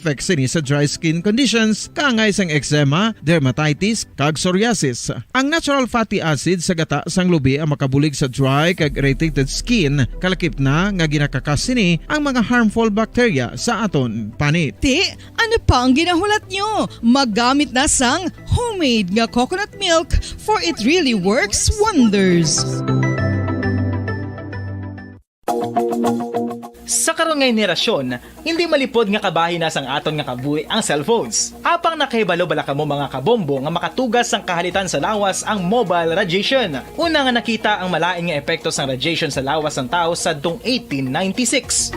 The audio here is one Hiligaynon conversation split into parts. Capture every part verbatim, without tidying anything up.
effects sini sa dry skin conditions, kaangay sang eczema, dermatitis, kag psoriasis. Ang natural fatty acid sa gata sang lubi ang makabulig sa dry kag irritated skin, kalakip na nga ginakakas sini ang mga harmful bacteria sa aton panit. Ti, ano pa ang ginahulat nyo? Maggamit na sang homemade nga coconut milk, for it really works wonders. Sa karon nga henerasyon, hindi malipod nga kabahin na sang aton nga kabuhi ang cellphones. Apang nakahibalo bala kamo, mga kabombo, nga makatugas sang kahalitan sa lawas ang mobile radiation? Una nga nakita ang malain nga epekto sang radiation sa lawas sang tawo sadtong eighteen ninety-six.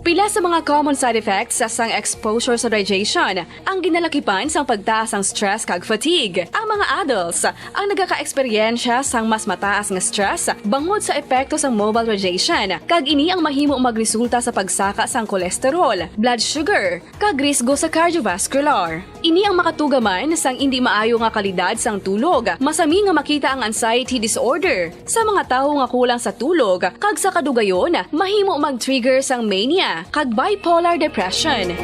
Pila sa mga common side effects sang exposure sa radiation ang ginalakipan sang pagtaas sang stress kag fatigue. Ang mga adults ang nagakaeksperyensya sang mas mataas nga stress bangod sa epekto sang mobile radiation, kag ini ang mahimo magresulta sa pagsaka sang cholesterol, blood sugar, kag risgo sa cardiovascular. Ini ang makatuga man sang indi maayo nga kalidad sang tulog. Masami nga makita ang anxiety disorder sa mga tawo nga kulang sa tulog, kag sa kadugayon, mahimo mag-trigger sang mania kag bipolar depression.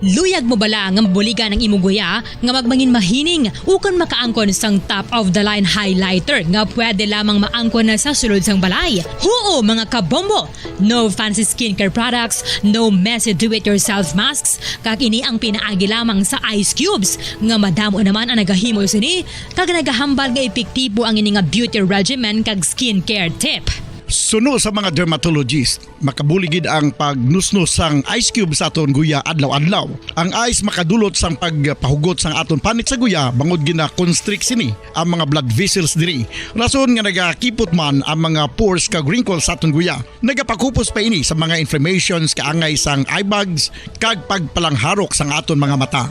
Luyag mo bala nga mabuligan ang imo guya nga magmangin mahining ukon makaangkon sang top of the line highlighter nga pwede lamang maangkon na sa sulod sang balay? Huo, mga kabombo! No fancy skincare products, no messy do-it-yourself masks, kag ini ang pinaagi lamang sa ice cubes, nga madamo naman ang nagahimo sini, kag nagahambal nga epektibo ang ini nga beauty regimen kag skincare tip. Suno sa mga dermatologist, makabulig gid ang pagnusnos sang ice cube sa aton guya adlaw-adlaw. Ang ice makadulot sang pagpahugot sang aton panit sa guya, bangod gina-constrict sini ang mga blood vessels diri. Rason nga nagakipot man ang mga pores kag wrinkles sa aton guya. Nagapakupos pa ini sa mga inflammations kaangay sang eye bags kag pagpalangharok sang aton mga mata.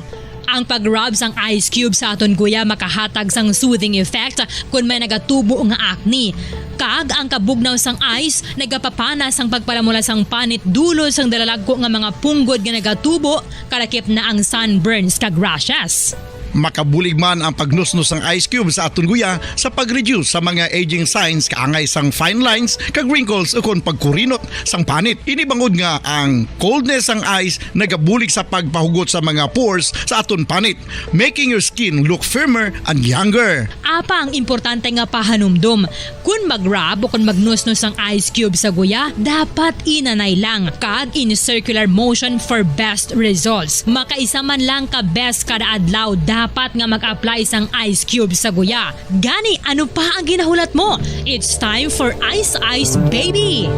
Ang pag-rub sang ice cube sa aton guya makahatag sang soothing effect kon may nagatubo nga acne. Kag ang kabugnaw sang ice nagapapana sang pagpalamula sang panit dulot sang dalalagko nga mga punggod nga nagatubo, kalakip na ang sunburns kag rashes. Makabulig man ang pagnusnos sang ice cube sa aton guya sa pag-reduce sa mga aging signs kaangay sang fine lines kag wrinkles ukon pagkurinot sang panit. Ini bangod nga ang coldness sang ice nagabulig sa pagpahugot sa mga pores sa aton panit, making your skin look firmer and younger. Apang importante nga pahanumdom, kon mag-rub o kon magnusnos ang ice cube sa guya, dapat inanay lang kag in circular motion for best results. Makaisa man lang ka beses kada adlaw dapat nga mag-apply sang ice cube sa guya. Gani, ano pa ang ginahulat mo? It's time for Ice Ice Baby!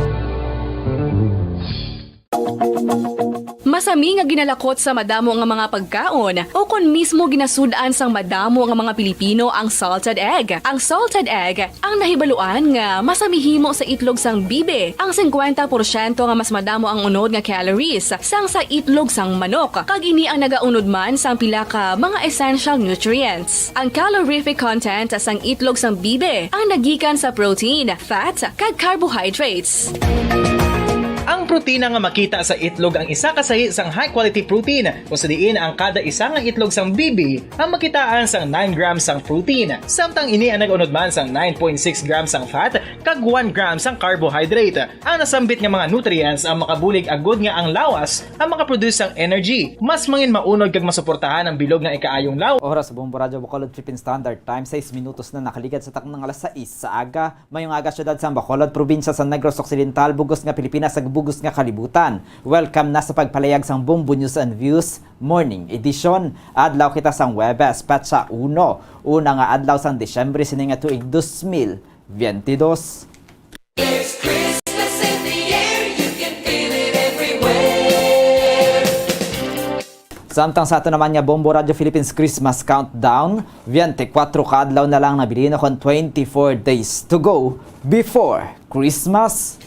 Masami nga ginalakot sa madamo nga mga pagkaon, o kon mismo ginasud-an sang madamo nga mga Pilipino ang salted egg. Ang salted egg ang nahibaluan nga masami himo sa itlog sang bibi. Ang singkwenta porsyento nga mas madamo ang unod nga calories sang sa itlog sang manok, kag ini ang nagaunod man sang pila ka mga essential nutrients. Ang calorific content sang itlog sang bibi ang nagikan sa protein, fat, kag carbohydrates. Ang protina nga makita sa itlog ang isa ka sahi sang high-quality protein, kung sa diin ang kada isa nga itlog sang bibi ang makitaan sang nine grams sang protein, samtang ini ang nag-unod man sang nine point six grams sang fat kag one gram sang carbohydrate. Ang nasambit nga mga nutrients ang makabulig agud nga ang lawas ang makaproduce sang energy. Mas mangin maunod kag masuportahan ang bilog nga ikaayong lawas. Oras sa Bombo Radyo Bacolod Philippine Standard Time, sais minutos na nakaligad sa takna nga alas sais sa aga. Mayong aga, syudad sang Bacolod, probinsya sa Negros Occidental, bug-os nga Pilipinas, kag bug-os nga kalibutan. Welcome na sa pagpalayag sang Bombo News and Views Morning Edition. Adlaw kita sang Huwebes, petsa uno, una nga adlaw sang Disyembre sini nga tuig dos mil biyente dos. There's Christmas in the air, you can feel it everywhere. Samtang sa ato naman nga Bombo Radyo Philippines Christmas Countdown, biyente kwatro ka adlaw na lang nabilin, kon twenty-four days to go before Christmas.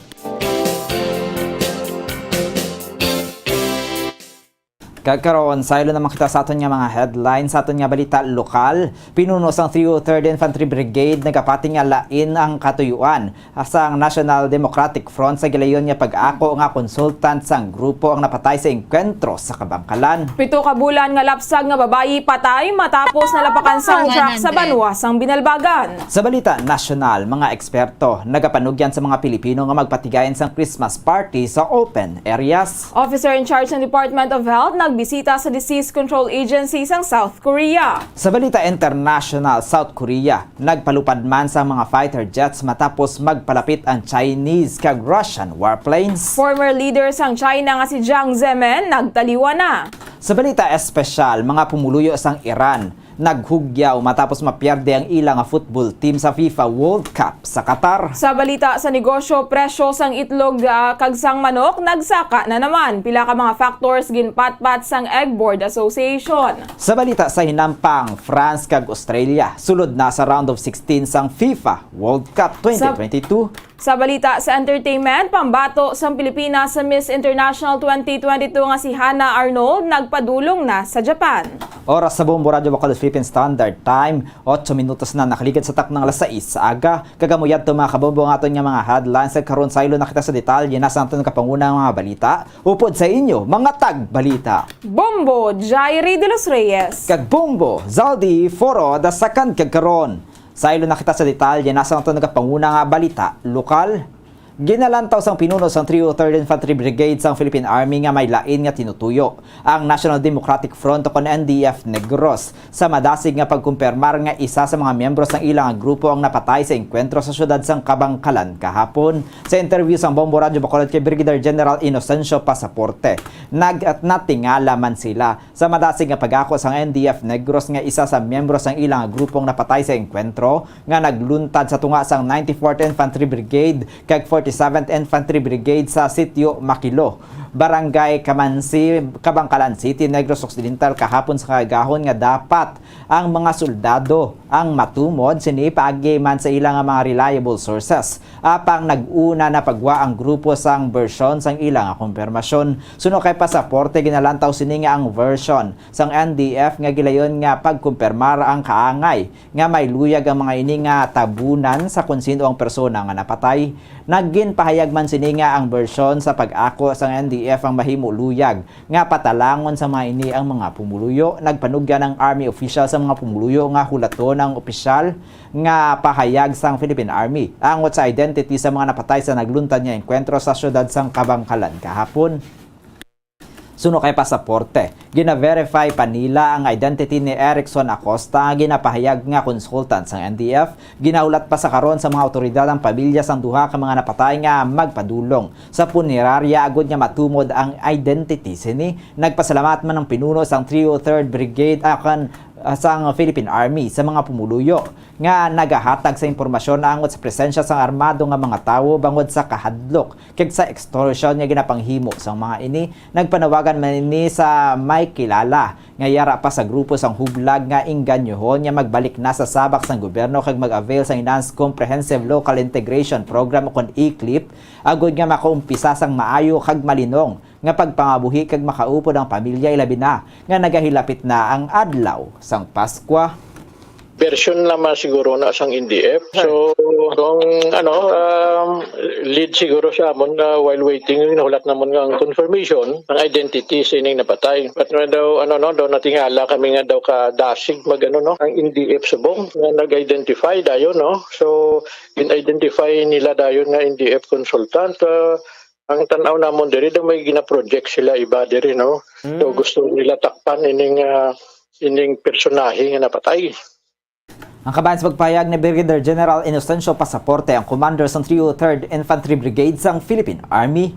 Kag karon, saylo naman kita sa aton nga mga headlines, sa aton nga balita lokal. Pinuno sang three oh third Infantry Brigade nagapati nga lain ang katuyuan sang National Democratic Front sa gilayon nga pag-ako nga consultant sang grupo ang napatay sa engkwentro sa Kabangkalan. Pito ka bulan nga lapsag nga babayi patay matapos nalapakan sang truck sa banwa sang Binalbagan. Sa balita nasyonal, mga eksperto nagapanugyan sa mga Pilipino nga magpatigayon sang Christmas party sa open areas. Officer in charge ng Department of Health nagbisita sa Disease Control Agency sang South Korea. Sa balita international, South Korea nagpalupad man sa mga fighter jets matapos magpalapit ang Chinese kag Russian warplanes. Former leader sang China nga si Jiang Zemin nagtaliwan na. Sa balita espesyal, mga pumuluyo sang Iran naghugyaw matapos mapierde ang ila nga football team sa FIFA World Cup sa Qatar. Sa balita sa negosyo, presyo sang itlog, ah, kag sang manok nagsaka na naman. Pila ka mga factors ginpatpat sang Egg Board Association. Sa balita sa hinampang, France kag Australia sulod na sa round of sixteen sang FIFA World Cup twenty twenty-two. Sa balita sa entertainment, pambato sang Pilipinas sa Miss International twenty twenty-two nga si Hannah Arnold nagpadulong na sa Japan. Oras sa Bombo Radyo Bacolod Philippine Standard Time, otso minutos na nakaligid sa taknang alas sais sa aga. Kag amo yadto, mga kabombo, ang aton nga mga headlines. Kag karon, saylo na kita sa detalye na sa aton kapanguna nga mga balita. Upod sa inyo, mga tagbalita, Bombo Jairi de los Reyes kag Bombo Zaldi Foro the second. Kag karon, saylo na kita sa detalye na sa aton nga kapanguna nga balita lokal. Ginalantaw sang pinuno sang three oh third Infantry Brigade sang Philippine Army nga may lain nga tinutuyo ang National Democratic Front, o kon N D F Negros, sa madasig nga pagkumpirmar nga isa sa mga miyembro sang ila nga grupo ang napatay sa engkwentro sa siyudad sang Kabangkalan kahapon. Sa interview sang Bombo Radyo Bacolod kay Brigadier General Inocencio Pasaporte, nag-, natingala man sila sa madasig nga pag-ako sang N D F Negros nga isa sa miyembro sang ila nga grupo ang napatay sa engkwentro nga nagluntad sa tunga sang ninety-fourth Infantry Brigade kag forty-seventh Infantry Brigade sa Sitio Makilo, Barangay Kamansi, Kabangkalan City, Negros Occidental, kahapon sa kaagahon nga dapat ang mga soldado ang matumod sini paagi man sa ila nga mga reliable sources. Apang nag-una na pagwa ang grupo sang bersyon sang ila nga kumpirmasyon. Suno kay Pasaporte, ginalantaw sini nga ang version sang N D F nga gilayon nga pagkumpirmar ang kaangay nga may luyag ang mga ini nga tabunan sa kon sino ang persona nga napatay. Nagginpahayag man sini nga ang bersyon sa pag-ako sang N D F ang mahimo luyag nga patalangon sa mga ini ang mga pumuluyo. Nagpanugyan ang army official sa mga pumuluyo nga hulaton ang opisyal nga pahayag sang Philippine Army angot sa identity sa mga napatay sa nagluntad nga engkwentro sa siyudad sang Kabangkalan kahapon. Suno kay Pasaporte, gina-verify pa nila ang identity ni Erickson Acosta nga ginapahayag nga consultant sang N D F. Ginahulat pa sa karon sa mga awtoridad ang pamilya sang duha ka mga napatay nga magpadulong sa punerarya agud nga matumod ang identity sini. Nagpasalamat man ang pinuno sang three oh third Brigade akan, ah, sang Philippine Army sa mga pumuluyo nga nagahatag sa impormasyon angot sa presensya sang armado nga mga tawo bangod sa kahadlok kag sa extortion nga ginapanghimo sang mga ini. Nagpanawagan man ini sa may kilala nga yara pa sa grupo sang hublag nga engganyohon nga magbalik na sa sabak sang gobyerno kag mag-avail sang Enhanced Comprehensive Local Integration Program, o kon ECLIP, agud nga makaumpisa sang maayo kag malinong nga pagpangabuhi kag makaupod ang pamilya, ilabi na nga nagahilapit na ang adlaw sang Paskwa. Version lamang siguro na sang N D F. So, kung ano, um, lead siguro sa amon nga while waiting, nahulat namon nga ang confirmation, ang identity sa ining napatay. But nga daw, ano, no, daw natingala kami nga daw kadasig mag, ano, no, ang N D F subong nga nag-identify dayon, no. So, in-identify nila dayon nga N D F consultant. Uh, ang tan-aw namon diri, daw may gina-project sila iba diri, no. So, gusto nila takpan ining, ah, ining personahe nga napatay. Ang kabahin sa pagpahayag ni Brigadier General Inocencio Pasaporte, ang commander sang three oh third Infantry Brigade sang Philippine Army.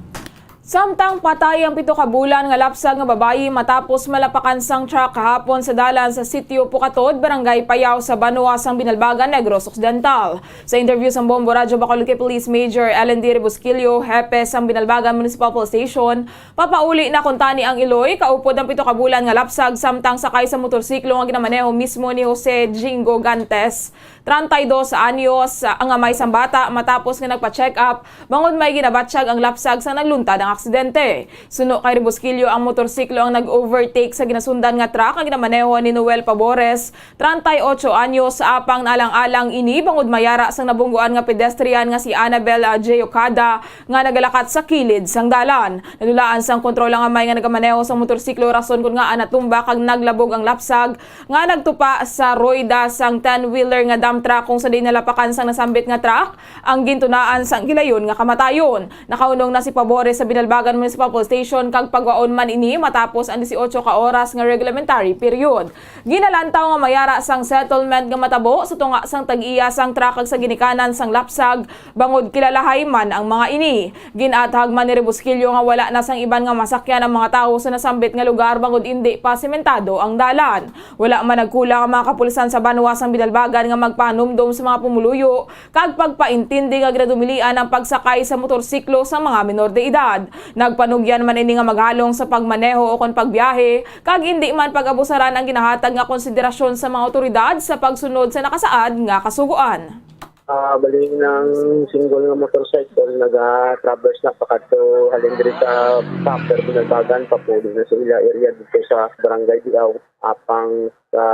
Samtang patay ang pito ka bulan nga lapsag nga babayi matapos malapakan sang truck kahapon sa dalan sa Sitio Pukatod, Barangay Payao, sa banwa sang Binalbagan, Negros Occidental. Sa interview sang Bombo Radyo Bacolod kay Police Major Ellen D. Rebusquillo, hepe sang Binalbagan Municipal Police Station, papauli na kuntani ang iloy kaupod ang pito ka bulan nga lapsag samtang sakay sa motorsiklo nga ginamaneho mismo ni Jose Jingo Gantes, treinta y dos anyos, ah, nga may sambata matapos nga nagpa-check up bangod may ginabatyag ang lapsag sa nagluntad ang aksidente. Suno kay Rebusquillo, ang motorsiklo ang nag-overtake sa ginasundan nga truck nga ginamaneho ni Noel Pabores, treinta y ocho anyos, apang naalang-alang ini bangod mayara sang nabungguan nga pedestrian nga si Annabel, ah, J. Okada nga nagalakat sa kilid sang dalan. Nadulaan sang kontrol ang amay nga nagamaneho sang motorsiklo, rason kon ngaa natumba kag naglabog ang lapsag nga nagtupa sa rueda sang ten-wheeler nga dump truck, kung sa diin nalapakan sang nasambit nga truck ang gintunaan sang gilayon nga kamatayon. Nakahunong na si Pabores sa Binalbagan Municipal Police Station kag pagwaon man ini matapos ang dieciocho ka oras nga reglementary period. Ginalantaw nga mayara sang settlement nga matabo sa tunga sang tag-iya sang truck kag sa ginikanan sang lapsag, bangod kilalahay man ang mga ini. Gin-athag man ni Rebusquillo nga wala na sang iban nga masakyan ang mga tawo sa nasambit nga lugar bangod indi pa sementado ang dalan. Wala man nagkulang ang mga kapulisan sa banwa sang Binalbagan nga magpahanumdom sa mga pumuluyo kag pagpaintindi nga ginadumilian ang pagsakay sa motorsiklo sa mga menor de edad. Nagpanugyan man ini nga maghalong sa pagmaneho o kon pagbiyahe, kag indi man pag-abusaran ang ginahatag nga konsiderasyon sa mga awtoridad sa pagsunod sa nakasaad nga kasugoan. Ah, bali, nang single nga motorcycle, naga-traverse na pakadto halin diri sa Tapper, Binalbagan, papulo na sa ila area dito sa Barangay Diaw. Apang sa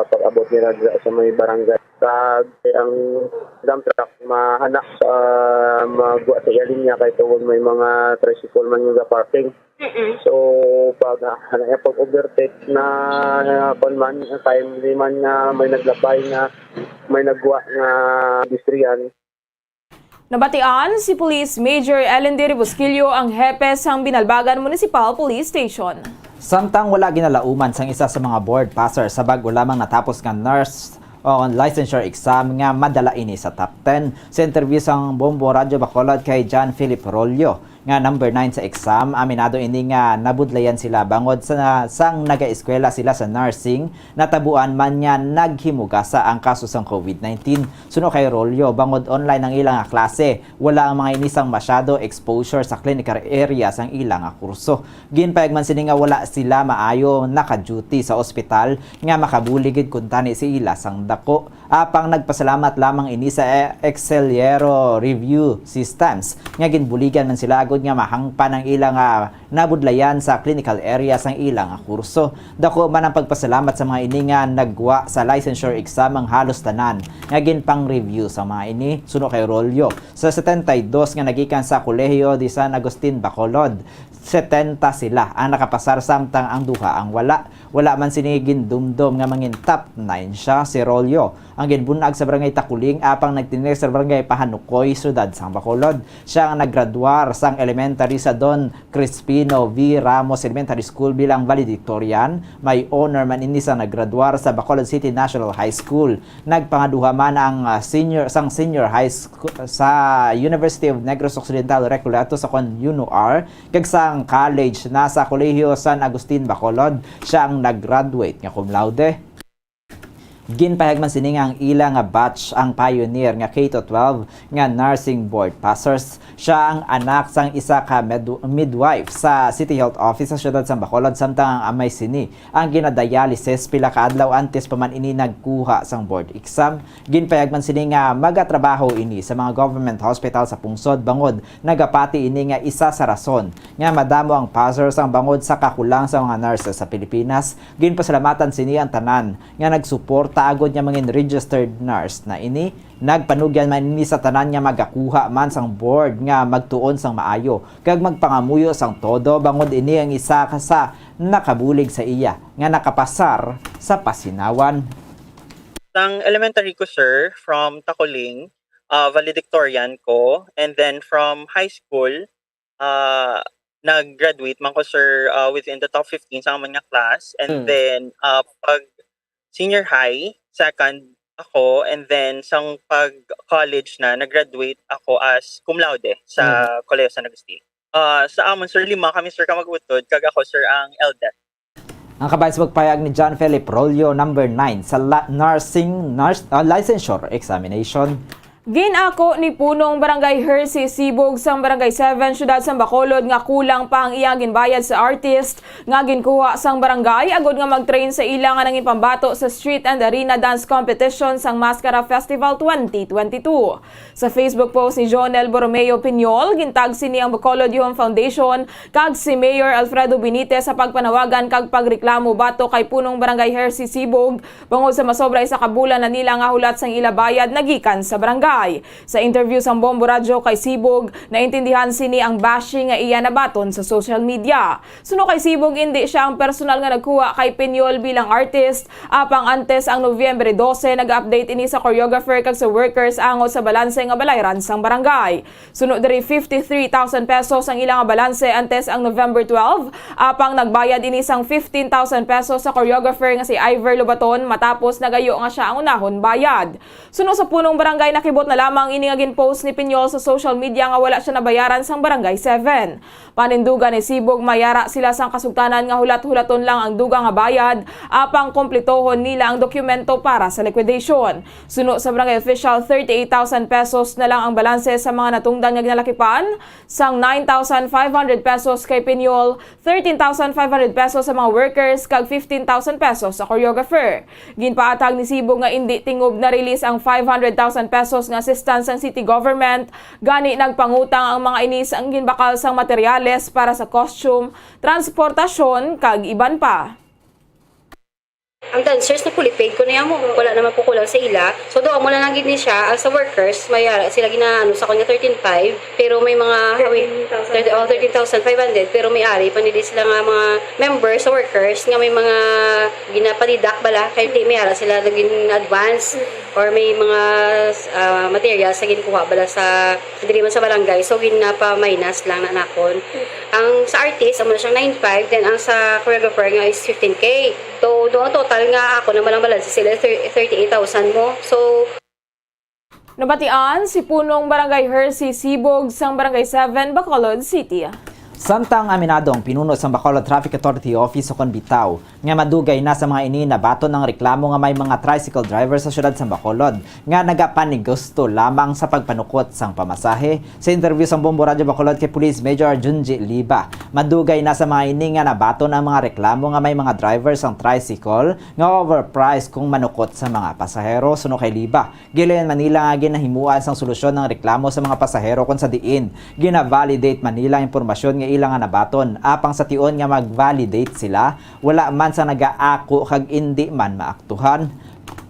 pag-abot nila dira sa may barangay, kag ang dump truck mahana sa magwa sa iya linya kay tungod may mga tricycle man nga parking. Mm-mm. So, pag, ah, ano, eh, pag-overtake na, na, kwan man, timely man nga may naglabay nga may nagwa nga pedestrian. Nabatian si Police Major Ellen D. Rebusquillo, ang hepe sang Binalbagan Municipal Police Station. Samtang wala ginalauman sang isa sa mga board passer sa bag-o lamang natapos nga nurse o licensure exam nga madala ini sa top ten. Sa interview sang Bombo Radyo Bacolod kay John Philip Rollo, nga number nine sa exam, aminado ini nga nabudlayan sila bangod sa sang nagaeskwela sila sa nursing, natabuan man nga naghimugasa ang kaso sang COVID nineteen. Suno kay Rollo, bangod online ang ila nga klase, wala ang mga ini sang masyado exposure sa clinical area sang ila nga kurso. Ginpayag man sini nga wala sila maayo naka-duty sa ospital nga makabulig gid kuntani sa ila sang dako. Apang nagpasalamat lamang ini sa Excelero Review Systems nga ginbuligan man sila agud nga mahangpan ang ila nga nabudlayan sa clinical area sang ila nga kurso. Dako man ang pagpasalamat sa mga ini nga nagwa sa licensure exam ang halos tanan nga ginpang-review sa mga ini, suno kay Rollo. Sa setenta y dos nga nagikan sa Colegio de San Agustin, Bacolod, setenta sila ang nakapasar, samtang ang duha ang wala. Wala man sini gindumdom nga mangin top nine sia si Rollo, ang ginbun-ag sa Barangay Takuling, apang nagtener sa Barangay Pahanukoy, Syudad sang Bacolod. Sia ang naggraduar sang elementary sa Don Crispino V. Ramos Elementary School bilang valedictorian. May honor man ini sa naggraduar sa Bacolod City National High School. Nagpangaduha man ang, ah, senior, sang senior high school sa University of Negros Occidental, Recoletos, sa kon UNOR, kag sang college na sa Colegio San Agustin, Bacolod. Sia ang nag-graduate nga cum laude. Ginpahayag man sini nga ang ila nga batch ang pioneer nga K to twelve nga nursing board passers. Sia ang anak sang isa ka med-, midwife sa City Health Office sa siyudad sang Bacolod, samtang ang amay sini ang ginadialysis pila ka adlaw antes pa man ini nagkuha sang board exam. Ginpahayag man sini nga magatrabaho ini sa mga government hospital sa pungsod, bangod nagapati ini nga isa sa rason nga madamo ang passers ang bangod sa kakulang sa mga nurses sa Pilipinas. Ginpasalamatan sini ang tanan nga nagsuporta agud nga mangin registered nurse na ini. Nagpanugyan man ini sa tanan nga magakuha man sang board nga magtuon sang maayo kag magpangamuyo sang todo, bangod ini ang isa ka sa nakabulig sa iya nga nakapasar sa pasinawan. Sang elementary ko, sir, from Tacoling, ah, valedictorian ko, and then from high school, ah, nag-graduate man ko, sir, ah, within the top fifteen sa amon nga class. And Mm. then, ah, pag senior high, second ako. And then, sang pag-college na, nag-graduate ako as cum laude sa Mm. Colegio San Agustin. Ah, sa amon, sir, lima kami, sir, ka mag-utod, kag ako, sir, ang eldest. Ang kabahin sa pagpahayag ni John Philip Rollo, number nine sa la-, nursing, nurse, ah, licensure examination. Ginako ni Punong Barangay Hercy Sibog sang Barangay seven, Siyudad sang Bacolod, nga kulang pa ang iyang ginbayad sa artist nga ginkuha sang barangay agod nga mag-train sa ila nga nangin pambato sa Street and Arena Dance Competition sang Mascara Festival twenty twenty-two. Sa Facebook post ni Jonel Borromeo Piñol, gintag sini ang Bacolod Yuhon Foundation kag si Mayor Alfredo Benitez sa pagpanawagan kag pagreklamo batok kay Punong Barangay Hercy Sibog bangod sa masobra isa ka bulan na nila nga hulat sang ila bayad nagikan sa barangay. Sa interview sang Bombo Radyo kay Sibog, naintindihan sini ang bashing nga iya nabaton sa social media. Suno kay Sibog, indi siya ang personal nga nagkuha kay Piñol bilang artist, apang antes ang Nobyembre dose, nag-update ini sa choreographer kag sa workers angot sa balanse nga balayran sang barangay. Suno diri, fifty-three thousand pesos ang ila nga balanse antes ang November twelve, apang nagbayad ini sang fifteen thousand pesos sa choreographer nga si Ivor Lobaton matapos nagayo nga siya ang unahon bayad. Suno sa punong barangay, nakibot na lamang ini nga gin-post ni Piñol sa social media nga wala siya nabayaran sang Barangay seven. Panindugan ni Sibog, may ara sila sang kasugtanan nga hulat-hulaton lang ang dugang nga bayad, apang kumpletohon nila ang dokumento para sa liquidation. Suno sa barangay official, thirty-eight thousand pesos na lang ang balanse sa mga natungdan nga ginalakipan, sang nine thousand five hundred pesos kay Piñol, thirteen thousand five hundred pesos sa mga workers, kag fifteen thousand pesos sa choreographer. Ginpaatag ni Sibog nga indi tingob na-release ang five hundred thousand pesos nga assistance sang city government, gani nagpangutang ang mga ini sang ginbakal sang materyales para sa costume, transportasyon, kag iban pa. Ang dancers na fully paid ko na mo, wala naman ko kulang sa ila. So, do amo na lang gid ni siya. Ang sa workers, may ara sila ginaano sa kunya thirteen five, pero may mga hawi, thirteen thousand. Thirty, oh, thirteen thousand five hundred, pero may ari pa nila sila nga mga members sa workers nga may mga ginapadidak bala, kay di may ara sila naging advance or may mga ah, materials sa ginkuha bala sa diri man sa barangay. So, ginapa-minus lang na nakon. Ang sa artist, amo na siyang nine five, then ang sa choreographer nga is fifteen K. So, do ang total nga ako naman ang balanse sila thir-, thirty-eight thousand mo. So, Nabatian si Punong Barangay Hercy Sibog sang Barangay seven, Bacolod City. Samtang aminado ang pinuno sang Bacolod Traffic Authority Office ukon bitaw nga madugay na sa mga ini nabaton ang reklamo nga may mga tricycle driver sa siyudad sang Bacolod nga nagapanigusto lamang sa pagpanukot sang pamasahe. Sa interview sang Bombo Radyo Bacolod kay Police Major Junji Liba, madugay na sa mga ini nga nabaton ang mga reklamo nga may mga driver sang tricycle nga overpriced kung manukot sa mga pasahero. Suno kay Liba, gilayon man nila nga ginahimuan sang solusyon ang reklamo sa mga pasahero kon sa diin gina-validate man nila ang impormasyon nga ila nga nabaton, apang sa tion nga mag-validate sila, wala man sang nagaako kag indi man maaktuhan.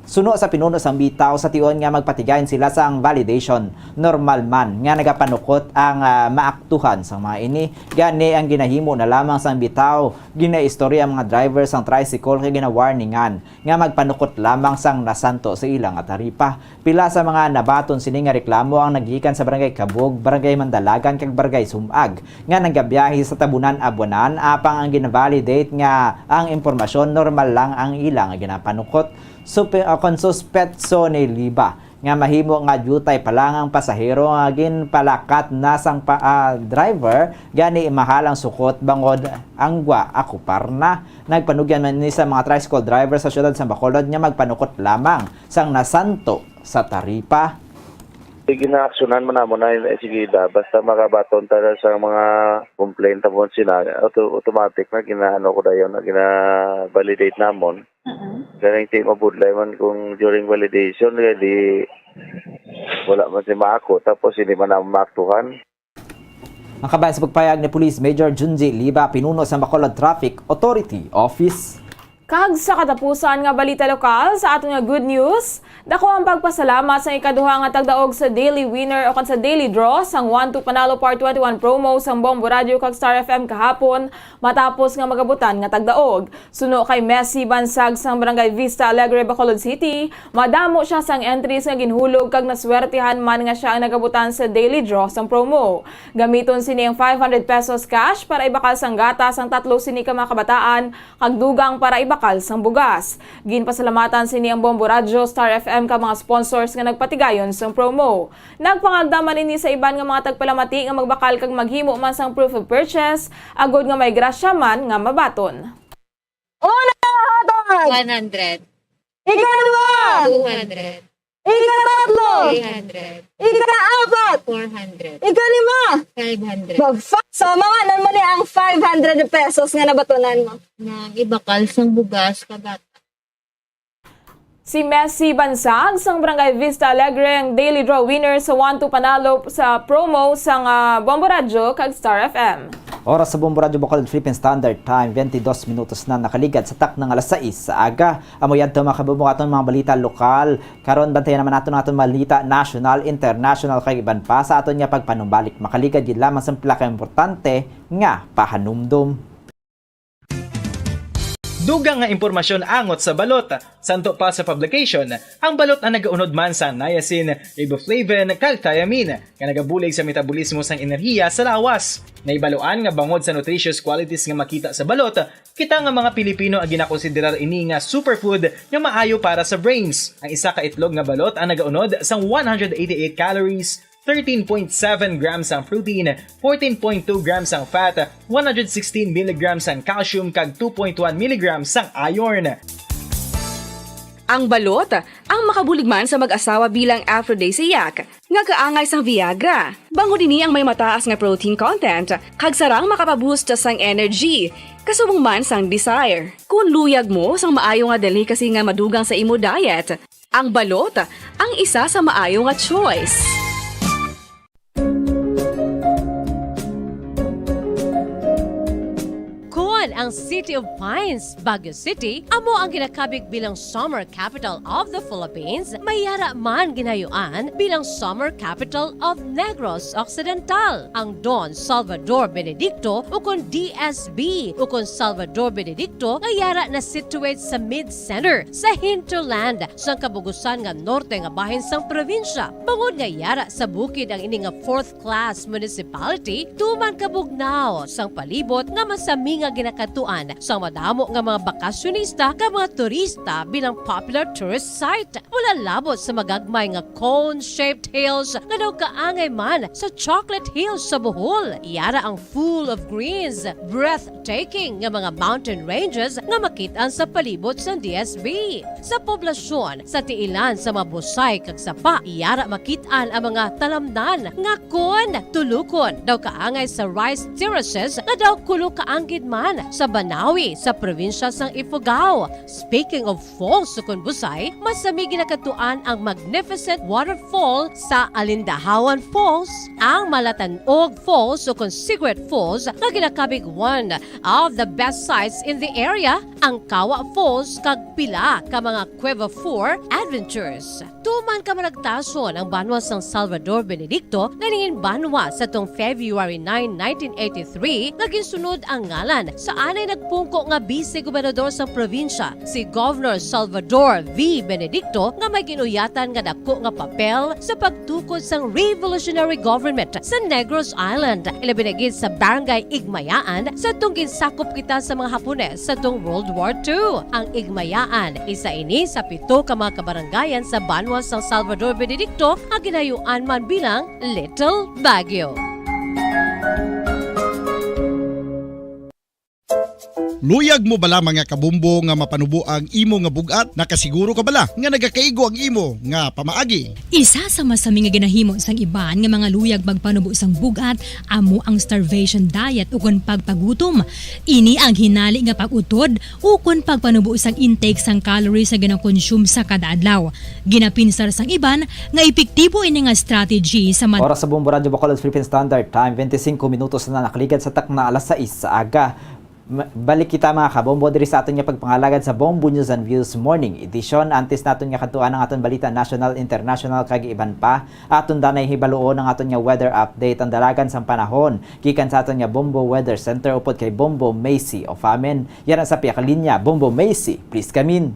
Suno sa pinuno sang bitaw, sa tion nga magpatigayon sila sang validation, normal man nga nagapanukot ang, ah, maaktuhan sang mga ini. Gani ang ginahimo na lamang sang bitaw, ginaistorya ang mga driver sang tricycle kag ginawarningan nga magpanukot lamang sang nasanto sa ila nga taripa. Pila sa mga nabaton sini nga reklamo ang naggikan sa Barangay Kabug, Barangay Mandalagan, kag Barangay Sumag, nga nagabiyahe sa Tabunan, Abuanan, apang ang gina-validate nga ang impormasyon normal lang ang ila nga ginapanukot. Supe-, ah, kon suspetso ni Liba nga mahimo nga diutay pa lang ang pasahero nga ginpalakat na sang pa-, ah, driver, gani mahal ang sukot bangod ang gwa akupar na. Nagpanugyan man ni sa mga tricycle driver sa siyudad sa Bacolod nga magpanukot lamang sang nasanto sa taripa. Sige, naaksyonan man namo na yun. Eh, sige, da, basta makabaton ta na sa mga complaint, tapos sila, auto-, automatic na ginaano ko dayon, na gina-validate namon. Mm-mm. Ganing di mabudlay man kung during validation, kaya di, wala man si maako, tapos hindi man namo maaktuhan. Ang kabahin sa pagpayag ni Police Major Junji Liba, pinuno sa Bacolod Traffic Authority Office. Kag sa katapusan nga balita lokal, sa aton nga good news, dako ang pagpasalamat sa ikaduha nga tagdaog sa Daily Winner o kan sa Daily Draw sang One to Panalo Part twenty-one promo sang Bombo Radio kag Star F M kahapon, matapos nga magabutan nga tagdaog. Suno kay Messi Bansag sang Barangay Vista Alegre, Bacolod City, madamo siya sang entries nga ginhulog kag naswertihan man nga siya ang nagabutan sa Daily Draw sang promo. Gamiton sini ang five hundred pesos cash para ibakal sang gatas sang tatlo sini ka mga kabataan kag dugang para ibakal sang bugas. Ginpasalamatan sini ang Bombo Radyo, Star F M kag mga sponsors nga nagpatigayon sang promo. Nagpangagda man ini sa iban nga mga tagpalamati nga magbakal kag maghimo man sang proof of purchase agod nga may grasya man nga mabaton. Una, hatag! One hundred. Ikaduha! Two hundred. Ikatatlo. Three hundred. Ikaapat. Four hundred. Ikalima. Five hundred. Magfa-, so, mawanan mo ni ang five hundred pesos nga nabatunan mo. Nang ibakal sang bugas ka bata. Si Messi Bansag sang Barangay Vista Alegre ang Daily Draw winner sa One Two Panalo sa promo sang, ah, Bombo Radyo kag Star F M. Oras sa Bombo Radyo Bacolod Philippine Standard Time, twenty-dos minutos na nakaligad sa takna nga alas sais sa aga. Amo yadto, mga kabombo, aton mga balita lokal. Karon, bantayan naman naton ang aton balita national, international, kag iban pa sa aton nga pagpanumbalik. Makaligad gid lamang sa pila ka importante nga pahanumdom. Dugang nga impormasyon angot sa balot. Santo pa sa publication, ang balot ang nagaunod man sa niacin, riboflavin, kag thiamine, nga nagabulig sa metabolismo sang enerhiya sa lawas. Nahibaluan nga bangod sa nutritious qualities nga makita sa balot, kita nga mga Pilipino ang ginakonsiderar ini nga superfood nga maayo para sa brains. Ang isa ka itlog nga balot ang nagaunod sang one hundred eighty-eight calories, thirteen point seven grams ang protein, fourteen point two grams ang fat, one hundred sixteen milligrams ang calcium, kag two point one milligrams ang iron. Ang balot ang makabulig man sa mag-asawa bilang aphrodisiac, nga kaangay sang Viagra. Bangod ini ang may mataas nga protein content, kag sarang makapaboost sang energy, kasubong man sang desire. Kung luyag mo sang maayo nga delicacy nga madugang sa imo diet, ang balot ang isa sa maayo nga choice. Kon ang City of Pines, Baguio City, amo ang ginakabig bilang Summer Capital of the Philippines, may yara man ginayuan bilang Summer Capital of Negros Occidental. Ang Don Salvador Benedicto, ukon D S B, ukon Salvador Benedicto, nga yara na situate sa mid-center, sa hinterland, sang kabugusan nga norte nga bahin sang probinsya. Bangod nga yara sa bukid ang ini nga fourth class municipality, tuman kabugnaw sang palibot nga masami nga ginakadtuan sang madamo nga mga bakasyonista kag mga turista bilang popular tourist site. Wala labot sa magagmay nga cone-shaped hills nga daw kaangay man sa Chocolate Hills sa Bohol. Yara ang full of greens, breathtaking nga mga mountain ranges nga makit-an sa palibot sang D S B. Sa poblasyon, sa tiilan sa mga busay kag sapa, yara makit-an ang mga talamnan nga kon tulukon daw kaangay sa rice terraces nga daw kulo kaanggid man sa Banawi sa probinsya sang Ifugao. Speaking of falls, ukon busay, masami ginakadtuan ang magnificent waterfall sa Alindahawan Falls, ang Malatanog Falls ukon Secret Falls nga ginakabig one of the best sights in the area, ang Kawa Falls kag pila ka mga Cueva Four adventures. Tuman ka managtason ang banwa sang Salvador Benedicto nga nangin banwa sa tong February nine, nineteen eighty-three, nga ginsunod ang ngalan sa anay nagpungko nga Vice Gobernador sang probinsya, si Governor Salvador V. Benedicto, nga may ginuyatan nga dako nga papel sa pagtukod sang revolutionary government sa Negros Island, ilabi na gid sa Barangay Igmayaan, sa tong ginsakop kita sa mga Hapones sa tong World War Two. Ang Igmayaan, isa ini sa pito ka mga kabarangayan sa banwa sang Salvador Benedicto nga ginayuan man bilang Little Baguio. Luyag mo bala, mga kabombo, nga mapanubo ang imo nga bug-at? Nakasiguro ka bala nga nagakaigo ang imo nga pamaagi? Isa sa masami nga ginahimo sang iban nga mga luyag magpanubo sang bug-at amo ang starvation diet ukon pagpagutom. Ini ang hinali nga pag-utod ukon pagpanubo sang intake sang calories nga ginakonsume sa kada adlaw. Ginapinsar sang iban nga epektibo ini nga strategy sa mad- Oras sa Bombo Radyo Bacolod Philippine Standard Time, twenty-five minutos na nakaligad sa takna alas sais sa aga. Ma-, balik kita, mga kabombo, diri sa aton nga pagpangalagad sa Bombo News and Views Morning Edition. Antes naton nga kadtuan ang aton balita national, international, kag iban pa, aton danay hibaluon ang aton nga weather update, ang dalagan sang panahon, gikan sa aton nga Bombo Weather Center upod kay Bombo Macy Ofamen. Yara sa pihak linya, Bombo Macy, please come in.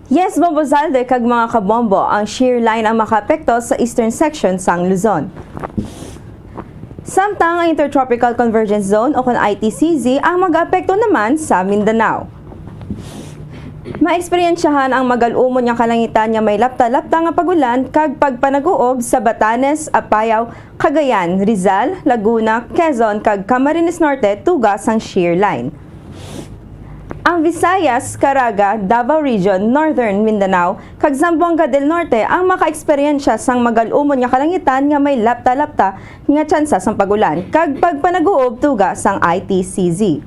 Yes, Bombo Zalde kag mga kabombo, ang shear line ang makaapekto sa eastern section sang Luzon. Samtang ang Intertropical Convergence Zone o kon I T C Z ang mag-apekto naman sa Mindanao. Maeksperiensyahan ang magal-umon nga kalangitan nga may lapta-lapta nga pag-ulan kag pagpanag-uob sa Batanes, Apayao, Cagayan, Rizal, Laguna, Quezon, kag Camarines Norte tuga sang shear line. Ang Visayas, Caraga, Davao Region, Northern Mindanao, kag Zamboanga del Norte ang makaeksperyensya sang magal-umon nga kalangitan nga may lapta-lapta nga tsansa sang pag-ulan kag pagpanag-uob tuga sang I T C Z.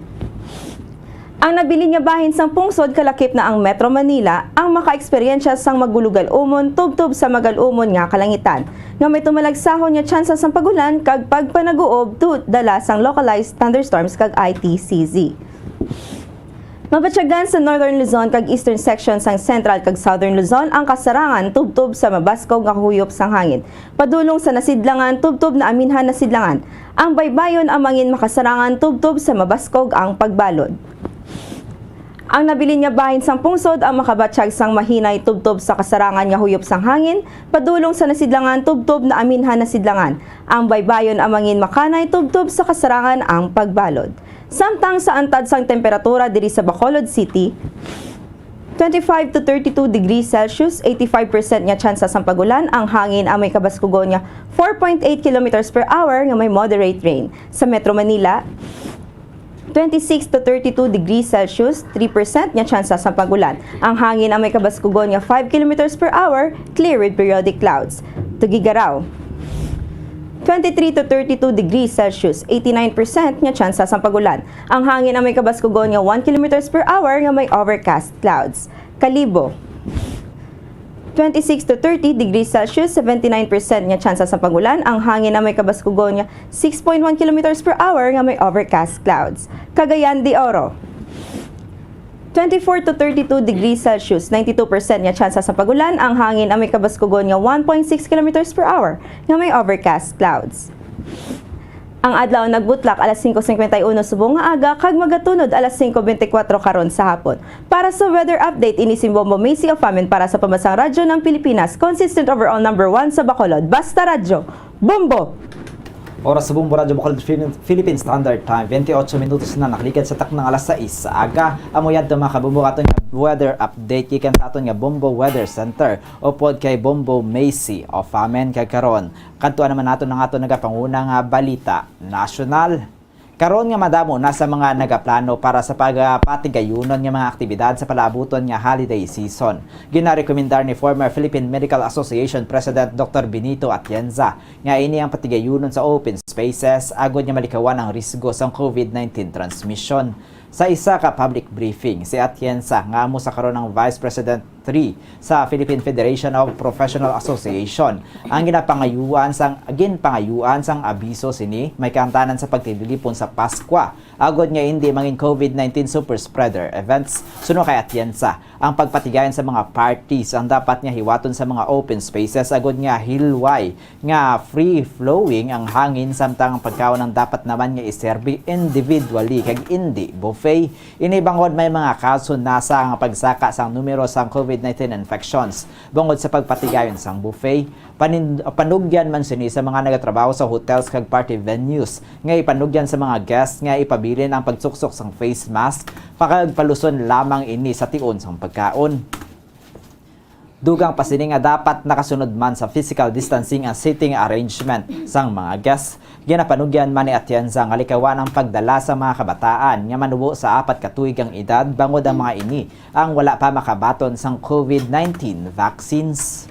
Ang nabilin nga bahin sang pungsod kalakip na ang Metro Manila ang makaeksperyensya sang magugal-umon tubtob sa magal-umon nga kalangitan nga may tumalagsahon nga tsansa sang pag-ulan kag pagpanag-uob tu-, dala sang localized thunderstorms kag I T C Z. Mabatyagan sa Northern Luzon kag eastern section sang Central kag Southern Luzon ang kasarangan tubtob sa mabaskog nga huyop sang hangin, padulong sa Nasidlangan tubtob na Aminhan Nasidlangan. Ang baybayon ang mangin makasarangan tubtob sa mabaskog ang pagbalod. Ang nabilin nga bahin sang pungsod ang makabatyag sang mahinay tubtob sa kasarangan nga huyop sang hangin, padulong sa Nasidlangan tubtob na Aminhan Nasidlangan. Ang baybayon ang mangin makanay tubtob sa kasarangan ang pagbalod. Samtang sa antad sang temperatura diri sa Bacolod City, twenty-five to thirty-two degrees Celsius, eighty-five percent nga tsansa sang pag-ulan, ang hangin ang may kabaskugon nga four point eight kilometers per hour nga may moderate rain. Sa Metro Manila, twenty-six to thirty-two degrees Celsius, three percent nga tsansa sang pag-ulan. Ang hangin ang may kabaskugon nga five kilometers per hour, clear with periodic clouds. Tuguegarao, twenty-three to thirty-two degrees Celsius, eighty-nine percent nga tsansa sang pag-ulan. Ang hangin ang may kabaskugon nga one kilometers per hour nga may overcast clouds. Kalibo, twenty-six to thirty degrees Celsius, seventy-nine percent nga tsansa sang pag-ulan. Ang hangin ang may kabaskugon nga six point one kilometers per hour nga may overcast clouds. Cagayan de Oro, twenty-four to thirty-two degrees Celsius, ninety-two percent nga tsansa sang pag-ulan. Ang hangin ang may kabaskugon nga one point six kilometers per hour nga may overcast clouds. Ang adlaw nagbutlak alas singko singkwenta y uno subong nga aga kag magatunod alas singko bentikuwatro karon sa hapon. Para sa weather update, ini si Bombo Macy of Amen para sa Pambansang Radyo ng Pilipinas, consistent overall number one sa Bacolod. Basta Radyo, Bombo! Oras sa Bombo Radyo Bacolod, Phil-, Philippine Standard Time, twenty-eight minutos na nakaligad sa taknang alas sais sa aga. Amo yadto, mga kabombo, aton nga weather update gikan sa aton nga Bombo Weather Center, upod kay Bombo Macy of Amen. Kag karon, kadtuan naman naton ang aton nagapanguna nga balita nasyonal. Karon nga madamo na sa mga nagaplano para sa pagpatigayunon nga mga aktibidad sa palaabuton nga holiday season, ginarekomendar ni former Philippine Medical Association President Doctor Benito Atienza nga ini ang patigayunon sa open spaces agod nga malikawan ang risgo sang COVID nineteen transmission. Sa isa ka public briefing, si Atienza, nga amo sa karon ang Vice President three sa Philippine Federation of Professional Association, ang ginapangayuan sang, ginpangayuan sang abiso sini may kaangtanan sa pagtililipon sa Paskwa, agod nga indi mangin COVID nineteen super spreader events. Suno kay Atienza, ang pagpatigayon sa mga parties ang dapat nga hiwaton sa mga open spaces, agod nga hilway nga free-flowing ang hangin, samtang ang pagkaon ang dapat naman nga iserbi individually kag indi buffet. Ini bangod may mga kaso na sa nga pagsaka sang numero sang COVID nineteen infections bangod sa pagpatigayon sang buffet. Panin-, panugyan man sini sa mga nagatrabaho sa hotels kag party venues nga ipanugyan sa mga guests nga ipabilin ang pagsuksok sang face mask, pakagpaluson lamang ini sa tion sang pagkaon. Dugang pa sini nga dapat nakasunod man sa physical distancing ang seating arrangement sang mga guests. Ginapanugyan man ni Atienza nga likawan ang pagdala sa mga kabataan nga manubo sa apat ka tuig ang edad, bangod ang mga ini ang wala pa makabaton sang COVID nineteen vaccines.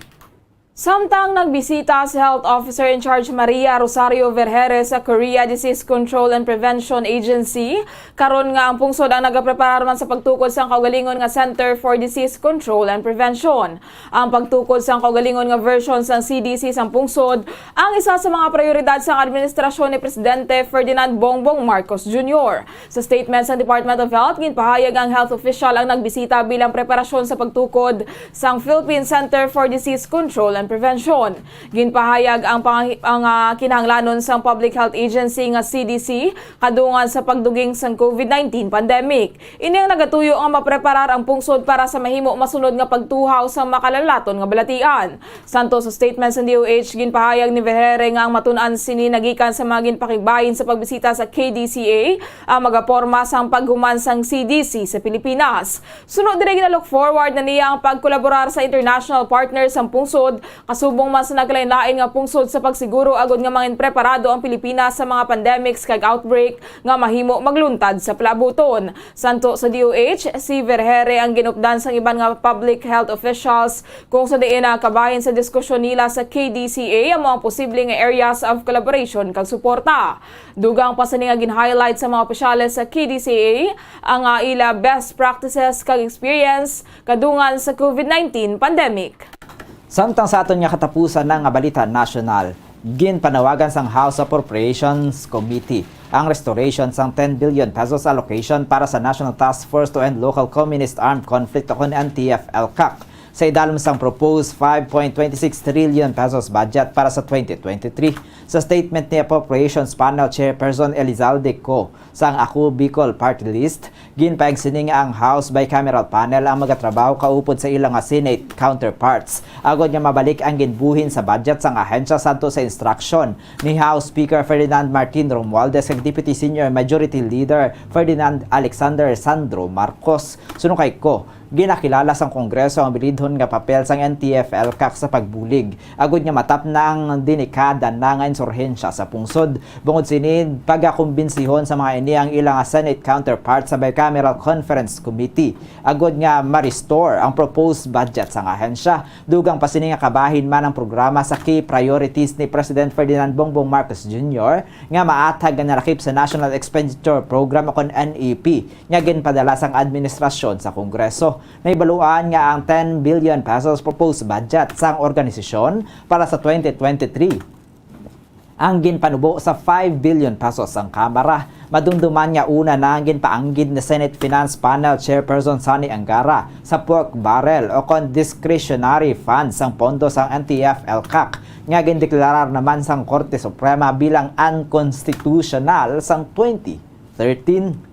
Samtang nagbisita si Health Officer in Charge Maria Rosario Vergeres sa Korea Disease Control and Prevention Agency, karon nga ang pungsod ang nagapreparar man sa pagtukod sang kaugalingon nga Center for Disease Control and Prevention. Ang pagtukod sang kaugalingon nga version sang C D C sang pungsod ang isa sa mga prioridad sang administrasyon ni Presidente Ferdinand Bongbong Marcos Junior. Sa statement sang Department of Health, ginpahayag nga ang health official ang nagbisita bilang preparasyon sa pagtukod sang Philippine Center for Disease Control and Prevention. Ginpahayag ang pang-, ang, ah, kinahanglanon sang Public Health Agency nga C D C kadungan sa pagduging sang COVID nineteen pandemic. Ini ang nagatuyo nga mapreparar ang pungsod para sa mahimo masunod nga pagtuhaw sa makalalaton nga balatian. Samtang sa statement sa D O H, ginpahayag ni Vergeres nga ang matun-an sini nagikan sa mga ginpakigbahin sa pagbisita sa K D C A, ang magaporma sang paghuman sang C D C sa Pilipinas. Suno diri, gina-look forward na niya ang pagkolaborar sa international partners sang pungsod Kasubong man sa nagkalain-lain nga pungsod sa pagsiguro agud nga mangin preparado ang Pilipinas sa mga pandemics kag outbreak nga mahimo magluntad sa palabuton. Santo sa D O H, si Vergeire ang ginupdan sang iban nga public health officials kung sa diin nakabahin sa diskusyon nila sa K D C A amo ang posible nga areas of collaboration kag suporta. Dugang pa sini nga gin-highlight sa mga opisyales sa K D C A ang, ah, ila best practices kag experience kadungan sa COVID nineteen pandemic. Samtang sa aton nga katapusan na nga balita nasyonal, ginpanawagan sang House Appropriations Committee ang restoration sang ten billion pesos allocation para sa National Task Force to End Local Communist Armed Conflict o kon N T F L CAC sa idalom sang proposed five point twenty six trillion pesos budget para sa twenty twenty-three. Sa statement ni Appropriations Panel Chairperson Elizalde Co, sang Ako Bicol Party List, ginpahayag sini nga ang House Bicameral Panel ang magatrabaho kaupod sa ila nga Senate counterparts agod nga mabalik ang ginbuhin sa budget sang ahensya sadto sa instruction ni House Speaker Ferdinand Martin Romualdez kag Deputy Senior Majority Leader Ferdinand Alexander Sandro Marcos. Suno kay Co, ginakilala sang Kongreso ang bilidhon nga papel sang N T F L CAC sa pagbulig agud nga matapna ang denikada na nga insurhensya sa pungsod. Bungod sini, pagakumbinsihon sa mga ini ang ilang Senate counterpart sa Bicameral Conference Committee agud nga ma-restore ang proposed budget sang ahensya. Dugang pa sini nga kabahin man ang programa sa key priorities ni President Ferdinand Bongbong Marcos Junior nga maathag nga nalakip sa National Expenditure Program o kon N E P nga ginpadala sang administrasyon sa Kongreso. Nahibaluan nga ang ten billion pesos proposed budget sang organisasyon para sa twenty twenty-three ang ginpanubo sa five billion pesos sang Kamara. Madumduman nga una na ang ginpaanggid ni Senate Finance Panel Chairperson Sonny Angara sa pork barrel o kon discretionary fund sang pondo sang N T F L CAC nga gindeklarar naman sang Korte Suprema bilang unconstitutional sang twenty thirteen.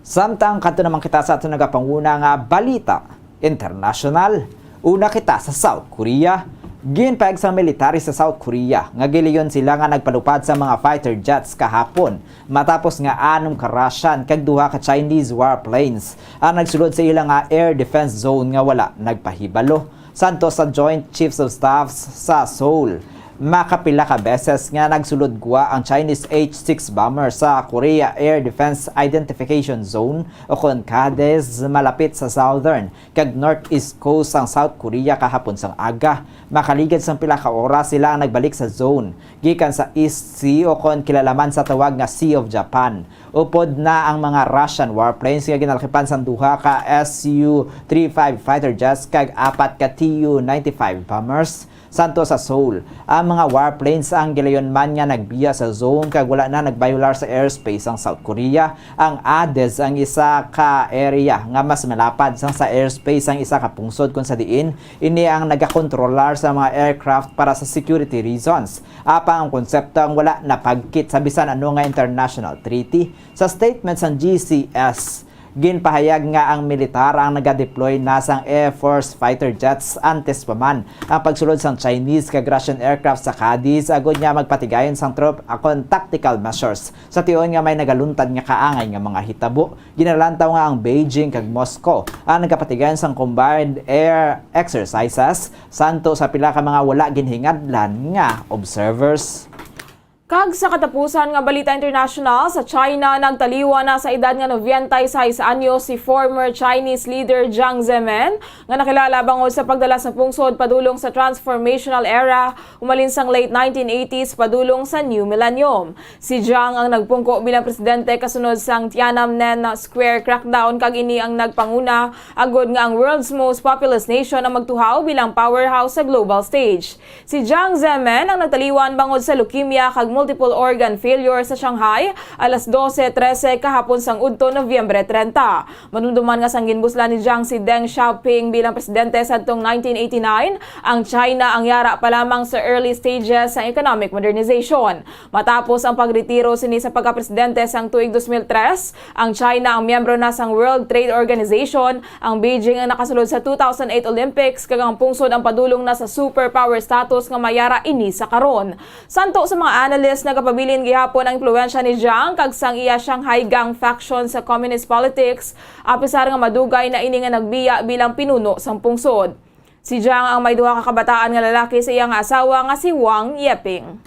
Samtang kadto naman kita sa aton nagapanguna nga balita internasyonal. Una kita sa South Korea. Ginpahayag sang military sa South Korea nga gilayon sila nga nagpalupad sa mga fighter jets kahapon, matapos nga anom ka Russian kag duha ka Chinese warplanes ang nagsulod sa ila nga air defense zone nga wala nagpahibalo. Santo sa Joint Chiefs of Staffs sa Seoul, makapila ka beses nga nagsulod gwa ang Chinese H six bomber sa Korea Air Defense Identification Zone o kon KADEZ, malapit sa southern kag northeast coast sang South Korea kahapon sang aga. Makaligad sang pila ka oras sila ang nagbalik sa zone gikan sa East Sea o kon kilala man sa tawag nga Sea of Japan. Upod na ang mga Russian warplanes nga ginalakipan sang duha ka S U three five fighter jets kag apat ka T U ninety-five bombers. Santo sa Seoul, ang mga warplanes ang gilayon man nga nagbiya sa zone kag wala na nagbayular sa airspace sang South Korea. Ang KADEZ ang isa ka area nga mas malapad sang sa airspace sang isa ka pungsod, kung sa diin ini ang nagakontrolar sa mga aircraft para sa security reasons. Apang ang konsepto ang wala napagkit sa bisan ano nga international treaty. Sa statement sang G C S, ginpahayag nga ang militar ang nagadeploy na sang Air Force fighter jets antes pa man ang pagsulod sang Chinese kag Russian aircraft sa KADEZ agud nga magpatigayon sang troop akon tactical measures. Sa tion nga may nagaluntad nga kaangay nga mga hitabo, ginalantaw nga ang Beijing kag Moscow ang nagapatigayon sang combined air exercises santo sa pila ka mga wala ginhingadlan nga observers. Kag sa katapusan nga balita internasyonal, sa China, nagtaliwan na sa edad nga nobenta y seis anyos si former Chinese leader Jiang Zemin, nga nakilala bangod sa pagdala sa pungsod padulong sa transformational era, umalin sang late nineteen eighties padulong sa New Millennium. Si Jiang ang nagpungko bilang presidente kasunod sang Tiananmen Square crackdown, kag ini ang nagpanguna agud nga ang world's most populous nation ang magtuhaw bilang powerhouse sa global stage. Si Jiang Zemin ang nagtaliwan bangod sa leukemia kag multiple organ failure sa Shanghai, alas dose trese kahapon sang udto, Nobyembre trenta. Madumduman nga sang ginbuslan ni Jiang si Deng Xiaoping bilang presidente sadtong nineteen eighty-nine, ang China ang yara pa lamang sa early stages sang economic modernization. Matapos ang pagretiro sini sa pagkapresidente sang tuig dos mil tres, ang China ang miyembro na sang World Trade Organization, ang Beijing ang nakasulod sa two thousand eight Olympics, kag ang pungsod ang padulong na sa superpower status nga may ara ini sa karon. Santo sa mga analyst, nagapabilin gihapon ang impluwensya ni Jiang kag sang iya Shanghai Gang faction sa communist politics, apisar nga madugay na ini nga nagbiya bilang pinuno sang pungsod. Si Jang ang may duha ka kabataan nga lalaki sa iyang asawa nga si Wang Yeping.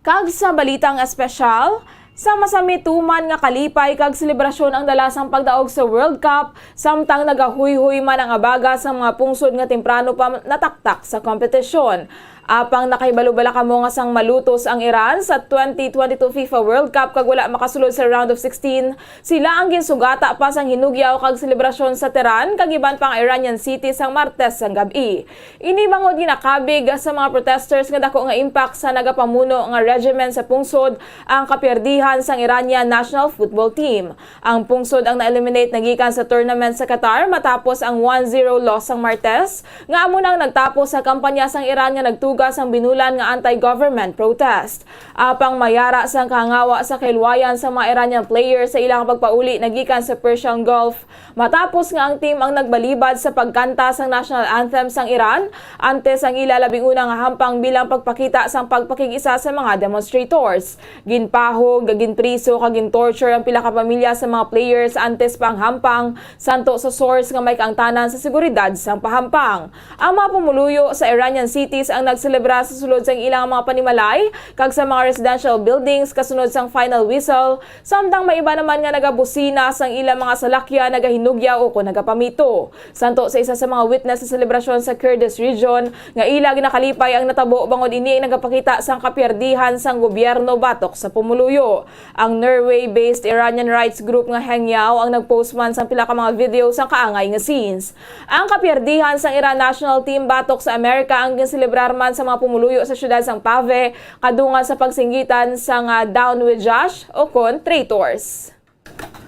Kag sa balitang espesyal, sa masami tuman nga kalipay kag selebrasyon ang dala sang pagdaog sa World Cup, samtang nagahuyhoy man ang abaga sang mga pungsod nga temprano pa nataktak sa kompetisyon. Apang nakahibalo bala kamo nga sang malutos ang Iran sa twenty twenty-two FIFA World Cup kag wala makasulod sa round of sixteen, sila ang ginsugata pa sang hinugyaw kag selebrasyon sa Tehran kag iban pa nga Iranian city sang Martes sang gab-i. Ini bangod ginakabig sa mga protesters nga dako nga impact sa nagapamuno nga regime sa pungsod ang kapiyerdihan sang Iranian national football team. Ang pungsod ang na-eliminate na gikan sa tournament sa Qatar matapos ang one zero loss sang Martes, nga amo na ang nagtapos sa kampanya sang Iran nga nagtuga sang binulan nga anti-government protest. Apang mayara sang kahangawa sa kahilwayan sa mga Iranian players sa ilang pagpauli na gikan sa Persian Gulf, matapos nga ang team ang nagbalibad sa pagkanta sang national anthem sang Iran, antes ang ila labing una nga hampang bilang pagpakita sang pagpakig-isa sa mga demonstrators. Ginpahog, ginpriso, kag gintorture ang pila ka pamilya sa mga players antes pa ang hampang, santo sa source nga may kaangtanan sa seguridad sang pahampang. Ang mga pumuluyo sa Iranian cities ang nagselebra sa sulod sang ilang mga panimalay kag sa mga residential buildings kasunod sang final whistle, samtang may iba naman nga nagabusina sang ilang mga salakyan, nagahinugyaw ukon nagapamito. Santo sa isa sa mga witness sa selebrasyon sa Kurdish region nga ila ginakalipay ang natabo, bangod ini ang nagapakita sang kapiyerdihan sang gobyerno batok sa pumuluyo. Ang Norway-based Iranian rights group nga Hengyaw ang nag-post man sang pila ka mga video sang kaangay nga scenes. Ang kapiyerdihan sang Iran national team batok sa Amerika ang ginselebrar man sa mga pumuluyo sa siyudad sang Pave, kadungan sa pagsinggitan sang, ah, "Down with Josh" ukon traitors.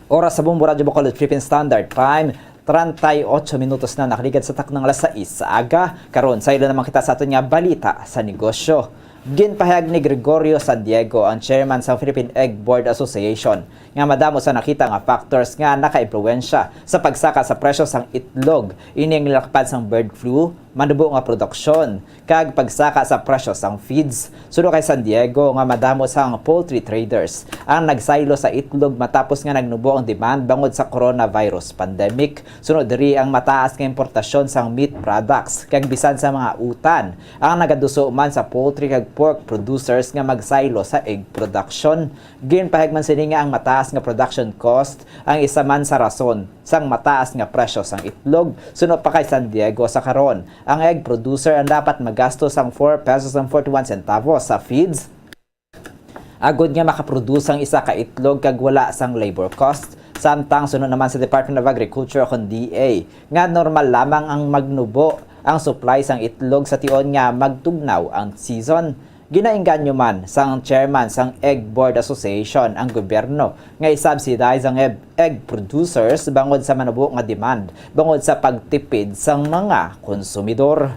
Oras sa Bombo Radyo Bacolod Philippine Standard Time, treinta y ocho minutos na nakaligad sa taknang alas sais sa aga. Karon, saylo naman kita sa aton nga balita sa negosyo. Ginpahayag ni Gregorio San Diego, ang chairman sa Philippine Egg Board Association, nga madamo sa nakita nga factors nga nakaimpluwensya sa pagsaka sa presyo sang itlog. Ini ang nilakpan sang bird flu, manubo nga produksyon, kag pagsaka sa presyo sang feeds. Suno kay San Diego, nga madamo sang poultry traders ang nagsaylo sa itlog matapos nga nagnubo ang demand bangod sa coronavirus pandemic. Sunod diri ang mataas nga importasyon sang meat products kag bisan sa mga utan ang nagaduso man sa poultry kag pork producers nga magsaylo sa egg production. Ginpahayag man sini nga ang mataas nga production cost ang isa man sa rason sang mataas nga presyo sang itlog. Suno pa kay San Diego, sa karon, ang egg producer ang dapat magasto sang four pesos and forty-one centavos sa feeds agod nga makaproduce ang isa ka itlog kag wala sang labor cost. Samtang suno naman sa Department of Agriculture, kon D A, nga normal lamang ang magnubo ang supply sang itlog sa tion nga magtugnaw ang season. Ginaengganyo man sang chairman sang Egg Board Association ang gobyerno nga i-subsidize ang eb-, egg producers bangod sa manubo nga demand, bangod sa pagtipid sang mga konsumidor.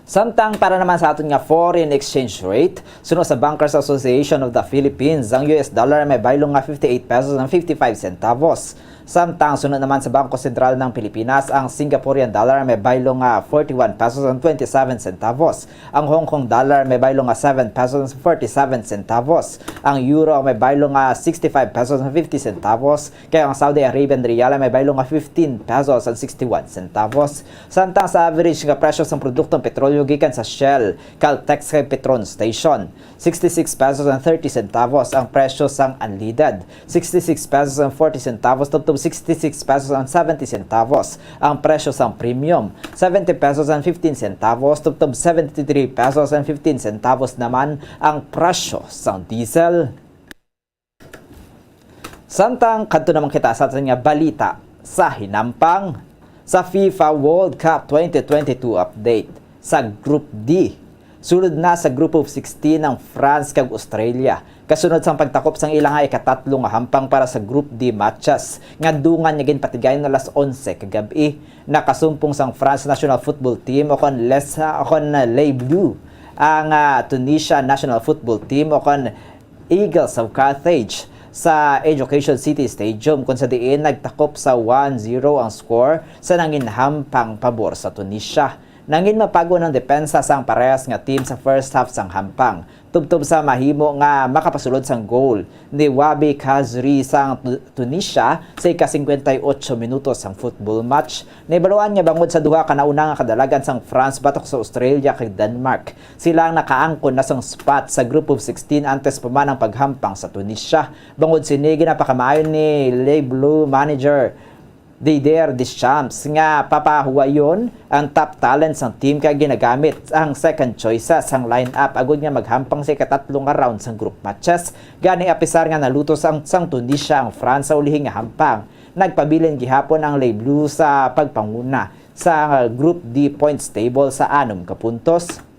Samtang para naman sa aton nga foreign exchange rate, suno sa Bankers Association of the Philippines, ang U S dollar may baylo nga fifty-eight pesos and fifty-five centavos. Samtang suno naman sa Bangko Sentral ng Pilipinas, ang Singaporean dollar may baylo nga forty-one pesos and twenty-seven centavos. Ang Hong Kong dollar may baylo nga seven pesos and forty-seven centavos. Ang euro may baylo nga sixty-five pesos and fifty centavos. Kay ang Saudi Arabian riyal may baylo nga fifteen pesos and sixty-one centavos. Samtang sa average nga presyo sang produktong petrolyo gikan sa Shell, Caltex kag Petron Station, sixty-six pesos and thirty centavos ang presyo sang unleaded, sixty-six pesos and forty centavos tubtob sixty-six pesos and seventy centavos ang presyo sang premium, seventy pesos and fifteen centavos tubtob seventy-three pesos and fifteen centavos naman ang presyo sang diesel. Samtang kadto naman kita sa aton nga balita sa hinampang. Sa FIFA World Cup twenty twenty-two update, sa Group D, sulod na sa Group of sixteen ang France kag Australia, kasunod sang pagtakop sang ila nga ikatatlo nga hampang para sa Group D matches nga dungan nga ginpatigayon alas onse kagab-i. Nakasumpong sang France national football team, o kon Les, o kon Les Bleus, ang, ah, Tunisia national football team, o kon Eagles of Carthage, sa Education City Stadium, kung sa diin nagtakop sa one zero ang score sa nanginhampang pabor sa Tunisia. Nangin mapagon ang depensa sang parehas nga team sa first half sang hampang, tubtob sa mahimo nga makapasulod sang goal ni Wabi Khazri sang Tu-, Tunisia sa ika-singkwenta y ocho minutos sang football match. Nahibaluan nga bangod sa duha ka nauna nga kadalagan sang France batok sa Australia kag Denmark, sila ang nakaangkon na sang spot sa Group of sixteen antes pa man ang paghampang sa Tunisia. Bangod sini, ginapakamaayo ni Les Bleus manager Didier Deschamps nga papahuwayon ang top talent sang team kag ginagamit ang second choices sang lineup agud nga maghampang sa ikatatlo nga round sang group matches. Gani, apisar nga nalutos ang sang Tunisia ang France sa ulihi nga hampang, nagpabilin gihapon ang Les Bleus sa pagpanguna sa Group D points table sa anom ka puntos.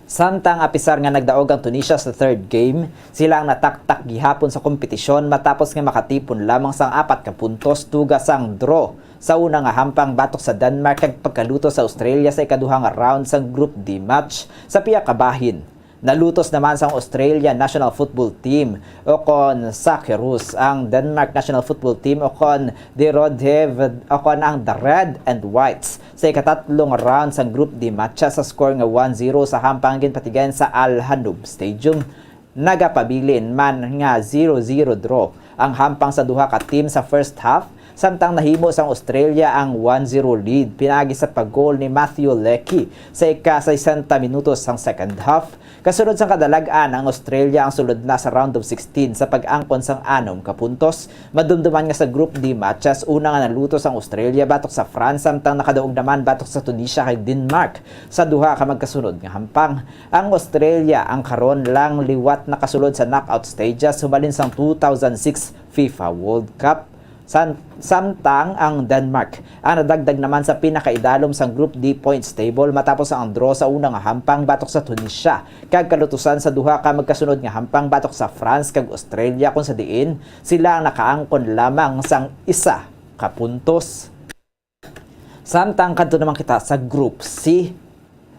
Samtang apisar nga nagdaog ang Tunisia sa third game, sila ang nataktak gihapon sa kompetisyon matapos nga makatipon lamang sang apat ka puntos tuga sang draw sa una nga hampang batok sa Denmark kag pagkalutos sa Australia sa ikaduha nga round sang Group D match sa pihak ka bahin. Nalutos naman sang Australia national football team o kon Socceroos ang Denmark national football team o kon De Røde Hve-, o kon ang The Red and Whites sa ikatatlo nga round sang Group D matcha sa score nga one zero sa hampang ginpatigayon sa Al Hanoum Stadium. Nagapabilin man nga zero zero draw ang hampang sa duha ka team sa first half, samtang nahimo sang Australia ang one zero lead pinaagi sa pag-goal ni Matthew Leckie sa ika-sesenta minutos sang second half. Kasunod sang kadalag-an, ang Australia ang sulod na sa round of sixteen sa pag-angkon sang anom ka puntos. Madumduman nga sa Group D matches, una nga nalutos ang Australia batok sa France, samtang nakadaog naman batok sa Tunisia kag Denmark sa duha ka magkasunod nga hampang. Ang Australia ang karon lang liwat nakasulod sa knockout stages humalin sang two thousand six FIFA World Cup. San-, samtang ang Denmark ang nadagdag naman sa pinakaidalom sang Group D points table matapos ang draw sa una nga hampang batok sa Tunisia, kag kalutusan sa duha ka magkasunod nga hampang batok sa France kag Australia, kung sa diin sila ang nakaangkon lamang sang isa ka puntos. Samtang kadto naman kita sa Group C.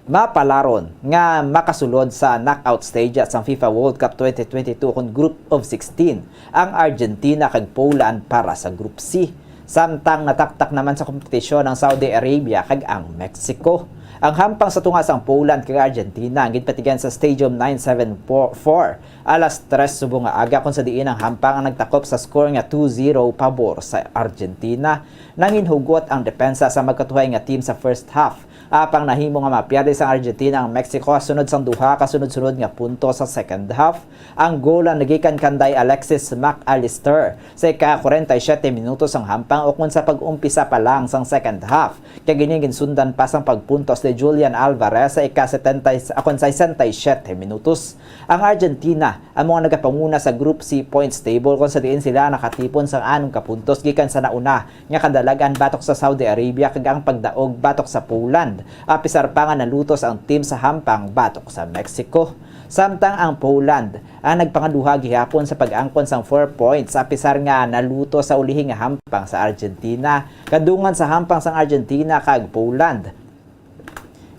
Mapalaron nga makasulod sa knockout stage sang FIFA World Cup twenty twenty-two kon Group of sixteen ang Argentina kag Poland para sa Group C. Samtang nataktak naman sa kompetisyon ang Saudi Arabia kag ang Mexico. Ang hampang sa tunga sang Poland kag Argentina ang ginpatigayon sa Stadium nine seven four alas tres subong nga aga, kung sa diin ang hampang ang nagtakop sa score nga two zero pabor sa Argentina. Nanginhugot ang depensa sa magkatuhay nga team sa first half, apang nahimo nga mapierde sang Argentina ang Mexico sunod sang duha ka sunod-sunod nga punto sa second half. Ang goal ang nagikan kanday Alexis Mac Allister sa ika-kwarenta y siyete minutos sang hampang ukon sa pag-umpisa pa lang sang second half, kag ini ginsundan pa sang pagpuntos ni Julian Alvarez sa ika-setenta ukon sesenta y siyete minutos. Ang Argentina amo nga nagapanguna sa Group C points table, kung sa diin sila nakatipon sang anom ka puntos gikan sa nauna nga kadalag-an batok sa Saudi Arabia kag ang pagdaog batok sa Poland, apisar pa nga nalutos ang team sa hampang batok sa Mexico. Samtang ang Poland ang nagpangaduha gihapon sa pag-angkon sang four points, apisar nga nalutos sa ulihi nga hampang sa Argentina. Kadungan sa hampang sang Argentina kag Poland,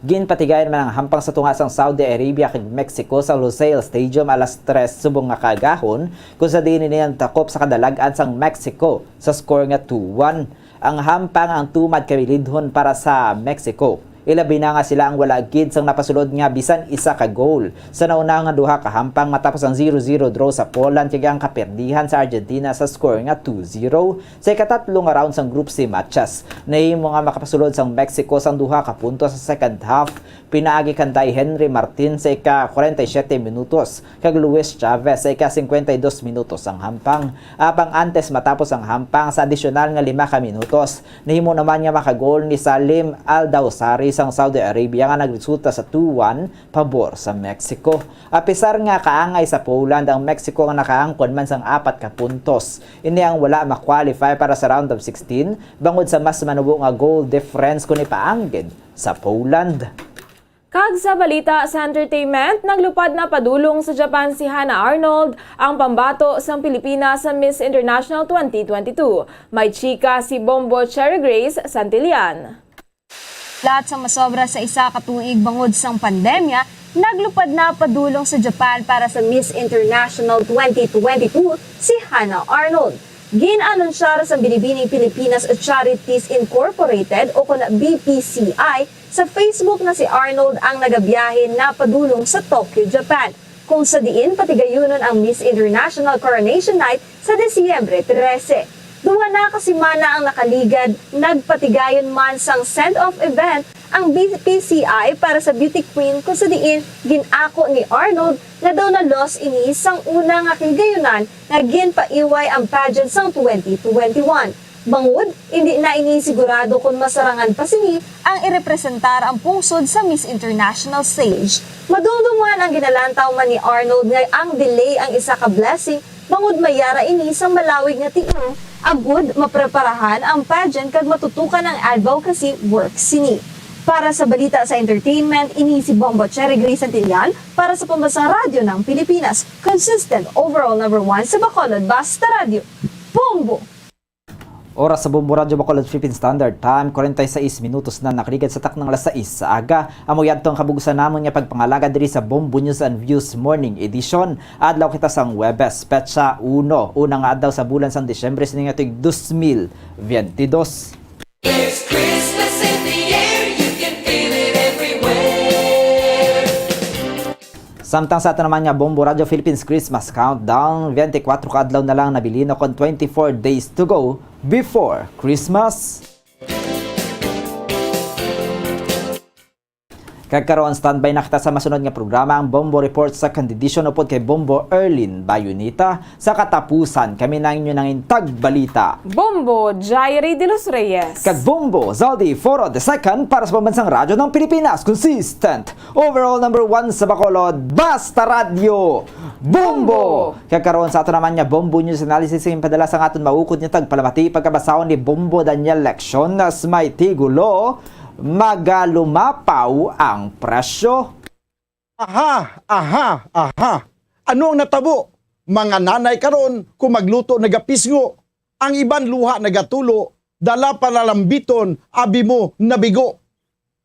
ginpatigayon man ang hampang sa tunga sang Saudi Arabia kag Mexico sa Lusail Stadium alas tres subong nga kaagahon, kung sa diin ini ang takop sa kadalag-an sang Mexico sa score nga two one. Ang hampang ang tumad kabilidhon para sa Mexico, ilabi na nga sila ang wala gid sang napasulod nga bisan isa ka goal sa nauna nga duha ka hampang, matapos ang zero zero draw sa Poland kag ang kaperdihan sa Argentina sa score nga two zero. Sa ikatatlo nga round sang Group C matches, nahimo nga makapasulod sang Mexico sang duha ka punto sa second half, pinaagi kanday Henry Martin sa ika-kwarenta y siyete minutos kag Luis Chavez sa ika-singkwenta y dos minutos sang hampang. Apang antes matapos ang hampang, sa adisyonal nga lima ka minutos, nahimo naman nga makagol ni Salim Al-Dawsari sang Saudi Arabia nga nagresulta sa two one pabor sa Mexico. Apisar nga kaangay sa Poland ang Mexico nga nakaangkon man sang apat ka puntos, ini ang wala ma-qualify para sa round of sixteen bangod sa mas manubo nga goal difference kon ipaanggid sa Poland. Kag sa balita sa entertainment, naglupad na padulong sa Japan si Hannah Arnold, ang pambato sang Pilipinas sa Miss International twenty twenty-two. May chika si Bombo Cherry Grace Santillan. Lahat sa masobra sa isa ka tuig bangod sang pandemya, naglupad na padulong sa Japan para sa Miss International twenty twenty-two si Hannah Arnold. Gin-anunsyar sa Binibining Pilipinas Charities Incorporated o kon B P C I Sa Facebook na si Arnold ang nagabiyahe na padulong sa Tokyo, Japan, kung sa diin patigayunon ang Miss International Coronation Night sa Disyembre trese. Duha na ka semana ang nakaligad, nagpatigayon man sang send-off event ang B P C I para sa beauty queen, kung sa diin gin-ako ni Arnold nga daw na-lost ini sang una nga kahigayunan nga ginpaiway ang pageant sang twenty twenty-one. Bangod, indi na ini sigurado kon masarangan pa sini ang irepresentar ang pungsod sa Miss International stage. Madumdom man ang ginalantaw man ni Arnold nga ang delay ang isa ka blessing, bangod may yara ini sang malawig nga tiil, agud mapreparahan ang pageant kag matutukan ang advocacy work sini. Para sa balita sa entertainment, ini si Bombo Cherry Gray Santillan para sa Pambansang Radyo ng Pilipinas, consistent overall number one sa Bacolod, Basta Radyo. Bombo! Oras sa Bombo Radyo Bacolod Philippine Standard Time, kwarenta y seis minutos na nakaligad sa taknang alas sais sa aga. Amo yadto ang kabug-usan namon nga pagpangalagad diri sa Bombo News and Views Morning Edition. Adlaw kita sang Huwebes, petsa uno, una nga adlaw sa bulan sang Disyembre sini nga tuig dos mil veintidós. There's Christmas in the air, you can feel it everywhere. Samtang sa ato naman nga Bombo Radyo Philippines Christmas Countdown, twenty-four ka adlaw na lang nabilin, kon twenty-four days to go before Christmas. Kag karon, standby na kita sa masunod nga programa, ang Bombo Report sa Candidation upod kay Bombo Erlin Bayunita. Sa katapusan, kami na ang inyo nangin tagbalita, Bombo Jairi de los Reyes. Kag Bombo Zaldi Foro the second para sa Pambansang Radyo ng Pilipinas. Consistent, overall number one sa Bacolod, Basta Radyo, Bombo! Bombo! Kag karon sa ato naman nga Bombo News Analysis, ang padala sa aton maukod nga tagpalamati, pagkabasahon ni Bombo Daniel Leccion, nas may tigulo, magalumapaw ang presyo. Aha, aha, aha. Ano ang natabo? Mga nanay karon, kung magluto, nagapisngo. Ang iban luha nagatulo, dala pa nalambiton, abi mo, nabigo.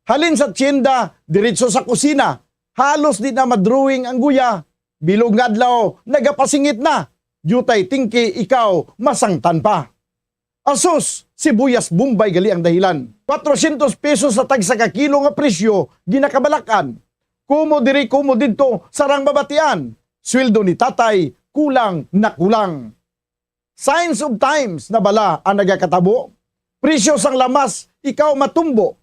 Halin sa tienda, diretso sa kusina. Halos di na madrawing ang guya. Bilog nga adlaw, nagapasingit na. Diutay tingki, ikaw, masangtan pa. Asus, sibuyas Bombay gali ang dahilan. Kwatrocientos pesos sa tagsa ka kilo nga presyo, ginakabalak-an. Kumo diri, kumo didto, sarang mabatian. Sweldo ni tatay, kulang na kulang. Signs of times na bala ang nagakatabo? Presyo sang lamas, ikaw matumbo.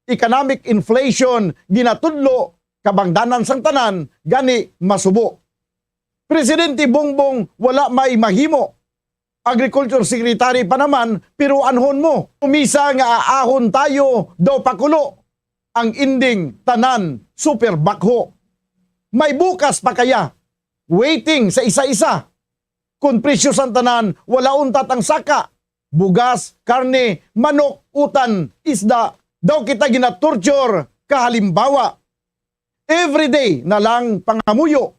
Economic inflation, ginatudlo, kabangdanan sang tanan, gani masubo. Presidente Bongbong, wala may mahimo. Agriculture Secretary pa naman, pero anhon mo. Umisa nga aahon tayo, daw pakulo. Ang ending, tanan, super bakho. May bukas pa kaya? Waiting sa isa-isa. Kon presyo sang tanan, wala untat ang saka. Bugas, karne, manok, utan, isda, daw kita ginatorture, kahalimbawa. Everyday na lang pangamuyo.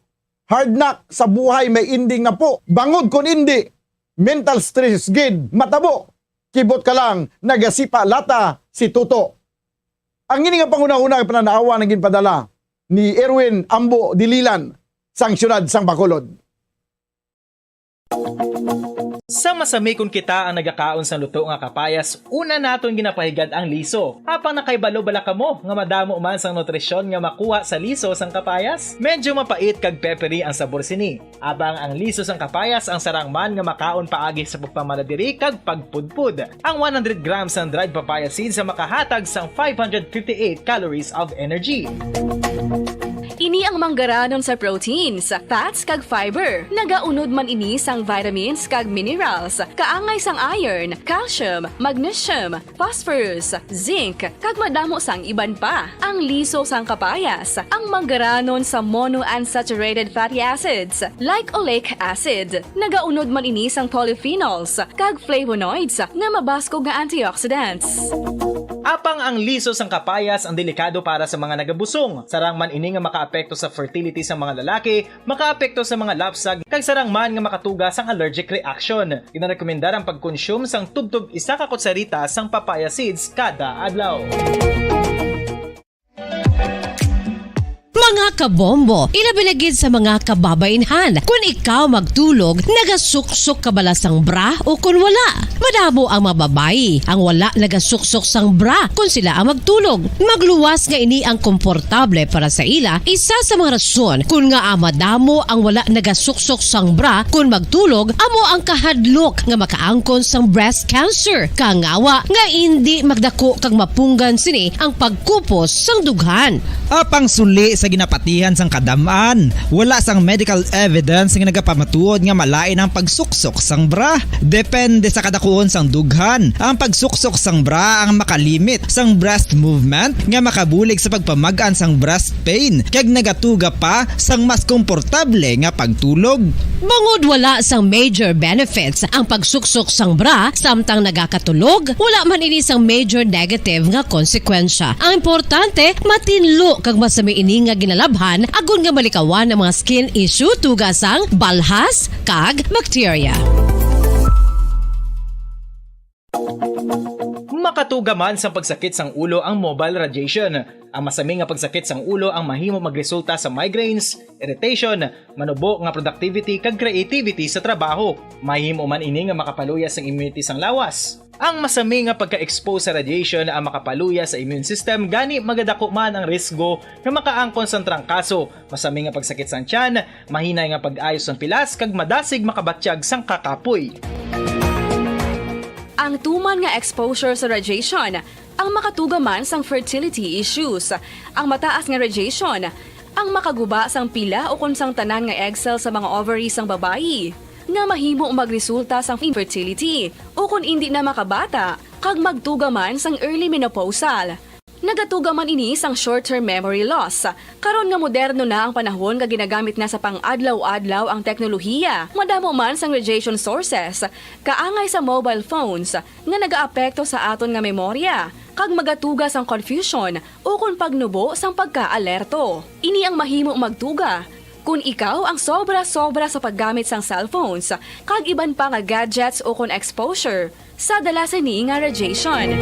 Hard knock sa buhay may ending na po. Bangod kon indi, mental stress gid matabo. Kibot ka lang, nagasipa lata si Toto. Ang ini nga panghunahuna nga pananawan ang ginpadala ni Erwin Ambo Dililan sang siyudad sang Bacolod. Sa masami kon kita ang nagakaon sang luto nga kapayas, una naton ginapahigad ang liso. Apang nakahibalo bala kamo nga madamo man sang nutrisyon nga makuha sa liso sang kapayas? Medyo mapait kag peppery ang sabor sini. Apang ang liso sang kapayas ang sarang man nga makaon paagi sa pagpamaladiri kag pagpudpod. Ang one hundred grams sang dried papaya seeds ang makahatag sang five hundred fifty-eight calories of energy. Ini ang manggaranon sa proteins, fats, kag fiber. Nagaunod man ini sang vitamins kag minerals, kaangay sang iron, calcium, magnesium, phosphorus, zinc, kag madamo sang iban pa. Ang liso sang kapayas, ang manggaranon sa monounsaturated fatty acids, like oleic acid. Nagaunod man ini sang polyphenols kag flavonoids nga mabaskog nga antioxidants. Apang ang liso sang kapayas ang delikado para sa mga nagabusong. Sarang man ini nga makaapekto sa fertility sa mga lalaki, makaapekto sa mga lapsag, kag sarang man nga makatuga sang allergic reaction. Ginarekomendar ang pagkonsume sang tubtob isa ka kutsarita sang papaya seeds kada adlaw. Mga kabombo, ilabi na gid sa mga kababaynhan, kun ikaw magtulog, nagasuksok ka bala sang bra o kun wala? Madamo ang mga babayi ang wala nagasuksok sang bra kun sila ang magtulog. Magluwas nga ini ang komportable para sa ila, isa sa mga rason kun ngaa madamo ang wala nagasuksok sang bra kun magtulog amo ang kahadlok nga makaangkon sang breast cancer. Kangawa nga indi magdako kag mapunggan sini ang pagkupos sang dughan. Apang suli sa ginapatihan sang kadam-an, wala sang medical evidence nga nagapamatuod nga malain ang pagsuksok sang bra. Depende sa kadakuon sang dughan, ang pagsuksok sang bra ang makalimit sang breast movement nga makabulig sa pagpamag-an sang breast pain kag nagatuga pa sang mas komportable nga pagtulog. Bangod wala sang major benefits ang pagsuksok sang bra samtang nagakatulog, wala man ini sang major negative nga konsekwensya. Ang importante, matinlo kag masami ini nga ginalabhan agod nga malikawan ang mga skin issue tuga sang balhas kag bakterya. Makatuga man sang pagsakit sang ulo ang mobile radiation. Ang masami nga pagsakit sang ulo ang mahimo magresulta sa migraines, irritation, manubo nga productivity kag creativity sa trabaho. Mahimo man ini nga makapaluya sang immunity sang lawas. Ang masami nga pagka-expose sa radiation ang makapaluya sa immune system, gani magadako man ang risgo nga makaangkon sang trangkaso, masami nga pagsakit sang tiyan, mahinay nga pag-ayo sang pilas, kag madasig makabatyag sang kakapoy. Ang tuman nga exposure sa radiation ang makatuga man sang fertility issues. Ang mataas nga radiation ang makaguba sang pila ukon sang tanan nga egg cell sa mga ovary sang babayi, nga mahimo magresulta sang infertility ukon indi na makabata kag magtuga man sang early menopausal. Nagatuga man ini sang short-term memory loss. Karon nga moderno na ang panahon nga ginagamit na sa pang-adlaw-adlaw ang teknolohiya, madamo man sang radiation sources, kaangay sa mobile phones, nga nagaapekto sa aton nga memorya, kag magatuga sang confusion ukon pagnubo sang pagka-alerto. Ini ang mahimo magtuga kon ikaw ang sobra-sobra sa paggamit sang cellphones kag iban pa nga gadgets ukon exposure sa dala sini nga radiation.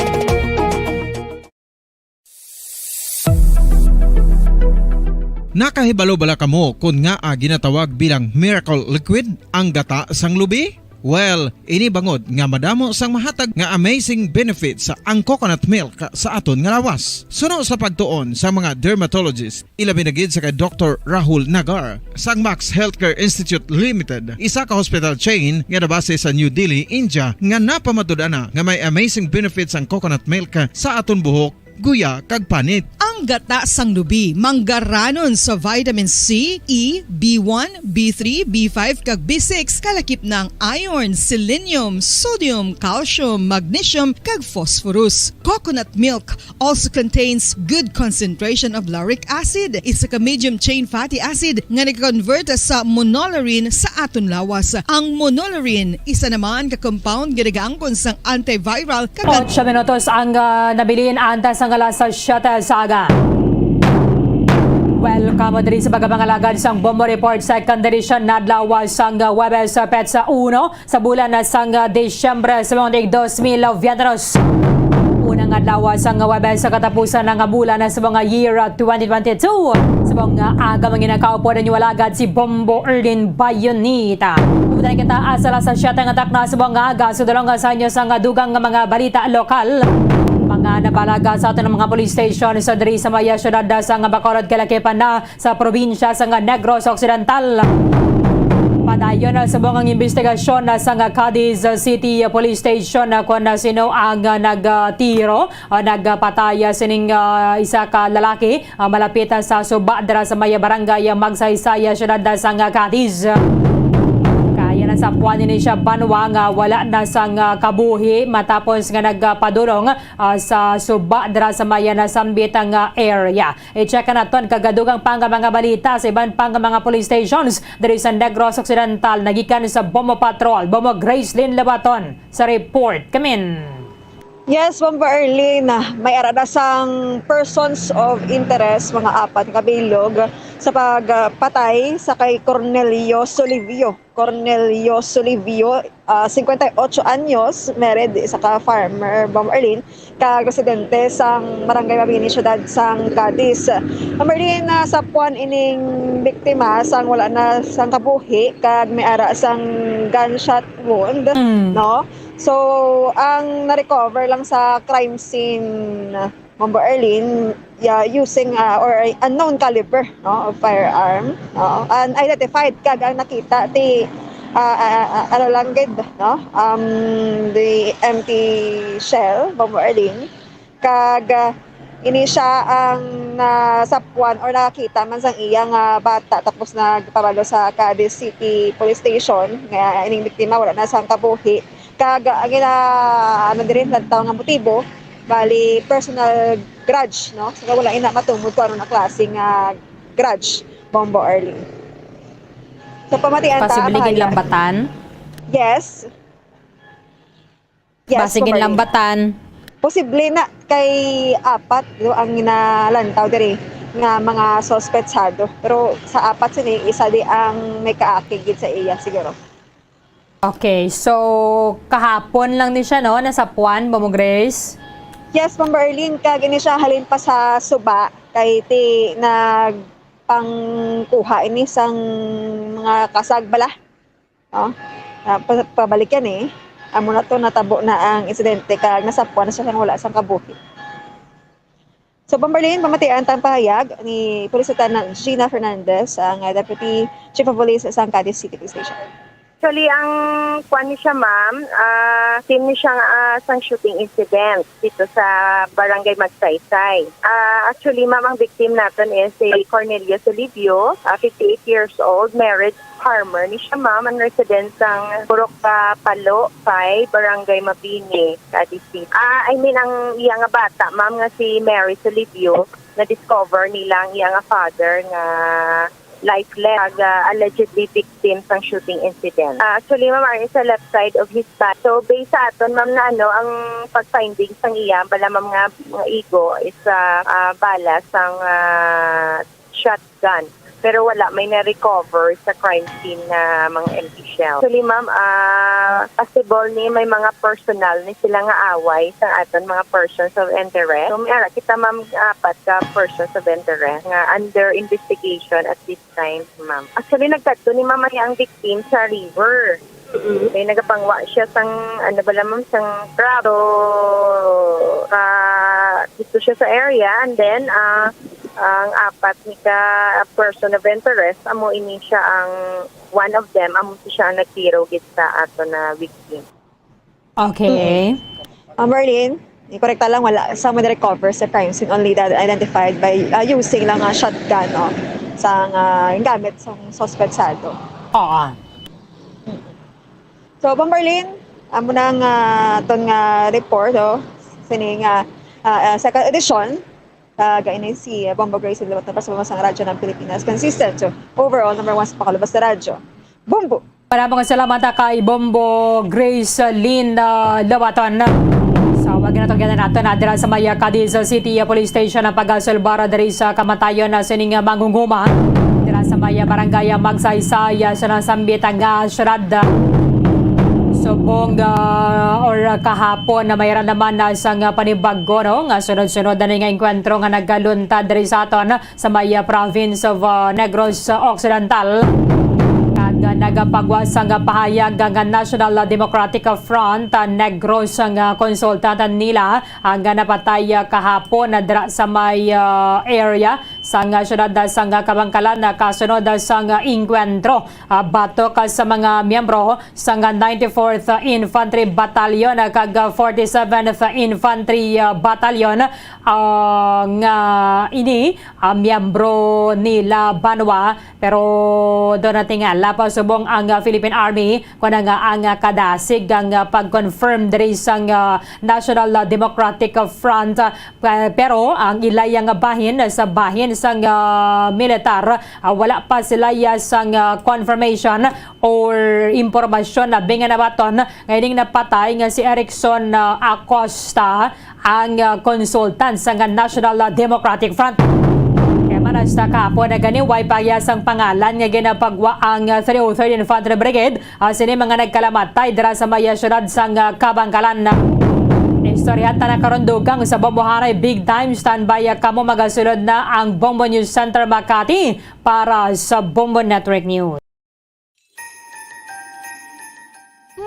Nakahibalo bala kamo kon ngaa ginatawag bilang miracle liquid ang gata sang lubi? Well, ini bangod nga madamo sang mahatag nga amazing benefits ang coconut milk sa aton nga lawas. Suno sa pagtuon sa mga dermatologist, ilabi na gid sa kay Doktor Rahul Nagar sang Max Healthcare Institute Limited, isa ka hospital chain nga nabase sa New Delhi, India, nga napamatud-an na nga may amazing benefits ang coconut milk sa aton buhok, guya, kag panit. Ang gata sang lubi manggaranon sa vitamin C, E, B one, B three, B five, kag B six, kalakip na ang iron, selenium, sodium, calcium, magnesium, kag phosphorus. Coconut milk also contains good concentration of lauric acid, isa ka medium chain fatty acid nga nag-convert sa monolaurin sa aton lawas. Ang monolaurin, isa naman ka compound nga nagaangkon sang antiviral kag Ocho minutos ang, ah, nabilin antes ang alas siyete sa aga. Welcome diri sa pagkapangalagad sang Bombo Report, second edition, adlaw sang Huwebes, petsa uno sa bulan na sang Disyembre sa mga dos mil veintitrés. Unang adlaw sang Huwebes sa katapusan nga bulan na sa mga year twenty twenty-two. Sa mga aga, mga ginakaupo ninyo alagad si Bombo Erlin Bayonita. Pumunta kita sa alas siyete nga takna sa mga aga, sa dulong sa inyo sa nga dugang nga mga balita lokal. Mga nabalaga sa aton mga police station sa diri sa maya syudad sa nga Bacolod, kalakipan na sa probinsya sang Negros Occidental. Padayon na subong ang imbestigasyon na sang Cadiz City Police Station na kon sino ang nagtiro o nagpatay sining, ah, isa ka lalaki, ah, malapit sa suba dira sa may barangay Magsaysay, siyudad sang Cadiz. Kaya nasapuan ini siya banwa nga wala na sang kabuhi matapos nga nagpadulong, ah, sa suba dira sa may nasambit nga area. I-check naton kag dugang pa nga mga balita sa iban pa nga mga police stations diri sa Negros Occidental. Nagikan sa Bombo Patrol, Bombo Gracelyn Lebaton sa report. Kamin. Yes, Bombo Erlin, may ara na sang persons of interest, mga apat ka bilog sa pagpatay sa kay Cornelio Solivio. Cornelio Solivio, ah, cincuenta y ocho anyos, married, isa ka farmer, Bombo Erlin, kag residente sang Barangay Mabini, siyudad sang Cadiz. Ma'am Marlene, nasapuan ining biktima sang wala na sang kabuhi kag may ara sang gunshot wound, Mm. no? So, ang na-recover lang sa crime scene, Bombo Arlene, yeah, using, ah, or a unknown caliber, no, of firearm, no? Unidentified kag ang nakita ti, ah, ah, ah, ano lang gid, no? Um, the empty shell, Bombo Arlene. Kag, ah, ini siya ang nasapuan or nakakita man sang iya nga bata, tapos nagpabalo sa Cadiz City Police Station nga ining biktima wala na sang kabuhi. Kag, ah, ang ina, ano diri, nagtaw nga motibo, bali personal grudge, no? So, wala ina matumod kung ano na klase nga grudge, Bombo Arlene. So, pamatian ta, Posible gid bahaya. Lambatan? Yes. Yes, Basi gid Bombo Arlene. Lambatan. Posible na kay apat, no, ang nalantaw diri nga mga suspetsado. Pero sa apat sini, isa di ang may kaakig gid sa iya siguro. Okay, so kahapon lang ni siya, no, nasapuan, Bombo Grace? Yes, Bombo Arlene, kag ini siya halin pa sa suba, kay ti nagpangkuha ini sang mga kasag bala, no? Ah, pa-, pabalik yan eh. Amo na to, natabo na ang insidente, kag nasapuan na siya sang wala sang kabuhi. So, Bombo Arlene, pamatian tang pahayag ni Police Lieutenant Gina Fernandez, ang, ah, Deputy Chief of Police sa Cadiz City Police Station. Actually, ang kuan ni siya, ma'am, ah, team ni siya nga, ah, sang shooting incident dito sa Barangay Magsaysay. Ah, actually, ma'am, ang victim naton is si Cornelius Olivio, ah, fifty-eight years old, married farmer ni siya, ma'am, ang residence sang Purok, ah, Palo, Pay, Barangay Mabini, Cadiz City. Ah, I mean, ang iya nga bata, ma'am, nga si Mary Solibio, na-discover nila ang iya nga father nga lifeless, ag, ah, allegedly victim sang shooting incident. Ah, actually, ma'am, are sa left side of his thigh. So, based sa aton, ma'am, na ano, ang pag-finding sang iya, bala, ma'am, nga, nga igo is, ah, ah, bala sang, ah, shotgun. Pero wala may na-recover sa crime scene na mga empty shell. Actually, ma'am, ah, possible ni may mga personal ni sila nga away sa aton mga persons of interest. So, may ara kita, ma'am, apat ka persons of interest nga under investigation at this time, ma'am. Actually, nagkadto ni ma'am ang victim sa river. Mm-mm. May nagapangwa siya sang, ano bala, ma'am, sang crab. So, ah, dito siya sa area, and then, ah, ang apat ni ka person of interest, amo ini siya ang, one of them, amo siya ang nagtiro gid sa ato na victim. Okay. Mm-mm. Ah, Merlin, i-correct ta lang, wala sa man recover sa crime scene, only that identified by, ah, using lang nga shotgun, no, sa nga gamit sang suspetsado. Oo. So, Bomberlin, amo na nga aton nga report, oh, sini nga, ah, ah, second edition, ah, gaini si, ah, Bombo Grace Lewat na sa mga radyo ng Pilipinas. Consistent, so, overall, number one sa pakalabas na radyo. Bombo! Maraming salamat, ah, kay Bombo Grace Lynn, ah, Lawaton. Sa wag na itong nato na dira sa may, ah, Cadiz City, ah, Police Station ang pagasulbar diri sa kamatayon na sining, ah, manghunghuma dira sa may, ah, barangay, ah, Magsaysay, ah, sa nasambit nga syudad. Subong, ah, or kahapon na mayroon naman na isang, ah, panibaggo, no, nga sunod-sunod na ni nga engkwentro nga nagaluntad diri sa aton sa may, ah, province of, ah, Negros Occidental. Kag, ah, nagapagwa sang pahayag ang National Democratic Front, ah, Negros, ang, ah, consultant nila ang, ah, napatay, ah, kahapon, ah, dira sa may, ah, area sang, ah, siyudad, ah, sang, ah, Kabankalan, ah, kasunod, ah, sang, ah, engkwentro, ah, batok, ah, sa mga miyembro sang, ah, ninety-fourth Infantry Battalion, ah, kag, ah, forty-seventh Infantry, ah, Battalion, ah, nga ini, ah, miyembro nila banwa. Pero do natingala pa subong ang, ah, Philippine Army, kuno nga ang, ah, kadasig ang, ah, pag-confirm diri sang, ah, National, ah, Democratic Front. Ah, pe-, pero ang ilay nga bahin sa bahin sang, ah, militar, ah, wala pa sila, ah, sang, ah, confirmation or impormasyon na bingan nabaton nga ining napatay nga si Erickson, ah, Acosta ang, ah, consultant sang National Democratic Front. Kaya man hasta kahapon na gani, way pa iya sang pangalan nga ginapagwa ang, ah, three oh third Infantry Brigade, ah, sini mga nagkalamatay dira sa may, ah, siyudad sang, ah, Kabankalan. Istoryahan ta na karon, dugang sa Bombohanay Big Time. Standby kamo, magasulod na ang Bombo News Center Makati para sa Bombo Network News.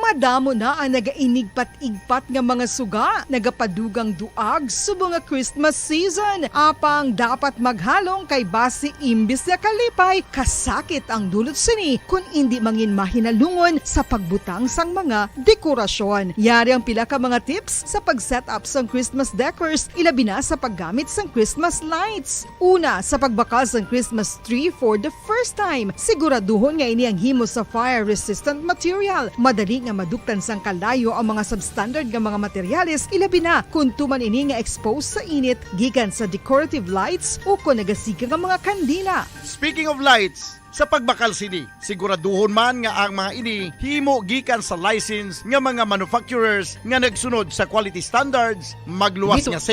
Madamo na ang nagainigpat-igpat nga mga suga, nagapadugang duag subong nga Christmas season. Apang dapat maghalong kay basi imbis nga kalipay, kasakit ang dulot sini kun indi mangin mahinalungon sa pagbutang sang mga dekorasyon. Yari ang pila ka mga tips sa pag-set up sang Christmas decors, ilabi na sa paggamit sang Christmas lights. Una, sa pagbakal sang Christmas tree for the first time, siguraduhon nga ini ang himo sa fire-resistant material. Madali nga maduktan sang kalayo ang mga substandard nga mga materyales, ilabi na kon tuman ini nga exposed sa init gikan sa decorative lights o kon nagasiga nga mga kandila. Speaking of lights, sa pagbakal sini, siguraduhon man nga ang mga ini himo gikan sa license nga mga manufacturers nga nagsunod sa quality standards, magluwas Dito. nga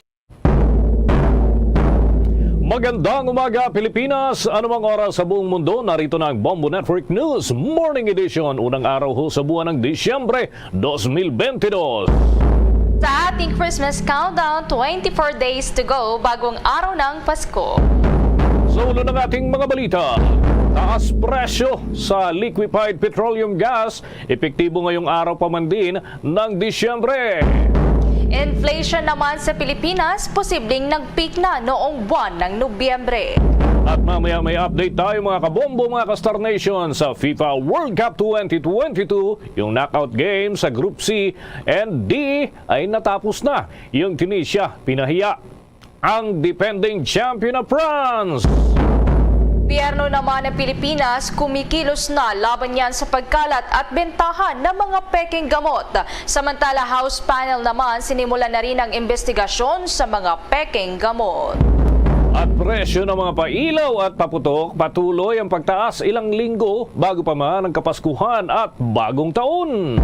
Magandang umaga, Pilipinas! Anumang oras sa buong mundo, narito na ang Bombo Network News Morning Edition. Unang araw ho sa buwan ng Disyembre, dos mil bentidós. Sa ating Christmas countdown, twenty-four days to go, bagong araw ng Pasko. Sa ulo ng ating mga balita, taas presyo sa liquefied petroleum gas, epektibo ngayong araw pa man din ng Disyembre. Inflation naman sa Pilipinas, posibleng nag-peak na noong buwan ng Nobyembre. At mamaya may update tayo, mga kabombo, mga ka-Star Nation, sa FIFA World Cup twenty twenty-two. Yung knockout game sa Group C and D ay natapos na. Yung Tunisia, pinahiya ang defending champion na France. Gobyerno naman ng Pilipinas kumikilos na laban yan sa pagkalat at bentahan ng mga pekeng gamot. Samantala, House panel naman sinimulan na rin ang investigasyon sa mga pekeng gamot. At presyo ng mga pailaw at paputok patuloy ang pagtaas ilang linggo bago pa man ang Kapaskuhan at Bagong Taon.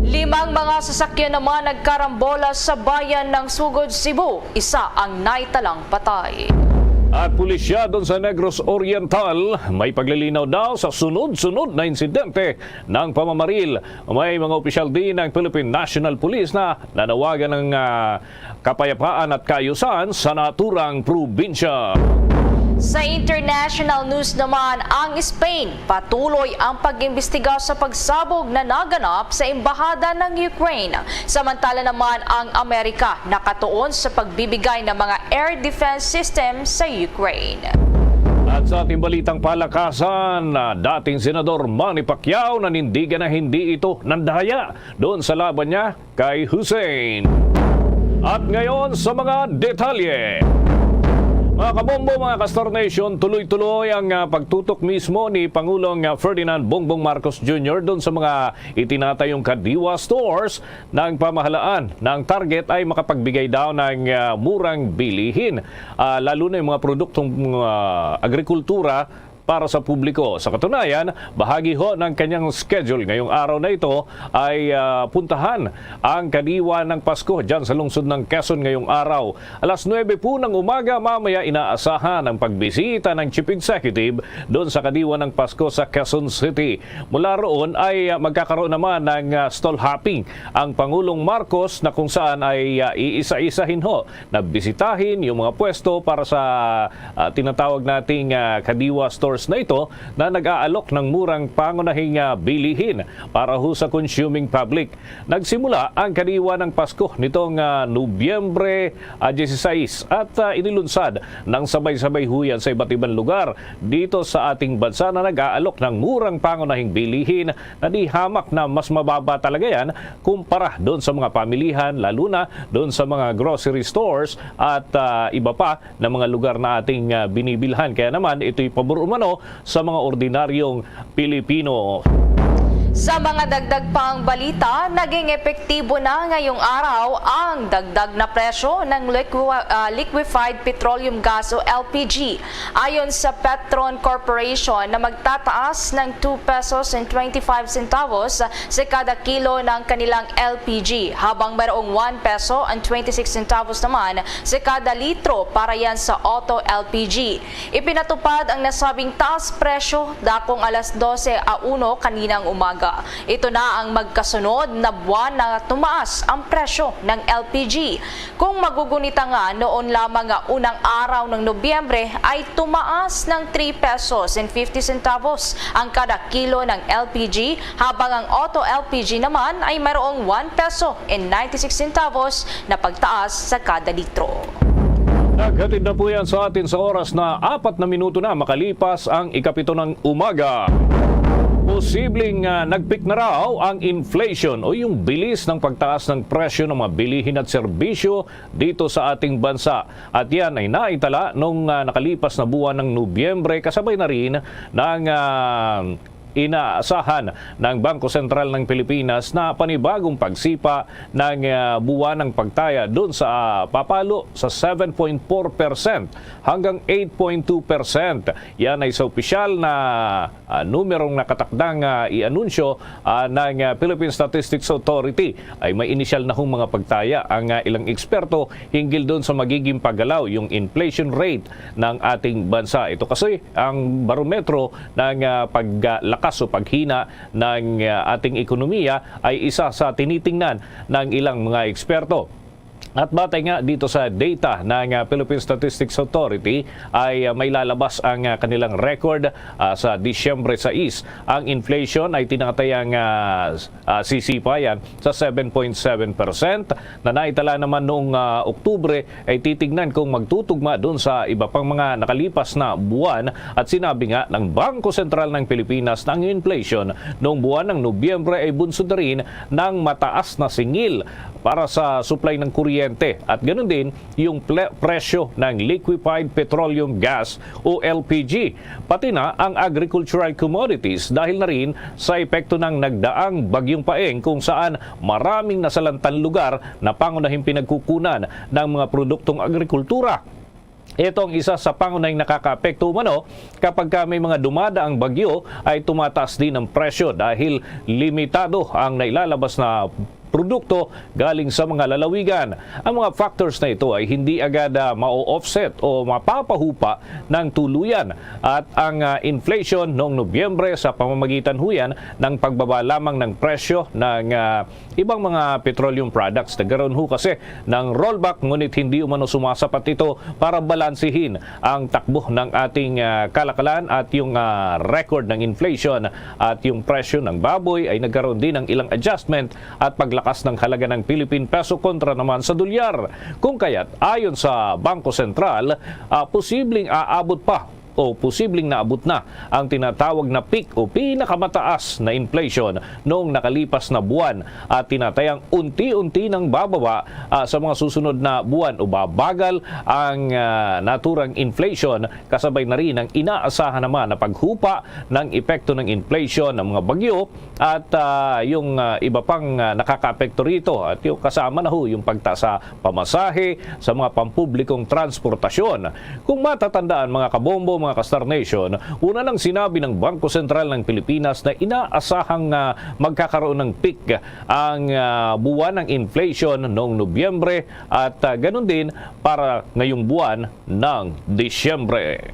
Limang mga sasakyan naman nagkarambola sa bayan ng Sugod, Cebu. Isa ang naitalang patay. At pulisya doon sa Negros Oriental, may paglilinaw daw sa sunod-sunod na insidente ng pamamaril. May mga opisyal din ng Philippine National Police na nanawagan ng, ah, kapayapaan at kaayusan sa naturang probinsya. Sa international news naman, ang Spain patuloy ang pag-imbestiga sa pagsabog na naganap sa embahada ng Ukraine. Samantala naman, ang Amerika nakatuon sa pagbibigay ng mga air defense system sa Ukraine. At sa ating balitang palakasan, ah, dating Senador Manny Pacquiao nanindigan na hindi ito nandaya doon sa laban niya kay Hussein. At ngayon sa mga detalye. Mga kabombo, mga ka-Star Nation, tuloy-tuloy ang, ah, pagtutok mismo ni Pangulong, ah, Ferdinand Bongbong Marcos Junior doon sa mga itinatayong Kadiwa stores ng pamahalaan. Na ang target ay makapagbigay daw ng, ah, murang bilihin, ah, lalo na yung mga produktong, ah, agrikultura para sa publiko. Sa katunayan, bahagi ho ng kanyang schedule ngayong araw na ito ay, ah, puntahan ang Kadiwa ng Pasko dyan sa lungsod ng Quezon ngayong araw. Alas nuebe po ng umaga mamaya, inaasahan ang pagbisita ng Chief Executive doon sa Kadiwa ng Pasko sa Quezon City. Mula roon ay, ah, magkakaroon naman ng, ah, stall hopping ang Pangulong Marcos, na kung saan ay, ah, iisa-isahin ho na bisitahin yung mga pwesto para sa, ah, tinatawag nating, ah, Kadiwa stores na ito na nag-aalok ng murang pangunahing, ah, bilihin para ho sa consuming public. Nagsimula ang Kadiwa ng Pasko nitong, ah, Nobyembre, ah, dieciséis at, ah, inilunsad ng sabay-sabay ho yan sa iba't ibang lugar dito sa ating bansa na nag-aalok ng murang pangunahing bilihin na di hamak na mas mababa talaga yan kumpara doon sa mga pamilihan, lalo na doon sa mga grocery stores at, ah, iba pa na mga lugar na ating, ah, binibilhan. Kaya naman, ito'y pabor umano sa mga ordinaryong Pilipino. Sa mga dagdag pang balita, naging epektibo na ngayong araw ang dagdag na presyo ng liqua-, ah, liquefied petroleum gas o L P G. Ayon sa Petron Corporation na magtataas ng two pesos and twenty-five centavos sa kada kilo ng kanilang L P G, habang mayroong one peso and twenty-six centavos naman sa kada litro para yan sa auto L P G. Ipinatupad ang nasabing taas presyo dakong alas dose a uno kaninang umaga. Ito na ang magkasunod na buwan na tumaas ang presyo ng L P G. Kung magugunita nga, noon lamang nga unang araw ng Nobyembre ay tumaas ng three pesos and fifty centavos ang kada kilo ng L P G, habang ang auto L P G naman ay mayroong one peso and ninety-six centavos na pagtaas sa kada litro. Naghatid na po yan sa atin sa oras na apat na minuto na makalipas ang ikapito ng umaga. Posibleng, ah, nagpik na raw ang inflation o yung bilis ng pagtaas ng presyo ng mga bilihin at serbisyo dito sa ating bansa. At yan ay naitala nung, ah, nakalipas na buwan ng Nobyembre, kasabay na rin ng, ah, inaasahan ng Bangko Sentral ng Pilipinas na panibagong pagsipa ng, ah, buwan ng pagtaya dun sa, ah, papalo sa seven point four percent hanggang eight point two percent. Yan ay sa opisyal na, ah, numerong nakatakdang, ah, i-anunsyo, ah, ng, ah, Philippine Statistics Authority. Ay may inisyal na hong mga pagtaya ang, ah, ilang eksperto hinggil dun sa magiging paggalaw yung inflation rate ng ating bansa. Ito kasi ang barometro ng, ah, paglakas o paghina ng, ah, ating ekonomiya ay isa sa tinitingnan ng ilang mga eksperto. At batay nga dito sa data ng, ah, Philippine Statistics Authority ay, ah, may lalabas ang, ah, kanilang record, ah, sa Disyembre sais. Ang inflation ay tinatayang, ah, s-, ah, sisipa yan sa seven point seven percent na naitala naman noong, ah, Oktubre ay titignan kung magtutugma dun sa iba pang mga nakalipas na buwan. At sinabi nga ng Bangko Sentral ng Pilipinas na ang inflation noong buwan ng Nobyembre ay bunsod na rin ng mataas na singil para sa supply ng kuryente at ganun din yung ple-, presyo ng liquefied petroleum gas o L P G, pati na ang agricultural commodities dahil na rin sa epekto ng nagdaang Bagyong Paeng, kung saan maraming nasalantan lugar na pangunahing pinagkukunan ng mga produktong agrikultura. Ito ang isa sa pangunahing nakakaapekto umano kapag ka may mga dumadaang bagyo, ay tumataas din ang presyo dahil limitado ang nailalabas na produkto galing sa mga lalawigan. Ang mga factors na ito ay hindi agad, ah, ma-offset o mapapahupa ng tuluyan, at ang, ah, inflation noong Nobyembre sa pamamagitan huyan ng pagbaba lamang ng presyo ng, ah, ibang mga petroleum products. Nagkaroon ho kasi ng rollback, ngunit hindi umano sumasapat ito para balansehin ang takbo ng ating, ah, kalakalan at yung, ah, record ng inflation at yung presyo ng baboy ay nagkaroon din ng ilang adjustment at paglakas ng halaga ng Philippine peso kontra naman sa dolyar. Kung kaya't, ayon sa Bangko Sentral, ah, posibleng aabot pa o posibleng naabot na ang tinatawag na peak o pinakamataas na inflation noong nakalipas na buwan, at tinatayang unti-unti nang bababa, ah, sa mga susunod na buwan o babagal ang, ah, naturang inflation, kasabay na rin ang inaasahan naman na paghupa ng epekto ng inflation ng mga bagyo at, ah, yung, ah, iba pang, ah, nakakaapekto rito, at yung kasama na ho yung pagtaas sa pamasahe sa mga pampublikong transportasyon. Kung matatandaan, mga kabombo, mga ka-Star Nation, una nang sinabi ng Bangko Sentral ng Pilipinas na inaasahang, ah, magkakaroon ng peak ang, ah, buwan ng inflation noong Nobyembre at, ah, ganun din para ngayong buwan ng Disyembre.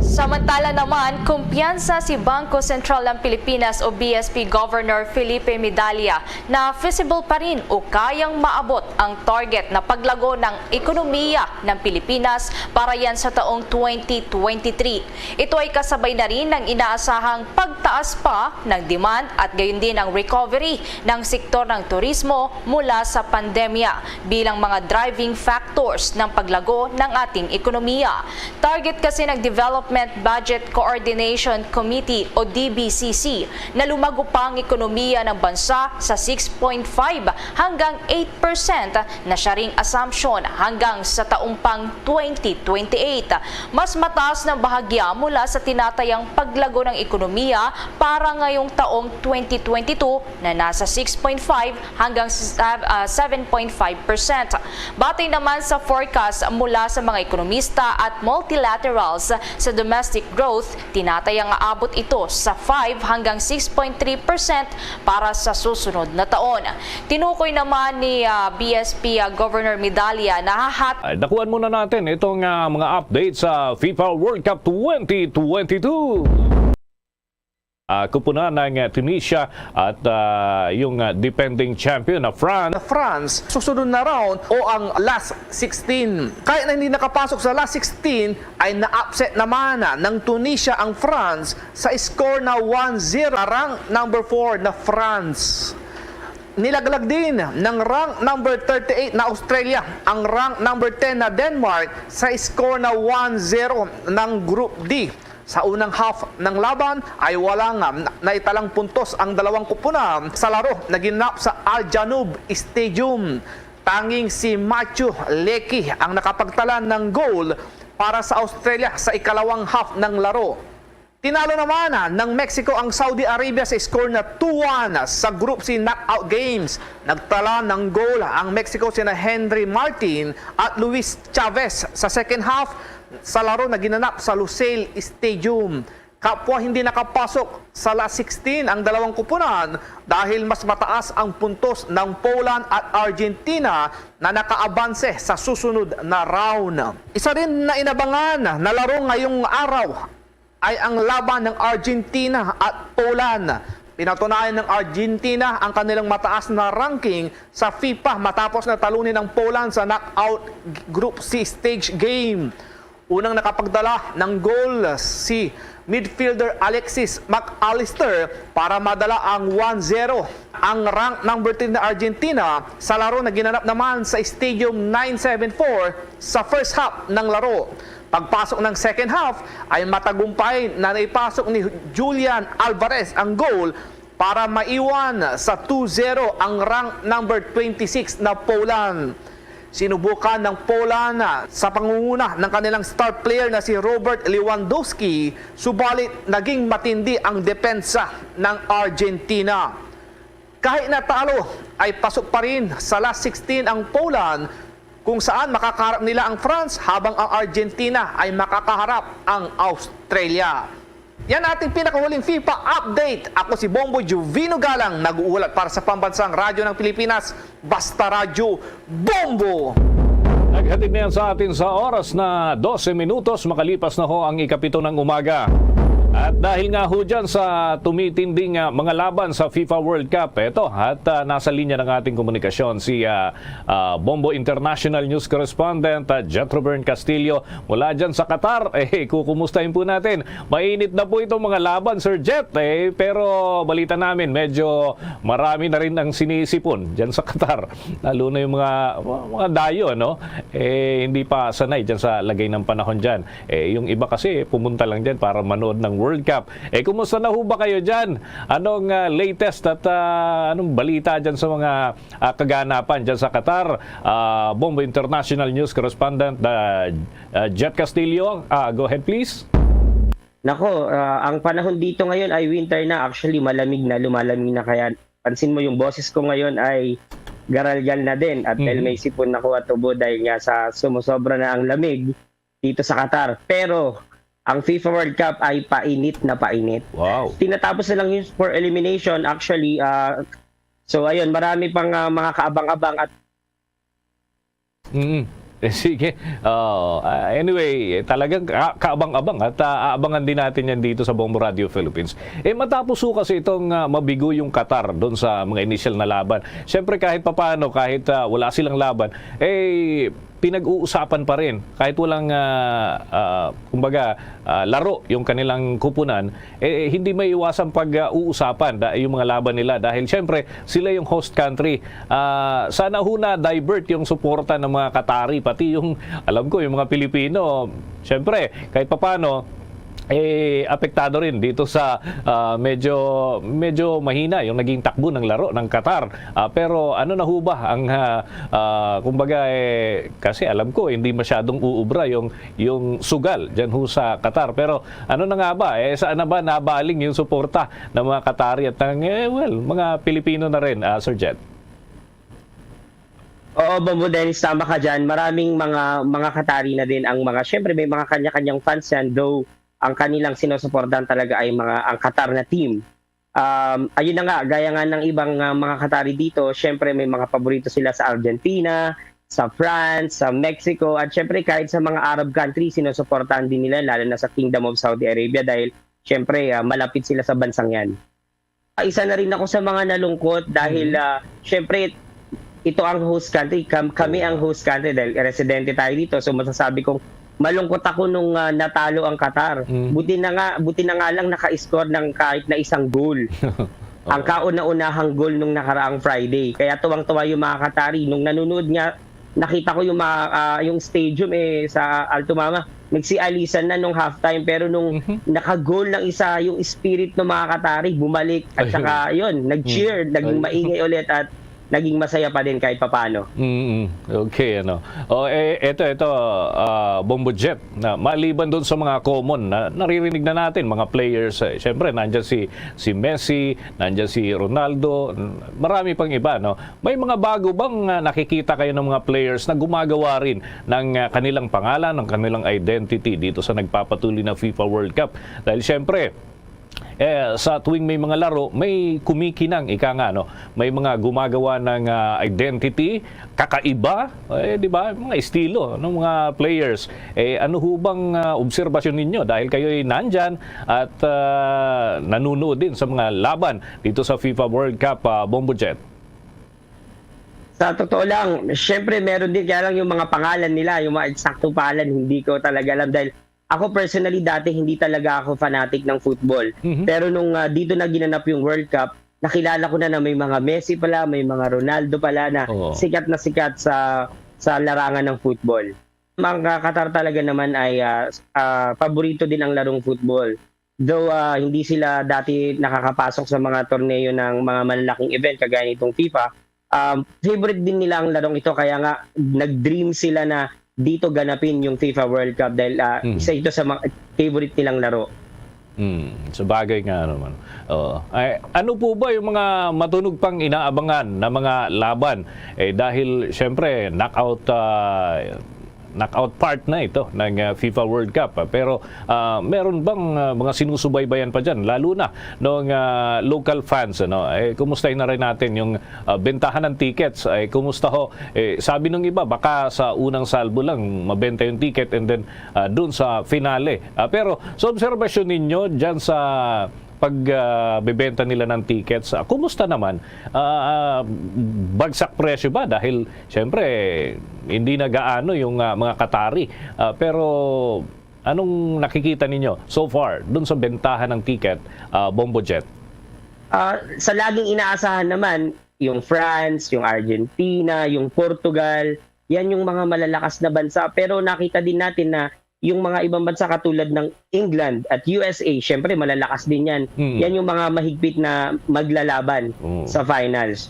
Samantala naman, kumpiyansa si Bangko Sentral ng Pilipinas o B S P Governor Felipe Medalla na feasible pa rin o kayang maabot ang target na paglago ng ekonomiya ng Pilipinas para yan sa taong twenty twenty-three. Ito ay kasabay na rin ng inaasahang pagtaas pa ng demand at gayon din ang recovery ng sektor ng turismo mula sa pandemya bilang mga driving factors ng paglago ng ating ekonomiya. Target kasi ng Development Budget Coordination Committee o D B C C na lumago pa ang ekonomiya ng bansa sa six point five hanggang eight percent na siya ring assumption hanggang sa taong pang twenty twenty-eight. Mas mataas ng bahagya mula sa tinatayang paglago ng ekonomiya para ngayong taong twenty twenty-two na nasa six point five hanggang sa, ah, seven point five percent. Batay naman sa forecast mula sa mga ekonomista at multilaterals sa domestic growth, tinatayang aabot ito sa five hanggang six point three percent para sa susunod na taon. Tinukoy naman ni, ah, B S P, ah, Governor Medalla na hahat Ay, dakuan muna natin itong, ah, mga update sa FIFA World Cup twenty twenty-two. ah, kupunan ng, ah, Tunisia at, ah, yung, ah, defending champion na France. Na France, susunod na round o ang last sixteen. Kahit na hindi nakapasok sa last sixteen, ay na-upset naman, ah, ng Tunisia ang France sa score na one zero. Rank number four na France. Nilaglag din ng rank number thirty-eight na Australia ang rank number ten na Denmark sa score na one zero ng Group D. Sa unang half ng laban ay walang, um, naitalang puntos ang dalawang kupunan sa laro na ginanap sa Al Janoub Stadium. Tanging si Matthew Leckie ang nakapagtala ng goal para sa Australia sa ikalawang half ng laro. Tinalo naman, ah, ng Mexico ang Saudi Arabia sa score na two one sa Group C knockout games. Nagtala ng goal ang Mexico sina Henry Martin at Luis Chavez sa second half sa laro na ginanap sa Lusail Stadium. Kapwa hindi nakapasok sa last sixteen ang dalawang kupunan dahil mas mataas ang puntos ng Poland at Argentina na nakaabanse sa susunod na round. Isa rin na inabangan na laro ngayong araw ay ang laban ng Argentina at Poland. Pinatunayan ng Argentina ang kanilang mataas na ranking sa FIFA matapos na talunin ang Poland sa knockout Group C stage game. Unang nakapagdala ng goal si midfielder Alexis Mac Allister para madala ang one zero. Ang rank number three na Argentina sa laro na ginanap naman sa Stadium nine seven four sa first half ng laro. Pagpasok ng second half ay matagumpay na naipasok ni Julian Alvarez ang goal para maiwan sa two zero ang rank number twenty-six na Poland. Sinubukan ng Poland sa pangunguna ng kanilang star player na si Robert Lewandowski, subalit naging matindi ang depensa ng Argentina. Kahit natalo, ay pasok pa rin sa last sixteen ang Poland, kung saan makakaharap nila ang France habang ang Argentina ay makakaharap ang Australia. Yan ating pinakahuling FIFA update. Ako si Bombo Juvino Galang, nag-uulat para sa Pambansang Radyo ng Pilipinas, Basta Radyo, Bombo! Naghatid na yan sa atin sa oras na dose minutos makalipas na ho ang ikapito ng umaga. At dahil nga ho dyan sa tumitinding, ah, mga laban sa FIFA World Cup, eto, at, ah, nasa linya ng ating komunikasyon si, ah, ah, Bombo International News Correspondent, ah, Jet Robern Castillo. Mula dyan sa Qatar, eh, kukumustahin po natin. Mainit na po itong mga laban, Sir Jet, eh, pero balita namin, medyo marami na rin ang sinisipon dyan sa Qatar. Lalo na yung mga, mga dayo, ano? Eh, hindi pa sanay dyan sa lagay ng panahon dyan. Eh, yung iba kasi pumunta lang dyan para manood ng World Cup. Eh, kumusta na ho ba kayo dyan? Anong, ah, latest at, ah, anong balita dyan sa mga, ah, kaganapan dyan sa Qatar? Ah, Bombo International News Correspondent, ah, ah, Jet Castillo. Ah, go ahead, please. Nako, ah, ang panahon dito ngayon ay winter na. Actually, malamig na, lumalamig na. Kaya pansin mo yung boses ko ngayon ay garalyal na din. At dahil Mhm. may sipon ako at ubo dahil nga sa sumusobra na ang lamig dito sa Qatar. Pero ang FIFA World Cup ay painit na painit. Wow. Tinatapos na lang yung for elimination. Actually, ah, so ayun, marami pang, ah, mga kaabang-abang at Mm. Eh, sige. Oo. Ah, anyway, eh, talagang ka- kaabang-abang at, ah, aabangan din natin yan dito sa Bombo Radio Philippines. Eh, matapos ho kasi itong, ah, mabigo yung Qatar doon sa mga initial na laban. Siyempre, kahit papaano, kahit, ah, wala silang laban, eh, pinag-uusapan pa rin. Kahit walang, ah, ah, kumbaga, ah, laro yung kanilang kupunan, eh, hindi maiwasan pag, ah, uusapan da- yung mga laban nila. Dahil, siyempre, sila yung host country. Ah, sana ho na-divert yung suporta ng mga Qatari, pati yung, alam ko, yung mga Pilipino. Siyempre, kahit papano, eh, apektado rin dito sa, ah, medyo, medyo mahina yung naging takbo ng laro ng Qatar. Ah, pero ano na ho ba ang, ah, ah, kumbaga, eh, kasi alam ko, hindi masyadong uubra yung, yung sugal dyan ho sa Qatar. Pero ano na nga ba? Eh, saan na ba nabaling yung suporta ng mga Qatari at ng, eh, well, mga Pilipino na rin, ah, Sir Jet? Oo, Bombo Dennis, tama ka dyan. Maraming mga, mga Qatari na din ang mga, syempre may mga kanya-kanyang fans yan, though ang kanilang sinusuportahan talaga ay mga, ang Qatar na team. Um, ayun na nga, gaya nga ng ibang, ah, mga Qatari dito, syempre may mga paborito sila sa Argentina, sa France, sa Mexico, at syempre kahit sa mga Arab countries, sinusuportahan din nila, lalo na sa Kingdom of Saudi Arabia dahil Siyempre, ah, malapit sila sa bansang yan. Ah, isa na rin ako sa mga nalungkot dahil, Mhm. ah, siyempre, ito ang host country, kam-, kami Oo. ang host country dahil residente tayo dito. So, masasabi kong malungkot ako nung, ah, natalo ang Qatar. Mhm. Buti na nga, buti na nga lang naka-score ng kahit na isang goal. Ang Oo. kauna-unahang goal nung nakaraang Friday. Kaya tuwang-tuwa yung mga Qatari. Nung nanonood nga, nakita ko yung mga, ah, yung stadium, eh, sa Alto Mama, nagsialisan na nung halftime. Pero nung Mhm. naka-goal ng isa, yung spirit ng mga Qatari, bumalik. At Ayun. saka, yun, nag-cheer, Mm. naging Ayun. maingay ulit at naging masaya pa din kahit papano. Mm, okay, ano. O, eh, eto, eto, ah, Bombo Jet, na maliban dun sa mga common na naririnig na natin, mga players, eh, syempre, nandyan si, si Messi, nandyan si Ronaldo, n-, marami pang iba, no? May mga bago bang, ah, nakikita kayo ng mga players na gumagawa rin ng, ah, kanilang pangalan, ng kanilang identity dito sa nagpapatuloy na FIFA World Cup? Dahil syempre, eh, sa tuwing may mga laro, may kumikinang, ika nga, no? May mga gumagawa ng, ah, identity, kakaiba, eh, di ba? Mga estilo ng mga players. Eh, ano ho bang, ah, obserbasyon ninyo? Dahil kayo'y nandyan at, ah, nanunood din sa mga laban dito sa FIFA World Cup, ah, Bombo Jet. Sa totoo lang, syempre meron din, kaya lang yung mga pangalan nila, yung mga eksaktong pangalan, hindi ko talaga alam dahil ako personally dati hindi talaga ako fanatic ng football. Mhm. Pero nung, ah, dito na ginanap yung World Cup, nakilala ko na na may mga Messi pala, may mga Ronaldo pala na Oo. sikat na sikat sa, sa larangan ng football. Ang, ah, Qatar talaga naman ay, ah, s-, ah, paborito din ang larong football. Though, ah, hindi sila dati nakakapasok sa mga torneo ng mga malalaking event kagaya nitong FIFA, um, favorite din nila ang larong ito. Kaya nga, nag-dream sila na dito ganapin yung FIFA World Cup dahil, ah, Mm. isa ito sa mga favorite nilang laro. Mm, sabagay nga naman. Oo. Ay, ano po ba yung mga matunog pang inaabangan na mga laban? Eh, dahil, syempre, knockout, ah, knockout part na ito ng, ah, FIFA World Cup, ah. Pero, ah, meron bang, ah, mga sinusubaybayan pa dyan? Lalo na nung, ah, local fans, ano? Eh, kumustahin na rin natin yung, ah, bentahan ng tickets. Eh, kumusta ho? Eh, sabi ng iba, baka sa unang salbo lang mabenta yung ticket and then, ah, dun sa finale. Ah, pero sa obserbasyon ninyo dyan sa pag, ah, bebenta nila ng tickets, ah, kumusta naman? Ah, ah, bagsak presyo ba? Dahil, siyempre, hindi na gaano yung, ah, mga Qatari. Ah, pero anong nakikita ninyo so far dun sa bentahan ng ticket, ah, Bombo Jet? Ah, sa laging inaasahan naman, yung France, yung Argentina, yung Portugal, yan yung mga malalakas na bansa. Pero nakita din natin na yung mga ibang bansa katulad ng England at U S A, syempre malalakas din yan. Mm. Yan yung mga mahigpit na maglalaban Mm. sa finals,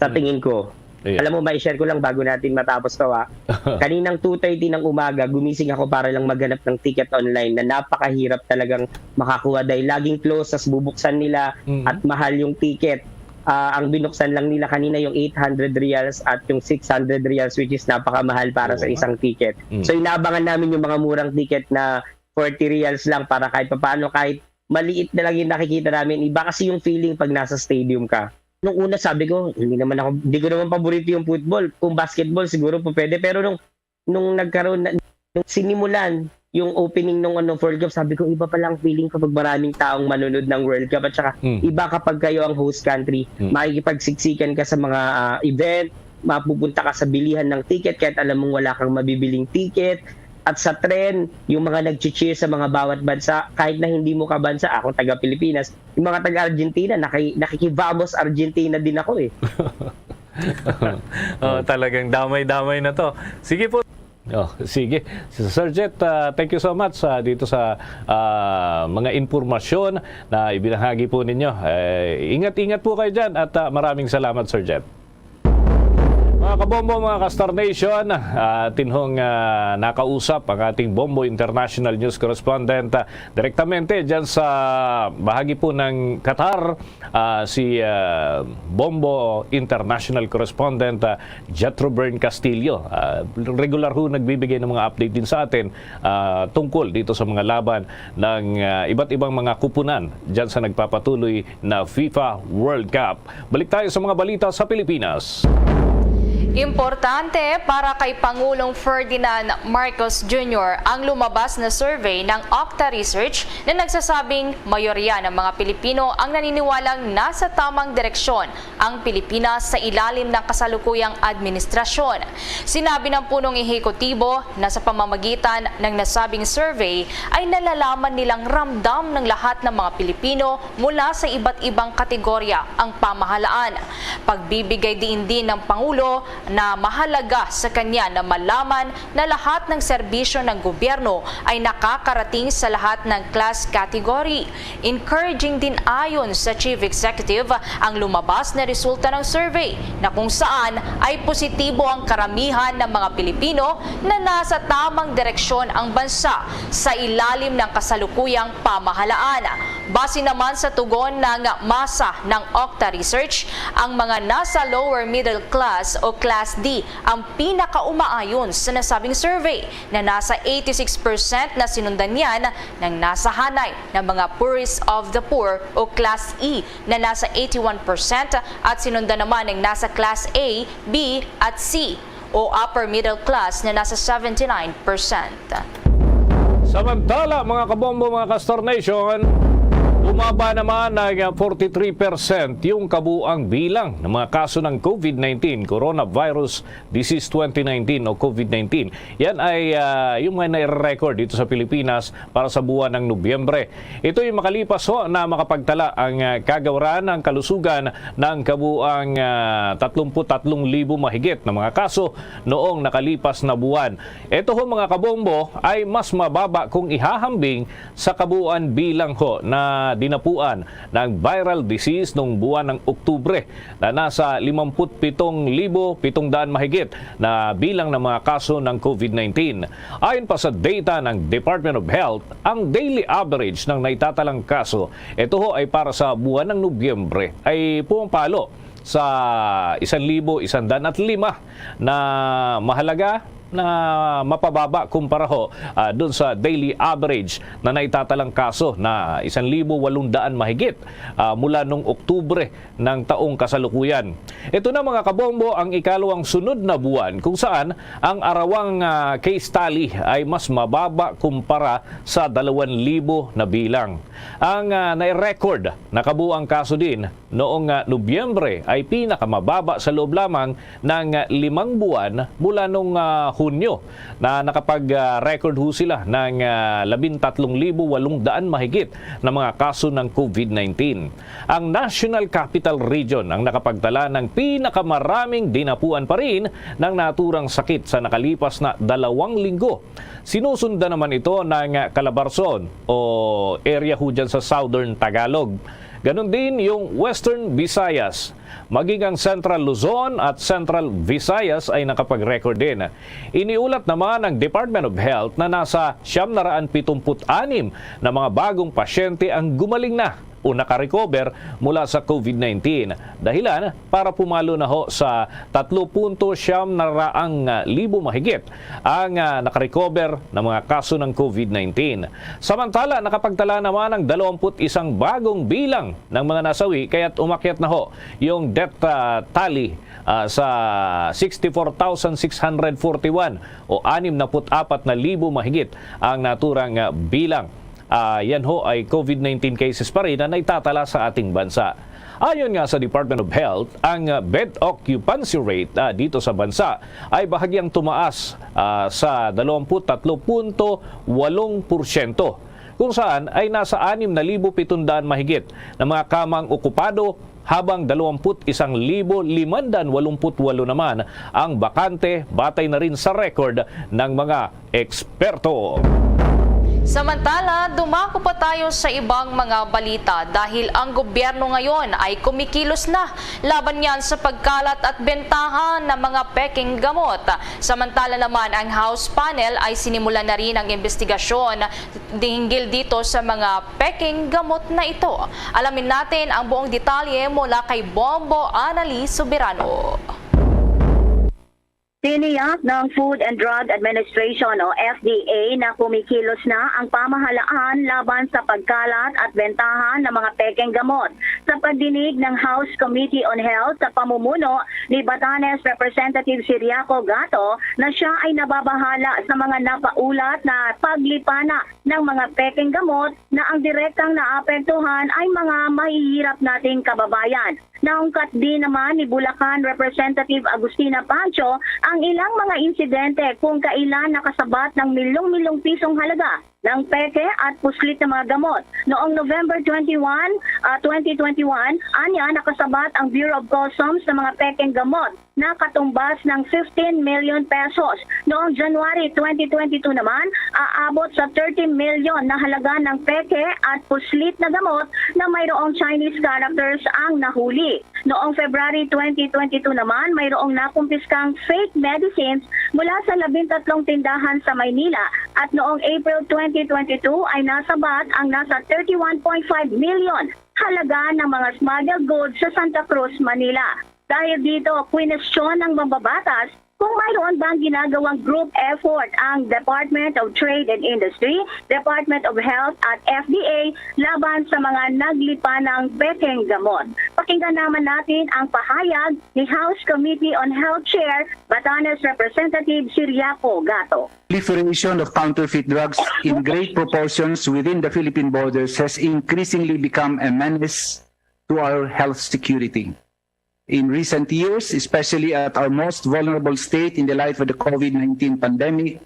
sa Mm. tingin ko. Ayan. Alam mo, mai-share ko lang bago natin matapos to, ah. Kaninang two thirty ng umaga, gumising ako para lang maghanap ng ticket online na napakahirap talagang makakuha dahil laging close, tas bubuksan nila Mm. at mahal yung ticket. Ah, ang binuksan lang nila kanina yung eight hundred reals at yung six hundred reals, which is napakamahal para Oo sa nga. isang ticket. Mm. So, inaabangan namin yung mga murang ticket na forty reals lang para kahit papaano, kahit maliit na lang yung nakikita namin. Iba kasi yung feeling pag nasa stadium ka. Nung una, sabi ko, "Hindi naman ako, hindi ko naman paborito yung football. Kung basketball, siguro po pwede." Pero nung, nung nagkaroon na, nung sinimulan yung opening nung, ano, World Cup, sabi ko, "Iba pala ang feeling kapag maraming taong manonood ng World Cup." At saka, Mm. iba kapag kayo ang host country. Mm. Makikipagsiksikan ka sa mga, ah, event, mapupunta ka sa bilihan ng ticket kahit alam mong wala kang mabibiling ticket. At sa tren, yung mga nag-cheer sa mga bawat bansa, kahit na hindi mo kabansa, ako taga Pilipinas, yung mga taga Argentina, naki-, nakikivamos Argentina din ako eh. Oh, talagang damay-damay na to. Sige po. Oh, sige. Sir Jet, ah, thank you so much, ah, dito sa, ah, mga impormasyon na ibinahagi po ninyo. Eh, ingat-ingat po kayo dyan at, ah, maraming salamat, Sir Jet. Mga kabombo, mga ka-Star Nation, ah, atin hong, ah, nakausap ang ating Bombo International News Correspondent, ah, direktamente dyan sa bahagi po ng Qatar, ah, si, ah, Bombo International Correspondent, ah, Jethro Bern Castillo. Ah, regular ho nagbibigay ng mga update din sa atin, ah, tungkol dito sa mga laban ng, ah, iba't ibang mga kupunan dyan sa nagpapatuloy na FIFA World Cup. Balik tayo sa mga balita sa Pilipinas. Importante para kay Pangulong Ferdinand Marcos Junior ang lumabas na survey ng Okta Research na nagsasabing mayorya ng mga Pilipino ang naniniwalang nasa tamang direksyon ang Pilipinas sa ilalim ng kasalukuyang administrasyon. Sinabi ng punong ehekutibo na sa pamamagitan ng nasabing survey ay nalalaman nilang ramdam ng lahat ng mga Pilipino mula sa iba't ibang kategorya ang pamahalaan. Pagbibigay diin din ng Pangulo na mahalaga sa kanya na malaman na lahat ng serbisyo ng gobyerno ay nakakarating sa lahat ng class category. Encouraging din, ayon sa Chief Executive, ang lumabas na resulta ng survey, na kung saan ay positibo ang karamihan ng mga Pilipino na nasa tamang direksyon ang bansa sa ilalim ng kasalukuyang pamahalaan. Base naman sa tugon ng masa ng Okta Research, ang mga nasa lower middle class o Class D ang pinakaumaayon sa nasabing survey, na nasa eighty-six percent na sinundan niyan ng nasa hanay na mga poorest of the poor o Class E, na nasa eighty-one percent, at sinundan naman ng nasa Class A, B, at C o upper middle class, na nasa seventy-nine percent. Samantala, mga kabombo, mga ka-Star Nation, bumaba naman ng forty-three percent yung kabuang bilang ng mga kaso ng COVID nineteen, coronavirus disease twenty nineteen o COVID nineteen. Yan ay, ah, yung mga nai-record dito sa Pilipinas para sa buwan ng Nobyembre. Ito'y makalipas ho na makapagtala ang, ah, kagawaran ng kalusugan ng kabuang, ah, tatlumpu't tatlong libo mahigit na mga kaso noong nakalipas na buwan. Ito ho, mga kabombo, ay mas mababa kung ihahambing sa kabuuan bilang ho na dinapuan ng viral disease nung buwan ng Oktubre, na nasa limampu't pitong libo pitong daan mahigit na bilang ng mga kaso ng COVID nineteen. Ayon pa sa data ng Department of Health, ang daily average ng naitatalang kaso, ito ho ay para sa buwan ng Nobyembre, ay pumapalo sa isan libo isan daan at lima na mahalaga na mapababa kumpara ho, ah, dun sa daily average na naitatalang kaso na isan libo walong daan mahigit, ah, mula nung Oktubre ng taong kasalukuyan. Ito na, mga kabombo, ang ikalawang sunod na buwan kung saan ang arawang, ah, case tally ay mas mababa kumpara sa dalawan libo na bilang. Ang, ah, nai-record na kabuang kaso din noong, ah, Nobyembre ay pinakamababa sa loob lamang ng, ah, limang buwan mula nung, ah, Hunyo, na nakapag, ah, record ho sila ng, ah, labintatlong libo walong daan mahigit na mga kaso ng COVID nineteen. Ang National Capital Region ang nakapagtala ng pinakamaraming dinapuan pa rin ng naturang sakit sa nakalipas na dalawang linggo. Sinusundan naman ito ng Calabarzon o area ho dyan sa Southern Tagalog. Ganun din yung Western Visayas. Maging ang Central Luzon at Central Visayas ay nakapag-record din. Iniulat naman ng Department of Health na nasa siyam na raan pitumpu't anim na mga bagong pasyente ang gumaling na o nakarecover mula sa COVID nineteen. Dahilan para pumalo na ho sa tatlo punto siyam na raang libo mahigit ang, ah, nakarecover na mga kaso ng COVID nineteen. Samantala, nakapagtala naman ang dalawampu't isang bagong bilang ng mga nasawi, kaya't umakyat na ho yung death, ah, tally, ah, sa sixty-four thousand six hundred forty-one o anim na put apat na libo mahigit ang naturang, ah, bilang. Ah, yan ho ay COVID nineteen cases pa rin na naitatala sa ating bansa. Ayon nga sa Department of Health, ang, ah, bed occupancy rate, ah, dito sa bansa ay bahagyang tumaas, ah, sa dalawampu't tatlo punto walong porsyento, kung saan ay nasa anim na libo pitong daan mahigit na mga kamang okupado, habang dalawampu't isang libo limandaan walumput walo naman ang bakante, batay na rin sa record ng mga eksperto. Samantala, dumako pa tayo sa ibang mga balita dahil ang gobyerno ngayon ay kumikilos na laban niyan sa pagkalat at bentahan ng mga peking gamot. Samantala naman, ang House panel ay sinimulan na rin ang investigasyon hinggil dito sa mga peking gamot na ito. Alamin natin ang buong detalye mula kay Bombo Anali Soberano. Tiniyak ng Food and Drug Administration o F D A na kumikilos na ang pamahalaan laban sa pagkalat at bentahan ng mga pekeng gamot. Sa pagdinig ng House Committee on Health sa pamumuno ni Batanes Representative Ciriaco Gato na siya ay nababahala sa mga napaulat na paglipana ng mga pekeng gamot na ang direktang naapektuhan ay mga mahihirap nating kababayan. Naungkat din naman ni Bulacan Representative Agustina Pancho ang ilang mga insidente kung kailan nakasabat ng milyong-milyong pisong halaga ng peke at puslit na mga gamot. Noong November twenty-one, ah, twenty twenty-one, anya nakasabat ang Bureau of Customs ng mga pekeng gamot na katumbas ng fifteen million pesos. Noong January twenty twenty-two naman, aabot sa thirty million na halaga ng peke at puslit na gamot na mayroong Chinese characters ang nahuli. Noong February twenty twenty-two naman, mayroong nakumpiskang fake medicines mula sa labintatlong tindahan sa Maynila at noong April twenty twenty-two ay nasabat ang nasa thirty-one point five million halaga ng mga smuggled goods sa Santa Cruz, Manila. Dahil dito, kwinestiyon ng mambabatas kung mayroon bang ginagawang group effort ang Department of Trade and Industry, Department of Health at F D A laban sa mga naglipanang pekeng gamot. Pakinggan naman natin ang pahayag ni House Committee on Health Chair Batanes Representative Ciriaco Gato. Proliferation of counterfeit drugs in great proportions within the Philippine borders has increasingly become a menace to our health security. In recent years, especially at our most vulnerable state in the light of the COVID nineteen pandemic,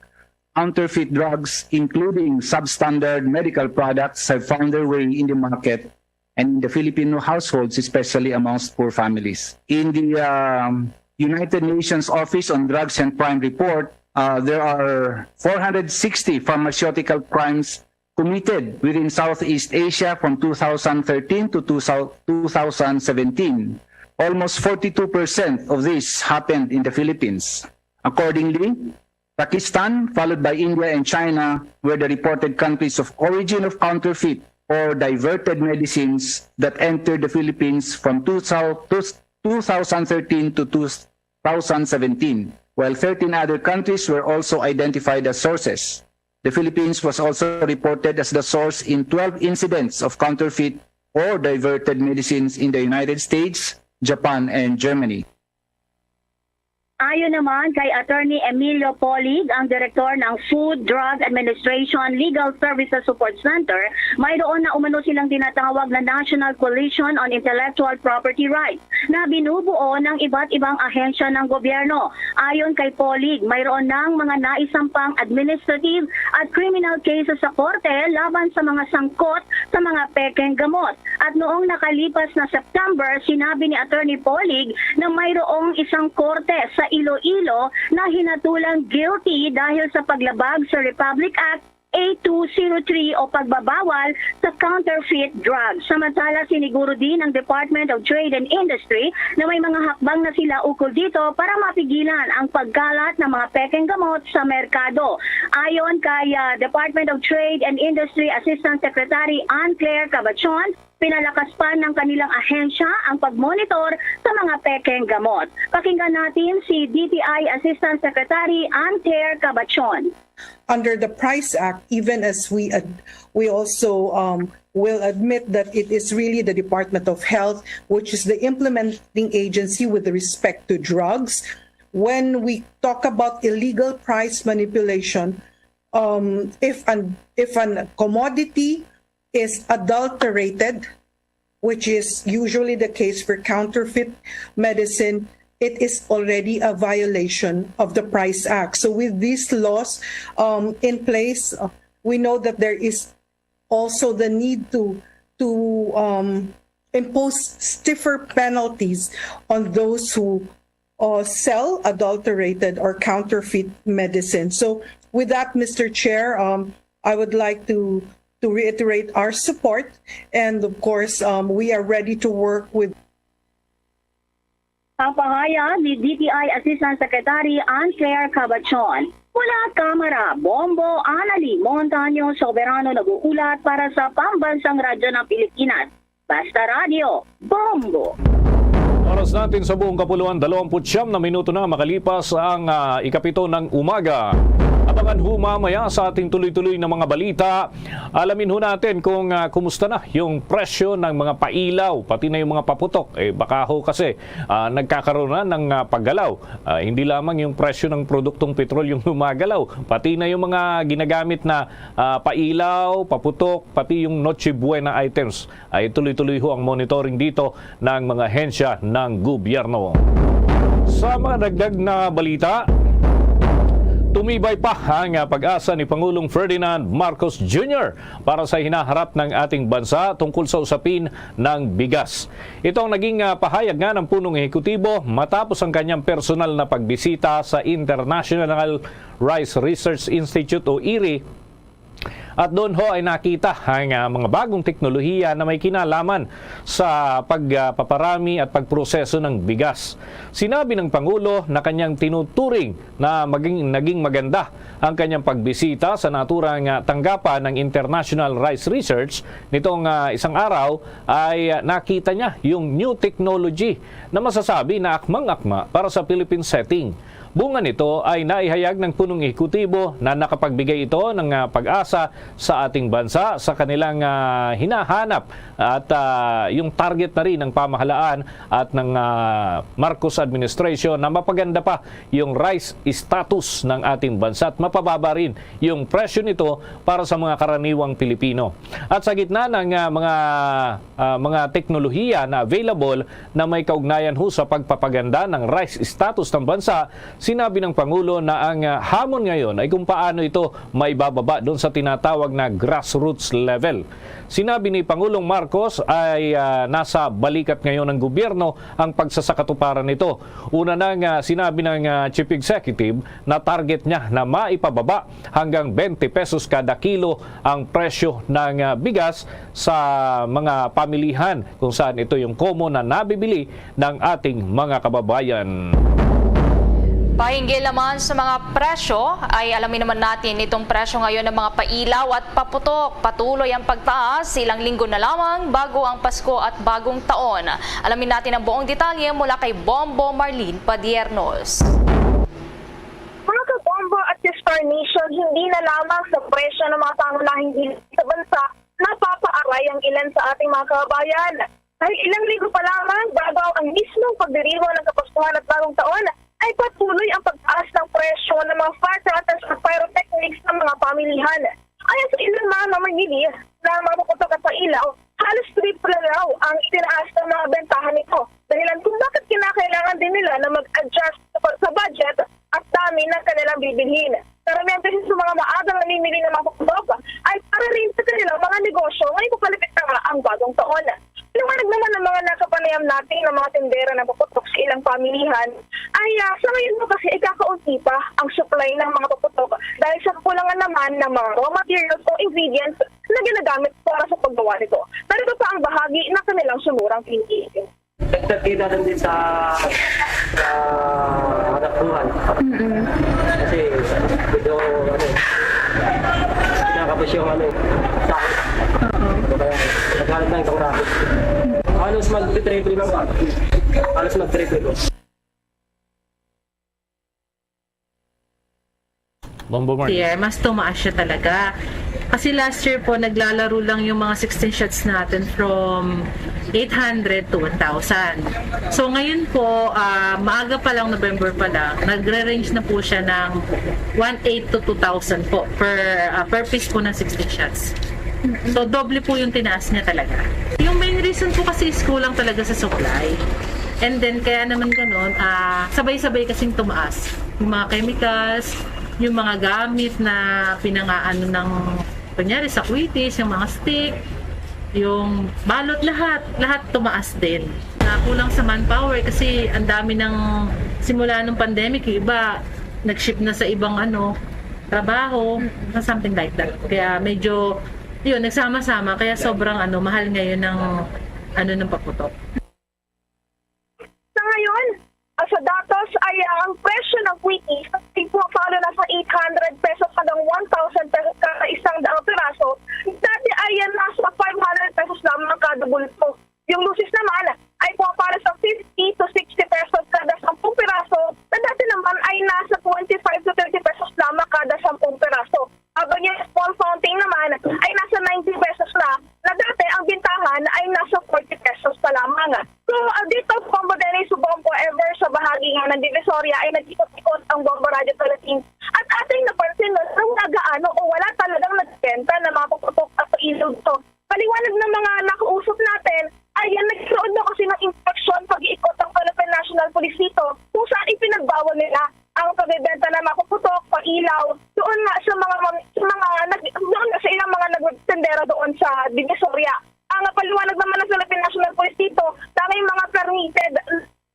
counterfeit drugs, including substandard medical products, have found their way in the market and in the Filipino households, especially amongst poor families. In the um, United Nations Office on Drugs and Crime report, uh, there are four hundred sixty pharmaceutical crimes committed within Southeast Asia from two thousand thirteen to two thousand seventeen. Almost forty-two percent of this happened in the Philippines. Accordingly, Pakistan, followed by India and China, were the reported countries of origin of counterfeit or diverted medicines that entered the Philippines from two thousand thirteen to two thousand seventeen, while thirteen other countries were also identified as sources. The Philippines was also reported as the source in twelve incidents of counterfeit or diverted medicines in the United States, Japan, and Germany. Ayon naman kay Attorney Emilio Polig, ang direktor ng Food Drug Administration Legal Services Support Center, mayroon na umano silang tinatawag na National Coalition on Intellectual Property Rights na binubuo ng iba't ibang ahensya ng gobyerno. Ayon kay Polig, mayroon nang mga naisampang administrative at criminal cases sa korte laban sa mga sangkot sa mga pekeng gamot. At noong nakalipas na September, sinabi ni Attorney Polig na mayroong isang korte sa Iloilo na hinatulang guilty dahil sa paglabag sa Republic Act A two zero three o pagbabawal sa counterfeit drugs. Samantala, siniguro din ng Department of Trade and Industry na may mga hakbang na sila ukol dito para mapigilan ang pagkalat ng mga pekeng gamot sa merkado. Ayon kay, ah, Department of Trade and Industry Assistant Secretary Ann Claire Cabachon, pinalakas pa ng kanilang ahensya ang pagmonitor sa mga pekeng gamot. Pakinggan natin si D T I Assistant Secretary Ann Claire Cabachon. Under the PRICE Act, even as we ad-, we also, um, will admit that it is really the Department of Health which is the implementing agency with respect to drugs. When we talk about illegal price manipulation, um, if an, if an commodity is adulterated, which is usually the case for counterfeit medicine, it is already a violation of the PRICE Act. So with these laws, um, in place, uh, we know that there is also the need to, to, um, impose stiffer penalties on those who, uh, sell adulterated or counterfeit medicine. So with that, Mister Chair, um, I would like to, to reiterate our support. And of course, um, we are ready to work with Ang pahayag ni D T I Assistant Secretary Ann Claire Cabachon. Mula Kamara, Bombo, Annalie Montaño, Soberano nag-uulat para sa Pambansang Radyo ng Pilipinas. Basta Radyo, Bombo! Oras natin sa buong kapuluan, dalawampu't siyam na minuto na makalipas ang, ah, ikapito ng umaga. Abangan ho mamaya sa ating tuloy-tuloy na mga balita. Alamin ho natin kung, ah, kumusta na yung presyo ng mga pailaw, pati na yung mga paputok. Eh, baka ho kasi, ah, nagkakaroon na ng, ah, paggalaw. Ah, hindi lamang yung presyo ng produktong petrol yung gumagalaw, pati na yung mga ginagamit na, ah, pailaw, paputok, pati yung Noche Buena items. Ay tuloy-tuloy ho ang monitoring dito ng mga ahensya ng gobyerno. Sa mga dagdag na balita, tumibay pa ang, ah, pag-asa ni Pangulong Ferdinand Marcos Junior para sa hinaharap ng ating bansa tungkol sa usapin ng bigas. Ito ang naging, ah, pahayag nga ng punong ehekutibo matapos ang kanyang personal na pagbisita sa International Rice Research Institute o iri, at doon ho ay nakita ang, ah, mga bagong teknolohiya na may kinalaman sa pagpaparami at pagproseso ng bigas. Sinabi ng Pangulo na kanyang tinuturing na maging, naging maganda ang kanyang pagbisita sa naturang, ah, tanggapan ng International Rice Research nitong, ah, isang araw ay, ah, nakita niya yung new technology na masasabi na akmang-akma para sa Philippine setting. Bunga nito ay naihayag ng punong ehekutibo na nakapagbigay ito ng, ah, pag-asa sa ating bansa sa kanilang, ah, hinahanap at, ah, yung target na rin ng pamahalaan at ng, ah, Marcos administration na mapaganda pa yung rice status ng ating bansa at mapababa rin yung presyo nito para sa mga karaniwang Pilipino. At sa gitna ng, ah, mga, ah, mga teknolohiya na available na may kaugnayan ho sa pagpapaganda ng rice status ng bansa, sinabi ng Pangulo na ang, ah, hamon ngayon ay kung paano ito maibababa doon sa tinatawag na grassroots level. Sinabi ni Pangulong Marcos ay, ah, nasa balikat ngayon ng gobyerno ang pagsasakatuparan nito. Una nang, ah, sinabi ng, ah, Chief Executive na target niya na maipababa hanggang twenty pesos kada kilo ang presyo ng, ah, bigas sa mga pamilihan kung saan ito yung komo na nabibili ng ating mga kababayan. Pahinggil naman sa mga presyo, ay alamin naman natin itong presyo ngayon ng mga pailaw at paputok. Patuloy ang pagtaas, ilang linggo na lamang bago ang Pasko at Bagong Taon. Alamin natin ang buong detalye mula kay Bombo Marlene Padiernos. Mga kabombo at Star Nation, hindi na lamang sa presyo ng mga pangunahing bilihin sa bansa napapaaray ang ilan sa ating mga kababayan. Dahil ilang linggo pa lamang bago ang mismong pagdiriwang ng Kapaskuhan at Bagong Taon, ay patuloy ang pagtaas ng presyo ng mga firecrackers at pyrotechnics ng mga pamilihan. Ayon sa ilang mga mamimili ng mga paputok at pailaw, halos triple na raw ang itinaas ng mga bentahan nito. Dahilan kung bakit kinakailangan din nila na mag-adjust sa, sa budget at dami ng kanilang bibilhin. Karamihan kasi sa mga maagang namimili ng mga paputok ay para rin sa kanilang mga negosyo ngayong papalapit na nga ang Bagong Taon. Liwanag naman ng mga nakapanayam natin ng mga tindera ng paputok sa ilang pamilihan ay, ah, sa ngayon mo kasi ikakaunti pa ang supply ng mga paputok dahil sa kakulangan naman ng mga raw materials o ingredients na ginagamit para sa paggawa nito. Narito pa ang bahagi ng kanilang sumurang thinking. Dagdag kita din din sa, sa hanap buhay. Mm-mm. Kasi medyo, ano, kinakapos yung, ano, sa Oo. Kaya naghanap na itong rabbit. Halos mag-triple lang. Halos mag-triple. Bombo Marlene. Year, mas tumaas siya talaga. Kasi last year po, naglalaro lang yung mga sixteen shots natin from eight hundred to one thousand. So ngayon po, ah, maaga pa lang, November pa lang, nagre-range na po siya ng one eight to two thousand po per, ah, per piece po ng sixteen shots. So, doble po yung tinaas niya talaga. Yung main reason po kasi is kulang talaga sa supply. And then, kaya naman ganun, ah, sabay-sabay kasing tumaas. Yung mga chemicals, yung mga gamit na pinangaano ng, kunyari, sa kwitis, yung mga stick, yung balot, lahat, lahat tumaas din. Na kulang sa manpower kasi ang dami ng, simula nung pandemic, yung iba, nag-shift na sa ibang, ano, trabaho, Mm. na something like that. Kaya medyo, yun, nagsama-sama. Kaya sobrang, ano, mahal ngayon ng, ano, ng paputok. Sa ngayon, ah, sa datos ay, ah, ang presyo ng kwitis ay pumapalo na sa eight hundred pesos hanggang one thousand pesos kada isang daang piraso. Dati ay, ah, nasa five hundred pesos lamang kada bulto. Yung lusis naman ay pumapalo para sa fifty to sixty pesos kada sampung piraso, na dati naman ay nasa twenty-five to thirty pesos lamang kada sampung piraso. Habang yung small fountain naman ay nasa ninety pesos na, na dati ang bintahan ay nasa forty pesos pa lamang. So, uh, dito, Bombo Dennis, subong ko ever sa bahagi nga ng Divisoria ay nag-ikot-ikot ang Bombo Radio Philippines. At ating napansin na kung nagaano o wala talagang nagbenta ng mga paputok at ilog to. Paliwanag ng mga nakausap natin, ayan, nagkaroon daw kasi ng inspeksyon pag-iikot ang Philippine National Police dito kung saan ipinagbawal nila ang pagbebenta ng mga paputok, pailaw, doon nga sa mga mam-, sa mga nag-, doon nga sa ilang mga nagtendera doon sa Divisoria. Ang paliwanag naman ng Philippine National Police dito, tanging mga permitted,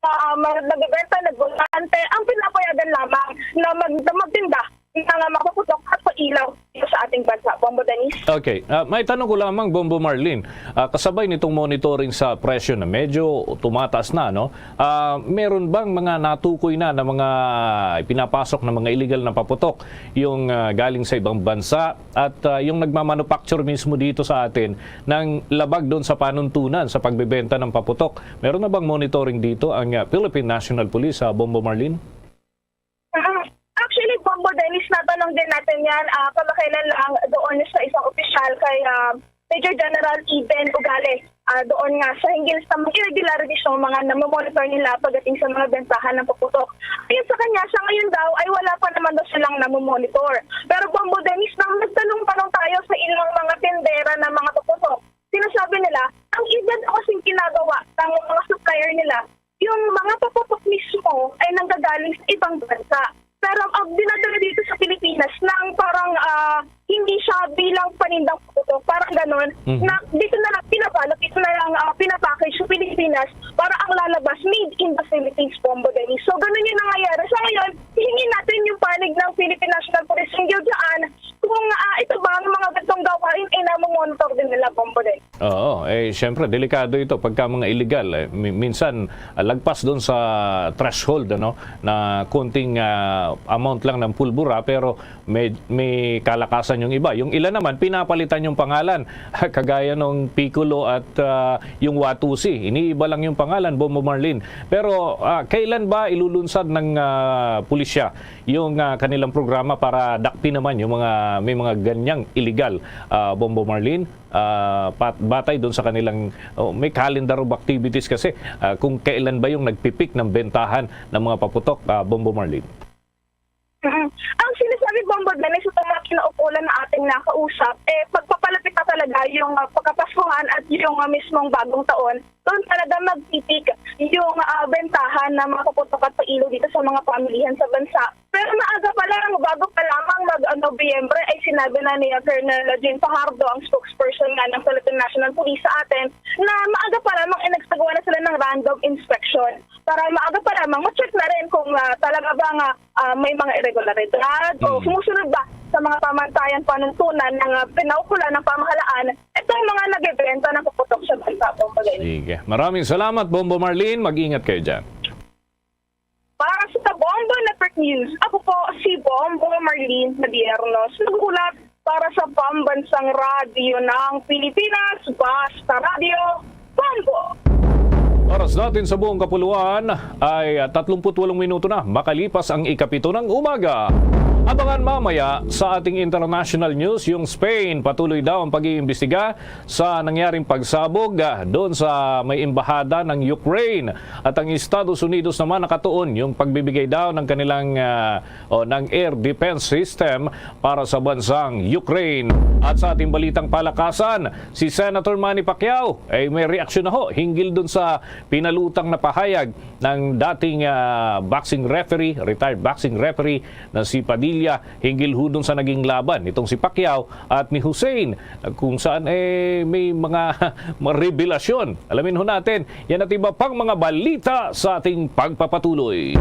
ah, mga nagbebenta, nagbulante, ang pinapayagan lamang na mag-, na magtinda ng mga paputok at pailaw dito sa ating bansa. Bombo Dennis. Okay. Ah, may tanong ko lamang, Bombo Marlene. Ah, kasabay nitong monitoring sa presyo na medyo tumataas na, no? Ah, meron bang mga natukoy na, na mga ipinapasok na mga illegal na paputok, yung, ah, galing sa ibang bansa at, ah, yung nagmamanufacture mismo dito sa atin ng labag doon sa panuntunan sa pagbebenta ng paputok? Meron na bang monitoring dito ang, ah, Philippine National Police, ah, Bombo Marlene? Ah, actually, Bombo Dennis, natanong din natin yan, ah, kamakailan lang doon sa isang opisyal kay, ah, Major General Eben Ugale, ah, doon nga sa hinggil sa mga irregularities ng mga namomonitor nila pagdating sa mga bentahan ng paputok. Ayon sa kanya, sa ngayon daw ay wala pa naman daw silang namomonitor. Pero, Bombo Dennis, nang nagtanong-tanong tayo sa ilang mga tindera ng mga paputok, sinasabi nila, ang iba daw kasing ginagawa ng mga supplier nila, yung mga paputok mismo ay nanggagaling sa ibang bansa. Pero ang dinadala dito sa Pilipinas nang parang, ah, hindi siya bilang panindang paputok, parang ganon, Mhm. na dito na lang pinabalot, dito na lang, ah, pinapackage sa Pilipinas para ang lalabas made in the Philippines, Bombo Dennis. So, ganun yung nangyayari. Sa ngayon, hihingin natin yung panig ng Philippine National Police hinggil dyan kung, ah, ito ba ang mga ganitong gawain ay namomonitor din nila, Bombo Dennis. Oo, eh, siyempre, delikado ito pagka mga illegal, eh. Mi-, minsan, ah, lagpas doon sa threshold, ano, na konting, ah, amount lang ng pulbura, pero may, may kalakasan yung iba. Yung ilan naman, pinapalitan yung pangalan, kagaya nung Piccolo at, ah, yung Watusi. Iniiba lang yung pangalan, Bombo Marlene. Pero, ah, kailan ba ilulunsad ng, ah, pulisya yung, ah, kanilang programa para dakpin naman yung mga, may mga ganyang illegal, ah, Bombo Marlene? Ah, pat-, batay doon sa kanilang, oh, may calendar of activities kasi, ah, kung kailan ba yung nagpipik ng bentahan ng mga paputok, ah, Bombo Marlene? Mm. Ang sinasabi, Bombo Dennis, sa mga kinaukulan na ating nakausap, eh, pagpapalapit na talaga yung, ah, pagkapaskuhan at yung, ah, mismong bagong taon, doon talaga magpipik yung, ah, bentahan ng mga paputok at pailaw dito sa mga pamilihan sa bansa. Pero maaga pa lang, bago pa lamang mag, ah, Nobyembre, ay sinabi na ni, ah, Colonel Jim Fajardo, ang spokesperson nga ng Philippine National Police sa atin, na maaga pa lamang ay nagsagawa na sila ng random inspection para maaga pa lamang ma-check na rin kung, ah, talaga ba nga, ah, may mga irregularidad o Mhm. sumusunod ba sa mga pamantayan panuntunan ng, ah, pinaukulan ng pamahalaan itong mga nagbebenta ng paputok sa bansa, Bombo Dennis. Sige. Maraming salamat, Bombo Marlene. Mag-ingat kayo dyan. Para sa Bombo Network News, ako po si Bombo Marlene Madiernos, nag-ulat para sa Pambansang Radyo ng Pilipinas, Basta Radyo, Bombo! Oras natin sa buong kapuluan ay tatlumpu't walong minuto na makalipas ang ikapito ng umaga. Abangan mamaya sa ating international news, yung Spain patuloy daw ang pag-iimbestiga sa nangyaring pagsabog, ah, doon sa may embahada ng Ukraine. At ang Estados Unidos naman nakatuon yung pagbibigay daw ng kanilang, ah, o ng air defense system para sa bansang Ukraine. At sa ating balitang palakasan, si Senator Manny Pacquiao ay may reaksyon na ho hinggil dun sa pinalutang na pahayag ng dating, ah, boxing referee, retired boxing referee na si Padilla, hinggil ho dun sa naging laban nitong si Pacquiao at ni Hussein, kung saan, eh, may mga, mga revelasyon. Alamin ho natin yan at iba pang mga balita sa ating pagpapatuloy.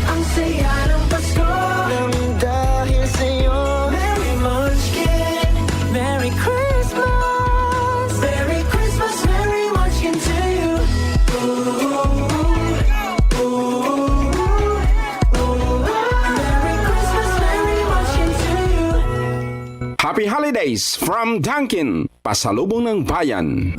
Ang saya ng Pasko. Nang dahil sa'yo. Merry Munchkin. Merry Christmas. Merry Christmas, Merry Munchkin to you. Ooh, ooh, ooh, ooh, ooh. Merry Christmas, Merry Munchkin to you. Happy Holidays from Dunkin', Pasalubong ng Bayan.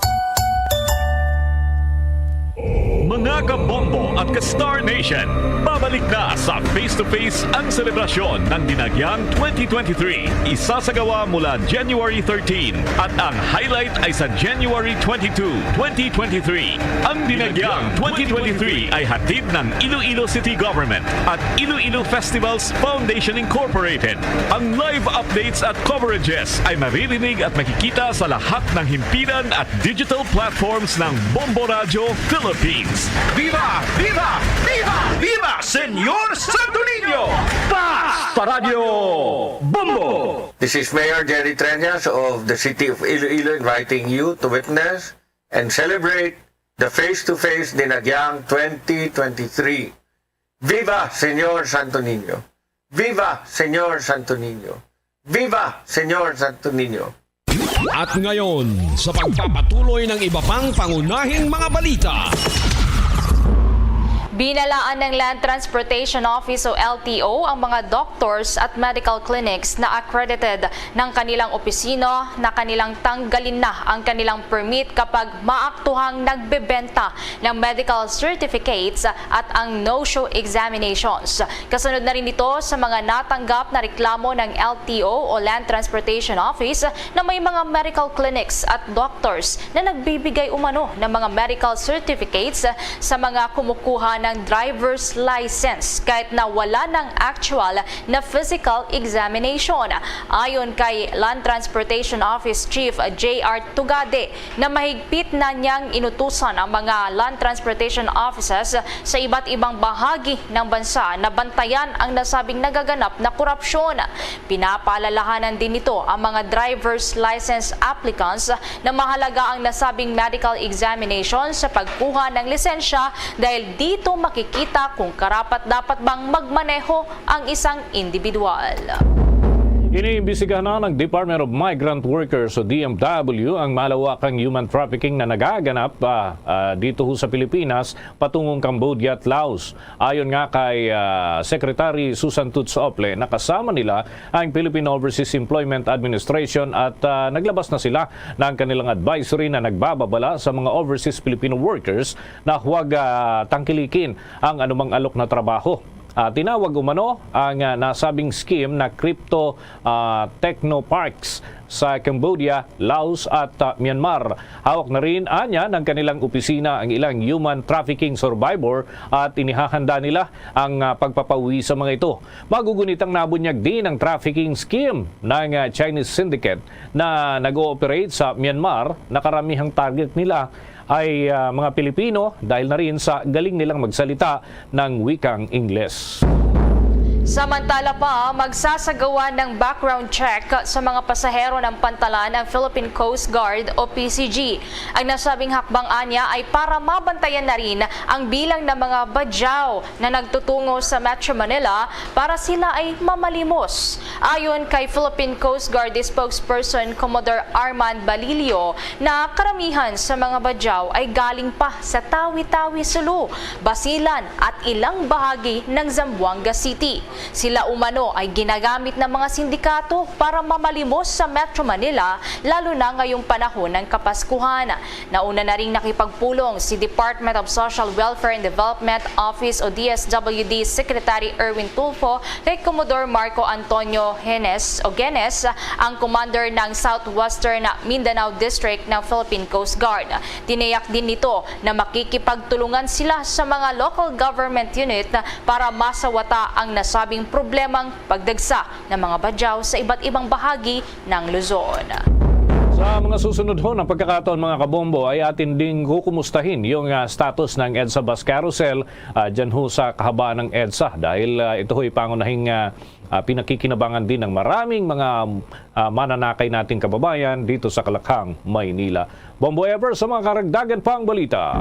Mga kabombo at ka-Star Nation, pabalik na sa Face to Face ang selebrasyon ng Dinagyang twenty twenty-three. Isasagawa mula January thirteen at ang highlight ay sa January twenty-two, twenty twenty-three. Ang Dinagyang twenty twenty-three ay hatid ng Iloilo City Government at Iloilo Festivals Foundation Incorporated. Ang live updates at coverages ay maririnig at makikita sa lahat ng himpilan at digital platforms ng Bombo Radyo Philippines. Viva! Viva! Viva! Viva Señor Santo Niño! Basta Radyo Bombo! This is Mayor Jerry Treñas of the City of Iloilo inviting you to witness and celebrate the Face to Face Dinagyang twenty twenty-three. Viva Señor Santo Niño! Viva Señor Santo Niño! Viva Señor Santo Niño! At ngayon, sa pagpapatuloy ng iba pang pangunahing mga balita. Binalaan ng Land Transportation Office o L T O ang mga doctors at medical clinics na accredited ng kanilang opisina na kanilang tanggalin na ang kanilang permit kapag maaktuhang nagbebenta ng medical certificates at ang no-show examinations. Kasunod na rin ito sa mga natanggap na reklamo ng L T O o Land Transportation Office na may mga medical clinics at doctors na nagbibigay umano ng mga medical certificates sa mga kumukuha ng driver's license kahit na wala ng actual na physical examination. Ayon kay Land Transportation Office Chief J R Tugade, na mahigpit na niyang inutusan ang mga land transportation offices sa iba't ibang bahagi ng bansa na bantayan ang nasabing nagaganap na korupsyon. Pinapaalalahanan din nito ang mga driver's license applicants na mahalaga ang nasabing medical examination sa pagkuha ng lisensya, dahil dito makikita kung karapat-dapat bang magmaneho ang isang individual. Iniimbestigahan na ng Department of Migrant Workers o D M W ang malawakang human trafficking na nagaganap, ah, ah, dito ho sa Pilipinas patungong Cambodia at Laos. Ayon nga kay, ah, Secretary Susan Toots Ople, nakasama nila ang Philippine Overseas Employment Administration at, ah, naglabas na sila ng kanilang advisory na nagbababala sa mga overseas Filipino workers na huwag, ah, tangkilikin ang anumang alok na trabaho. Ah, tinawag umano ang, ah, nasabing scheme na crypto, ah, technoparks sa Cambodia, Laos at, ah, Myanmar. Hawak na rin anya ng kanilang opisina ang ilang human trafficking survivor at inihahanda nila ang, ah, pagpapauwi sa mga ito. Magugunitang nabunyag din ang trafficking scheme ng, ah, Chinese syndicate na nag-ooperate sa Myanmar na karamihang target nila ay, ah, mga Pilipino, dahil na rin sa galing nilang magsalita ng wikang Ingles. Samantala pa, magsasagawa ng background check sa mga pasahero ng pantalan ang Philippine Coast Guard o P C G. Ang nasabing hakbang anya ay para mabantayan na rin ang bilang ng mga badyaw na nagtutungo sa Metro Manila para sila ay mamalimos. Ayon kay Philippine Coast Guard spokesperson Commodore Armand Balilio, na karamihan sa mga badyaw ay galing pa sa Tawi-Tawi, Sulu, Basilan at ilang bahagi ng Zamboanga City. Sila umano ay ginagamit ng mga sindikato para mamalimos sa Metro Manila, lalo na ngayong panahon ng Kapaskuhan. Nauna na ring nakipagpulong si Department of Social Welfare and Development Office o D S W D Secretary Erwin Tulfo kay Commodore Marco Antonio Henes o Genes, ang commander ng Southwestern Mindanao District ng Philippine Coast Guard. Tiniyak din nito na makikipagtulungan sila sa mga local government unit para masawata ang nasabing problemang pagdagsa ng mga badyaw sa iba't ibang bahagi ng Luzon. Sa mga susunod ho ng pagkakataon, mga kabombo, ay atin ding kukumustahin yung, ah, status ng EDSA bus carousel, ah, dyan ho sa kahabaan ng EDSA, dahil, ah, ito ho'y pangunahing, ah, ah, pinakikinabangan din ng maraming mga, ah, mananakay nating kababayan dito sa Kalakhang, Maynila. Bombo Ever sa mga karagdagan pang balita.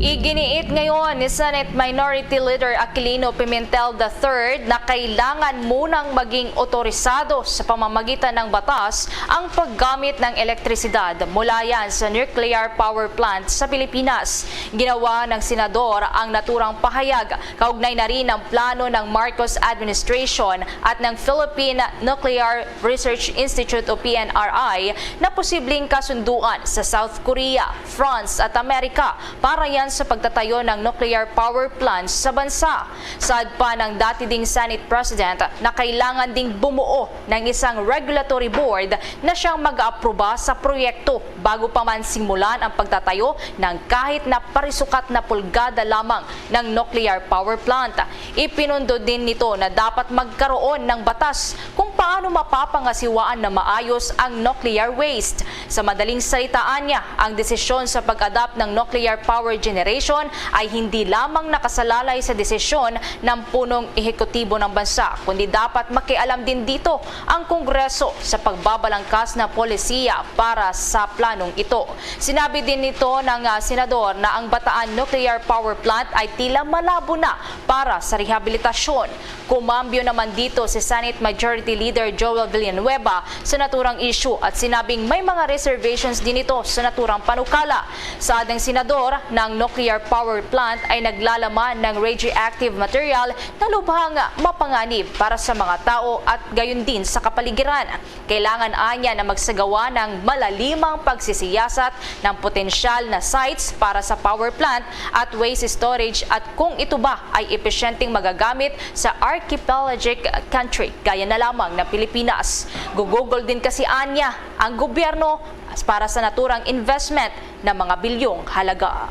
Iginiit ngayon ni Senate Minority Leader Aquilino Pimentel the third na kailangan munang maging otorisado sa pamamagitan ng batas ang paggamit ng elektrisidad mula yan sa nuclear power plant sa Pilipinas. Ginawa ng senador ang naturang pahayag kaugnay na rin ng plano ng Marcos administration at ng Philippine Nuclear Research Institute o P N R I na posibleng kasunduan sa South Korea, France at Amerika para Yan sa pagtatayo ng nuclear power plants sa bansa. Saad pa ng dati ding Senate President na kailangan ding bumuo ng isang regulatory board na siyang mag-aapruba sa proyekto bago pa man simulan ang pagtatayo ng kahit na parisukat na pulgada lamang ng nuclear power plant. Ipinundod din nito na dapat magkaroon ng batas kung paano mapapangasiwaan na maayos ang nuclear waste. Sa madaling salitaan niya, ang desisyon sa pag-adopt ng nuclear power generation ay hindi lamang nakasalalay sa desisyon ng punong ehekutibo ng bansa, kundi dapat makialam din dito ang Kongreso sa pagbabalangkas na polisiya para sa planong ito. Sinabi din nito ng, ah, senador na ang Bataan Nuclear Power Plant ay tila malabo na para sa rehabilitasyon. Kumambyo naman dito si Senate Majority Leader Joel Villanueva sa naturang issue at sinabing may mga reservations din ito sa naturang panukala. Saad ng senador, na ang nuclear power plant ay naglalaman ng radioactive material na lubhang mapanganib para sa mga tao at gayon din sa kapaligiran. Kailangan anya na magsagawa ng malalimang pagsisiyasat ng potensyal na sites para sa power plant at waste storage at kung ito ba ay episyenteng magagamit sa archipelagic country gaya na lamang ng Pilipinas. Gugugol din kasi anya ang gobyerno para sa naturang investment ng mga bilyong halaga.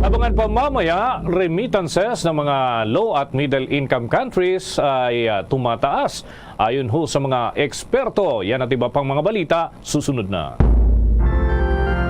Abangan pa mamaya, remittances ng mga low at middle income countries ay, ah, tumataas. Ayon ho sa mga eksperto, yan at iba pang mga balita, susunod na.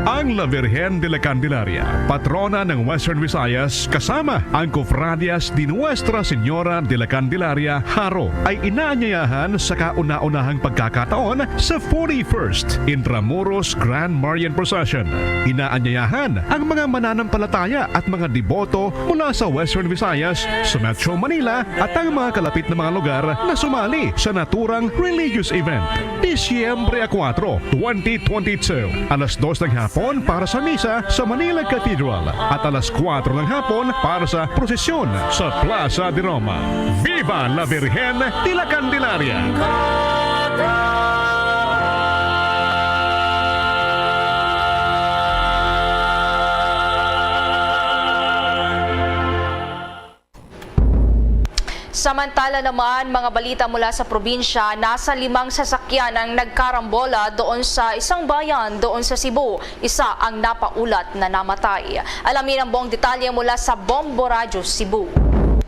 Ang La Virgen de la Candelaria, patrona ng Western Visayas, kasama ang Cofradias de Nuestra Señora de la Candelaria, Jaro, ay inaanyayahan sa kauna-unahang pagkakataon sa forty-first Intramuros Grand Marian Procession. Inaanyayahan ang mga mananampalataya at mga deboto mula sa Western Visayas, sa Metro Manila, at ang mga kalapit na mga lugar na sumali sa naturang religious event. Disyembre a kuwatro, twenty twenty-two, alas dos ng hapon para sa misa sa Manila Cathedral at alas kuwatro ng hapon para sa prosesyon sa Plaza de Roma. Viva la Virgen de la Candelaria! Samantala naman, mga balita mula sa probinsya, nasa limang sasakyan ang nagkarambola doon sa isang bayan doon sa Cebu. Isa ang napaulat na namatay. Alamin ang buong detalye mula sa Bombo Radyo Cebu.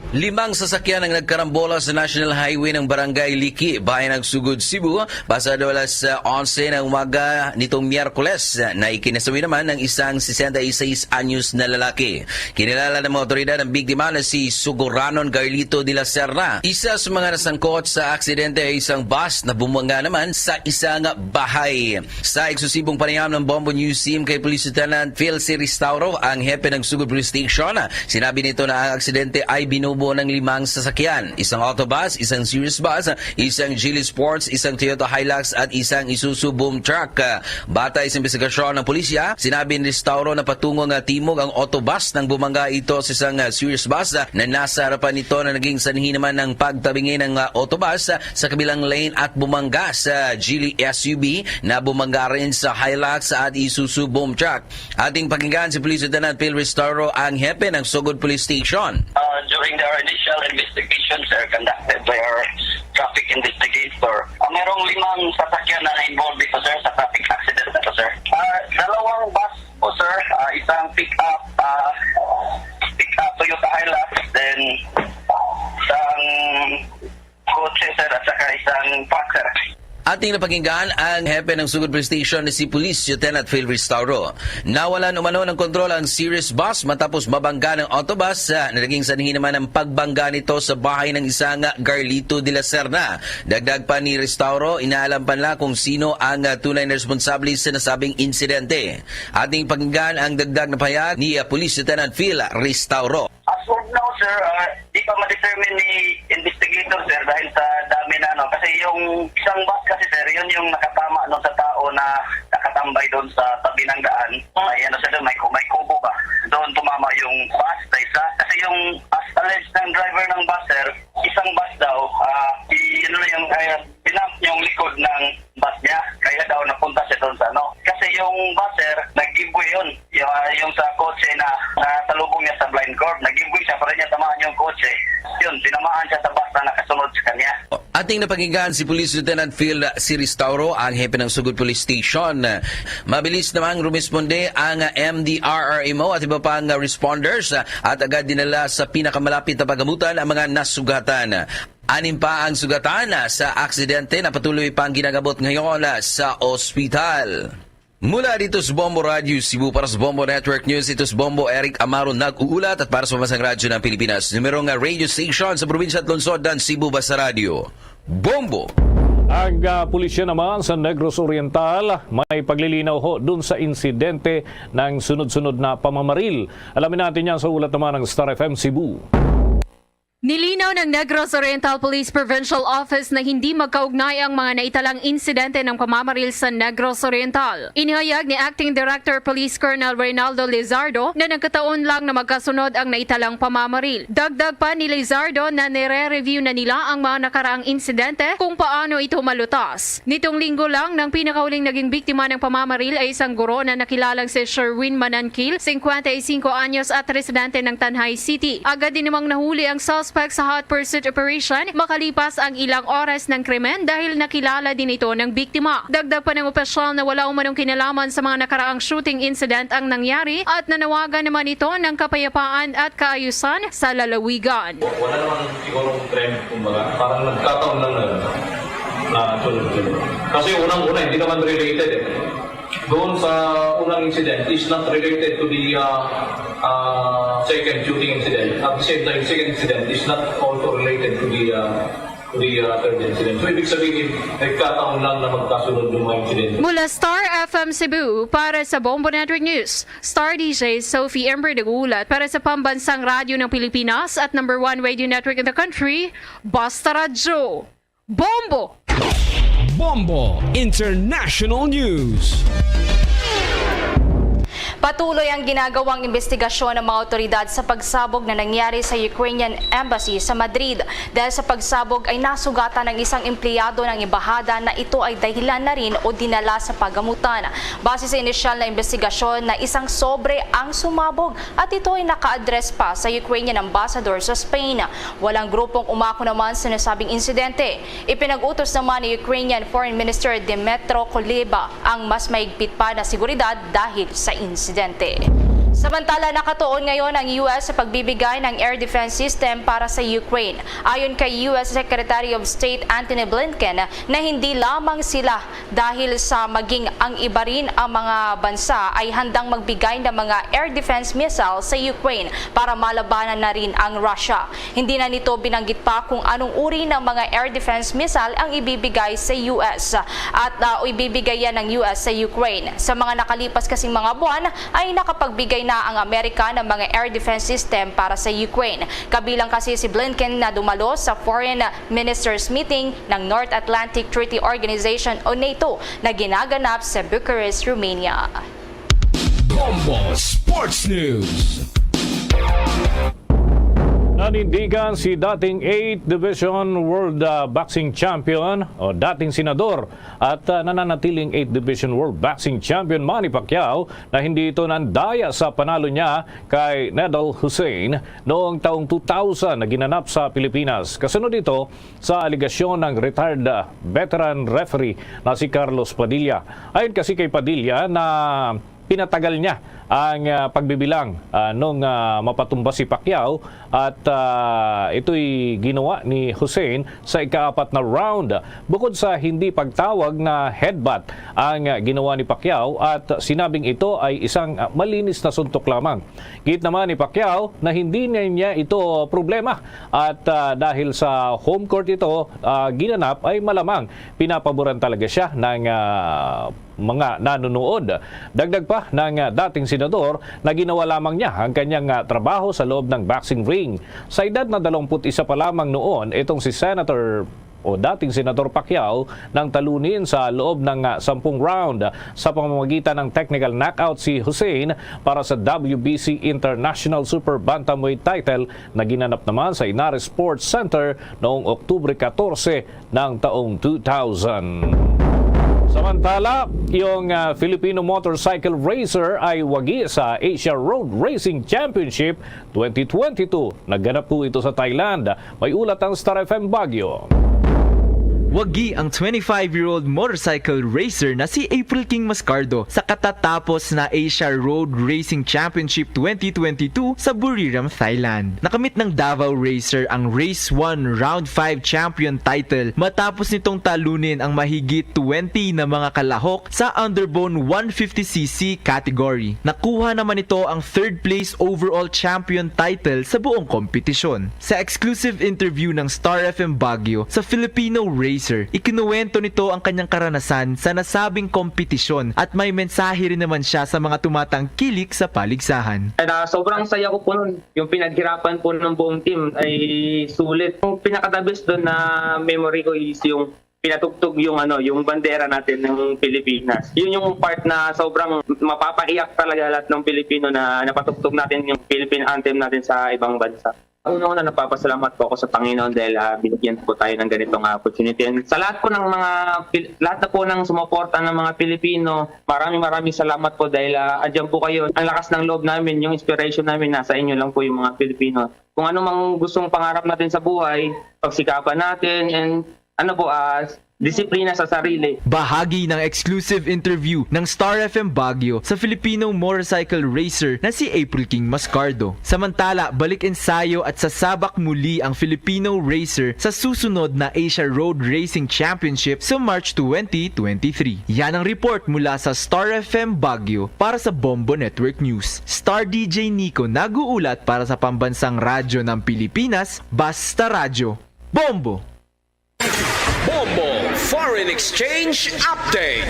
Limang sasakyan ang nagkarambola sa National Highway ng Barangay Liki, Bayan ng Sugod, Cebu, pasado alas onse ng umaga nitong Miyerkules. Naikinasawi naman ng isang sesenta y seis anyos na lalaki. Kinilala ng mga otoridad ang biktima na si Sugoranon Garlito de la Serna. Isa sa mga nasangkot sa aksidente ay isang bus na bumangga naman sa isang bahay. Sa eksklusibong panayam ng Bombo News Team kay Police Lieutenant Phil C. Restauro, ang hepe ng Sugod Police Station, sinabi nito na ang aksidente ay binubuo ng limang sasakyan, isang autobus, isang Cirrus bus, isang Geely Sports, isang Toyota Hilux at isang Isuzu Boom Truck. Batay sa investigasyon ng pulisya, sinabi ni Restauro na patungo nga timog ang autobus nang bumangga ito sa isang, ah, Cirrus bus, ah, na nasa harapan nito na naging sanhi naman ng pagtabingi ng, ah, autobus, ah, sa kabilang lane at bumangga sa Geely S U V na bumangga rin sa Hilux at Isuzu Boom Truck. Ating pakinggan si Police Lieutenant Phil Restauro, ang hepe ng Sugod Police Station. Uh, during our initial investigation, sir, conducted by our traffic investigator, uh, merong limang sasakyan na na-involve dito, sir, sa traffic accident na to, sir. Uh, dalawang bus po, sir. Uh, isang pick-up, uh, pick-up Toyota Hilux, then isang kotse, sir, at saka isang truck, sir. Ating napakinggan ang hepe ng Sugod Police Station na si Police Lieutenant Phil Restauro. Nawalan umano ng kontrol ang Cirrus bus matapos mabangga ng autobus, ah, na naging sanhi naman ang pagbangga nito sa bahay ng isang Garlito de la Serna. Dagdag pa ni Restauro, inaalam pa nila kung sino ang, ah, tunay na responsable sa nasabing insidente. Ating pakinggan ang dagdag na pahayag ni, ah, Police Lieutenant Phil Restauro. As of now, sir, ah, di pa ma-determine ni investigator, sir, dahil sa dami na, ano. Kasi yung isang bus kasi, sir, yun yung nakatama, no, sa tao na nakatambay doon sa tabi ng daan. May, ano, sir, may, ku- may kubo ba? Doon tumama yung bus sa isa. Kasi yung, as alleged ng driver ng bus, sir, isang bus daw, ah, i-, ano na yung, ah, dinump yung likod ng bus niya. Kaya daw napunta siya doon sa, ano. Kasi yung bus, sir, nag-give way yun. Yung, ah, yung sa kotse na Ating napakinggan si Police Lieutenant Phil Siristauro, ang hepe ng Sugod Police Station. Mabilis namang rumisponde ang M D R R M O at iba pang responders at agad dinala sa pinakamalapit na pagamutan ang mga nasugatan. Anim pa ang sugatan sa aksidente na patuloy pang ginagamot ngayon sa ospital. Mula dito sa Bombo Radio Cebu, para sa Bombo Network News, ito si Bombo Eric Amaro nag-uulat, at para sa Pambansang Radyo ng Pilipinas, numero nga radio station sa probinsya at lungsod ng Cebu, Basta Radio, Bombo. Ang ah, pulisya naman sa Negros Oriental may paglilinaw ho dun sa insidente ng sunod-sunod na pamamaril. Alamin natin yan sa ulat naman ng Star F M Cebu. Nilinaw ng Negros Oriental Police Provincial Office na hindi magkaugnay ang mga naitalang insidente ng pamamaril sa Negros Oriental. Inihayag ni Acting Director Police Colonel Reynaldo Lizardo na nagkataon lang na magkasunod ang naitalang pamamaril. Dagdag pa ni Lizardo na nire-review na nila ang mga nakaraang insidente kung paano ito malutas. Nitong linggo lang, nang pinakahuling naging biktima ng pamamaril ay isang guro na nakilalang si Sherwin Manankil, singkwenta y singko anyos at residente ng Tanjay City. Agad din namang nahuli ang suspect sa hot pursuit operation makalipas ang ilang oras ng krimen dahil nakilala din ito ng biktima. Dagdag pa ng opisyal na wala umanong kinalaman sa mga nakaraang shooting incident ang nangyari at nanawagan naman ito ng kapayapaan at kaayusan sa lalawigan. Wala naman sigurong trend, kumbaga. Parang nagkataon lang na, na sunod-sunod. Kasi unang-una, hindi naman related eh. Doon sa unang incident is not related to the uh, uh, second shooting incident. At the same time, second incident is not also related to the uh, to the uh, third incident. So, ibig sabihin, nagkataon lang na magkasunod yung mga incident. Mula Star F M Cebu, para sa Bombo Network News, Star D J Sophie Ember nag-uulat para sa Pambansang Radyo ng Pilipinas at number one radio network in the country, Basta Radyo. Bombo! Bombo International News. Patuloy ang ginagawang imbestigasyon ng mga awtoridad sa pagsabog na nangyari sa Ukrainian Embassy sa Madrid. Dahil sa pagsabog ay nasugatan ng isang empleyado ng embahada na ito ay dahilan na rin o dinala sa pagamutan. Base sa inisyal na imbestigasyon na isang sobre ang sumabog at ito ay naka-address pa sa Ukrainian ambassador sa Spain. Walang grupong umako naman sa nasabing insidente. Ipinag-utos naman ni Ukrainian Foreign Minister Dmytro Kuleba ang mas mahigpit pa na seguridad dahil sa insidente. Samantala, nakatuon ngayon ang U S sa pagbibigay ng air defense system para sa Ukraine. Ayon kay U S Secretary of State Antony Blinken na hindi lamang sila dahil sa maging ang iba rin ang mga bansa ay handang magbigay ng mga air defense missile sa Ukraine para malabanan na rin ang Russia. Hindi na nito binanggit pa kung anong uri ng mga air defense missile ang ibibigay sa U S at ah, ibibigay yan ng U S sa Ukraine. Sa mga nakalipas kasing mga buwan ay nakapagbigay na ang Amerika ng mga air defense system para sa Ukraine. Kabilang kasi si Blinken na dumalo sa foreign ministers meeting ng North Atlantic Treaty Organization o NATO na ginaganap sa Bucharest, Romania. Bombo Sports News. Nanindigan si dating eighth Division World ah, Boxing Champion o dating senador at ah, nananatiling eighth Division World Boxing Champion Manny Pacquiao na hindi ito nandaya sa panalo niya kay Nedal Hussein noong taong two thousand na ginanap sa Pilipinas. Kasunod ito sa alegasyon ng retired ah, veteran referee na si Carlos Padilla. Ayon kasi kay Padilla na pinatagal niya ang ah, pagbibilang ah, nung ah, mapatumba si Pacquiao at ah, ito'y ginawa ni Hussein sa ikaapat na round. Bukod sa hindi pagtawag na headbutt ang ah, ginawa ni Pacquiao at sinabing ito ay isang ah, malinis na suntok lamang. Giit naman ni Pacquiao na hindi na niya ito problema at ah, dahil sa home court ito ah, ginanap ay malamang pinapaboran talaga siya ng ah, mga nanonood. Dagdag pa ng ah, dating senador na ginawa lamang niya ang kanyang ah, trabaho sa loob ng boxing ring. Sa edad na dalawampu't isa pa lamang noon, itong si Senator o dating Senador Pacquiao nang talunin sa loob ng ah, sampung round sa pamamagitan ng technical knockout si Hussein para sa W B C International Super Bantamweight title na ginanap naman sa Inares Sports Center noong Oktubre katorse ng taong two thousand. Samantala, yung ah, Filipino motorcycle racer ay wagi sa Asia Road Racing Championship twenty twenty-two. Naganap po ito sa Thailand. May ulat ang Star F M Baguio. Wagi ang twenty-five-year-old motorcycle racer na si April King Mascardo sa katatapos na Asia Road Racing Championship twenty twenty-two sa Buriram, Thailand. Nakamit ng Davao Racer ang Race one Round five Champion title matapos nitong talunin ang mahigit twenty na mga kalahok sa underbone one fifty C C category. Nakuha naman nito ang third place overall champion title sa buong kompetisyon. Sa exclusive interview ng Star F M Baguio sa Filipino Racer, ikinuwento nito ang kanyang karanasan sa nasabing kompetisyon at may mensahe rin naman siya sa mga tumatangkilik sa paligsahan. And, ah, sobrang saya ko po nun. Yung pinaghirapan po ng buong team ay sulit. Yung pinaka-the best doon na memory ko is yung pinatugtog yung, ano, yung bandera natin ng Pilipinas. Yun yung part na sobrang mapapaiyak talaga lahat ng Pilipino na napatugtog natin yung Philippine anthem natin sa ibang bansa. Una-una, napapasalamat po ako sa Panginoon dahil, ah, binigyan po tayo ng ganitong, ah, opportunity. And sa lahat po ng mga Pil-, lahat na po ng sumuporta ng mga Pilipino, maraming, maraming salamat po dahil, ah, andyan po kayo. Ang lakas ng loob namin, yung inspiration namin, nasa inyo lang po yung mga Pilipino. Kung ano mang gustong pangarap natin sa buhay, pagsikapan natin, and ano po, ah, disiplina sa sarili. Bahagi ng exclusive interview ng Star F M Baguio sa Filipino motorcycle racer na si April King Mascardo. Samantala, balik ensayo at sasabak muli ang Filipino racer sa susunod na Asia Road Racing Championship sa March twenty twenty-three. Yan ang report mula sa Star F M Baguio para sa Bombo Network News. Star D J Nico nag-uulat para sa Pambansang Radyo ng Pilipinas, Basta Radyo. Bombo! Bombo Foreign Exchange Update.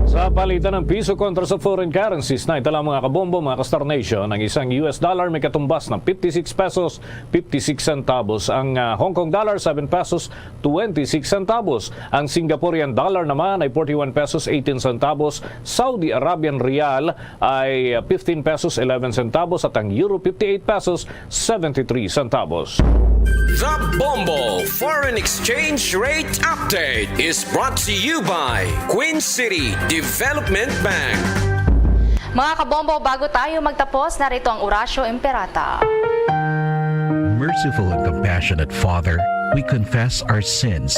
Sa palitan ng piso kontra sa foreign currencies, naitala, mga kabombo, mga ka-Star Nation, ang isang U S dollar may katumbas ng fifty-six pesos, fifty-six centavos. Ang, ah, Hong Kong dollar, seven pesos, twenty-six centavos. Ang Singaporean dollar naman ay forty-one pesos, eighteen centavos. Saudi Arabian rial ay, ah, fifteen pesos, eleven centavos. At ang euro, fifty-eight pesos, seventy-three centavos. The Bombo Foreign Exchange Rate Update is brought to you by Queen City Development Bank. Mga kabombo, bago tayo magtapos, narito ang Orasyo Imperata. Merciful and compassionate Father, we confess our sins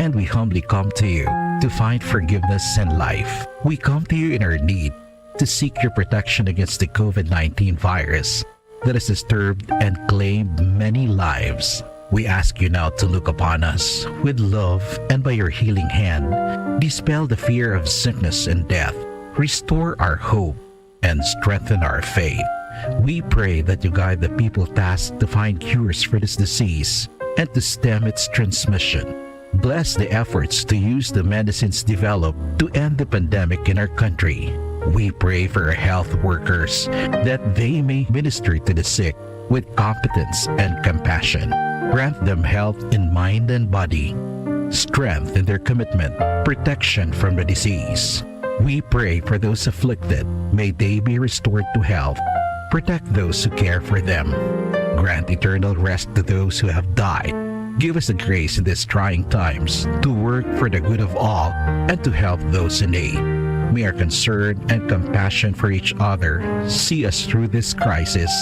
and we humbly come to you to find forgiveness and life. We come to you in our need to seek your protection against the COVID nineteen virus that has disturbed and claimed many lives. We ask you now to look upon us with love and by your healing hand, dispel the fear of sickness and death, restore our hope, and strengthen our faith. We pray that you guide the people tasked to find cures for this disease and to stem its transmission. Bless the efforts to use the medicines developed to end the pandemic in our country. We pray for our health workers that they may minister to the sick with competence and compassion. Grant them health in mind and body, strength in their commitment, protection from the disease. We pray for those afflicted. May they be restored to health. Protect those who care for them. Grant eternal rest to those who have died. Give us the grace in these trying times to work for the good of all and to help those in need. May our concern and compassion for each other see us through this crisis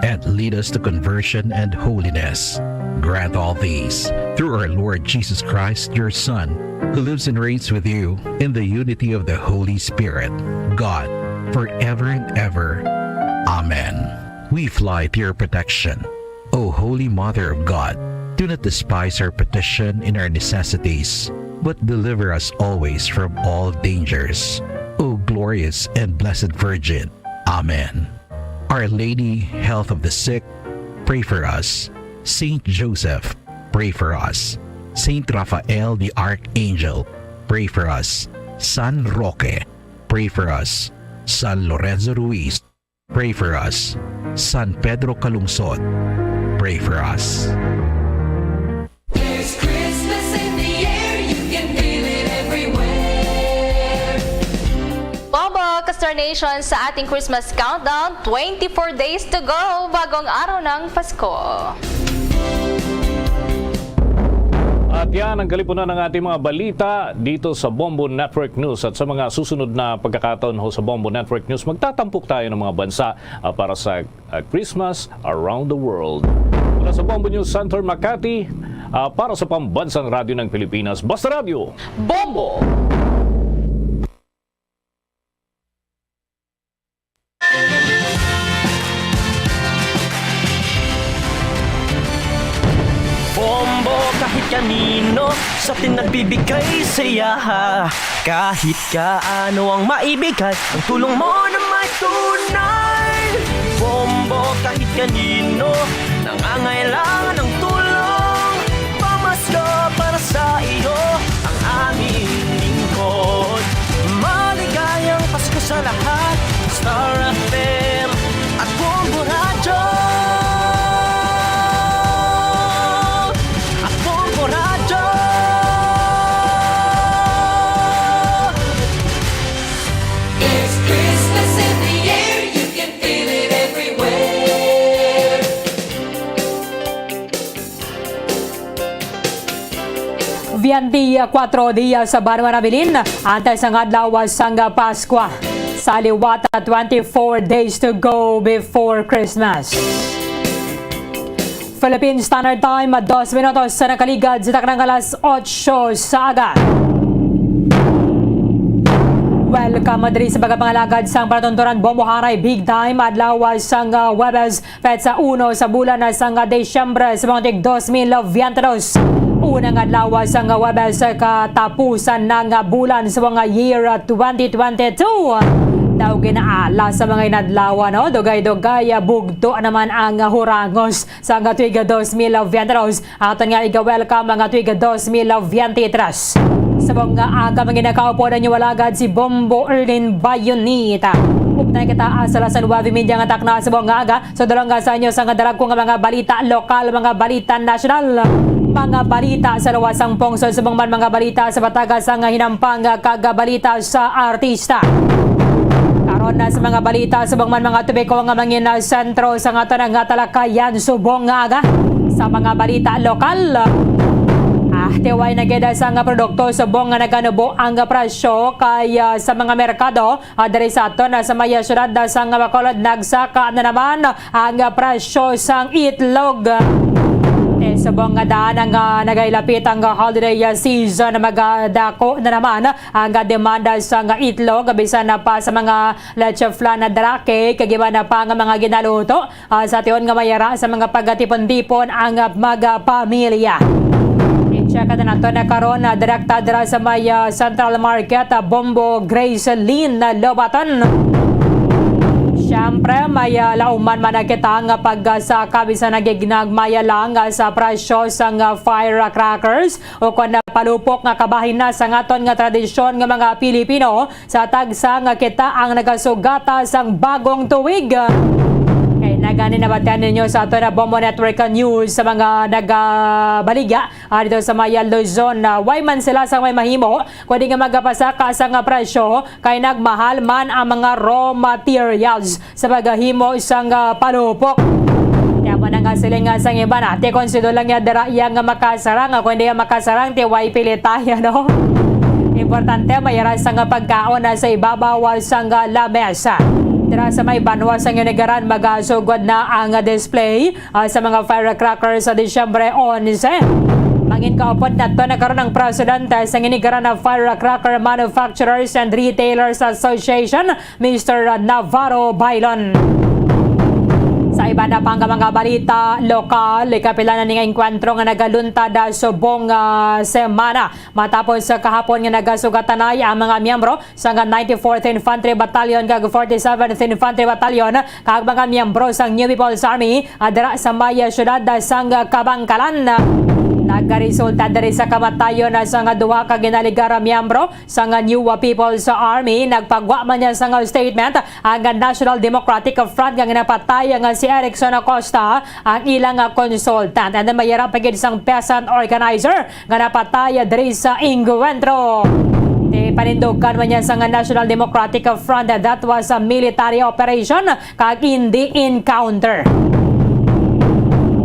and lead us to conversion and holiness. Grant all these through our Lord Jesus Christ, your Son, who lives and reigns with you in the unity of the Holy Spirit, God, forever and ever. Amen. We fly to your protection, O Holy Mother of God. Do not despise our petition in our necessities, but deliver us always from all dangers, O glorious and blessed Virgin. Amen. Our Lady, Health of the Sick, pray for us. Saint Joseph, pray for us. Saint Raphael the Archangel, pray for us. San Roque, pray for us. San Lorenzo Ruiz, pray for us. San Pedro Calungsod, pray for us. There's Christmas in the air, you can feel it everywhere. Bombo, Castor Nation, sa ating Christmas countdown, twenty-four days to go bago ang araw ng Pasko. At yan ang kalipunan ng ating mga balita dito sa Bombo Network News. At sa mga susunod na pagkakataon ho sa Bombo Network News, magtatampok tayo ng mga bansa, ah, para sa, ah, Christmas around the world. Mula sa Bombo News Center Makati, Ah, para sa Pambansang Radyo ng Pilipinas, Basta Radyo. Bombo! Bombo kahit kanino sa atin nagbibigay saya. Kahit kaano ang maibigay, ang tulong mo na may tunay. Bombo kahit kanino nangangailangan ng tulong. Pamasko para sa iyo ang aming lingkod. Maligayang Pasko sa lahat. Star F M at Bombo Radyo. At Bombo Radyo. It's Christmas in the air, you can feel it everywhere. Veinte y cuatro días sa banwa na bilin, antes ang adlaw sang Paskwa. Sa liwat, twenty-four days to go before Christmas. Philippine Standard Time, dos minutos sa nakaligad sa taknang alas otso sa aga. Welcome diri sa pagpangalagad sang palatunturan Bombo Haray Big Time, adlaw sang, ah, Huwebes, petsa uno sa bulan na sang Disyembre sa mga tig dos mil veintidos. Unang adlaw sang Huwebes, katapusan na nga bulan sa mga year twenty twenty-two. Daw ginaala sa mga inadlawan, no? Dugay-dugay, ah, bugto naman ang, ah, hurangos sa nga tuig dos mil veintidos. Aton nga iga-welcome ang tuig dos mil veintitrés. Subong nga aga, mga ginakaupo ninyo alagad si Bombo Erlin Bayonita. Upnay kita, ah, sa alas nuwebe y media nga takna subong nga aga. Sa dulong nga sa inyo sa nga daragko nga mga balita lokal, mga balita nasyonal, mga balita sa luwas sang pungsod, subong man mga balita sa bataga sa nga hinampang, ah, kag balita sa artista. Karon na sa mga balita, subong man mga topiko nga mangin, ah, sentro sa nga tanan nga talakayan subong nga aga. Sa mga balita lokal, ah, tiway na gid sa nga produkto subong nga naganubo ang presyo kay, ah, sa mga merkado, ah, diri sa aton, ah, sa may syudad, ah, sang Bacolod, nagsaka na naman ang presyo sang itlog. Subong nga daan ang, ah, nagailapit ang holiday, ah, season, magadako na naman ang demanda sang itlog, bisan na pa sa mga leche flan na drake, kag iban na pa nga mga ginaluto, ah, sa tion nga mayara sa mga pagatipon-tipon ang, ah, mga pamilya. I-check nato na karon, ah, direkta dira sa may, ah, Central Market, ah, Bombo Grace Lynn, ah, Lobaton. Siyempre, may, ah, lauman man na kita nga pagsaka bisan nagignagmaya lang, ah, sa presyo sang, ah, firecrackers o kon na palupok nga kabahin na sa aton nga tradisyon nga mga Pilipino. Sa tagsa nga kita ang nagasugata sang bagong tuig. Kay nagani nabatian ninyo sa aton na Bombo Network News sa mga nagabaligya, ah, dito sa may Luzon, na way man sila sa may mahimo, kundi nga magapasaka sang presyo kay nagmahal man ang mga raw materials sa paghimo sang, ah, palupok. Kaya mo na nga siling nga sang iba na, ti kon sido lang niya dira iya nga makasarang, ako hindi nga makasarang, ti way pilitaya, no? Importante, mayara sang pagkaon na sa ibabaw sang lamesa. Dira sa may banwa sang Inigaran, magasugod na ang display, ah, sa mga firecrackers sa Disyembre onse. Mangin kaupod nato na karon ang presidente sang Inigaran na Firecracker Manufacturers and Retailers Association, Mister Navarro Bailon. Sa iban na pang mga balita lokal, ikapila na ni nga engkwentro nga nagaluntad, ah, subong, ah, semana. Matapos sa kahapon nga nagasugatanay ang mga miyembro sa nga ninety-fourth Infantry Battalion kag forty-seventh Infantry Battalion kag mga miyembro sang New People's Army, ah, dira sa may, ah, siyudad, ah, sang Kabangkalan. Nagaresulta diri sa kamatayon, ah, sa nga duha ka ginaligar, ah, miyembro sa nga New People's Army. Nagpagwa man niya sa nga statement ang National Democratic Front nga ginapatay nga si Erickson Acosta, ang ilang, ah, consultant. And then, mayara pa gid sang peasant organizer nga napatay diri sa engkwentro. Ti panindugan man niya sa nga National Democratic Front, that was a military operation kag hindi encounter.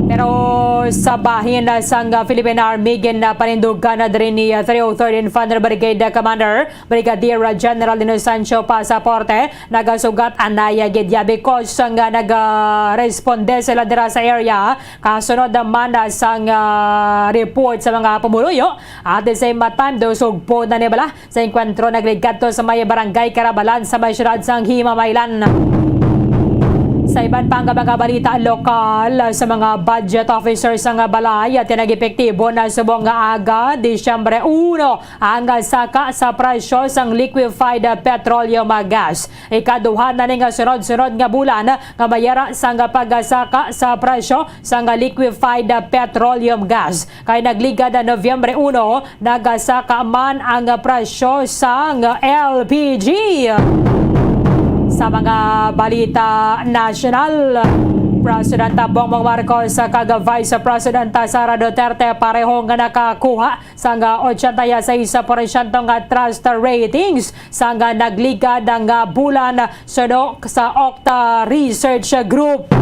Pero Sa bahin sang Philippine Army, ginapanindugan na diri ni three oh third Infantry Brigade Commander Brigadier General Inocencio Pasaporte, nagasugat anay gid ya because nga nagaresponde sila dira sa area kasunod naman sang, ah, report sa mga pumuluyo. At the same time, daw sugpo na ni bala sa engkwentro nagligad to sa may Barangay Carabalan sa may siyudad sang Himamaylan. Sa iban pa nga mga balita lokal, sa mga budget officers nga balay, at nag-epektibo na subong nga aga, Disyembre uno, ang saka sa presyo sang liquefied petroleum gas. Ikaduha na ni nga sunod-sunod nga bulan nga mayara sang pagsaka sa presyo sang liquefied petroleum gas. Kay nagligad ang Nobyembre uno, nagasaka man ang presyo sang L P G. Sa mga balita nasyonal, Presidenta Bongbong Marcos kag Vice Presidenta Sara Duterte pareho nga nakakuha sang ochenta y seis porsyento nga trust ratings sang nagligad nga bulan suno sa Okta Research Group.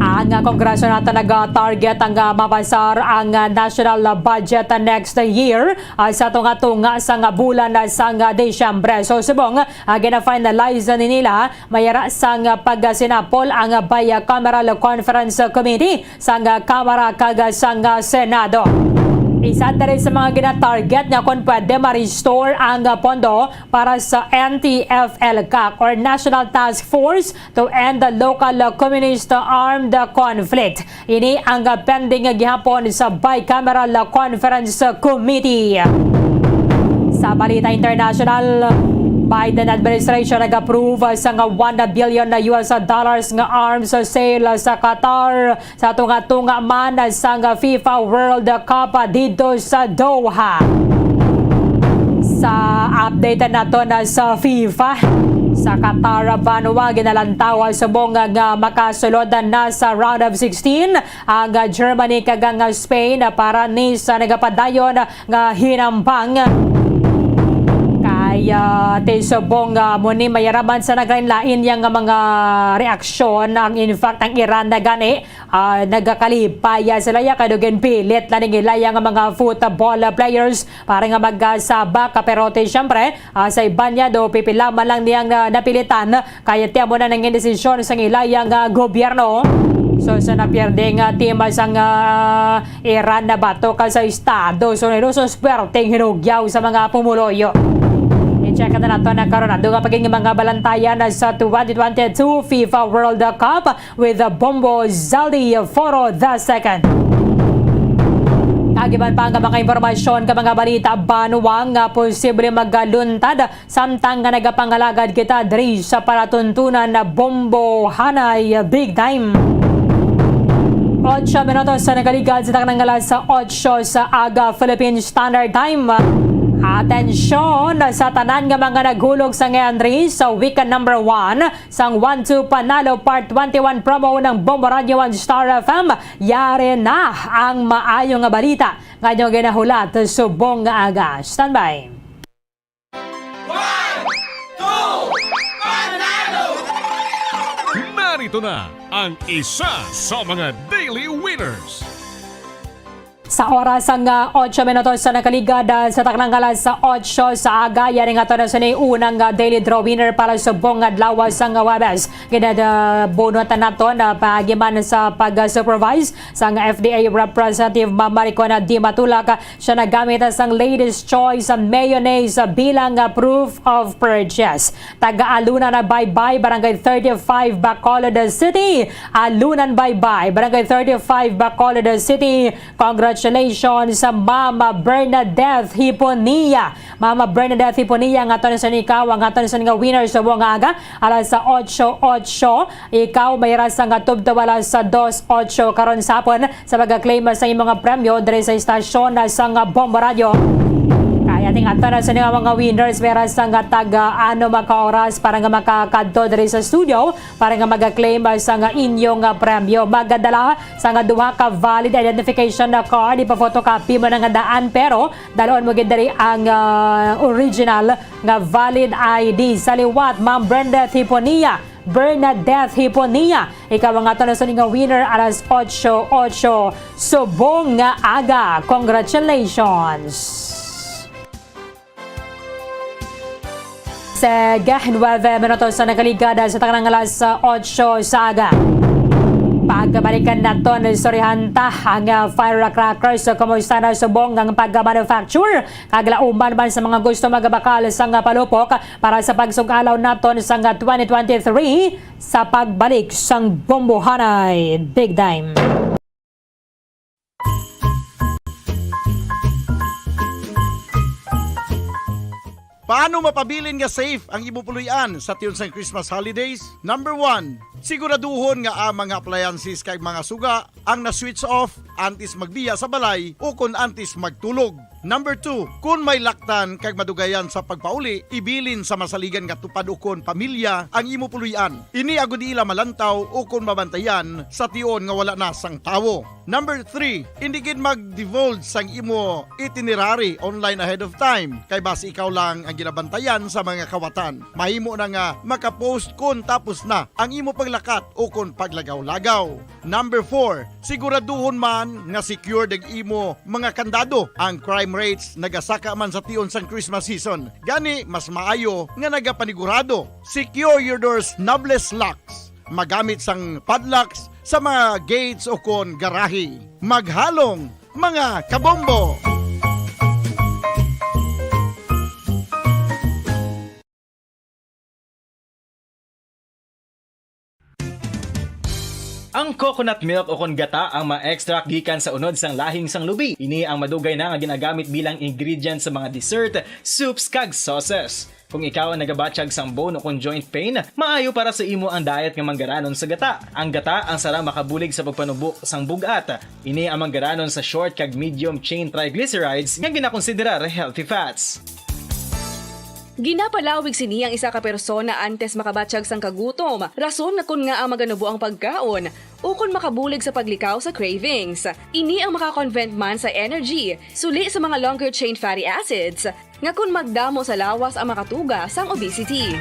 Ang Kongreso nato nag-target ang, ah, mapasar ang, ah, national budget next year, ah, sa tunga-tunga sang bulan sang Disyembre. So, subong, ah, gina-finalize ni nila, mayara sang pagsinapol ang bicameral conference committee sang Kamara kag sang Senado. Isa diri sa mga gina-target nga kon pwede ma-restore ang pondo para sa N T F L CAC or National Task Force to End the Local Communist Armed Conflict. Ini ang pending gihapon sa Bicameral Conference Committee. Sa balita international, Biden administration nag-approve sa nga one billion na U S dollars nga arms sale sa Qatar. Sa tunga-tunga man sang FIFA World Cup didto sa Doha. Sa update nato na sa FIFA, sa Qatar banwa, ginalantaw subong nga makasulod na sa round of sixteen ang Germany kag ang Spain para ni sa nagapadayon nga hinambang. Kay, ah, ti subong, ah, mo ni mayaraman sa naglain-lain yang nga mga reaksyon. Ang, in fact, ang Iran na gani, ah, nagakalipay, ah, sila ya kay dugen pilit na ning ilaya nga mga football, ah, players para nga magsabak. Pero ti, syempre, ah, sa iban niya do pipila man lang niyang, ah, napilitan. Kaya ti amo na nangin desisyon sang ilaya nga gobyerno. So, sa napierde nga team sang, ah, Iran na batok sa Estados Unidos, so swerteng hinugyaw sa mga pumuluyo. I-check na nato na karon ang dugang pagiging mga balantayan sa twenty twenty-two FIFA World Cup with Bombo Zaldi Foro the second. Kagiban pa ang mga impormasyon ka mga balita, banwa nga posible magaluntad samtang nga nagapangalagad kita diri sa palatuntunan na Bombo Hanay Big Time. Ocho minutos sa nagaligad sa taknang alas ocho sa aga Philippine Standard Time. Atensyon sa tanan nga mga naghulog sa ngayon diri sa weekend number one sang One Two Panalo Part twenty-one promo ng Bombo Radio One Star F M. Yari na ang maayo nga balita nga inyo ginahulat subong nga aga. Standby. One, two, panalo! Narito na ang isa sa mga daily winners. Sa oras nga ocho minutos sa nakaligad, ah, sa taknang alas ocho sa aga, yari nga to na sini unang, ah, daily draw winner para subong nga adlaw sang Huwebes. Ginabunot nato na paagi man sa pag-supervise sang F D A Representative Ma'am Maricona D. Matulak, siya nagamit sang Ladies Choice Mayonnaise bilang, ah, proof of purchase. Taga Alunan na Baybay, Barangay thirty-five, Bacolod City. Alunan Baybay, Barangay thirty-five, Bacolod City. Congratulations sa Mama Bernadette Hiponia. Mama Bernadette Hiponia, nga aton sa ikaw, ang aton sa nga winner sa buong aga, alas sa ocho ocho. Ikaw, may rasa nga tubtub alas sa dos ocho karon sa hapon sa pagka-claim sa imong nga premyo diri sa istasyon na sa nga Bombo Radio. Kay Ating ato na sa mga winners, may rasa nga taga ano maka oras para nga makakadto diri sa studio para nga mag-claim sa nga inyong, ah, premyo. Magadala sa nga duha ka valid identification na card, ipa-photocopy mo na nga daan, pero dalon mo gid diri ang, ah, original nga valid I D. Sa liwat, Ma'am Brenda Thiponia, Bernadette Hiponia, ikaw ang aton nasuning nga winner alas otso otso subong nga aga. Congratulations! Sa nuebe minutos sa nakaligad sa tanang alas otso sa aga. Pagbalikan naton, istoryahan ta ang, ah, firecrackers. So, kumusta na subong ang pag-manufacture? Kag lauman man sa mga gusto magabakal sang palupok para sa pagsugalaw naton sang twenty twenty-three sa pagbalik sang Bombohanay Big Time. Paano mapabilin nga safe ang imo puloy-an sa tion sang Christmas holidays? Number one, siguraduhon nga ang mga appliances kag mga suga ang na-switch off antes magbiya sa balay o kon antes magtulog. Number two, kon may laktan kag madugayan sa pagpauli, ibilin sa masaligan nga tupad ukon pamilya ang imo puloy-an. Ini agod ila malantaw ukon mabantayan sa tion nga wala na sang tawo. Number three, indi gid mag-divulge sang imo itinerary online ahead of time, kay basi ikaw lang ang ginabantayan sa mga kawatan. Mahimo na nga makapost kon tapos na ang imo paglakat ukon paglagaw-lagaw. Number four, siguraduhon man nga secured ang imo mga kandado. Ang crime rates nagasaka man sa tion sang Christmas season. Gani, mas maayo nga nagapanigurado. Secure your doors, knobless locks. Magamit sang padlocks sa mga gates o kon garahe. Maghalong, mga kabombo! Ang coconut milk o kon gata ang ma-extract gikan sa unod sang lahing sang lubi. Ini ang madugay na nga ginagamit bilang ingredient sa mga dessert, soups, kag sauces. Kung ikaw ang nagabatyag sang bone o kon joint pain, maayo para sa imo ang diet nga manggaranon sa gata. Ang gata ang sara makabulig sa pagpanubo sang bug-at. Ini ang manggaranon sa short kag medium chain triglycerides nga ginakonsiderar healthy fats. Ginapalawig sini ang isa ka persona antes makabatyag sang kagutom, rason nga kon ngaa maganubo ang pagkaon, ukon makabulig sa paglikaw sa cravings. Ini ang makakonvert man sa energy, suli sa mga longer chain fatty acids, nga kon magdamo sa lawas ang makatuga sang obesity.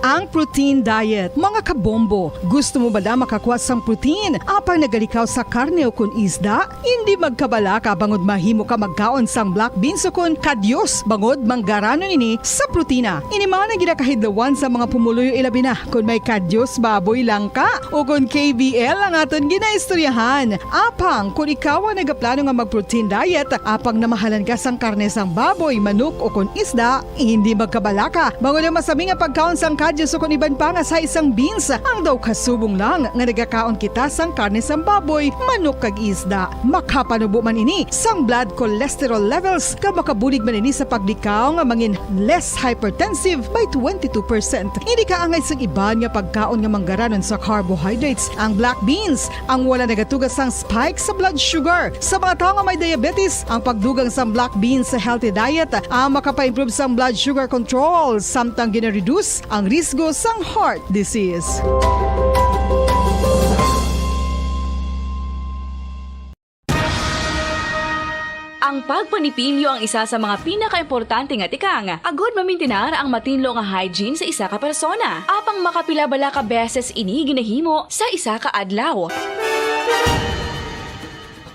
Ang protein diet, mga kabombo. Gusto mo bala makakuha sang protein apang nagalikaw sa karne o kon isda? Indi magkabalaka bangod mahimo ka magkaon sang black beans ukon kadyos bangod manggaranon ini sa protina. Ini man ang ginakahidlawan sa mga pumuluyo, ilabi na kon may kadyos baboy lang ka ukon K B L ang aton ginaistoryahan. Apang kon ikaw ang nagaplano nga mag-protein diet, apang namahalan ka sang karne sang baboy, manok, ukon isda, indi magkabalaka bangod ang masami nga pagkaon sang kadyos ukon iban pa nga sa isang beans ang daw kasubong lang nga nagakaon kita sang karne sang baboy, manok, kag isda. Makapanubo man ini sang blood cholesterol levels, kag makabulig man ini sa paglikaw nga mangin less hypertensive by twenty-two percent. Indi kaangay sang iban nga pagkaon nga manggaranon sa carbohydrates, ang black beans, ang wala nagatuga sang spike sa blood sugar. Sa mga tawo nga may diabetes, ang pagdugang sang black beans sa healthy diet ang makapa-improve sang blood sugar control, samtang gina-reduce ang risgo sang heart disease. Ang pagpanipilyo ang isa sa mga pinakaimportante nga tikang agud mamintinar ang matinlo nga hygiene sa isa ka persona. Apang makapila bala ka beses ini ginahimo sa isa ka adlaw?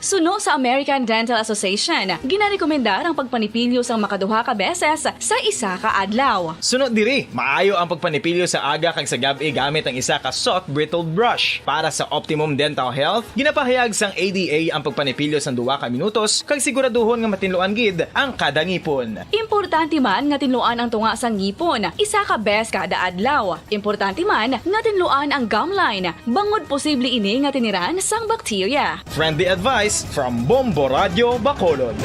Suno sa American Dental Association, ginarekomendar ang pagpanipilyo sang makaduha ka beses sa isa ka adlaw. Suno diri, maayo ang pagpanipilyo sa aga kag sa gab-i gamit ang isa ka soft bristled brush. Para sa optimum dental health, ginapahayag sang A D A ang pagpanipilyo sang duha ka minutos kag siguraduhon nga matinluan gid ang kada ngipon. Importante man nga tinluan ang tunga sang ngipon isa ka bes kada adlaw. Importante man nga tinluan ang gum line, bangod posible ini nga tiniran sang bakterya. Friendly advice from Bombo Radyo Bacolod.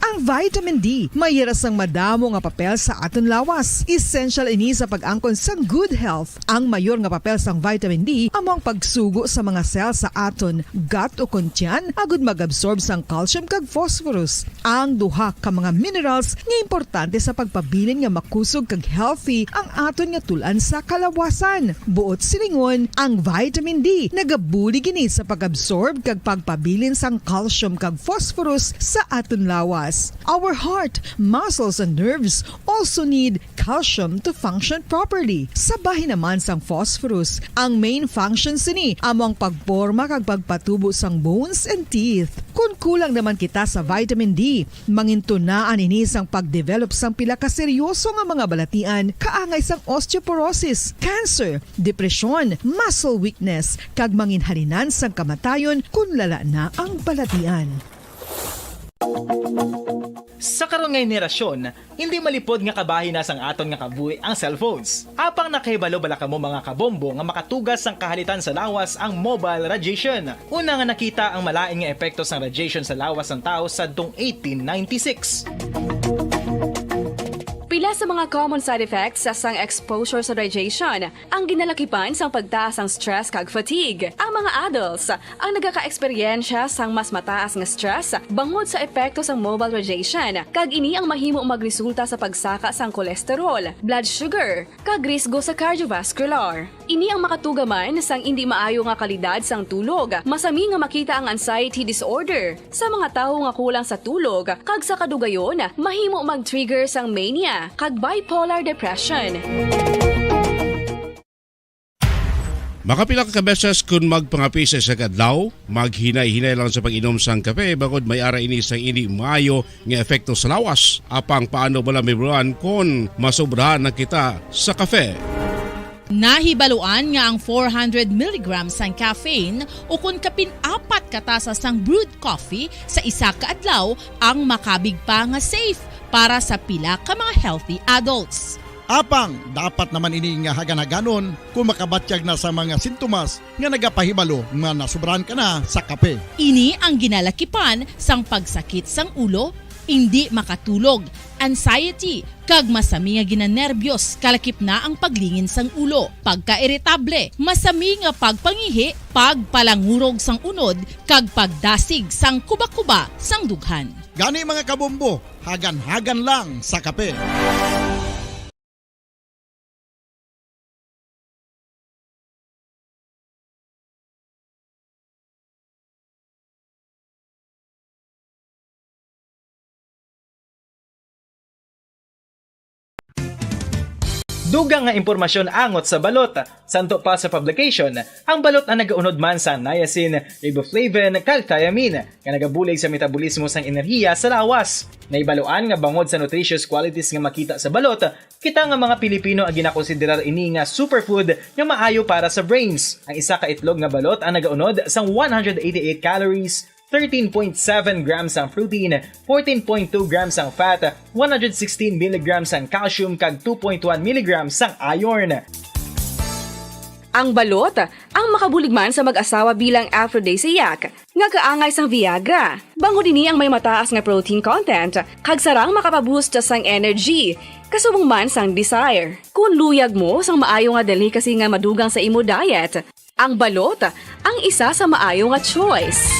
Ang vitamin D may yara sang madamo nga papel sa aton lawas. Essential ini sa pag-angkon sang good health. Ang mayor nga papel sang vitamin D amo ang pagsugo sa mga cell sa aton gut ukon tiyan agud mag-absorb sang calcium kag phosphorus, ang duha ka mga minerals nga importante sa pagpabilin nga makusog kag healthy ang aton nga tul-an sa kalawasan. Buot silingon, ang vitamin D nagabulig ini sa pag-absorb kag pagpabilin sang calcium kag phosphorus sa aton lawas. Our heart, muscles, and nerves also need calcium to function properly. Sa bahin naman sang phosphorus, ang main function sini amo ang pagporma kag pagpatubo sang bones and teeth. Kon kulang naman kita sa vitamin D, mangintunaan ini sang pagdevelop sang pila ka seryoso nga mga balatian kaangay sang osteoporosis, cancer, depresyon, muscle weakness, kag manginhalinan sang kamatayon kon lala na ang balatian. Sa karon nga henerasyon, hindi malipod nga kabahin na sang aton nga kabuhi ang cellphones. Apang nakahibalo bala kamo, mga kabombo, nga makatugas sang kahalitan sa lawas ang mobile radiation? Una nga nakita ang malain nga epekto sang radiation sa lawas sang tawo sadtong eighteen ninety-six. Pila sa mga common side effects sang exposure sa radiation? Ang ginalakipan sang pagtaas sang stress kag fatigue. Ang mga adults ang nagakaeksperyensya sang mas mataas nga stress bangod sa epekto sang mobile radiation, kag ini ang mahimo magresulta sa pagsaka sang cholesterol, blood sugar, kag risgo sa cardiovascular. Ini ang makatuga man sang indi maayo nga kalidad sang tulog. Masami nga makita ang anxiety disorder sa mga tawo nga kulang sa tulog, kag sa kadugayon, mahimo mag-trigger sang mania kag bipolar depression. Makapila ka beses kon magpangape sa isa ka adlaw, maghinay-hinay lang sa pag-inom sang kape, bangod may ara ini sang indi maayo nga epekto sa lawas. Apang paano bala mahibaluan kon masobrahan na kita sa kape? Nahibaluan nga ang four hundred milligrams sang caffeine ukon kapin apat ka tasa sang brewed coffee sa isa ka adlaw ang makabig pa nga safe para sa pila ka mga healthy adults. Apang dapat naman ini nga hagan-haganon kon makabatyag na sa mga sintomas nga nagapahibalo nga nasobrahan ka na sa kape. Ini ang ginalakipan sang pagsakit sang ulo, indi makatulog, anxiety, kag masami nga ginanerbiyos, kalakip na ang paglingin sang ulo, pagkairitable, masami nga pagpangihi, pagpalangurog sang unod, kag pagdasig sang kubakuba sang dughan. Gani, mga kabombo, hagan-hagan lang sa kape. Dugang nga impormasyon angot sa balot. Santo pa sa publication, ang balot ang nagaunod man sa niacin, riboflavin, kag thiamine, nga nagabulig sa metabolismo sang enerhiya sa lawas. Nahibaluan nga bangod sa nutritious qualities nga makita sa balot, kita nga mga Pilipino ang ginakonsiderar ini nga superfood nga maayo para sa brains. Ang isa ka itlog nga balot ang nagaunod sang one hundred eighty-eight calories, thirteen point seven grams ang protein, fourteen point two grams ang fat, one hundred sixteen milligrams ang calcium, kag two point one milligrams ang iron. Ang balot, ang makabulig man sa mag-asawa bilang aphrodisiac, nga kaangay sang Viagra. Bangod ini ang may mataas nga protein content, kag sarang makapaboost sang energy, kasubong man sang desire. Kun luyag mo sang maayo nga delicacy nga madugang sa imo diet, ang balot ang isa sa maayo nga choice.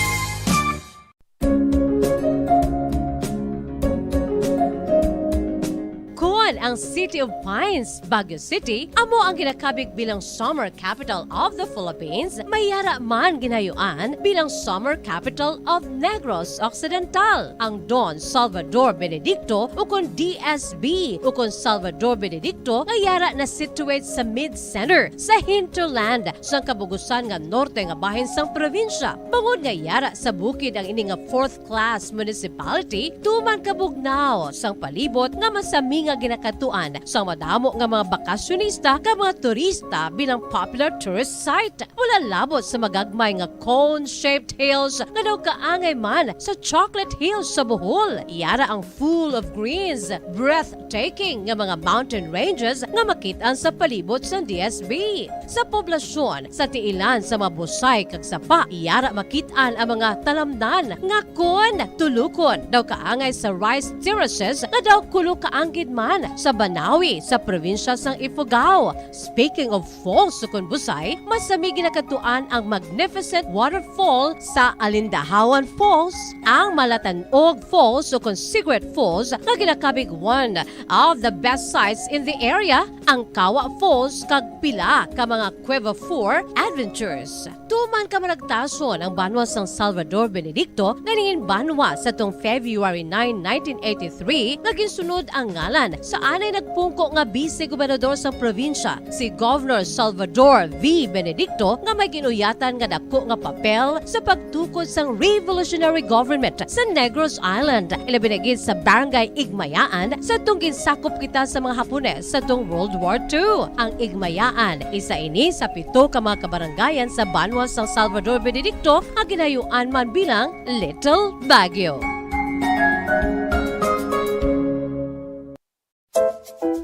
Kon ang City of Pines, Baguio City, amo ang ginakabig bilang Summer Capital of the Philippines, may yara man ginayuan bilang Summer Capital of Negros Occidental. Ang Don Salvador Benedicto, ukon D S B, ukon Salvador Benedicto, nga yara na situate sa mid-center, sa hinterland, sang kabugusan nga norte nga bahin sang probinsya. Bangod nga yara sa bukid ang ini nga fourth class municipality, tuman kabugnaw sang palibot nga masami nga ginaka tuan sa madamo nga mga bakasyonista kag mga turista bilang popular tourist site. Wala labot sa magagmay nga cone-shaped hills nga daw kaangay man sa Chocolate Hills sa Bohol. Yara ang full of greens, breathtaking nga mga mountain ranges nga makit-an sa palibot sang D S B. Sa poblasyon, sa tiilan sa mga busay kag sapa, yara makit-an ang mga talamnan nga kon tulukon daw kaangay sa rice terraces nga daw kulo kaanggid man sa Banawi sa probinsya sang Ifugao. Speaking of falls, sukon busay, masami ginakadtuan ang magnificent waterfall sa Alindahawan Falls, ang Malatanog Falls, sukon Cigarette Falls, nga ginakabig one of the best sights in the area, ang Kawa Falls, kag pila ka mga Cueva four adventures. Tuman ka managtason ang banwa sang Salvador Benedicto nga nangin banwa sa tong February nine, nineteen eighty-three, nga ginsunod ang ngalan sa anay nagpungko nga bise gobernador sang probinsya, si Governor Salvador V. Benedicto, nga may ginuyatan nga dako nga papel sa pagtukod sang revolutionary government sa Negros Island, ilabi na gid sa Barangay Igmayaan, sa tong ginsakop kita sa mga Hapones sa tong World War Two. Ang Igmayaan, isa ini sa pito ka mga kabarangayan sa banwa sang Salvador Benedicto nga ginayuan man bilang Little Baguio.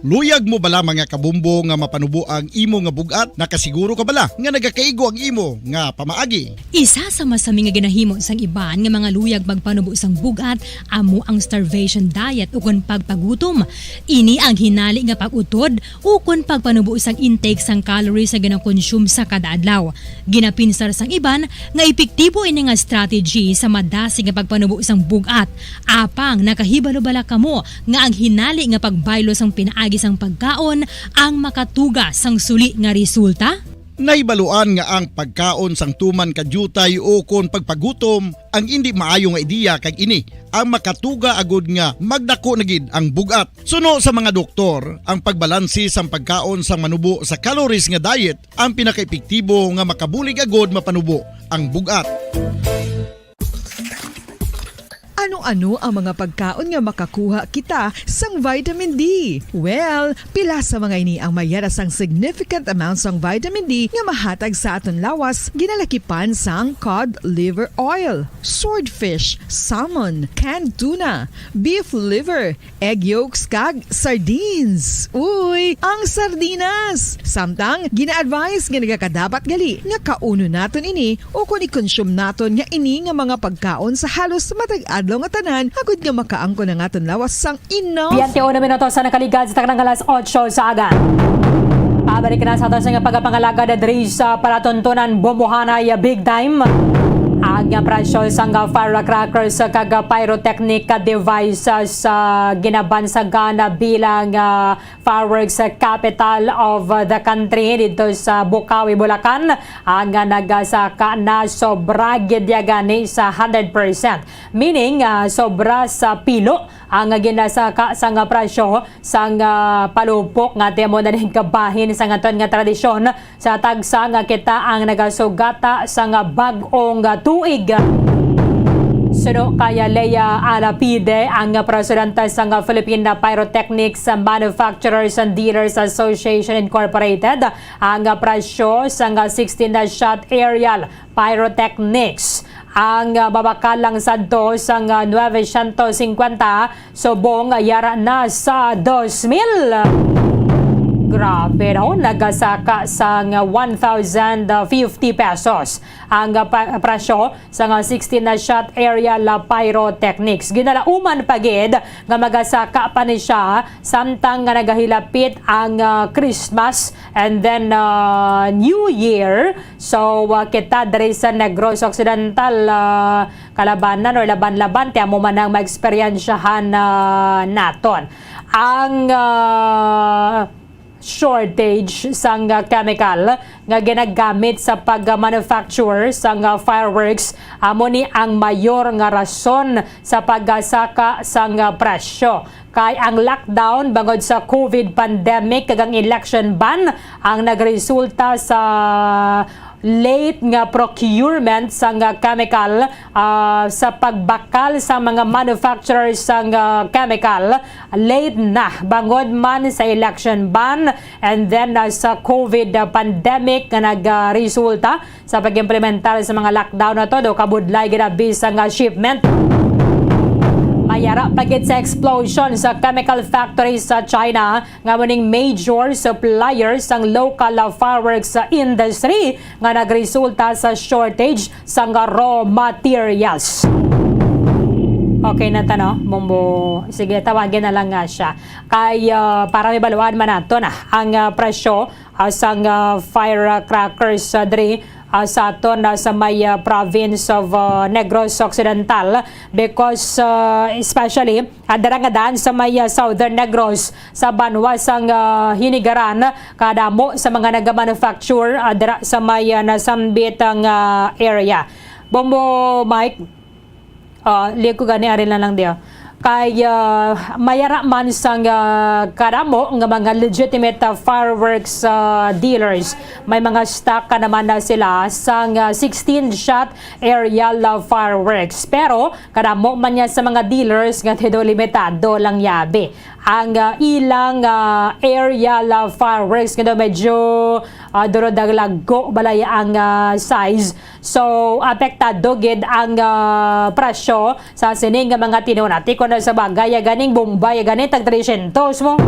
Luyag mo bala, mga kabombo, nga mapanubo ang imo nga bug-at? Nakasiguro ka bala nga nagakaigo ang imo nga pamaagi? Isa sa masami nga ginahimo sang iban nga mga luyag magpanubo sang bug-at amo ang starvation diet ukon pagpagutom. Ini ang hinali nga pag-utod ukon pagpanubo sang intake sang calories nga ginakonsume sa kada adlaw. Ginapinsar sang iban nga epektibo ini nga strategy sa madasig nga pagpanubo sang bug-at. Apang nakahibalo bala kamo nga ang hinali nga pagbaylo sang pinaagi sang pagkaon ang makatuga sang suli nga resulta? Nahibaluan nga ang pagkaon sang tuman ka diutay ukon pagpagutom ang indi maayo nga ideya, kag ini ang makatuga agud nga magdako na gid ang bug-at. Suno sa mga doktor, ang pagbalanse sang pagkaon sang manubo sa calories nga diet ang pinakaepektibo nga makabulig agud mapanubo ang bug-at. Ano-ano ang mga pagkaon nga makakuha kita sang vitamin D? Well, pila sa mga ini ang may yara sang significant amount sang vitamin D nga mahatag sa aton lawas, ginalakipan sang cod liver oil, swordfish, salmon, canned tuna, beef liver, egg yolks, kag sardines. Uy, ang sardinas! Samtang, gina-advise nga nagakadapat gali nga kaunon naton ini ukon i-consume naton nga ini nga mga pagkaon sa halos matag adlaw nga tanan, agud nga makaangkon ang aton lawas sang enough. Biyente uno minutos ang nakaligad sa taknang alas otso sa aga. Pabalik na sa aton sa nga pagpangalagad diri sa palatuntunan, bumbuhanay big time ang presyo sang firecrackers kag pyrotechnic devices sa ginabansagan bilang, ah, fireworks capital of the country dito sa Bocaue, Bulacan, ang nagasaka na sobra gid ya gani sa hundred percent. Meaning, ah, sobra sa pilo ang ginasaka sang presyo sang, ah, palupok nga amo na ning kabahin sang aton nga tradisyon sa tagsa nga kita ang nagasugata sang bag-ong tuig. Suno kay Lea Alapide, ang presidente sang Philippine Pyrotechnics Manufacturers and Dealers Association Incorporated, ang presyo sang sixteen shot aerial pyrotechnics ang mabakal lang sadto sang nueve ciento cincuenta, subong yara na sa dos mil. Grabe, no? Nagasaka sang one thousand fifty pesos ang pa-, presyo sang sixteen na shot aerial pyrotechnics. Ginalauman pa gid nga magasaka pa ni siya samtang nga nagahilapit ang, ah, Christmas and then, ah, New Year. So, ah, kita diri sa Negros Occidental, ah, kalabanan or laban-laban, ti amo man ang maeksperiensyahan, ah, naton. Ang, ah, shortage sang, ah, chemical nga ginagamit sa pag-manufacture sang, ah, fireworks, amo ni ang mayor nga rason sa pagsaka sang, ah, presyo. Kay ang lockdown bangod sa COVID pandemic kag ang election ban ang nagresulta sa late nga procurement sang, ah, chemical, ah, sa pagbakal sa mga manufacturers sang, ah, chemical, late na bangod man sa election ban and then, ah, sa COVID pandemic nga nagresulta sa pag-implementar sa mga lockdown na to, do kabudlay ginabi sang, ah, shipment. Mayara pa gid sa explosion sa chemical factory sa China, nga mo ning major supplier sang local, ah, fireworks, ah, industry nga nagresulta sa shortage sang raw materials. Okay na ta, no? Mumbo, sige, tawagin na lang nga siya. Kay, ah, para may baluan man nato na ang, ah, presyo, ah, sang, ah, firecrackers, ah, diri, ah, sa aton, ah, sa may, ah, province of, ah, Negros Occidental because, ah, especially, ah, dira nga daan sa may, ah, Southern Negros, sa banwa sang, ah, Hinigaran, kadamo sa mga nagamanufacture, ah, dira sa may, ah, nasambit ang, ah, area. Bombo Mike, ah, liag ko gani, ari na lang diyo. Kay, ah, mayara man sang, ah, kadamo nga mga legitimate, ah, fireworks, ah, dealers, may mga stock ka naman na sila sang, ah, sixteen shot aerial, ah, fireworks. Pero kadamo man niya sa mga dealers nga tido limitado lang yabi ang, ah, ilang, ah, aerial, ah, fireworks nga daw medyo, ah, durod ang lagko balay ang, ah, size. So, apektado gid ang, ah, presyo sa sining nga mga tinuna. Ti kon sa bagay, ya ganing bomba, ya gani tag tresyentos mo.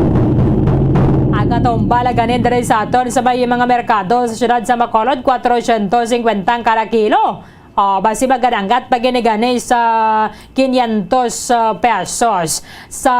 Ang atomba la ganin diri sa aton sa may mga merkado sa siyudad sa Bacolod, kwatrosyentos singkwenta ang kada kilo. Oh, basi magadanggat pa gini gani sa kinyentos, ah, pesos. Sa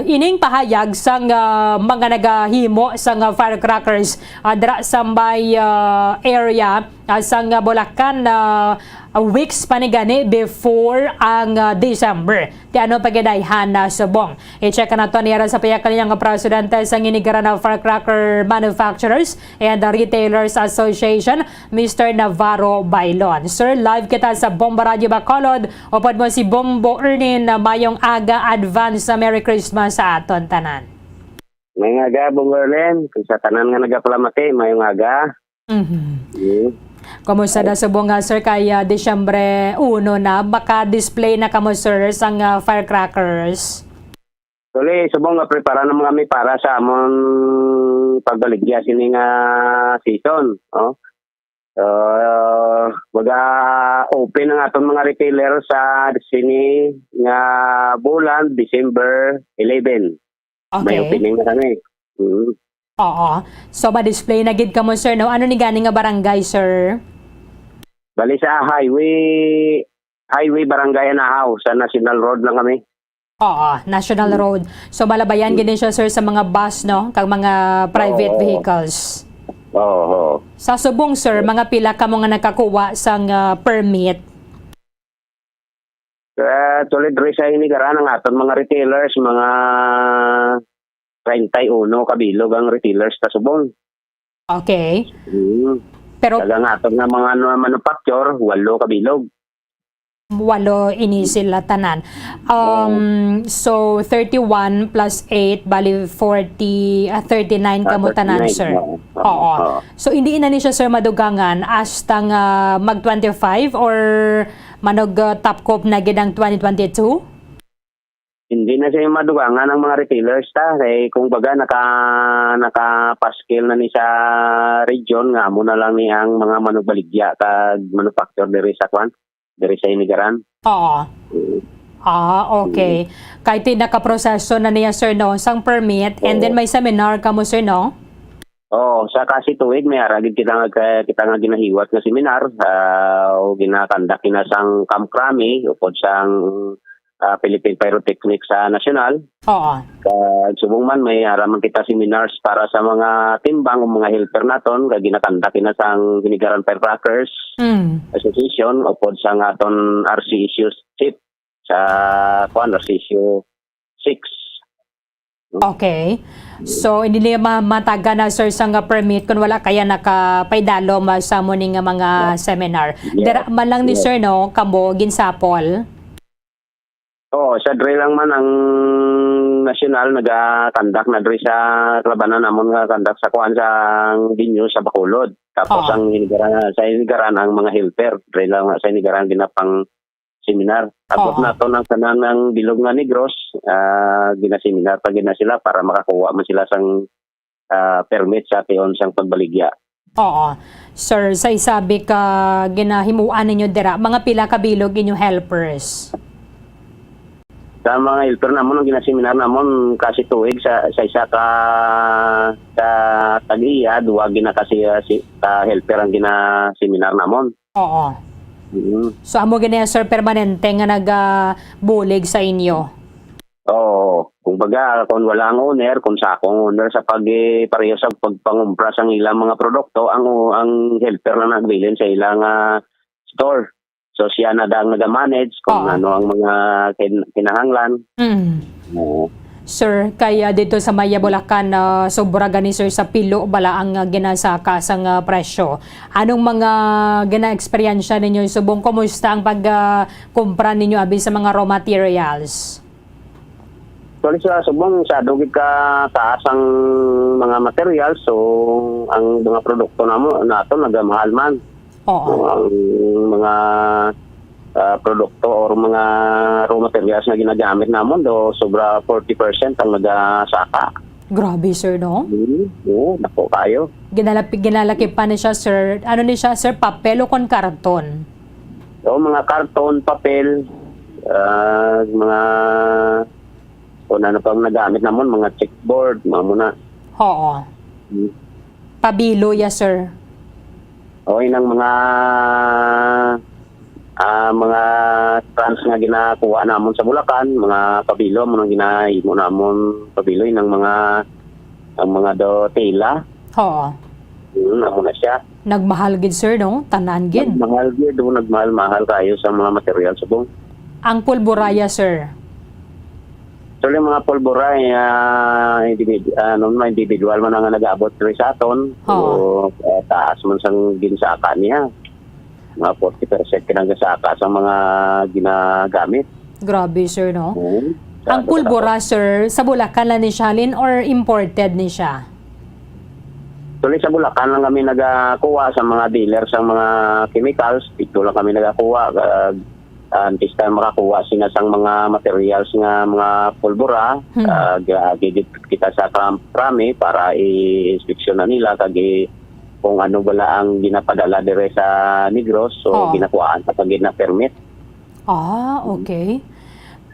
ining pahayag sang, ah, mga nagahimo sang, ah, firecrackers, ah, dira sa may, ah, area, ah, sang, ah, Bulacan, ah, weeks pa ni gani before ang, ah, December. Ti ano pa gid ay hana subong. I-check nato ni ara sa pihak niya nga presidente sang Hinigaran Firecracker Manufacturers and Retailers Association, Mister Navarro Bailon. Sir, live kita sa Bomba Radio Bacolod. Upod mo si Bombo Ernin, na mayong aga, advance sa Merry Christmas sa aton tanan. Mayong aga, Bombo Ernin. Sa tanan nga nagapalamati, mayong aga. Mhm. Mm. Kumusta na subong nga, sir, kay, ah, Disyembre uno na? Maka-display na kamo, sir, sang, ah, firecrackers? Actually, subong nga prepara na mga kami para sa amon pagbaligya sini nga season, no? Ah, maga-open ang aton mga retailer sa sini nga bulan, December eleven. May Okay. opening na kami. Mm. Oo. So, ma-display na gid kamo, sir, no? Ano ni gani nga barangay, sir? Bali sa highway, highway barangay Anahaw, sa National Road lang kami. Oo, National Mm. Road. So, malabayan Mm. gid siya, sir, sa mga bus, no? Kag mga private Oo. vehicles. Oo, oo. Sa subong, sir, mga pila kamo nga nakakuha sang, ah, permit? Actually, diri sa Hinigaran, ang aton mga retailers, mga treinta y uno ka bilog ang retailers ta subong. Okay. Mm. Pero kag ang aton nga mga, ano, manufacture, walo ka bilog. Walo ini sila tanan. Um, Oo. So, thirty-one plus eight, bali forty, ah, thirty-nine Ah, kamo tanan, thirty-nine, sir. Oo. Oo. Oo. Oo. So, hindi na ni siya, sir, madugangan hasta nga mag twenty-five or manog, ah, top cope na gid ang twenty twenty-two? Hindi na siya madugangan ang mga retailers ta. Kay, kung baga, naka-, naka-paskil na ni sa region nga amo na lang ni ang mga manugbaligya kag manufacture diri sa kwan, diri sa Hinigaran. Oo. Mm. Ah, okay. Mm. Kay ti-, nakaproseso na niya, sir, no, sang permit, and then Oo. may seminar kamo, sir, no? Oo, sa kasi tuig may ara gid kita nga, kita nga ginahiwat nga seminar, ah, o ginakandak kina sang Camp Crame, upod sang, ah, Philippine Pyrotechnics sa nasyonal. Oo. Kag subong man, may ara man kita seminars para sa mga timbang o mga helper naton, kag ginakandak kina sang Hinigaran Firecrackers Mm. Association, upod sang aton R C S U chief sa, kuan, R C S U six. Okay. So, hindi niya ma-, matagan na, sir, sang permit kung wala kaya nakapaidalom, ah, sa mo ni nga mga Yeah. seminar. Yeah. Dira man lang ni Yeah. sir, no, kamo ginsapol? Oo, sa diri lang man ang nasyonal nagakandak na diri sa kalabanan namon nga kandak sa kuan sa venue sa Bacolod. Tapos Oo. ang hinigaran, sa hinigaran ang mga helper, diri lang sa hinigaran ginapang seminar. Abot Oo. nato ng tanan ng bilog nga Negros, ah, ginaseminar pa gid na sila para makakuha man sila sang, ah, permit sa tion sang pagbaligya. Oo. Sir, sa isabi ka ginahimuan ninyo dira, mga pila ka bilog inyo helpers? Sa mga helper namon, ang ginaseminar namon, kasi tuig sa, sa isa ka, ka tag-iya, duwa gina kasi, ah, si, ka helper ang ginaseminar namon. Oo. Mm. So, amo gani, sir, permanente nga nagabulig sa inyo? Oo. Kumbaga, kung wala ang owner, kung sa akong owner sa pag-, eh, pareho sa pagpangumpra sang ilang mga produkto, ang, ang helper na nagbilin sa ilang, ah, store. So, siya na daw ang nagamanage kung Oo. ano ang mga kin-, kinahanglan. Mm. Oo. Sir, kaya dito sa Maya, Bulacan, ah, sobra gani, sir, sa pilo bala ang, ah, ginasaka sang, ah, presyo. Anong mga gina-eksperyensya ninyo subong? Kumusta ang pag, ah, kumpra ninyo abi sa mga raw materials? Actually, sa subong, sa dugid ka taas ang mga materials, so ang mga produkto namo nato nagamahal man. Oo. So, ang mga, ah, produkto or mga raw materials nga ginagamit namon, do sobra forty percent ang nagasaka. Grabe, sir, no? Mm, oo, dako kayo. Ginalap-, ginalakip pa ni siya, sir. Ano ni siya, sir? Papel o kon karton? So, mga karton, papel, ah, mga, kung ano pang nagamit namon, mga chipboard, mga muna. Oo. Mm. Pabilo ya, sir. O, inang mga, ah, mga strands nga ginakuha namon sa Bulacan, mga pabilo, mo nang ginahimo namon pabilo, inang mga, ang mga do tela. Oo. Mm, amo na siya. Nagmahal gid, sir, no? Tanan gid. Nagmahal gid, o, nagmahal-mahal kayo sa mga material subong. Ang pulbura ya, sir? Actually, mga pulbura, eh, ah, individ-, ah, ano, mga individual man ang nag-abot diri sa aton. Oo. So, ah, taas man sang ginsaka niya. Mga forty percent kinang ginsaka sa mga ginagamit. Grabe, sir, no? Oo. Ang Sa pulbura, sir, sa Bulacan lang ni siya halin or imported ni siya? Actually, sa Bulacan lang kami nagakuha sa mga dealer sa mga chemicals. Dito lang kami nagakuha. Kag, ah, antes tayo makakuha sina sang mga materials nga mga pulbura, Hmm. ah, ga-, gigit kita sa Kram-, Krami para i-inspeksyon na nila kag i-, kung ano bala ang ginapadala dire sa Negros, so Oo. ginakuhaan sa pag gina-permit. Ah, okay.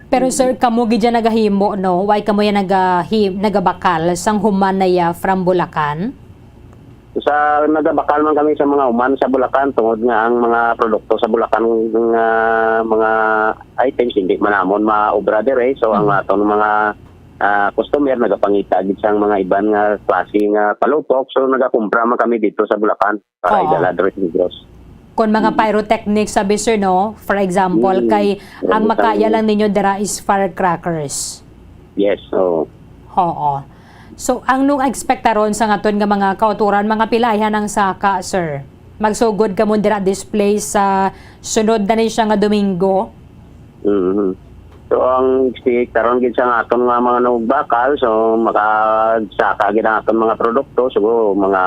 Pero, sir, kamo gid ya nagahimo, no? Why kamo ya nagahi-, nagabakal sang human na ya from Bulacan? Sa nagabakal man kami sa mga human sa Bulacan tungod nga ang mga produkto sa Bulacan nga mga items hindi man namon maobra dire. So, ang Mm. aton mga, ah, customer nagapangita gid sang mga iban nga klase nga palupok. So, nagakumpra man kami dito sa Bulacan para Oo. idala dire sa Negros. Kung mga Mm. pyrotechnics, sabi, sir, no? For example, Mm. kay ang Pyrotechnics. makaya lang ninyo dira is firecrackers. Yes, oo. Oo. So, ang nung ekspektaron sa ngaton nga mga kauturan, mga pilay han ang saka, sir? Magsugod kamo dira display sa sunod na ni siya nga Domingo? Mhm. So, ang expect karon gid sa aton nga mga nagbakal, so, makagsaka gid ang aton mga produkto, siguro mga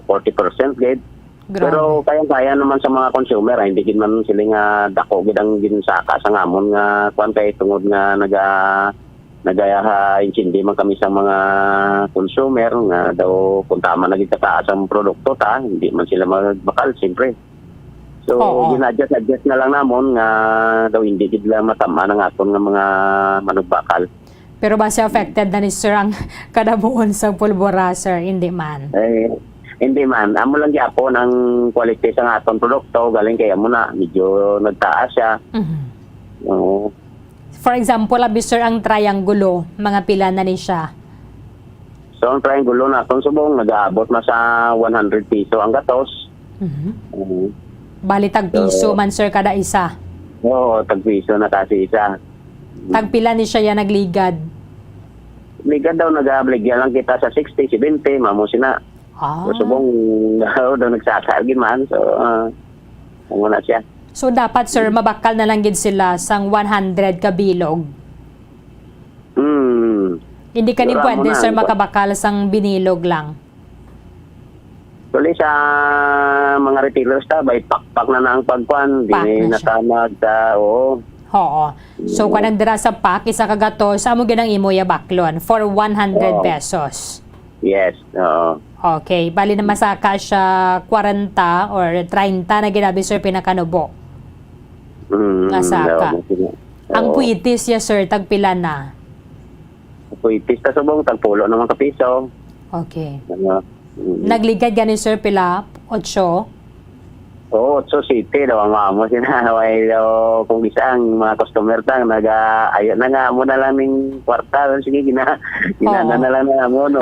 forty percent gid. Grabe. Pero kayang-kaya naman sa mga consumer, ah, hindi gid man sila nga dako gid ang ginsaka sa ngamon nga kuwan, kay tungod nga naga-, nagaha-, intindi man kami sa mga consumer nga daw kung tama na gid kataas ang produkto ta, hindi man sila magbakal, siyempre. So, Oo. gina-adjust-adjust na lang namon nga daw hindi gid lang matamaan ang aton nga mga manugbakal. Pero basi affected na ni sir ang kadamuon sa pulbura, sir? Hindi man. Eh, hindi man. Amo lang gyapon ang quality sa aton produkto, galing kay amo na, medyo nagtaas siya. Mhm. Oo. For example, abi, sir, ang triangulo, mga pila na ni siya? So, ang triangulo naton subong, nag-aabot na sa one hundred piso ang gatos. Mhm. Mhm. Bali, tag piso So, man, sir, kada isa? Oo, tag piso na kasi isa. Tag pila ni siya ya nagligad? Ligad daw, nagabaligya lang kita sa sixty, seventy, mamo sina. Ah. So, subong, daw, daw nagsaka gid man. So, ah, amo na siya. So, dapat, sir, mabakal na lang gid sila sang one hundred ka bilog? Hmm. Hindi kani Siguro amo pwede, na, sir, ang pa- makabakal sang binilog lang? Actually, sa mga retailers ta, by pack-pack na na ang pagkuan. Pack Di na na siya. Natamag sa, oo. Oo. So, Mm. kanang dira sa pack, isa ka gatos, amo gyud ang imo ya baklon for one hundred Oo. pesos. Yes, oo. Okay. Bali na masaka siya kwarenta or treinta na ginabi, sir, pinakanubo. Mm, Nga saka. Oo, sige. Ang Oo. Kwitis ya, sir, tagpila na? Kwitis ta subong, tagpulo naman ka piso. Okay. Ano? Mm. Nagligad gani, sir, pila? Otso? Oo, otso, siyete daw ang amo sina. Way, oh, kung isa ang mga customer ta, naga, ayo na nga, amo na lang ning kwarta. Sige, gina-, ginana Oo. na lang na amo, no?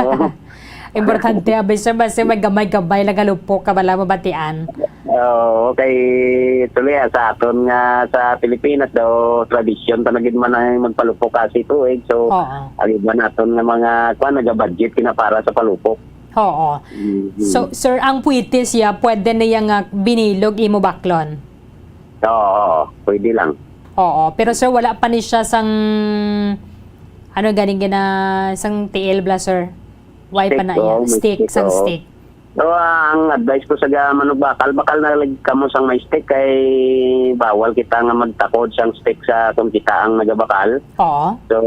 Importante, abi, sir, basta may gamay-gamay lang kalupok ka bala mabatian. Oo, kay tuloy, ah, sa aton nga sa Pilipinas daw, tradisyon ta na gid man ang magpalupok kasi tuig. So, Oo. ang iba naton nga mga, kwan, naga-budget kina para sa palupok. Oo. Mhm. So, sir, ang kwitis ya, pwede na yang, ah, binilog imo baklon? Oo, oo, pwede lang. Oo, pero sir, wala pa ni siya sang, ano gani gina-, sang tiil bala, sir? Why pa Stick, na iya? oo, may Stick, stick, sang oo. Stick. So, ah, ang advice ko sa ga-, manugbakal, bakal na lang kamo sang may stick kay bawal kita nga magtakod sang stick sa kung kita ang nagabakal. Oo. So,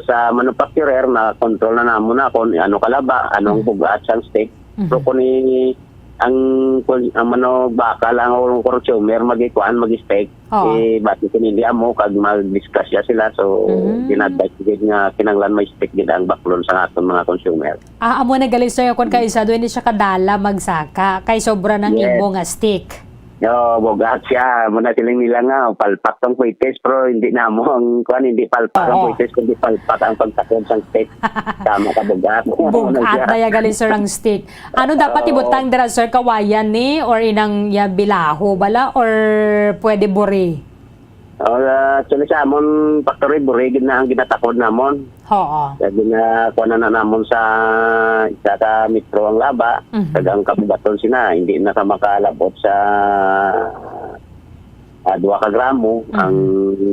sa manufacturer, na-control na namo na kung ano kalaba, anong Mm. bugat sang stick. Mhm. Pero kung i-, ang, kung ang manugbakal, ang consumer, mag-ikuan, mag-stick, Oo. eh, basi kung hindi amo, kag mag-discuss ya sila. So, Mm. gina-advise ko gid nga kinahanglan may stick gid ang baklon sa aton mga consumer. Ah, amo na gali, sir, kung Mm. kaisa doon, hindi siya kadala magsaka, kay sobra ng Yes. imo nga stick. Oo, bugat siya. Amo na siling nila nga, palpak tong kwitis, pero hindi na mo ang, kuwan, hindi palpak ang Oo. kwitis, kundi palpak ang pagtakod sang stick. Tama ka, bugat. Amo na Bugat siya. na ya gali, sir, ang stick. Ano dapat Oo. ibutang dira, sir? Kawayan ni or inang ya bilaho bala or pwede buri? Oh, ah, actually, sa amon factory, buri gid na ang ginatakod namon. Oo. Kaya gina-, kuha na, na namon sa isa ka metro ang laba, Mhm. kag ang kabugaton sina, hindi na ka makalabot sa, ah, dua ka gramo Mhm. ang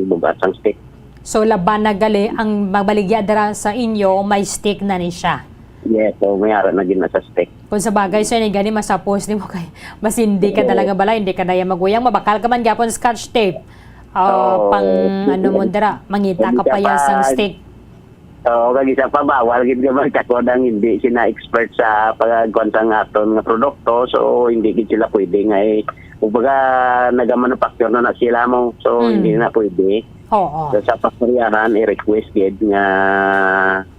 bugat sang stick. So, laban na gali ang magbaligya dira sa inyo, may stick na ni siya? Yes, so may ara na gid na sa stick. Kung sa bagay, sir, ni gani masapos nimo kay masindi ka na lang nga balay, hindi ka na ya maguyang, mabakal ka man gyapon scotch tape. Ah, Oo. pang ano mo dira, mangita ka Hindi pa ka yan sang pa stick. Oo, kag isa pa, bawal gid nga magtakod ang hindi sina expert sa pagkuan sang aton nga produkto. So, hindi gid sila pwede nga, eh, kumbaga, nagamanufacture na na sila mo. So, Hmm. hindi na pwede. Oo. So, sa pasuryahan, i-request gid nga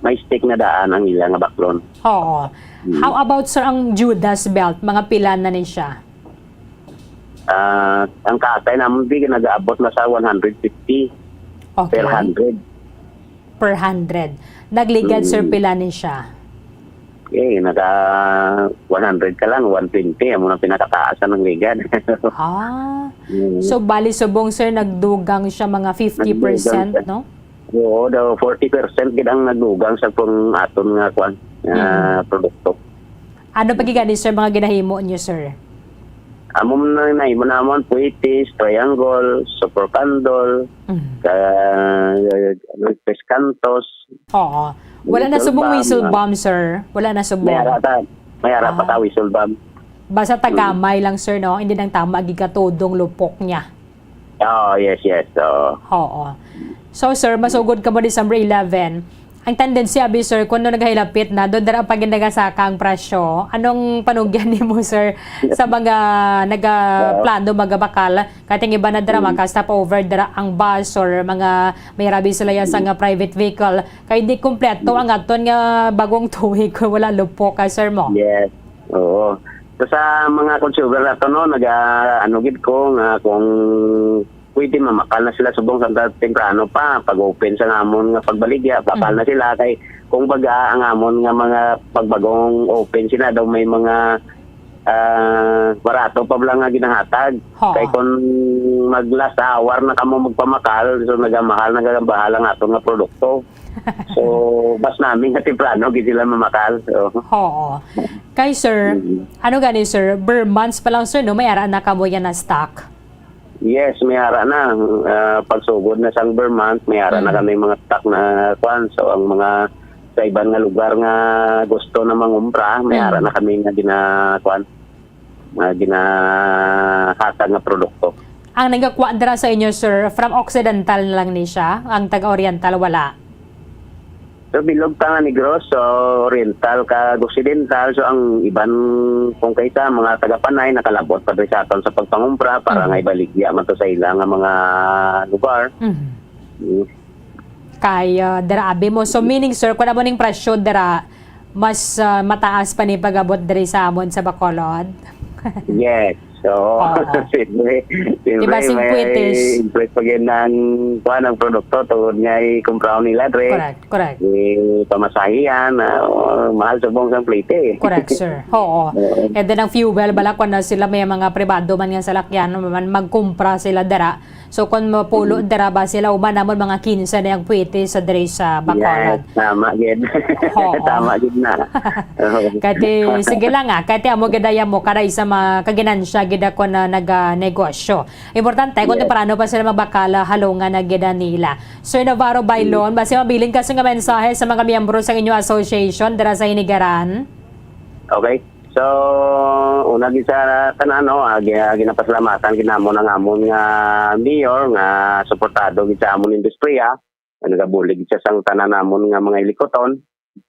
may stick na daan ang ila nga baklon. Oo. Hmm. How about, sir, ang Judas belt? Mga pila na ni siya? Ah, ang katay namon, di, nag-aabot na sa one hundred fifty per Okay. hundred. Per hundred. Nagligad, sir, Mm. pila ni siya? Eh, naka one hundred ka lang, one twenty, amo na pinakataas na ng ligad. Ah. Mm. So, bali subong, sir, nagdugang siya mga fifty percent, Nagdugang siya. no? Oo, daw forty percent gid ang nagdugang sa pang aton nga kwan, nga Mm. produkto. Ano pa gid gani, sir, mga ginahimo niyo, sir? Amo man na, nahimo namon, puitis, triangle, super candle, Mm. ka-, ano, tres cantos. Oo. Wala na Whistle subong bomb, whistle ah. bomb, sir? Wala na subong? May ara ta, may ara pa Ah. ta whistle bomb. Basta Mm. tagamay lang, sir, no? Hindi nang tama gid katudong lupok niya. Oo, yes, yes. Oo. Oo. So, sir, masugod ka mo December eleven. Ang tendency, abi, sir, kung ano naghilapit na, doon dara pa gid nagasaka ang presyo. Anong panugyan nimo, sir, sa mga nagaplano magabakal? Kaya ang iba na dira, Mm. maka-stop over dira ang bus or mga may rabi sila yan sa Mm. nga private vehicle. Kaya hindi kompleto Mm. ang aton nga bagong tuig kung wala lupok ka, sir, mo. Yes. Oo. So, sa mga consumer nato, no, naga, ano gid ko, nga kung pwede mamakal na sila subong sa ta-, temprano pa, pag-open sa amon nga pagbaligya, bakal Mm. na sila. Kay, kung baga, ang amon nga mga pagbagong open sila daw may mga, ah, barato pa lang nga ginahatag. Oo. Kay kung mag-last hour na kamo magpamakal, so nagamahal, nagamahal ang aton nga produkto. So, mas namin nga temprano gid sila mamakal. So, Oo. Kay, sir, Mm. ano gani, sir? Ber months pa lang, sir, no? May ara na kamo yan na stock? Yes, may ara na. Ah, pagsugod na sang ber month, may ara na Mm. kami mga stock na kwan. So, ang mga sa iban nga lugar nga gusto na mangumpra, may Mm. ara na kami nga gina-, kwan. nga ginahatag nga produkto. Ang nagakuha dira sa inyo, sir, from Occidental na lang ni siya, ang taga-Oriental, wala? So, bilog ta nga Negros, so Oriental kag Occidental. So, ang iban kung kaisa, mga taga-Panay, nakalabot pa diri sa aton sa pagpangumpra para Mm. nga ibaligya man to sa ila nga mga lugar. Mm. Mm. Kay, ah, dira abi mo. So, meaning, sir, kung amo ning presyo dira, mas, ah, mataas pa ni pag-abot diri sa amon sa Bacolod? Yes. So, Oo. siyempre, siyempre, Diba, sing may kwitis? impress pa gyud ang, kuwan, ang produkto tungod nga ikumpraon nila, dre. Correct, correct. Eh, pamasahe yan, ah, oh, mahal subong sang plete. Correct, sir. Oo. Oo. And then, ang fuel, bala, kung na sila may mga pribado man nga salakyan, man, magkumpra sila dira. So, kung mapulo Mm. dira ba sila, uban namon mga kinse na yung pwede sa diri sa Bacolod. Yes, tama gid. Oo. Tama gid na. Oo. Kati, sige lang, ah. Kati amo gid ay amo, karay sa mga kaginansya gid ako na naga-negosyo. Importante, kung Yes. temprano pa sila magbakal, ah, halungan na gid nila. Sir Navarro Bailon, Mm. basi mabilin ka sa nga mensahe sa mga miyembro sa inyo association dira sa Hinigaran? Okay. So, una gid sa tanan, no, ah, gi-, ah, ginapasalamatan gid namon ang amon nga mayor nga suportado gid sa amon industriya, nga nagabulig gid siya sang tanan namon nga mga ilikuton.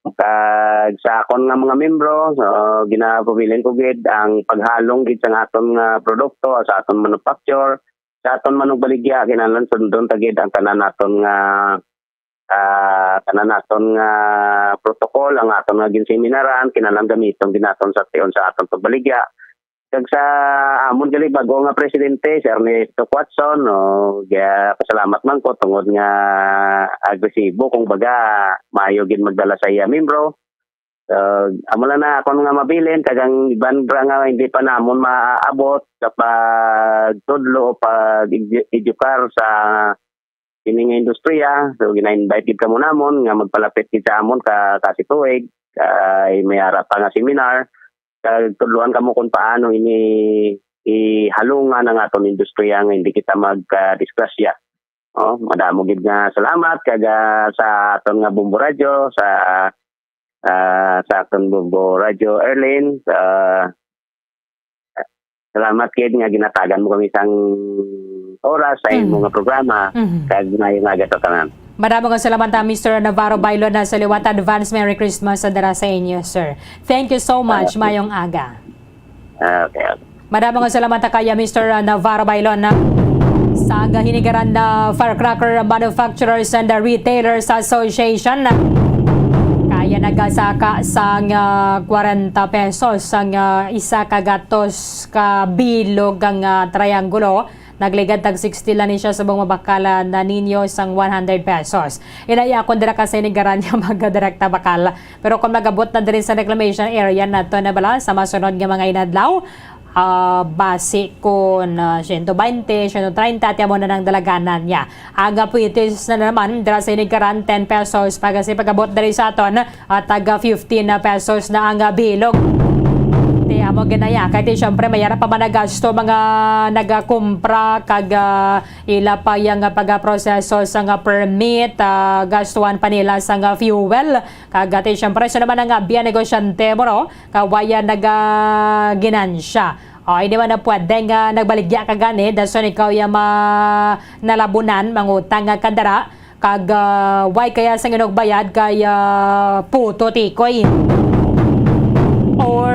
Kag sa akon nga mga membro, so, ginapabilin ko gid ang paghalong gid sa aton nga produkto, sa aton manufacture, sa aton manugbaligya, kinahanglan sundon ta gid ang tanan naton nga ah, tanan naton nga protocol, ang aton nga ginseminaran, kinahanglan gamiton gid naton sa tion sa aton pagbaligya. Kag sa amon gali bago nga presidente, si Ernesto Quatson, no, gaya, pasalamat man ko tungod nga agresibo, kung baga, maayo gid magdala sa iya membro. Ah, amo lang na akon nga mabilin, kag ang iban ra nga hindi pa namon maabot sa pagtudlo o pag-edu-, edukar sa kini nga industriya. So, gina-invite gid kamo namon nga magpalapit gid sa amon ka, kasi tuig, kay may ara pa nga seminar. Kag tudloan kamo kung paano ini ihalungan ang aton industriya nga hindi kita magkadisgrasya. Oh, madamo gid nga salamat kag, ah, sa aton nga Bombo Radyo, sa, ah, sa aton Bombo Radyo, Erlin, sa Salamat gid nga ginatagan mo kami sang oras sa imo Mm. nga programa, Mhm. kag maayong aga sa tanan. Madamo nga salamat, ah, Mister Navarro Bailon, na sa liwat, advance Merry Christmas sa dara sa inyo, sir. Thank you so much. Ah, okay. Mayong aga. Ah, okay, okay. Madamo nga salamat, ah, kaya Mister Navarro Bailon, na sa Hinigaran na Firecracker Manufacturers and Retailers Association. Kaya nagasaka sang, ah, kwarenta pesos sang, ah, isa ka gatos ka bilog nga triangulo. Nagligad tag sixty lang ni siya subong mabakal na ninyo sang one hundred pesos. Inaya akon dira ka sa Hinigaran nga magdirekta bakal. Pero kung magabot na diri sa reclamation area nato na bala sa masunod nga mga inadlaw, ah, basi kun, ah, siyento baynte, siyento treinta, ti amo na nang dalaganan niya. Ang, ah, pwitis na naman dira sa Hinigaran, ten pesos. Pag, kasi pag-abot diri sa aton, ah, taga fifteen na pesos na ang, ah, bilog. Ti amo ginaya. Kay ti, syempre, may ara pa man nagasto mga nagakumpra kag, ah, ila pa yang, ah, pagaproseso sa nga permit, ah, gastuhan pa nila sa nga fuel. Kag ti, syempre, so naman ang, ah, biya negosyante mo, no? Kawaya nagaginansya. O, hindi man na pwede nga nagbaligya ka gani, dason ikaw ya ma-, nalabunan, mangutang nga kadara, kag, ah, way kaya sang inugbayad kay, ah, puto tikoy. Or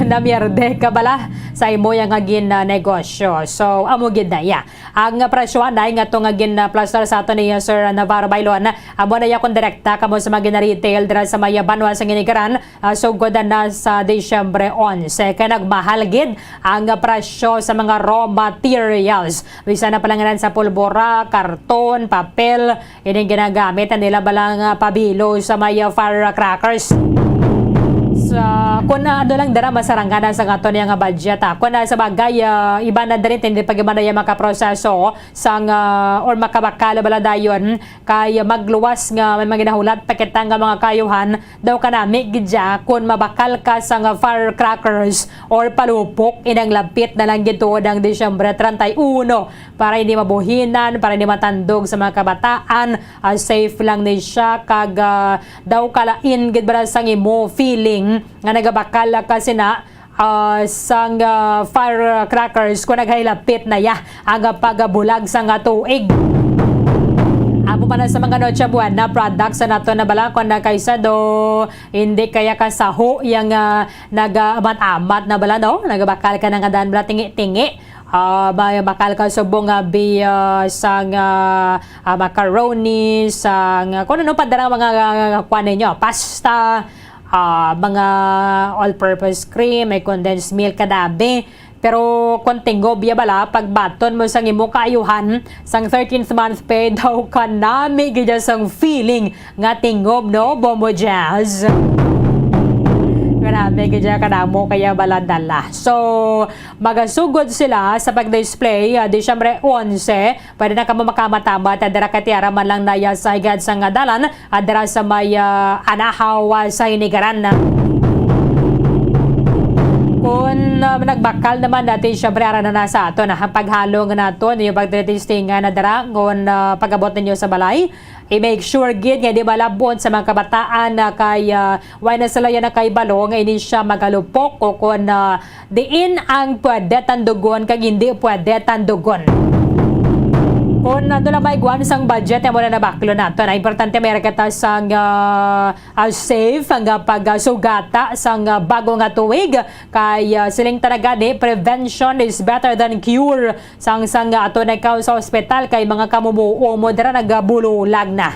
namierde ka bala sa imo yang nga gin, ah, negosyo. So, amo gid na ya. Ang presyo anay nga to nga gin, ah, plastar sa ato ni, ah, Sir Navarro Bailon, amo na ya kung direkta kamo sa mga gina-retail dira sa may, ah, banwa sa Hinigaran, ah, sugod na sa Disyembre onse. Kay nagmahal gid ang presyo sa mga raw materials. Bisan na palanganan sa pulbura, karton, papel, ining ginagamit na nila balang, ah, pabilo sa may, ah, firecrackers. Sa, kung, ah, ano lang dira, masarangan na sa aton nga budget, ah. Kung, ah, sa bagay, ah, iba na diri, hindi pa gyud man na makaproseso sang, ah, or makabakal bala dayon, kay magluwas nga may mga ginahulat pa kita nga mga kayuhan, daw kanami gid siya, kun mabakal ka sang firecrackers or palupok, inang lapit na lang gid tuod ang Disyembre treinta y uno para hindi mabuhinan, para hindi matandog sa mga kabataan. Ah, safe lang ni siya, kag, ah, daw kalain gid bala sang imo feeling nga nagabakal ka sina, ah, sang, ah, firecrackers kung nagahilapit na ya ang, ah, pagbulag sang, ah, tuig. Amo pa na sa mga Noche Buena products sa nato na bala, kung na kay sa do, hindi kaya kasaho yang, ah, nag-amat-amat na bala, no? Nagbakal ka na nga dan bala, tingi-tingi. Ah, may bakal ka subong nga bi, ah, sang, ah, ah, macaroni, sang, ah, kung ano pa darang mga, ah, kuan ninyo, pasta, ah, mga all-purpose cream, may condensed milk, kadabi. Pero kung tingob ya bala, pagbaton mo sang imo kaayuhan, sang thirteenth month pay daw, kanami gid ya sang feeling nga tingob, no, Bombo Jazz? Grabe gid ya kadamo kaya bala dala. So, magasugod sila sa pag-display, ah, Disyembre onse. Pwede na kamo makamat-amat, ah, dira kay tiara man lang na ya sa higad sang dalan, ah, dira sa may, ah, Anahaw, ah, sa Hinigaran. Kung, ah, nagbakal naman natin, syempre, ara na, na sa aton, ah, ang paghalong naton, yung pagtitestingan na dira, kung, ah, pag-abot ninyo sa balay, i-make sure gid nga di malabot sa mga kabataan na kay, ah, wala na sila yan na kay balo nga ini siya magalupok o kung, ah, diin ang pwede tandugon kag hindi pwede tandugon. Kung ano lang may guwan sang budget, amo na nabaklo nato na importante may kita sang, ah, ah, safe ang, ah, pagsugata sang, ah, bago nga tuig. Kay, ah, siling talaga ni, prevention is better than cure. Sang, sang, ah, ato na ikaw sa ospital kay mga kamumuo mo dira nagabululag na.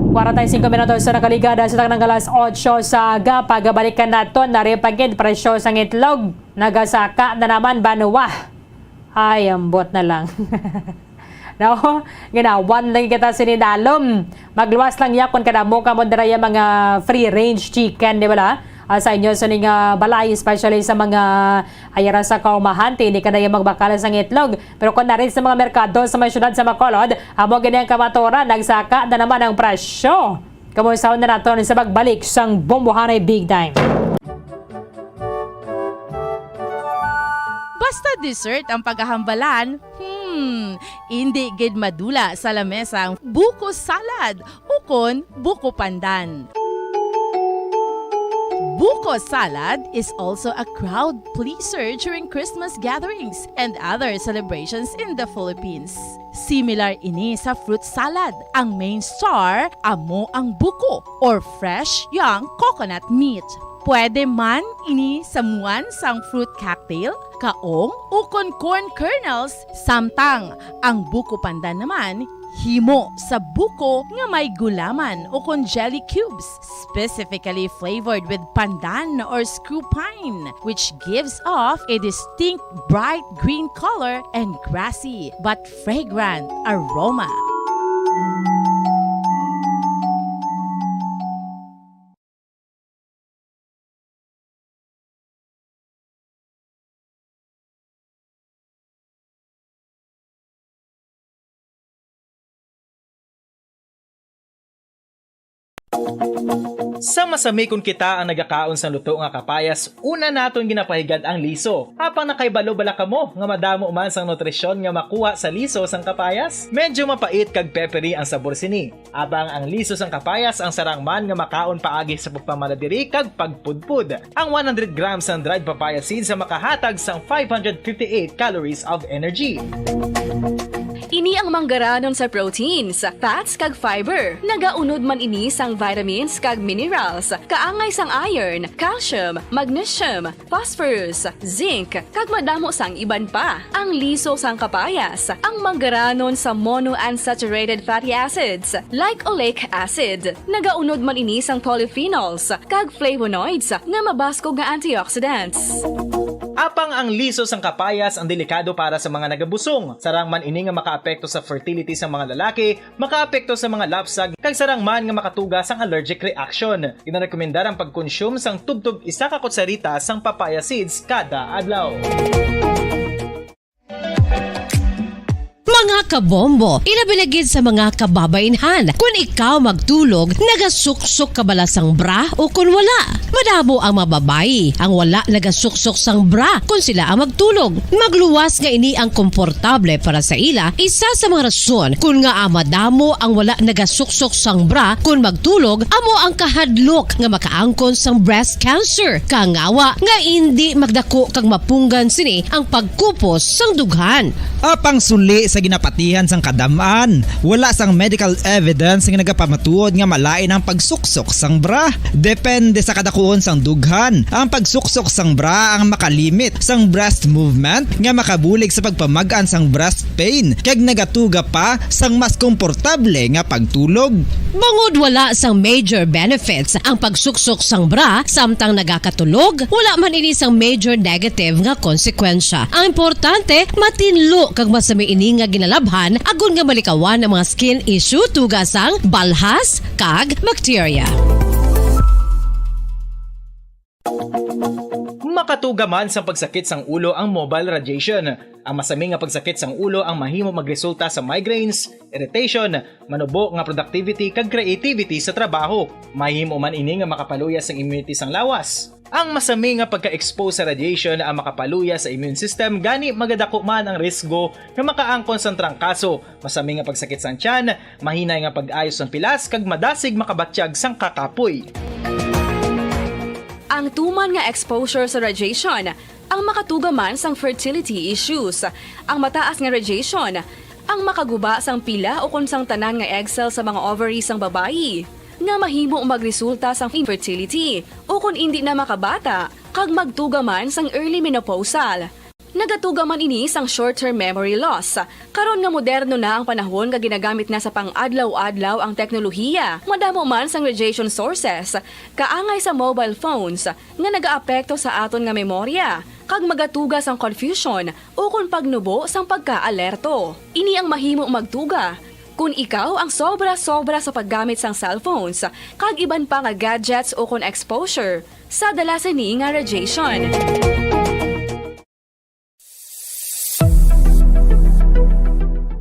Kwarenta y cinco minutos sa nakaligad sa taknang alas otso sa aga. Pagabalikan nato, naripagid presyo sang itlog. Nagasaka na naman banwa. Ay, ambot na lang. No? Ginawan lang kita sinidalom. Magluwas lang yakon kadamo kamo dira ya mga free range chicken, di ba la? Ah, sa inyo sa ning, ah, balay, especially sa mga ayara sa kaumahan, hindi ka na yung magbakal sang itlog. Pero kung narin sa mga merkado sa mga syudad sa Bacolod, amo gini ang kamaturan, nagsaka na naman ang presyo. Kamusta na naton sa pagbalik sang Bombohanay Big Time? Basta dessert ang paghahambalan, hmm, indi gid madula sa lamesa ang buko salad ukon buko pandan. Buko salad is also a crowd pleaser during Christmas gatherings and other celebrations in the Philippines. Similar ini sa fruit salad. Ang main star amo ang buko or fresh young coconut meat. Pwede man ini samuan sang fruit cocktail, kaong, ukon corn kernels, samtang ang buko pandan naman himo sa buko nga may gulaman ukon jelly cubes, specifically flavored with pandan or screw pine, which gives off a distinct bright green color and grassy but fragrant aroma. Sa masamikon kita ang nagakaon sang luto nga kapayas, una naton ginapahigad ang liso. Apang nakahibalo bala kamo nga madamo man sang nutrisyon nga makuha sa liso sang kapayas? Medyo mapait kag peppery ang sabor sini. Apang ang liso sang kapayas ang sarang man nga makaon paagi sa pagpamalabiri kag pagpudpod. Ang one hundred grams sang dried papaya seeds ang makahatag sang five hundred fifty-eight calories of energy. Ini ang manggaranon sa proteins, fats kag fiber. Nagaunod man ini sang vitamins kag minerals, kaangay sang iron, calcium, magnesium, phosphorus, zinc, kag madamo sang iban pa. Ang liso sang kapayas, ang manggaranon sa monounsaturated fatty acids, like oleic acid. Nagaunod man ini sang polyphenols kag flavonoids nga mabaskog nga antioxidants. Apang ang liso sang kapayas ang delikado para sa mga nagabusong. Sarang man ini nga makaapekto sa fertility sang mga lalaki, makaapekto sa mga lapsag, kag sarang man nga makatuga sang allergic reaction. Ginarekomendar ang pagkonsume sang tubtob isa ka kutsarita sang papaya seeds kada adlaw. Mga Kabombo, ilabi na gid sa mga kababaynhan. Kun ikaw magtulog, nagasuksok ka bala sang bra o kun wala? Madamo ang mga babayi ang wala nagasuksok sang bra kun sila ang magtulog. Magluwas nga ini ang komportable para sa ila. Isa sa mga rason kun ngaa madamo ang wala nagasuksok sang bra kun magtulog amo ang kahadlok nga makaangkon sang breast cancer. Kangawa nga indi magdako kag mapunggan sini ang pagkupos sang dughan. Apang suli sa ginapatihan sang kadam-an, wala sang medical evidence nga nagapamatuod nga malain ang pagsuksok sang bra. Depende sa kadakuon sang dughan, ang pagsuksok sang bra ang makalimit sang breast movement nga makabulig sa pagpamag-an sang breast pain kag nagatuga pa sang mas komportable nga pagtulog. Bangod wala sang major benefits ang pagsuksok sang bra samtang nagakatulog, wala man ini sang major negative nga konsekwensya. Ang importante, matinlo kag masami ini nga ginalabhan agod nga malikawan ang mga skin issue tuga sang balhas kag bakterya. Makatuga man sang pagsakit sang ulo ang mobile radiation. Ang masami nga pagsakit sang ulo ang mahimo magresulta sa migraines, irritation, manubo nga productivity kag creativity sa trabaho. Mahimo man ini nga makapaluya sang immunity sang lawas. Ang masami nga pagka-expose sa radiation ang makapaluya sa immune system, gani magadako man ang risgo nga makaangkon sang trangkaso, masami nga pagsakit sang tiyan, mahinay nga pag-ayo sang pilas, kag madasig makabatyag sang kakapoy. Ang tuman nga exposure sa radiation ang makatuga man sang fertility issues. Ang mataas nga radiation ang makaguba sang pila ukon sang tanan nga egg cell sa mga ovary sang babayi, nga mahimo magresulta sang infertility ukon indi na makabata kag magtuga man sang early menopausal. Nagatuga man ini sang short-term memory loss. Karon nga moderno na ang panahon nga ginagamit na sa pang-adlaw-adlaw ang teknolohiya, madamo man sang radiation sources, kaangay sa mobile phones, nga nagaapekto sa aton nga memorya, kag magatuga sang confusion ukon pagnubo sang pagkaalerto. Ini ang mahimo magtuga kon ikaw ang sobra-sobra sa paggamit sang cellphones kag iban pa nga gadgets ukon exposure sa dala sini nga radiation.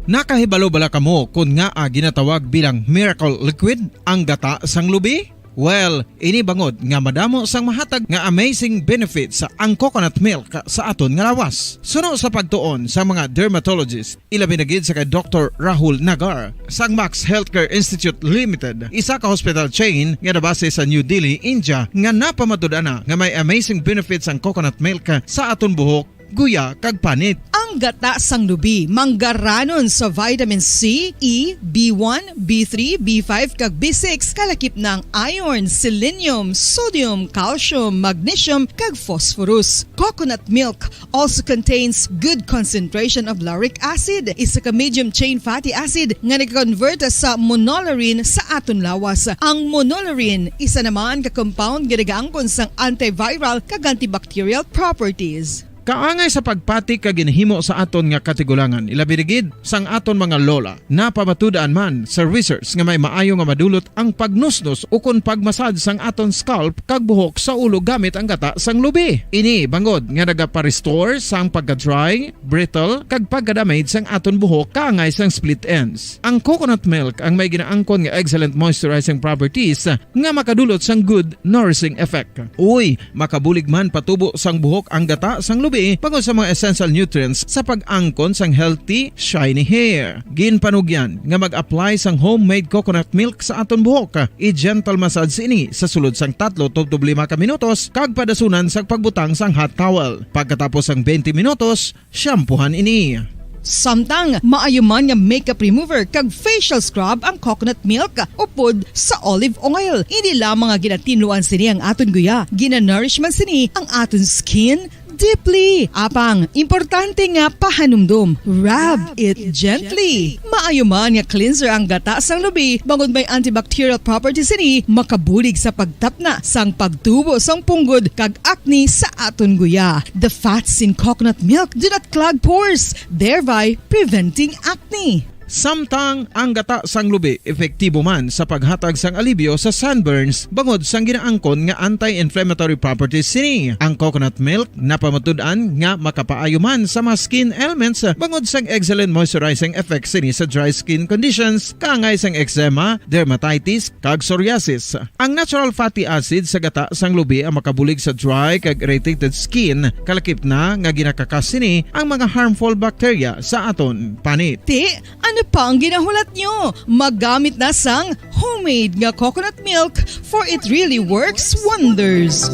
Nakahibalo bala kamo kon ngaa ginatawag bilang miracle liquid ang gata sang lubi? Well, ini bangod nga madamo sang mahatag nga amazing benefits ang coconut milk sa aton nga lawas. Suno sa pagtuon sa mga dermatologist, ilabi na gid sa kay Doktor Rahul Nagar sang Max Healthcare Institute Limited, isa ka hospital chain nga nabase sa New Delhi, India, nga napamatud-an na nga may amazing benefits ang coconut milk sa aton buhok, guya, kag panit. Ang gata sang lubi manggaranon sa vitamin C, E, B one, B three, B five, kag B six, kalakip na ang iron, selenium, sodium, calcium, magnesium, kag phosphorus. Coconut milk also contains good concentration of lauric acid, isa ka medium chain fatty acid nga nag-convert sa monolaurin sa aton lawas. Ang monolaurin isa naman ka compound nga nagaangkon sang antiviral kag antibacterial properties. Kaangay sa pagpati kag ginhimo sa aton nga katigulangan, ilabi na gid sang aton mga lola. Napamatud-an man sa research nga may maayo nga madulot ang pagnusnos ukon pagmasad sang aton scalp kag buhok sa ulo gamit ang gata sang lubi. Ini bangod nga nagapa-restore sang pagka-dry, brittle, kag pagka-damage sang aton buhok kaangay sang split ends. Ang coconut milk ang may ginaangkon nga excellent moisturizing properties nga makadulot sang good nourishing effect. Uy, makabulig man patubo sang buhok ang gata sang lubi bangod sa mga essential nutrients sa pag-angkon sang healthy, shiny hair. Ginpanugyan nga mag-apply sang homemade coconut milk sa aton buhok. I-gentle massage ini sa sulod sang tatlo tubtob lima ka minutos kag padasunan sa pagbutang sang hot towel. Pagkatapos sang twenty minutos, shampoohan ini. Samtang maayo man nga makeup remover kag facial scrub ang coconut milk upod sa olive oil. Hindi lamang nga ginatinluan sini ang aton guya, ginanourish man sini ang aton skin deeply. Apang, importante nga pahanumdom, rub it gently. Maayo man nga cleanser ang gata sang lubi, bangod may antibacterial properties sini, makabulig sa pagtapna sang pagtubo sang punggod kag acne sa aton guya. The fats in coconut milk do not clog pores, thereby preventing acne. Samtang ang gata sang lubi epektibo man sa paghatag sang alibyo sa sunburns bangod sang ginaangkon nga anti-inflammatory properties sini. Ang coconut milk napamatud-an nga makapaayo man sa mga skin ailments bangod sang excellent moisturizing effect sini sa dry skin conditions kaangay sang eczema, dermatitis, kag psoriasis. Ang natural fatty acid sa gata sang lubi ang makabulig sa dry kag irritated skin, kalakip na nga ginakakas sini ang mga harmful bacteria sa aton panit. Ti, ano pa ang ginahulat nyo? Maggamit na sang homemade nga coconut milk, for it really works wonders.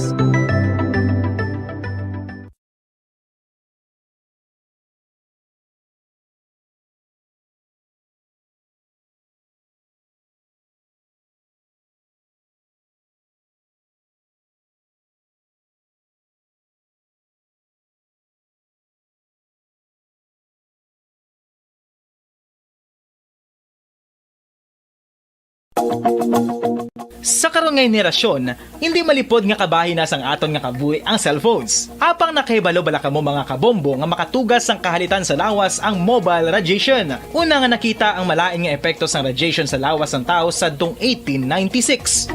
Sa karon nga henerasyon, hindi malipod nga kabahin na sang aton nga kabuhi ang cellphones. Apang nakahibalo bala kamo, mga kabombo, nga makatuga sang kahalitan sa lawas ang mobile radiation? Una nga nakita ang malain nga epekto sang radiation sa lawas sang tawo sadtong eighteen ninety-six.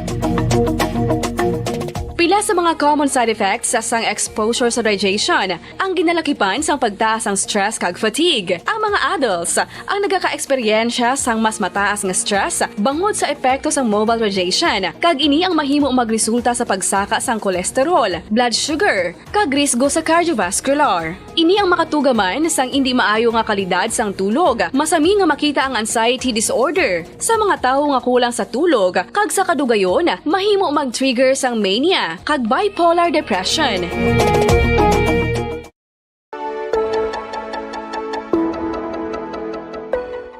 Pila sa mga common side effects sang exposure sa radiation ang ginalakipan sang pagtaas sang stress kag fatigue. Ang mga adults ang nagaka-eksperyensya sang mas mataas nga stress bangod sa epekto sang mobile radiation, kag ini ang mahimo magresulta sa pagsaka sang cholesterol, blood sugar, kag risgo sa cardiovascular. Ini ang makatuga man sang indi maayo nga kalidad sang tulog. Masami nga makita ang anxiety disorder sa mga tawo nga kulang sa tulog, kag sa kadugayon, mahimo mag-trigger sang mania kag bipolar depression.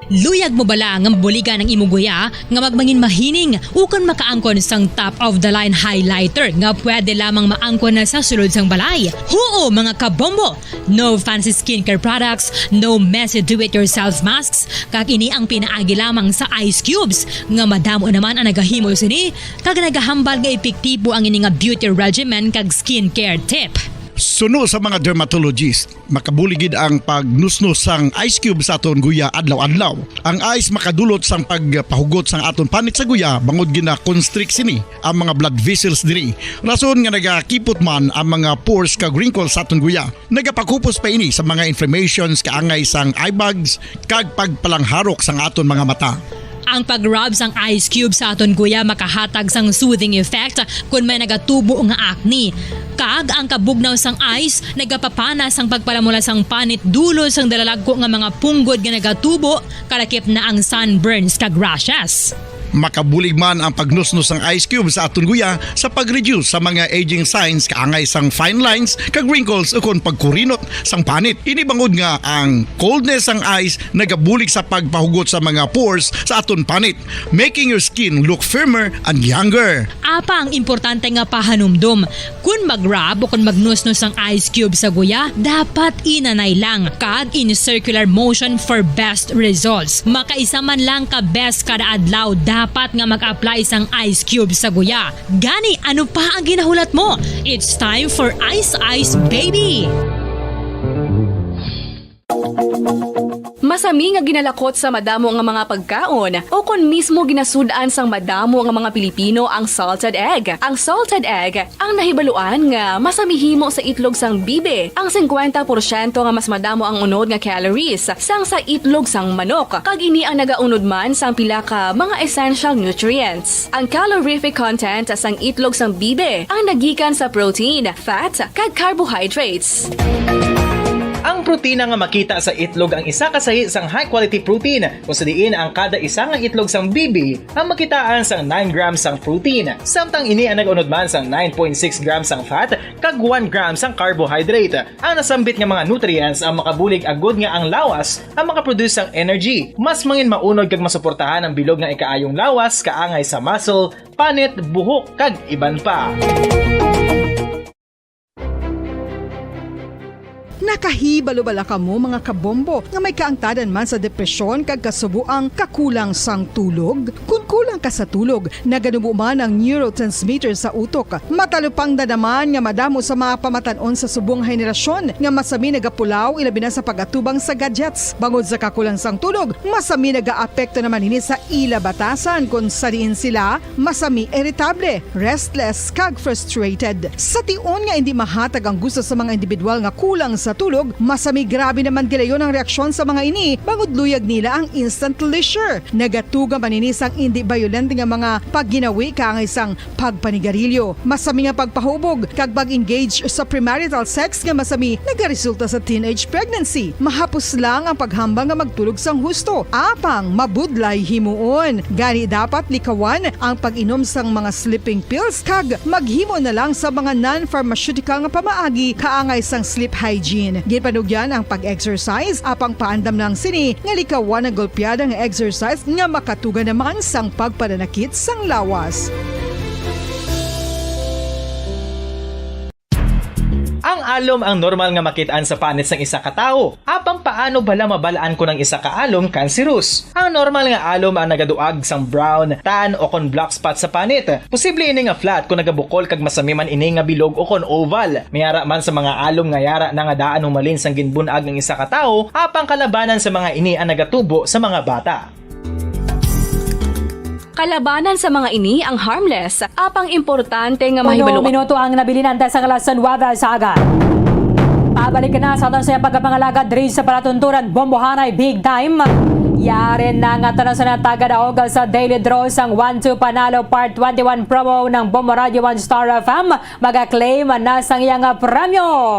Luyag mo bala nga mabuligan ang imo guya nga magmangin mahining ukon makaangkon sang top of the line highlighter nga pwede lamang maangkon na sa sulod sang balay? Huo, mga kabombo! No fancy skincare products, no messy do-it-yourself masks, kag ini ang pinaagi lamang sa ice cubes nga madamo naman ang nagahimo sini kag nagahambal nga epektibo ang ini nga beauty regimen kag skincare tip. Suno sa mga dermatologist, makabulig gid ang pagnusnos sang ice cube sa aton guya adlaw-adlaw. Ang ice makadulot sang pagpahugot sang aton panit sa guya bangod gina-constrict sini ang mga blood vessels diri. Rason nga nagakipot man ang mga pores kag wrinkles sa aton guya. Nagapakupos pa ini sa mga inflammations kaangay sang eye bags kag pagpalangharok sang aton mga mata. Ang pag-rub sang ice cube sa aton guya makahatag sang soothing effect kon may nagatubo nga acne. Kag ang kabugnaw sang ice nagapapana sang pagpalamula sang panit dulot sang dalalagko nga mga punggod nga nagatubo, kalakip na ang sunburns kag rashes. Makabulig man ang pagnusnos sang ice cube sa aton guya sa pag-reduce sa mga aging signs kaangay sang fine lines kag wrinkles ukon pagkurinot sang panit. Ini bangod nga ang coldness sang ice nagabulig sa pagpahugot sa mga pores sa aton panit, making your skin look firmer and younger. Apang importante nga pahanumdom, kon mag-rub o kon magnusnos ang ice cube sa guya, dapat inanay lang kag in circular motion for best results. Makaisa man lang ka beses kada adlaw dapat nga mag-apply sang ice cube sa guya. Gani, ano pa ang ginahulat mo? It's time for Ice Ice Baby! Masami nga ginalakot sa madamo nga mga pagkaon, o kon mismo ginasud-an sang madamo nga mga Pilipino ang salted egg. Ang salted egg ang nahibaluan nga masami himo sa itlog sang bibi. Ang singkwenta porsyento nga mas madamo ang unod nga calories sang sa itlog sang manok, kag ini ang nagaunod man sang pila ka mga essential nutrients. Ang calorific content sang itlog sang bibi ang nagikan sa protein, fat, kag carbohydrates. Ang protina nga makita sa itlog ang isa ka sahi sang high-quality protein, kung sa diin ang kada isa nga itlog sang bibi ang makitaan sang nine grams sang protein, samtang ini ang nag-unod man sang nine point six grams sang fat kag one gram sang carbohydrate. Ang nasambit nga mga nutrients ang makabulig agud nga ang lawas ang makaproduce sang energy. Mas mangin maunod kag masuportahan ang bilog nga ikaayong lawas kaangay sa muscle, panit, buhok, kag iban pa. Nakahibalo bala kamo, mga kabombo, nga may kaangtadan man sa depresyon kag kasubo ang kakulang sang tulog? Kon kulang ka sa tulog, naganubo man ang neurotransmitter sa utok. Matalupangda naman nga madamo sa mga pamatan-on sa subong nga henerasyon nga masami nagapulaw, ilabi na sa pag-atubang sa gadgets. Bangod sa kakulang sang tulog, masami nagaapekto naman ini sa ila batasan, kon sa diin sila masami iritable, restless, kag frustrated. Sa tion nga indi mahatag ang gusto sa mga individual nga kulang sa tulog, masami grabe naman gilayon ang reaksyon sa mga ini, bangod luyag nila ang instant leisure. Nagatuga man ini sang indi bayolente nga mga pagginawi kaangay sang pagpanigarilyo, masami nga pagpahubog, kag pag-engage sa premarital sex nga masami nagaresulta sa teenage pregnancy. Mahapos lang ang paghambal nga magtulog sang husto, apang mabudlay himuon. Gani, dapat likawan ang pag-inom sang mga sleeping pills kag maghimo na lang sa mga non-pharmaceutical nga pamaagi kaangay sang sleep hygiene. Ginpanugyan ang pag-exercise, apang paandam lang sini nga likawan ang golpeada nga exercise nga makatuga naman sang pagpananakit sang lawas. Ang alom ang normal nga makit-an sa panit sang isa ka tawo. Apang paano bala mabal-an kon ang isa ka alom kanseros? Ang normal nga alom ang nagaduag sang brown, tan, o kon black spot sa panit. Posible ini nga flat kon nagabukol kag masami man ini nga bilog o kon oval. May ara man sa mga alom nga yara na nga daan humalin sang ginbun-ag ang isa ka tawo, apang kalabanan sa mga ini ang nagatubo sa mga bata. Kalabanan sa mga ini ang harmless, apang importante nga Uno mahibalo. minuto ang nabilin antes ang alas nuebe sa aga. Pabalik na sa aton sa pagkapangalagad diri sa palatunturan Bombohanay Big Time. Yari na nga tanan sa nataga daog sa Daily Draw sang One two Panalo Part twenty-one promo ng Bombo Radio One Star F M. Maga-claim na sang iyang premyo.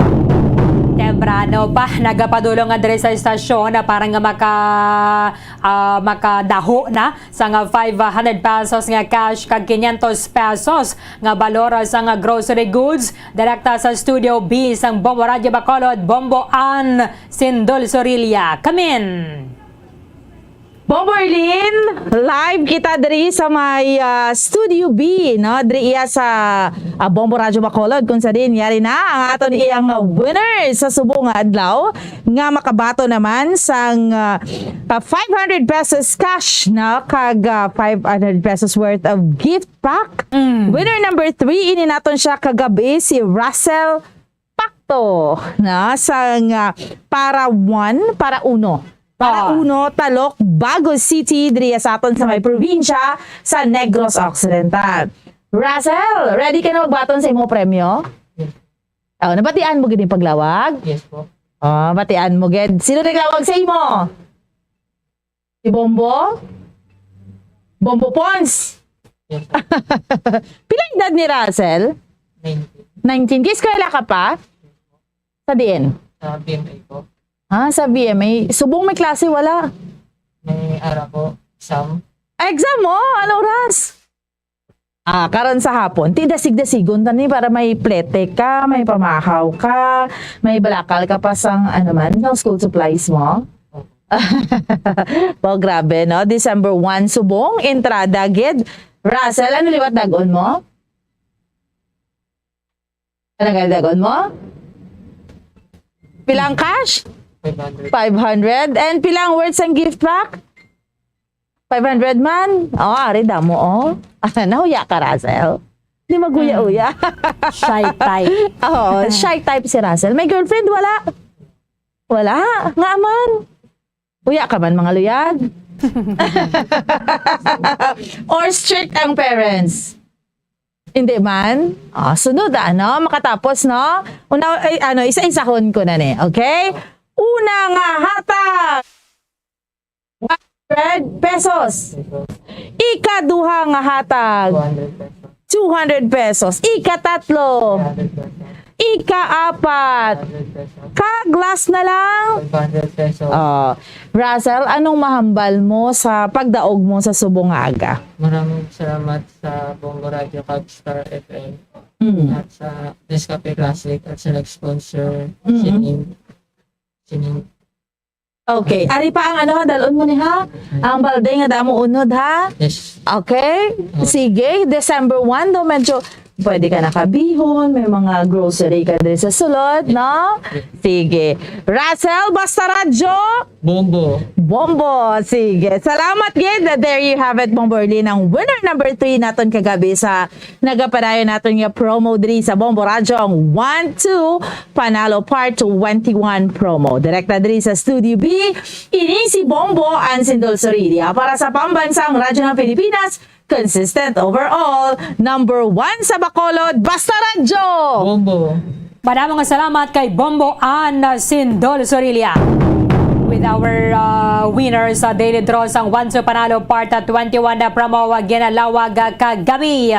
Temprano pa, nagapadulong nga diri sa istasyon na para nga maka, ah, makadaho na sa nga five hundred pesos nga cash kag quinientos pesos nga balor sa nga grocery goods direkta sa Studio B sang Bombo Radyo Bacolod, Bombo Ann Sindol Sorilla. Kamin! Bombo Arlene, live kita diri sa may ah, Studio B, no? Diri iya sa ah, Bombo Radyo Bacolod, kung sa din, yari na ang aton iyang winner sa subong nga adlaw nga makabato naman sang ah, ah, five hundred pesos cash, no? Kag ah, five hundred pesos worth of gift pack. Winner number three, ini naton siya kagabi, si Russell Pacto, na sang ah, para one, para uno. Para Ah. uno, Talok, Bagos City, diri sa aton sa may probinsya sa Negros Occidental. Russell, ready ka na magbaton sa imo premyo? Oh, nabatian mo gid yung paglawag? Yes po. Oh, batian mo gid. Sino naglawag sa imo? Si Bombo? Bombo Pons. Yes po. Pila edad ni Russell? nineteen. nineteen. Kay eskwela ka pa? Sa diin? Sa B M A po. Ha, sa B M A. Subong may klase, wala. May ara po. Sam. Ay, exam mo? Ano oras? Ah, karon sa hapon. Ti dasig-dasigon tani para may plete ka, may pamahaw ka, may balakal ka pa sang ano man, sang school supplies mo. Oh, grabe, no? December one, subong, entrada gid. Russell, ano liwat dagon mo? Ano nga dagon mo? Pilang cash? five hundred. five hundred. And pilang worth sang gift pack? five hundred man? Oh, ari damo, oh. Nahuya ka, Russell? Di maguya-uya. Shy type. Oh, shy type si Russell. May girlfriend, wala? Wala. Nga man. Uya ka man, mga luyag? Or strict ang parents? Hindi man. Ah, sunod, ano? Makatapos, no? Una, ay, ano, isa-isahon ko na ni. Okay? Una nga hatag. one hundred pesos. Ikaduha nga hatag. two hundred pesos. Ikatatlo. Ikaapat. Kag last na lang. five hundred pesos. Oh, Russell, anong mahambal mo sa pagdaog mo sa subong nga aga? Maraming salamat sa Bombo Radio kag Star F M Mm. at sa Nescafe Classic at sa nag-sponsor Mm. sining sining Okay. Ari pa ang ano, dalon mo ni ha? Ang balde nga damo unod ha? yes. Okay? Sige, December one do, medyo Pwede ka nakabihon, may mga grocery ka diri sa sulod, no? Sige. Russell, basta radyo, Bombo. Bombo. Sige. Salamat gid. There you have it, Bombo Erlin, ang winner number three naton kagabi sa nagapadayon naton nga promo diri sa Bombo Radyo, ang one two Panalo Part twenty-one promo. Direkta diri sa Studio B, ini si Bombo Ansin Dulzurilia para sa Pambansang Radyo ng Pilipinas, consistent overall, number one sa Bacolod, Basta Radyo! Bombo. Madamo nga salamat kay Bombo Ann Sindol Sorilla. With our, uh, winners sa Daily Draw sang One two Panalo Part twenty-one na promo, uh, ginalawag, uh, kagami.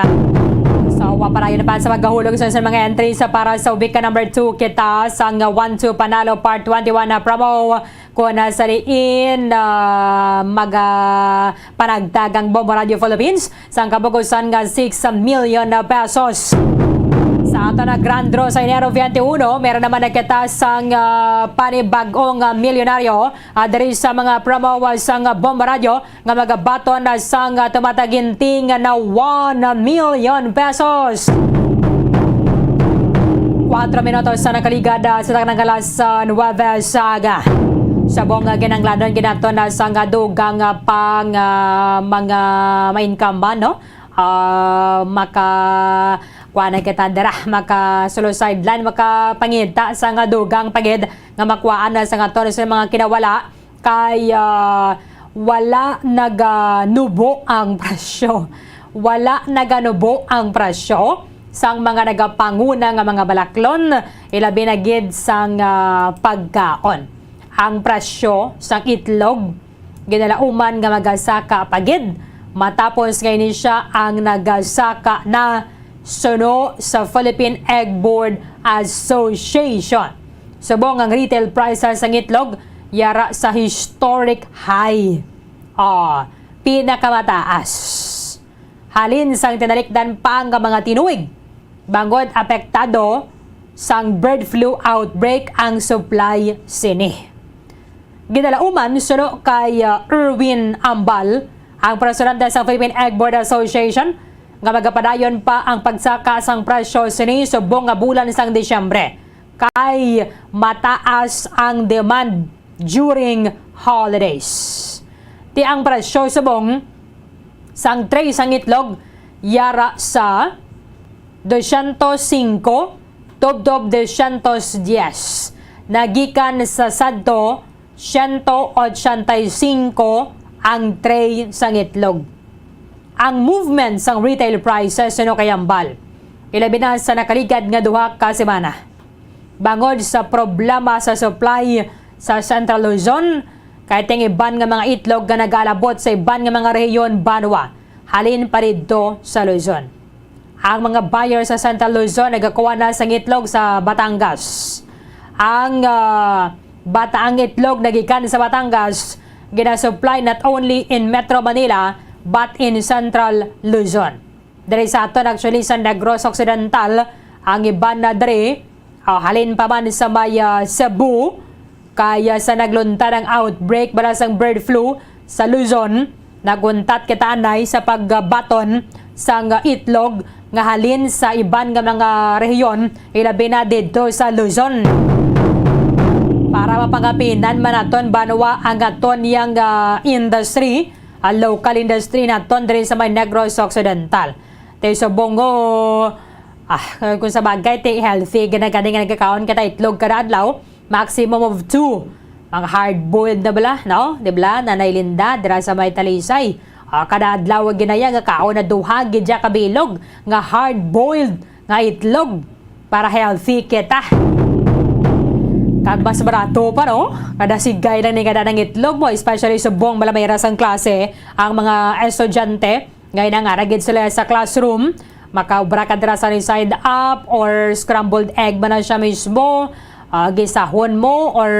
So, wa pa rayon pa sa magahulog sa, sa mga entries, uh, para sa week number two kita sang, uh, One two Panalo Part twenty-one na promo. Kung, ah, sa diin, ah, maga-, panagtag ang Bombo Radio Philippines sang kabugusan nga six million pesos. Sa ato na grand draw sa Enero twenty-one, meron naman na kita sang, ah, panibag-ong, ah, milyonaryo, ah, diri sa mga promo, ah, sang, ah, Bombo Radio nga magabaton na sang, ah, tumataginting na one million pesos. Kuwatro minutos sa nakaligad, ah, sa tanang alas, ah, nuwebe sa aga. Subong nga kinahanglanon ginaton na sang dugang, ah, pang, ah, mga mainkamban, no? Ah, maka, kuha na kita dira, maka solo sideline, makapangita sa nga dugang pagid nga makuhaan na sa nga tono sa mga kinawala. Kay, ah, wala naganubo ang presyo. Wala naganubo ang presyo sang mga nagapanguna nga mga balaklon, ilabi na gid sang, ah, pagkaon. Ang presyo sang itlog ginalauman nga magasaka pa gid, matapos nga ini sia ang nagasaka na suno sa Philippine Egg Board Association. Subong ang retail prices sang itlog yara sa historic high. Ah, pinakamataas. Halin sang tinalikdan pa nga mga tinuig, bangod apektado sang bird flu outbreak ang supply sini. Ginalauman suno kay, uh, Erwin Ambal, ang presidente sa Philippine Egg Board Association, nga magapadayon pa ang pagsaka sang presyo sini subong nga bulan sang Disyembre, kay mataas ang demand during holidays. Ti ang presyo subong sang tray sang itlog yara sa dosyentos singko tubtob dosyentos dyes, nagikan sa sadto siyento otsenta y singko ang tray sang itlog. Ang movement sang retail prices suno kay Ambal, ilabi na sa nakaligad nga duha ka semana, bangod sa problema sa supply sa Central Luzon, kay ting iban nga mga itlog nga nagaalabot sa iban nga mga rehiyon banwa halin pa didto sa Luzon. Ang mga buyer sa Central Luzon nagakuha na sang itlog sa Batangas. Ang, ah, bataang itlog nagikan sa Batangas, ginasupply not only in Metro Manila, but in Central Luzon. Diri sa aton, actually, sa Negros Occidental, ang iban na diri, ah, halin pa man sa may, ah, Cebu, kay, ah, sa nagluntad ang outbreak bala sang bird flu sa Luzon, naguntat kita anay sa pagbaton sang itlog nga halin sa iban nga mga rehiyon, ilabi na didto sa Luzon. Para mapangapinan man naton banwa ang aton yang, ah, industry, ah, local industry naton diri sa may Negros Occidental. Ti subong, ah, kung sa bagay, ti healthy, gina-, gani nga nagkakaon kita itlog kada adlaw, maximum of two. Mga hard-boiled na bala, no? Di bala, Nanay Linda, dira sa may Talisay. Ah, kada adlaw, ginaya nga kaon na duha gid ya ka bilog nga hard-boiled nga itlog para healthy kita. Kag mas barato pa, no? Kada sigay lang ni kada ng itlog mo, especially subong bala may rasang klase ang mga estudyante. Ngay na nga, ra gid sila sa classroom, makaobra ka dira sa side up or scrambled egg man na siya mismo, ah, gisahon mo or,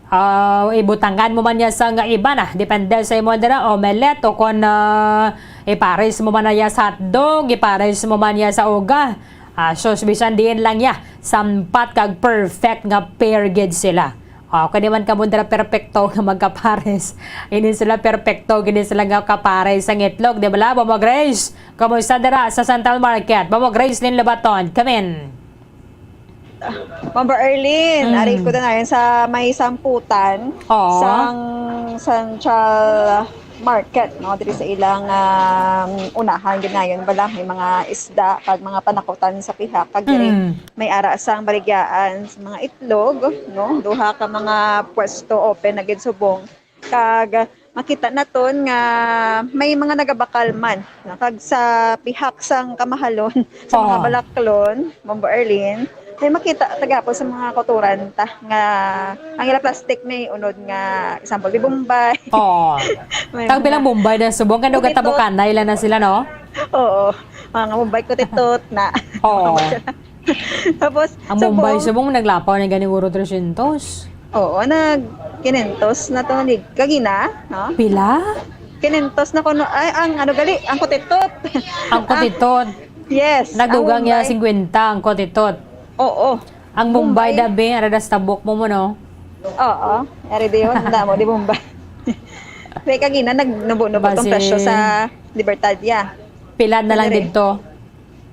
ah, ibutangan mo man niya sa nga iba na. Depende sa imo dira, omelette o kon, ah, ipares mo man niya sa hotdog, ipares mo man niya sa uga. Ah, so, bisan diin lang niya, sampat kag perfect nga pair gid sila. Oh, kani man kamo dira perpekto nga magkapares. Ini sila perpekto, gini sila nga kapares ang itlog, di ba la, Mama Grace? Kumusta dira sa Central Market? Mama Grace Lynn Labaton, come in. Ma'am Arlene, Mm. ari ko na ngayon sa may samputan Oo. sang Central Market, no? Diri sa ilang, um, unahan ginayon bala may mga isda kag mga panakutan sa pihak kag diri Mm. may ara sang baligyaan sa mga itlog, no? Duha ka mga pwesto open na gid subong kag makita naton nga may mga nagabakal man, no? Kag sa pihak sang kamahalon sa mga Oo. balaklon, Ma'am Arlene, may makita ta gihapon sa mga kauturan ta nga ang ila plastic may unod nga, example, di Bombay. Oo. May Tag mga bilang Bombay na subong, kay Kutitot. Nagatabukanay lang na sila, no? Oo. Mga Bombay kutitot na. Oo. Tapos, Ang Bombay subong, subong naglapaw na gani uro trescientos. Oo, nag kinentos na to ni kagina, no? Pila? Kinentos na kuno, ay, ang ano gali, ang kutitot. Ang kutitot. Yes, ang Nagdugang niya Bombay. Singkwenta ang kutitot. Oo. Ang Bombay Bombay. Dabi, ara das tabok mo mo, no? Oo, ari di yun, damo di Bombay. Kaya kagina, nagnubo-nubo tong Basi presyo sa Libertalia. Pila na lang Ano rin? dito?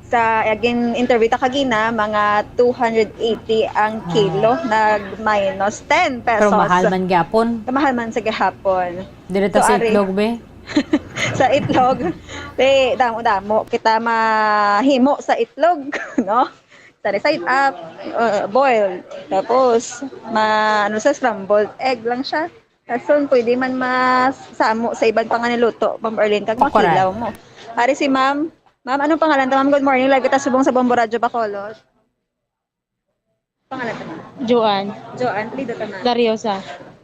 Sa, again, interview ta kagina, mga two hundred eighty ang kilo, Ah. nag-minus ten pesos. Pero mahal man gyapon. Mahal man sa gahapon. Dili ta So, sa ari. itlog, be. Sa itlog, be, damo-damo kita mahimo sa itlog, no? Sa side up, uh, boiled. Tapos, ma-, ano sa scrambled egg lang siya. Kason, pwede man masamo sa iban pa nga niluto, Ma'am Arlene, kag Oh, correct. makilaw mo. Ari si Ma'am. Ma'am, anong pangalan ta, Ma'am? Good morning. Live kita subong sa Bombo Radyo Bacolod. Pangalan ta, Ma'am? Joanne. Joanne, apelyido ta, Ma'am? Lariosa.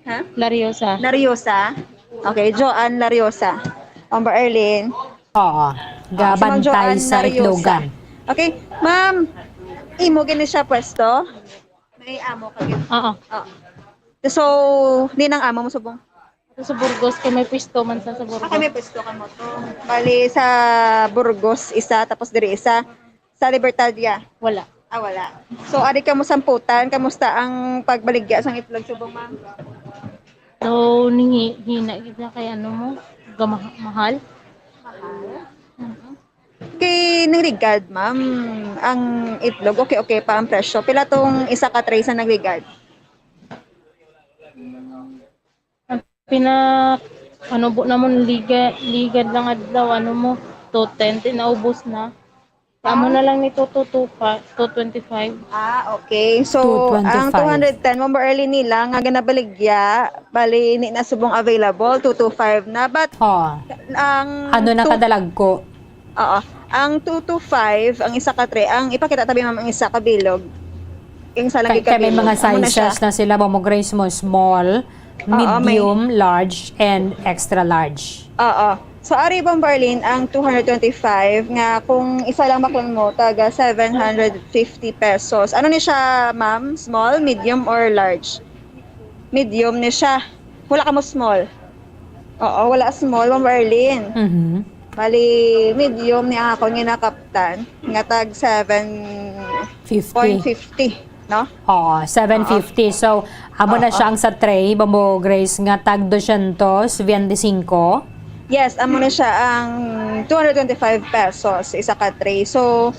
Ha? Lariosa. Lariosa? Okay, Joanne Lariosa. Ma'am Arlene. Oo. Ah, si Ma'am Gabantay Joanne sa Lariosa. Itlogan. Okay, Ma'am, imo gini siya pwesto? May amo ka gid? Oo. Oo. So, di nang amo mo subong? Sa Burgos, kay may pwesto man sa, sa Burgos. Ah, kay may pwesto ka mo to. Bali, sa Burgos, isa, tapos diri isa. Sa Libertalia? Wala. Ah, wala. So, ari ka mo samputan, kamusta ang pagbaligya sang itlog subong, ma'am? So, ningi-, hina gid na kay ano mo, gamah-, mahal. Mahal? Mm. Kay nagligad, ma'am, ang itlog, okay, okay pa ang presyo. Pila tong isa ka tray sa nagligad? Ang pina-, ano po namon, liga-, ligad lang adlaw, ano mo, two ten, di naubos na. Amo na lang ni two two two pa, two twenty-five. Ah, okay. So, ang Two twenty-five. two hundred ten, Ma'am Arlene, nila nga ginabaligya, bali, ni na subong available, two two five na. But, Oh. ang Ano na two kadalagko? Oo. Ang two two five, ang isa ka tray, ang ipakita tabi, ma'am, ang isa ka bilog. Yung isa lang Kay, kay may gikabilog. Mga Amo na siya. Sizes na sila, Ma'am Grace, mo small, Oo, may medium, large, and extra large. Oo. So, ari, Ma'am Arlene, ang two hundred twenty-five nga kung isa lang baklan mo, taga seven hundred fifty pesos. Ano ni siya, ma'am? Small, medium, or large? Medium ni siya. Wala ka mo small. Oo, wala small, Ma'am Arlene. Mhm. Bali, medium ni ang akon nga nakaptan, nga tag seven point fifty, Fifty. no? Oo, seven fifty. So, amo na Oo. siya ang sa tray, Bombo Grace, nga tag dosyentos veinticinco. Yes, amo na siya ang two hundred twenty-five pesos, isa ka tray. So,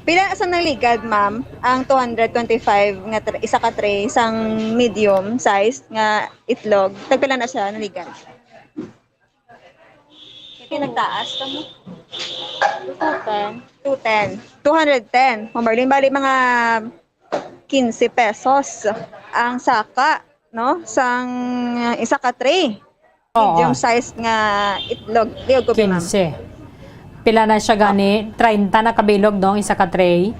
pila sa nagligad, ma'am, ang two hundred twenty-five nga tra-, isa ka tray, sang medium size nga itlog? Tagpila na siya nagligad? Kaya nagtaas ka mo? Two ten. Two ten. Two hundred ten. Ma'am Marlene, bali mga quince pesos ang saka, no? Sang isa ka tray. Oo. Medium size nga itlog. Liog ko, ma'am. Quince. Pila na siya gani? Treinta na kabilog, no? Isa ka tray.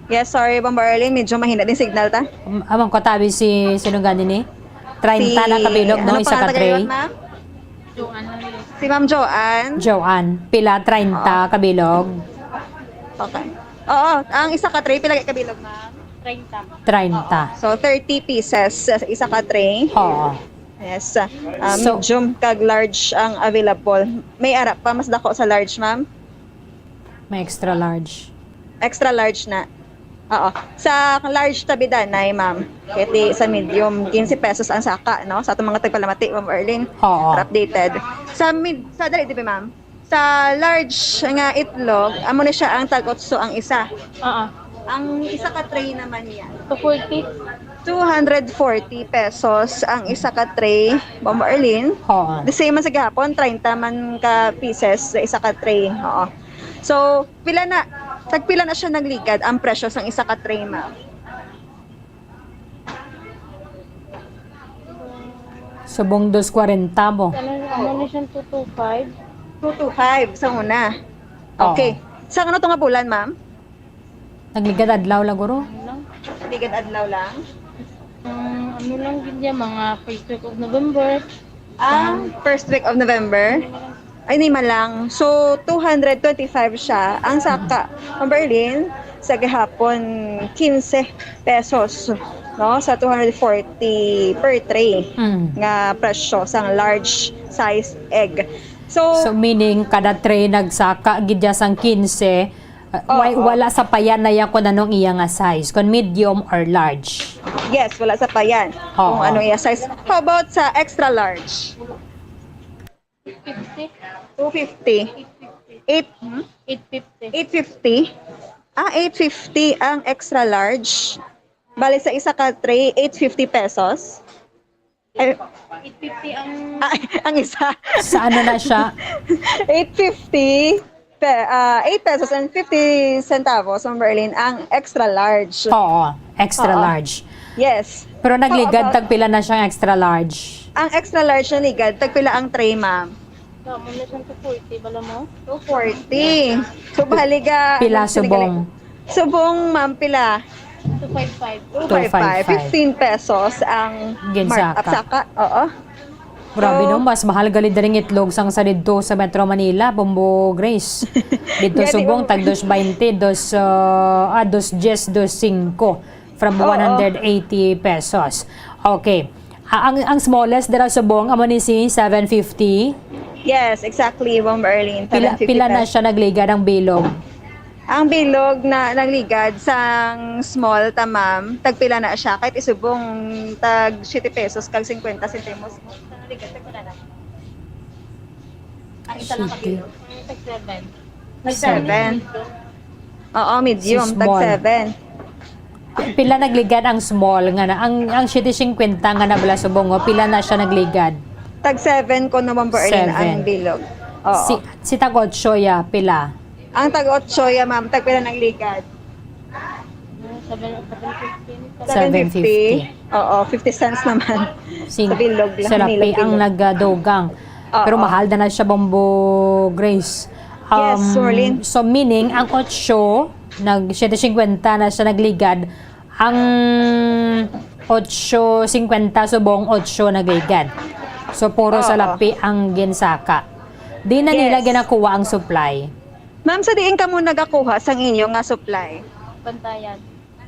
Yes, sorry, Bombo Arlene. Medyo mahina din signal ta. Um, amang ko tabi si, sino gani ni? Treinta na kabilog, no? Ano Isa ka pangalan tray. Ma'am? Joanne. Si Ma'am Joanne. Joanne. Pila? Treinta Oo. kabilog? Okay. Oo, ang isa ka tray, pila kabilog, ma'am? Treinta. Treinta. Oo. So, thirty pieces sa isa ka tray. Oo. Yes. Ah, So, medium kag large ang available. May ara pa mas dako sa large, ma'am? May extra large. Extra large na. Oo. Sa large tabidanay, ma'am. Kay ti sa medium, quince pesos ang saka, no? Sa atong mga tagpalamati, Ma'am Erlyn, Oo. para updated. Sa mid, sa dali, di ba, ma'am? Sa large nga itlog, amo ni siya ang tag-otso ang isa. Oo. Ang isa ka tray naman niya. Two forty. Two hundred forty pesos ang isa ka tray, Ma'am Erlyn. Oo. The same man sa gihapon, treinta man ka pieces sa isa ka tray. Oo. So, pila na, tagpila na siya nagligad ang presyo sang isa ka tray, ma'am? Subong dos kwarenta mo. Ano, ano na siyang two two five? Two two five sa una. Oo. Okay. Sa ano to nga bulan, ma'am? Nagligad adlaw lang, guro. Ano lang? Nagligad adlaw lang? Mm, ano lang gid niya, mga first week of November. Ah, first week of November? Ay, ni malang. So, two hundred twenty-five siya. Ang saka, Ma'am Berlin, sa gihapon, quince pesos, no? Sa two hundred forty per tray Mm. nga presyo sang large size egg. So, So, meaning, kada tray nagsaka gid siya sang quince, uh, wa-, Oo. wala sa payan na yan kung anong iya nga size, kung medium or large. Yes, wala sa payan Oo. kung anong iya size. How about sa extra large? Fifty. Two fifty. Eight, hmm? Eight fifty. Eight fifty? Ah, eight fifty ang extra large. Bali, sa isa ka tray, eight fifty pesos. Ay, Eight fifty ang ah, ang isa. Sa ano na siya? Eight fifty, pe-, ah, eight pesos and fifty centavos, Ma'am Berlin, ang extra large. Oo, extra Oo. large. Yes. Pero nagligad, How about tagpila na siyang extra large? Ang extra large na ligad, tagpila ang tray, ma'am? Amo na siyang two forty, bala mo? Two forty. So, baliga, Pila ang sinigalig- subong? Subong, ma'am, pila? Two five five. Two five five. Two five five. Fifteen pesos ang Ginsaka. markup. Saka, oo. Grabe, So, no? Mas mahal gali diri ang itlog sang sa didto sa Metro Manila, Bombo Grace. Didto Gani, subong, Bombo. tag dos bainte, dos, uh, ah, dos dyes, dos singko, from Oo. one hundred eighty pesos. Okay. Ah, ang, ang smallest dira subong, amo ni si seven fifty. Yes, exactly, Ma'am Erlyn, Pila, seven fifty pila na pesos. siya nagligad ang bilog? Ang bilog na nagligad sang small ta, ma'am, tagpila na siya? Kahit isubong, tag siete pesos kag cincuenta centimos. Ang isa lang ka Siete. bilog. Ang tag seven. Nag seven. Oo, medium, Si tag small. seven. Pila nagligad ang small nga na, ang, ang siete cincuenta nga na bala subong, o, pila na siya nagligad? Tag seven ko, November early na ang Seven. bilog. Oo. Si, si tag otso ya, pila? Ang tag otso ya, ma'am, tag pila nagligad? Seven, seven fifty. Seven fifty. Seven fifty. Oo, fifty cents naman. Sin-, Sa bilog lang, sa lapi nilang ang bilog. nagadugang. Oo. Pero mahal na na siya, Bombo Grace. Yes, Um, Marlene. So, meaning, ang otso, nag siete cincuenta na siya nagligad. Ang otso cincuenta subong, otso nagligad. So, puro sa Oo. lapi ang ginsaka. Di na nila Yes. ginakuha ang supply. Ma'am, sa diin kamo nagakuha sang inyo nga supply? Bantayan.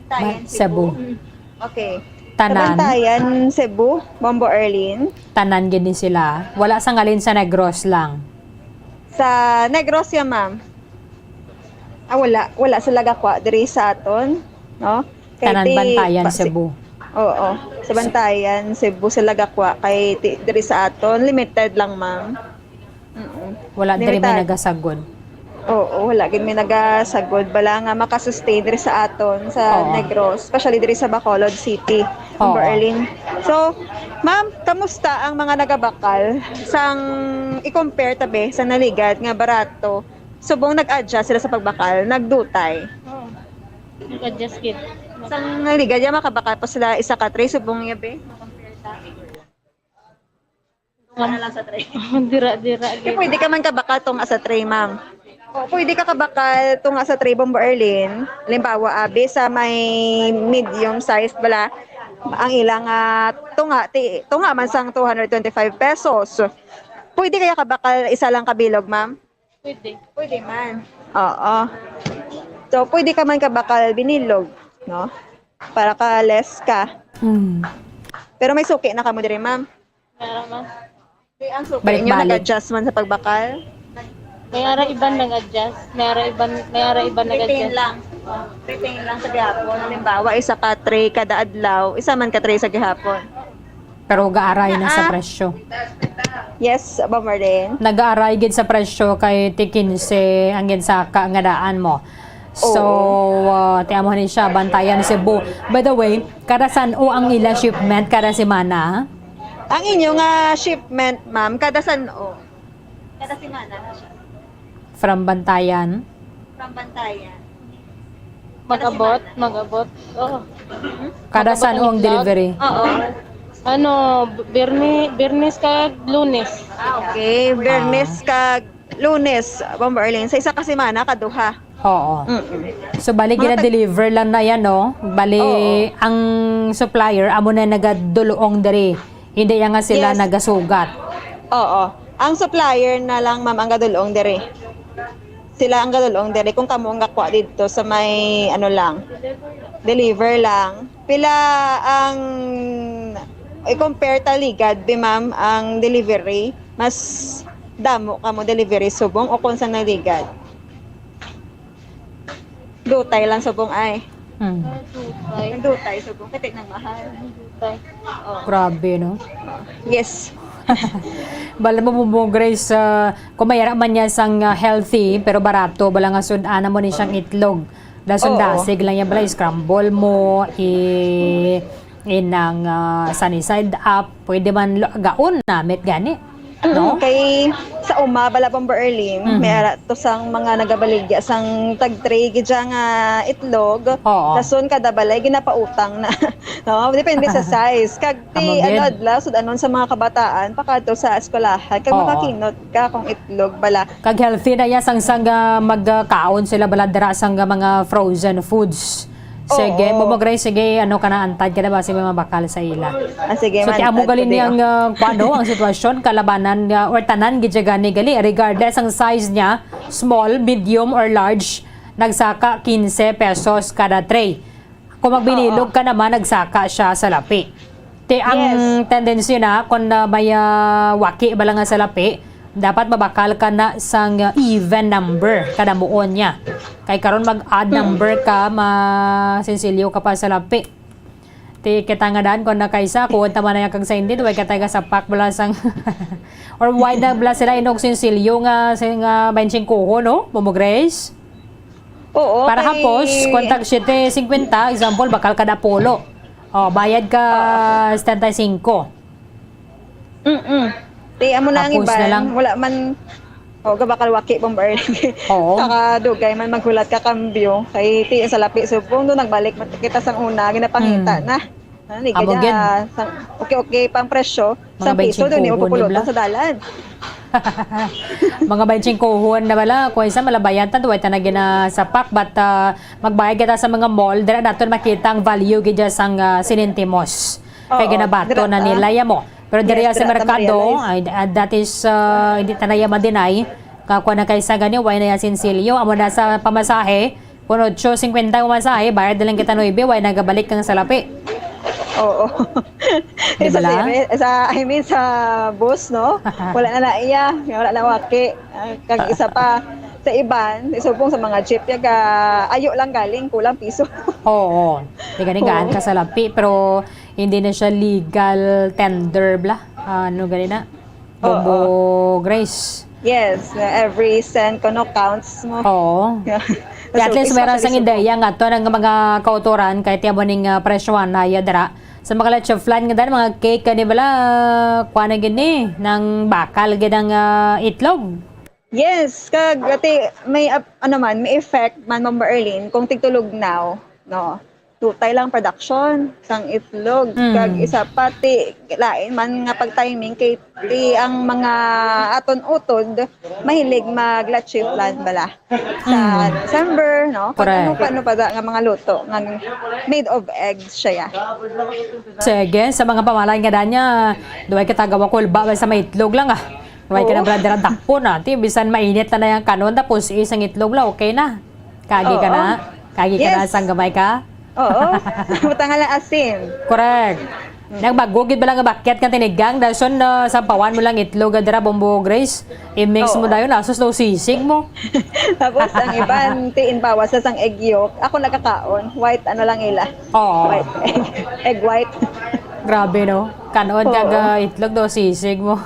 Bantayan, Ba-, Cebu. Cebu. Okay. Tanan? Sa Bantayan, Cebu, Bombo Erlin. Tanan gid ni sila. Wala sang halin sa Negros lang. Sa Negros ya, ma'am. Ah, wala. Wala sila gakwa diri sa aton, no? Kay Tanan ti-, Bantayan, pa-, si-, Cebu. Oo. Sa Bantayan, Cebu sila gakwa. Kay ti-, diri sa aton, limited lang, ma'am. Mm-mm. Wala diri may Limitad. nagasagod. Oo, wala gid may nagasagod. Bala nga makasustain diri sa aton, sa Oo. Negros, especially diri sa Bacolod City, Oo. Ma'am Berlin. So, ma'am, kamusta ang mga nagabakal sang i-compare tabi sa naligad nga barato? Subong nag-adjust sila sa pagbakal, nagdutay. Oo. Nag-adjust gid. Sang naligad, ya, makabakal pa sila isa ka tray, subong ya, be? Tunga na lang sa tray. Dira, dira, Kaya dira. pwede ka man kabakal tunga sa tray, ma'am. O, pwede ka kabakal tunga sa tray, Bombo Erlin. Halimbawa, abi, sa may medium size bala, ang ilang, ah, tunga, ti-, tunga man sang two hundred twenty-five pesos. Pwede kaya kabakal isa lang ka bilog, ma'am? Pwede. Pwede man. Oo. So, pwede ka man kabakal binilog, no? Para ka less ka. Mm. Pero may suki na kamo diri, ma'am? Meron, ma'am. Di ang suki Balik-balik. Inyo nag-adjust man sa pagbakal? May ara iban nag-adjust. May ara iban, may ara iban Retain nag-adjust. lang. Retail lang sa gihapon. Halimbawa, isa ka tray kada adlaw, isa man ka tray sa gihapon. Pero gaaray na sa Ah. presyo. Yes, Bomberlin. Nagaaray gid sa presyo kay ti kinse ang ginsaka nga daan mo. So, Oo. ah, ti amo ni siya, Bantayan, Cebu. By the way, kada san-o ang ila shipment kada semana? Ang inyo nga shipment, ma'am, kada san-o? Kada semana na siya. From Bantayan? From Bantayan. Mag-abot, Kada semana. mag-abot. Oo. Kada Mag-abot san-o ang ang itlog? delivery? Oo. Ano, Birni-, Birnis kag Lunes. Ah, okay. Birnis Ah. kag Lunes, Bomba Arlene. Sa isa ka semana, kaduha. Oo. Mm-mm. So, bali, Mga tag- gina-deliver lang na yan, no? Bali, Oo. ang supplier, amo na nagadulong diri. Hindi yan nga sila Yes. nagasugat. Oo. Ang supplier na lang, ma'am, ang gadulong diri. Sila ang gadulong diri. Kung kamo ang gakuha dito sa may, ano lang, deliver lang. Pila ang, i-compare ta ligad, bi, ma'am, ang delivery, mas damo kamo delivery subong o kung sa naligad? Dutay lang subong ay. Hmm. Dutay. Ang dutay subong, kati nang mahal. Dutay. Oh. Grabe, no? Yes. Bala mo, Bubo Grace, ah, kung mayara man niya sang, ah, healthy, pero barato, bala nga sud-an mo ni siyang itlog. Dason Oo. dasig lang yan, bala, scramble mo, i-, inang, ah, sunny side up, pwede man lo-, gaon namit gani. Mm, no? Kay sa uma, bala, Bomber Erlin, Mhm. may ara to sang mga nagabaligya sang tag tray gid siya nga itlog. Oo. Dason kada balay ginapautang na. No? Depende sa size. Kag ti, Amo gid. ano, adlaw, sud-anon sa mga kabataan, pakadto sa eskwelahan. Kag Oo. makakinot ka kung itlog, bala. Kag healthy na ya sang, sang, ah, magkaon sila, bala, dira sang, ah, mga frozen foods. Sige, Oo. Bubo Grace, sige, ano ka na, antad ka na ba si mga bakal sa ila? Ah, sige, So, man, ti amo antad gali ko ni din. ang, ah, kuwan, no, ang sitwasyon, kalabanan nga, or tanan gid siya gani gali, regardless ang size niya, small, medium, or large, nagsaka quince pesos kada tray. Kung magbinilog Oo. ka naman, nagsaka siya salapi. Ti ang Yes. tendency na, kung na may, ah, waki bala nga salapi, dapat mabakal ka na sang, ah, even number, kadamuon niya. Kay karon mag-odd Hmm. number ka, masinsilyo ka pa salapi. Ti kita nga daan, kung nakaisa, kuwan ta man na yan kag sa hindi, way ka taga sapak bala sang, or why na bala sila inog sinsilyo nga, sa nga baynte singko, no? Bubo Grace? Oo, Para kay hapos, kung tag siyete singkwenta, example, bakal kada pulo. Oh, bayad ka Oo. setenta y cinco. Mm-mm. Ti, amo na ang Hapos na iban, lang. wala man, oh, gabakal waki, Bomber. Oo. Saka dugay man maghulat ka kambyo. Kay ti, sa lapi subong, doon nagbalik man kita sang una, ginapangita Mm. na. Ano ni, Amo kaya, gid. sa, okay, okay, pang presyo, Mga sa piso, doon, baynte singko ni, mapupulot bala. sa dalan. Mga baynte singko na bala, kung isa malabayan ta, duway ta na ginasapak, but, ah, magbayad kita sa mga mall, dira naton makita ang value gid sang, ah, sinintimos. Kay Oo, ginabato dira na ta. nila ya mo. Pero diri Yes, sa dira ta merkado, ma-realize. ay, ah, that is, ah, hindi ta na ya ma-deny. Kakuha na kay sa gani, way na ya sinsilyo. Amo na sa pamasahe, kung otso singkwenta ang pamasahe, bayad na lang kita nuebe, way nagabalik kang salapi. Oo. Di Sa bala? sere-, sa, I mean, sa bus, no? Wala na na iya, wala na waki. Ah, kag isa pa, sa iban, isubong sa mga jeep, yaga, ayo lang galing, kulang piso. Oo. Di gani gaan Oo. ka salapi, pero hindi na siya legal tender, bla. Ano gani na? Oo. Bubo Grace. Yes, na every cent kuno counts mo. Oo. Yeah. Kaya at So, least isa meron sa sang isubong. ideya nga to ng mga kautoran, kahit yung ning, ah, presyohan na yadra. Sa mga leche flan nga dan, mga cake, kani bala, kuha na gini, nang bakal gid ang, ah, itlog. Yes, kag ati, may ap-, ano man, may effect man, Ma'am Erlene, kung tigtulog now, no? Tutay lang production sang itlog. Mm. Kag isa pa, ti, lain man nga pag-timing kay ti ang mga aton utod mahilig mag-leche flan bala sa Mm. December, no? Kag Correct. ano pa, ano pa da nga mga luto nga made of eggs siya, ya. Sige, sa mga pamalan nga danya, duway ka tagawa kulba, basta may itlog lang, ah. Duway ka Oo. na brother ang dakpon, ah. Ti, bisan mainit na na yung kanon, tapos isang itlog lang, okay na. Kagi ka Oo. na? Kagi ka na Yes. sang gamay ka? Oo. Butangan lang asin. Correct. Nagbag-o gid bala nga bakyat nga tinigang, dason, ah, sampawan mo lang itlog, ah, dira, Bombo Grace. I-mix mo Oo. dayon, asus daw sisig mo. Tapos ang iban, ti, inbawas sa sang egg yolk. Ako nagkakaon, white, ano lang ila. Oo. White egg. Egg white. Grabe, no? Kanon Oo. kag, ah, itlog daw sisig mo.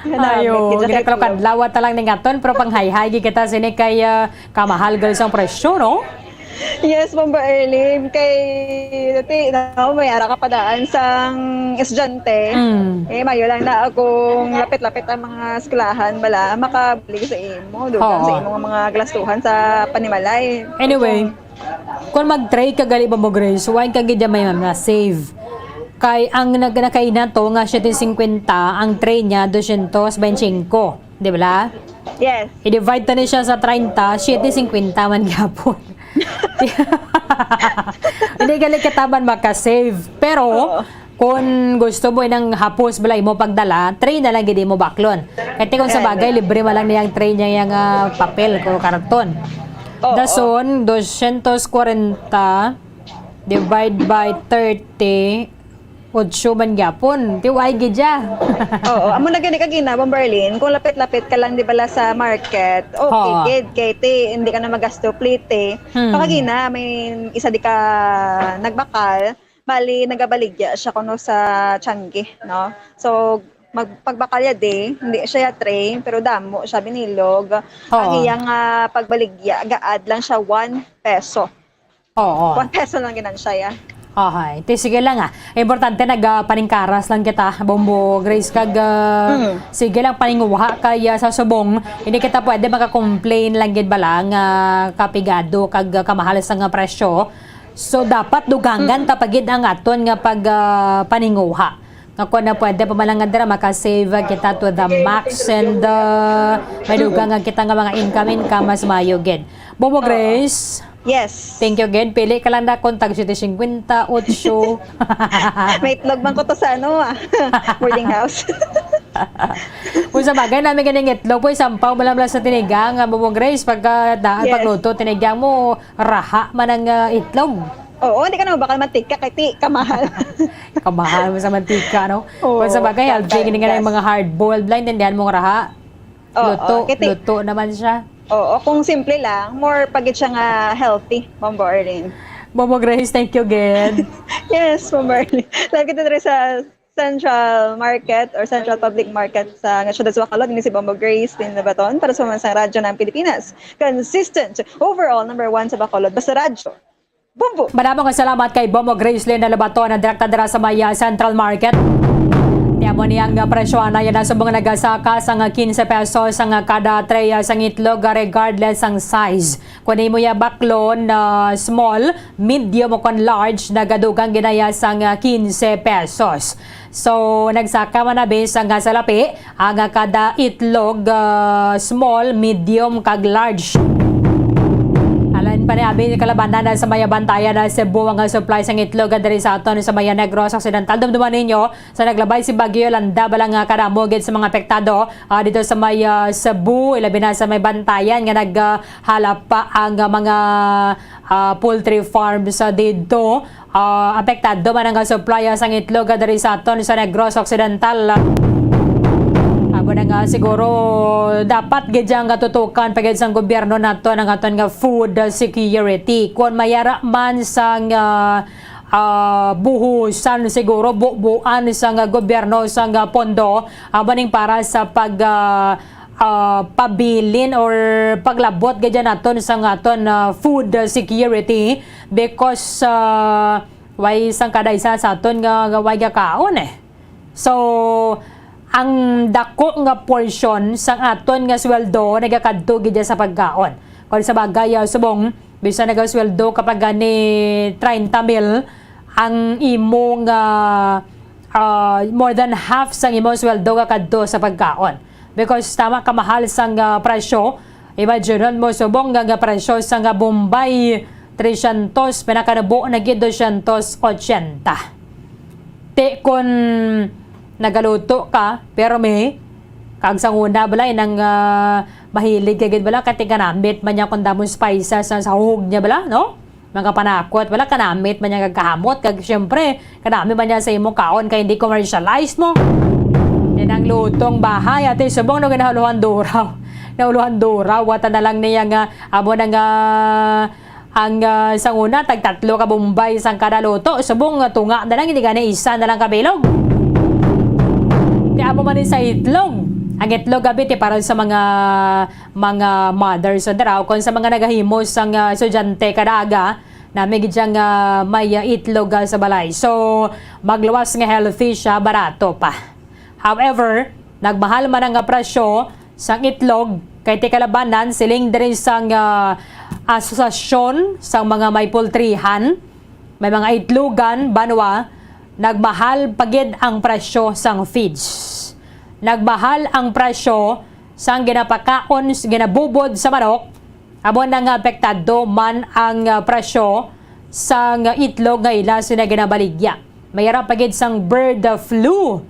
Ayo, Grabe, kita sa ginakalo itlog. kadlaw ta lang ning aton, pero panghayhay gid kita sini kay, ah, kamahal gal sang presyo, no? Yes, Bombo Erlene, kay, ti, no, may ara ka padaan sang estudyante. Mm. Eh, mayo lang na akong lapit-lapit ang mga eskwelahan, bala, makabalik sa imo, dugang Oo. sa imong mga galastuhan sa panimalay. Anyway, Kung kung mag-tray ka gali, Bombo Grace, why ka gid may ma-save? Kay ang nag-, nakaina to nga siyete singkwenta, ang tray niya, dosyentos bente singko, di ba? Yes. I-divide ta ni siya sa treinta, siyete singkwenta man gyapon. Hindi gali kita man maka-save. Pero, Oo. kung gusto mo nang hapos bala imo pagdala, tray na lang gid imo baklon. Kay kung sa Ayan. bagay, libre man lang niyang tray niya yang, ah, papel o karton. Oo. Dason, dosyentos kwarenta divide by thirty, otso man gyapon. Ti, why gid siya? Oo, amo na gani kagina, Bombo Erlene, kung lapit-lapit ka lang, di bala, sa market, okay Oo. gid, kay ti, hindi ka na magasto, plete. Hmm. Kagina, may isa di ka nagbakal, bali, nagabaligya siya kuno sa Changi, no? So, mag-, pagbakal ya di, hindi siya ya tray, pero damo siya, binilog. Oo. Ang iyang, ah, pagbaligya, ga-add lang siya one peso. Oo. One peso lang ginansya ya. Ahay. Ti, sige lang, ah. Importante nag, ah, paningkaras lang kita, Bombo Grace, kag, ah, Mm. sige lang paninguha kay, ah, sa subong, hindi kita pwede maka-complain lang gid bala nga kapigado kag, ah, kamahal sa nga presyo. So, dapat dugangan Mm. ta pa gid ang aton nga pag, ah, paninguha. Nga kung na pwede pa man lang nga dira, maka-save kita to the max and, uh, may dugang nga kita nga mga income, income, mas maayo gid. Bombo Oo. Grace, Yes. thank you gid. Pili ka lang na kung tag siyete singkwenta, otso. May itlog man ko to sa ano, ah, boarding house. Kung sa bagay, namin ganing itlog po, isampaw mo lang sa tinigang, ah, Bombo Grace, pagka daan, Yes. pagluto, tinigang mo, raha man ang, ah, itlog. Oo, hindi ka na mabakal mantika kay ti, kamahal. Kamahal mo sa mantika, no? Oo, Kung sa bagay, healthy, gatas, gini nga na yung gas. mga hard-boiled, bala, intindihan mo nga raha. Oo, Luto, kay ti-, luto naman siya. Oo, kung simple lang, more pa gid siya nga healthy, Bombo Erlene. Bombo Grace, thank you again. Yes, Bombo Erlene. Live kita diri sa Central Market or Central Public Market sa nga siyudad sa Bacolod. Ini si Bombo Grace Lynn Labaton para sa Pambansang Radyo ng Pilipinas. Consistent, overall, number one sa Bacolod. Basta radyo. Bombo! Madamo nga salamat kay Bombo Grace Lynn Labaton, ang direkta dira sa may, ah, Central Market. Ti amo ni ang, ah, presyo na yan, subong nagasaka sa nga quince pesos ang, ah, kada tray, ah, sang itlog, ah, regardless ang size. Kung imo ya baklon na small, medium o kon large, nagadugang ginaya sang, ah, quince pesos. So, nagsaka man na bisan nga salapi ang, ah, kada itlog, ah, small, medium, kag large. Alan pa ni abi kalabanan na sa may bantayan na Cebu ang, ah, supply sang itlog, ah, diri sa aton sa may Negros Occidental. Dumduman ninyo sa naglabay si Bagyo Yolanda, bala nga kadamo gid sa mga apektado, ah, dito sa may, ah, Cebu, ilabi na sa may bantayan nga nag, ah, halap pa ang, ah, mga, ah, poultry farms, ah, didto. Ah, apektado man ang supply, ah, sang itlog, ah, diri sa aton sa Negros Occidental. Amo na nga siguro dapat gid ang katutukan pa gid sang gobyerno naton ang aton nga food security. Kung mayara man sang, ah, ah, buhusan siguro, bubuan sang gobyerno sang pondo, ah, baning para sa pag, ah, ah, pabilin or paglabot gid naton sa nga aton, ah, food security because, ah, way sang kada isa sa aton nga, nga way gakaon, eh. So, ang dako nga porsyon sang aton nga sweldo nagakadto gid sa pagkaon. Kung sa bagay, ah, subong, bisan nagasweldo ka pa gani treinta mil, ang imo nga, ah, more than half sang imo sweldo gakadto sa pagkaon. Because tama ka mahal sang, ah, presyo, imagine mo subong nga, nga presyo sa nga Bombay, tresyentos, pinakanubo na gid dosyentos otsenta. Ti kun nagaluto ka, pero may, kag sa una bala, inang, ah, mahilig ka gid bala, kay ti ganamit man niya kung damo spices sa sahog niya bala, no? Makapanakot, wala, kanamit man niya kag kahamot, kag siyempre, kanami man niya sa imong kaon kay hindi commercialized mo. Yan ang lutong bahay, ate, subong no, ginahuluhan duraw. Nahuluhan duraw, wata na lang niya nga, amo na nga, ang, ah, sang una, tag tatlo ka bombay sang kada luto. Subong nga tunga na lang, hindi gani isa na lang ka bilog. Di amo man ni sa itlog. Ang itlog, abi, ti para sa mga, mga mothers, o diraw, kung sa mga nagahimo sang, ah, estudyante kada aga, nami gid siya nga may, ah, itlog, ah, sa balay. So, magluwas nga healthy siya, barato pa. However, nagmahal man ang presyo sang itlog, kay ti kalabanan, siling diri sang, ah, asosasyon sang mga may pultrihan, may mga itlogan, banwa, nagmahal pa gid ang presyo sang feeds. Nagmahal ang presyo sang ginapakaon, ginabubod sa manok, amo na nga apektado man ang, ah, presyo sang itlog nga ila sina ginabaligya. May ara pa gid sang bird flu.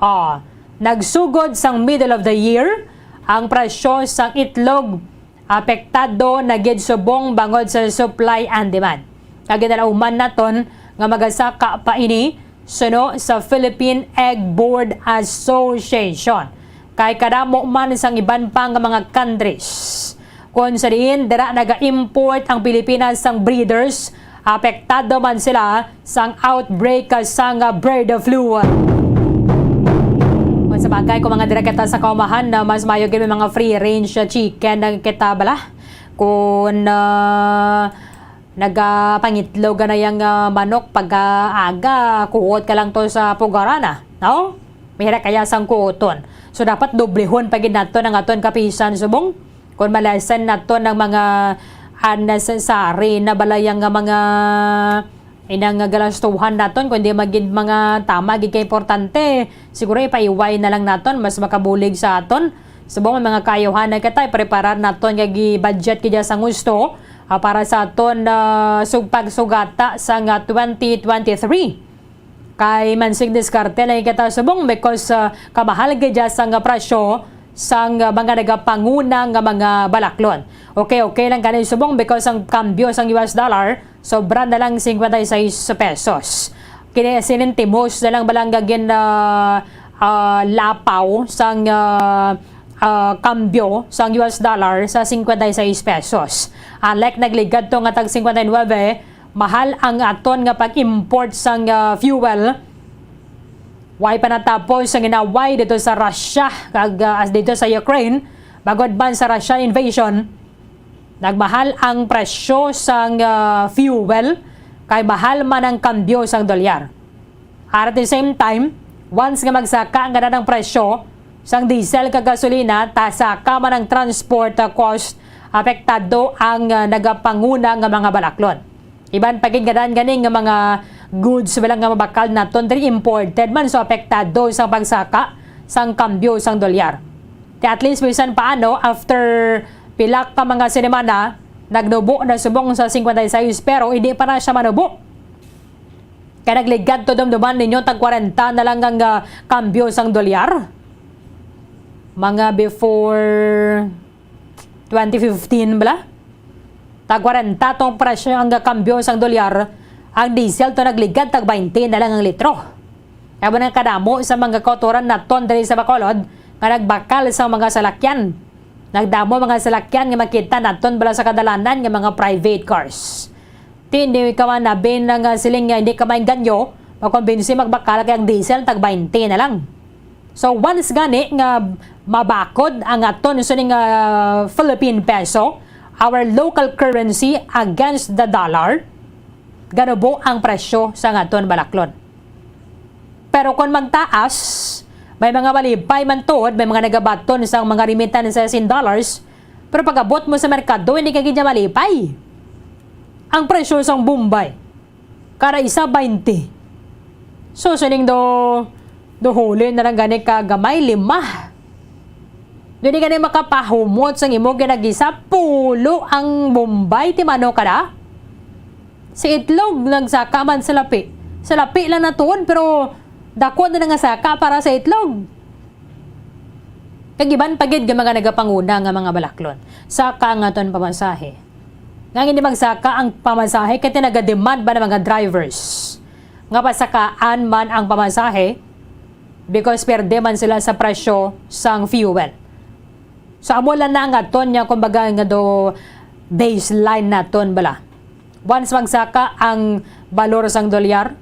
Ah, nagsugod sang middle of the year, ang presyo sang itlog apektado na gid subong bangod sa supply and demand. Kag ginalauman naton nga magasaka pa ini suno sa Philippine Egg Board Association. Kay kadamo man sang iban pa nga mga countries, kung sa diin dira naga-import ang Pilipinas sang breeders, apektado man sila sang outbreak sang bird flu. Kung sa bagay, kung mga dira kita sa kaumahan, na mas maayo gid may mga free range chicken na kita bala. Kung, ah, nagapangitlog na yang, ah, manok pag, ah, aga, kuot ka lang to sa pugaran, ah, no? Mahira kaya sang kuoton. So, dapat doblehon pa gid naton ang aton kapisan subong. Kung malesen naton ang mga unnecessary na balay nga mga inang galastuhan naton, kundi magid mga tama gid kay importante, siguro ipaiway na lang naton, mas makabulig sa aton. Subong may mga kaayuhan na kita, ipreparar naton kay gi-budget gid sang gusto, ah, para sa aton, ah, sug-, pagsugata sa nga twenty twenty-three. Kay mansig diskarte lang kita subong because, ah, kamahal gid sang presyo sang mga nagapanguna nga mga balaklon. Okay, okay lang gani subong because ang kambyo sang U S dollar sobra na lang cincuenta y seis pesos. Kini sinintimos na lang bala nga gin, ah, ah, lapaw sang, ah, ah, kambyo sang U S dollar sa cincuenta y seis pesos. Unlike nagligad to nga tag cincuenta y nueve, mahal ang aton nga pag-import sang, ah, fuel. Way pa natapos ang inaway dito sa Russia kag, ah, as dito sa Ukraine, bangod man sa Russia invasion, nagmahal ang presyo sang, ah, fuel kay mahal man ang kambyo sang dolyar. At at the same time, once nga magsaka ang ganahan presyo sang diesel kag gasolina, ta saka man ang transport, ah, cost, apektado ang, ah, nagapanguna nga mga balaklon. Iban pa gid nga daan gani nga mga goods bala nga mabakal naton diri imported man, so apektado sang pagsaka sang kambyo sang dolyar. Kaya at least bisan paano, after pila ka mga semana, nagnubo na subong sa cincuenta y seis, pero hindi pa na siya manubo. Kaya nagligad to, dumduman ninyo, tag kwarenta na lang ang, ah, kambyo sang dolyar. Mga before twenty fifteen bala. Tag kwarenta tong presyo ang kambyo sang dolyar, ang diesel to nagligad tag baynte na lang ang litro. Kaya mo nang kadamo sa mga kautoran naton diri sa Bacolod nga nagbakal sa mga salakyan. Nagdamo mga salakyan nga makita naton bala sa kadalanan nga mga private cars. Ti hindi ka man nabin nga siling nga hindi ka maengganyo, makumbinsi magbakal kay ang diesel tag baynte na lang. So, once gani nga mabakod ang aton sining, ah, Philippine peso, our local currency against the dollar, ganubo ang presyo sa aton balaklon. Pero kung magtaas, may mga malipay man tuod, may mga nagabaton sa mga remittances in dollars, pero pag-abot mo sa merkado, hindi ka gid niya malipay. Ang presyo sang bombay, kada isa, baynte. So, sining do, do huli na lang gani ka gamay, lima. Dili gani makapahumot sang imo ginagisa, pulo ang bombay, ti mano kada? Si itlog, nagsaka man sa lapi. Sa lapi lang natuon, pero dako na nga saka para sa itlog. Kag iban pa gid nga mga nagapanguna nga mga balaklon. Saka ang aton pamasahe. Nga hindi magsaka ang pamasahe kay naga-demand ba ng mga drivers nga pasakaan man ang pamasahe because perde man sila sa presyo sang fuel. So, amo lang na ang aton nga, kumbaga, nga do baseline naton bala. Once magsaka ang balor sang dolyar,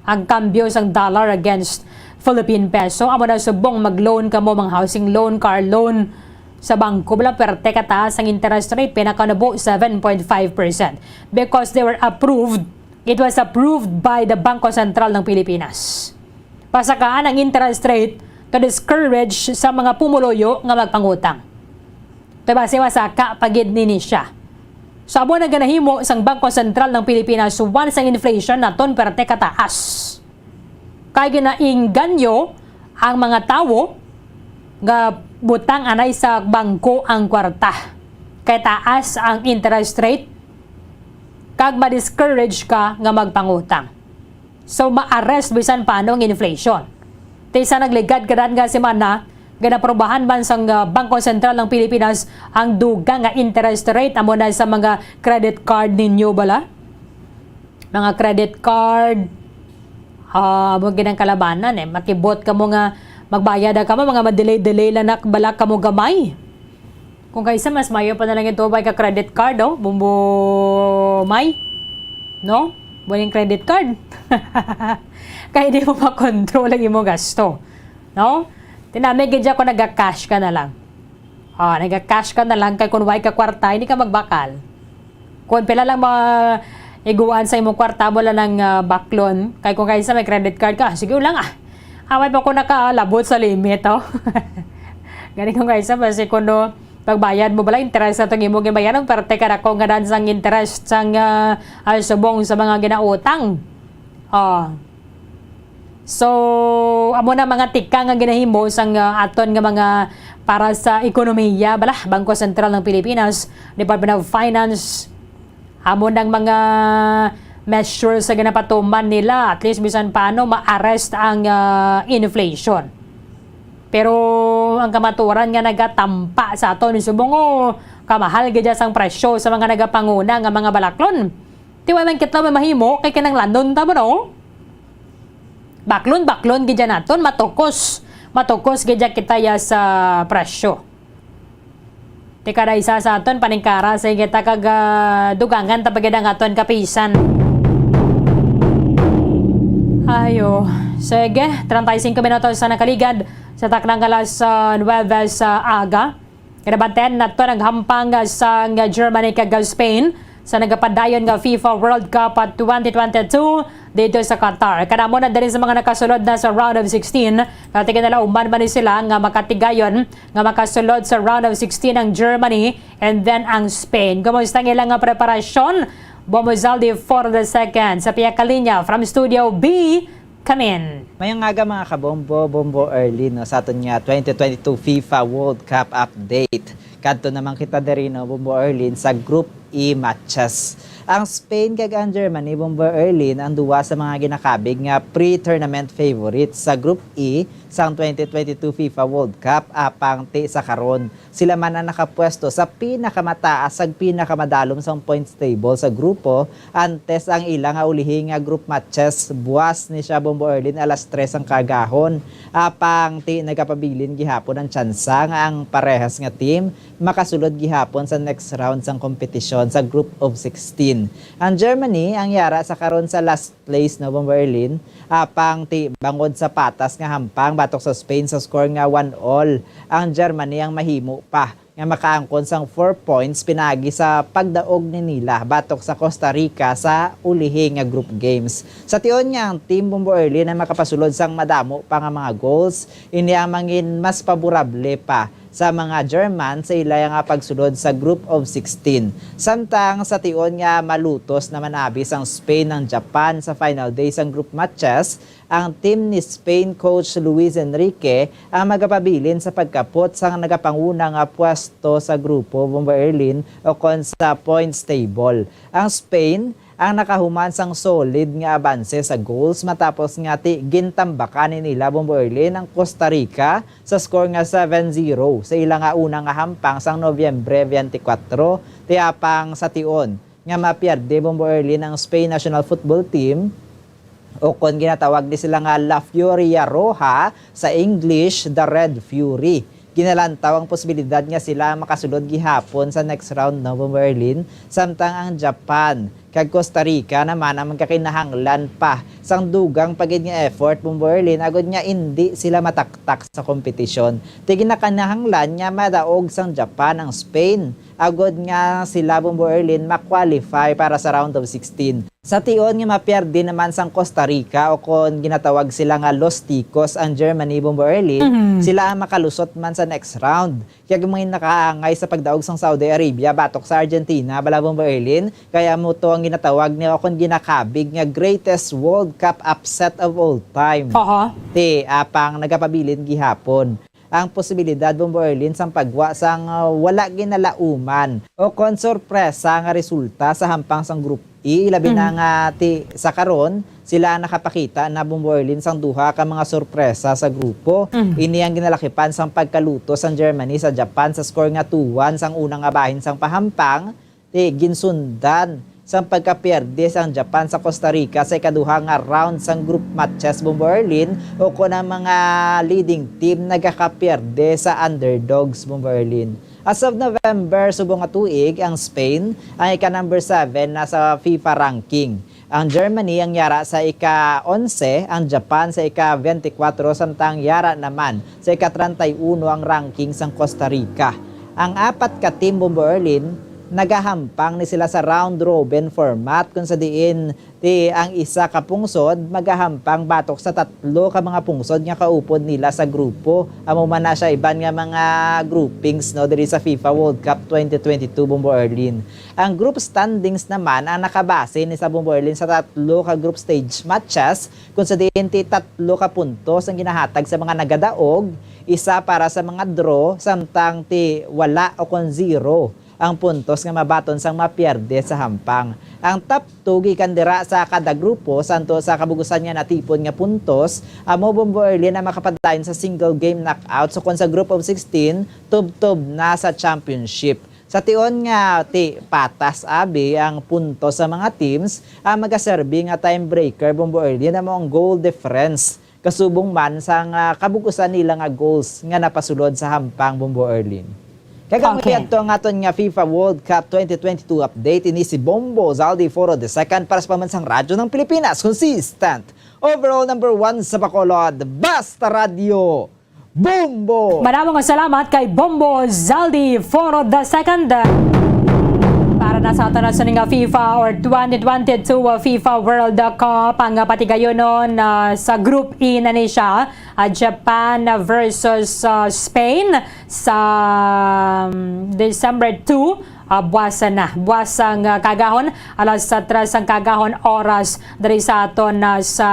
ang kambyo sang dollar against Philippine peso, amo na subong mag-loan kamo, mga housing loan, car loan, sa bangko bala, perte kataas ang interest rate, pinakanubo seven point five percent because they were approved, it was approved by the Bangko Sentral ng Pilipinas. Pasakaan ang interest rate to discourage sa mga pumuluyo nga magpangutang. Kay basi masaka pa gid nini siya. Sa amo na ginahimo sang Bangko Sentral ng Pilipinas once ang inflation naton perte kataas. Kay ginaingganyo ang mga tawo nga butang anay sa bangko ang kwarta. Kay taas ang interest rate kag ma-discourage ka nga magpangutang. So, ma-arrest bisan paano ang inflation. Ti sa nagligad karan nga semana, ginaprobahan man sang, ah, Bangko Sentral ng Pilipinas ang dugang nga interest rate amo na sa mga credit card ninyo bala? Mga credit card, ah, amo ginang kalabanan eh. Makibot kamo nga magbayad na kamo, mga madelay-delay lang na bala kamo gamay. Kung kaisa, mas mayo pa na lang ito, bay ka credit card, oh, Bumbo May. No? Buling credit card. Kaya di mo makontrol ang imong gasto. No? Tinami gid siya kung naga-cash ka na lang. Ah, naga-cash ka na lang, kay kung way ka kwarta, hindi ka magbakal. Kung pila lang mga iguan sa imong kwarta, mo lang nang, ah, baklon. Kay kung kaisa may credit card ka, sige lang ah. Away pa ko nakalabot sa limit, oh. Gani kung kaisa, basi kuno pagbayad mo bala, interest na itong imo gibayaran, pero teka na ko nga dan sang interest sang, ah, ah, subong sa mga ginautang. Oh. So, amo na mga tikang nga ginahimo sang, ah, aton nga mga para sa ekonomiya, bala, Bangko Sentral ng Pilipinas, Department of Finance, amo nang mga measures sa ginapatuman nila, at least bisan paano ma-arrest ang, ah, inflation. Pero ang kamatuoran nga nagatampa sa aton subong, oh, kamahal gid sang presyo sa mga nagapanguna nga mga balaklon. Ti wa man kita may mahimo kay kinahanglanon ta mo, no? Baklon-baklon gid naton, matukos. Matukos gid kita ya sa presyo. Ti kada isa sa aton paningkara sa kita kag, ah, dugangan ta pa gid ang aton kapisan. Ayo. Sige, treinta y cinco minutos sa nakaligad sa taknang alas, ah, nuwebe sa aga. Kinabantayan naton ang hampang sang Germany kag Spain sa nagapadayon nga FIFA World Cup twenty twenty-two dito sa Qatar. Kadamo na diri sa mga nakasulod na sa round of sixteen. Katigan nila uman man ni sila nga makatigayon nga makasulod sa round of sixteen ang Germany and then ang Spain. Kumusta ang ilang nga preparasyon? Bombo Zaldi for the second. Sa piyakalinya from Studio B, Kamin. Mayong aga, mga kabombo, Bombo Erlin, no, sa aton nga twenty twenty-two FIFA World Cup update. Kadto naman kita diri, no, Bombo Erlin, sa Group E matches. Ang Spain kag ang Germany, Bombo Erlin, ang duwa sa mga ginakabig nga pre-tournament favorites sa Group E sang twenty twenty-two FIFA World Cup, apang ti sa karon. Sila man ang nakapwesto sa pinakamataas kag pinakamadalom sang points table sa grupo, antes ang ila nga ulihi nga group matches, buwas ni siya, Bombo Erlin, alas tres ang kaagahon. Apang ti nagapabilin gihapon ang tsansa nga ang parehas nga team makasulod gihapon sa next round sang kompetisyon sa Group of sixteen. Ang Germany ang yara sa karon sa last place, no, Bombo Erlin. Apang ti bangod sa patas nga hampang batok sa Spain sa score nga one all, ang Germany ang mahimo pa nga makaangkon sang four points pinaagi sa pagdaog ni nila batok sa Costa Rica sa ulihi nga group games. Sa tion nga ang team, Bombo Erlin, ang makapasulod sang madamo pa nga mga goals, ini ang mangin mas paborable pa sa mga German sa ila nga pagsulod sa Group of sixteen. Samtang sa tion nga malutos naman abi sang Spain ang Japan sa final day sang group matches, ang team ni Spain coach Luis Enrique ang magapabilin sa pagkapot sang nagapanguna nga pwesto sa grupo, Bombo Erlin, o kon sa points table. Ang Spain ang nakahuman sang solid nga abanse sa goals matapos nga ti gintambakan ni nila, Bombo Erlin, ang Costa Rica sa score nga seven zero sa ila nga una nga hampang sang Nobyembre twenty-four, ti apang sa tion nga mapierde, Bombo Erlin, ang Spain national football team, o kon ginatawag ni sila nga La Furia Roja, sa English, the Red Fury. Ginalantaw ang posibilidad nga sila makasulod gihapon sa next round, no, Bombo Erlin, samtang ang Japan kag Costa Rica naman ang magkakinahanglan pa sang dugang pa gid nga effort, Bombo Erlin, agod nga indi sila mataktak sa kompetisyon. Ti ginakinahanglan nga madaog sang Japan ang Spain agod nga sila, Bombo Erlin, ma-qualify para sa round of sixteen. Sa tion nga mapierde naman sang Costa Rica, o kon ginatawag sila nga Los Ticos, ang Germany, Bombo Erlin, Mhm. sila ang makalusot man sa next round. Kaya may nakaangay sa pagdaog sang Saudi Arabia batok sa Argentina, bala, Bombo Erlin, kaya mo to ang ginatawag ni, o kon ginakabig nga greatest World Cup upset of all time. Aha. Ti, apang nagapabilin gihapon ang posibilidad, Bombo Erlin, sang pagwa sang, uh, wala ginalauman o kon sorpresa nga resulta sa hampang sang Group E, labi na Mhm. nga ti sa karon, sila ang nakapakita na, Bombo Erlin, sang duha ka mga sorpresa sa grupo. Mhm. Ini ang ginalakipan sang pagkaluto sang Germany sa Japan sa score nga two one sang una nga bahin sang pahampang, ti ginsundan sang pagkapierde sang Japan sa Costa Rica sa ikaduha nga round sang group matches, Bombo Erlin, o kon ang mga leading team nagakapierde sa underdogs, Bombo Erlin. As of November, subong nga tuig, ang Spain ang ika-number seven na sa FIFA ranking. Ang Germany ang yara sa ika-onse, ang Japan sa ika-twenty-four, samtang yara naman sa ika-treinta y uno ang ranking sang Costa Rica. Ang apat ka team, Bombo Erlin, nagahampang ni sila sa round robin format, kung sa diin ti ang isa ka pungsod magahampang batok sa tatlo ka mga pungsod nga kaupod nila sa grupo. Amo man na siya iban nga mga groupings, no, diri sa FIFA World Cup twenty twenty-two, Bombo Erlin. Ang group standings naman ang nakabase ni sa, Bombo Erlin, sa tatlo ka group stage matches, kung sa diin ti tatlo ka puntos ang ginahatag sa mga nagadaog, isa para sa mga draw, samtang ti wala o kon zero ang puntos nga mabaton sang mapierde sa hampang. Ang top two gikan dira sa kada grupo, santo sa kabugusan nga natipon nga puntos, amo, Bombo Erlin, ang makapadayon sa single game knockout. So, kon sa group of sixteen, tubtob na sa championship. Sa tion nga ti patas abi ang puntos sa mga teams, ang magaserbi nga tiebreaker, Bombo Erlin, amo ang goal difference. Kasubong man sang, ah, kabugusan nila nga goals nga napasulod sa hampang, Bombo Erlin. Kag ang Okay. Ito ang aton nga FIFA World Cup twenty twenty-two update. Ini si Bombo Zaldi Foro the second para sa pamansang Radyo ng Pilipinas. Consistent. Overall number one sa Bacolod. Basta Radyo. Bombo! Madamo nga salamat kay Bombo Zaldi Foro the second. Para na sa aton na sa nga FIFA or twenty twenty-two FIFA World Cup ang patigayonon, ah, sa Group E na ni siya. Ah, Japan versus, ah, Spain sa, um, December two, ah, buwasan na. Buwas ang, ah, kagahon, alas tres ang kagahon oras diri sa aton, ah, sa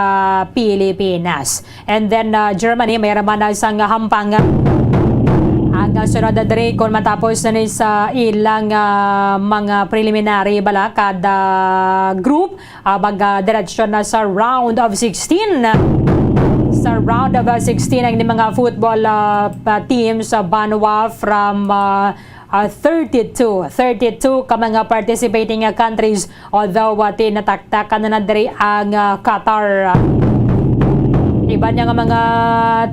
Pilipinas. And then, ah, Germany, may raman na isang hampang. Ang, ah, sunod na diri, kung matapos na ni sa ilang, ah, mga preliminary bala kada group, ah, mag, ah, diretsyon na sa round of sixteen. Sa round of, ah, sixteen, ang mga football, ah, pa-, teams sa banwa from, ah, ah, thirty-two, thirty-two ka mga participating, ah, countries, although, ah, tinataktakan na na diri ang, ah, Qatar. Iban niya nga mga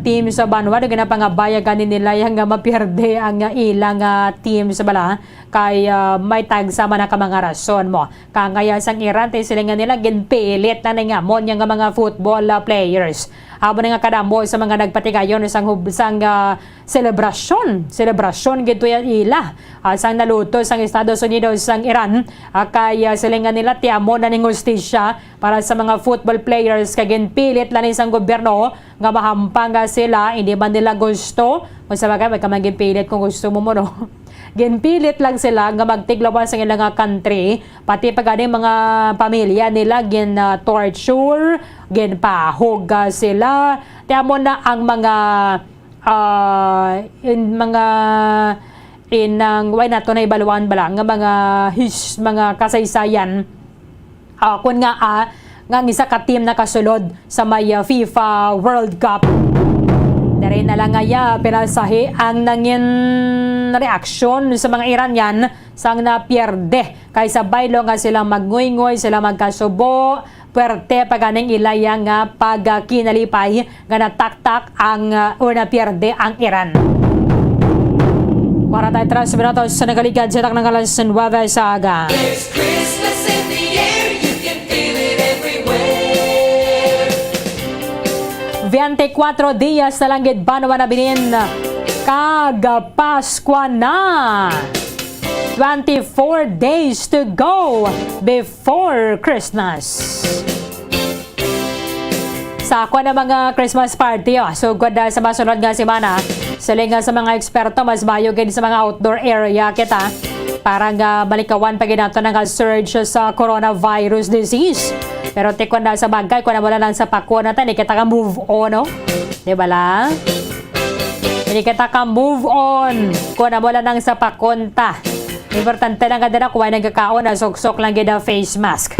teams sa banwa, naganapangabayagan ni nila yang nga mapierde ang, ah, ilang, ah, teams bala. Kay, ah, may tagsa man na ka mga rason mo. Kangaya sang Iran, ti silingan nila, ginpilit na ni nga mo niya nga mga football, ah, players. Amo na nga kadamo sa mga nagpatigayon sang hub-, sang, ah, selebrasyon. Selebrasyon gid to ya ila. Ah, sang naluto sang Estados Unidos sang Iran. Ah, kay, ah, silingan nila, ti amo na ning hustisya para sa mga football players kay ginpilit lang ni sang gobyerno nga mahampang nga sila, hindi man nila gusto. Kung sa bagay, may ka man ginpilit kung gusto mo mo, no? Ginpilit lang sila nga magtiglawan sa ilang nga country, pati pa gani mga pamilya nila gin, ah, torture, ginpahog, ah, sila. Ti amo na ang mga, ah, in, mga inang, why nato na ibaluan bala nga mga his-, mga kasaysayan. Ah, kun nga, ah, nga ang isa ka team nakasulod sa may, ah, FIFA World Cup. Diri na lang nga ya, pinasahi ang nangin reaksyon sa mga Iranian sang napierde, kay sa baylo nga sila magnguyngoy, sila magkasubo, puwerte pa ganing ilaya nga pagkinalipay nga nataktak ang, uh, or napierde ang Iran. Kwarenta y tres minutos sa nagaligad sa taknang alas nuebe sa aga. There's Christmas in the air, you can feel it everywhere. Twenty-cuatro dias na lang gid, banwa na binin, kag Paskwa na. Twenty-four days to go before Christmas. Sa kuwan na mga Christmas party, oh, sugod na sa masunod nga semana, siling nga sa mga eksperto, mas maayo gid sa mga outdoor area kita para nga malikawan pa gid nato nga surge sa coronavirus disease. Pero tikon na sa bagay, kung wala lang sa pakon natin, di kita ka move on, no? Di ba lang? Hindi kita ka move on kung wala nang sa pakon ta. Importante lang nga dira, kung ay nagkakaon, na suksok lang gid ang face mask.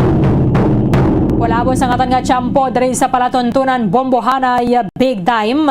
Wala mo sa ngatan nga tiyempo diri sa palatuntunan, Bombohanay, big time.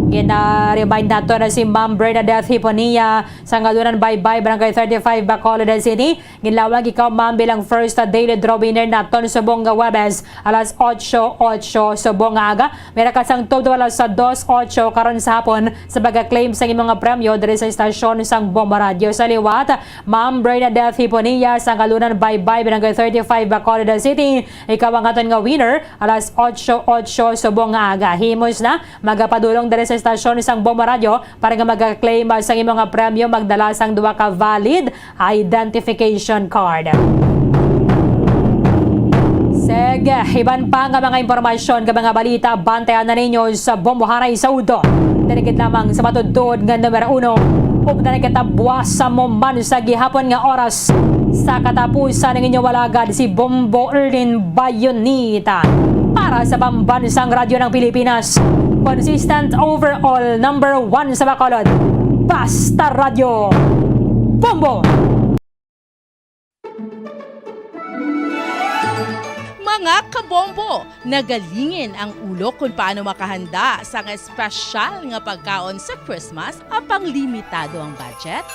Gina-remind nato na si Ma'am Bernadette Hiponia sa Ngalunan Baybay, Barangay thirty-five, Bacolod City. Ginlawag ikaw, ma'am, bilang first daily draw winner naton subong nga Huwebes, alas otso, otso subong nga aga. May nakasang tubdo alas sa dos, otso karon sa hapon sa pagka-claim sang imong nga premyo diri sa istasyon sang Bombo Radyo. Sa liwat, Ma'am Bernadette Hiponia sa Ngalunan Baybay, Barangay thirty-five, Bacolod City. Ikaw ang aton nga winner, alas otso, otso subong nga aga. Himos na, magapadulong diri sa istasyon sang Bombo Radyo para nga mag-claim sang imong nga premyo, magdala sang duha ka valid identification card. Sige, iban pa nga mga impormasyon nga mga balita, bantayan na ninyo sa Bombohanay sa Udo. Diri gid lamang sa matuod nga numero uno. Ug na nagkatabuas sa mo man sa gihapon nga oras sa katapusan ng inyong walagad si Bombo Erlin Bayonita para sa Pambansang Radyo ng Pilipinas. Consistent overall number one sa Bacolod. Basta Radyo. Bombo! Mga kabombo, nagalingin ang ulo kung paano makahanda sa nga espesyal nga pagkaon sa Christmas apang limitado ang budget?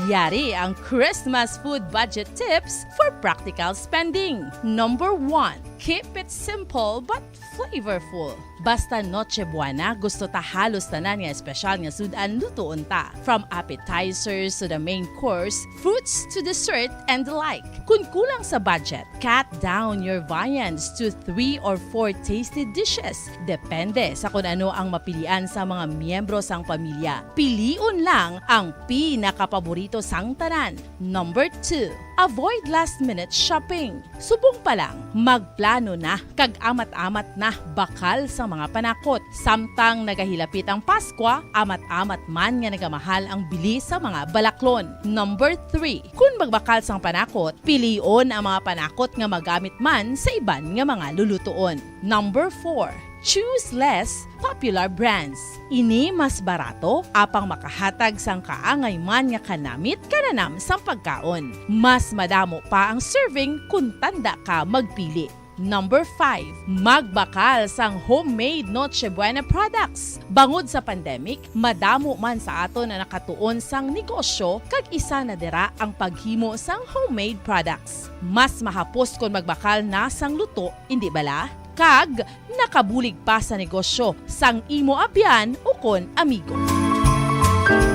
Yari ang Christmas food budget tips for practical spending. Number one, keep it simple but flavorful. Basta Noche Buena, gusto ta halos tanan nga espesyal nga sud-an lutuon ta. From appetizers to the main course, fruits to dessert, and the like. Kun kulang sa budget, cut down your viands to three or four tasty dishes. Depende sa kun ano ang mapilian sa mga miyembro sang pamilya. Pilion lang ang pinakapaborito sang tanan. Number two, avoid last-minute shopping. Subong pa lang, magplano na kag amat-amat na bakal sa mga panakot. Samtang nagahilapit ang Paskwa, amat-amat man nga nagamahal ang bili sa mga balaklon. Number three, kun magbakal sang panakot, pilion ang mga panakot nga magamit man sa iban nga mga lulutuon. Number four, choose less popular brands. Ini mas barato, apang makahatag sang kaangay man nga kanamit kananam sang pagkaon. Mas madamo pa ang serving kun tanda ka magpili. Number five, magbakal sang homemade Noche Buena products. Bangod sa pandemic, madamo man sa aton ang nakatuon sang negosyo, kag isa na dira ang paghimo sang homemade products. Mas mahapos kon magbakal na sang luto, indi bala? Kag nakabulig pa sa negosyo sang imo abyan ukon amigo.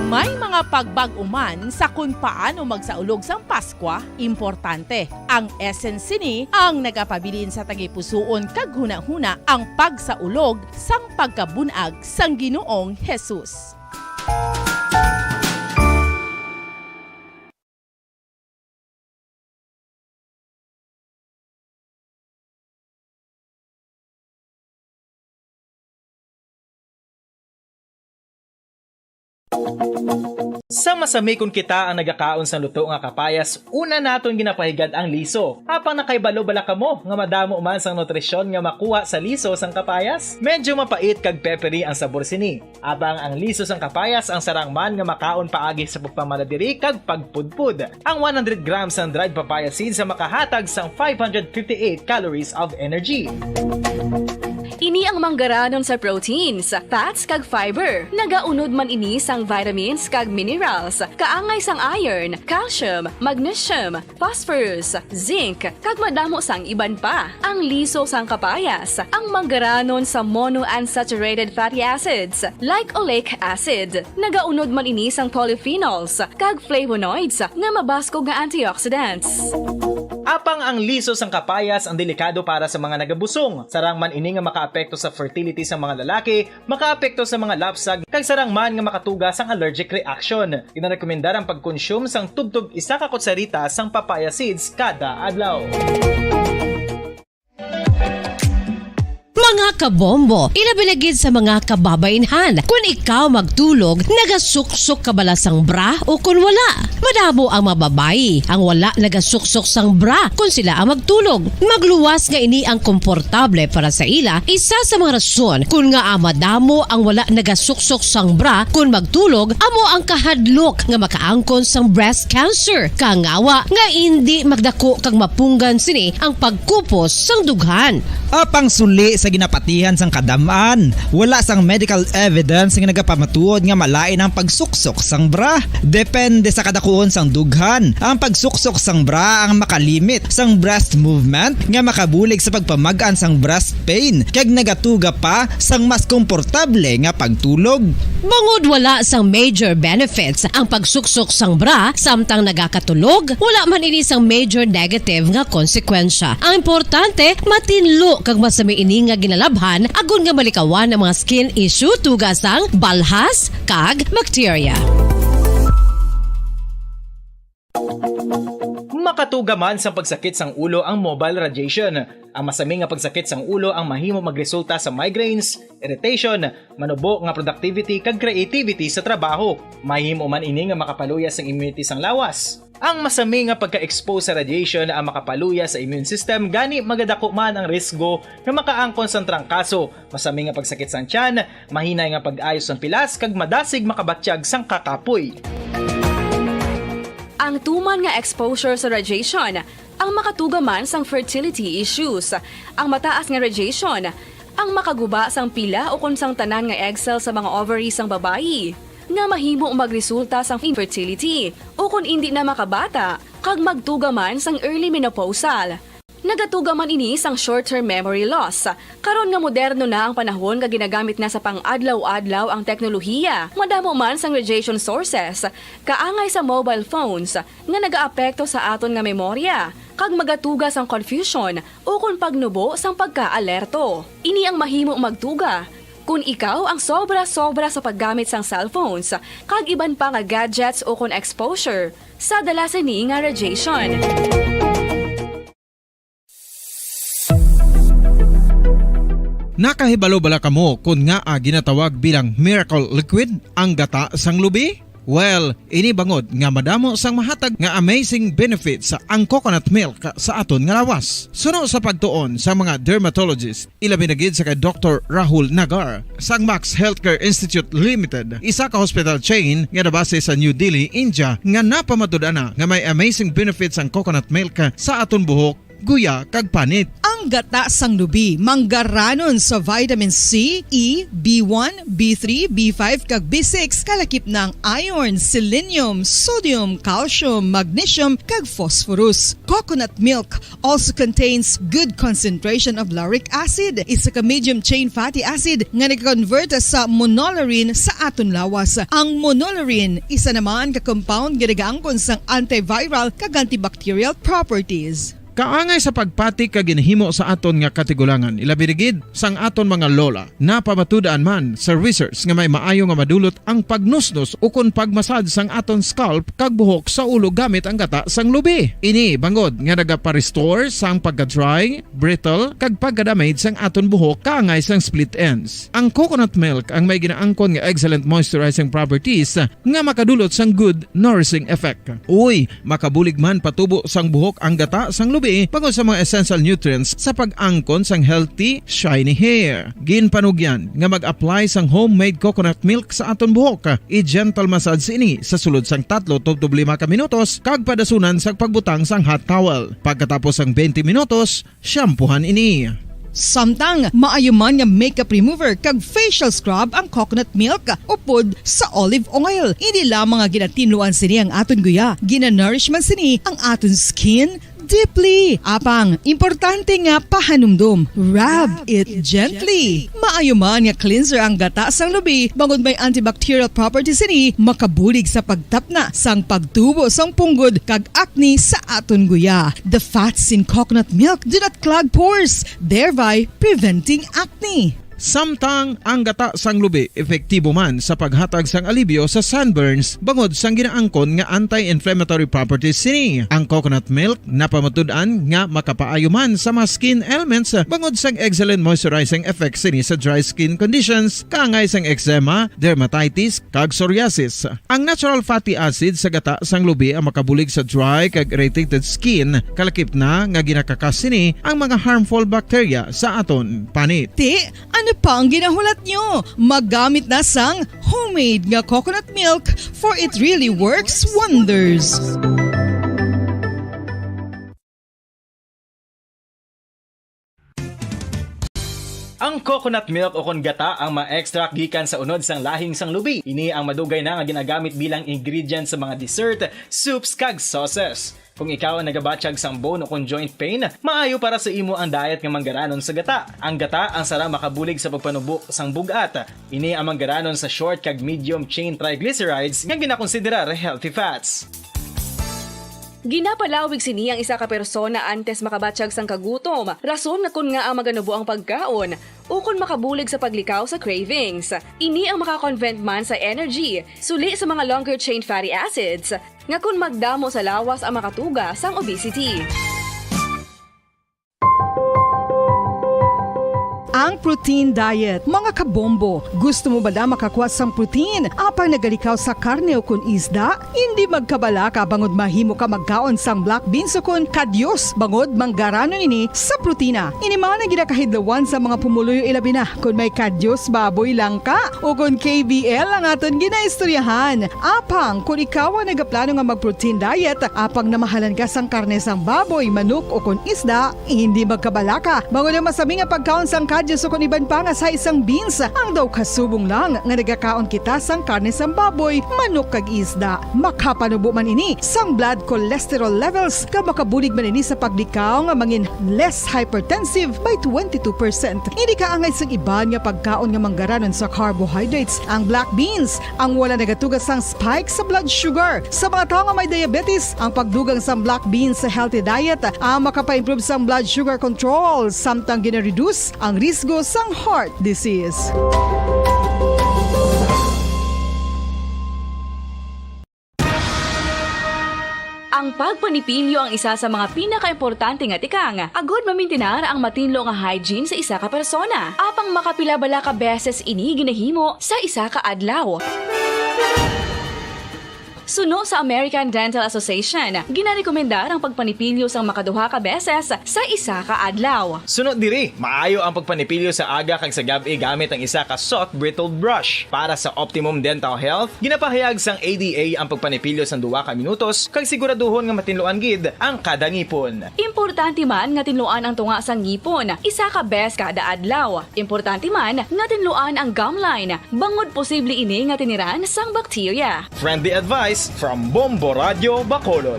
May mga pagbag-o man sa kon paano magsaulog sang Paskwa, importante ang essence sini ang nagapabilin sa tagipusoon kag hunahuna ang pagsaulog sang pagkabun-ag sang Ginoong Jesus. Sa masamikon kita ang nagakaon sang luto nga kapayas, una naton ginapahigad ang liso. Apang nakahibalo bala kamo nga madamo man sang nutrisyon nga makuha sa liso sang kapayas? Medyo mapait kag peppery ang sabor sini. Apang ang liso sang kapayas ang sarang man nga makaon paagi sa pagpamala diri kag pagpudpod. Ang one hundred grams sang dried papaya seeds sa makahatag sang five hundred fifty-eight calories of energy. Ini Ini ang manggaranon sa proteins, fats, kag fiber. Nagaunod man ini sang vitamins kag minerals, kaangay sang iron, calcium, magnesium, phosphorus, zinc, kag madamo sang iban pa. Ang liso sang kapayas, ang manggaranon sa monounsaturated fatty acids, like oleic acid. Nagaunod man ini sang polyphenols kag flavonoids nga mabaskog nga antioxidants. Apang ang liso sang kapayas ang delikado para sa mga nagabusong. Sarang man ini nga makaapekto sa fertility sang mga lalaki, makaapekto sa mga lapsag, kag sarang man nga makatuga sang allergic reaction. Ginarekomendar ang pagkonsume sang tubtob isa ka kutsarita sang papaya seeds kada adlaw. Mga kabombo, ilabi na gid sa mga kababainhan, kun ikaw magtulog, nagasuksok ka bala sang bra o kun wala? Madamo ang mga babayi ang wala nagasuksok sang bra kun sila ang magtulog. Magluwas nga ini ang komportable para sa ila, isa sa mga rason kun ngaa madamo ang wala nagasuksok sang bra kun magtulog amo ang kahadlok nga makaangkon sang breast cancer, kangawa nga indi magdako kag mapunggan sini ang pagkupos sang dughan. Apang suli sa ginapatihan sang kadam-an, wala sang medical evidence nga nagapamatuod nga malain ang pagsuksok sang bra. Depende sa kadakuon sang dughan, ang pagsuksok sang bra ang makalimit sang breast movement nga makabulig sa pagpamag-an sang breast pain kag nagatuga pa sang mas komportable nga pagtulog. Bangod wala sang major benefits ang pagsuksok sang bra samtang nagakatulog, wala man ini sang major negative nga konsekwensya. Ang importante, matinlo kag masami ini nga ginalabhan agod nga malikawan ang mga skin issue tuga sang balhas kag bacteria. Makatuga man sang pagsakit sang ulo ang mobile radiation. Ang masami nga pagsakit sang ulo ang mahimo magresulta sa migraines, irritation, manubo nga productivity kag creativity sa trabaho. Mahimo man ini nga makapaluya sang immunity sang lawas. Ang masami nga pagka-expose sa radiation ang makapaluya sa immune system, gani magadako man ang risgo nga makaangkon sang trangkaso, masami nga pagsakit sang tiyan, mahinay nga pag-ayo sang pilas, kag madasig makabatyag sang kakapoy. Ang tuman nga exposure sa radiation ang makatuga man sang fertility issues. Ang mataas nga radiation ang makaguba sang pila ukon sang tanan nga egg cell sa mga ovary sang babayi, nga mahimo magresulta sang infertility ukon indi na makabata kag magtuga man sang early menopausal. Nagatuga man ini sang short-term memory loss. Karon nga moderno na ang panahon nga ginagamit na sa pang-adlaw-adlaw ang teknolohiya, madamo man sang radiation sources, kaangay sa mobile phones, nga nagaapekto sa aton nga memorya, kag magatuga sang confusion ukon pagnubo sang pagkaalerto. Ini ang mahimo magtuga kon ikaw ang sobra-sobra sa paggamit sang cellphones kag iban pa nga gadgets ukon exposure sa dala sini nga radiation. Nakahibalo bala kamo kon ngaa ginatawag bilang miracle liquid ang gata sang lubi? Well, ini bangod nga madamo sang mahatag nga amazing benefits ang coconut milk sa aton nga lawas. Suno sa pagtuon sa mga dermatologist, ilabi na gid sa kay Doktor Rahul Nagar sang Max Healthcare Institute Limited, isa ka hospital chain nga nabase sa New Delhi, India, nga napamatud-an na nga may amazing benefits ang coconut milk sa aton buhok, guya, kag panit. Ang gata sang lubi manggaranon sa vitamin C, E, B one, B three, B five, kag B six, kalakip na ang iron, selenium, sodium, calcium, magnesium, kag phosphorus. Coconut milk also contains good concentration of lauric acid, isa ka medium chain fatty acid nga nag-convert sa monolaurin sa aton lawas. Ang monolaurin isa naman ka compound nga nagaangkon sang antiviral kag antibacterial properties. Kaangay sa pagpati kag ginhimo sa aton nga katigulangan, ilabi na gid sang aton mga lola. Napamatud-an man sa research nga may maayo nga madulot ang pagnusnos ukon pagmasad sang aton scalp kag buhok sa ulo gamit ang gata sang lubi. Ini bangod nga nagapa-restore sang pagka-dry, brittle, kag pagka-damage sang aton buhok kaangay sang split ends. Ang coconut milk ang may ginaangkon nga excellent moisturizing properties nga makadulot sang good nourishing effect. Uy, makabulig man patubo sang buhok ang gata sang lubi bangod sa mga essential nutrients sa pag-angkon sang healthy, shiny hair. Ginpanugyan nga mag-apply sang homemade coconut milk sa aton buhok. I-gentle massage ini sa sulod sang tatlo tubtob lima ka minutos kag padasunan sa pagbutang sang hot towel. Pagkatapos sang twenty minutos, shampoohan ini. Samtang maayo man nga makeup remover kag facial scrub ang coconut milk upod sa olive oil. Hindi lamang nga ginatinluan sini ang aton guya, ginanourish man sini ang aton skin deeply. Apang, importante nga pahanumdom, rub it gently. Maayo man nga cleanser ang gata sang lubi bangod may antibacterial properties sini, makabulig sa pagtapna sang pagtubo sang punggod kag acne sa aton guya. The fats in coconut milk do not clog pores, thereby preventing acne. Samtang ang gata sang lubi epektibo man sa paghatag sang alibyo sa sunburns bangod sang ginaangkon nga anti-inflammatory properties sini. Ang coconut milk napamatud-an nga makapaayo man sa mga skin ailments bangod sang excellent moisturizing effects sini sa dry skin conditions kaangay sang eczema, dermatitis, kag psoriasis. Ang natural fatty acid sa gata sang lubi ang makabulig sa dry kag irritated skin, kalakip na nga ginakakas sini ang mga harmful bacteria sa aton panit. Ti, ano pa ang ginahulat nyo? Maggamit na sang homemade nga coconut milk, for it really works wonders. Ang coconut milk o kon gata ang ma-extract gikan sa unod sang lahing sang lubi. Ini ang madugay na nga ginagamit bilang ingredient sa mga dessert, soups, kag sauces. Kung ikaw ang nagabatyag sang bone o kon joint pain, maayo para sa imo ang diet nga manggaranon sa gata. Ang gata ang sara makabulig sa pagpanubo sang bug-at. Ini ang manggaranon sa short kag medium chain triglycerides nga ginakonsiderar healthy fats. Ginapalawig sini ang isa ka persona antes makabatyag sang kagutom, rason nga kon ngaa maganubo ang pagkaon, ukon makabulig sa paglikaw sa cravings. Ini ang maka-convert man sa energy, suli sa mga longer chain fatty acids, nga kon magdamo sa lawas ang makatuga sang obesity. Ang protein diet, mga kabombo. Gusto mo bala makakuha sang protein apang nagalikaw sa karne o kon isda? Hindi magkabalaka bangod mahimo ka magkaon sang black beans o kon kadyos bangod manggaranon ini sa protina. Ini man ang ginakahidlawan sa mga pumuluyo, ilabi na kon may kadyos baboy lang ka o kon K B L ang aton ginaistoryahan. Apang kon ikaw ang nagaplano nga mag-protein diet, apang namahalan ka sang karne sang baboy, manok o kon isda, hindi magkabalaka, bangod ang masami nga pagkaon sang kadyos o kon iban pa nga sa isang beans ang daw kasubong lang nga nagakaon kita sang karne sang baboy, manok kag isda. Makapanubo man ini sang blood cholesterol levels, kag makabulig man ini sa paglikaw nga mangin less hypertensive by twenty-two percent. Hindi kaangay sang iban nga pagkaon nga manggaranon sa carbohydrates ang black beans, ang wala nagatuga sang spike sa blood sugar. Sa mga tawo nga may diabetes, ang pagdugang sang black beans sa healthy diet, ah, makapaimprove sang blood sugar control, samtang gina-reduce ang risgo sang heart disease. Ang pagpanipilyo ang isa sa mga pinakaimportante nga tikang agud mamintinar ang matinlo nga hygiene sa isa ka persona. Apang makapila bala ka beses ini ginahimo sa isa ka adlaw? Suno sa American Dental Association, ginarekomendar ang pagpanipilyo sang makaduha ka beses sa isa ka adlaw. Suno diri, maayo ang pagpanipilyo sa aga kag sa gab-i gamit ang isa ka soft bristled brush. Para sa optimum dental health, ginapahayag sang A D A ang pagpanipilyo sang duha ka minutos kag siguraduhon nga matinluan gid ang kada ngipon. Importante man nga tinluan ang tunga sang ngipon isa ka bes kada adlaw. Importante man nga tinluan ang gum line, bangod posible ini nga tiniran sang bakterya. Friendly advice from Bombo Radio Bacolod.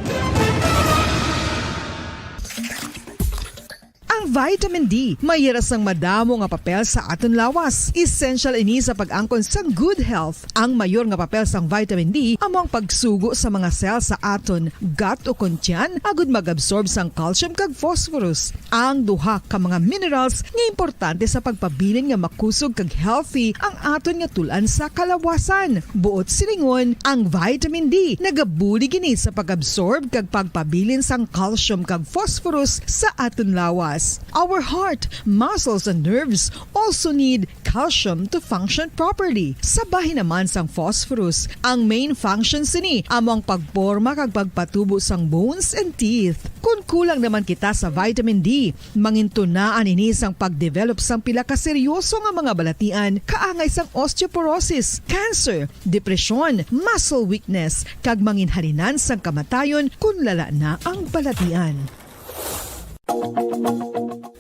Ang vitamin D may hira sang madamo nga papel sa aton lawas. Essential ini sa pag-angkon sang good health. Ang mayor nga papel sang vitamin D amo ang pagsugo sa mga cell sa aton gut o kon tiyan agud mag-absorb sang calcium kag phosphorus, ang duha ka mga minerals nga importante sa pagpabilin nga makusog kag healthy ang aton nga tul-an sa kalawasan. Buot silingon, ang vitamin D nagabulig ini sa pag-absorb kag pagpabilin sang calcium kag phosphorus sa aton lawas. Our heart, muscles, and nerves also need calcium to function properly. Sa bahin naman sang phosphorus, ang main function sini amo ang pagporma kag pagpatubo sang bones and teeth. Kon kulang naman kita sa vitamin D, mangintunaan ini sang pagdevelop sang pila ka seryoso nga mga balatian, kaangay sang osteoporosis, cancer, depresyon, muscle weakness, kag manginhalinan sang kamatayon kon lala na ang balatian.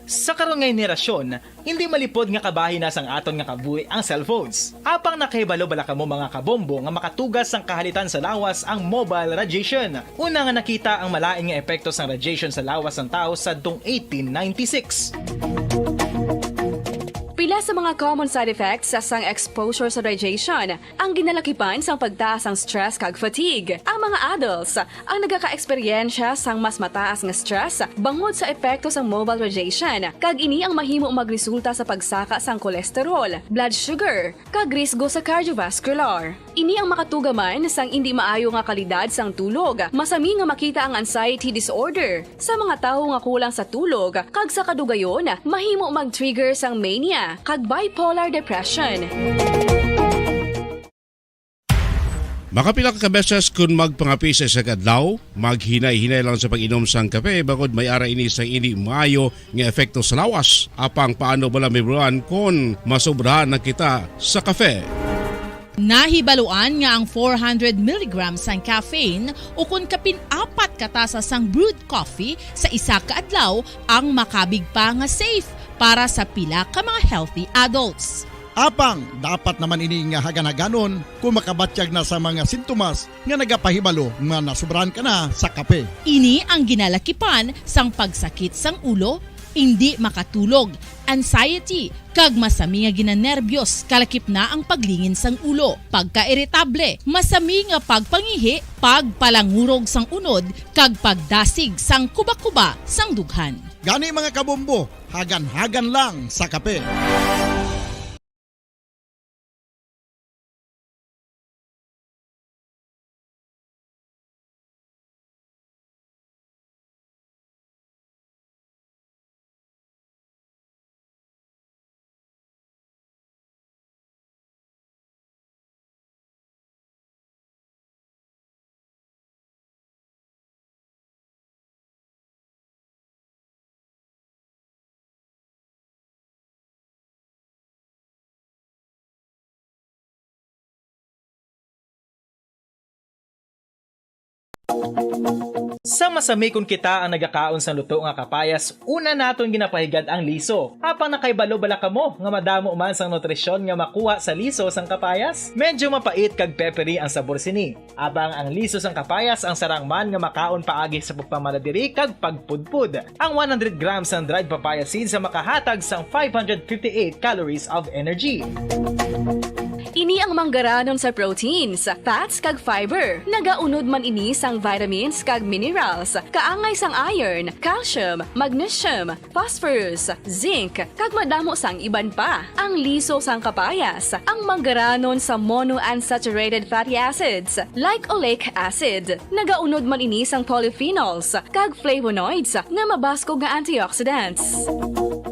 Sa karon nga henerasyon, hindi malipod nga kabahin na sang aton nga kabuhi ang cellphones. Apang nakahibalo bala kamo, mga kabombo, nga makatuga sang kahalitan sa lawas ang mobile radiation? Una nga nakita ang malain nga epekto sang radiation sa lawas sang tawo sadtong eighteen ninety-six. Pila sa mga common side effects sang exposure sa radiation ang ginalakipan sang pagtaas sang stress kag fatigue. Ang mga adults ang nagakaeksperyensya sang mas mataas nga stress bangod sa epekto sang mobile radiation, kag ini ang mahimo magresulta sa pagsaka sang cholesterol, blood sugar, kag risgo sa cardiovascular. Ini ang makatuga man sang indi maayo nga kalidad sang tulog. Masami nga makita ang anxiety disorder sa mga tawo nga kulang sa tulog, kag sa kadugayon, mahimo mag-trigger sang mania kag bipolar depression. Makapila ka beses kon magpangape sa isa ka adlaw, maghinay-hinay lang sa pag-inom sang kape, bangod may ara ini sang indi maayo nga epekto sa lawas. Apang paano bala mahibaluan kon masobrahan na kita sa kape? Nahibaluan nga ang four hundred milligrams sang caffeine, ukon kapin apat ka tasa sang brewed coffee sa isa ka adlaw, ang makabig pa nga safe para sa pila ka mga healthy adults. Apang dapat naman ini nga hagan-haganon kon makabatyag na sa mga sintomas nga nagapahibalo nga nasobrahan ka na sa kape. Ini ang ginalakipan sang pagsakit sang ulo, indi makatulog, anxiety, kag masami nga ginanerbyos, kalakip na ang paglingin sang ulo, pagkairitable, masami nga pagpangihi, pagpalangurog sang unod, kag pagdasig sang kubakuba sang dughan. Gani, mga kabombo, hagan-hagan lang sa kape. Sa masami kon kita ang nagakaon sang luto nga kapayas, una naton ginapahigad ang liso. Apang nakahibalo bala kamo nga madamo man sang nutrisyon nga makuha sa liso sang kapayas? Medyo mapait kag peppery ang sabor sini. Apang ang liso sang kapayas ang sarang man nga makaon paagi sa pagpamala diri kag pagpudpod. Ang one hundred grams sang dried papaya seeds ang makahatag sang five hundred fifty-eight calories of energy. Ini ang manggaranon sa proteins, fats, kag fiber. Nagaunod man ini sang vitamins kag minerals, kaangay sang iron, calcium, magnesium, phosphorus, zinc, kag madamo sang iban pa. Ang liso sang kapayas, ang manggaranon sa monounsaturated fatty acids, like oleic acid. Nagaunod man ini sang polyphenols kag flavonoids nga mabaskog nga antioxidants.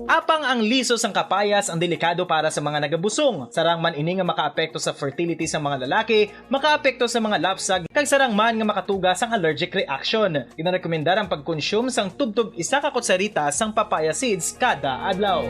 Apang ang liso sang kapayas ang delikado para sa mga nagabusong. Sarang man ini nga makaapekto sa fertility sa mga lalaki, makaapekto sa mga lapsag, kag sarang man nga makatuga sang allergic reaction. Ginarekomendar ang pagkonsume sang tubtob isa ka kutsarita sang papaya seeds kada adlaw.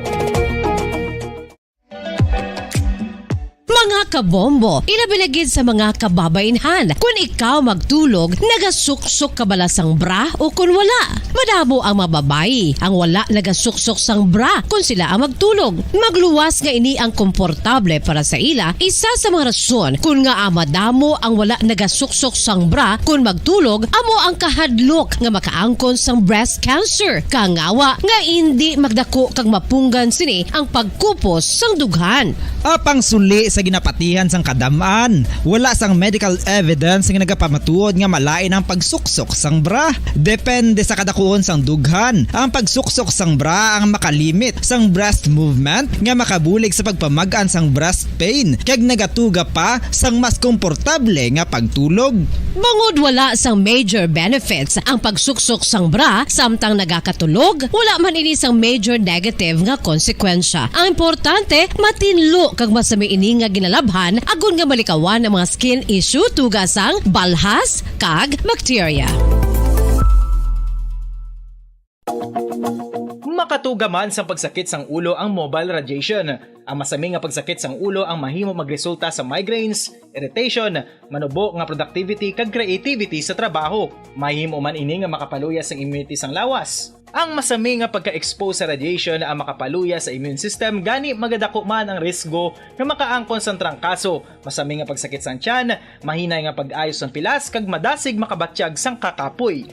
Mga kabombo, ilabi na gid sa mga kababainhan, kun ikaw magtulog, nagasuksok ka bala sang bra o kun wala? Madamo ang mga babayi ang wala nagasuksok sang bra kun sila ang magtulog. Magluwas nga ini ang komportable para sa ila, isa sa mga rason kun ngaa madamo ang wala nagasuksok sang bra kun magtulog amo ang kahadlok nga makaangkon sang breast cancer, kangawa nga indi magdako kag mapunggan sini ang pagkupos sang dughan. Apang suli sa ginapatihan sang kadam-an, wala sang medical evidence nga nagapamatuod nga malain ang pagsuksok sang bra. Depende sa kadakuon sang dughan, ang pagsuksok sang bra ang makalimit sang breast movement nga makabulig sa pagpamag-an sang breast pain kag nagatuga pa sang mas komportable nga pagtulog. Bangod wala sang major benefits ang pagsuksok sang bra samtang nagakatulog, wala man ini sang major negative nga konsekwensya. Ang importante, matinlo kag masami ini nga ginalabhan agod nga malikawan ang mga skin issue tuga sang balhas kag bacteria. Makatuwa Tugaman sang pagsakit sang ulo ang mobile radiation. Ang masami nga pagsakit sang ulo ang mahimo magresulta sa migraines, irritation, manubo nga productivity, kag creativity sa trabaho. Mahimo man ini nga makapaluya sang immunity sang lawas. Ang masami nga pagka-expose sa radiation ang makapaluya sa immune system, gani magadako man ang risgo nga makaangkon sang trangkaso, masami nga pagsakit sang tiyan, mahinay nga pag-ayo sang pilas, kag madasig makabatyag sang kakapoy.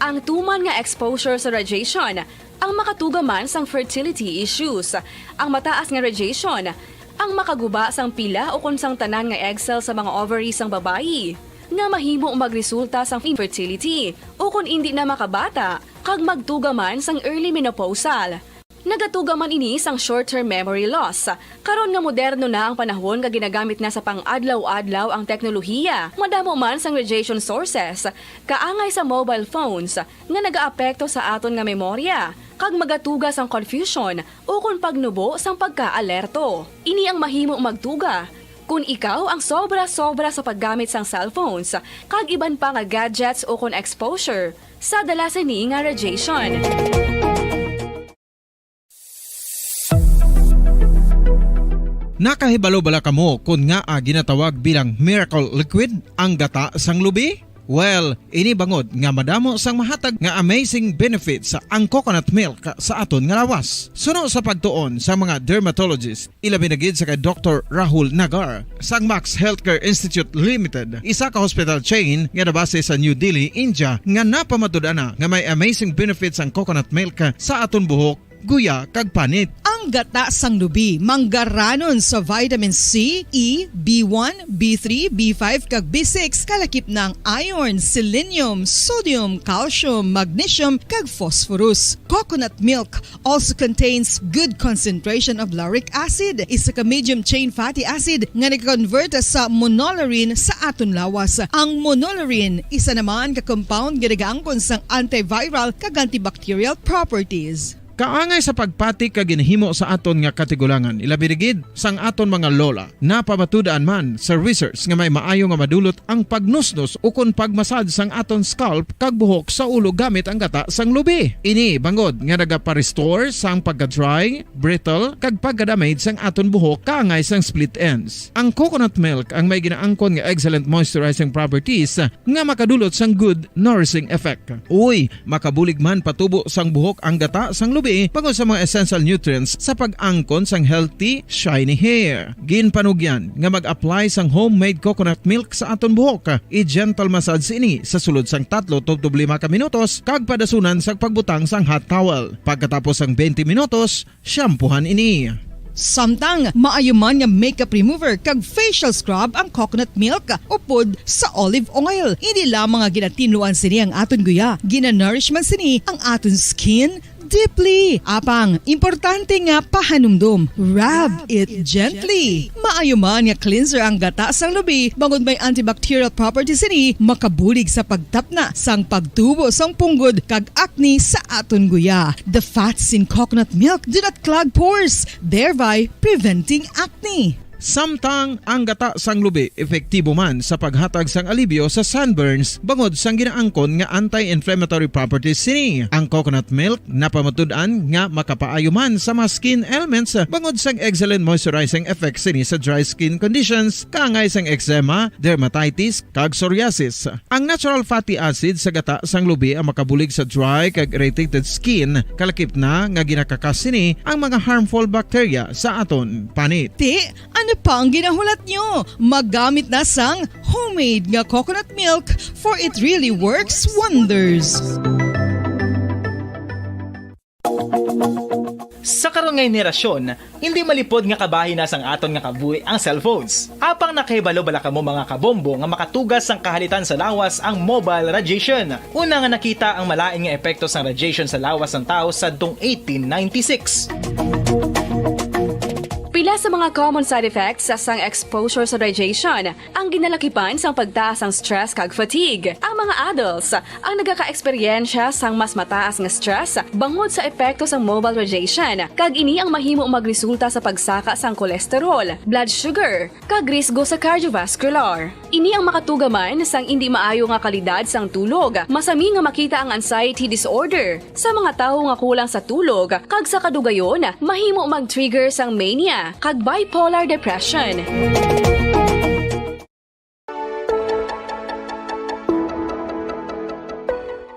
Ang tuman nga exposure sa radiation ang makatuga man sang fertility issues. Ang mataas nga radiation ang makaguba sang pila ukon sang tanan nga egg cell sa mga ovary sang babayi, nga mahimo magresulta sang infertility ukon indi na makabata, kag magtuga man sang early menopausal. Nagatuga man ini sang short-term memory loss. Karon nga moderno na ang panahon nga ginagamit na sa pang-adlaw-adlaw ang teknolohiya, madamo man sang radiation sources, kaangay sa mobile phones, nga nagaapekto sa aton nga memorya, kag magatuga sang confusion ukon pagnubo sang pagka-alerto. Ini ang mahimo magtuga kon ikaw ang sobra-sobra sa paggamit sang cellphones kag iban pa nga gadgets ukon exposure sa dala sini nga radiation. Nakahibalo bala kamo kon ngaa ginatawag bilang miracle liquid ang gata sang lubi? Well, ini bangod nga madamo sang mahatag nga amazing benefits ang coconut milk sa aton nga lawas. Suno sa pagtuon sa mga dermatologist, ilabi na gid sa kay Doktor Rahul Nagar sang Max Healthcare Institute Limited, isa ka hospital chain nga nabase sa New Delhi, India, nga napamatud-an na nga may amazing benefits ang coconut milk sa aton buhok, guya, kag panit. Ang gata sang lubi manggaranon sa vitamin C, E, B one, B three, B five, kag B six, kalakip na ang iron, selenium, sodium, calcium, magnesium, kag phosphorus. Coconut milk also contains good concentration of lauric acid, isa ka medium chain fatty acid nga nag-convert sa monolaurin sa aton lawas. Ang monolaurin isa naman ka compound nga nagaangkon sang antiviral kag antibacterial properties. Kaangay sa pagpati kag ginhimo sa aton nga katigulangan, ilabi na gid sang aton mga lola. Napamatud-an man sa research nga may maayo nga madulot ang pagnusnos ukon pagmasad sang aton scalp kag buhok sa ulo gamit ang gata sang lubi. Ini bangod nga nagapa-restore sang pagka-dry, brittle, kag pagka-damage sang aton buhok kaangay sang split ends. Ang coconut milk ang may ginaangkon nga excellent moisturizing properties nga makadulot sang good nourishing effect. Uy, makabulig man patubo sang buhok ang gata sang lubi bangod sa mga essential nutrients sa pag-angkon sang healthy, shiny hair. Ginpanugyan nga mag-apply sang homemade coconut milk sa aton buhok. I-gentle massage ini sa sulod sang tatlo tubtob lima ka minutos kag padasunan sang pagbutang sang hot towel. Pagkatapos sang twenty minutos, shampoohan ini. Samtang maayo man nga makeup remover kag facial scrub ang coconut milk upod sa olive oil. Hindi lamang nga ginatinluan sini ang aton guya, ginanourish man sini ang aton skin deeply. Apang, importante nga pahanumdom, rub it gently. Maayo man nga cleanser ang gata sang lubi, bangod may antibacterial properties sini, makabulig sa pagtapna sang pagtubo sang punggod kag acne sa aton guya. The fats in coconut milk do not clog pores, thereby preventing acne. Samtang ang gata sang lubi epektibo man sa paghatag sang alibyo sa sunburns bangod sang ginaangkon nga anti-inflammatory properties sini. Ang coconut milk napamatud-an nga makapaayo man sa mga skin ailments bangod sang excellent moisturizing effect sini sa dry skin conditions, kaangay sang eczema, dermatitis, kag psoriasis. Ang natural fatty acid sa gata sang lubi ang makabulig sa dry kag irritated skin, kalakip na nga ginakakas sini ang mga harmful bacteria sa aton panit. Ti, ano pa ang ginahulat nyo? Maggamit na sang homemade nga coconut milk, for it really works wonders. Sa karon nga henerasyon, hindi malipod nga kabahin na sang aton nga kabuhi ang cellphones. Apang nakahibalo bala kamo, mga kabombo, nga makatugas sang kahalitan sa lawas ang mobile radiation? Una nga nakita ang malain nga epekto sang radiation sa lawas sang tawo sadtong eighteen ninety-six. Pila Sa mga common side effects sang exposure sa radiation, ang ginalakipan sang pagtaas sang stress kag fatigue. Ang mga adults ang nagakaeksperyensya sang mas mataas nga stress bangod sa epekto sang mobile radiation, kag ini ang mahimo magresulta sa pagsaka sang cholesterol, blood sugar, kag risgo sa cardiovascular. Ini ang makatugaman sang indi maayo nga kalidad sang tulog. Masami nga makita ang anxiety disorder sa mga tawo nga kulang sa tulog, kag sa kadugayon, mahimo mag-trigger sang mania kag bipolar depression.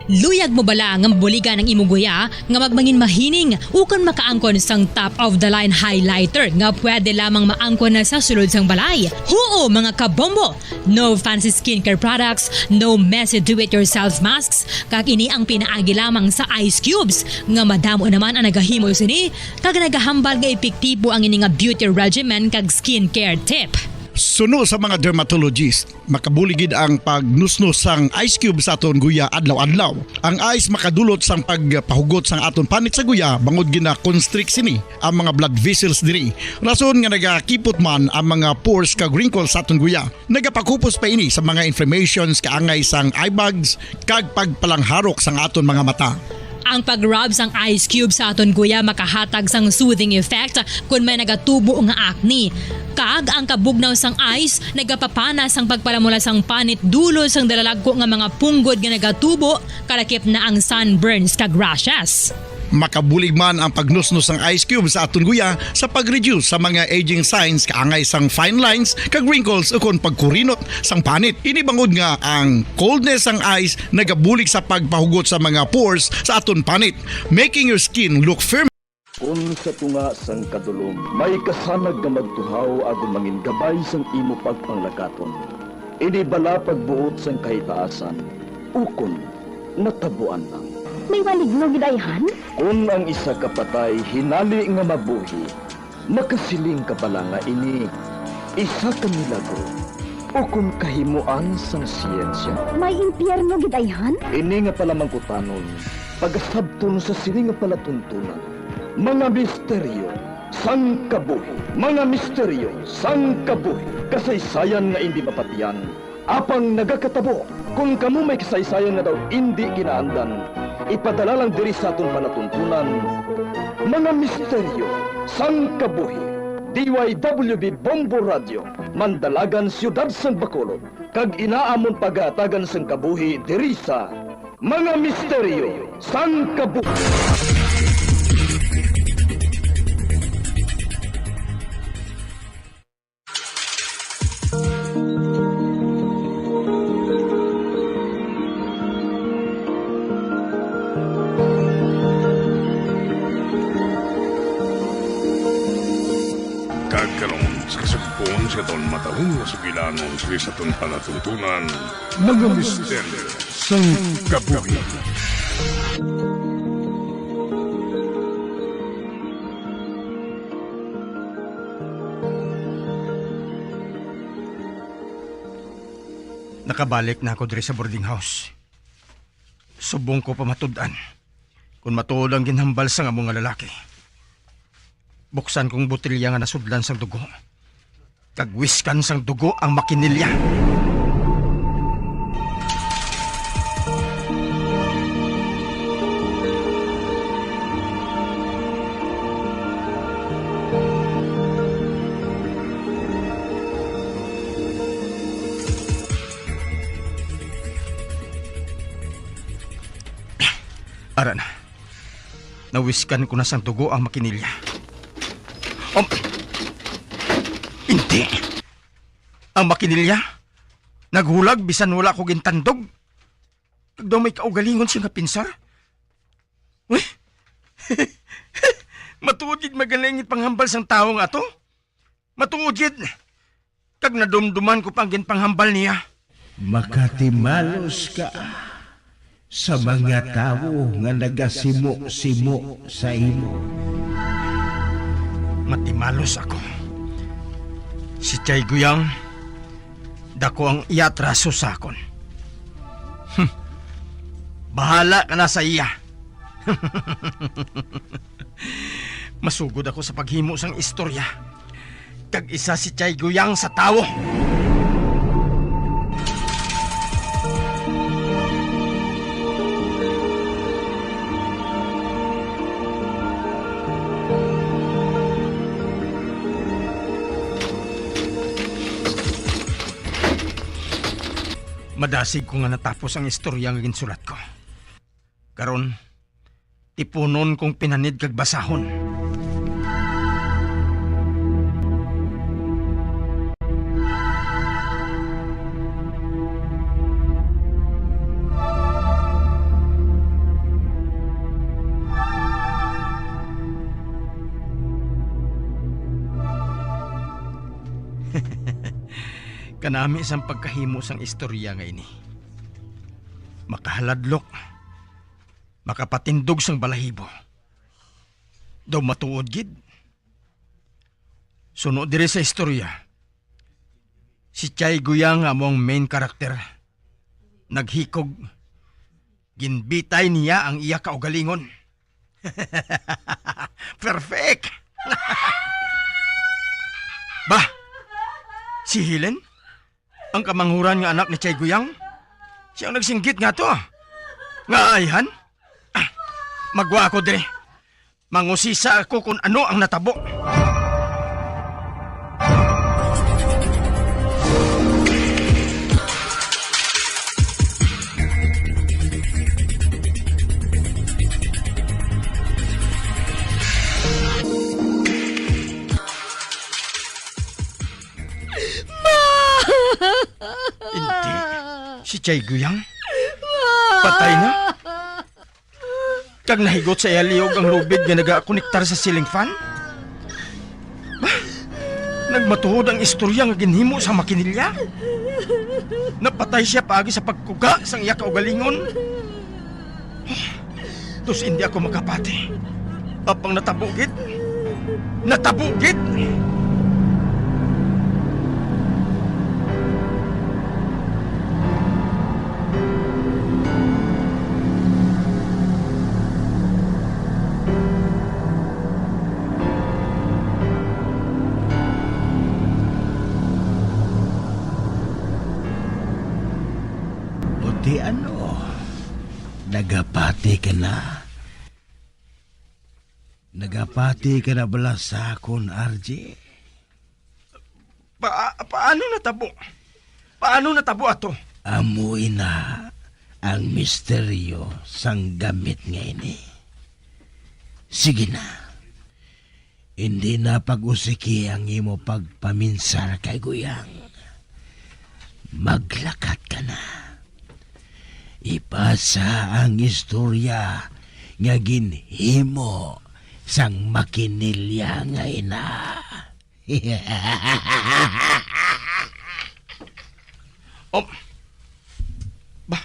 Luyag mo bala nga mabuligan ang imo guya nga magmangin mahining ukon makaangkon sang top of the line highlighter nga pwede lamang maangkon na sa sulod sang balay? Huo, mga kabombo! No fancy skincare products, no messy do-it-yourself masks, kag ini ang pinaagi lamang sa ice cubes, nga madamo naman ang nagahimo sini, kag nagahambal nga epektibo ang ini nga beauty regimen kag skincare tip. Suno sa mga dermatologist, makabulig gid ang pagnusnos sang ice cube sa aton guya adlaw-adlaw. Ang ice makadulot sang pagpahugot sang aton panit sa guya, bangod gina-constrict sini ang mga blood vessels diri. Rason nga nagakipot man ang mga pores kag wrinkles sa aton guya. Nagapakupos pa ini sa mga inflammations kaangay sang eye bags kag pagpalangharok sang aton mga mata. Ang pag-rub sang ice cube sa aton guya makahatag sang soothing effect kon may nagatubo nga acne. Kag ang kabugnaw sang ice nagapapana sang pagpalamula sang panit dulot sang dalalagko nga mga punggod nga nagatubo, kalakip na ang sunburns kag rashes. Makabulig man ang pagnusnos sang ice cube sa aton guya sa pag-reduce sa mga aging signs kaangay sang fine lines kag wrinkles ukon pagkurinot sang panit. Ini bangod nga ang coldness sang ice nagabulig sa pagpahugot sa mga pores sa aton panit, making your skin look firm. Kun sa tunga sang kadulom may kasanag nga magtuhaw agud mangin gabay sang imo pagpanglakaton, ini bala pagbuot sang kahitaasan, ukon natabuan lang. May maligno gid ayhan? Kun ang isa ka patay hinali nga mabuhi, makasiling ka bala nga ini isa ka milagro ukon kahimuan sang siyensya? May impyerno gid ayhan? Ini nga palamangkutanon pagasabton sa sini nga palatuntunan, mga misteryo sang kabuhi. Mga misteryo sang kabuhi. Kasaysayan nga indi mapatian, apang nagakatabo. Kon kamo may kasaysayan nga daw indi kinaandan, ipadala lang diri sa aton palatuntunan, Mga Misteryo sang Kabuhi. D Y W B Bombo Radio, Mandalagan, Siyudad sang Bacolod, kag ina amon pagahatagan sang kabuhi diri sa Mga Misteryo sang Kabuhi. Kag karon, sa kasugpon sa aton matalom nga sugilanon sa aton palatuntunan, mga misteryo sang kabuhi. Nakabalik na ako diri sa boarding house. Subong ko pa matud-an kon matuod ang ginhambal sang amo nga lalaki. Buksan kong botelya nga nasudlan sang dugo, kag wiskan sang dugo ang makinilya. Ara na. Nawiskan ko na sang dugo ang makinilya. Um, hindi. Ang makinilya naghulag bisan wala ko gintandog. Kag daw may kaugalingon siya nga pinsar. Uy! Matuod gid magalingit panghambal sang tawo nga ato. Matuod gid. Kag nadumduman ko pa ang ginpanghambal niya. Makatimalos ka sa mga tawo nga nagasimo-simo sa imo. Matimalos ako. Si Chay Guyang, dako ang iya atraso sa akon. Hmm. Bahala ka na sa iya. Masugod ako sa paghimo sang istorya. Kag isa si Chay Guyang sa tawo. Madasig ko nga natapos ang istorya nga ginsulat ko. Karon, tipunon kong pinanid kag basahon. Kanami sang pagkahimo sang istorya nga ini. Makahaladlok, makapatindog sang balahibo. Daw matuod gid. Suno diri sa istorya, si Chay Guyang nga amo ang main character. Naghikog, ginbitay niya ang iya kaugalingon. Perfect! Ba, si Helen? Ang kamanghuran nga anak ni Chay Guyang? Siya ang nagsinggit nga to, ah. Nga ayhan? Ah, magwa ako diri. Mangusisa ako kung ano ang natabo. Ma! Hindi. Si Chay Guyang? Ma! Patay na? Kag nahigot sa iya liog ang lubid nga nagakonektar sa ceiling fan? Ba? Nagmatuod ang istorya nga ginhimo sa makinilya? Napatay siya paagi sa pagkuga sang iya kaugalingon? Tus indi ako makapati. Apang natabo gid. Natabo gid. O di ano, nagapati ka na? Nagapati ka na bala sa akon, R J? Pa-, paano natabo? Paano natabo ato? Amo ina ang misteryo sang gamit nga ini. Sige na. Indi na pag-usiki ang imo pagpaminsar kay Guyang. Maglakat ka na. Ipasa ang istorya nga ginhimo sang makinilya nga ina. Um, ba?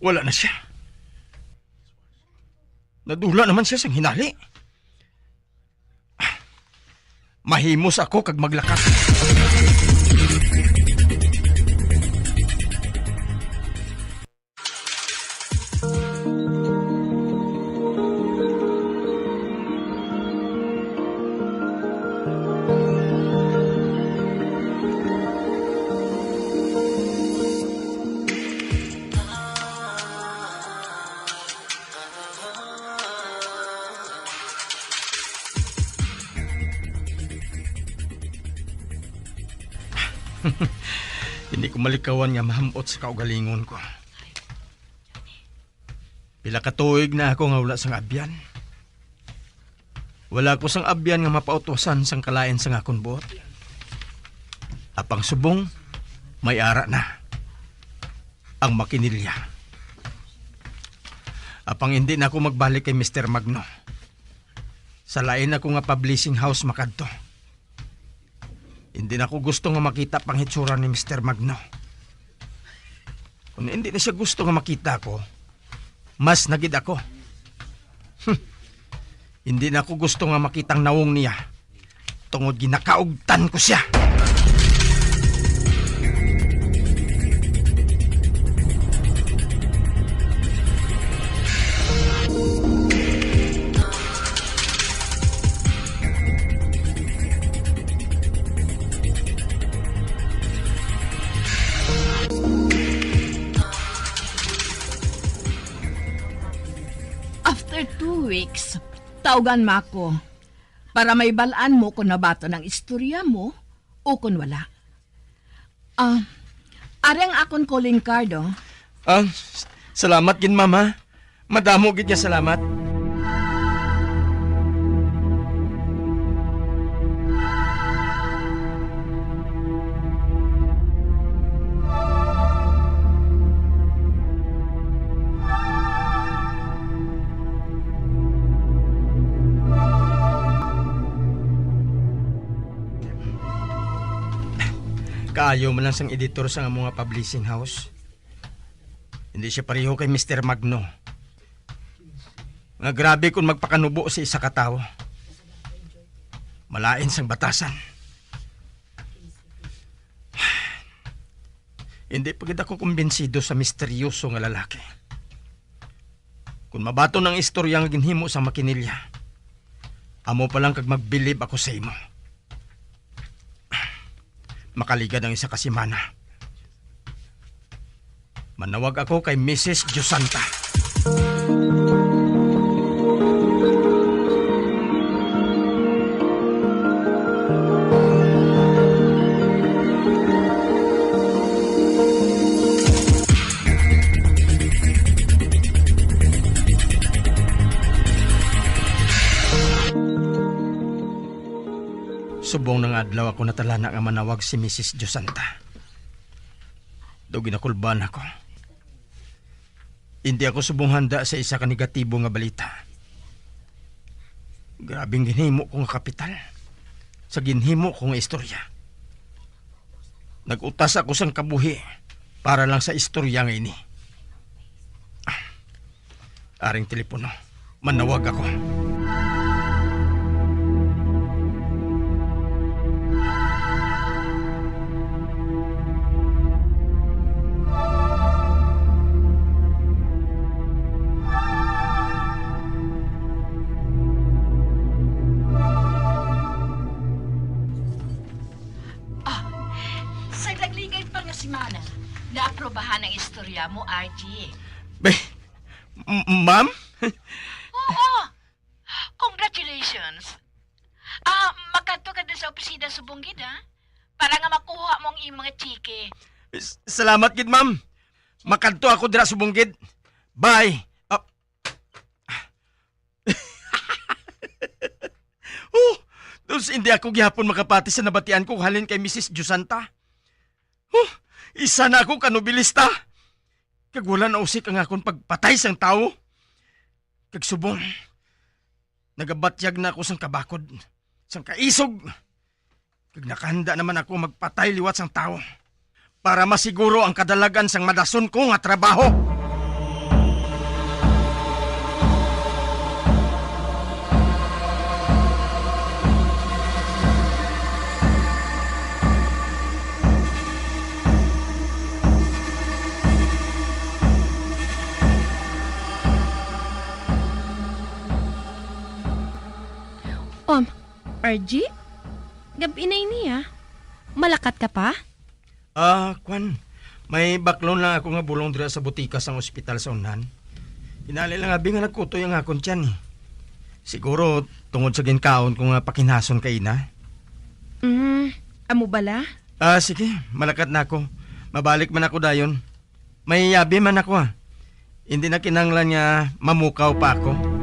Wala na siya. Nadula naman siya sang hinali. Mahimos ako kag maglakat. Hindi ko malikawan nga maham-ot sa kaugalingon ko. Pila ka tuig na ako nga wala sang abyan. Wala ko sang abyan nga mapautwasan sang kalain sang akon buot. Apang subong, may ara na ang makinilya. Apang hindi na ako magbalik kay Mister Magno. Sa lain ako nga publishing house makadto. Hindi na ako gusto nga makita pang hitsura ni Mister Magno. Kung hindi na siya gusto nga makita ko, mas na gid ako. Hmm. Hindi na ako gusto nga makita ang nawong niya, tungod ginakaugtan ko siya. Weeks, tawgan mo ako para may balaan mo kung nabaton ang istorya mo o kung wala. Ah, ari ang akon calling card, oh. Ah, s-, salamat gid, ma'am, ha. Madamo gid nga salamat. Kaayo man lang sang editor sa among nga publishing house. Hindi siya pareho kay Mister Magno, nga grabe kon magpakanubo sa isa ka tawo. Malain sang batasan. Hindi pa gid ako kumbinsido sa misteryoso nga lalaki. Kon mabaton ang istorya nga ginhimo sa makinilya, amo pa lang kag magbilib ako sa imo. Makaligad ang isa ka semana. Manawag ako kay Misis Diosanta. Subong na nga adlaw ako natalana nga manawag si Misis Diosanta. Daw ginakulban ako. Hindi ako subong handa sa isa ka negatibo nga balita. Grabe ang ginhimo ko nga kapital sa ginhimo ko nga istorya. Nag-utas ako sang kabuhi para lang sa istorya nga ini. Ah, aring telepono. Manawag ako. Ah, sa nagligad pa nga semana, naaprobahan ang istorya mo, R G. Be, M-, ma'am? Oo! Congratulations! Ah, makadto ka din sa opisina subong gid, ha? Para nga makuha mo ang imong mga tsike. S-, salamat gid, ma'am. Makadto ako dira subong gid. Bye. Ah. Oh, dos hindi ako gihapon makapati sa nabatian ko halin kay Misis Diosanta. Huh, isa na ako ka nobilista. Kag wala na usik ang akon pagpatay sang tawo. Kag subong, nagabatyag na ako sang kabakod, sang kaisog. Kag nakahanda naman ako magpatay liwat sang tawo para masiguro ang kadalagan sang madason ko nga trabaho. Um, R G? Gab-i na ini, ah. Malakat ka pa? Ah, kwan. May baklon lang ako nga bulong dira sa butika sang ospital sa unahan. Inali lang abi nga nagkutoy ang akon tiyan, eh. Siguro tungod sa ginkaon ko nga pakinason kaina. Mm, amo bala? Ah, sige, malakat na ako. Mabalik man ako dayon. May yabi man ako, ah. Hindi na kinahanglan nga mamukaw pa ako.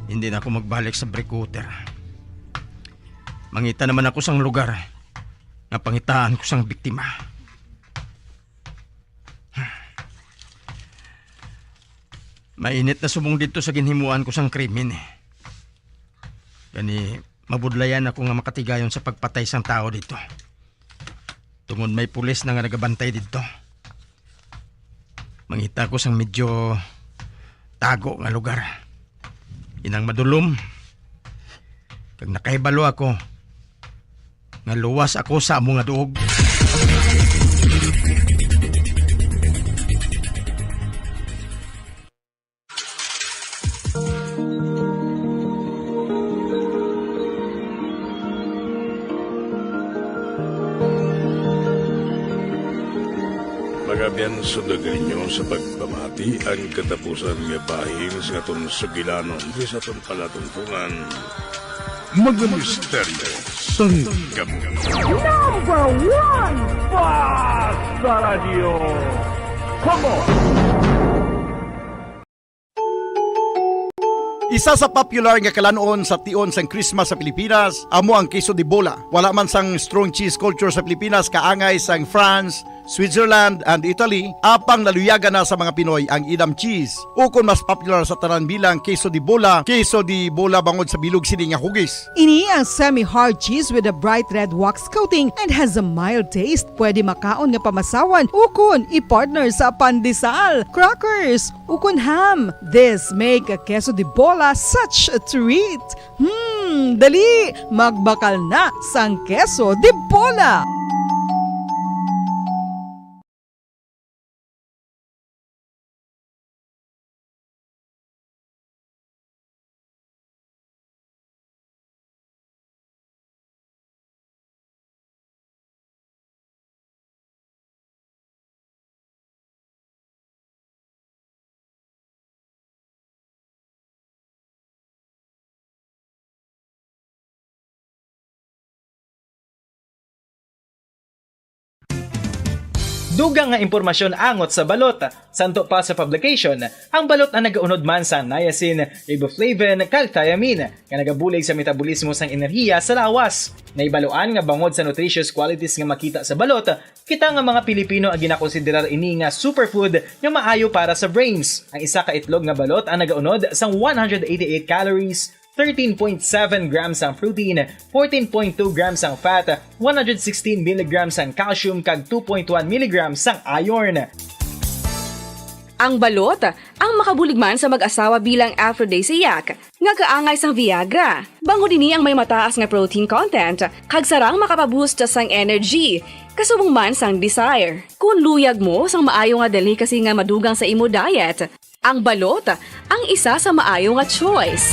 Hindi na ako magbalik sa breakwater. Mangita naman ako sang lugar nga pangitaan ko sang biktima. Mainit na subong didto sa ginhimuan ko sang krimen, eh. Gani, mabudlayan ako nga makatigayon sa pagpatay sang tawo didto. Tungod may pulis na nga nagabantay didto. Mangita ko sang medyo tago nga lugar. Inang madulom. Kag nakahibalo ako nga luwas ako sa amo nga duog. Abyan, sundagan ninyo sa pagpamati ang katapusan nga bahin sa aton sugilanon sa aton palatuntunan. Mga misteryo sang Gabutan. Number one, Basta Radio. Come on! Isa sa popular nga kalan-on sa tion sang Christmas sa Pilipinas amo ang queso de bola. Wala man sang strong cheese culture sa Pilipinas, kaangay sang France, Switzerland, and Italy, apang naluyagan na sa mga Pinoy ang Edam cheese, ukon mas popular sa tanan bilang queso de bola, queso de bola bangod sa bilog sini nga hugis. Ini ang semi-hard cheese with a bright red wax coating and has a mild taste. Pwede makaon nga pamasawan ukon i-partner sa pandesal, crackers, ukon ham. This make a queso de bola such a treat. Hmm, dali, magbakal na sang queso de bola. Dugang nga impormasyon angot sa balot. Santo pa sa publication, ang balot ang nagaunod man sa niacin, riboflavin, kag thiamine, nga nagabulig sa metabolismo sang enerhiya sa lawas. Nahibaluan nga bangod sa nutritious qualities nga makita sa balot, kita nga mga Pilipino ang ginakonsiderar ini nga superfood nga maayo para sa brains. Ang isa ka itlog nga balot ang nagaunod sang one hundred eighty-eight calories, thirteen point seven grams ang protein, fourteen point two grams ang fat, one hundred sixteen milligrams ang calcium, kag two point one milligrams ang iron. Ang balot ang makabulig man sa mag-asawa bilang aphrodisiac, nga kaangay sang Viagra. Bangod ini ang may mataas nga protein content, kag sarang makapaboost sang energy, kasubong man sang desire. Kon luyag mo sang maayo nga delicacy nga madugang sa imo diet, ang balot ang isa sa maayo nga choice.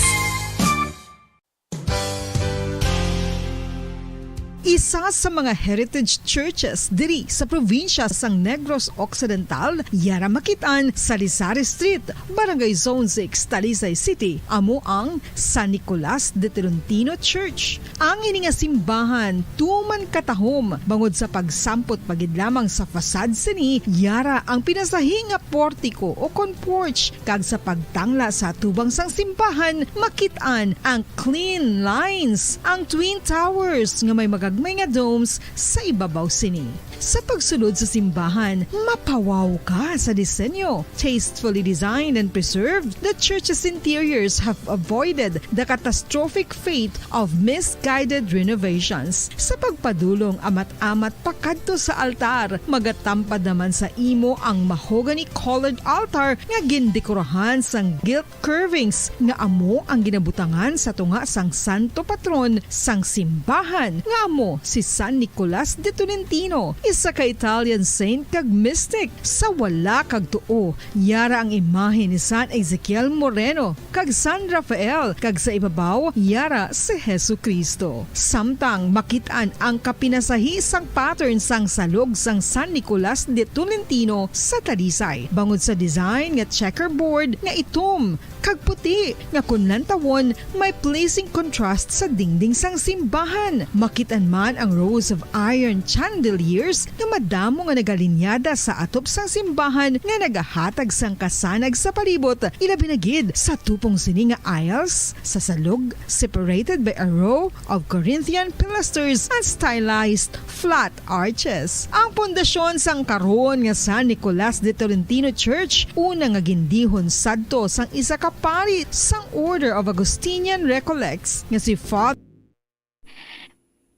Isa sa mga heritage churches diri sa probinsya sang Negros Occidental, yara makit-an sa Lisari Street, Barangay Zone six, Talisay City, amo ang San Nicolas de Tolentino Church. Ang ini nga simbahan tuman katahom bangod sa pagsampot pa gid lamang sa facade sini, yara ang pinasahi nga portiko o kon porch, kag sa pagtangla sa atubang sang simbahan makit-an ang clean lines, ang twin towers nga may magagmay nga domes sa ibabaw sini. Sa pagsulod sa simbahan, mapawaw ka sa disenyo. Tastefully designed and preserved, the church's interiors have avoided the catastrophic fate of misguided renovations. Sa pagpadulong amat-amat pakadto sa altar, magatampad naman sa imo ang mahogany-colored altar nga gindekorahan sang gilt curvings nga amo ang ginabutangan sa tunga sang santo patron sang simbahan, nga amo si San Nicolas de Tolentino, isa ka Italian saint kag mystic. Sa wala kag tuo, yara ang imahe ni San Ezekiel Moreno kag San Rafael, kag sa ibabaw, yara si Jesu-Cristo. Samtang makit-an ang kapinasahi sang pattern sang salog sang San Nicolas de Tolentino sa Talisay, bangod sa design nga checkerboard nga itom kag puti, nga kon lantawon, may pleasing contrast sa dingding sang simbahan. Makit-an man ang rows of iron chandeliers nga madamo nga nagalinyada sa atop sang simbahan nga nagahatag sang kasanag sa palibot, ilabi na gid sa tupong sini nga aisles sa salog, separated by a row of Corinthian pilasters and stylized flat arches. Ang pundasyon sang karon nga San Nicolas de Tolentino Church, una nga gindihon sadto sang isa ka pari sang Order of Augustinian Recollects nga si Father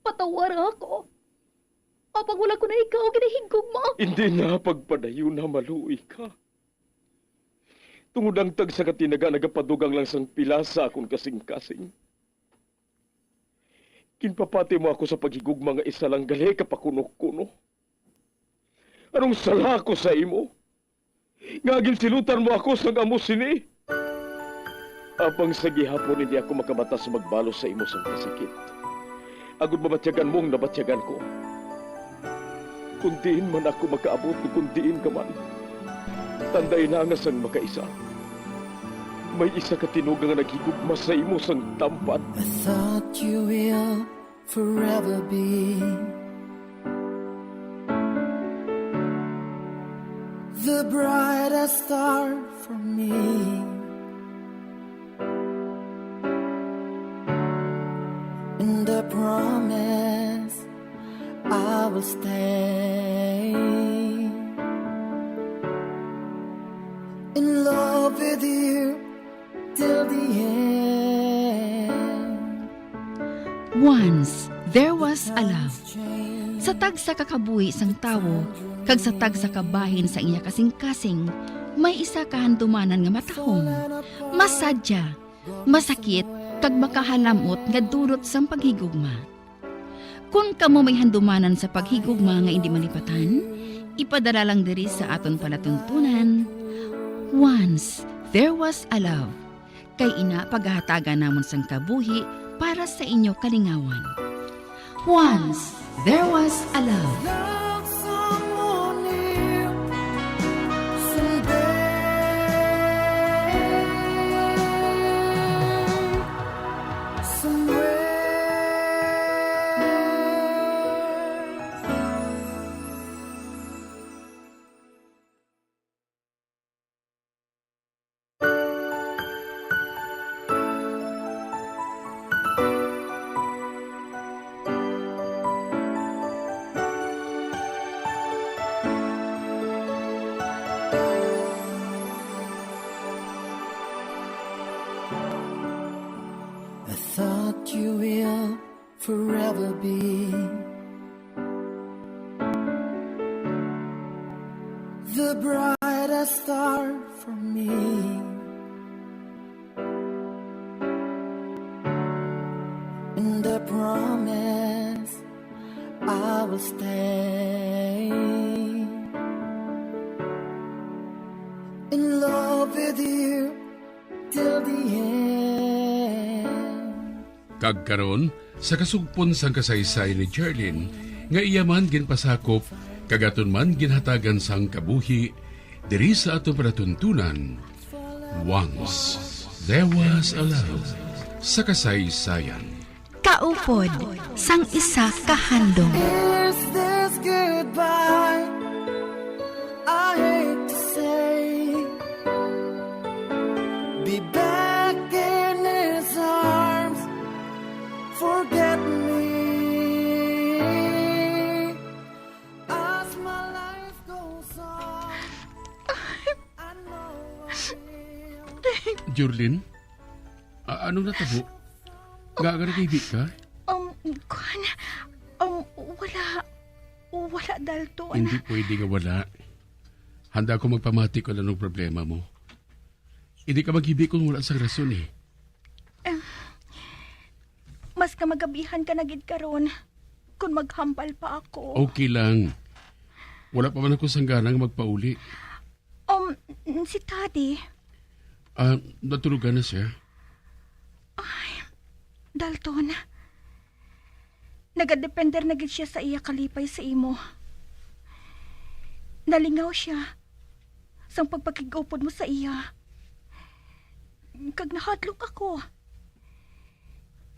Patawara ako. Apang wala ko na ikaw ginahigugma. Hindi na pagpadayon na maluoy ka. Tungod ang tagsa ka tinaga nagapadugang lang sang pila sa akon kasing-kasing. Ginpapati mo ako sa paghigugma nga isa lang gali ka pakuno-kuno. Anong sala ko sa imo? Nga ginsilutan mo ako sang amo sini? Apang sa gihapon hindi ako makabata sa magbalos sa imo sang kasakit, agod mabatyagan mo ang nabatyagan ko. Kung diin man ako makaabot, o kung diin ka man, tandai na nga sang makaisa, may isa ka tinuga nga naghigugma sa imo sang tampad. I thought you will forever be the brightest star for me. And I promise I will stay in love with you till the end. Once there was a love. Sa tagsa ka kabuhi sang tawo kag sa tagsa ka bahin sang iya kasingkasing, may isa ka handumanan nga matahom, masadya, masakit, kag makahalam-ot nga dulot sang paghigugma. Kon kamo may handumanan sa paghigugma nga indi malipatan, ipadala lang diri sa aton palatuntunan, Once There Was a Love, kay ina pagahatagan namon sang kabuhi para sa inyo kalingawan. Once There Was a Love. Love someone new someday. Somewhere. I thought you will forever be the brightest star for me. And I promise I will stay in love with you till the end. Kag karon, sa kasugpon sang kasaysayan ni Jerlyn, nga iya man ginpasakop, kag aton man ginhatagan sang kabuhi, diri sa aton palatuntunan, Once There Was a Love, sa kasaysayan. Kaupod sang isa ka handom. Is this goodbye? I hate to say. Be back in his arms. Forget me as my life goes on. I know I will. Jorlin? A-, ano natabo? Nga ka naghibi ka? Um, kuwan. Um, wala. Wala, Dalton. Hindi pwede nga wala. Handa ako magpamati kung anong problema mo. Hindi ka maghibi kung wala sang rason eh. Em, mas ka magabihan ka na gid karon kung maghambal pa ako. Okay lang. Wala pa man ako sanggana nga magpauli. Um, si Daddy. Ah, natulogan na siya. Ay, Dalton. Nagadepender na gid siya sa iya kalipay sa imo. Nalingaw siya sang pagpakig-upod mo sa iya. Kag nahadlok ako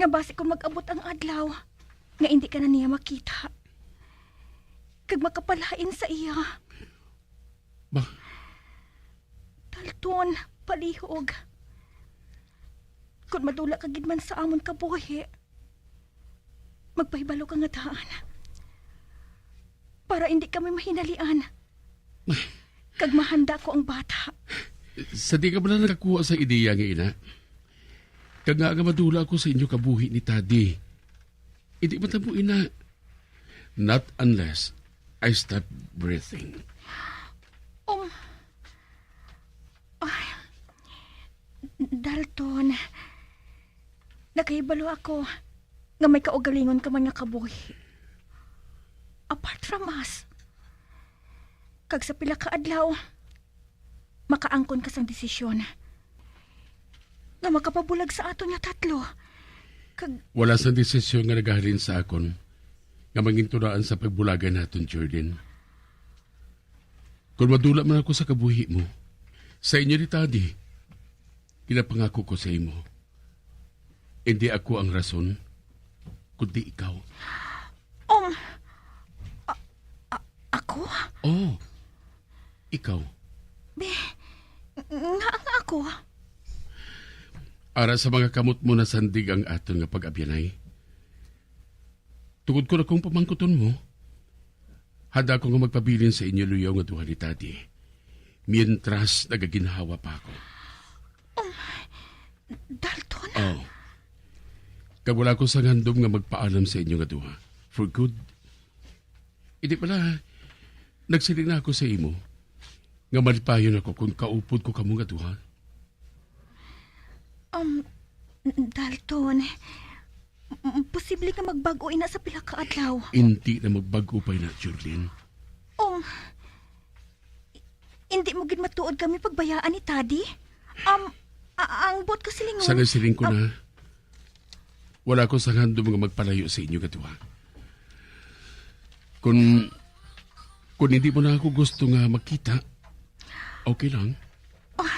nga basi kon mag-abot ang adlaw nga indi ka na niya makita kag makapalain sa iya. Ba? Dalton, palihog. Kon madula ka gid man sa amon kabuhi, magpahibalo ka nga daan. Para indi kami mahinalian. Kag mahanda ko ang bata. Sa di ka bala nakakuha sa ideya nga ina? Kag nga, nga madula ako sa inyo kabuhi ni Tadi. Hindi matabo ina. Not unless I stop breathing. Um, ay, Dalton, nakahibalo ako nga may kaugalingon ka man nga kabuhi. Apart from us. Kag sa pila ka adlaw, makaangkon ka sang desisyon nga makapabulag sa aton nga tatlo. Kag wala sang desisyon nga nagahalin sa akon nga mangintulaan sa pagbulagan naton, Jordan. Kon madula man ako sa kabuhi mo, sa inyo ni Tadi, ginapangako ko sa imo, indi ako ang rason, kundi ikaw. Um, a-, a-, ako? Oh, ikaw. Be, nga, nga ako? Ara sa mga kamot mo nasandig ang aton nga pag-abyanay. Tungod kon akong pamangkuton mo, handa ako nga magpabilin sa inyo luyaw nga duha ni Tadi, mientras nagaginhawa pa ako. Um, Dalton? Oh. Kag wala ko sang handom nga magpaalam sa inyo nga duha. For good. Hindi pala, nagsiling na ako sa imo nga malipayon ako kung kaupod ko kamo nga duha. Um, Dalton, m-, posible nga magbag-o ina sa pila ka adlaw. Hindi na magbag-o pa ina, Jorlin. Um, i-, hindi mo gid matuod kami pagbayaan ni Tadi? Um, a-, ang buot ko silingon. Sa nasiling ko na, wala ko sang handom nga magpalayo sa inyo nga duha. Kung, kung hindi mo na ako gusto nga makita, okay lang. Oh,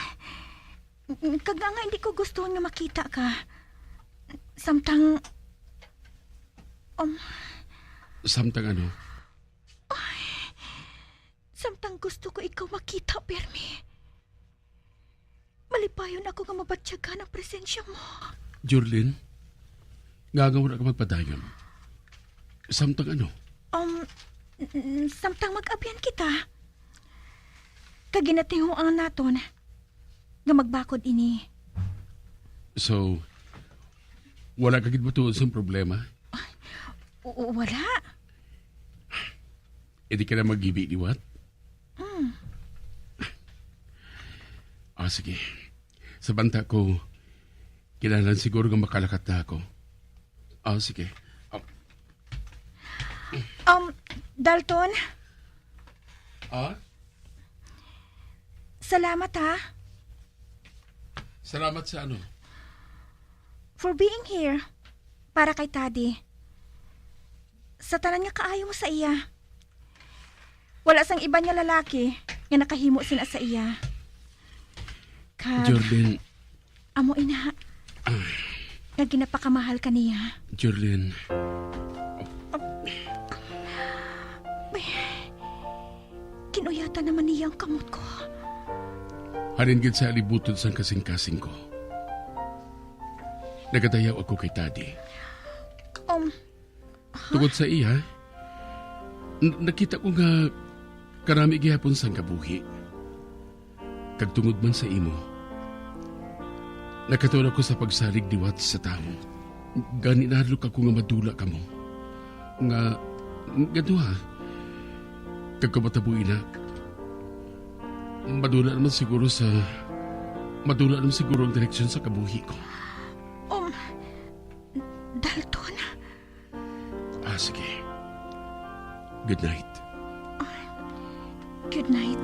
kag nga, nga hindi ko gusto nga makita ka. Samtang, um, Samtang ano? Samtang gusto ko ikaw makita, permi. Malipayon ako nga mabatyagan ang presensya mo. Jorlin, nga nga wala ka magpadayon. Samtang ano? Um, n-, n-, samtang mag-abyan kita. Kag ginatinguan naton nga magbakod ini. So, wala ka gid matuod sang problema? U-, wala. Hindi ka na maghibi liwat? Mm. Ah, sige. Sa banta ko, kinahanglan siguro nga makalakat na ako. Ah, sige. Ah. Um, Dalton? Ah? Salamat, ha? Salamat sa ano? For being here. Para kay Tadi. Sa tanan nga kaayo mo sa iya. Wala sang iban nga lalaki nga nakahimo sina sa iya. Kag Jorlin. Amo ina. Ah. Nga ginapakamahal ka niya. Jorlin. Bay, kinuyatan naman niya ang kamot ko. Halin gid sa alibutod sang kasing-kasing ko, nagadayaw ako kay Tadi. Um, Tungod sa iya, n-, nakita ko nga karami gihapon sang kabuhi. Kag tungod man sa imo, nakatuon ako sa pagsalig liwat sa tawo. Gani nahadlok ako nga madula kamo. Nga, nga duha. Kag kung matabo ina, madula naman siguro sa, madula naman siguro ang direksyon sa kabuhi ko. Um, Dalton, Ah, sige. Good night. Good night.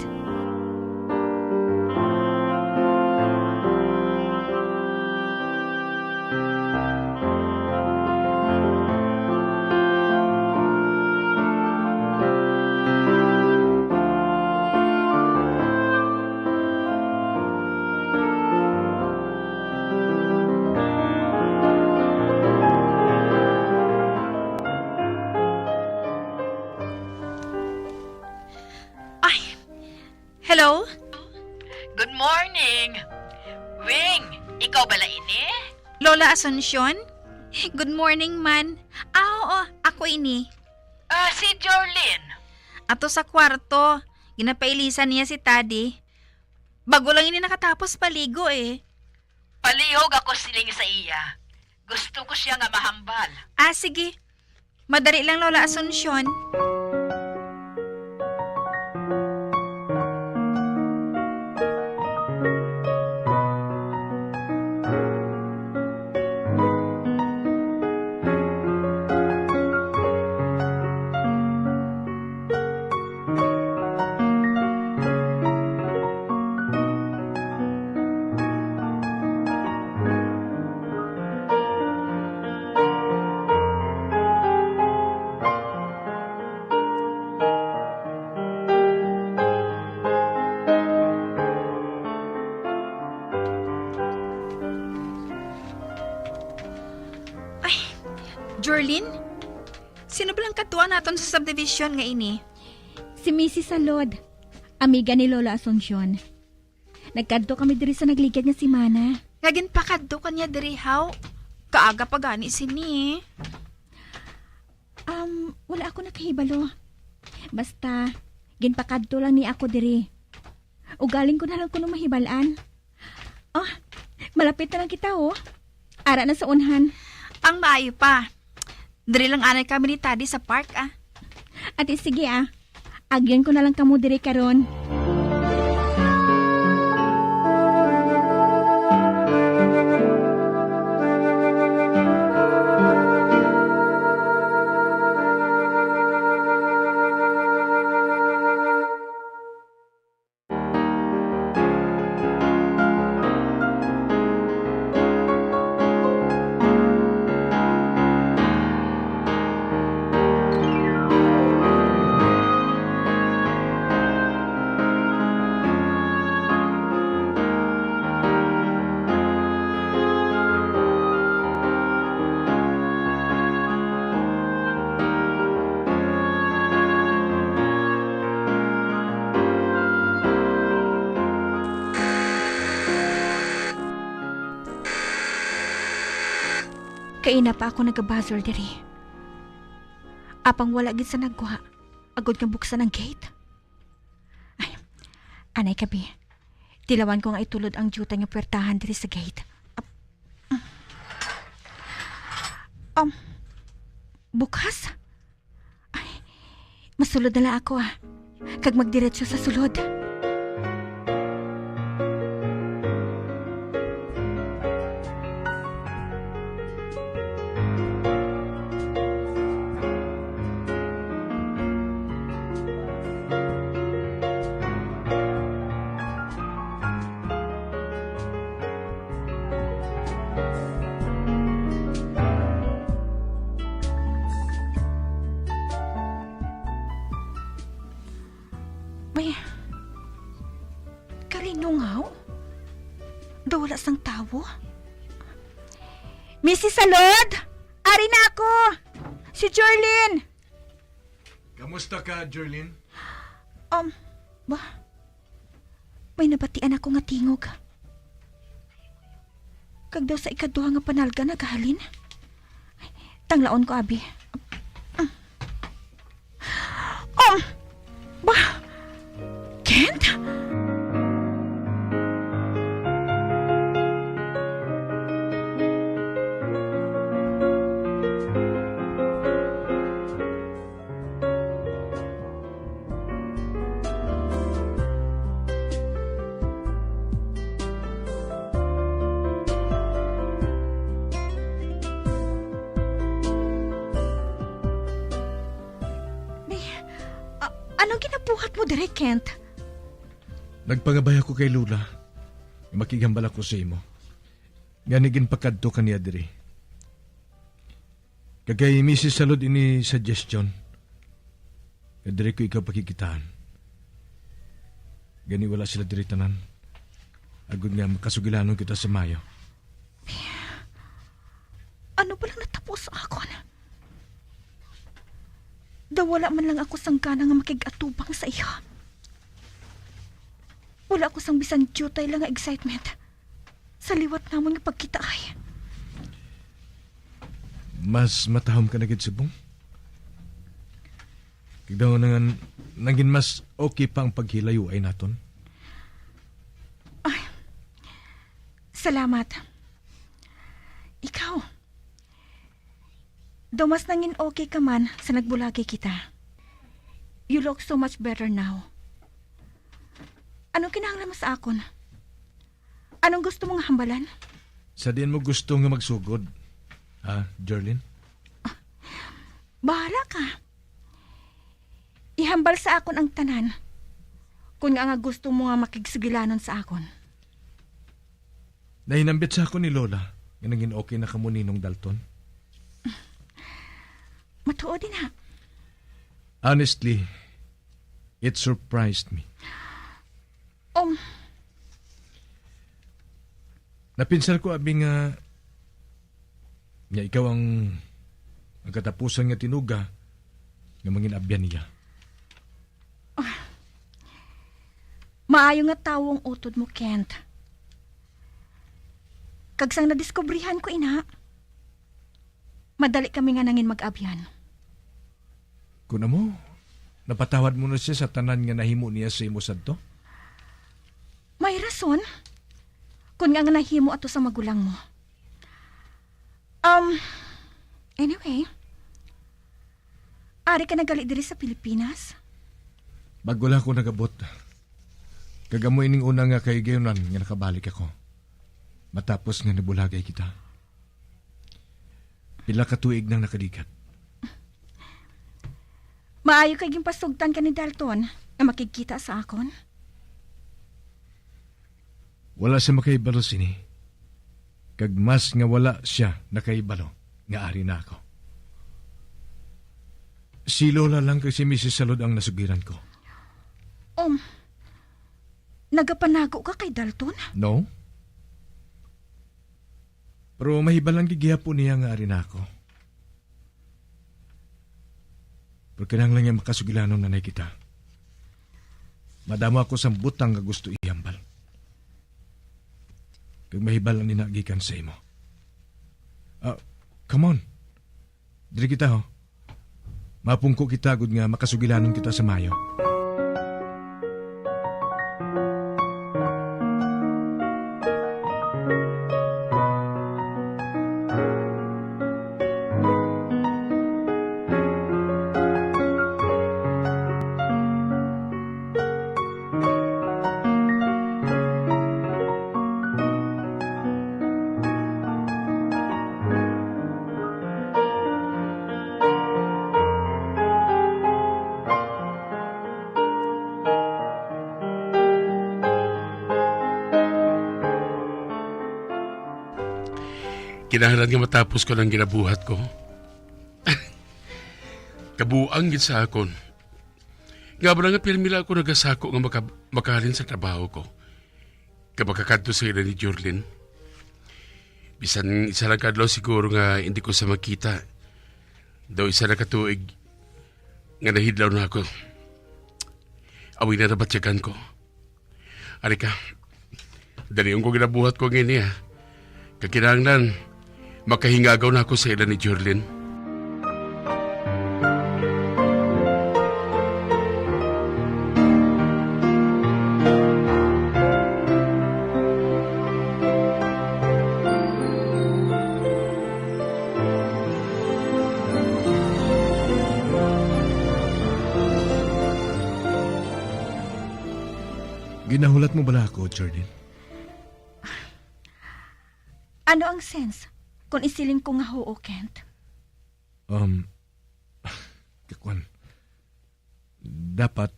Ay, hello? Good morning. Wing, ikaw bala ini? Lola Asuncion? Good morning, man. Ah, oo, ako ini. Ah, si Jorlin. Ato sa kwarto. Ginapailisan niya si Tadi. Bago lang ini nakatapos paligo, eh. Palihog ako siling sa iya. Gusto ko siya nga mahambal. Ah, sige. Madali lang, Lola Asuncion. Lin, sino ba lang katuan naton sa subdivision nga ini? Si Missus Salud, amiga ni Lola Asuncion. Nagkadto kami diri sa nagligad nga semana. Nga ginpakadto ka niya diri, haw? Kaaga pa gani sini. Um, wala ako nakahibalo. Basta, ginpakadto lang ni ako diri. Ugaling ko na lang kuno mahibal-an. Oh, malapit na lang kita, oh. Ara na sa unhan. Ang maayo pa. Diri lang anay kami ni Tadi sa park, ah. Ati, sige, ah. Agyan ko na lang kamo diri karon. Kaina pa ako nagabuzzer diri. Apang wala gid sa nagwa, agod nga buksan ang gate. Ay, anay ka, bi. Tilawan ko nga itulod ang diutay nga puwertahan diri sa gate. Ap-, um, bukas? Ay, masulod na lang ako, ah. Kag magdiretso sa sulod. May kalinungaw? Daw wala sang tawo? Missus Salud! Ari na ako! Si Jorlin! Kamusta ka, Jorlin? Um, ba? May nabatian ako nga tingog. Kag daw sa ikaduha nga panalga naghalin. Tanglaon ko, abi. Um, ba? Kent? May, a-, anong ginabuhat mo diri, Kent? Nagpangabay ako kay Lola nga makighambal ako sa imo. Gani ginpakadto ka niya diri. Kag kay Missus Salud ini suggestion nga diri ko ikaw pakikitaan. Gani wala sila diri tanan, agod nga makasugilanon kita sa maayo. Ano pa lang natabo sa akon? Daw wala man lang ako sang gana nga makig-atubang sa iya. Wala ako sang bisan diutay lang nga excitement sa liwat namon nga pagkitaay. Mas matahom ka na gid subong. Kag daw na nga, nangin mas okay pa ang paghilayoay naton. Ay, salamat. Ikaw, daw mas nangin okay ka man sa nagbulagay kita. You look so much better now. Anong kinahanglan mo sa akon? Anong gusto mo nga hambalan? Sa diin mo gusto nga magsugod, ha, Jorlin? Bahala ka. Ihambal sa akon ang tanan, kun nga, nga gusto mo nga makigsugilanon sa akon. Nahinambit sa akon ni Lola nga nangin okay na kamo ni Ninong Dalton. Matuod ina. Honestly, it surprised me. Um. Napinsar ko, abi, nga, nga ikaw ang ang katapusan nga tinuga nga mangin-abyan niya. Maayo nga tawo ang utod mo, Kent. Kag sang nadiskubrihan ko ina, madali kami nga nangin mag-abyan. Kun amo, napatawad mo na siya sa tanan nga nahimo niya sa imo sadto? May rason. Kun nga nga nahimo ato sa magulang mo. Um, anyway, ari ka na gali diri sa Pilipinas? Bag-o lang ako nag-abot. Kag amo ining una nga kahigayunan nga nakabalik ako. Matapos nga nabulagay kita. Pila ka tuig nang nakaligat. Maayo kay ginpasugtan ka ni Dalton nga makigkita sa akon. Wala siya makahibalo sini. Kag mas nga wala siya nakahibalo nga ari na ako. Si Lola lang kag si Missus Salud ang nasugiran ko. Um, nagapanago ka kay Dalton? No. Pero mahibalang gid gihapon niya nga ari na ako. Pero kinahanglan niya makasugilanon na kita. Madamo ako sang butang nga gusto ihambal. Kag mahibalang ni na gikan sa imo. Ah, come on. Diri kita, ho. Mapungko kita gud nga makasugilanon kita sa mayo. Kinahanglan nga matapos ko ang ginabuhat ko. Kabuang gid sa akon. Nga ba nga pirmi lang ako nagasako nga maka-, makahalin sa trabaho ko. Nga makakadto sa ila ni Jorlin. Bisan isa lang ka adlaw siguro nga hindi ko sa makita. Daw isa na ka tuig nga nahidlaw na ako. Awi na nabatyagan ko. Ari ka, dalion ko ginabuhat ko ngini, ha. Kag kinahanglan, makahingagaw na ako sa ila ni Jorlin. Ginahulat mo bala ako, Jorlin? Ano ang sense kung isiling ko nga huo, Kent? Um, kakwan, dapat,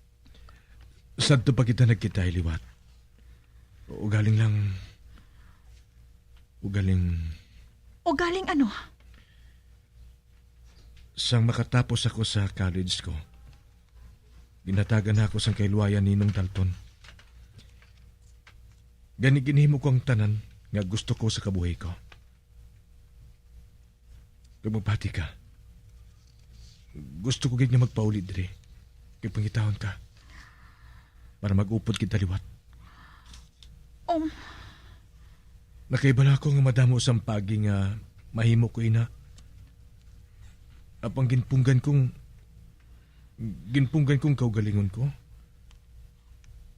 sadto pa kita nagkita liwat. Ugaling lang, ugaling Ugaling ano? Sang makatapos ako sa college ko, ginhatagan na ako sang kahiluwayan ni Nong Dalton. Gani ginhimo ko ang tanan nga gusto ko sa kabuhi ko. Kag magbati ka. Gusto ko gid nga magpauli diri. Kag pangitahon ka. Para mag-upod kita liwat. Um. Nakahibalo ako nga madamo sang paagi nga mahimo ko ina. Apang ginpunggan kong, ginpunggan kong kaugalingon ko.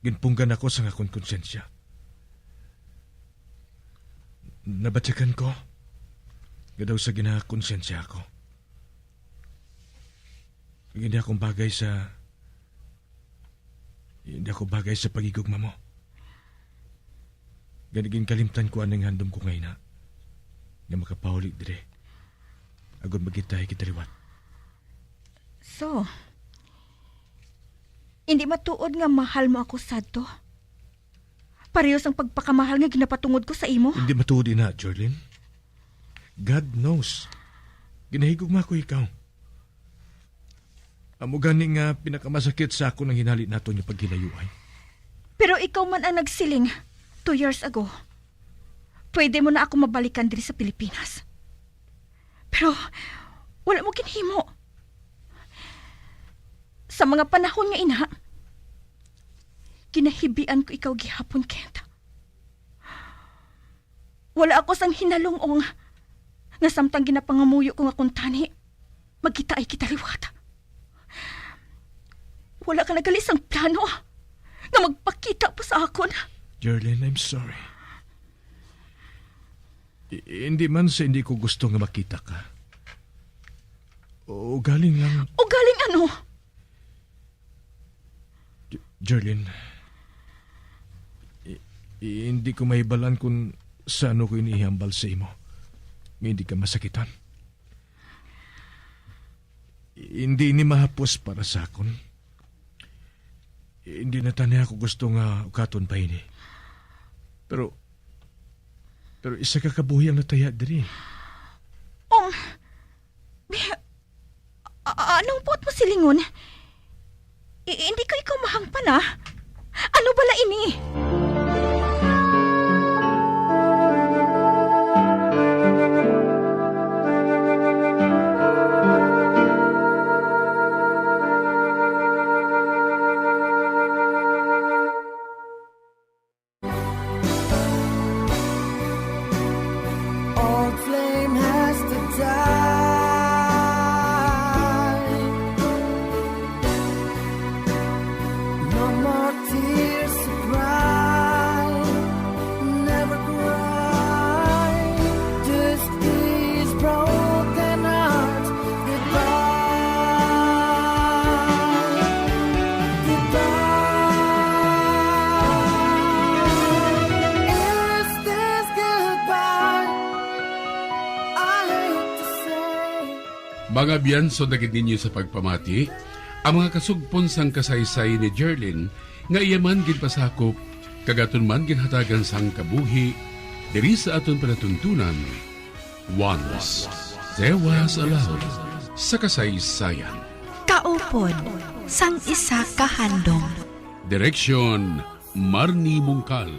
Ginpunggan ako sang akon konsyensya. Nabatyagan ko nga daw sa ginakonsyensya ako. Hindi akong bagay sa, hindi ako bagay sa paghigugma mo. Gani ginkalimtan ko aning handom ko nga ina nga makapauli diri. Agod magkita kita liwat. So, hindi matuod nga mahal mo ako sadto? Pareho sang pagpakamahal nga ginapatungod ko sa imo? Hindi matuod ina, Jorlin. God knows. Ginahigugma ko ikaw. Amo gani nga pinakamasakit sa akon ang hinali naton nga paghilayuan. Pero ikaw man ang nagsiling two years ago, pwede mo na ako mabalikan diri sa Pilipinas. Pero wala mo ginhimo. Sa mga panahon nga ina, ginahibian ko ikaw gihapon, Kent. Wala ako sang hinalung-ong nga samtang ginapangamuyo ko nga kuntani, magkitaay kita liwat. Wala ka na gali sang plano nga magpakita pa sa akon. Jerlyn, I'm sorry. I- hindi man sa hindi ko gusto nga makita ka. O galing lang. O galing ano? J- Jerlyn, i- i- hindi ko mahibalan kung sa ano ko ini ihambal sa imo. Nga hindi ka masakitan. Hindi ini mahapos para sa akon. Hindi na tani ako gusto nga ukaton pa ini. Pero, pero isa ka kabuhi ang nataya diri. Um, bi-, a-, a-, anong buot mo silingon? I-, hindi ko ikaw mahangpan, ah. Ano bala ini? Old flame has to die. No more tears to cry. Never cry. Just these broken hearts. Goodbye. Goodbye. Is this goodbye? I hate to say. Mga biyan, sundagin ninyo sa pagpamati ang mga kasugpon sang kasaysayan ni Jerlyn nga iya man ginpasakop kag aton man ginhatagan sang kabuhi diri sa aton palatuntunan. Once there was a love sa kasaysayan. Kaupod sang isa ka handom. Direksyon, Marnie Mungkal.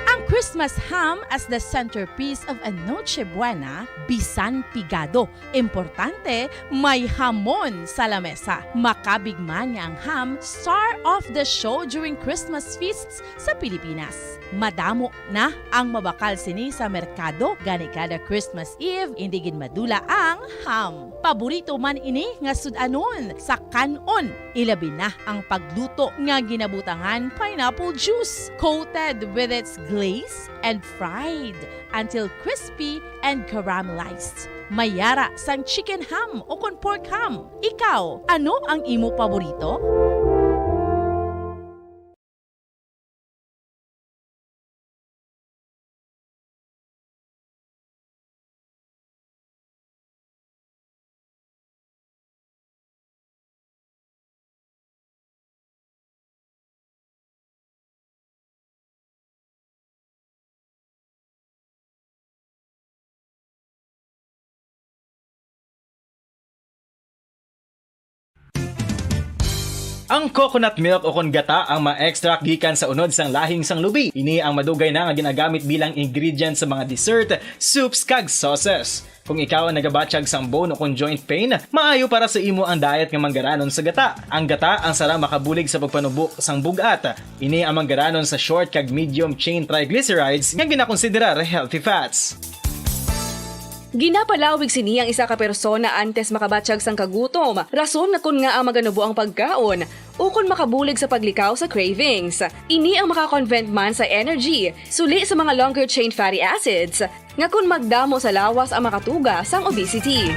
Ang Christmas ham as the centerpiece of a Noche Buena, bisan pigado. Importante, may hamon sa lamesa. Makabig man nga ang ham, star of the show during Christmas feasts sa Pilipinas. Madamo na ang mabakal sini sa merkado, gani kada Christmas Eve, indi gid madula ang ham. Paborito man ini nga sud-anon sa kan-on, ilabi na ang pagluto nga ginabutangan pineapple juice, coated with its glaze, and fried until crispy and caramelized. May yara sang chicken ham ukon pork ham. Ikaw, ano ang imo paborito? Ang coconut milk ukon gata ang ma-extract gikan sa unod sang lahing sang lubi. Ini ang madugay na nga ginagamit bilang ingredient sa mga dessert, soups, kag sauces. Kung ikaw ang nagabatyag sang bone ukon joint pain, maayo para sa imo ang diet nga manggaranon sa gata. Ang gata ang sarang makabulig sa pagpanubo sang bug-at. Ini ang manggaranon sa short kag medium chain triglycerides nga ginakonsiderar healthy fats. Ginapalawig sini ang isa ka persona antes makabatyag sang kagutom, rason nga kon ngaa maganubo ang pagkaon, ukon makabulig sa paglikaw sa cravings. Ini ang maka-convert man sa energy, suli sa mga longer chain fatty acids, nga kon magdamo sa lawas ang makatuga sang obesity.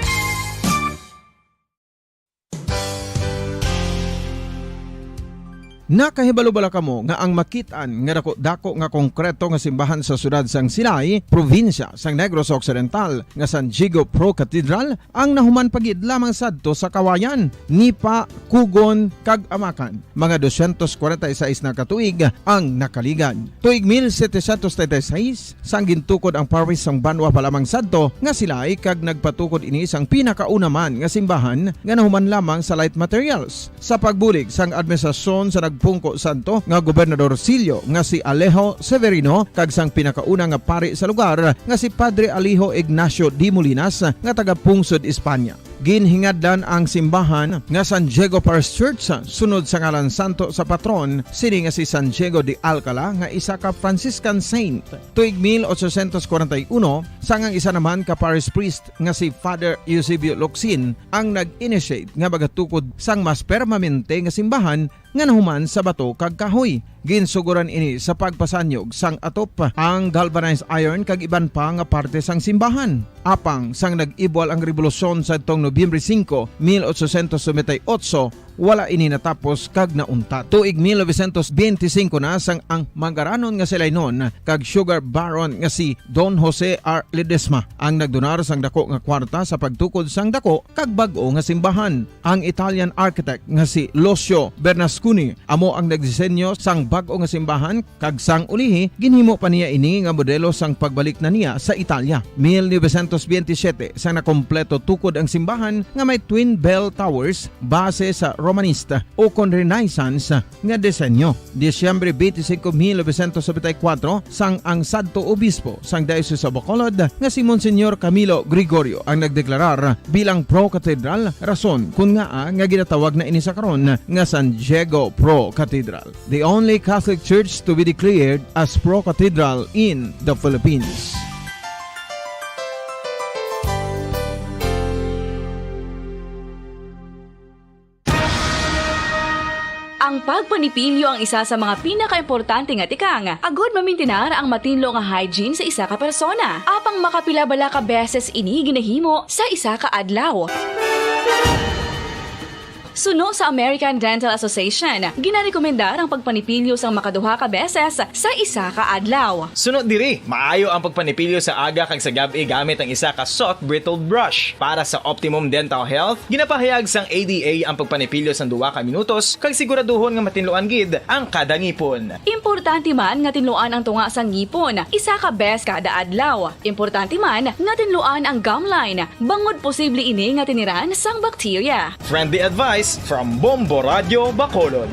Nakahibalo bala kamo nga ang makit-an nga dako-dako nga konkreto nga simbahan sa siyudad sang Silay, probinsya sang Negros Occidental, nga San Diego Pro Cathedral, ang nahuman pa gid lamang sadto sa kawayan, nipa, kugon, kag amakan? Mga dosyentos kwarenta y seis na ka tuig ang nakaligad. Tuig mil setecientos treinta y seis, sang gintukod ang parish sang banwa pa lamang sadto nga Silay, kag nagpatukod ini sang pinakauna man nga simbahan nga nahuman lamang sa light materials. Sa pagbulig sang administrasyon sa nagpungko sadto nga Gobernador Sillo nga si Alejo Severino kag sang pinakauna nga pari sa lugar nga si Padre Alejo Ignacio de Molinas nga taga Pungsod, Espanya. Ginhingadlan ang simbahan nga San Diego Parish Church sunod sa ngalan santo sa patron sini nga si San Diego de Alcala nga isa ka Franciscan saint. Tuig mil ochocientos kwarenta y uno, sang ang isa naman ka parish priest nga si Father Eusebio Locsin ang nag-initiate nga magatukod sang mas permanente nga simbahan nga nahuman sa bato kag kahoy. Ginsugoran ini sa pagpasanyog sang atop, ang galvanized iron kag iban pa nga parte sang simbahan. Apang sang nag-ibwal ang rebolusyon sadtong Nobyembre singko, mil ochocientos noventa y ocho, wala ini natapos kag nauntat. Tuig mil novecientos benti singko na sang ang mangaranon nga si Lainon kag sugar baron nga si Don Jose R. Ledesma ang nagdonar sang dako nga kwarta sa pagtukod sang dako kag bag-o nga simbahan. Ang Italian architect nga si Lucio Bernasconi amo ang nagdisenyo sang bag-o nga simbahan, kag sang ulihi ginhimo pa niya ini nga modelo sang pagbalik na niya sa Italia. Mil novecientos benti siyete, sang nakompleto tukod ang simbahan nga may twin bell towers base sa Romanista o kon Renaissance nga disenyo. Disyembre twenty-five, mil novecientos noventa y cuatro, sang ang sadto obispo sang Diocese of Bacolod nga si Monsignor Camilo Gregorio ang nagdeklarar bilang Pro Cathedral, rason kun ngaa nga ginatawag na ini sa karon nga San Diego Pro Cathedral, the only Catholic church to be declared as Pro Cathedral in the Philippines. Ang pagpanipilyo ang isa sa mga pinakaimportante nga tikang agod mamintinar ang matinlo nga hygiene sa isa ka persona. Apang makapila bala ka beses ini ginahimo sa isa ka adlaw? Suno sa American Dental Association, ginarekomendar ang pagpanipilyo sang makaduha ka beses sa isa ka adlaw. Suno diri, maayo ang pagpanipilyo sa aga kag sa gab-i gamit ang isa ka soft bristled brush. Para sa optimum dental health, ginapahayag sang A D A ang pagpanipilyo sang duha ka minutos kag siguraduhon nga matinluan gid ang kada ngipon. Importante man nga tinluan ang tunga sang ngipon isa ka bes kada adlaw. Importante man nga tinluan ang gum line, bangod posible ini nga tiniran sang bakterya. Friendly advice from Bombo Radio Bacolod.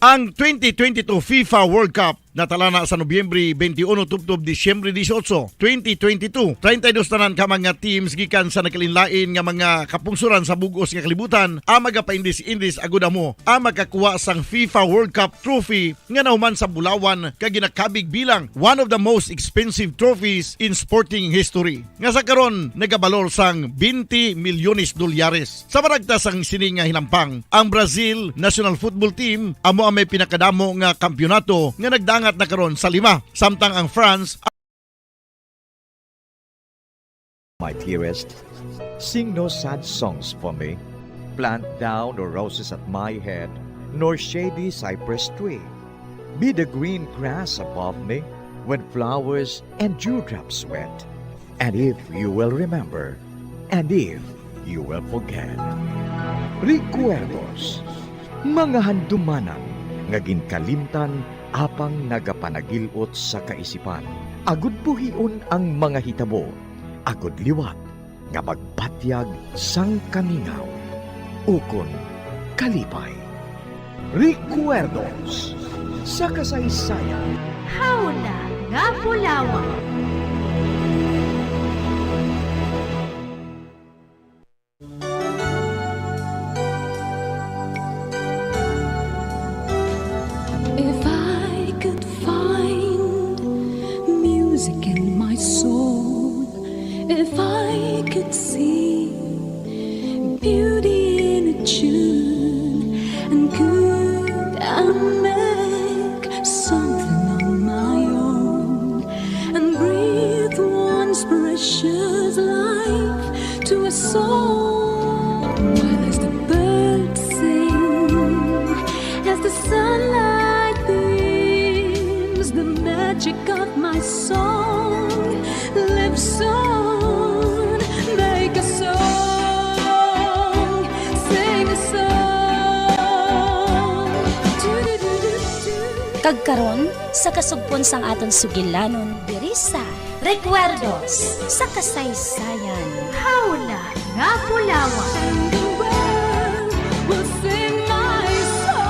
Ang twenty twenty-two FIFA World Cup natalana sa Nobyembre twenty-one tubtob Disyembre dieciocho, twenty twenty-two. Treinta y dos tanan ka mga teams gikan sa nagkalainlain nga mga kapungsoran sa bug-os nga kalibutan ang magapaindis-indis agud amo ang makakuha sang FIFA World Cup trophy nga nahuman sa bulawan kag ginakabig bilang one of the most expensive trophies in sporting history, nga sa karon nagabalor sang twenty milyones dolyares. Sa maragta sang sini nga hinampang, ang Brazil national football team amo ang may pinakadamo nga kampiyonato nga nagdangat na karon sa lima, samtang ang France My dearest, sing no sad songs for me. Plant thou no roses at my head, nor shady cypress tree. Be the green grass above me when flowers and dewdrops wet. And if you will remember, and if you will forget. Recuerdos, mga handumanan nga ginkalimtan apang nagapanagil-ot sa kaisipan, agud buhion ang mga hitabo, agud liwat nga magbatyag sang kamingaw ukon kalipay. Recuerdos sa kasaysayan. Hawna nga bulawan. If I could find music in my soul, if I could see beauty in a tune, and could I make something on my own and breathe once precious life to a soul? My Check out my song, live song, make a song, sing a song. Kag karon, sa kasugpon sang aton sugilanon diri sa Recuerdos sa Kasaysayan. Hawla nga Bulawan. And the world will sing my song.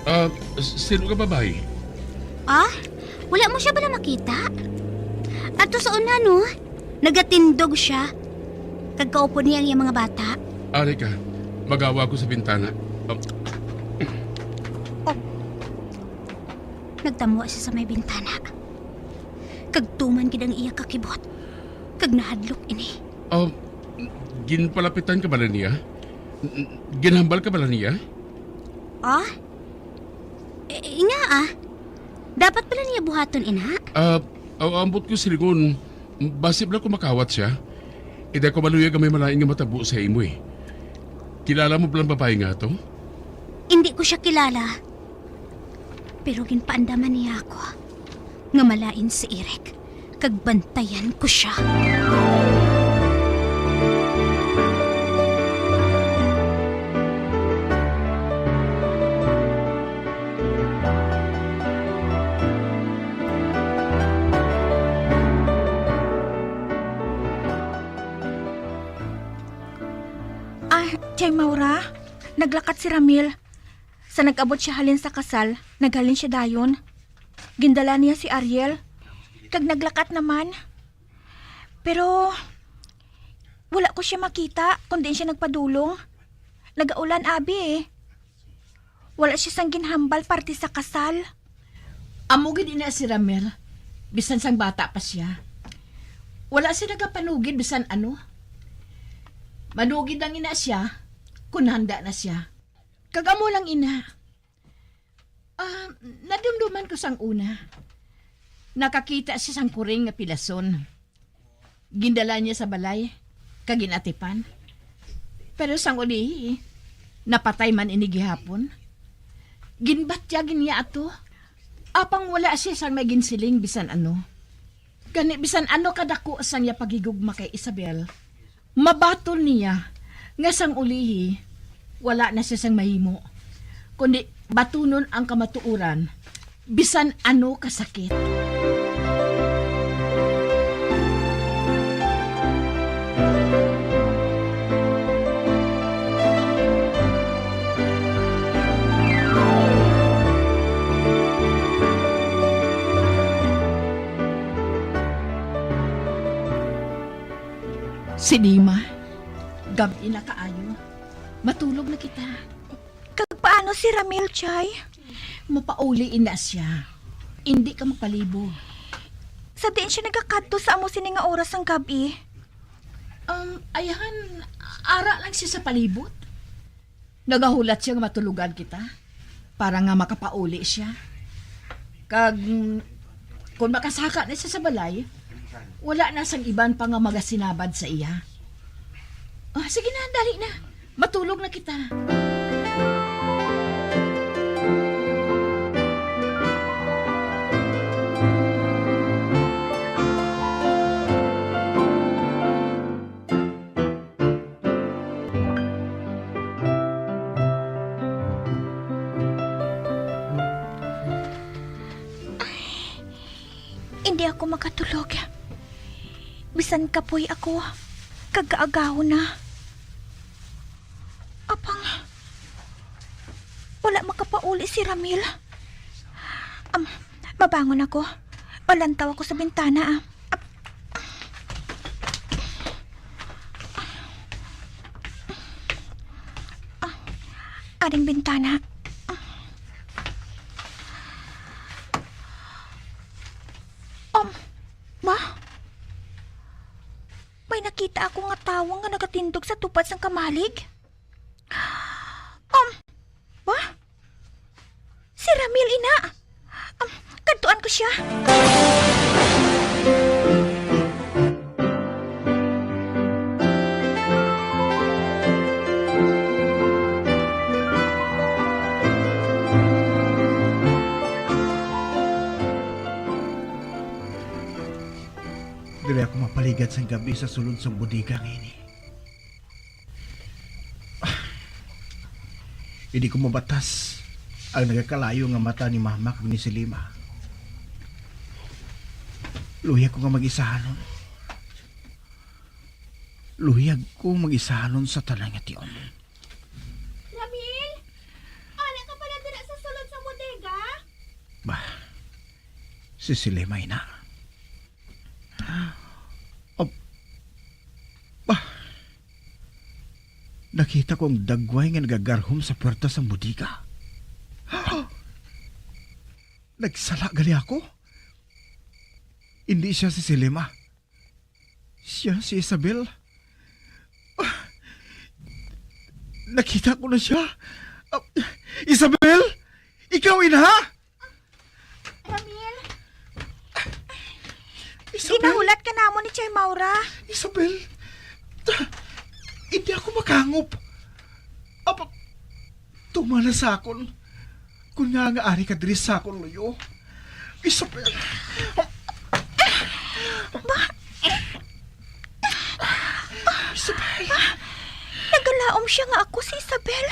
Ah, s-, sino ka, babayi? Ah? Wala mo siya bala makita? Ato sa una, no? Nagatindog siya. Kag kaupod niya ang iyang mga bata. Ari ka, magawa ko sa bintana. Ah, Nagtamwa siya sa may bintana. Kag tuman gid ang iya kakibot. Kag nahadlok ini. Ah, ginpalapitan ka bala niya? N-, ginhambal ka bala niya? Ah? Eh, nga ah. Dapat pala niya buhaton ina? Ah, aw, ambot ko silingon, basi bala ko makawat siya. Indi ko maluyag nga may malain nga matabo sa imo eh. Kilala mo bala ang babayi nga to? Indi ko siya kilala. Pero ginpaandaman niya ako nga malain si Eric, kag bantayan ko siya. Ah, Chay Maura, naglakat si Ramil. Sa nag-abot siya halin sa kasal, naghalin siya dayon. Gindala niya si Ariel, kag naglakat naman. Pero wala ko siya makita kung diin siya nagpadulong. Nagaulan abi eh. Wala siya sang ginhambal parte sa kasal. Amo gid ina si Ramel, bisan sang bata pa siya. Wala siya nagapanugid bisan ano. Manugid lang ina siya kung handa na siya. Kag amo lang ina. Ah, nadumduman ko sang una. Nakakita siya sang kuring nga pilason. Gindala niya sa balay, kag ginatipan. Pero sang ulihi, napatay man ini gihapon. Ginbatyag niya ato, apang wala siya sang may ginsiling bisan ano. Gani bisan ano kadako sang iya paghigugma kay Isabel, mabaton niya nga sang ulihi, wala na siya sang mahimo, kundi batunon ang kamatuoran, bisan ano kasakit. Si Dima, gab-i na kaayo. Matulog na kita. Kag paano si Ramil, Chay? Mapauli ina siya. Indi ka magpalibo. Sa diin siya nagakadto sa amo sini nga oras sang gab-i? Um, ayahan, ara lang siya sa palibot. Nagahulat siya nga matulogan kita para nga makapauli siya. Kag, mm, kung makasaka na siya sa balay, wala na sang iban pa nga magasinabad sa iya. Ah, sige na, dali na. Matulog na kita. Hindi ako makatulog. Bisan kapoy ako, kag kaagahon na. Apang, wala makapauli si Ramil. Am, mabangon ako. Malantaw ako sa bintana, ah. Ah, aring bintana. Um, ma? May nakita ako nga tawo nga nagatindog sa tupad sang kamalig. Um, ba? Si Ramil ina. Um, kadtuan ko siya. Diri ako mapaligad sang gabi sa sulod sang bodega nga ini. Ah, hindi ko mabatas ang nagakalayo nga mata ni Mama kag ni Selima. Luyag ko nga mag-isahanon. Luyag ko mag-isahanon sa tanan nga tion. Ramil? Ara ka pala dira sa sulod sa bodega? Bah, si Selima ina. Ab-, bah, nakita ko ang dagway nga nagagarhom sa puwerta sang bodega. Nagsala gali ako? Hindi siya si Selima. Siya si Isabel. Ah, nakita ko na siya. Ah, Isabel? Ikaw ina? Ramil, Isabel? Ginahulat ka namon ni Chay Maura. Isabel, ta-, hindi ako makangop. Apa, tumala sa akon. Kun nga nga ari ka diri sa akon luyo. Isabel. Isabel. Nagalaom siya nga ako si Isabel.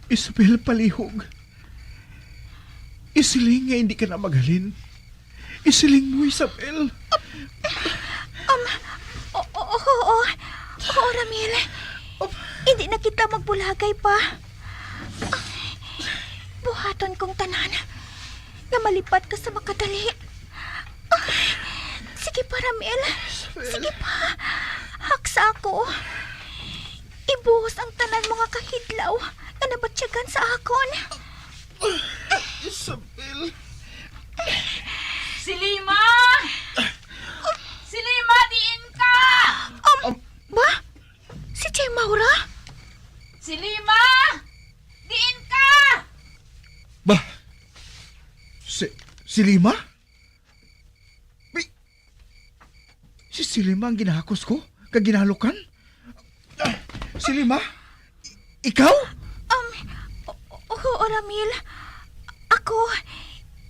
Isabel, palihog. Isiling nga hindi ka na maghalin. Isiling mo, Isabel. Um, o-, o-, oo. Oo, Ramil. Hindi na kita magbulagay pa. Buhaton kong tanan nga malipat ka sa makadali. Sige pa, Ramil. Sige pa. Haksa ako. Ibuhos ang tanan mo nga kahidlaw nga nabatyagan sa akon. Isabel. Si Lima! Si Lima, diin ka? Um, ba? Si Chay Maura? Si Lima! Diin ka? Ba? Si, si Lima? Bi-, si, si Lima ang ginahakos ko? Kag ginahalukan? Ah, si Lima? I-, ikaw? Um, o-, o-, oo, Ramil. Ako,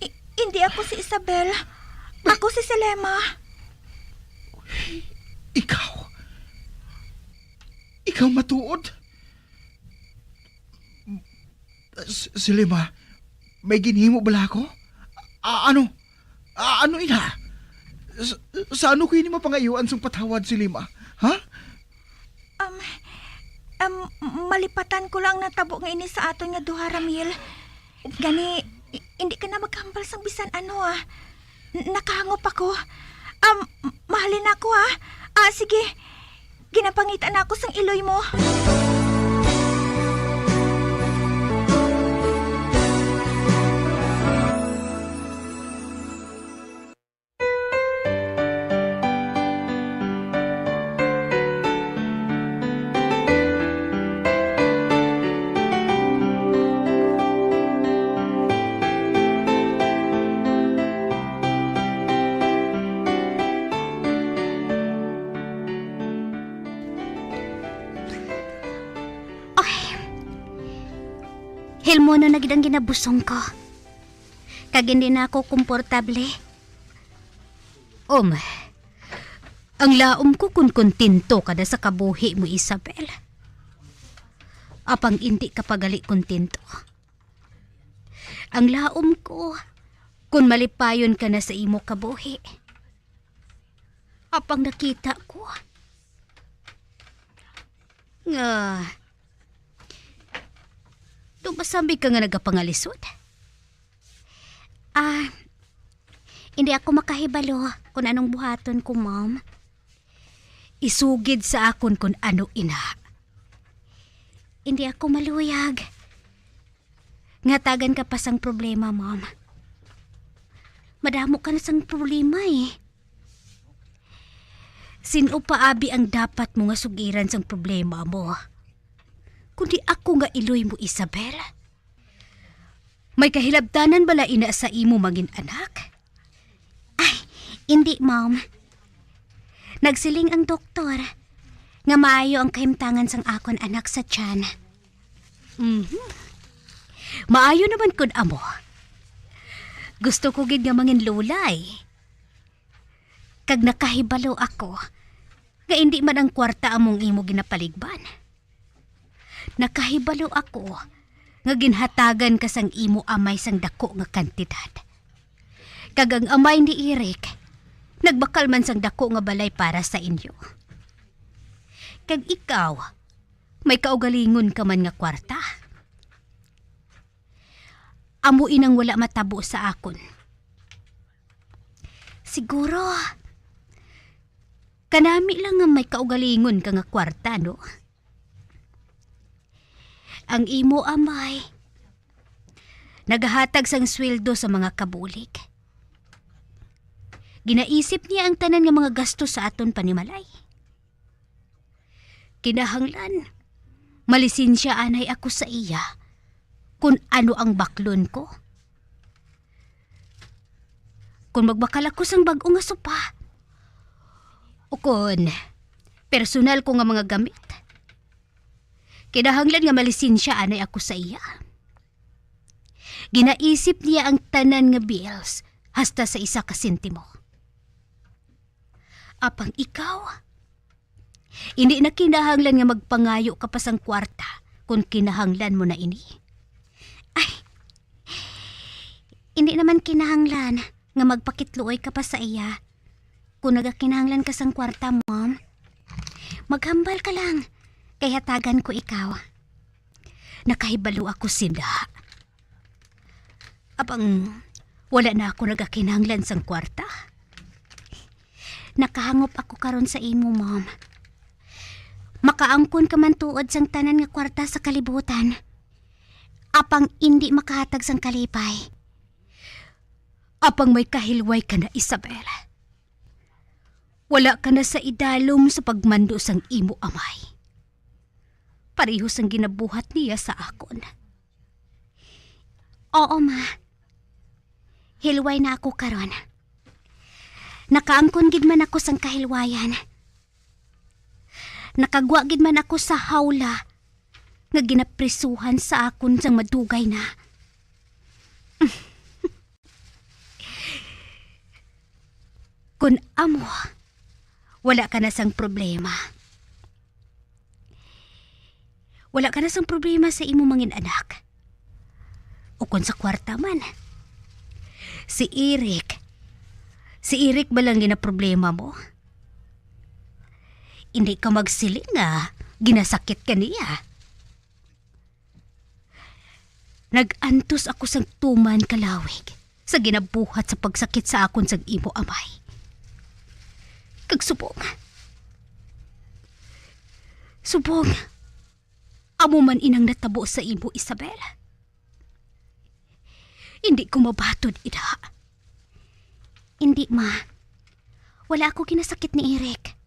i-, hindi ako si Isabel. Ako si Selema. Ikaw? Ikaw matuod? S-, Selema, may ginhimo bala ako? A-, ano? A-, ano ina? S-, sa ano ko ini mapangayuan sang patawad, Selema? Ha? Um, um, malipatan ko lang natabo nga ini sa aton nga duha, Ramil. Gani, i-, hindi ka na maghambal sang bisan ano, ah. N-, nakahangop ako. Um, m-, mahalin ako, ah. Ah, sige. Ginapangita na ako sang iloy mo. Ay. Hilmonon na gid ang ginabusong ko. Kag hindi na ako komportable. Um, ang laom ko kon kontento ka na sa kabuhi mo, Isabel. Apang indi ka pa gali kontento. Ang laom ko kon malipayon ka na sa imo kabuhi. Apang nakita ko nga tumasambi ka nga nagapangalisod. Ah, hindi ako makahibalo kung anong buhaton ko, ma'am. Isugid sa akon kung ano ina. Hindi ako maluyag. Ngatagan ka pa sang problema, ma'am. Madamo ka na sang problema, eh. Sin-o pa abi ang dapat mo nga sugiran sang problema mo? Kundi ako nga iloy mo, Isabel? May kahilabtanan bala ina sa imo mangin-anak? Ay, indi, ma'am. Nagsiling ang doktor nga maayo ang kahimtangan sang akon anak sa tiyan. Mhm. Maayo naman kun amo. Gusto ko gid nga mangin lola, eh. Kag nakahibalo ako nga indi man ang kwarta among imo ginapaligban. Nakahibalo ako nga ginhatagan ka sang imo amay sang dako nga kantidad. Kag ang amay ni Eric nagbakal man sang dako nga balay para sa inyo. Kag ikaw, may kaugalingon ka man nga kwarta. Amo inang wala matabo sa akon. Siguro, kanami lang nga may kaugalingon ka nga kwarta, no? Ang imo amay, nagahatag sang sweldo sa mga kabulig. Ginaisip niya ang tanan nga mga gasto sa aton panimalay. Kinahanglan, malisensya anay ako sa iya kung ano ang baklon ko. Kung magbakal ako sang bag-o nga sopa, o kon personal ko nga mga gamit, kinahanglan nga malisensya anay ako sa iya. Ginaisip niya ang tanan nga bills, hasta sa isa ka sentimo. Apang ikaw, hindi na kinahanglan nga magpangayo ka pa sang kwarta kung kinahanglan mo na ini. Ay, hindi naman kinahanglan nga magpakitluoy ka pa sa iya kung nagakinahanglan ka sang kwarta, Mom. Maghambal ka lang, kay hatagan ko ikaw. Nakahibalo ako sina. Apang wala na ako nagakinahanglan sang kwarta. Nakahangop ako karon sa imo, Mom. Makaangkon ka man tuod sang tanan nga kwarta sa kalibutan, apang indi makahatag sang kalipay. Apang may kahilway ka na, Isabel. Wala ka na sa idalom sa pagmando sang imo amay, pareho sang ginabuhat niya sa akon. Oo, Ma. Hilway na ako karon. Nakaangkon gid man ako sang kahilwayan. Nakagwa gid man ako sa hawla nga ginaprisuhan sa akon sang madugay na. Kun amo, wala ka na sang problema. Wala ka na sang problema sa imo mangin-anak. O kon sa kwarta man. Si Eric. Si Eric ba lang ginaproblema mo? Hindi ka magsiling nga ginasakit ka niya. Nag-antos ako sang tuman ka lawig sa ginabuhat sa pagsakit sa akon sang imo amay. Kag subong, subong, amo man inang natabo sa imo, Isabel. Hindi ko mabatod, ina. Hindi, Ma. Wala ako ginasakit ni Eric.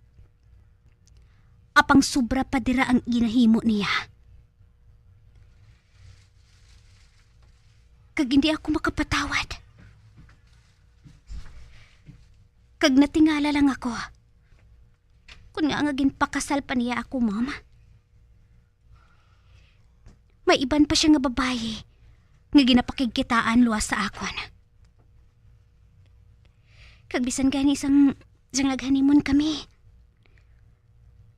Apang sobra pa dira ang ginahimo niya. Kag hindi ako makapatawad. Kag natingala lang ako. Kun nga nga ginpakasal pa niya ako, Mom. May iban pa siya nga babayi nga ginapakigkitaan luwas sa akon. Kag bisan gani sang, sang naghanimon kami,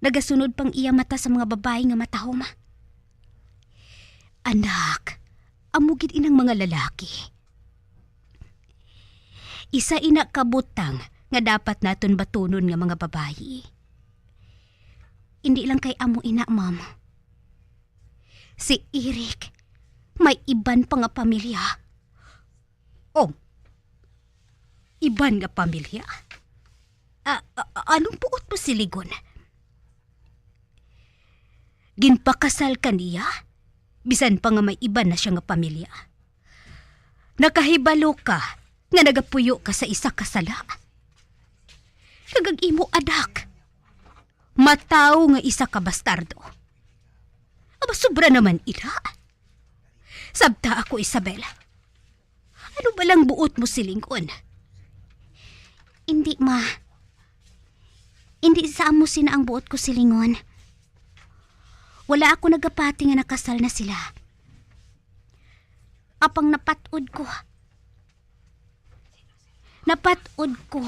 nagasunod pang iya mata sa mga babayi nga matahom. Anak, amo gid inang mga lalaki. Isa ina ka butang nga dapat naton batunon nga mga babayi. Hindi lang kay amo ina, Ma'am. Si Eric, may iban pa nga pamilya. Oh, iban nga pamilya? A-, a-, anong buot mo silingon? Ginpakasal ka niya, bisan pa nga may iban na siya nga pamilya. Nakahibalo ka nga nagapuyo ka sa isa ka sala. Kag ang imo anak, matawo nga isa ka bastardo. Aba, sobra naman, ina. Sabta ako, Isabel. Ano ba lang buot mo silingon? Hindi, Ma. Hindi sa amo sina ang buot ko silingon. Wala ako nagapati nga nakasal na sila. Apang napat-od ko. Napat-od ko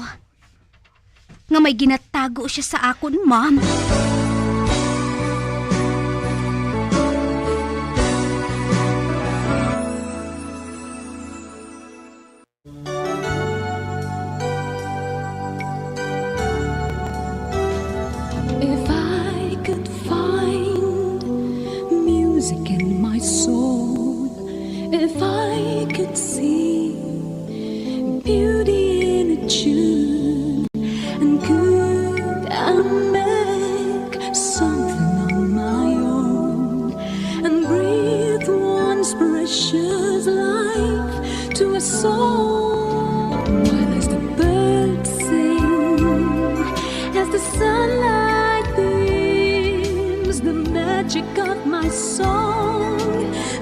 nga may ginatago siya sa akon, ma'am. If I could find music in my soul, if I could see beauty in a tune, and could I make something on my own and breathe once precious life to a soul? While as the birds sing, as the sunlight beams, the magic of my song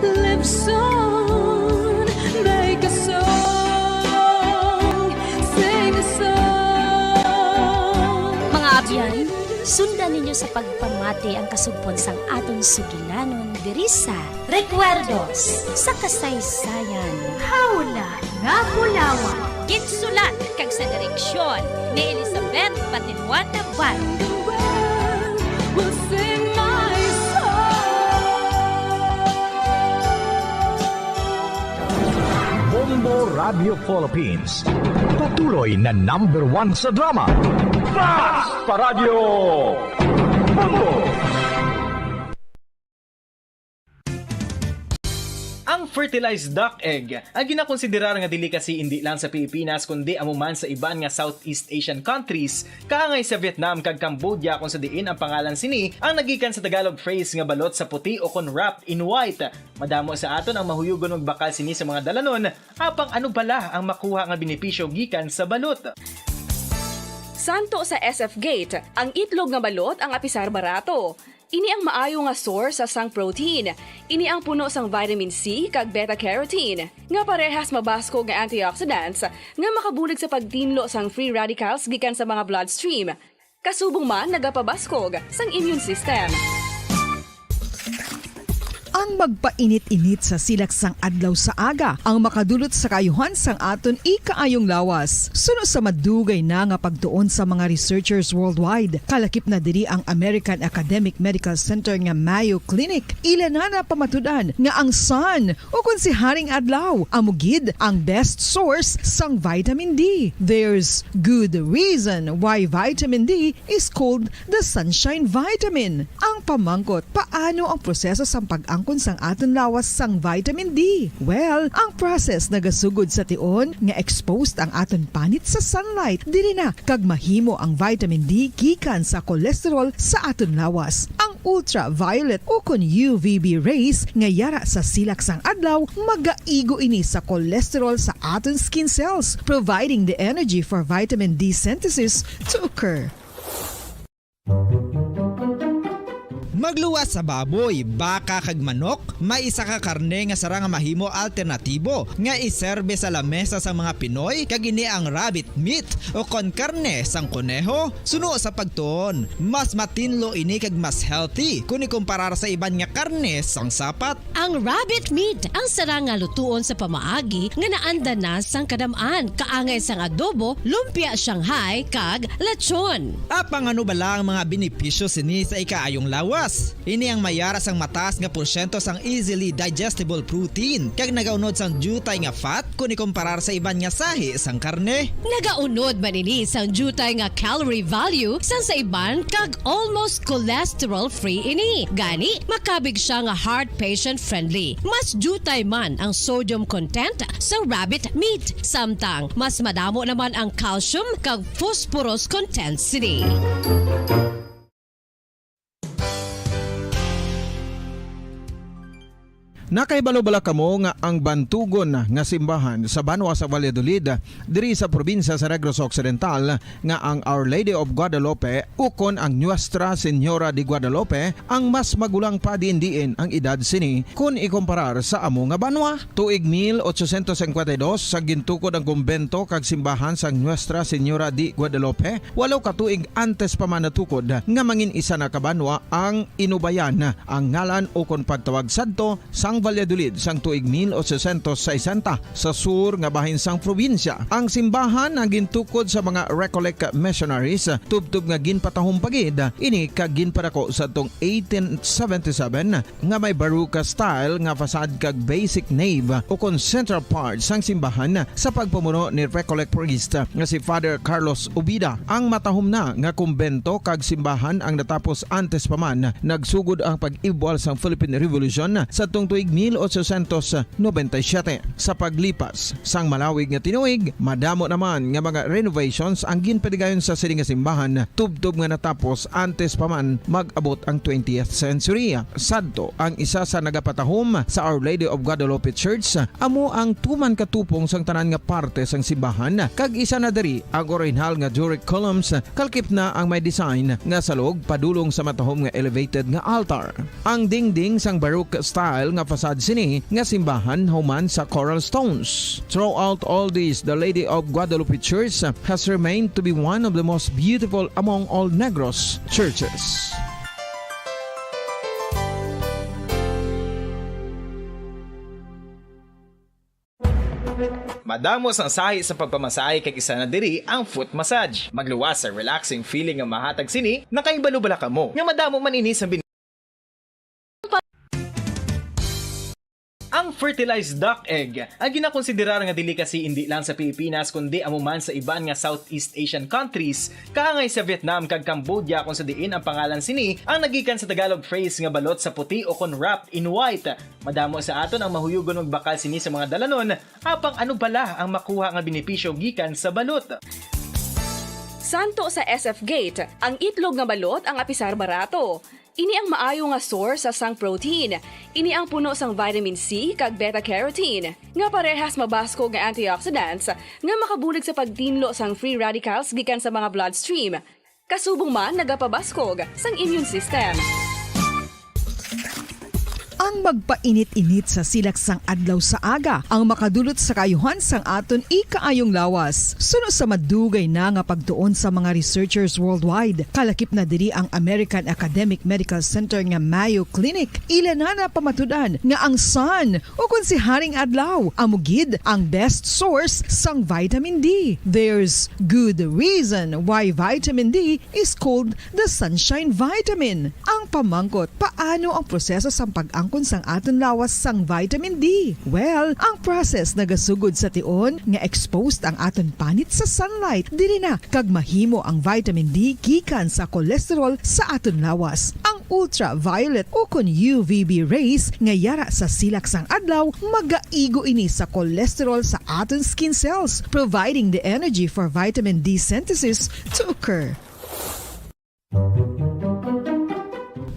lives on. Make a song, sing a song. Mga abyan, sundan ninyo sa pagpamati ang kasugpon sang aton sugilanon diri sa Recuerdos sa Kasaysayan. Hawla nga Bulawan. Ginsulat kag sa direksyon ni Elizabeth Patinuan Navarro. Will sing my song. Bombo Radio Philippines. Patuloy na number one sa drama. Mas pa Radyo Bombo! Ang fertilized duck egg ay ginakonsiderar nga delicacy indi lang sa Pilipinas kundi amo man sa iban nga Southeast Asian countries, kaangay sa Vietnam kag Cambodia, kung sa diin ang pangalan sini ang nagikan sa Tagalog phrase nga balot sa puti o kon wrapped in white. Madamo sa aton ang mahuyugon magbakal sini sa mga dalanon, apang ano bala ang makuha nga benepisyo gikan sa balot? Santo sa S F Gate, ang itlog nga balot ang apisar barato. Ini ang maayo nga source sa sang protein. Ini ang puno sang vitamin C kag beta-carotene, nga parehas mabaskog nga antioxidants nga makabulig sa pagtinlo sang free radicals gikan sa mga bloodstream. Kasubong man nagapabaskog sang immune system. Ang magpainit-init sa silak sang adlaw sa aga ang makadulot sa kaayuhan sang aton ikaayong lawas. Suno sa madugay na nga pagtuon sa mga researchers worldwide, kalakip na diri ang American Academic Medical Center nga Mayo Clinic. Ila na napamatud-an nga ang sun, o kon si Haring Adlaw, amo gid ang best source sang vitamin D. There's good reason why vitamin D is called the sunshine vitamin. Ang pamangkot, paano ang proseso sang pag-angkon sang aton lawas sang vitamin D? Well, ang process nagasugod sa tion nga exposed ang aton panit sa sunlight. Diri na kag mahimo ang vitamin D gikan sa cholesterol sa aton lawas. Ang ultraviolet o kon U V B rays nga yara sa silak sang adlaw magaigo ini sa cholesterol sa aton skin cells, providing the energy for vitamin D synthesis to occur. Magluwas sa baboy, baka kag manok, may isa ka karne nga sarang nga mahimo alternatibo nga iserbe sa lamesa sang mga Pinoy, kag ini ang rabbit meat o kon karne sang koneho. Suno sa pagtuon, mas matinlo ini kag mas healthy kon ikumparar sa iban nga karne sang sapat. Ang rabbit meat ang sarang nga lutuon sa pamaagi nga naanda na sang kadam-an, kaangay sang adobo, lumpia Shanghai, kag lechon. Apang ano bala ang mga benepisyo sini sa ikaayong lawas? Ini ang mayara sang mataas nga porsyento sang easily digestible protein, kag nagaunod sang diutay nga fat kon ikumparar sa iban nga sahi sang karne. Nagaunod man ini sang diutay nga calorie value sang sa iban, kag almost cholesterol-free ini. Gani, makabig siya nga heart patient-friendly. Mas diutay man ang sodium content sa rabbit meat, samtang mas madamo naman ang calcium kag phosphorus content sini. Nakahibalo bala kamo nga ang bantugon nga simbahan sa banwa sa Valladolid, diri sa probinsya sa Negros Occidental, nga ang Our Lady of Guadalupe ukon ang Nuestra Señora de Guadalupe ang mas magulang pa diin-diin ang edad sini kon ikomparar sa amo nga banwa? Tuig mil ochocientos cincuenta y dos sa gintukod ang kumbento kag simbahan sang Nuestra Señora de Guadalupe, walo ka tuig antes pa man natukod nga mangin isa na ka banwa ang Inubayan, ang ngalan ukon pagtawag sadto sang Valladolid sang tuig mil ochocientos sesenta sa sur nga bahin sang probinsya. Ang simbahan ang gintukod sa mga Recollect missionaries, tubtob nga ginpatahom pa gid ini kag ginpadako sadtong eighteen seventy-seven, nga may Baroque style nga facade kag basic nave ukon central part sang simbahan sa pagpamuno ni Recollect priest nga si Father Carlos Ubida. Ang matahom na nga kumbento kag simbahan ang natapos antes pa man nagsugod ang pag-ibwal sang Philippine Revolution sadtong tuig mil ochocientos noventa y siete. Sa paglipas sang malawig nga tinuig, madamo naman nga mga renovations ang ginpadigayon sa sini nga simbahan, tubtob nga natapos antes pa man mag-abot ang twentieth century. Sadto, ang isa sa nagapatahom sa Our Lady of Guadalupe Church amo ang tuman katupong sang tanan nga parte sang simbahan, kag isa na diri ang orihinal nga Doric columns, kalkip na ang may design nga salog padulong sa matahom nga elevated nga altar. Ang dingding sang Baroque style nga facade sini nga simbahan human sa coral stones. Throughout all this, the Lady of Guadalupe Church has remained to be one of the most beautiful among all Negros churches. Madamo sang sahi sa pagpamasahe kag isa na diri ang foot massage. Magluwas sa relaxing feeling nga mahatag sini. Nakahibalo bala kamo nga madamo man ini sa bin- Ang fertilized duck egg ang ginakonsiderar nga delicacy indi lang sa Pilipinas kundi amo man sa iban nga Southeast Asian countries, kaangay sa Vietnam kag Cambodia, kung sa diin ang pangalan sini ang nagikan sa Tagalog phrase nga balot sa puti o kon wrapped in white. Madamo sa aton ang mahuyugon magbakal sini sa mga dalanon, apang ano bala ang makuha nga benepisyo gikan sa balot? Santo sa S F Gate, ang itlog nga balot ang apisar barato. Ini ang maayo nga source sa sang protein. Ini ang puno sang vitamin C kag beta carotene, nga parehas mabaskog nga antioxidants nga makabulig sa pagtinlo sang free radicals gikan sa mga bloodstream. Kasubong man nagapabaskog sang immune system. Ang magpainit-init sa silak sang adlaw sa aga ang makadulot sa kaayuhan sang aton ikaayong lawas. Suno sa madugay na nga pagtuon sa mga researchers worldwide, kalakip na diri ang American Academic Medical Center nga Mayo Clinic, ila na napamatud-an nga ang sun, ukon si Haring Adlaw, amo gid ang best source sang vitamin D. There's good reason why vitamin D is called the sunshine vitamin. Ang pamangkot, paano ang proseso sang pag-angkon sang aton lawas sang vitamin D? Well, ang process nagasugod sa tion nga exposed ang aton panit sa sunlight. Diri na kag mahimo ang vitamin D gikan sa cholesterol sa aton lawas. Ang ultraviolet ukon U V B rays nga yara sa silak sang adlaw magaigo ini sa cholesterol sa aton skin cells, providing the energy for vitamin D synthesis to occur.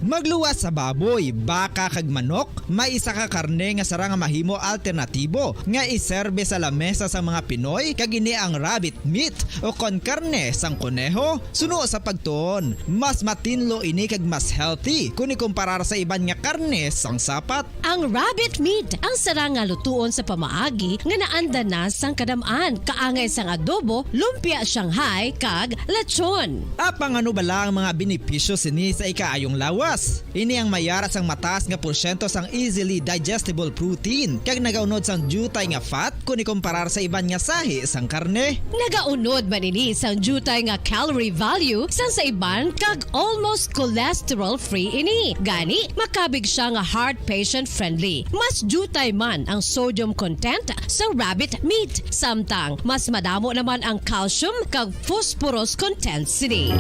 Magluwas sa baboy, baka, kag manok, may isa ka karne nga sarang nga mahimo alternatibo nga iserbe sa lamesa sa mga Pinoy, kag ini ang rabbit meat, ukon karne sang koneho. Suno sa pagtuon, mas matinlo ini kag mas healthy kon ikumparar sa iban nga karne sang sapat. Ang rabbit meat ang sarang nga lutuon sa pamaagi nga naanda na sang kadam-an, kaangay sang adobo, lumpia Shanghai, kag lechon. Apang ano bala ang mga benepisyo sini sa ikaayong lawas? Ini ang mayara sang mataas nga porsyento sang easily digestible protein, kag nagaunod sang diutay nga fat kon ikumparar sa iban nga sahi sang karne. Nagaunod man ini sang diutay nga calorie value sang sa iban, kag almost cholesterol-free ini. Gani, makabig sia nga heart patient-friendly. Mas diutay man ang sodium content sang rabbit meat, samtang mas madamo naman ang calcium kag phosphorus content sini.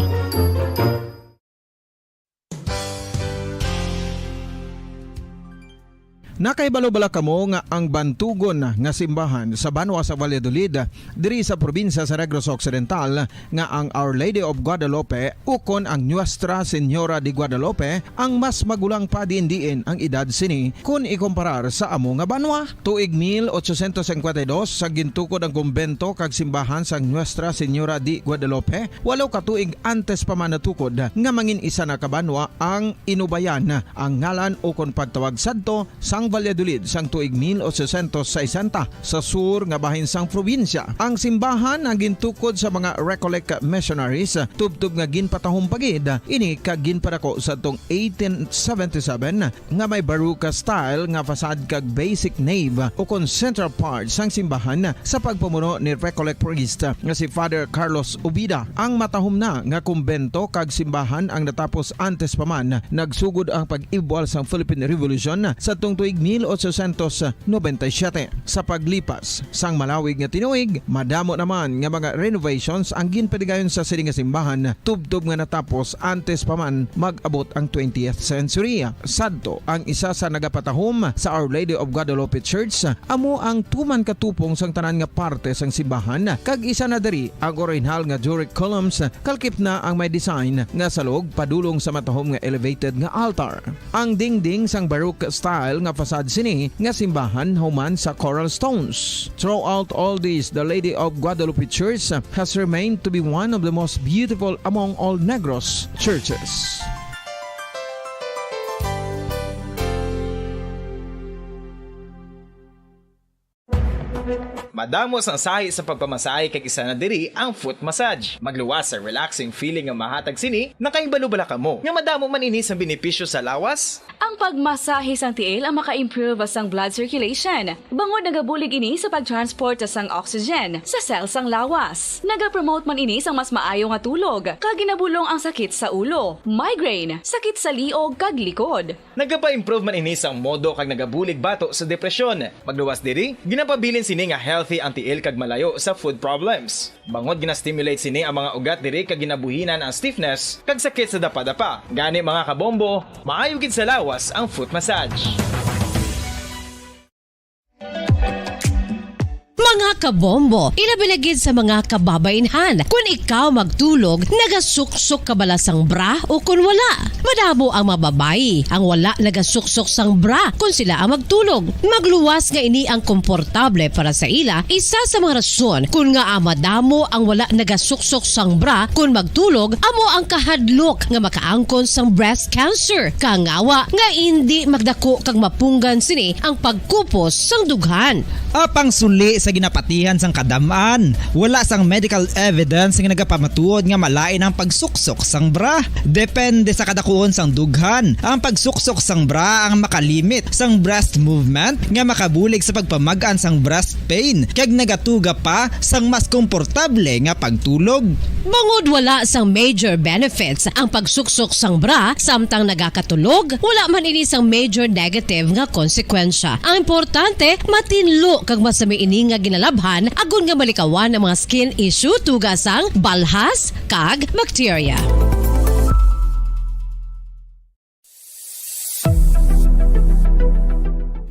Nakahibalo bala kamo nga ang bantugon nga simbahan sa banwa sa Valladolid, diri sa probinsya sa Negros Occidental, nga ang Our Lady of Guadalupe ukon ang Nuestra Señora de Guadalupe ang mas magulang pa diin-diin ang edad sini kon ikumparar sa amo nga banwa? Tuig mil ochocientos cincuenta y dos, sa gintukod ang kumbento kag simbahan sang Nuestra Señora de Guadalupe, walo ka tuig antes pa man natukod nga mangin isa na ka banwa ang Inubayan, ang ngalan ukon pagtawag sadto sang Valladolid sang tuig mil ochocientos sesenta sa sur nga bahin sang probinsya. Ang simbahan ang gintukod sa mga Recollect missionaries, tubtob nga ginpatahom pa gid ini kag ginpadako sa tong eighteen seventy-seven nga may Baroque style nga facade kag basic nave ukon central part sang simbahan sa pagpamuno ni Recollect priest nga si Father Carlos Ubida. Ang matahom na nga kumbento kag simbahan ang natapos antes pa man nagsugod ang pag-ibwal sang Philippine Revolution sadtong tuig mil ochocientos noventa y siete. Sa paglipas sang malawig nga tinuig, madamo naman nga mga renovations ang ginpadigayon sa sini nga simbahan, tubtob nga natapos antes pa man mag-abot ang twentieth century. Sadto, ang isa sa nagapatahom sa Our Lady of Guadalupe Church amo ang tuman ka tupong sang tanan nga parte sang simbahan, kag isa na diri ang orihinal nga Doric columns, kalkip na ang may design nga salog padulong sa matahom nga elevated nga altar. Ang dingding sang Baroque style nga facade sini nga simbahan human sa coral stones. Throughout all this, the Lady of Guadalupe Church has remained to be one of the most beautiful among all Negros churches. Madamo sang sahi sa pagpamasahe kag isa na diri ang foot massage. Magluwas sa relaxing feeling nga mahatag sini. Nakahibalo bala kamo nga madamo man ini sang benepisyo sa lawas? Ang pagmasahe sang tiil ang maka-improve sang blood circulation, bangod nagabulig ini sa pag-transport sang oxygen sa cell sang lawas. Nagapromote man ini sang mas maayo nga tulog, kag ginabulong ang sakit sa ulo, migraine, sakit sa liog, kag likod. Nagapa-improve man ini sang modo kag nagabulig bato sa depresyon. Magluwas diri, ginapabilin sini nga healthy ang tiil kag malayo sa foot problems. Bangod gina-stimulate sini ang mga ugat diri kag ginabuhinan ang stiffness kag sakit sa dapadapa. Gani, mga kabombo, maayo gid sa lawas ang foot massage. Mga kabombo, ilabi na gid sa mga kababainhan, kun ikaw magtulog, nagasuksok ka bala sang bra o kun wala? Madamo ang mga babayi ang wala nagasuksok sang bra kun sila ang magtulog. Magluwas nga ini ang komportable para sa ila, isa sa mga rason kun ngaa madamo ang wala nagasuksok sang bra kun magtulog amo ang kahadlok nga makaangkon sang breast cancer. Kangawa nga indi magdako kag mapunggan sini ang pagkupos sang dughan. Apang suli sa ginapatihan sang kadam-an, wala sang medical evidence nga nagapamatuod nga malain ang pagsuksok sang bra. Depende sa kadakuon sang dughan, ang pagsuksok sang bra ang makalimit sang breast movement nga makabulig sa pagpamag-an sang breast pain kag nagatuga pa sang mas komportable nga pagtulog. Bangod wala sang major benefits ang pagsuksok sang bra samtang nagakatulog, wala man ini sang major negative nga konsekwensya. Ang importante, matinlo kag masami ini nga ginalabhan agod nga malikawan ang mga skin issue tuga sang balhas kag bakterya.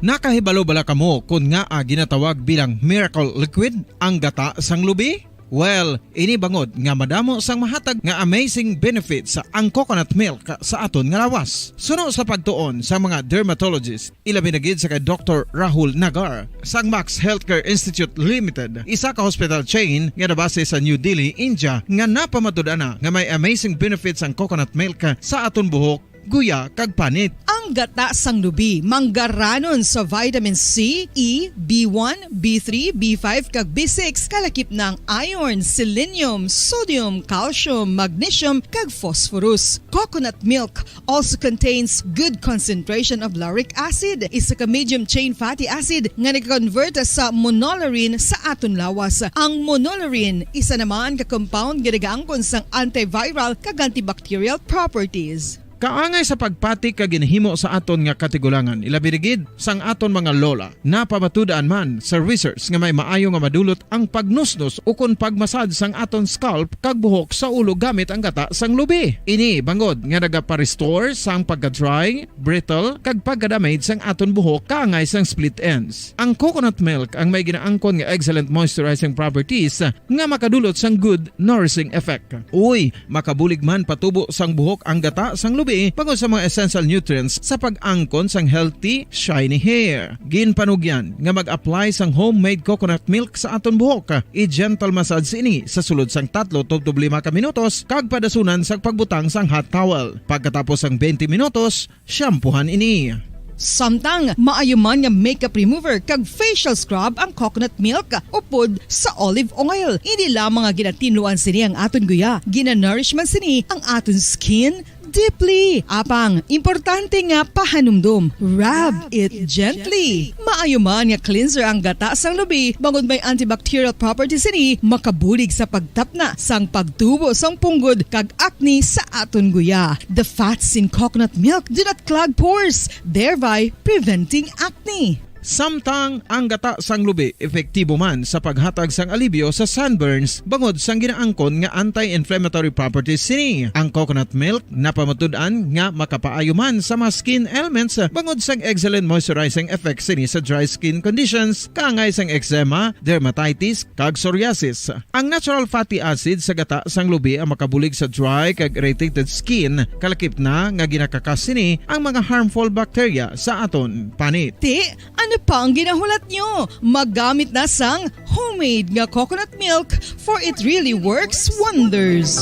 Nakahibalo bala kamo kon ngaa ginatawag bilang miracle liquid ang gata sang lubi? Well, ini bangod nga madamo sang mahatag nga amazing benefits ang coconut milk sa aton nga lawas. Suno sa pagtuon sa mga dermatologist, ilabi na gid sa kay Doktor Rahul Nagar sang Max Healthcare Institute Limited, isa ka hospital chain nga nabase sa New Delhi, India, nga napamatud-an na nga may amazing benefits ang coconut milk sa aton buhok, guya, kag panit. Ang gata sang lubi manggaranon sa vitamin C, E, B one, B three, B five, kag B six, kalakip na ang iron, selenium, sodium, calcium, magnesium, kag phosphorus. Coconut milk also contains good concentration of lauric acid, isa ka medium chain fatty acid nga nag-convert sa monolaurin sa aton lawas. Ang monolaurin, isa naman ka compound nga nagaangkon sang antiviral kag antibacterial properties. Kaangay sa pagpati kag ginhimo sa aton nga katigulangan, ilabi na gid sang aton mga lola. Napamatud-an man sa research nga may maayo nga madulot ang pagnusnos ukon pagmasad sang aton scalp kag buhok sa ulo gamit ang gata sang lubi. Ini bangod nga nagapa-restore sang pagka-dry, brittle, kag pagka-damage sang aton buhok kaangay sang split ends. Ang coconut milk ang may ginaangkon nga excellent moisturizing properties nga makadulot sang good nourishing effect. Uy, makabulig man patubo sang buhok ang gata sang lubi bangod sa mga essential nutrients sa pag-angkon sang healthy, shiny hair. Ginpanugyan nga mag-apply sang homemade coconut milk sa aton buhok. I-gentle massage ini sa sulod sang tatlo tubtob lima ka minutos kag padasunan sa pagbutang sang hot towel. Pagkatapos sang twenty minutos, shampoohan ini. Samtang maayo man nga makeup remover kag facial scrub ang coconut milk upod sa olive oil. Hindi lamang nga ginatinluan sini ang aton guya, ginanourish man sini ang aton skin deeply. Apang importante nga pahanumdom, rub it gently. Maayo man nga cleanser ang gata sang lubi bangod may antibacterial properties sini, makabulig sa pagtapna sang pagtubo sang punggod kag acne sa aton guya. The fats in coconut milk do not clog pores, thereby preventing acne. Samtang ang gata sang lubi epektibo man sa paghatag sang alibyo sa sunburns bangod sang ginaangkon nga anti-inflammatory properties sini. Ang coconut milk napamatud-an nga makapaayo man sa mga skin ailments bangod sang excellent moisturizing effect sini sa dry skin conditions kaangay sang eczema, dermatitis, kag psoriasis. Ang natural fatty acid sa gata sang lubi ang makabulig sa dry kag irritated skin, kalakip na nga ginakakas sini ang mga harmful bacteria sa aton panit. Ti, ano pa ang ginahulat nyo? Magamit na sang homemade nga coconut milk, for it really works wonders.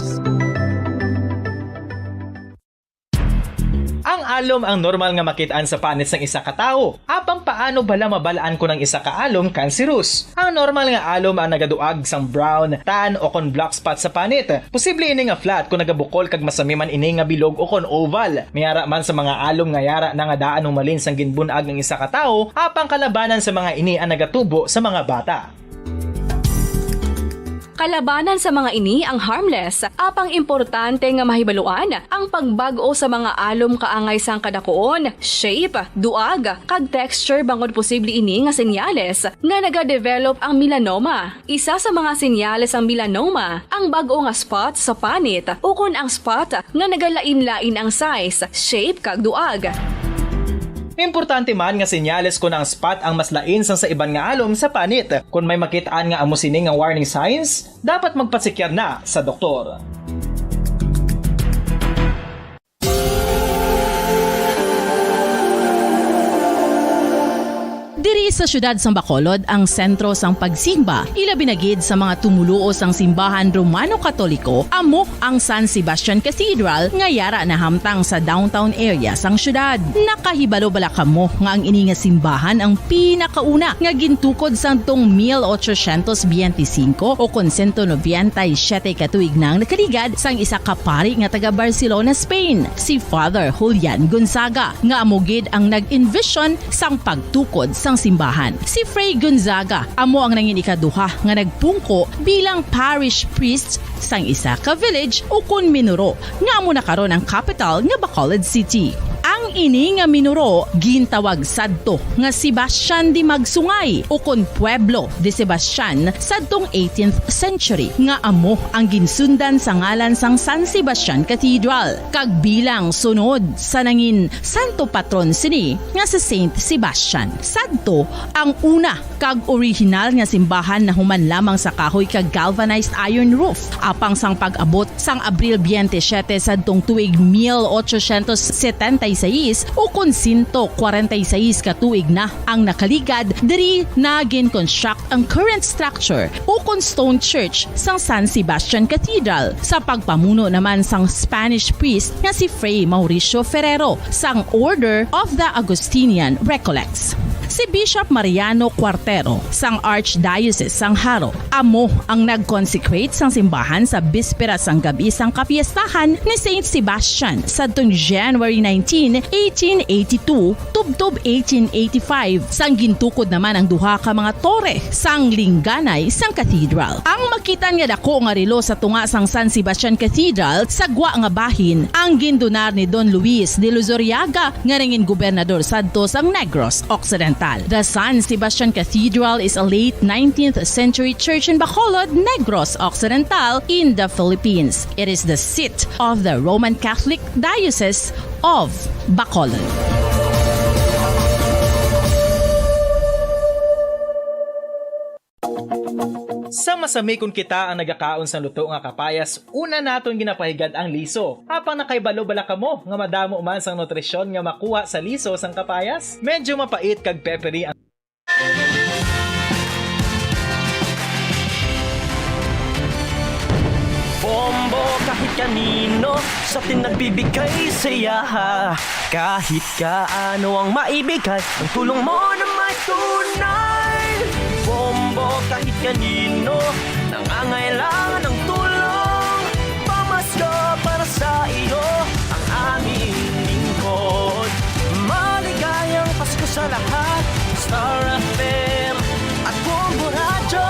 Ang alom ang normal nga makit-an sa panit sang isa ka tawo. Apang paano bala mabal-an kon ang isa ka alom cancerous? Ang normal nga alom ang nagaduag sang brown, tan, o kon black spot sa panit. Posible ini nga flat kon nagabukol kag masami man ini nga bilog o kon oval. May ara man sa mga alom nga yara na nga daan humalin sang ginbun-ag ang isa ka tawo, apang kalabanan sa mga ini ang nagatubo sa mga bata. Kalabanan sa mga ini ang harmless, apang importante nga mahibaluan ang pagbag-o sa mga alom kaangay sang kadakuon, shape, duag, kag texture bangod posible ini nga senyales nga nagadevelop ang melanoma. Isa sa mga senyales sang melanoma ang bag-o nga spot sa panit ukon ang spot nga nagalain-lain ang size, shape, kag duag. Importante man nga senyales kon ang spot ang mas lain sang sa iban nga alom sa panit. Kon may makit-an nga amo sini nga warning signs, dapat magpasekyar na sa doktor. Diri sa siyudad sang Bacolod ang sentro sang pagsimba, ilabi na gid sa mga tumoluo sang simbahan Romano-Katoliko, amo ang San Sebastian Cathedral nga yara nahamtang sa downtown area sang siyudad. Nakahibalo bala kamo nga ang ini nga simbahan ang pinakauna nga gintukod sadtong mil ochocientos biyente singko o kon sento nobenta y siyete ka tuig na ang nakaligad sang isa ka pari nga taga Barcelona, Spain, si Father Julian Gonzaga, nga amo gid ang nag-envision sang pagtukod sang simbahan. Si Fray Gonzaga amo ang nangin ikaduha nga nagpungko bilang parish priest sang isa ka village ukon minuro nga amo na karon ang kapital nga Bacolod City. Ang ini nga minuro gintawag sadto nga Sebastian de Magsungay ukon Pueblo de Sebastian sadtong eighteenth century, nga amo ang ginsundan sa ngalan sang San Sebastian Cathedral, kag bilang sunod sa nangin santo patron sini nga si Saint Sebastian. Sadto ang una kag orihinal nga simbahan nahuman lamang sa kahoy kag galvanized iron roof. Apang sang pag-abot sang Abril biyente siyete sadtong tuig mil ochocientos setenta y seis, ukon sento kwarenta y seis ka tuig na ang nakaligad, diri na gin-construct ang current structure ukon stone church sang San Sebastian Cathedral, sa pagpamuno naman sang Spanish priest nga si Fray Mauricio Ferrero sang Order of the Augustinian Recollects. Si Bishop Mariano Cuartero sang Archdiocese sang Jaro amo ang nag-consecrate sang simbahan sa bispera sang gab-i sang kapiestahan ni Saint Sebastian sadtong January nineteen, eighteen eighty-two, tubtob eighteen eighty-five, sang gintukod naman ang duha ka mga tore sang lingganay sang cathedral. Ang makit-an nga dako nga relo sa tunga sang San Sebastian Cathedral sa gwa nga bahin ang gindonar ni Don Luis de Luzuriaga, nga nangin gobernador sadto sang Negros Occidental. The San Sebastian Cathedral is a late nineteenth century church in Bacolod, Negros Occidental, in the Philippines. It is the seat of the Roman Catholic Diocese of Bacolod. Sa masami kon kita ang nagakaon sang luto nga kapayas, una naton ginapahigad ang liso. Apang nakahibalo bala kamo nga madamo man sang nutrisyon nga makuha sa liso sang kapayas? Medyo mapait kag peppery ang Bombo kahit kanino, Sa atin nagbibigay saya. Kahit kaano ang maibigay, ang tulong mo na may tunay. Bombo, kahit kanino nangangailangan ng tulong, pamasko para sa iyo ang aming lingkod. Maligayang Pasko sa lahat. Star F M at Bombo Radyo.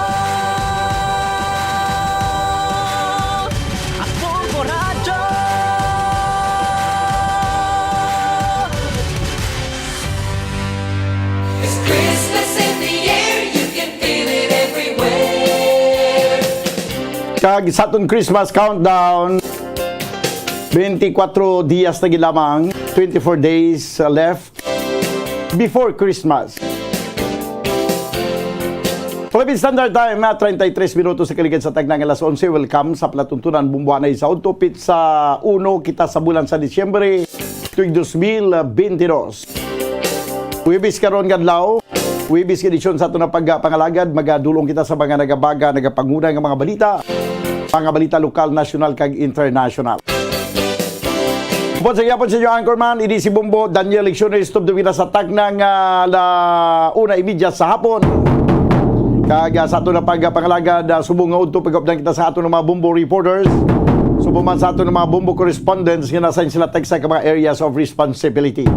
At Bombo Radyo. It's Christmas in the air, you can feel it everywhere. Kag sa aton Christmas countdown, twenty-four dias na gid lamang, twenty-four days uh, left before Christmas. Philippine Standard Time, ah, treinta y tres minutos sa kaligad sa tagna nga alas onse. Welcome sa palatuntunan, Bombo Anay sa Udto, petsa uno kita sa bulan sa Disyembre, tuig dos mil benti dos. Huwebes karon nga adlaw, Huwebes nga edisyon sa aton nga pagpangalagad, magadulong kita sa mga nagabaga, nagapanguna nga mga balita, mga balita lokal, nasyonal, kag internasyonal. Upod sa gihapon sa inyo, Anchorman, ini si Bombo Daniel Lecciones, tubtub kita sa tagna nga la una y media sa hapon. Kag ah, sa aton nga pagpangalagad, ah, subong nga udto, pagupdan kita sa aton nga mga Bombo reporters, subong man sa aton nga mga Bombo correspondents nga nasa sila tagsa ka mga areas of responsibility.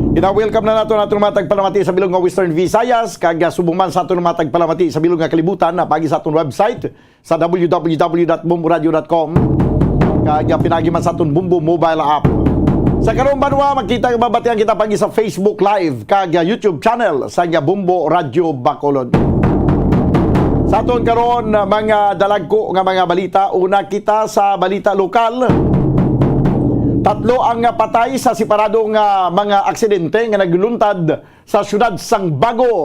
Gina-welcome na nato naton mga tagpalamati sa bilog nga Western Visayas, kag ah, subong man sa aton mga tagpalamati sa bilog nga kalibutan, na pagi sa aton website sa w w w dot bomboradio dot com, kag ah, pinagi man sa aton Bombo mobile app. Sa karong banwa, makita nga mabatian kita pagi sa Facebook Live kag ah, YouTube channel sa nga Bombo Radio Bacolod. Sa aton karon, mga dalagko nga mga balita, una kita sa balita lokal. Tatlo ang patay sa separado nga mga aksidente nga nagluntad sa siyudad sang Bago.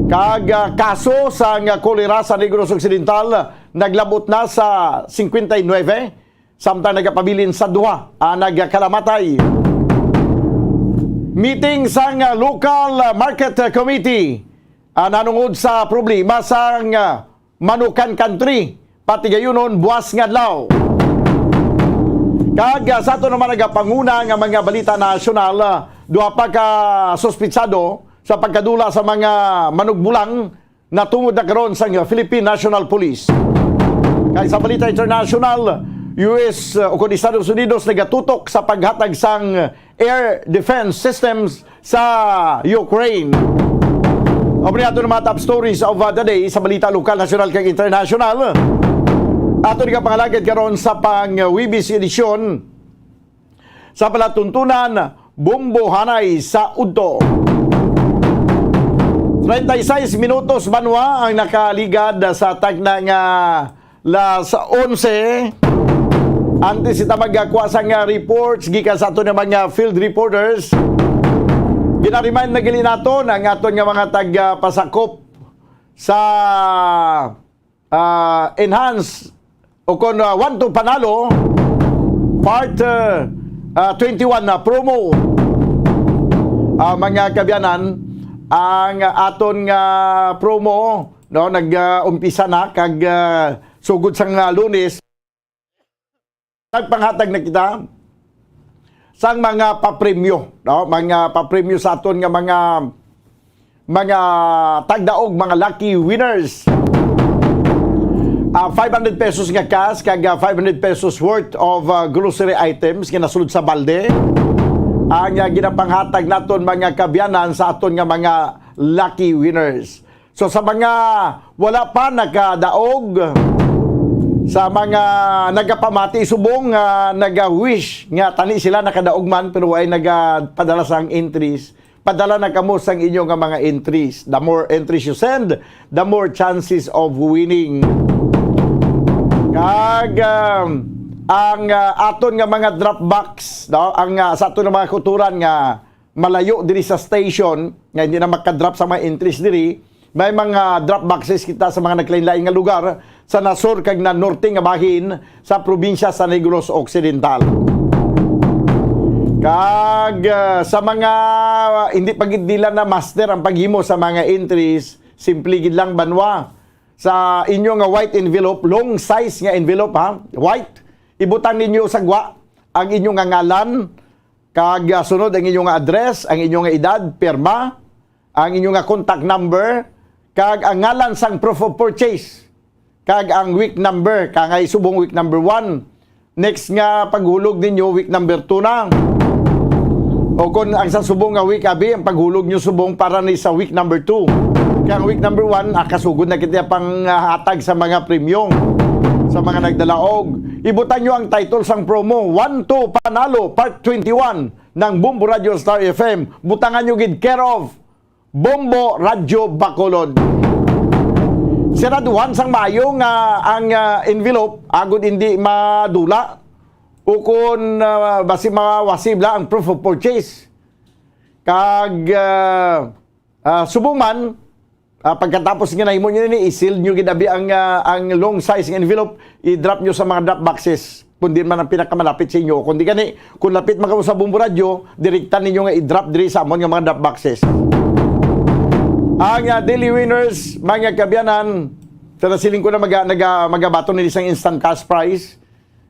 Kag ah, kaso sang kolera sa Negros Occidental naglabot na sa singkwenta y nuebe, samtang nagapabilin sa duha ang nagkalamatay. Meeting sang Local Market Committee, ah, nanungod sa problema sang, ah, Manukan Country, Patigayunon, buas nga adlaw. Kag, ah, sa ato naman nagapanguna nga mga balita nasyonal, ah, duha pa ka suspitsado sa pagkadula sa mga manugbulang natungod na karon sang Philippine National Police. Kag sa balita international, U S, uh, ukon Estados Unidos nagatutok sa paghatag sang air defense systems sa Ukraine. Amo ni ato mga top stories of, uh, the day sa balita lokal, nasyonal, kag international. Ato nga pangalagad karon sa pang-Huwebes edisyon sa palatuntunan, Bombo Anay sa Udto. Treinta y seis minutos banwa ang nakaligad sa tagna nga las onse. Antes kita magkuha sa nga reports gikan sa ato nga mga field reporters, ginaremind na gali naton ang aton nga mga tagpasakop sa ah, enhance o kon, ah, want to panalo part, ah, ah, twenty-one na promo. Ah, mga kaabyanan, ang aton nga promo, no, nag, ah, umpisa na kag, ah, sugod sang, ah, Lunes, nagpanghatag na kita sang mga papremyo, no? Mga papremyo sa aton nga mga, mga tagdaog, mga lucky winners. Ah, five hundred pesos nga cash kag, ah, five hundred pesos worth of, ah, grocery items nga nasulod sa balde ang, ah, ginapanghatag naton, mga kaabyanan, sa aton nga mga lucky winners. So, sa mga wala pa nakadaog, sa mga nagapamati subong nga naga-wish nga tani sila nakadaog man pero ay nagapadala sang entries, padala na kamo sang inyo nga mga entries. The more entries you send, the more chances of winning. Kag, um, ang, uh, aton nga mga drop box, no? Ang, uh, sa aton nga mga kautoran nga malayo diri sa station, nga hindi na makadrop sa mga entries diri, may mga drop boxes kita sa mga naglain-lain nga lugar sa nasur kag nanorte nga bahin sa probinsya sa Negros Occidental. Kag, ah, sa mga hindi pa gid nila na master ang paghimo sa mga entries, simple gid lang, banwa. Sa inyo nga white envelope, long size nga envelope, ha, white, Ibutang ninyo sa gwa ang inyo nga ngalan, kag, ah, sunod ang inyo nga address, ang inyo nga edad, pirma, ang inyo nga contact number, kag ang ngalan sang proof of purchase, kag ang week number, kangay subong week number one. Next nga paghulog ninyo, week number two na. O kung ang sa subong nga week, abi, ang paghulog nyo subong para ni sa week number two. Kaya ang week number one, ah, kasugod na kita pang, ah, hatag sa mga premyo, sa mga nagdalaog. Ibutang nyo ang title sang promo, One to Panalo, Part twenty-one, ng Bombo Radio Star F M. Butangan nyo gid, care of Bombo Radyo Bacolod. Siraduhan sang maayo nga ang, ah, envelope agod hindi madula, ukon, ah, basi mawasib lang ang proof of purchase. Kag, ah, ah, subong man, ah, pagkatapos nga nahimo nyo ini, i-seal nyo gid abi ang, ah, ang long size nga envelope, i-drop nyo sa mga drop boxes. Kung di man ang pinakamalapit sa inyo. Kung di gani, kung lapit man kamo sa Bombo Radyo, direkta ninyo nga i-drop diri sa amon nga mga drop boxes. Ang, ah, daily winners, mga kaabyanan, sa nasiling ko na maga-, naga-, magabaton nila sang instant cash prize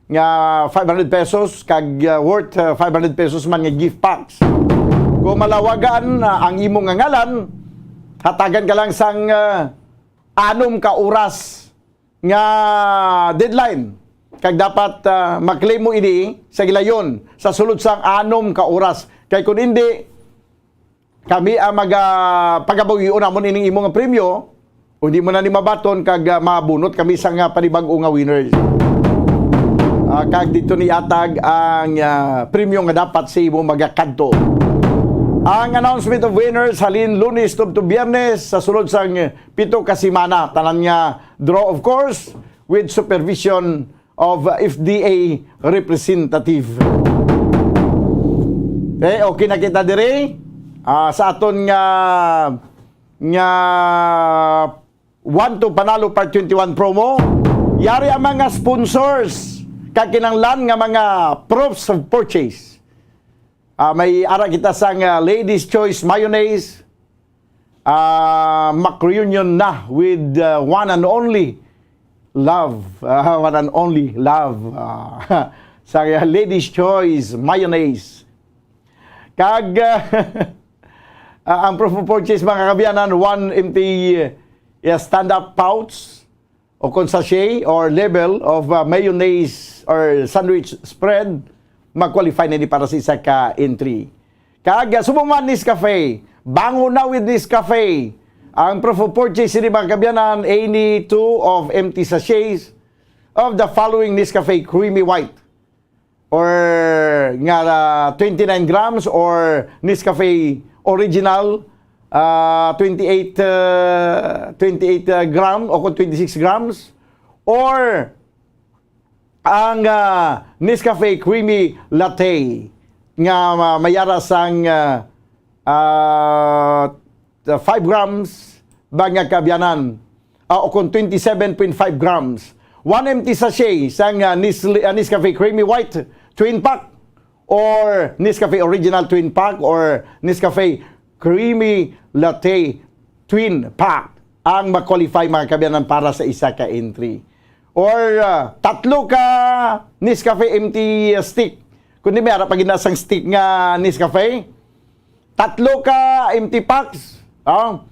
nga five hundred pesos, kag, ah, worth, ah, five hundred pesos man nga gift packs. Kung malawagan, ah, ang imo nga ngalan, hatagan ka lang sang, ah, anom ka oras nga deadline. Kag dapat, ah, maklaim mo ini sa gilayon sa sulod sang anom ka oras. Kay kun hindi, kami ang maga-, pagabawion namon ining imo nga premyo, o hindi mo na ni mabaton kag, ah, mabunot kami sa nga panibag-o nga winners. Ah, kag dito ni atag ang, ah, premyo nga dapat sa imo magakadto. Ang announcement of winners halin Lunes tubtob Biyernes sa sulod sang pito ka semana. Tanan nga draw, of course, with supervision of, uh, F D A representative. Okay, okay na kita diri. Ah, sa aton nga, nga One to Panalo Part twenty-one promo, yari ang mga sponsors kag kinahanglan nga mga proofs of purchase. Ah, may ara kita sang, ah, Ladies Choice Mayonnaise, ah, mag-reunion na with, ah, one and only love. Ah, one and only love. Ah, sa Ladies Choice Mayonnaise. Kag, ah, ah, ang proof of purchase, mga kaabyanan, one empty, ah, stand-up pouch o kon sachet or label of, uh, mayonnaise or sandwich spread, mag-qualify na ni para sa isa ka entry. Kag, uh, subong man Nescafe, bangon na with Nescafe. Ang proof of purchase ni, mga kaabyanan, any two of empty sachets of the following: Nescafe Creamy White, or nga, ah, twenty-nine grams, or Nescafe Original, ah, twenty-eight, ah, twenty-eight, ah, gram o kung twenty-six grams, or ang, ah, Nescafe Creamy Latte nga, ah, may ara sang, ah, ah, five grams ba nga kaabyanan, ah, o kung twenty-seven point five grams. One empty sachet sang, ah, Nestle, ah, Nescafe Creamy White twin pack or Nescafe Original twin pack or Nescafe Creamy Latte twin pack ang ma-qualify, mga kaabyanan, para sa isa ka entry. Or, ah, tatlo ka Nescafe empty, ah, stick. Kundi may ara pa gid na sang stick nga Nescafe. Tatlo ka empty packs, oh,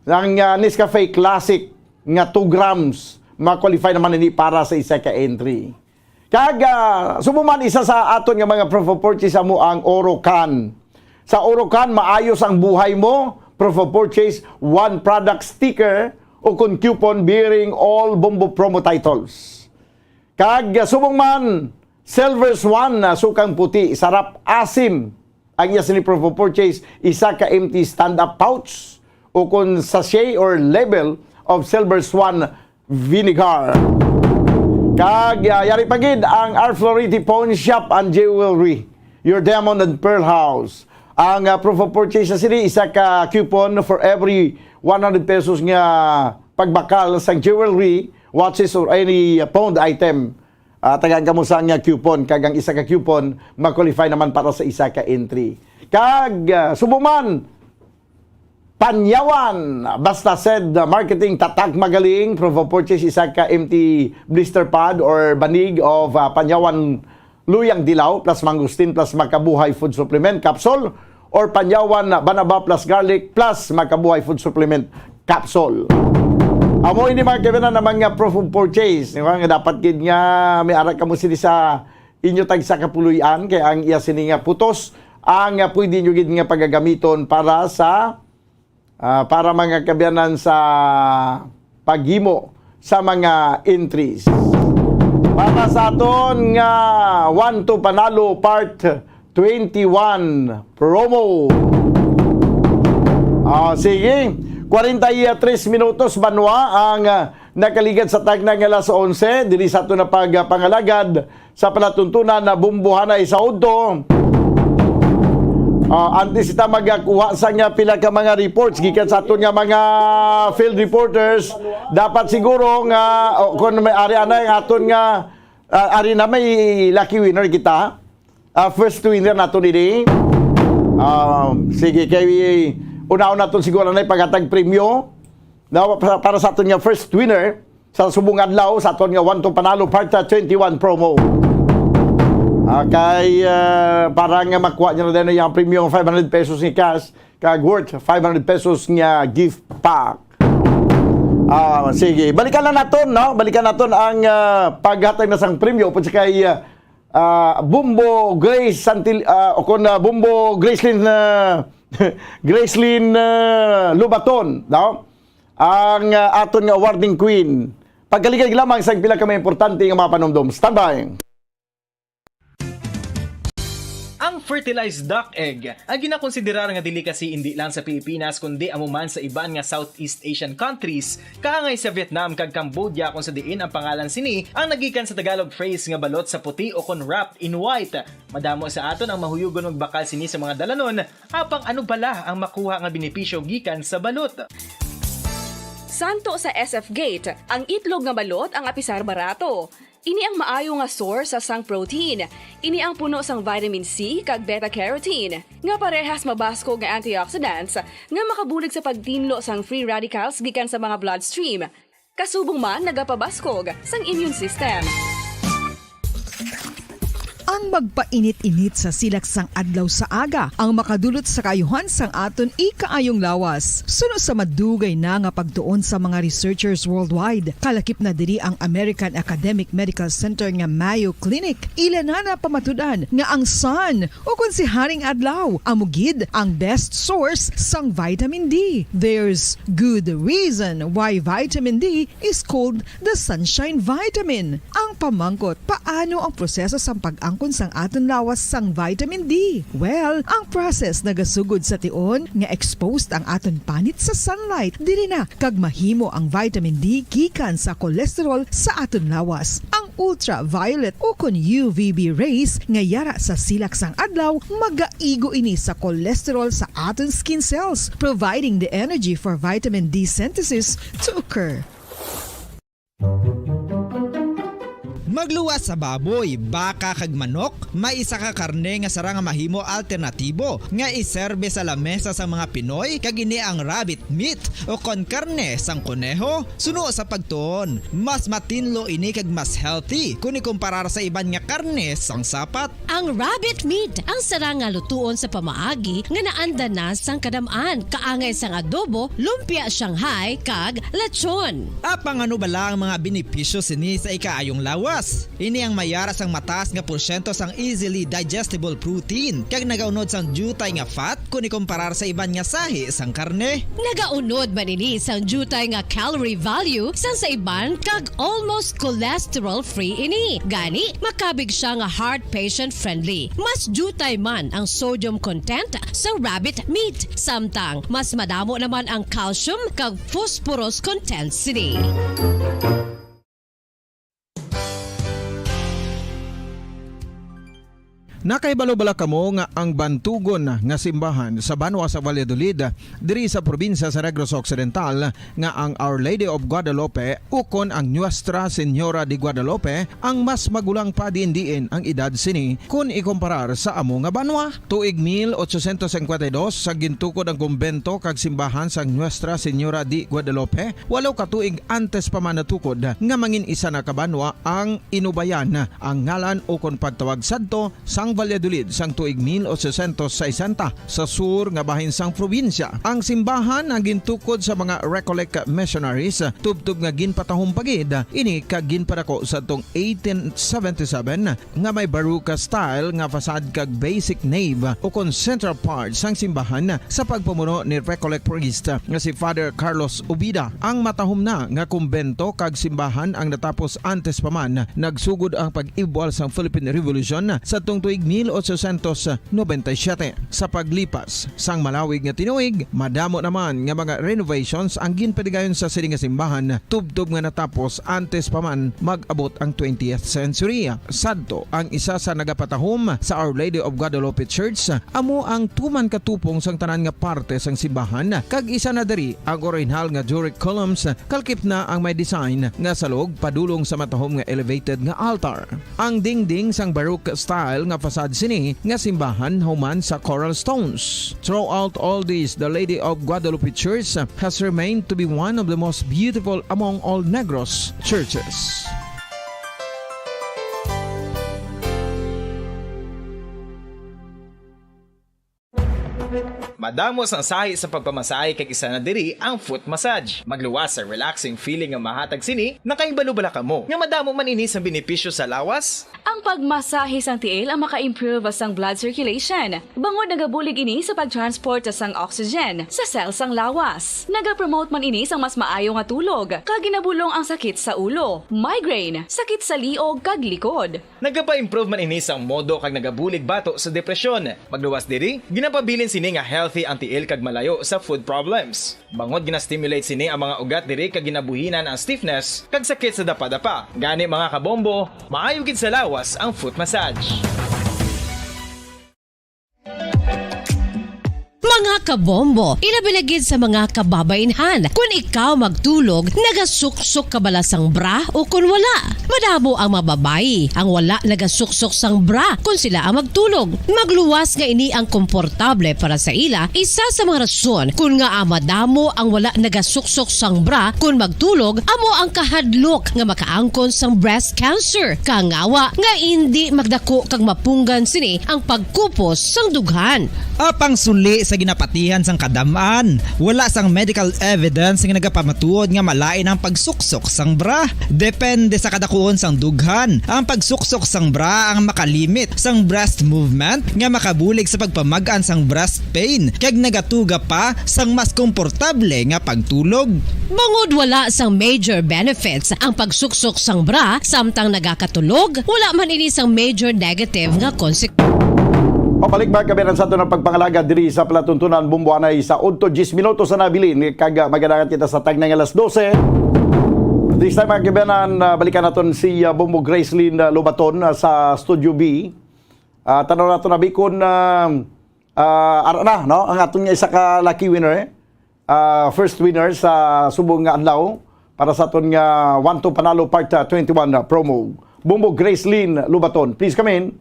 ang, ah, Nescafe Classic nga two grams, ma-qualify naman ini para sa isa ka entry. Kag, ah, subong man, isa sa aton nga mga proof of purchase amo ang Oro Can. Sa Oro Can, maayos ang buhay mo. Proof of purchase, one product sticker, o kon coupon bearing all Bombo promo titles. Kag, ah, subong man, Silver Swan na sukang puti, sarap, asim. Ang iya sini proof of purchase, isa ka empty stand-up pouch o kon sachet or label of Silver Swan vinegar. Kag, ah, yari pa gid ang R Flority Pawn Shop and Jewelry, your diamond and pearl house. Ang, ah, proof of purchase sa sini, isa ka coupon for every one hundred pesos nga pagbakal sa jewelry, watches, or any, ah, pawned item. Ah, tagaan kamo sa nga coupon, kag ang isa ka coupon, ma-qualify naman para sa isa ka entry. Kag, ah, subong man, Panyawan, basta said, uh, marketing tatak magaling, proof of purchase, isa ka empty blister pad or banig of, uh, Panyawan Luyang Dilaw plus Mangustin plus Makabuhay Food Supplement Capsule or Panyawan Banaba plus Garlic plus Makabuhay Food Supplement Capsule. Amo ini, mga kaibigan, ang mga proof of purchase. Di ba? Nga dapat gid nga may ara kamo sini sa inyo tagsa ka puloy-an, kay ang iya sini nga putos ang, ah, pwede nyo gid nga pagagamiton para sa, ah, para mga kaabyanan sa paghimo sa mga entries. Para sa aton nga One to Panalo Part twenty-one promo. Ah, sige, kwarenta y tres minutos, banwa, ang, ah, nakaligad sa takna nga alas onse. Diri sa aton na pagpangalagad sa palatuntunan na bumbuhanay sa udto. Ah, antes kita magakuha sa nga pila ka mga reports gikan sa aton nga mga field reporters, dapat siguro nga, o, kung may ari anay ang aton nga, ah, ari na may lucky winner kita. Ah, first winner nato diri. Ah, sige, kay unahon naton siguro na paghatag premyo. Now, para, para sa aton nga first winner, sa subong adlaw, sa aton nga One to Panalo Part twenty-one promo. Ah, kay, ah, para nga makuha niya na din yung premyo, five hundred pesos ni cash, kag worth five hundred pesos nga gift pack. Ah, sige. Balikan na naton, no? Balikan naton ang, ah, paghatag na sang premyo. Upod sa kay, ah, ah, Bumbo Grace Santil-, ah, o kon, ah, Bumbo Gracelyn, ah, Gracelyn, ah, Lubaton, no? Ang, ah, aton nga awarding queen. Pagkaligay lamang sa pila ka mga importante nga mga panumdom. Standby. Ang fertilized duck egg ang ginakonsiderar nga delicacy indi lang sa Pilipinas, kundi amo man sa iban nga Southeast Asian countries, kaangay sa Vietnam kag Cambodia, kung sa diin ang pangalan sini ang nagikan sa Tagalog phrase nga balot sa puti o kon wrapped in white. Madamo sa aton ang mahuyugon magbakal sini sa mga dalanon, apang ano bala ang makuha nga benepisyo gikan sa balot? Santo sa S F Gate, ang itlog nga balot ang apisar barato. Ini ang maayo nga source sa sang protein. Ini ang puno sang vitamin C kag beta carotene, nga parehas mabaskog nga antioxidants nga makabulig sa pagtinlo sang free radicals gikan sa mga bloodstream. Kasubong man nagapabaskog sang immune system. Ang magpainit-init sa silak sang adlaw sa aga ang makadulot sa kaayuhan sang aton ikaayong lawas. Suno sa madugay na nga pagtuon sa mga researchers worldwide, kalakip na diri ang American Academic Medical Center nga Mayo Clinic. Ila na napamatud-an nga ang sun, o kon si Haring Adlaw, amo gid ang best source sang vitamin D. There's good reason why vitamin D is called the sunshine vitamin. Ang pamangkot, paano ang proseso sang pag-angkon sang aton lawas sang vitamin D? Well, ang process nagasugod sa tion nga exposed ang aton panit sa sunlight. Diri na kag mahimo ang vitamin D gikan sa cholesterol sa aton lawas. Ang ultraviolet o kon U V B rays nga yara sa silak sang adlaw magaigo ini sa cholesterol sa aton skin cells, providing the energy for vitamin D synthesis to occur. Magluwas sa baboy, baka, kag manok, may isa ka karne nga sarang nga mahimo alternatibo nga iserbe sa lamesa sang mga Pinoy, kag ini ang rabbit meat o kon karne sang koneho. Suno sa pagtuon, mas matinlo ini kag mas healthy kon ikumparar sa iban nga karne sang sapat. Ang rabbit meat ang sarang nga lutuon sa pamaagi nga naanda na sang kadam-an, kaangay sang adobo, lumpia Shanghai, kag lechon. Apang ano bala ang mga benepisyo sini sa ikaayong lawas? Ini ang mayara sang mataas nga porsyento sang easily digestible protein, kag nagaunod sang diutay nga fat kon ikumparar sa iban nga sahi sang karne. Nagaunod man ini sang diutay nga calorie value sang sa iban kag almost cholesterol-free ini. Gani, makabig sia nga heart patient-friendly. Mas diutay man ang sodium content sa rabbit meat, samtang mas madamo naman ang calcium kag phosphorus content sini. Nakahibalo bala kamo nga ang bantugon nga simbahan sa banwa sa Valladolid, diri sa probinsya sa Negros Occidental, nga ang Our Lady of Guadalupe ukon ang Nuestra Señora de Guadalupe ang mas magulang pa diin-diin ang edad sini kon ikumparar sa amo nga banwa? Tuig mil ochocientos cincuenta y dos, sa gintukod ang kumbento kag simbahan sang Nuestra Señora de Guadalupe, walo ka tuig antes pa man natukod nga mangin isa na ka banwa ang Inubayan, ang ngalan ukon pagtawag sadto sang Valladolid sang tuig mil ochocientos sesenta, sa sur nga bahin sang probinsya. Ang simbahan ang gintukod sa mga Recollect missionaries, tubtob nga ginpatahom pa gid ini kag ginpadako sadtong eighteen seventy-seven, nga may Baroque style nga facade kag basic nave ukon central part sang simbahan sa pagpamuno ni Recollect priest nga si Father Carlos Ubida. Ang matahom na nga kumbento kag simbahan ang natapos antes pa man nagsugod ang pag-ibwal sang Philippine Revolution sadtong tuig mil ochocientos noventa y siete. Sa paglipas sang malawig nga tinuig, madamo naman nga mga renovations ang ginpadigayon sa sini nga simbahan, tubtob nga natapos antes pa man mag-abot ang twentieth century. Sadto, ang isa sa nagapatahom sa Our Lady of Guadalupe Church amo ang tuman katupong sang tanan nga parte sang simbahan, kag isa na diri ang orihinal nga Doric columns, kalkip na ang may design nga salog padulong sa matahom nga elevated nga altar. Ang dingding sang Baroque style nga facade sini nga simbahan human sa coral stones. Throughout all this, the Lady of Guadalupe Church has remained to be one of the most beautiful among all Negros churches. Madamo sang sahi sa pagpamasahe kag isa na diri ang foot massage. Magluwas sa relaxing feeling nga mahatag sini, nakahibalo bala kamo nga madamo man ini sang benepisyo sa lawas? Ang pagmasahe sang tiil ang maka-improve sang blood circulation, bangod nagabulig ini sa pag-transport sang oxygen sa cell sang lawas. Nagapromote man ini sang mas maayo nga tulog, kag ginabulong ang sakit sa ulo, migraine, sakit sa liog, kag likod. Nagapa-improve man ini sang modo kag nagabulig bato sa depresyon. Magluwas diri, ginapabilin sini nga healthy ang tiil kag malayo sa foot problems. Bangod gina-stimulate sini ang mga ugat diri kag ginabuhinan ang stiffness kag sakit sa dapadapa. Gani, mga kabombo, maayo gid sa lawas ang foot massage. Mga kabombo, ilabi na gid sa mga kababainhan, kun ikaw magtulog, nagasuksok ka bala sang bra o kun wala? Madamo ang mga babayi ang wala nagasuksok sang bra kun sila ang magtulog. Magluwas nga ini ang komportable para sa ila, isa sa mga rason kun ngaa madamo ang wala nagasuksok sang bra kun magtulog amo ang kahadlok nga makaangkon sang breast cancer, kangawa nga indi magdako kag mapunggan sini ang pagkupos sang dughan. Apang suli sa ginapatihan sang kadam-an, wala sang medical evidence nga nagapamatuod nga malain ang pagsuksok sang bra. Depende sa kadakuon sang dughan, ang pagsuksok sang bra ang makalimit sang breast movement nga makabulig sa pagpamag-an sang breast pain kag nagatuga pa sang mas komportable nga pagtulog. Bangod wala sang major benefits ang pagsuksok sang bra samtang nagakatulog, wala man ini sang major negative nga konsekwensya. Pabalik, mga kababayan, sa aton ang pagpangalaga diri sa palatuntunan, Bombo anay sa udto, diyes minutos na nabilin, kag, ah, maganakan kita sa tagnay nga alas dose. This time, mga kababayan, ah, balikan naton si, ah, Bombo Gracelyn, ah, Lobaton, ah, sa Studio B. Ah, tanaw naton abi kon, ah, ah, ara na, no? Ang aton nga isa ka lucky winner, eh. Ah, first winner sa subong nga adlaw para sa aton nga One to Panalo Part, ah, twenty-one, ah, promo. Bombo Gracelyn Lobaton, please come in.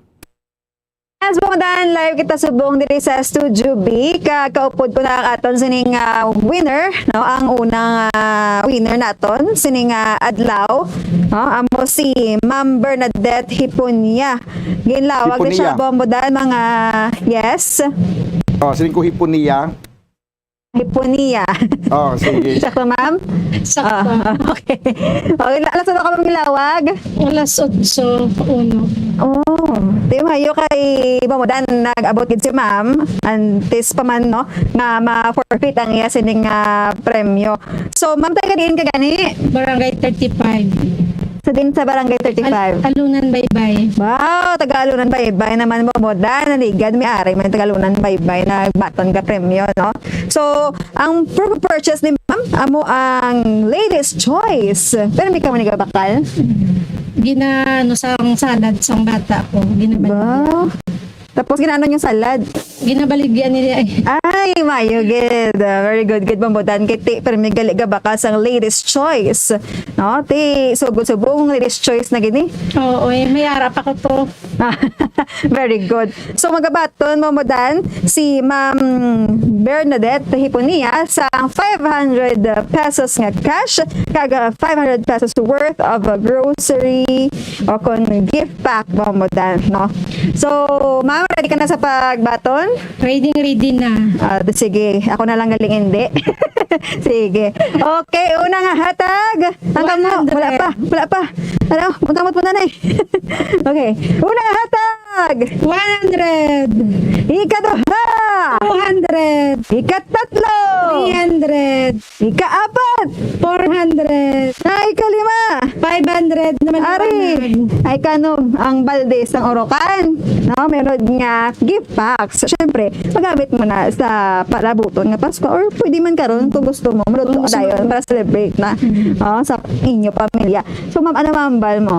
Yes, Bombo Dan, live kita subong diri sa Studio B. Ka-, kaupod ko na ang aton sining, ah, winner, no? Ang unang, ah, winner naton sining, ah, adlaw, no? Amo si Ma'am Bernadette Hiponia. Ginlawag na siya, Hiponia. Bombo Dan, mga, yes. Oh, sining ko Hiponia. Hiponia. Oh, sige. Sakto, ma'am? Sakto. Ah, okay. Okay, la-, alas ano ka, ma'am, ginlawag? Alas otso uno. Oh, di mayo kay Bombo Dan, nag-abot gid si ma'am. Antes pa man, no, nga ma-forfeit ang iya sining, ah, premyo. So, ma'am, taga diin ka gani? Barangay thirty-five. Sa din sa Barangay thirty-five? Al-, Alunan Baybay. Wow, taga Alunan Baybay naman, Bombo Dan. Naligad, may ari man taga Alunan Baybay na baton ka premyo, no? So, ang pur-, purchase ni ma'am, amo ang Ladies Choice. Pero may kamo ni gabakal? Gina, ano, sang salad sang bata ko. Gina-, Ba? Tapos, ginaano yung salad? Ginabaligyan nila eh. Ay, mayo gid. Ah, very good, good, Bombo Dan. Kay ti, pero may gali ka baka sang ladies choice. No? Ti, sugod-subong ladies choice na gini. Oo, eh, may arap ako to. Very good. So, magabaton mo mo dan si Ma'am Bernadette Hiponia sa five hundred pesos nga cash, kag five hundred pesos worth of grocery o kon gift pack mo mo dan, no? So, ma'am, ready ka na sa pagbaton? Ready, ready na. Ah, sige, ako na lang galing hindi. Sige. Okay, una nga hatag. Ang kamo, wala pa, wala pa. Ano? Magkamot mo na na eh. Okay. Una nga hatag. One hundred. Ikaduha. Two hundred. Ikatatlo. Three hundred. Ikaapat. Four hundred. Ay, kalima. Five hundred naman ang Ari, panag. Ay, kanom, ang balde sang Orocan. No, meron nga gift packs. Siyempre, magamit mo na sa palabuton nga Pasko or pwede man karon kung gusto mo, maluto Kung ka gusto dayon mo. Para celebrate na. Mm. Oh, sa inyo pamilya. So, ma'am, ano mambal mo?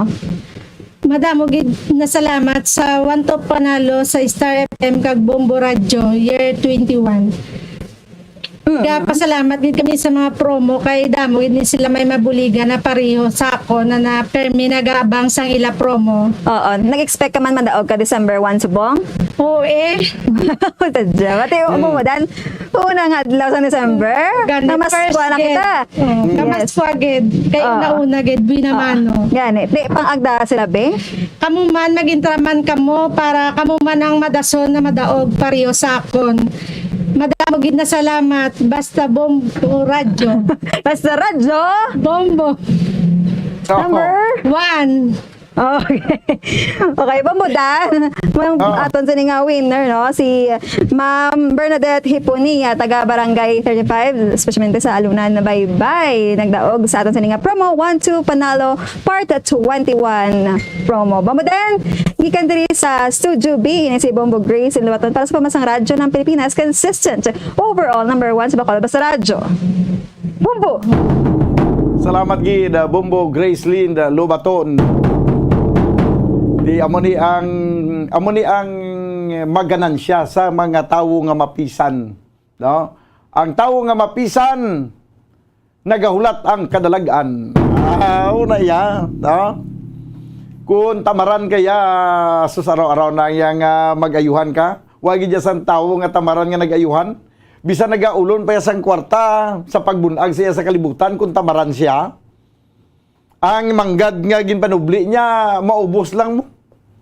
Madamo gid na salamat sa One to Panalo sa Star F M kag Bombo Radio Year twenty-one. Mm. Kaya pasalamat gid kami sa mga promo kay damo gid ni sila may mabuligan na pareho sa ako na, na permi nagaabang sang ila promo. Oo. Nag-expect ka man madaog ka December one, subong? Oo eh. Sadya. Pati mo Mm. mo, Dan. Una nga adlaw sa December. Gani, Namaskwa first na gid. Kita. Oh, Yes. Namaskwa gid. Kay Ah. Una-una gid, buena Ah. mano. Gani. Di, pang-agda sila, be? Kamo man, mag-intra man kamo para kamo man ang madason na madaog pareho sa akon. Madamo gid na salamat. Basta Bombo Radyo. Basta Radyo. Bombo. Opo. Number? One. Okay. Okay, Bombo Dan. Ma'am, Oo. Aton sa nga winner, no? Si Ma'am Bernadette Hiponia, taga Barangay thirty-five, especially sa Alunan na Baybay. Nagdaog sa aton sa nga promo, One to Panalo Part twenty-one promo. Bombo Dan, gikan diri sa Studio B, ini si Bombo Grace Lubaton para sa Pamamasang Radyo ng Pilipinas, consistent, overall number one sa Bacolod Basta Radyo. Bombo! Salamat gid, ah, Bombo Grace Linda Lobaton. Di amo ni ang, amo ni ang maganansya sa mga tawo nga mapisan, no? Ang tawo nga mapisan, nagahulat ang kadalag-an. Ah, una iya, no? Kung tamaran kaya, sus, araw-araw na iya nga mag-ayuhan ka, wa gid iya sang tawo nga tamaran nga nag-ayuhan. Bisan nagaulon pa iya sang kwarta sa pagbun-ag sa iya sa kalibutan, kung tamaran siya, ang manggad nga ginpanubli niya, maubos lang mo.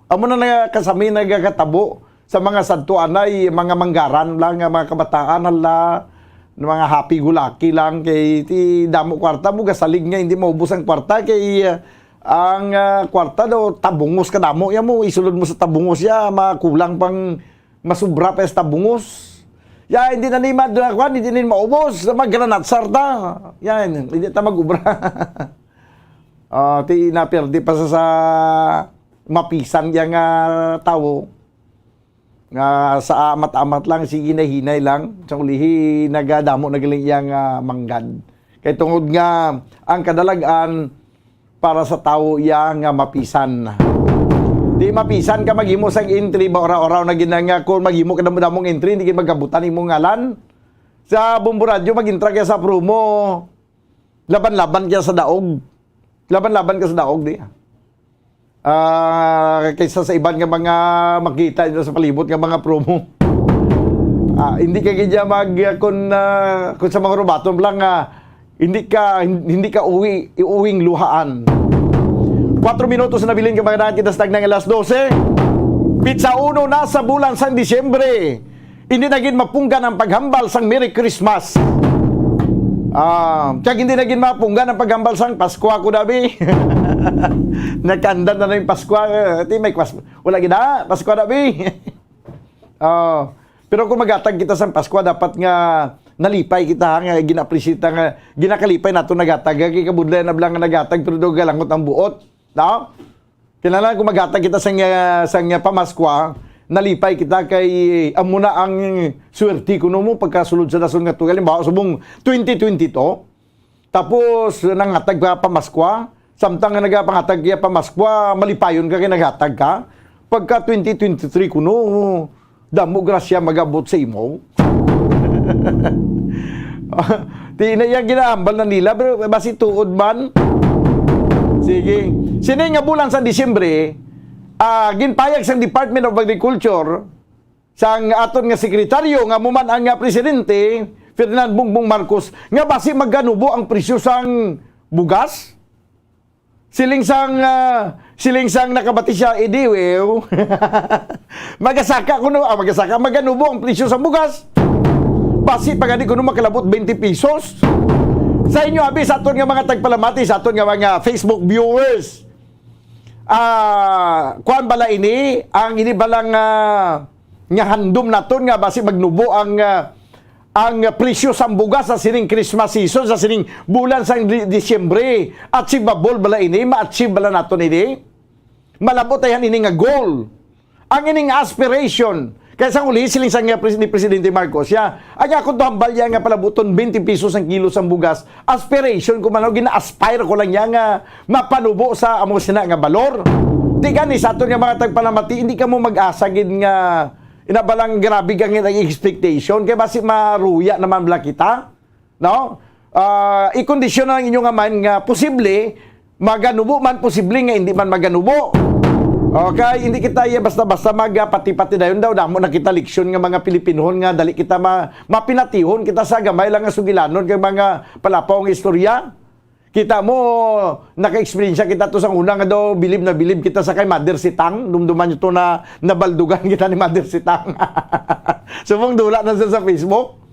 Amo na nga kasami nagakatabo sa mga sadto anay, mga manggaran lang, nga mga kabataan, hala, mga happy-go-lucky lang, kay ti damo kwarta mo, gasalig nga hindi maubos ang kwarta, kay, ah, ang, ah, kwarta daw, tabungos ka damo, ya mo, isulod mo sa tabungos, ya, makulang pang masubra pa sa tabungos. Ya, hindi na ni ma-, kuwan, hindi na ni maubos, magranatsar ta. Yan, hindi ta mag-ubra. Ah, ti naperde pa sa, sa mapisan yang, ah, tawo nga sa amat-amat lang, sige na hinay lang, sa ulihi nagadamo na galing yang, ah, manggad. Kay tungod nga ang kadalag-an para sa tawo iya nga mapisan. Di mapisan ka maghimo sang entry ba, oraw-oraw na gid na nga kung maghimo ka damo-damong entry, hindi gid magabutan imong ngalan. Sa Bombo Radyo, mag-intra ka sa promo. Laban-laban ka sa daog. Laban-laban ka sa daog, di. Ah, kaysa sa iban nga mga makita nyo sa palibot nga mga promo. Ah, hindi ka gid mag, ah, kun, ah, kun sa mga rubaton lang, ah, hindi ka, hindi ka uwi, uwing luhaan. Kwatro minutos na bilin ka mga daan kita sa tagnang alas dose. Pitsa uno na sa bulan sang Disyembre. Hindi na gid mapunggan ang paghambal sang Merry Christmas. Ah, kag hindi na gid mapunggan ang paghambal sang Paskwa ko, dabi. Nagkaandam na na yung Paskwa, eh, ti may kwas-, wala gid na, Paskwa, dabi. Ah, pero kung maghatag kita sang Paskwa, dapat nga nalipay kita, ha, nga gina-appreciate ta nga ginakalipay nato naghatag, ha, kay kabudlay na bala nga naghatag, pero daw galangot ang buot, no? Kinahanglan kung maghatag kita sang, ah, sang, ah, pamaskwa, nalipay kita kay amo na ang swerte kuno mo pagkasulod sa dason nga tuig. Halimbawa, subong twenty twenty-two, tapos nanghatag ka pamaskwa, samtang nga nagapangatag ka pamaskwa, malipayon ka kay naghatag ka. Pagka twenty twenty-three kuno, damo grasya magabot sa imo. Ti na iya ginahambal na nila, pero basi tuod man. Sige. Sini nga bulan sa Disyembre, ah, ginpayag sang Department of Agriculture, sang aton nga sekretaryo nga amo man ang, ah, presidente, Ferdinand Bongbong Marcos, nga basi maganubo ang presyo sang bugas. Siling sang, ah, siling sang nakabati siya, "Edi, wew." Magasaka kuno, ah, magasaka, maganubo ang presyo sa bugas. Basi pa gani kuno makalabot twenty pesos. Sa inyo, abi, sa aton nga mga tagpalamati, sa aton nga mga Facebook viewers, ah, kuan bala ini, ang ini balang, ah, nga handom naton nga basi magnubo ang, ah, ang presyo sang bugas sa sining Christmas season, sa sining bulan sang Di-, Disyembre. Achievable bala ini? Ma-achieve bala naton ini? Malabot tayo ini nga goal. Ang ining aspiration. Kaya sa uli, siling sa nga pres-, ni Presidente Marcos, ya, ang akong to hambal ya nga palabuton twenty pesos ang kilo sang bugas, aspiration ko man, o gina-aspire ko lang ya nga mapanubo sa amo sina nga balor. Di gani sa aton nga mga tagpanamati, hindi ka mo mag-asa gid nga inabalang grabe ka nga expectation, kay basi maruya naman bala kita, no? Ah, i-condition na lang inyo nga mind nga posible maganubo man, posible nga hindi man maganubo. Okay, hindi kita iya basta-basta magpati-pati dayon daw. Damo na kita leksyon nga mga Pilipinhon nga dali kita ma-, mapinatihon kita sa gamay lang nga sugilanon kay mga palapaw nga istorya. Kita mo, naka-eksperyensya kita to sang una nga daw bilib na bilib kita sa kay Mother Sitang. Dumduman nyo to na nabaldugan kita ni Mother Sitang. Subong dula na sa, sa Facebook.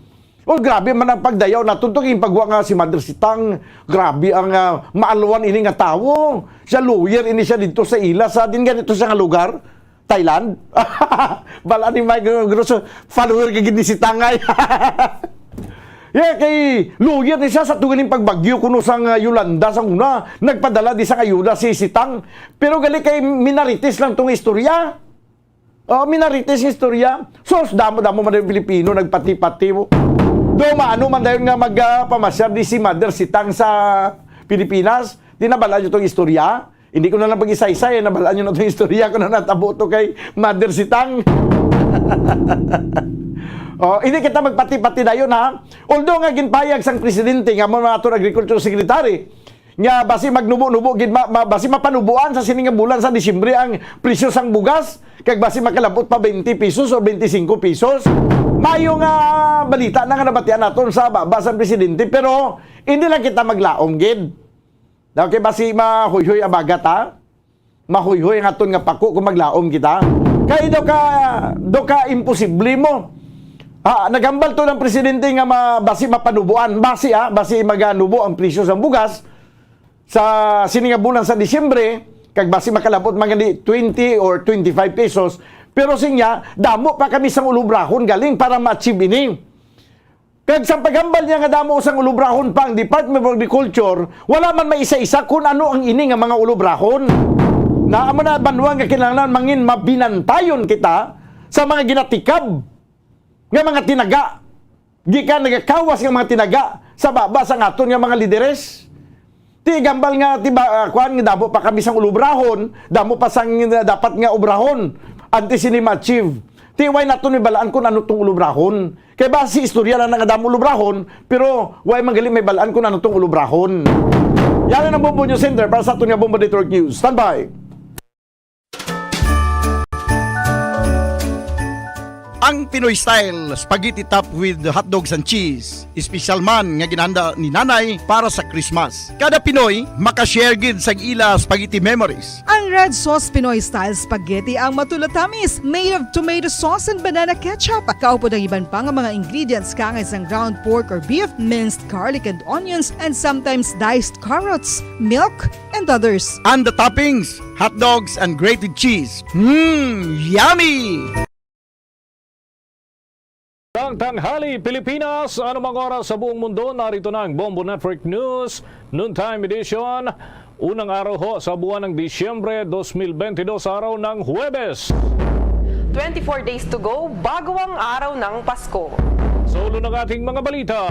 Oh, grabe man ang pagdayaw naton to, ginpagwa nga si Mother Sitang, grabe ang, ah, maalwan ini nga tawo. Siya lawyer ini siya dito sa ila, sa din ganito siya nga lugar, Thailand. Bala ni Mike Grosso, follower ka gid ni Sitang ay. Yeah, kay lawyer ni siya sa tugaling pagbagyo kuno sang, ah, Yolanda sa una, nagpadala di sang ayuda si Sitang. Pero gali kay minarites lang tong istorya. Oh, minarites nga istorya. Sus, damo-damo man ang Pilipino nagpati-pati mo. Do, maano man dayon nga magpamasyar di si Mother Sitang sa Pilipinas? Di nabala nyo tong istorya? Hindi ko na lang pag-isaysay, eh, nabala nyo na tong istorya kung ano natabo to kay Mother Sitang. Oh, hindi kita magpati-pati dayon, ha? Although nga ginpayag sang presidente nga mo aton agriculture secretary, nga basi magnubo-nubo gid ma-, ma-, basi mapanubuan sa sini nga bulan sa Disyembre ang presyo sang bugas, kag basi makalabot pa twenty pesos o twenty-cinco pesos. Mayo nga balita na nga nabatian naton sa baba sang presidente, pero hindi lang kita maglaom gid. Okay, basi mahuyhoy abagat, ha? Mahuyhoy ang aton nga pako kung maglaom kita. Kay daw ka, daw ka imposible mo. Ha, naghambal to ng presidente nga ma-, basi mapanubuan, basi, ha, basi maganubo ang presyo sa bugas sa sini nga bulan sa Disyembre, kag basi makalabot man gani twenty or twenty-five pesos. Pero sinya, damo pa kami sang ulubrahon galing para ma-achieve ini. Kag sa paghambal niya nga damo sang ulubrahon pa ang Department of Agriculture, wala man maisa-isa kun ano ang ini nga mga ulubrahon. Na amo na banwa nga kinahanglan mangin mabinantayon kita sa mga ginatikab nga mga tinaga. Gikan nagakawas nga mga tinaga sa baba sang aton nga mga lideres. Ti gambal nga, ti ba, ah, kuan, nga damo pa kami sang ulubrahon, damo pa sang, ah, dapat nga obrahon antes sini ma-achieve. Ti way naton mabalaan kun ano tong ulubrahon. Kay basi istorya lang nga damo ulubrahon, pero way man gali mabalaan kun ano tong ulubrahon. Yan ang Bombo News Center para sa aton nga Bombo Network News. Standby! Ang Pinoy style spaghetti topped with hotdogs and cheese. Espesyal man nga ginhanda ni Nanay para sa Christmas. Kada Pinoy makashare gid sang ila spaghetti memories. Ang red sauce Pinoy style spaghetti ang matulatamis, made of tomato sauce and banana ketchup. Kaupod ang iban pa nga mga ingredients, kaangay sang ground pork or beef, minced garlic and onions, and sometimes diced carrots, milk, and others. And the toppings, hot dogs and grated cheese. Mmm, yummy! Magandang tanghali, Pilipinas! Anumang oras sa buong mundo, narito na ang Bombo Network News Noontime Edition. Unang araw ho sa buwan ng Disyembre dos mil bentidós, araw ng Huwebes. Twenty-four days to go, bago ang araw ng Pasko. Sa ulo ng ating mga balita,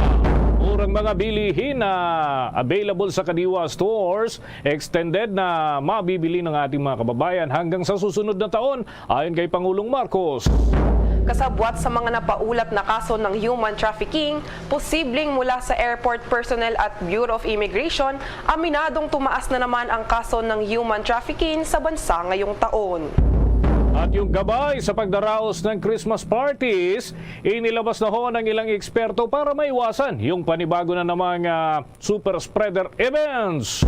Murang mga bilihin na available sa Kadiwa Stores, extended na mabibili ng ating mga kababayan hanggang sa susunod na taon, ayon kay Pangulong Marcos. Kasabwat sa mga napaulat na kaso ng human trafficking, posibleng mula sa airport personnel at Bureau of Immigration, aminadong tumaas na naman ang kaso ng human trafficking sa bansa ngayong taon. At yung gabay sa pagdaraos ng Christmas parties, inilabas na ho ng ilang eksperto para maiwasan yung panibago na namang ah, super spreader events.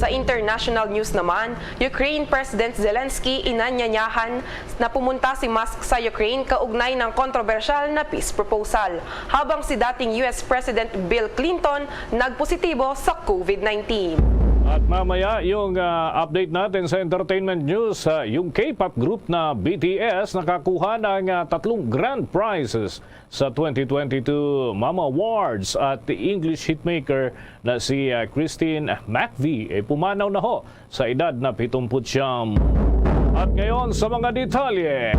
Sa international news naman, Ukraine President Zelensky inanyayahan na pumunta si Musk sa Ukraine kaugnay ng kontrobersyal na peace proposal, habang si dating U S President Bill Clinton nagpositibo sa COVID nineteen. At mamaya yung ah, update natin sa entertainment news, ah, yung K-pop group na B T S nakakuha ng ah, tatlong grand prizes sa twenty twenty-two Mama Awards at English hitmaker na si ah, Christine McVie ay pumanaw na ho sa edad na pitungput siyam. At ngayon sa mga detalye.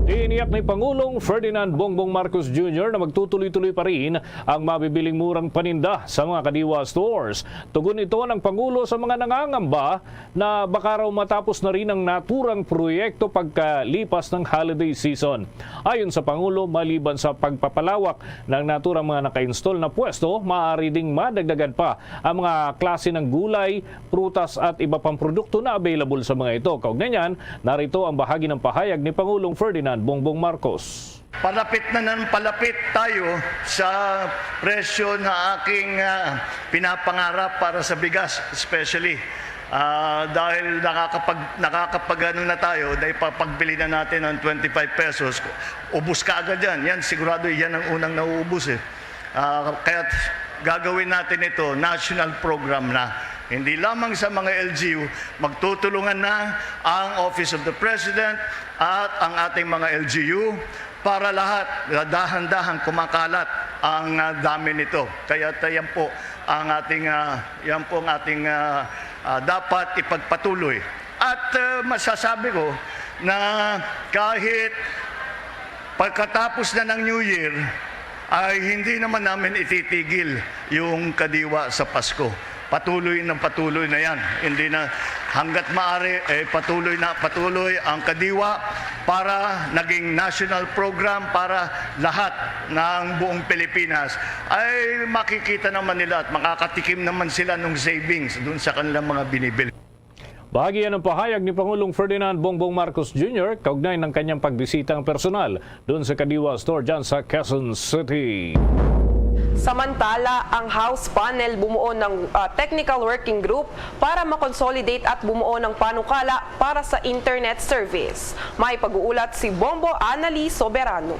Tiniyak ni Pangulong Ferdinand Bongbong Marcos Junior na magtutuloy-tuloy pa rin ang mabibiling murang paninda sa mga Kadiwa stores. Tugon ito ng Pangulo sa mga nangangamba na baka raw matapos na rin ang naturang proyekto pagkalipas ng holiday season. Ayon sa Pangulo, maliban sa pagpapalawak ng naturang mga naka-install na pwesto, maaari ding madagdagan pa ang mga klase ng gulay, prutas at iba pang produkto na available sa mga ito. Kaugnay niyan, narito ang bahagi ng pahayag ni Pangulong Ferdinand Bongbong Marcos. Palapit na ng palapit tayo sa presyo na aking ah, pinapangarap para sa bigas, especially ah, dahil nakakapag nakakapagano na tayo, dahil papagbili na natin ng twenty-five pesos, ubos ka agad yan. Yan sigurado, yan ang unang nauubos eh. Ah, kaya gagawin natin ito, national program na. Hindi lamang sa mga L G U, magtutulungan na ang Office of the President at ang ating mga L G U para lahat, dahan-dahan kumakalat ang ah, dami nito. Kaya yan po ang ating ah, yan po ang ating ah, ah, dapat ipagpatuloy. At ah, masasabi ko na kahit pagkatapos na ng New Year ay hindi naman namin ititigil yung Kadiwa sa Pasko. Patuloy na patuloy na yan. Hindi na, hanggat maaari, eh, patuloy na patuloy ang Kadiwa para naging national program para lahat ng buong Pilipinas. Ay makikita naman nila at makakatikim naman sila ng savings dun sa kanilang mga binibili. Bahagi yan ang pahayag ni Pangulong Ferdinand Bongbong Marcos Junior kaugnay ng kanyang pagbisita ng personal doon sa Kadiwa Store dyan sa Quezon City. Samantala, ang House panel bumuo ng ah, technical working group para makonsolidate at bumuo ng panukala para sa internet service. May pag-uulat si Bombo Anali Soberano.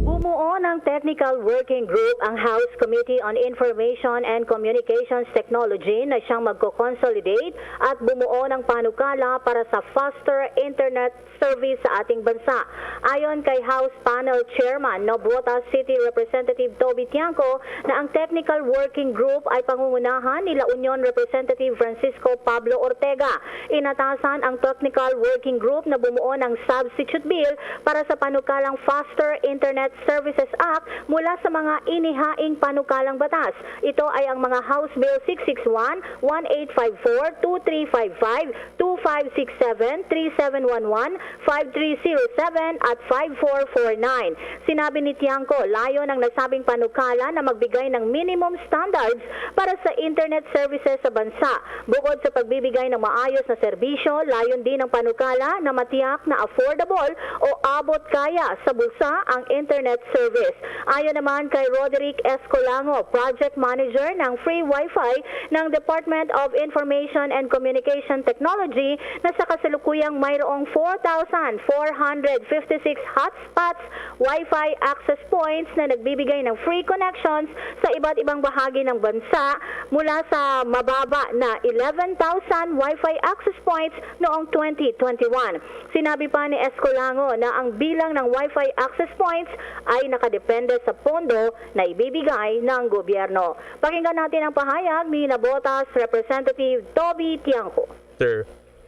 Bumuo ng Technical Working Group ang House Committee on Information and Communications Technology na siyang magko-consolidate at bumuo ng panukala para sa faster internet service sa ating bansa. Ayon kay House Panel Chairman Nabota City Representative Toby Tiangco na ang Technical Working Group ay pangungunahan ni La Union Representative Francisco Pablo Ortega. Inatasan ang Technical Working Group na bumuo ng Substitute Bill para sa panukalang Faster Internet Services Act mula sa mga inihaing panukalang batas. Ito ay ang mga House Bill six six one, one eight five four, two three five five, two five six seven, three seven one one, five three zero seven at five four four nine. Sinabi ni Tiangco, layon ang nasabing panukala na magbigay ng minimum standards para sa internet services sa bansa. Bukod sa pagbibigay ng maayos na serbisyo, layon din ng panukala na matiyak na affordable o abot kaya sa bulsa ang internet service. Ayon naman kay Roderick Escolango, Project Manager ng Free Wi-Fi ng Department of Information and Communication Technology, na sa kasalukuyang mayroong four thousand four hundred fifty-six hotspots, Wi-Fi access points na nagbibigay ng free connections sa iba't ibang bahagi ng bansa, mula sa mababa na eleven thousand Wi-Fi access points noong twenty twenty-one. Sinabi pa ni Escolango na ang bilang ng Wi-Fi access points ay nakadepende sa pondo na ibibigay ng gobyerno. Pakinggan natin ang pahayag ni Nabotas Representative Toby Tiangco.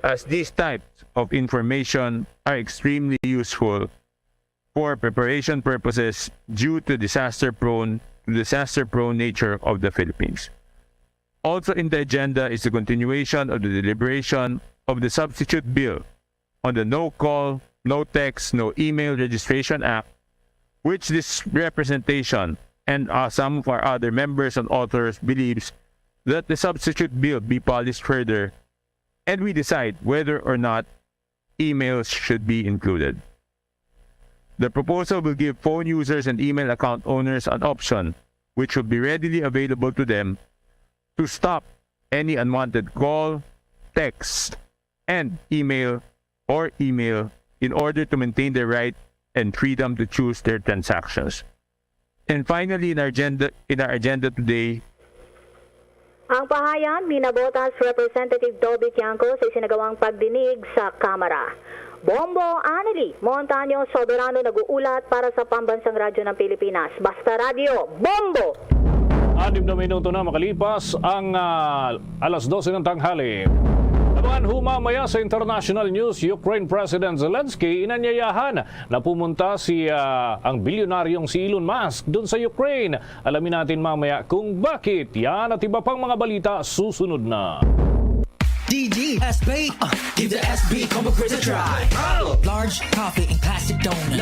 As these types of information are extremely useful for preparation purposes due to disaster-prone the disaster-prone nature of the Philippines. Also in the agenda is the continuation of the deliberation of the substitute bill on the No Call, No Text, No Email Registration Act, which this representation and, uh, some of our other members and authors believes that the substitute bill be polished further, and we decide whether or not emails should be included. The proposal will give phone users and email account owners an option which will be readily available to them to stop any unwanted call, text, and email or email in order to maintain their right and freedom to choose their transactions. And finally, in our agenda, in our agenda today, Ang pahayag ni Nabotas Representative Toby Tiangco sa isinagawang pagdinig sa Kamara. Bombo Annalie Montaño Soberano nag-uulat para sa Pambansang Radyo ng Pilipinas, Basta Radyo, Bombo! Anim na minuto na makalipas ang ah, alas dose ng tanghali. Naman humamaya sa international news, Ukraine President Zelensky inanyayahan na pumunta si ah, ang bilyonaryong si Elon Musk doon sa Ukraine. Alamin natin mamaya kung bakit. Yan at iba pang mga balita susunod na. D G S B. Uh, give the S B combo quiz a try. Large coffee in plastic donut.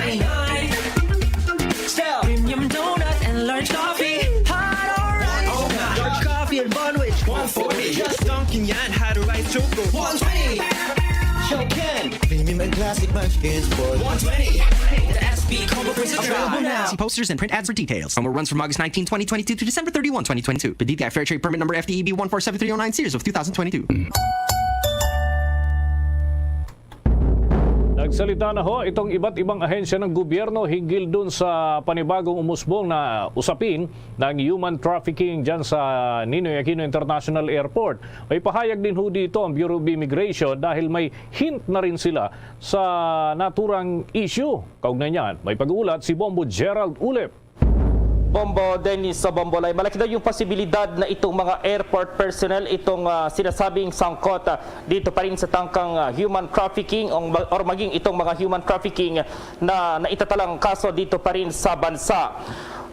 Style. Premium donut and large coffee. Hot orange. Large coffee and bun which? One forty. Just dunking yan. Had a rice choco. One twenty. Show Ken. Premium and classic munchkins for one twenty. The S B combo quiz a try. Available now. See posters and print ads for details. Promo runs from August nineteen, twenty twenty-two to December thirty-one, twenty twenty-two. Per D T I Fair Trade Permit Number F T E B one four seven three oh nine, series of two thousand twenty-two. Nagsalita na ho itong iba't ibang ahensya ng gobyerno hinggil dun sa panibagong umusbong na usapin ng human trafficking dyan sa Ninoy Aquino International Airport. May pahayag din ho dito ang Bureau of Immigration dahil may hint na rin sila sa naturang issue. Kaugnay niyan, may pag-uulat si Bombo Gerald Ulep. Bombo Dennis sa Bombolay, malaki daw yung posibilidad na itong mga airport personnel, itong ah, sinasabing sangkot ah, dito pa rin sa tangkang ah, human trafficking o, or maging itong mga human trafficking na naitatalang kaso dito pa rin sa bansa.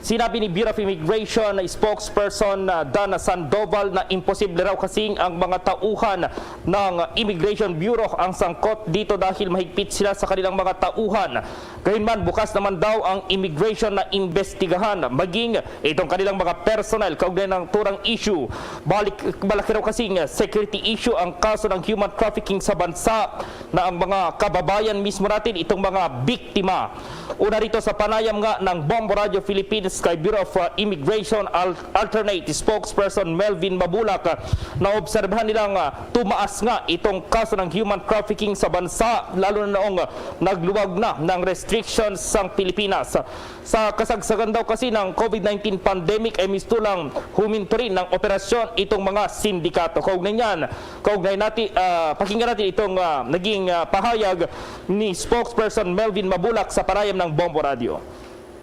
Sinabi ni Bureau of Immigration spokesperson ah, Dana Sandoval na imposible raw kasing ang mga tauhan ng Immigration Bureau ang sangkot dito dahil mahigpit sila sa kanilang mga tauhan. Gayunman, bukas naman daw ang immigration na imbestigahan, maging itong kanilang mga personnel kaugnay ng naturang issue. Balik, malaki raw kasing security issue ang kaso ng human trafficking sa bansa na ang mga kababayan mismo natin itong mga biktima. Una rito sa panayam nga ng Bombo Radio Philippines kay Bureau of uh, Immigration Al- Alternate Spokesperson Melvin Mabulak, uh, naobserbahan nilang uh, tumaas nga itong kaso ng human trafficking sa bansa, lalo na noong uh, nagluwag na ng restrictions sang Pilipinas. Sa kasagsagan daw kasi ng COVID nineteen pandemic ay mistulang huminto rin ng operasyon itong mga sindikato. Kaugnay niyan, kaugnay nati, ah, pakinggan natin itong ah, naging ah, pahayag ni spokesperson Melvin Mabulak sa panayam ng Bombo Radio.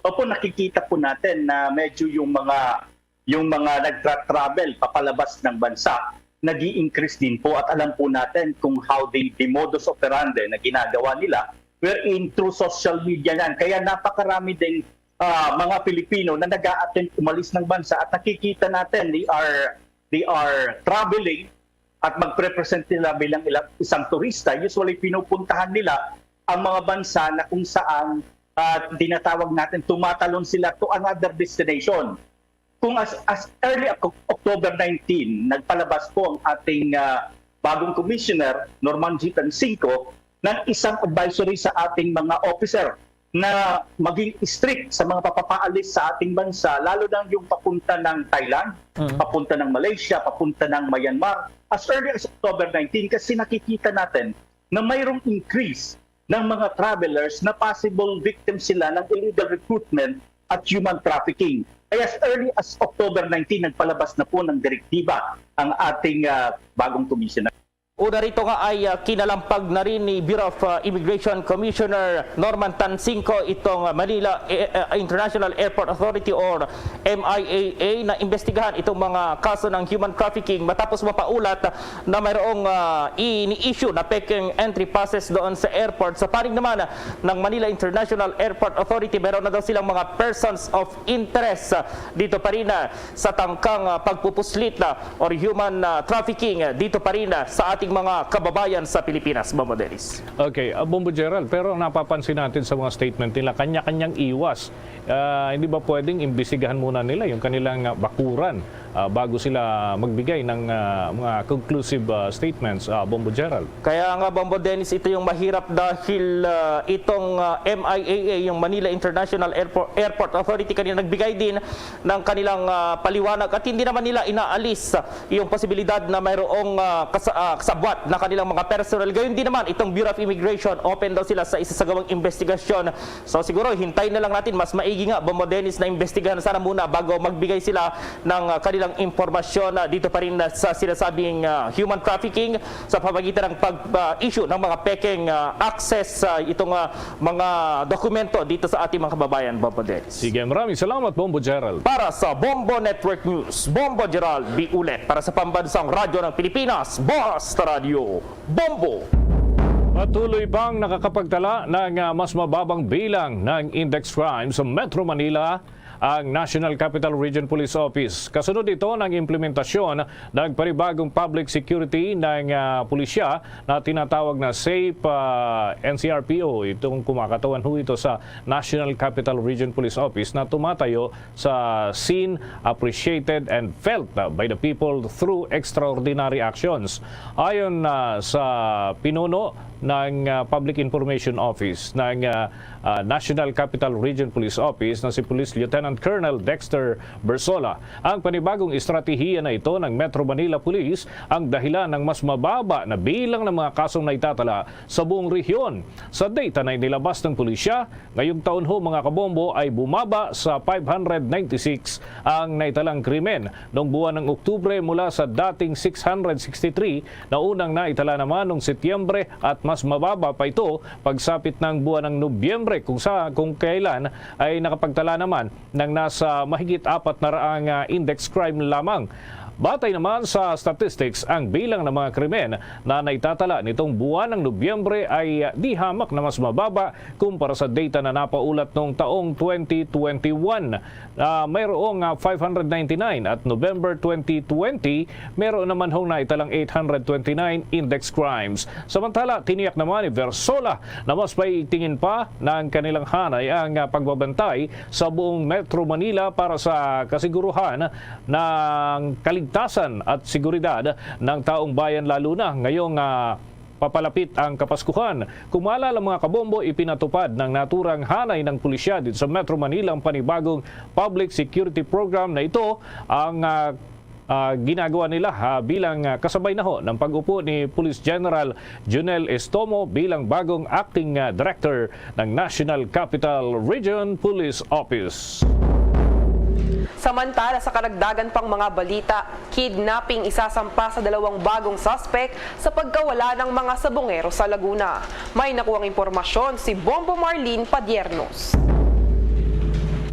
Opo, nakikita po natin na medyo yung mga yung mga nagtra-travel papalabas ng bansa nag increase din po, at alam po natin kung how the, the modus operandi na ginagawa nila, wherein through social media yan. Kaya napakarami ding ah, mga Pilipino na nag-a-attempt umalis ng bansa, at nakikita natin they are they are traveling at magprepresent nila bilang ilang, isang turista. Usually pinupuntahan nila ang mga bansa na kung saan ah, tinatawag natin tumatalon sila to another destination. Kung as, as early as October nineteen, nagpalabas po ang ating ah, bagong commissioner, Norman G. Tansinco, ng isang advisory sa ating mga officer na maging strict sa mga papapaalis sa ating bansa, lalo na yung papunta ng Thailand, papunta ng Malaysia, papunta ng Myanmar. As early as October nineteen, kasi nakikita natin na mayroong increase ng mga travelers na possible victims sila ng illegal recruitment at human trafficking. Kaya as early as October nineteen, nagpalabas na po ng direktiba ang ating ah, bagong commissioner. Una rito nga ay, ah, kinalampag na rin ni Bureau of, ah, Immigration Commissioner Norman Tansinco itong, ah, Manila, eh, ah, International Airport Authority or M I A A na imbestigahan itong mga kaso ng human trafficking matapos mapaulat na mayroong, ah, ini-issue na pekeng entry passes doon sa airport. Sa panig naman ng Manila International Airport Authority, mayroon na daw silang mga persons of interest, ah, dito pa rin, ah, sa tangkang, ah, pagpupuslit, ah, or human, ah, trafficking, ah, dito pa rin, ah, sa ating mga kababayan sa Pilipinas, Bombo Dennis. Okay, ah, Bombo Gerald, pero ang napapansin natin sa mga statement nila, kanya-kanyang iwas. Ah, hindi ba pwedeng imbestigahan muna nila yung kanilang, ah, bakuran, ah, bago sila magbigay ng, ah, mga conclusive, ah, statements, ah, Bombo Gerald? Kaya nga, Bombo Dennis, ito yung mahirap dahil, ah, itong, ah, M I A A, yung Manila International Airport, Airport Authority, kanina nagbigay din ng kanilang, ah, paliwanag at hindi naman nila inaalis yung posibilidad na mayroong, ah, kasa- ah, kasabwat na kanilang mga personnel. Gayon din naman, itong Bureau of Immigration, open daw sila sa isasagawang investigasyon. So siguro, hintayin na lang natin. Mas maigi nga, Bombo Dennis, na imbestigahan sana muna bago magbigay sila ng, ah, kanilang impormasyon, ah, dito pa rin, ah, sa sinasabing, ah, human trafficking sa pamagitan ng pag-issue ng mga pekeng, ah, access sa itong, ah, mga dokumento dito sa ating mga kababayan, Bombo Dennis. Sige, maraming salamat, Bombo Gerald. Para sa Bombo Network News, Bombo Gerald Biulet. Para sa Pambansang Radyo ng Pilipinas, Basta Radyo, Bombo. Patuloy pang nakakapagtala ng, ah, mas mababang bilang ng index crime sa Metro Manila ang National Capital Region Police Office. Kasunod ito ng implementasyon ng panibagong public security ng, ah, pulisya na tinatawag na SAFE, ah, N C R P O. Itong kumakatawan ho ito sa National Capital Region Police Office na tumatayo sa seen, appreciated, and felt, ah, by the people through extraordinary actions. Ayon, ah, sa pinuno ng, ah, Public Information Office ng, ah, ah, National Capital Region Police Office na si Police Lieutenant Colonel Dexter Bersola, ang panibagong estratehiya na ito ng Metro Manila Police ang dahilan ng mas mababa na bilang ng mga kasong naitatala sa buong rehiyon. Sa data na inilabas ng pulisya, ngayong taon ho, mga kabombo, ay bumaba sa five hundred ninety-six ang naitalang krimen noong buwan ng Oktubre mula sa dating six hundred sixty-three na unang naitala naman noong Setyembre, at mas mababa pa ito pagsapit ng buwan ng Nobyembre, kung sa, kung kailan ay nakapagtala naman ng nasa mahigit apat na raang, ah, index crime lamang. Batay naman sa statistics, ang bilang ng mga krimen na naitatala nitong buwan ng Nobyembre ay, ah, di hamak na mas mababa kumpara sa data na napaulat noong taong twenty twenty-one. Ah, mayroong, ah, five hundred ninety-nine, at November twenty twenty, mayroon naman hong naitalang eight hundred twenty-nine index crimes. Samantala, tiniyak naman ni Versola na mas paitingin pa ng kanilang hanay ang, ah, pagbabantay sa buong Metro Manila para sa kasiguruhan ng kaligtasan at seguridad ng taong bayan, lalo na ngayong, ah, papalapit ang Kapaskuhan. Kung maalala, mga kabombo, ipinatupad ng naturang hanay ng pulisya dito sa Metro Manila ang panibagong public security program na ito ang, ah, ah, ginagawa nila, ha, bilang, ah, kasabay na ho ng pag-upo ni Police General Junel Estomo bilang bagong acting, ah, director ng National Capital Region Police Office. Samantala, sa karagdagan pang mga balita, kidnapping isasampa sa dalawang bagong suspek sa pagkawala ng mga sabongero sa Laguna. May nakuhang impormasyon si Bombo Marlene Padiernos.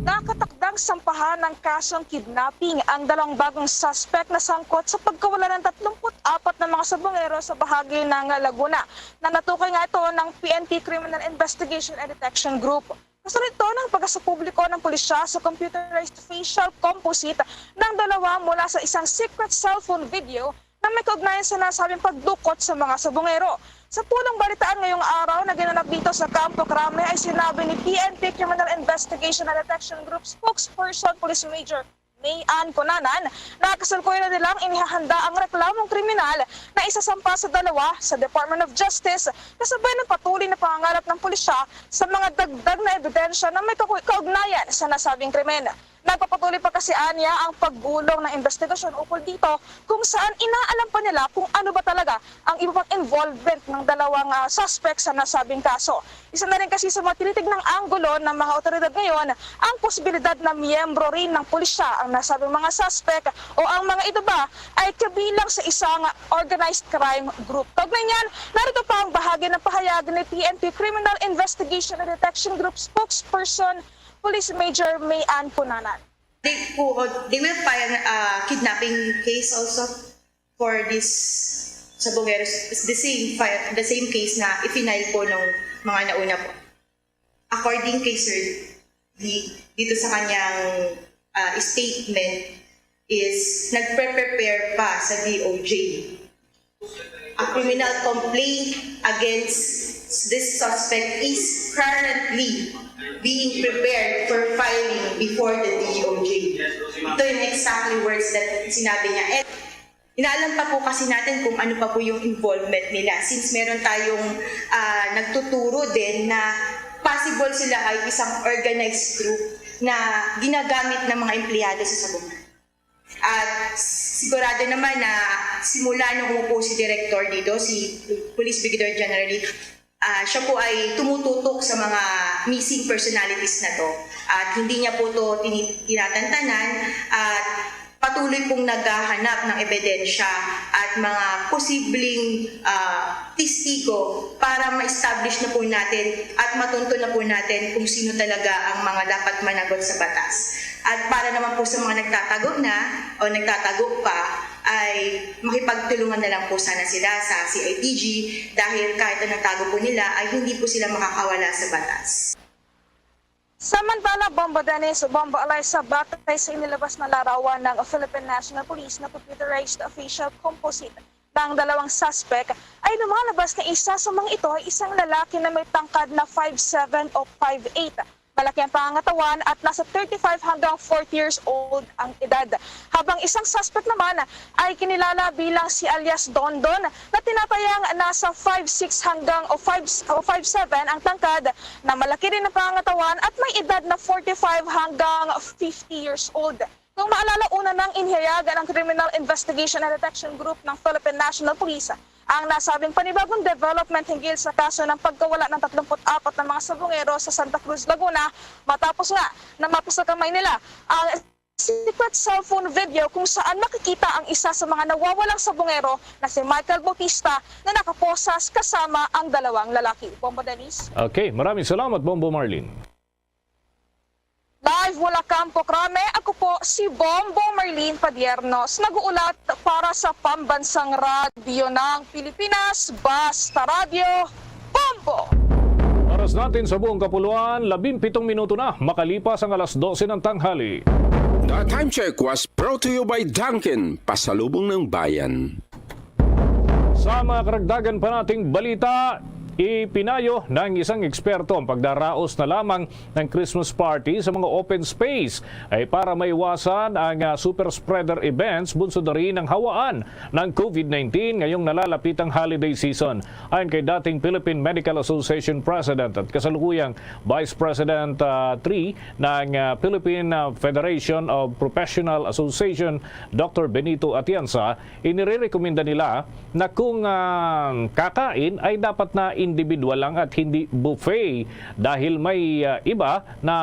Nakatakdang sampahan ng kasong kidnapping ang dalawang bagong suspek na sangkot sa pagkawala ng tatlumpu't apat na mga sabongero sa bahagi ng Laguna na natukoy nga ito ng P N P Criminal Investigation and Detection Group. Kasunod ito ng pagkasupubliko ng pulisya sa computerized facial composite ng dalawa mula sa isang secret cellphone video na may kaugnayan sa nasabing pagdukot sa mga sabongero. Sa pulong balitaan ngayong araw na ginanap dito sa Campo Crame ay sinabi ni P N P Criminal Investigation and Detection Group spokesperson Police Major May Ann Cunanan na kasalukuyan na nilang inihahanda ang reklamong kriminal na isasampa sa dalawa sa Department of Justice, kasabay ng patuloy na pangangalap ng pulisya sa mga dagdag na ebidensya na may kaku- kaugnayan sa nasabing krimen. Nagpapatuloy pa kasi anya ang pagbulong ng investigasyon ukol dito, kung saan inaalam pa nila kung ano ba talaga ang iba pang involvement ng dalawang, ah, suspect sa nasabing kaso. Isa na rin kasi sa mga tinitignang anggulo ng mga awtoridad ngayon ang posibilidad na miyembro rin ng pulisya ang nasabing mga suspect o ang mga ito ba ay kabilang sa isang organized crime group. Kaugnay niyan, narito pa ang bahagi ng pahayag ni P N P Criminal Investigation and Detection Group spokesperson Police Major May Ann Cunanan. They po, they will file a kidnapping case also for this Sabongeros. It's the same file, the same case na i-file po ng mga nauna po. According kay Sir Lee, dito sa kanyang ah, statement is nagpre-prepare pa sa D O J. A criminal complaint against this suspect is currently being prepared for filing before the D O J. Ito yung exactly words that sinabi niya. And inaalam pa po kasi natin kung ano pa po yung involvement nila, since meron tayong ah, nagtuturo din na possible sila ay isang organized group na ginagamit ng mga empleyado sa Sabongan. At sigurado naman na simula nung umupo si Director dito, si Police Brigadier General Lee, ah, siya po ay tumututok sa mga missing personalities na to. At hindi niya po to tini- tinatantanan at patuloy pong naghahanap ng ebidensya at mga posibleng ah, testigo para ma-establish na po natin at matunto na po natin kung sino talaga ang mga dapat managot sa batas. At para naman po sa mga nagtatago na o nagtatago pa, ay makipagtulungan na lang po sana sila sa C I D G dahil kahit anong tago po nila ay hindi po sila makakawala sa batas. Samantala, Bombo Dennis, Bombo Eliza, batay sa inilabas na larawan ng Philippine National Police na computerized facial composite ng dalawang suspect, ay lumalabas na isa sa mga ito ay isang lalaki na may tangkad na five seven o five eight. Malaki ang pangangatawan at nasa thirty-five hanggang forty years old ang edad. Habang isang suspect naman ay kinilala bilang si alias Dondon na tinatayang nasa five six hanggang o five o five seven ang tangkad, na malaki rin ang pangangatawan at may edad na forty-five hanggang fifty years old. Kung maalala, una nang inihayag ng Criminal Investigation and Detection Group ng Philippine National Police ang nasabing panibagong development hinggil sa kaso ng pagkawala ng tatlumpu't apat na mga sabungero sa Santa Cruz, Laguna, matapos nga na mapusa kamay nila ang secret cellphone video kung saan makikita ang isa sa mga nawawalang sabungero na si Michael Bautista na nakaposas kasama ang dalawang lalaki. Bombo Dennis. Okay, maraming salamat, Bombo Marlene. Live mula Campo Crame, ako po si Bombo Marlene Padiernos, nag-uulat para sa Pambansang Radyo ng Pilipinas, Basta Radyo, Bombo! Oras natin sa buong kapuluan, labimpitong minuto na makalipas ang alas dose ng tanghali. The time check was brought to you by Dunkin, pasalubong ng bayan. Sa mga karagdagan pa nating balita, ipinayo ng isang eksperto ang pagdaraos na lamang ng Christmas party sa mga open space ay para maiwasan ang ah, super spreader events bunsod na rin ng hawaan ng COVID nineteen ngayong nalalapit ang holiday season. Ayon kay dating Philippine Medical Association President at kasalukuyang Vice President ah, three ng ah, Philippine ah, Federation of Professional Association, Doctor Benito Atienza, inirerekomenda nila na kung ah, kakain ay dapat na individual lang at hindi buffet dahil may ah, iba na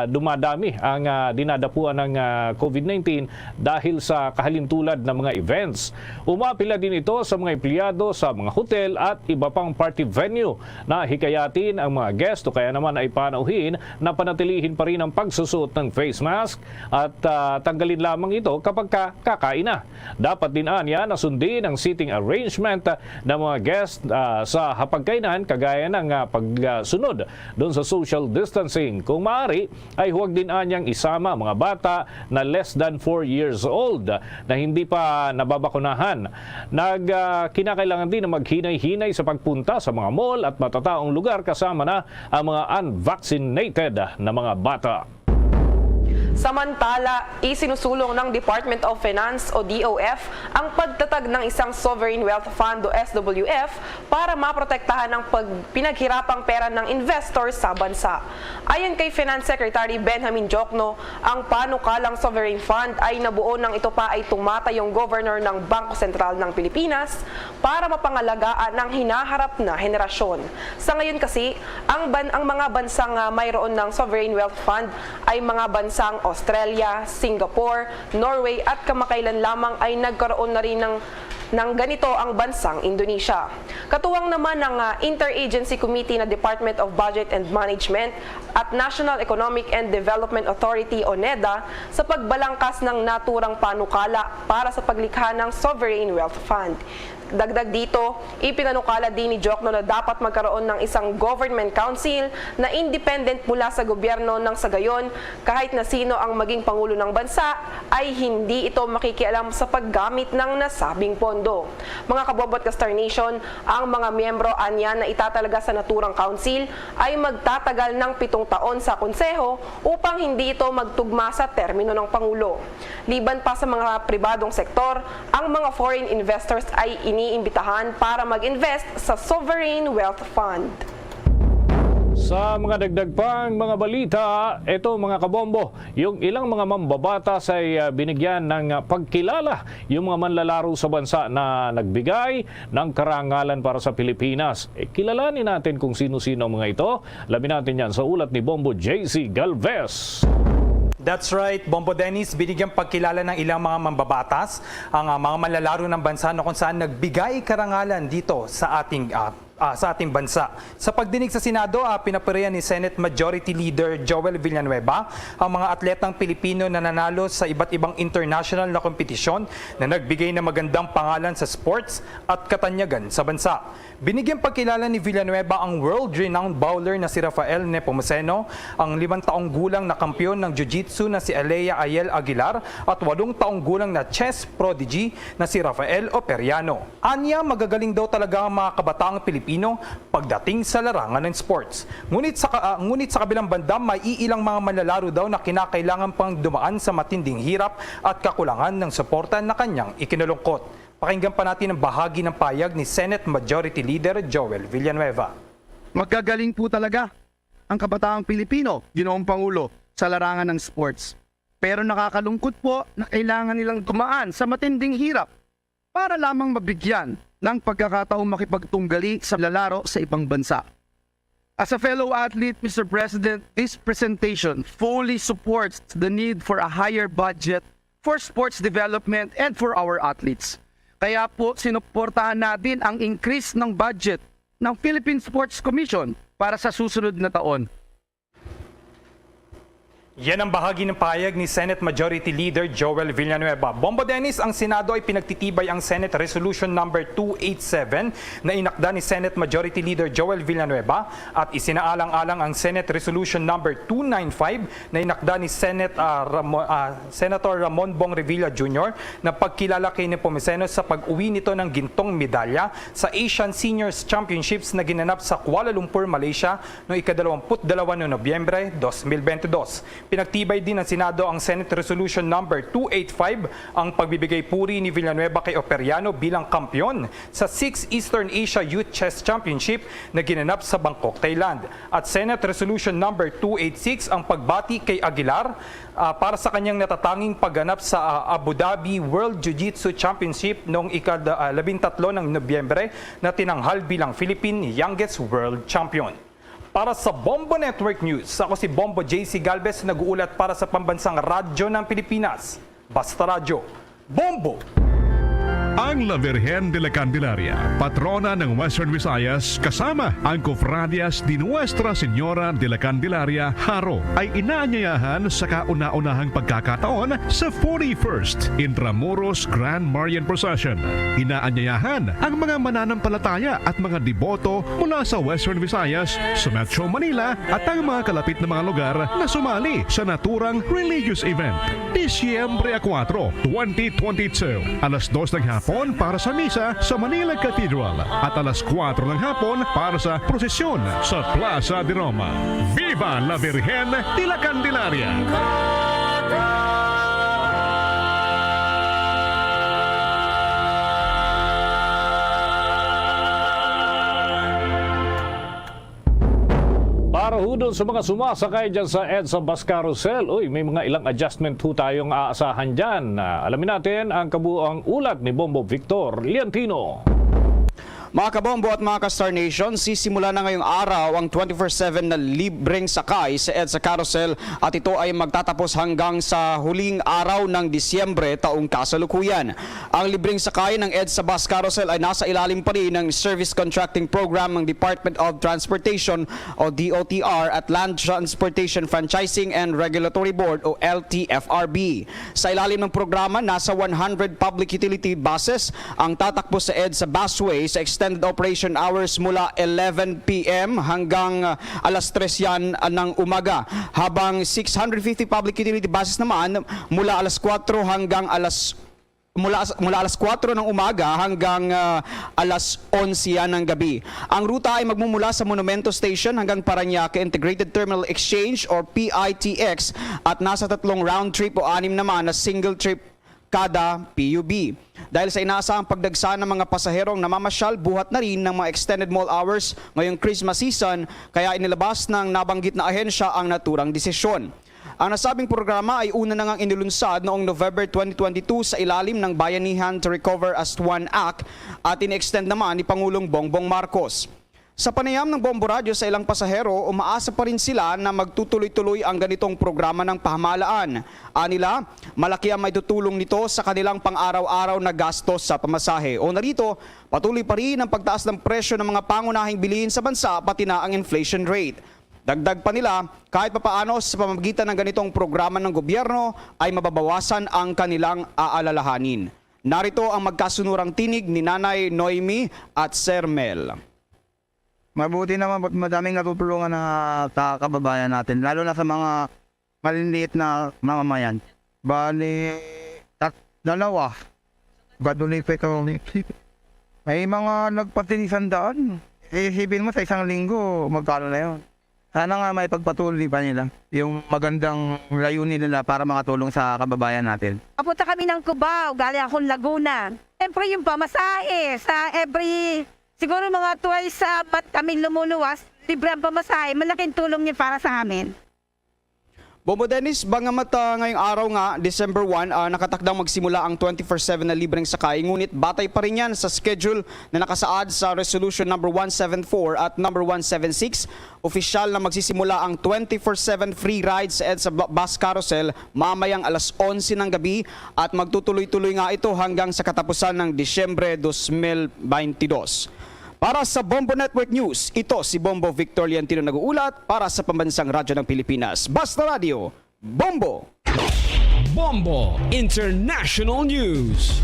dumadami ang ah, dinadapuan ng ah, COVID nineteen dahil sa kahalintulad ng mga events. Umapila din ito sa mga empleyado sa mga hotel at iba pang party venue na hikayatin ang mga guest o kaya naman ay panauhin na panatilihin pa rin ang pagsusuot ng face mask at ah, tanggalin lamang ito kapag ka- kakain na. Dapat din anya na sundin ang seating arrangement ah, ng mga guest ah, sa hapagkainan, kagaya ng ah, pagsunod doon sa social distancing. Kung maaari, ay huwag din anyang isama mga bata na less than four years old na hindi pa nababakunahan. Nag ah, kinakailangan din na maghinay-hinay sa pagpunta sa mga mall at matataong lugar kasama na ang mga unvaccinated na mga bata. Samantala, isinusulong ng Department of Finance o D O F ang pagtatag ng isang Sovereign Wealth Fund o S W F para maprotektahan ang pag-, pinaghirapang pera ng investor sa bansa. Ayon kay Finance Secretary Benjamin Diokno, ang panukalang Sovereign Fund ay nabuo nang ito pa ay tumatayong governor ng Bangko Sentral ng Pilipinas para mapangalagaan ang hinaharap na henerasyon. Sa ngayon kasi, ang ban-, ang mga bansang, ah, mayroon ng Sovereign Wealth Fund ay mga bansang Australia, Singapore, Norway at kamakailan lamang ay nagkaroon na rin ng, ng ganito ang bansang Indonesia. Katuwang naman ng, ah, Interagency Committee na Department of Budget and Management at National Economic and Development Authority o NEDA sa pagbalangkas ng naturang panukala para sa paglikha ng Sovereign Wealth Fund. Dagdag dito, ipinanukala din ni Diokno na dapat magkaroon ng isang government council na independent mula sa gobyerno nang sa gayon, kahit na sino ang maging pangulo ng bansa, ay hindi ito makikialam sa paggamit ng nasabing pondo. Mga kabombo at ka-Star Nation, ang mga miyembro anya na itatalaga sa naturang council ay magtatagal ng pitong taon sa konseho upang hindi ito magtugma sa termino ng pangulo. Liban pa sa mga pribadong sektor, ang mga foreign investors ay iniimbitahan para mag-invest sa Sovereign Wealth Fund. Sa mga dagdag pang mga balita, ito mga kabombo, yung ilang mga mambabatas ay ah, binigyan ng ah, pagkilala yung mga manlalaro sa bansa na nagbigay ng karangalan para sa Pilipinas. Eh, kilalanin natin kung sino-sino ang mga ito. Labi natin yan sa ulat ni Bombo J C Galvez. That's right, Bombo Dennis, binigyang pagkilala ng ilang mga mambabatas ang ah, mga manlalaro ng bansa na kung saan nagbigay karangalan dito sa ating ah, ah, sa ating bansa. Sa pagdinig sa Senado, ah, pinapurihan ni Senate Majority Leader Joel Villanueva ang mga atletang Pilipino na nanalo sa iba't ibang international na kompetisyon na nagbigay ng magandang pangalan sa sports at katanyagan sa bansa. Binigyang pagkilala ni Villanueva ang world-renowned bowler na si Rafael Nepomuceno, ang limang taong gulang na kampiyon ng jiu-jitsu na si Alea Ayel Aguilar, at walong taong gulang na chess prodigy na si Rafael Operiano. Anya, magagaling daw talaga ang mga kabataang Pilipino pagdating sa larangan ng sports. Ngunit sa, ka- ah, ngunit sa kabilang banda, may iilang mga manlalaro daw na kinakailangan pang dumaan sa matinding hirap at kakulangan ng suporta na kanyang ikinulungkot. Pakinggan pa natin ang bahagi ng payag ni Senate Majority Leader Joel Villanueva. Magagaling po talaga ang kabataang Pilipino, Ginoong Pangulo, sa larangan ng sports. Pero nakakalungkot po na kailangan nilang dumaan sa matinding hirap para lamang mabigyan ng pagkakataong makipagtunggali sa lalaro sa ibang bansa. As a fellow athlete, Mister President, this presentation fully supports the need for a higher budget for sports development and for our athletes. Kaya po, sinuportahan natin ang increase ng budget ng Philippine Sports Commission para sa susunod na taon. Yan ang bahagi ng pahayag ni Senate Majority Leader Joel Villanueva. Bombo Dennis, ang Senado ay pinagtitibay ang Senate Resolution Number two eight seven na inakda ni Senate Majority Leader Joel Villanueva at isinaalang-alang ang Senate Resolution Number two nine five na inakda ni Senate, ah, Ramo- ah, Senator Ramon Bong Revilla Junior na pagkilala kay Nepomuceno sa pag-uwi nito ng gintong medalya sa Asian Seniors Championships na ginanap sa Kuala Lumpur, Malaysia, noong ikadalawamput dalawa ng Nobyembre dos mil bente dos. Pinagtibay din ng Senado ang Senate Resolution Number two eight five, ang pagbibigay puri ni Villanueva kay Operiano bilang kampiyon sa sixth Eastern Asia Youth Chess Championship na ginanap sa Bangkok, Thailand. At Senate Resolution Number two eight six, ang pagbati kay Aguilar, ah, para sa kanyang natatanging pagganap sa, ah, Abu Dhabi World Jiu-Jitsu Championship noong ikad-, ah, labintatlo ng Nobyembre na tinanghal bilang Philippine Youngest World Champion. Para sa Bombo Network News, ako si Bombo J C Galvez, nag-uulat para sa Pambansang Radyo ng Pilipinas, Basta Radyo, Bombo! Ang La Virgen de la Candelaria, patrona ng Western Visayas, kasama ang Cofradias de Nuestra Señora de la Candelaria, Jaro, ay inaanyayahan sa kauna-unahang pagkakataon sa forty-first Intramuros Grand Marian Procession. Inaanyayahan ang mga mananampalataya at mga deboto mula sa Western Visayas, sa Metro Manila at ang mga kalapit na mga lugar na sumali sa naturang religious event. Disyembre kuwatro, twenty twenty-two, alas dos ng hapon para sa misa sa Manila Cathedral at alas kuwatro ng hapon para sa prosesyon sa Plaza de Roma. Viva la Virgen de la Candelaria! Para ho dun sa mga sumasakay dyan sa EDSA Bus Carousel, uy, may mga ilang adjustment ho tayong aasahan dyan. Ah, alamin natin ang kabuuang ulat ni Bombo Victor Liantino. Mga kabombo at mga ka-Star Nation, sisimula na ngayong araw ang twenty-four seven na libreng sakay sa EDSA Carousel at ito ay magtatapos hanggang sa huling araw ng Disyembre taong kasalukuyan. Ang libreng sakay ng EDSA Bus Carousel ay nasa ilalim pa rin ng Service Contracting Program ng Department of Transportation o D O T R at Land Transportation Franchising and Regulatory Board o L T F R B. Sa ilalim ng programa, nasa one hundred public utility buses ang tatakbo sa EDSA busway sa extended operation hours mula eleven p m hanggang, ah, alas tres yan, ah, ng umaga, habang six hundred fifty public utility buses naman mula alas kuwatro hanggang alas mula, mula alas kuwatro ng umaga hanggang, ah, alas onse yan ng gabi. Ang ruta ay magmumula sa Monumento Station hanggang Parañaque Integrated Terminal Exchange or P I T X at nasa tatlong round trip o anim naman na single trip kada P U B. Dahil sa inaasahang pagdagsa ng mga pasaherong namamasyal, buhat na rin ng mga extended mall hours ngayong Christmas season, kaya inilabas ng nabanggit na ahensya ang naturang desisyon. Ang nasabing programa ay una na ngang inilunsad noong November twenty twenty-two sa ilalim ng Bayanihan to Recover as One Act at in-extend naman ni Pangulong Bongbong Marcos. Sa panayam ng Bombo Radyo sa ilang pasahero, umaasa pa rin sila na magtutuloy-tuloy ang ganitong programa ng pamahalaan. Anila, malaki ang maitutulong nito sa kanilang pang-araw-araw na gastos sa pamasahe. O narito, patuloy pa rin ang pagtaas ng presyo ng mga pangunahing bilihin sa bansa, pati na ang inflation rate. Dagdag pa nila, kahit papaano sa pamamagitan ng ganitong programa ng gobyerno ay mababawasan ang kanilang aalalahanin. Narito ang magkasunurang tinig ni Nanay Noemi at Sir Mel. Mabuti naman, madaming natutulungan na sa kababayan natin, lalo na sa mga maliliit na mamamayan. Bali, tat-, dalawa. Patuloy pa ito. May mga nagpatinisang daan. Eh, isipin mo, sa isang linggo, magkano na yun? Sana nga may pagpatuloy pa nila yung magandang layunin nila para makatulong sa kababayan natin. Papunta kami ng Cubao, galing akong Laguna. Siyempre, yung pamasahe sa every, siguro mga twice a month kami lumuluwas, libre ang pamasahe. Malaking tulong yun para sa amin. Bombo Dennis, bagamat, ah, ngayong araw nga, December one, ah, nakatakdang magsimula ang twenty-four seven na libreng sakay, ngunit batay pa rin yan sa schedule na nakasaad sa Resolution number one seven four at number one seven six. Opisyal na magsisimula ang twenty-four seven free rides sa EDSA bu-, Bus Carousel mamayang alas onse ng gabi at magtutuloy-tuloy nga ito hanggang sa katapusan ng Disyembre dos mil baynte dos. Para sa Bombo Network News, ito si Bombo Victor Liantino nag-uulat para sa Pambansang Radyo ng Pilipinas. Basta Radyo, Bombo! Bombo International News.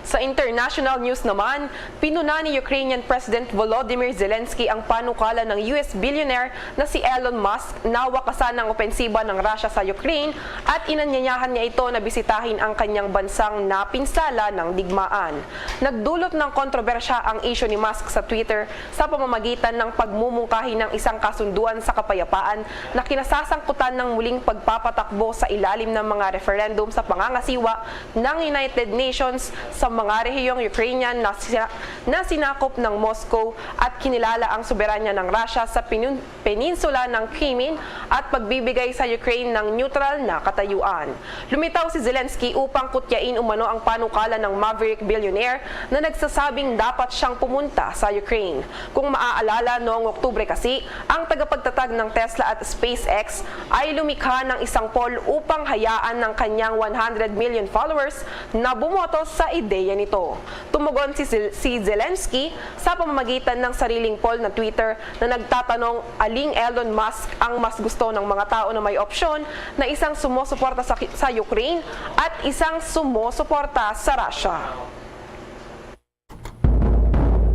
Sa international news naman, pinuna ni Ukrainian President Volodymyr Zelensky ang panukala ng U S billionaire na si Elon Musk na wakasan ang opensiba ng Russia sa Ukraine at inanyayahan niya ito na bisitahin ang kanyang bansang napinsala ng digmaan. Nagdulot ng kontrobersya ang isyu ni Musk sa Twitter sa pamamagitan ng pagmumungkahi ng isang kasunduan sa kapayapaan na kinasasangkutan ng muling pagpapatakbo sa ilalim ng mga referendum sa pangangasiwa ng United Nations sa mga rehiyong Ukrainian na sina-, na sinakop ng Moscow at kinilala ang soberanya ng Russia sa pinun-, peninsula ng Crimea at pagbibigay sa Ukraine ng neutral na katayuan. Lumitaw si Zelensky upang kutyain umano ang panukala ng maverick billionaire na nagsasabing dapat siyang pumunta sa Ukraine. Kung maaalala, noong Oktubre kasi, ang tagapagtatag ng Tesla at SpaceX ay lumikha ng isang poll upang hayaan ng kanyang one hundred million followers na bumoto sa ideya nito. Tumugon si Zel-, si Zelensky sa pamamagitan ng sariling poll na Twitter na nagtatanong aling Elon Musk ang mas gusto ng mga tao na may opsyon na isang sumusuporta sa, sa Ukraine at isang sumusuporta sa Russia.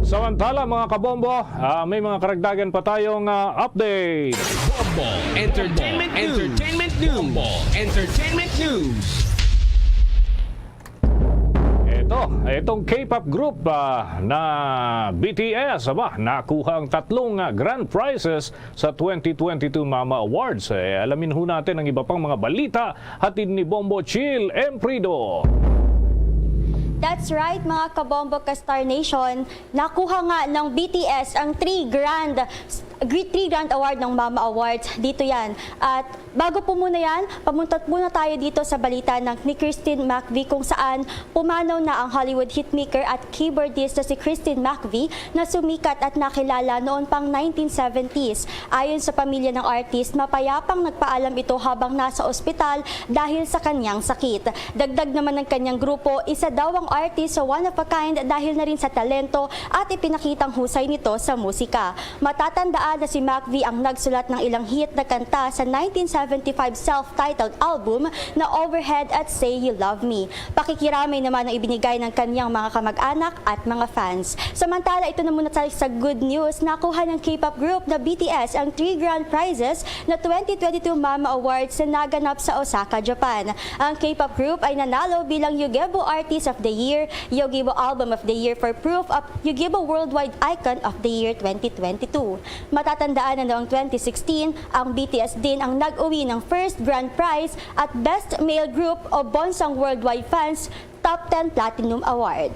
Samantala, mga kabombo, ah, may mga karagdagan pa tayong, ah, update. Bombo Entertainment News. Entertainment News. Bombo Entertainment News. Eh, Ito, itong K-pop group, ah, na B T S, aba, nakuha ang tatlong, ah, grand prizes sa twenty twenty-two Mama Awards. Eh, alamin ho natin ang iba pang mga balita, hatid ni Bombo Chill Emprido. That's right, mga Kabombo ka Star Nation. Nakuha nga ng B T S ang three grand, gr-, three grand award ng Mama Awards. Dito yan. At bago po muna yan, pamunta muna tayo dito sa balita ng, ni Christine McVie, kung saan pumanaw na ang Hollywood hitmaker at keyboardist na si Christine McVie, na sumikat at nakilala noon pang nineteen seventies. Ayon sa pamilya ng artist, mapayapang nagpaalam ito habang nasa ospital dahil sa kanyang sakit. Dagdag naman ng kanyang grupo, isa daw ang artist sa one of a kind dahil na rin sa talento at ipinakitang husay nito sa musika. Matatandaan na si McVie ang nagsulat ng ilang hit na kanta sa nineteen seventy-five self-titled album na Overhead at Say You Love Me. Pakikiramay naman ang ibinigay ng kanyang mga kamag-anak at mga fans. Samantala, ito na muna tayo sa good news. Nakuha ng K-pop group na B T S ang three grand prizes na twenty twenty-two Mama Awards na naganap sa Osaka, Japan. Ang K-pop group ay nanalo bilang Yugebo Artist of the Year, Yugebo Album of the Year for Proof of Yugebo Worldwide Icon of the Year twenty twenty-two. Matatandaan na noong twenty sixteen, ang B T S din ang nag-uwi ng first grand prize at Best Male Group o Bonsang Worldwide Fans Top ten Platinum Award.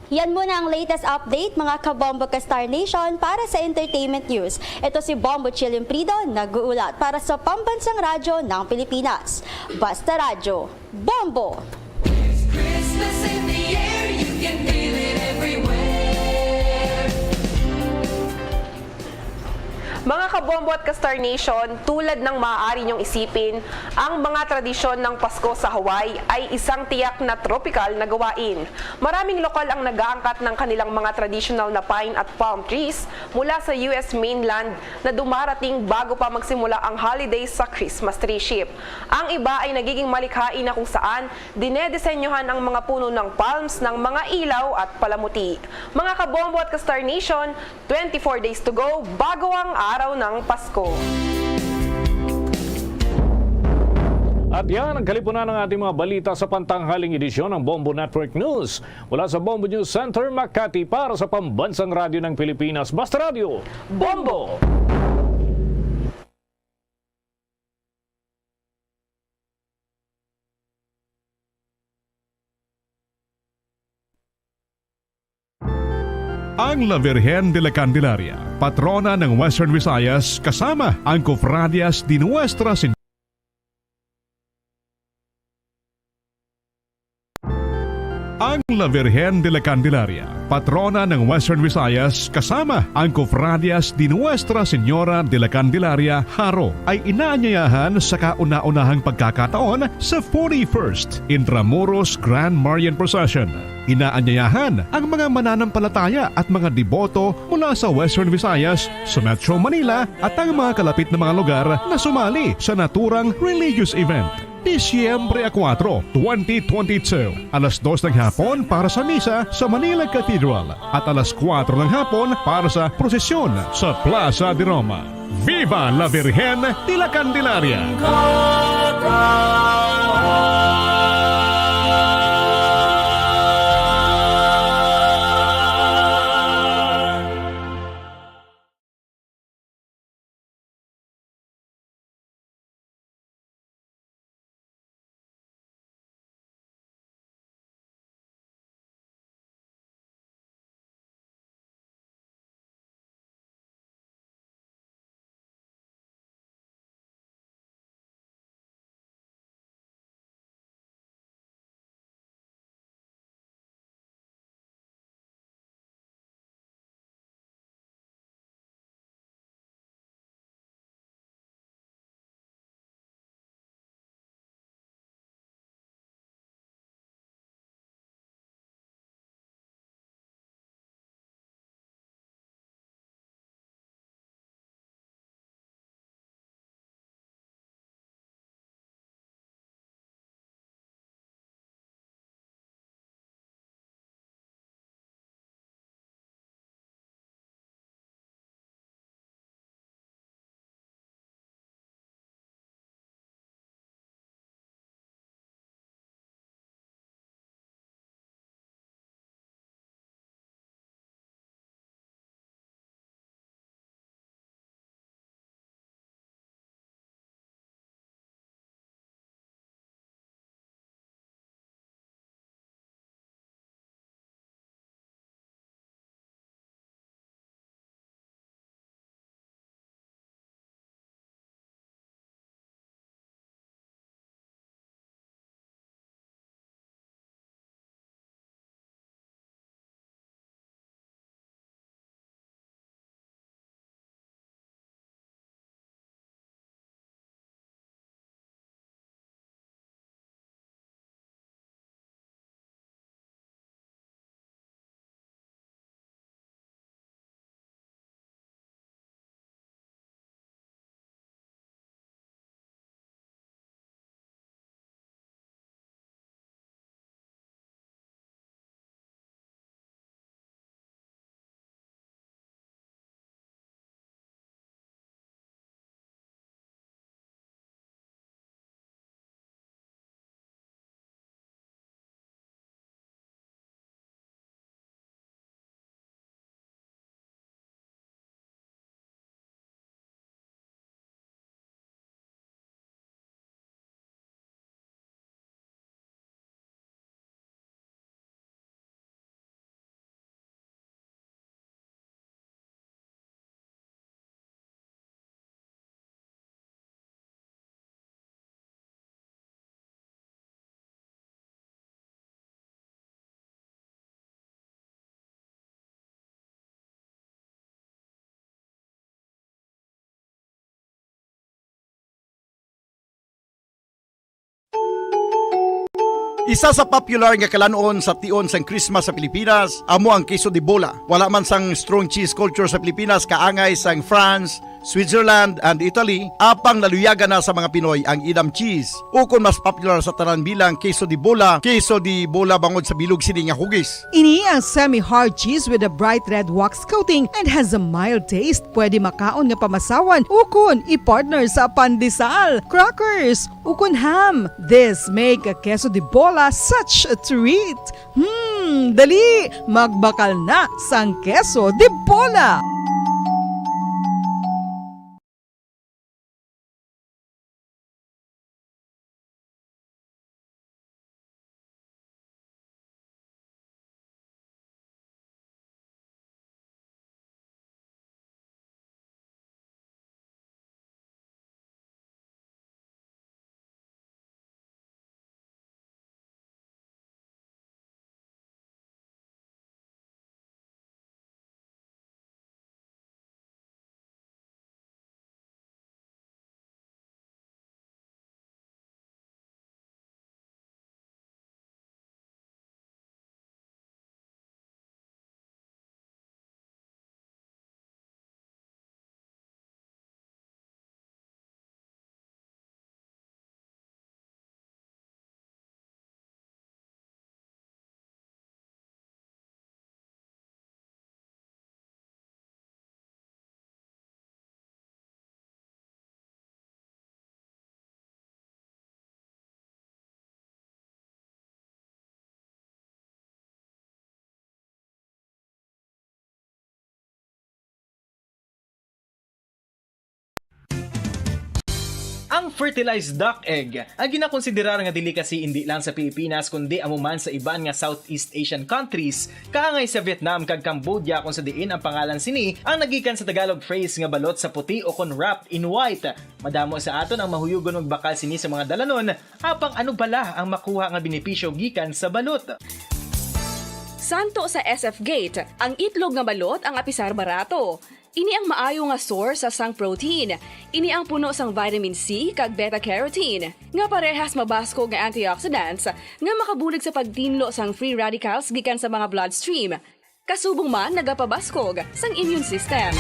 Yan muna ang latest update, mga Kabombo ka Star Nation, para sa entertainment news. Ito si Bombo Chill Imprido, nag-uulat para sa Pambansang Radyo ng Pilipinas. Basta Radyo, Bombo! It's Christmas in the air, you can feel it everywhere. Mga Kabombo at ka-Star Nation, tulad ng maaari niyong isipin, ang mga tradisyon ng Pasko sa Hawaii ay isang tiyak na tropikal na gawain. Maraming lokal ang nag-aangkat ng kanilang mga traditional na pine at palm trees mula sa U S mainland na dumarating bago pa magsimula ang holiday sa Christmas tree ship. Ang iba ay nagiging malikhain na kung saan dinedesenyohan ang mga puno ng palms ng mga ilaw at palamuti. Mga Kabombo at ka-Star Nation, twenty-four days to go bago ang araw ng Pasko. At yan ang kalipunan ng ating mga balita sa pantanghaling edisyon ng Bombo Network News. Mula sa Bombo News Center, Makati, para sa Pambansang Radyo ng Pilipinas, Basta Radyo, Bombo! Ang La Virgen de la Candelaria, patrona ng Western Visayas, kasama ang Cofradias de Nuestra Señora. Ang La Virgen de la Candelaria, patrona ng Western Visayas, kasama ang Cofradias de Nuestra Señora de la Candelaria, Jaro, ay inaanyayahan sa kauna-unahang pagkakataon sa forty-first Intramuros Grand Marian Procession. Inaanyayahan ang mga mananampalataya at mga deboto mula sa Western Visayas, sa Metro Manila, at ang mga kalapit na mga lugar na sumali sa naturang religious event. Disyembre a kuwatro, twenty twenty-two, alas dos ng hapon para sa misa sa Manila Cathedral at alas kuwatro ng hapon para sa prosesyon sa Plaza de Roma. Viva la Virgen de la Candelaria! Isa sa popular nga kalan-on sa tion sang Christmas sa Pilipinas amo ang queso de bola. Wala man sang strong cheese culture sa Pilipinas, kaangay sang France, Switzerland, and Italy, apang naluyagan na sa mga Pinoy ang Edam cheese, ukon mas popular sa tanan bilang queso de bola, queso de bola bangod sa bilog sini nga hugis. Ini ang semi-hard cheese with a bright red wax coating and has a mild taste. Pwede makaon nga pamasawan ukon i-partner sa pandesal, crackers, ukon ham. This make a queso de bola such a treat. Hmm, dali, magbakal na sang queso de bola. Ang fertilized duck egg, ang ginakonsiderar nga delicacy indi lang sa Pilipinas kundi amo man sa iban nga Southeast Asian countries, kaangay sa Vietnam kag Cambodia, kung sa diin ang pangalan sini ang nagikan sa Tagalog phrase nga balot sa puti o kon wrapped in white. Madamo sa aton ang mahuyugon magbakal sini sa mga dalanon, apang ano bala ang makuha nga benepisyo gikan sa balot? Santo sa S F Gate, ang itlog nga balot ang apisar barato. Ini ang maayo nga source sa sang protein. Ini ang puno sang vitamin C kag beta carotene, nga parehas mabaskog nga antioxidants nga makabulig sa pagtinlo sang free radicals gikan sa mga bloodstream. Kasubong man nagapabaskog sang immune system.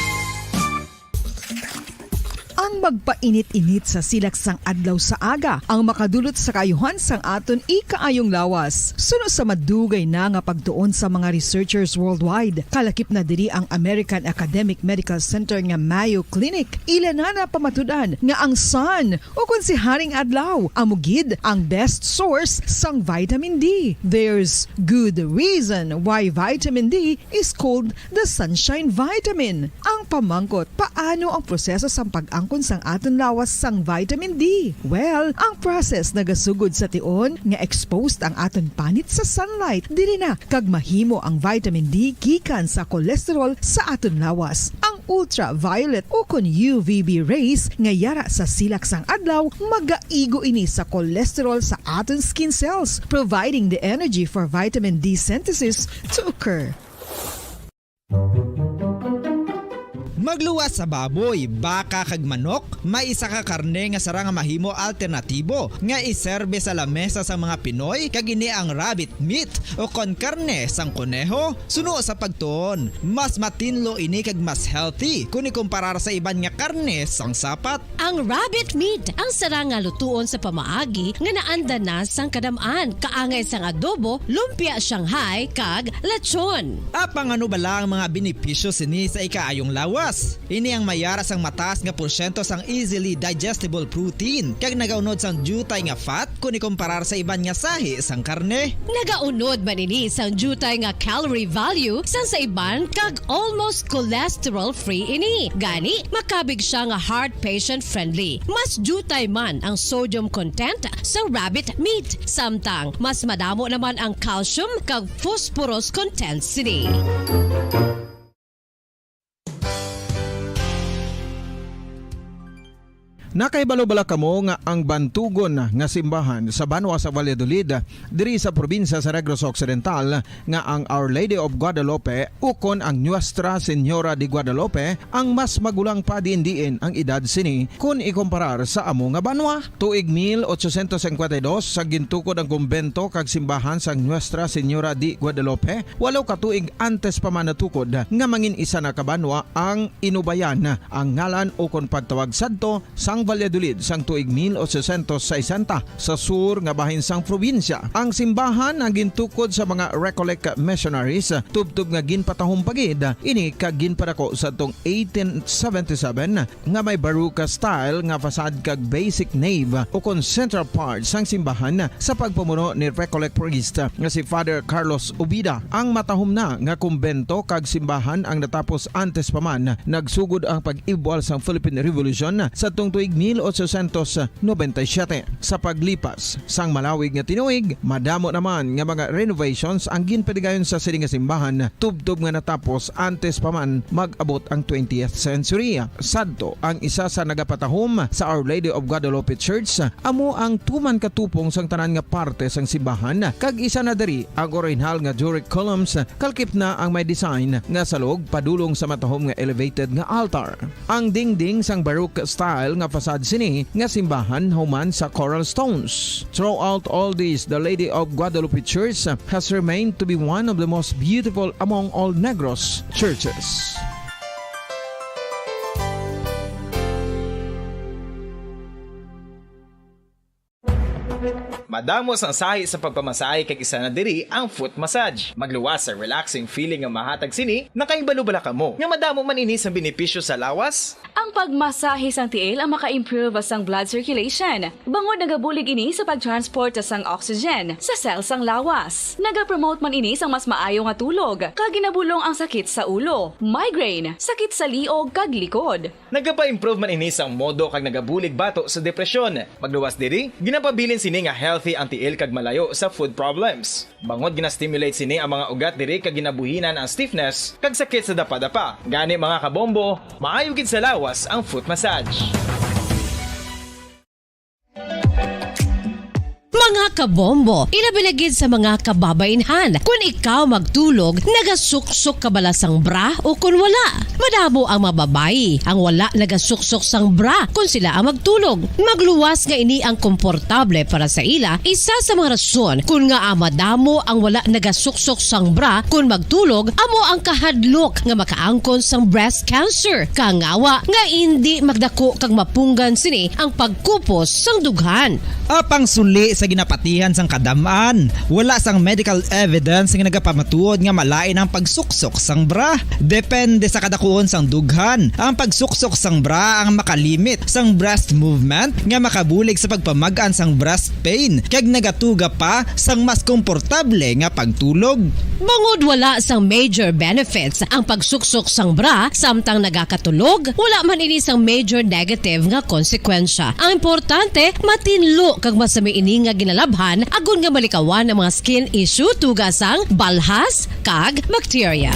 Ang magpainit-init sa silak sang adlaw sa aga ang makadulot sa kaayuhan sang aton ikaayong lawas. Suno sa madugay na nga pagtuon sa mga researchers worldwide, kalakip na diri ang American Academic Medical Center nga Mayo Clinic. Ila na napamatud-an nga ang sun, o kon si Haring Adlaw, amo gid ang best source sang vitamin D. There's good reason why vitamin D is called the sunshine vitamin. Ang pamangkot, paano ang proseso sang pag-angkon sang aton lawas sang vitamin D? Well, ang process nagasugod sa tion nga exposed ang aton panit sa sunlight. Diri na kag mahimo ang vitamin D gikan sa cholesterol sa aton lawas. Ang ultraviolet ukon U V B rays nga yara sa silak sang adlaw magaigo ini sa cholesterol sa aton skin cells, providing the energy for vitamin D synthesis to occur. Magluwas sa baboy, baka, kag manok, may isa ka karne nga sarang nga mahimo alternatibo nga iserbe sa lamesa sang mga Pinoy, kag ini ang rabbit meat o kon karne sang koneho. Suno sa pagtuon, mas matinlo ini kag mas healthy kon ikumparar sa iban nga karne sang sapat. Ang rabbit meat ang sarang nga lutuon sa pamaagi nga naanda na sang kadam-an, kaangay sang adobo, lumpia Shanghai, kag lechon. Apang ano bala ang mga benepisyo sini sa ikaayong lawas? Ini ang mayara sang mataas nga porsyento sang easily digestible protein, kag nagaunod sang diutay nga fat kon ikumparar sa iban nga sahi sang karne. Nagaunod man ini sang diutay nga calorie value sang sa iban kag almost cholesterol-free ini. Gani, makabig sia nga heart patient-friendly. Mas diutay man ang sodium content sa rabbit meat, samtang mas madamo naman ang calcium kag phosphorus content sini. Nakahibalo bala kamo nga ang bantugon nga simbahan sa banwa sa Valladolid, diri sa probinsya sa Negros Occidental, nga ang Our Lady of Guadalupe ukon ang Nuestra Señora de Guadalupe ang mas magulang pa diin-diin ang edad sini kon ikumparar sa amo nga banwa? Tuig mil ochocientos cincuenta y dos sa gintukod ang kumbento kag simbahan sang Nuestra Señora de Guadalupe, walo ka tuig antes pa man natukod nga mangin isa na ka banwa ang Inubayan, ang ngalan ukon pagtawag sadto sang Valladolid sang tuig mil ochocientos sesenta sa sur nga bahin sang probinsya. Ang simbahan ang gintukod sa mga Recollect missionaries, tubtob nga ginpatahom pa gid ini kag ginpadako sadtong eighteen seventy-seven, nga may Baroque style nga facade kag basic nave ukon central part sang simbahan sa pagpamuno ni Recollect priest nga si Father Carlos Ubida. Ang matahom na nga kumbento kag simbahan ang natapos antes pa man nagsugod ang pag-ibwal sang Philippine Revolution sadtong tuig mil ochocientos noventa y siete. Sa paglipas sang malawig nga tinuig, madamo naman nga mga renovations ang ginpadigayon sa sini nga simbahan, tubtob nga natapos antes pa man mag-abot ang twentieth century. Sadto, ang isa sa nagapatahom sa Our Lady of Guadalupe Church amo ang tuman katupong sang tanan nga parte sang simbahan, kag isa na diri ang orihinal nga Doric columns, kalkip na ang may design nga salog padulong sa matahom nga elevated nga altar. Ang dingding sang Baroque style nga facade sini nga simbahan human sa coral stones. Throughout all this, the Lady of Guadalupe Church has remained to be one of the most beautiful among all Negros churches. Madamo sang sahi sa pagpamasahe kag isa na diri ang foot massage. Magluwas sa relaxing feeling nga mahatag sini, nakahibalo bala kamo nga madamo man ini sang benepisyo sa lawas? Ang pagmasahe sang tiil ang maka-improve sang blood circulation, bangod nagabulig ini sa pag-transport sang oxygen sa cell sang lawas. Nagapromote man ini sang mas maayo nga tulog, kag ginabulong ang sakit sa ulo, migraine, sakit sa liog, kag likod. Nagapa-improve man ini sang modo kag nagabulig bato sa depresyon. Magluwas diri, ginapabilin sini nga healthy ang tiil kag malayo sa foot problems. Bangod gina-stimulate sini ang mga ugat diri kag ginabuhinan ang stiffness kag sakit sa dapadapa. Gani, mga kabombo, maayo gid sa lawas ang foot massage. Mga kabombo, ilabi na gid sa mga kababainhan, kun ikaw magtulog, nagasuksok ka bala sang bra o kun wala? Madamo ang mga babayi ang wala nagasuksok sang bra kun sila ang magtulog. Magluwas nga ini ang komportable para sa ila, isa sa mga rason kun ngaa madamo ang wala nagasuksok sang bra kun magtulog amo ang kahadlok nga makaangkon sang breast cancer. Kangawa nga indi magdako kag mapunggan sini ang pagkupos sang dughan. Apang suli sa ginapatihan sang kadam-an, wala sang medical evidence nga nagapamatuod nga malain ang pagsuksok sang bra. Depende sa kadakuon sang dughan. Ang pagsuksok sang bra ang makalimit sang breast movement nga makabulig sa pagpamag-an sang breast pain kag nagatuga pa sang mas komportable nga pagtulog. Bangod wala sang major benefits ang pagsuksok sang bra samtang nagakatulog, wala man ini sang major negative nga konsekwensya. Ang importante, matinlo kag masami ini nga ginalabhan agod nga malikawan ang mga skin issue tuga sang balhas kag bakterya.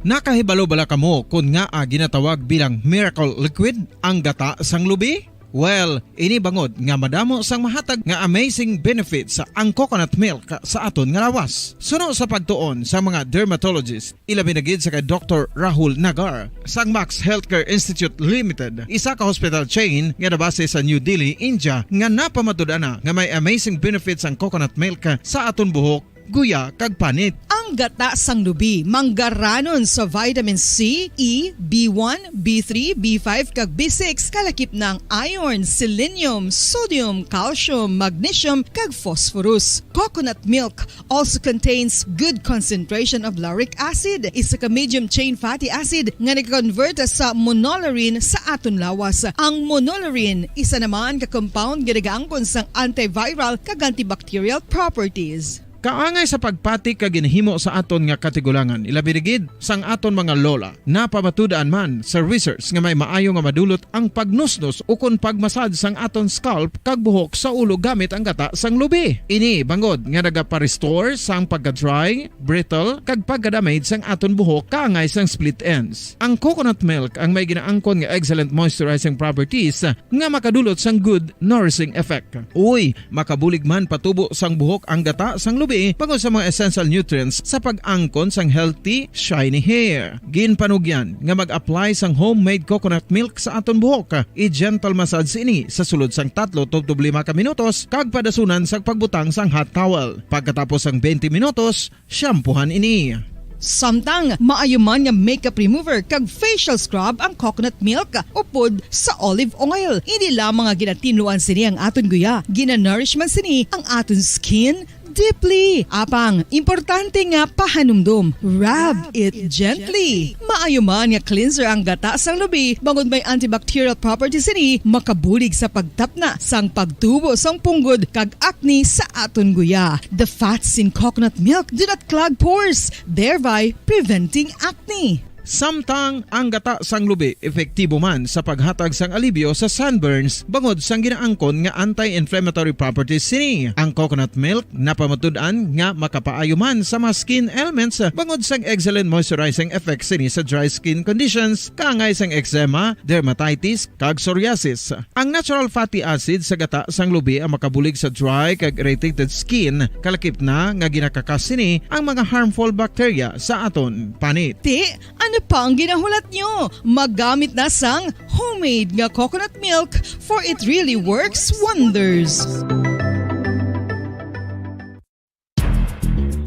Nakahibalo bala kamo kon ngaa ginatawag bilang miracle liquid ang gata sang lubi? Well, ini bangod nga madamo sang mahatag nga amazing benefits ang coconut milk sa aton nga lawas. Suno sa pagtuon sa mga dermatologist, ilabi na gid sa kay Doktor Rahul Nagar sang Max Healthcare Institute Limited, isa ka hospital chain nga nabase sa New Delhi, India, nga napamatud-an na nga may amazing benefits ang coconut milk sa aton buhok, guya, kag panit. Ang gata sang lubi manggaranon sa vitamin C, E, B one, B three, B five, kag B six, kalakip na ang iron, selenium, sodium, calcium, magnesium, kag phosphorus. Coconut milk also contains good concentration of lauric acid, isa ka medium chain fatty acid nga nag-convert sa monolaurin sa aton lawas. Ang monolaurin, isa naman ka compound nga nagaangkon sang antiviral kag antibacterial properties. Kaangay sa pagpati kag ginhimo sa aton nga katigulangan, ilabi na gid sang aton mga lola. Napamatud-an man sa research nga may maayo nga madulot ang pagnusnos ukon pagmasad sang aton scalp kag buhok sa ulo gamit ang gata sang lubi. Ini bangod nga nagapa-restore sang pagka-dry, brittle, kag pagka-damage sang aton buhok kaangay sang split ends. Ang coconut milk ang may ginaangkon nga excellent moisturizing properties nga makadulot sang good nourishing effect. Uy, makabulig man patubo sang buhok ang gata sang lubi bangod sa mga essential nutrients sa pag-angkon sang healthy, shiny hair. Ginpanugyan nga mag-apply sang homemade coconut milk sa aton buhok. I-gentle massage ini sa sulod sang tatlo tubtob lima ka minutos kag padasunan sang pagbutang sang hot towel. Pagkatapos sang twenty minutos, shampoohan ini. Samtang maayo man nga makeup remover kag facial scrub ang coconut milk upod sa olive oil. Hindi lamang nga ginatinluan sini ang aton guya, ginanourish man sini ang aton skin deeply. Apang, importante nga pahanumdom, rub it gently. Maayo man nga cleanser ang gata sang lubi bangod may antibacterial properties sini, makabulig sa pagtapna sang pagtubo sang punggod kag acne sa aton guya. The fats in coconut milk do not clog pores, thereby preventing acne. Samtang ang gata sang lubi epektibo man sa paghatag sang alibyo sa sunburns bangod sang ginaangkon nga anti-inflammatory properties sini. Ang coconut milk napamatud-an nga makapaayo man sa mga skin ailments bangod sang excellent moisturizing effects sini sa dry skin conditions, kaangay sang eczema, dermatitis, kag psoriasis. Ang natural fatty acid sa gata sang lubi ang makabulig sa dry kag irritated skin, kalakip na nga ginakakas sini ang mga harmful bacteria sa aton panit. Ti, ano pa ang ginahulat nyo? Maggamit na sang homemade nga coconut milk, for it really works wonders.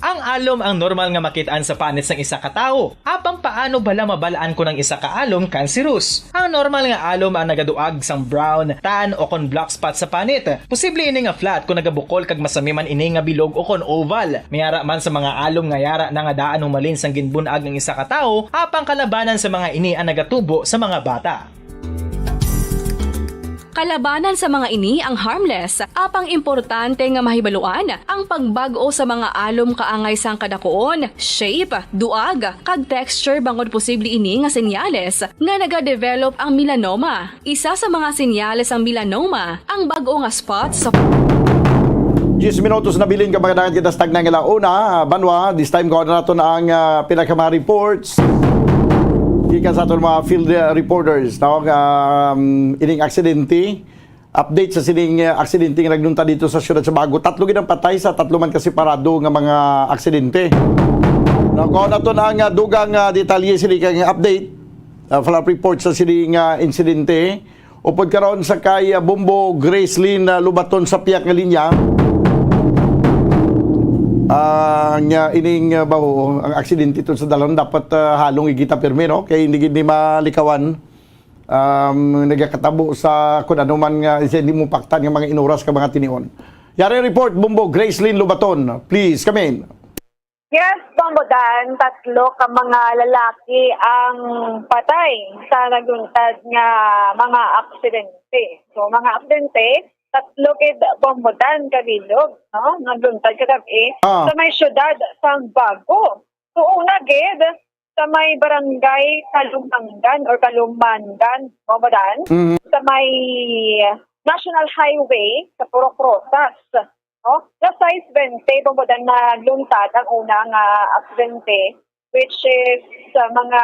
Ang alom ang normal nga makit-an sa panit sang isa ka tawo. Apang paano bala mabal-an kon ang isa ka alom cancerous? Ang normal nga alom ang nagaduag sang brown, tan, o kon black spot sa panit. Posible ini nga flat kon nagabukol kag masami man ini nga bilog o kon oval. May ara man sa mga alom nga yara na nga daan humalin sang ginbun-ag ang isa ka tawo, apang kalabanan sa mga ini ang nagatubo sa mga bata. Kalabanan sa mga ini ang harmless, apang importante nga mahibaluan ang pagbag-o sa mga alom kaangay sang kadakuon, shape, duag, kag texture bangod posible ini nga senyales nga nagadevelop ang melanoma. Isa sa mga senyales sang melanoma ang bag-o nga spot sa Diyes minutos na bilin ka mga dangat kita sa tagnang alauna, Banwa. This time, kuha na naton ang, ah, pila ka mga reports gikan sa aton mga field, ah, reporters, no? Um, ining aksidente, update sa sining, ah, aksidente nga nagluntad dito sa siyudad sa Bago. Tatlo gid ang patay sa tatlo man ka separado nga mga aksidente. No, kuha naton ang, ah, dugang, ah, detalye sini kang update, ah, follow-up report sa sining, ah, insidente. Upod karon sa kay, ah, Bombo Gracelyn, ah, Lubaton sa piyak nga linya. Ah, nga ining, ah, baho, ang aksidente ito sa dalon dapat, ah, halong igita pirmi, no? Kay hindi gid ni malikawan. Um, nagakatabo sa kun ano man nga siya hindi mo paktan nga mga inuras ka mga tinion. Yari report, Bombo Gracelyn Lubaton. Please, come in. Yes, Bombo Dan, tatlo ka mga lalaki ang patay sa nagluntad nga mga aksidente. So, mga aksidente, tatlo gid, Bombo Dan, kabilog, no? Nagluntad kagabi Ah. sa may siyudad sang Bago. So, una gid, sa may barangay Kalumanggan or Kalumangan, Bombo Dan, Mhm. sa may National Highway sa Purok Rosas, no? Alas sais bente, Bombo Dan, nagluntad ang una nga aksidente, which is, uh, mga,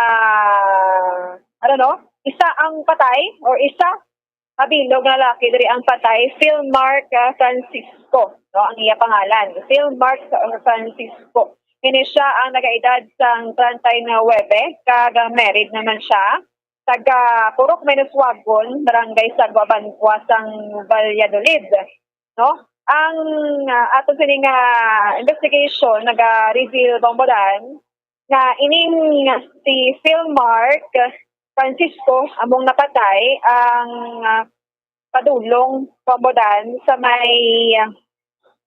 ano, no? Isa ang patay or isa kabilog nga lalaki diri ang patay, Philmark, uh, Francisco, no? Ang iya pangalan, Philmark Francisco. Kini siya ang nagaedad sang treinta y nuebe, kag, uh, married naman siya. Taga Purok Menoswagon, Barangay Sagwa, Banwa sang Valladolid, no? Ang, ah, ato sini nga investigation naga-reveal, Bombo Dan, nga ining si Philmark Francisco among napatay ang, ah, padulong, Bombo Dan, sa may, ah,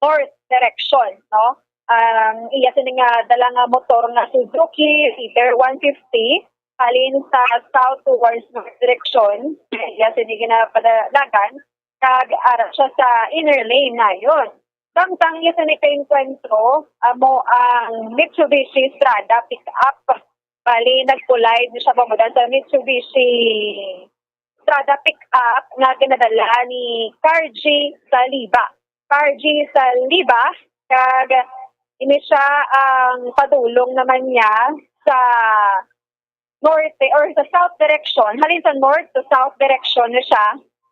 north direction, no? Ang iya sini nga dala nga motor nga Suzuki Raider one fifty, halin sa south towards north direction, iya sini ginapadalagan, kag ara siya sa inner lane nayon. Samtang iya sini ka engkwentro, amo ang Mitsubishi Strada pickup. Bali, nag-collide ni siya, Bombodan, sa Mitsubishi Strada pickup nga ginadala ni Cargie Saliba. Cargie Saliba, kag ini siya ang padulong naman niya sa norte or sa south direction, halin sa north to south direction na siya,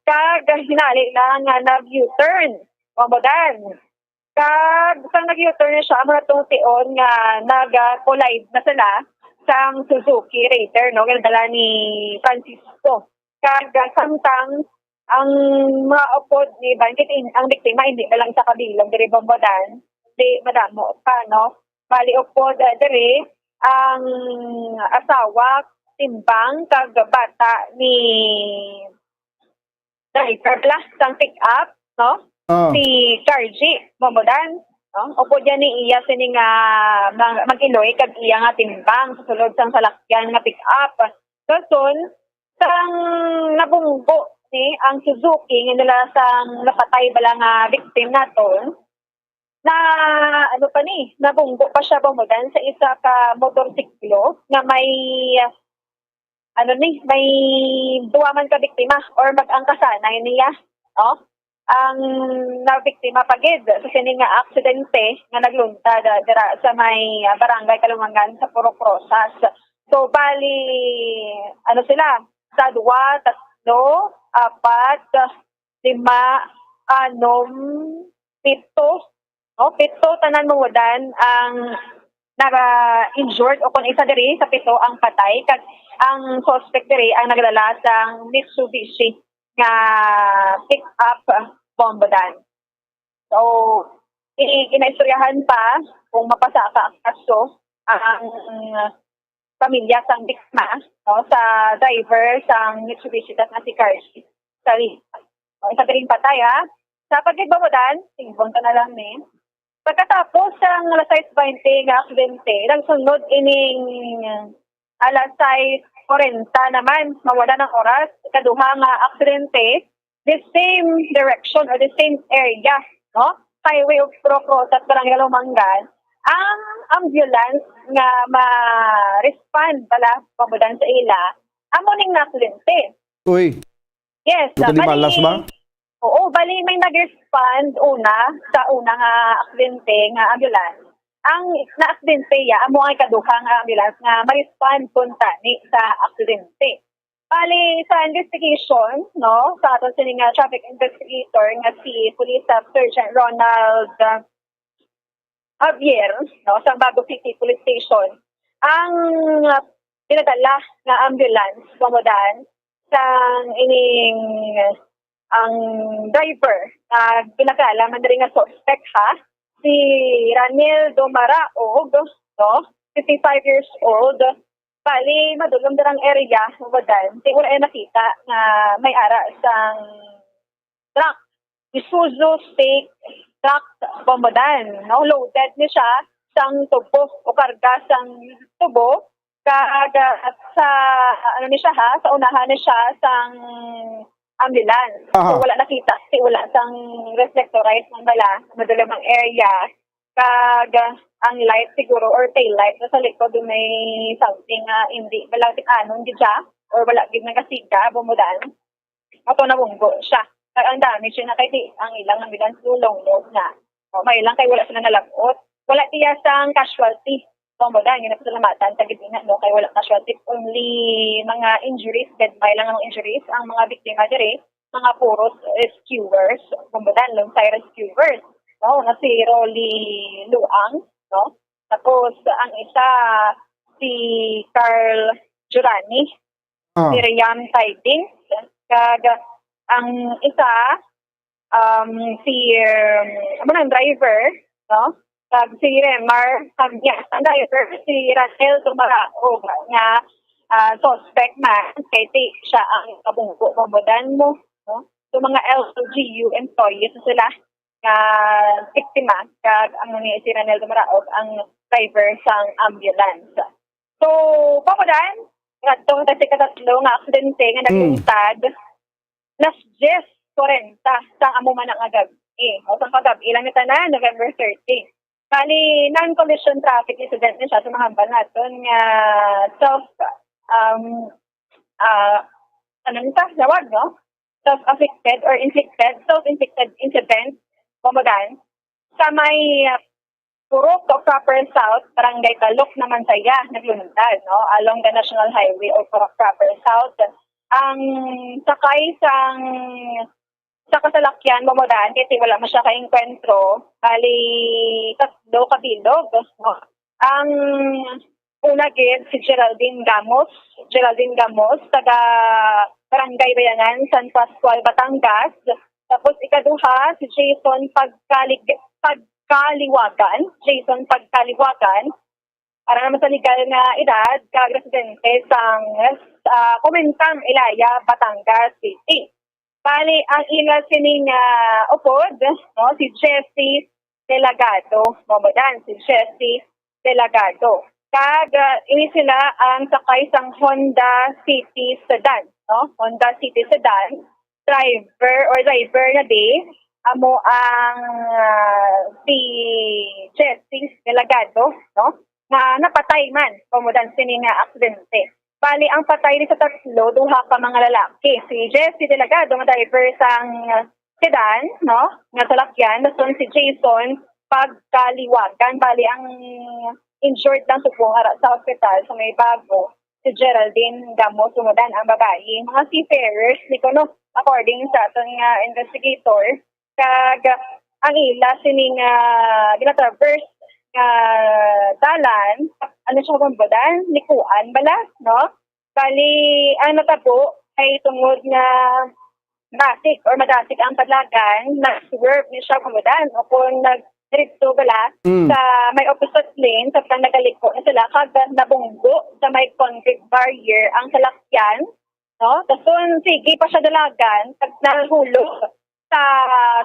kag hinali lang nga nag-U-turn, Bombodan. Kag sang nag-U-turn na siya, amo na tong tion nga nag-collide na sila sang Suzuki Raider, no, nga dala ni Francisco. Kag samtang ang mga upod ni Bangkit, in-, ang biktima hindi na lang sa kabilang diri, Bombodan, di madamo pa, no? Bali, upod, ah, diri ang asawa, timbang, kag bata ni driver pala sang pick-up, no? Ah. Si Cargie, Bombodan, no? Upod yan ni iya sini nga mag-, mag-iloy kag iya nga timbang sa sulod sang salakyan nga pick-up. Dason, sang nabunggo ni ang Suzuki nga nila sang napatay bala nga victim naton, na, ano pa ni, nabunggo pa siya, Bombodan, sa isa ka motorsiklo nga may, ano ni, may duwa man ka biktima or mag-angkasanay niya, no? Ang nabiktima pa gid sa sini nga aksidente nga nagluntad, ah, dira sa may, ah, Barangay Kalumangan sa Purok Rosas. So, bali, ano sila, sa duwa, tatlo, apat, lima, anom, pito, no? Pito tanan, Bombodan, ang naka-injured, o kung isa diri sa pito ang patay, kag ang suspect diri ang nagdala sang Mitsubishi nga pick-up, Bombodan. So, i-, ginaistoryahan pa kung mapasaka ang kaso ang pamilya sang biktima, no, sa driver sang Mitsubishi tas nga si Cargie Saliba. O, isa diri ang patay, ha. Sa pagkigbamudan, sigbon ka na lang ni. Pagkatapos sang alas sais baynte nga aksidente, nagsunod ining alas sais kuwarenta naman, mawala ng oras, ikaduha nga aksidente, the same direction or the same area, no? Highway of Purok Rosas, Barangay Kalumangan, ang ambulance nga ma-respond pala, Bombodan, sa ila, amo ning naaksidente. Uy, Yes, Luka di bali, malas ba? Oo, bali may nag-respond una sa una nga aksidente nga ambulance. Ang naaksidente ya, amo ang ikaduha nga ambulance nga ma-respond kuntani sa aksidente. Bali, sa investigation, no, sa aton sini nga traffic investigator nga si Police Staff Sergeant Ronald, ah, Javier, no, sa Bago City Police Station, ang, ah, pinadala nga ambulance, Bombodan, sang ining, ang driver, ah, pinakilala man diri nga suspect, ha, si Ranil Dumaraog, no, fifty-five years old. Bali, madulom dirang area, Bombodan. Di, wala iya nakita nga may ara sang truck. Isuzu stake truck, Bombodan, no? Loaded ni siya sang tubo o karga sang tubo. Kag, ah, sa, ano ni siya, ha? Sa unahan ni siya sang ambulance. Aha. So, wala nakita. Kasi wala sang reflectorized ng bala. Madulom ang area. Kag, ah, ang light siguro or tail light na sa likod, may something nga hindi, wala, ano, hindi siya, or wala gid nagasiga, Bombodan. Ato, nabunggo siya. Kag ang damage na kay di, ang ilang ambulance lulong load na. O, may lang kay wala sila nalabot. Wala tiya sang casualty. Bombodan, yun ang pasalamatan sa gid na, no, kay wala casualty. Only mga injuries, dead may lang ang injuries. Ang mga biktima diri, mga puros rescuers, Bombodan, Lungsay rescuers, no, na si Rolly Luang, no? Tapos, ang isa, si Carl Jurani, Ah. Miriam Tidings, kag ang isa, um, si, um, amo nang driver, no? Kag si Remar, kag, yeah, ang driver, si Rafael Tumaraog, nga, ah, suspect man, kay ti siya ang kabunggo, Bombodan, no? So, mga L G U employees sila nga biktima, kag ang ni si Ranel Dumaraog ang driver sang ambulance. So, Bombodan, ngadto sa ikatatlo nga aksidente nga Mm. nagluntad, alas diyes kuwarenta sang amo man nga gab-, thirty. O, sang kagab-i lang ni tanan, November thirty. Bali, non-collision traffic incident ni siya sa mga hambal naton nga self, um, ah, ano ni sa tawag, no? Self-afflicted or inflicted, self-inflicted incident, Bombodan, sa may, ah, Purok o Proper South, Barangay Talok naman saya, naglundag, no? Along the National Highway o Purok Proper South, ang sakay sang sa kasalakyan, Bombodan, kay wala man siya kaengkwentro. Bali, tatlo ka bilog, no? Ang una gid, si Geraldine Gamos. Geraldine Gamos, taga Barangay Bayanan, San Pascual, Batangas. Tapos ikaduha, si Jason Pagkalig-, Pagkaliwagan. Jason Pagkaliwagan. Para naman sa legal nga edad, kag residente sang, ah, Comintang, Ilaya, Batangas City. Bali, ang ila sining, ah, upod, no, si Jessie Delagado. Bombodan, si Jessie Delagado. Kag, ah, ini sila ang sakay sang Honda City sedan, no? Honda City sedan. Driver or driver na di, amo ang, ah, si Jessie Delagado, no? Nga napatay man, Bombodan, sini nga aksidente. Bali, ang patay ni sa tatlo, duha ka mga lalaki. Si Jessie Delagado nga driver sang sedan, no? Nga salakyan, dason si Jason Pagkaliwagan. Bali, ang injured lang subong ara sa hospital sa may Bago, si Geraldine Gamos, Bombodan, ang babayi. Mga seafarers ni kuno, according sa aton nga investigator. Kag ang ila sining, ah, gina-traverse nga dalan, ano siya, Bombodan? Likuan bala, no? Bali, ang natabo ay tungod nga dasig or madasig ang padlagan, nag-swerve ni siya, Bombodan, o kung nag-, diretso bala Mm. sa may opposite lane, sa pag nagaliko na sila, kag nabunggo sa may concrete barrier ang salakyan, no? Dason, sige pa siya dalagan, kag nahulog sa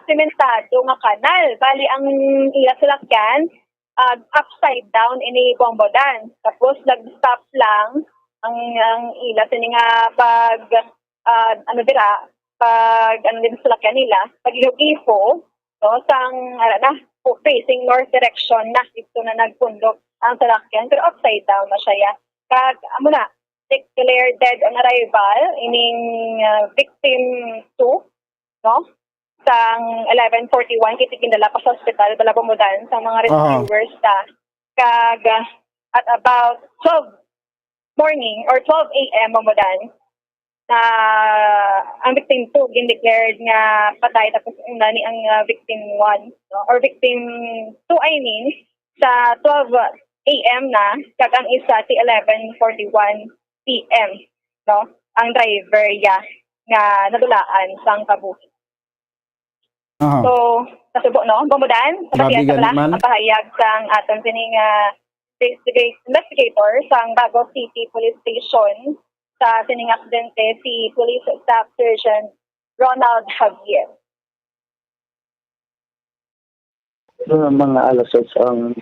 sementado nga kanal. Bali, ang ila salakyan, ah, upside down ini, Bombodan. Tapos, nag-stop lang ang, ang ila sini nga pag, ah, ano dira, pag, ano din salakyan nila, pag-iho-iho, no? Sang, ano na, facing north direction na, dito na nagpundok ang salakyan, pero upside down na siya, ya. Kag, amo na, declared dead on arrival, ining, ah, victim two, no? Sang eleven forty-one, kay ginadala pa sa hospital, bala, Bombodan, sa mga Aha. rescuers ta. Kag, ah, at about twelve morning or twelve A M, Bombodan, na ang victim two gin-declared nga patay, tapos una ni ang, ah, victim one, no? Or victim two, I mean, sa twelve A M na, kag ang isa si eleven forty-one P M, no? Ang driver, ya, nga nadulaan sang kabuhi. Aha. So, nasubo, no? Bombodan, Grabe sa gani, pala, man. Ang pahayag sang aton sining, ah, investiga-, investigator sang Bago City Police Station sa sining aksidente, si Police Staff Sergeant Ronald Javier. Mga alas sais ang,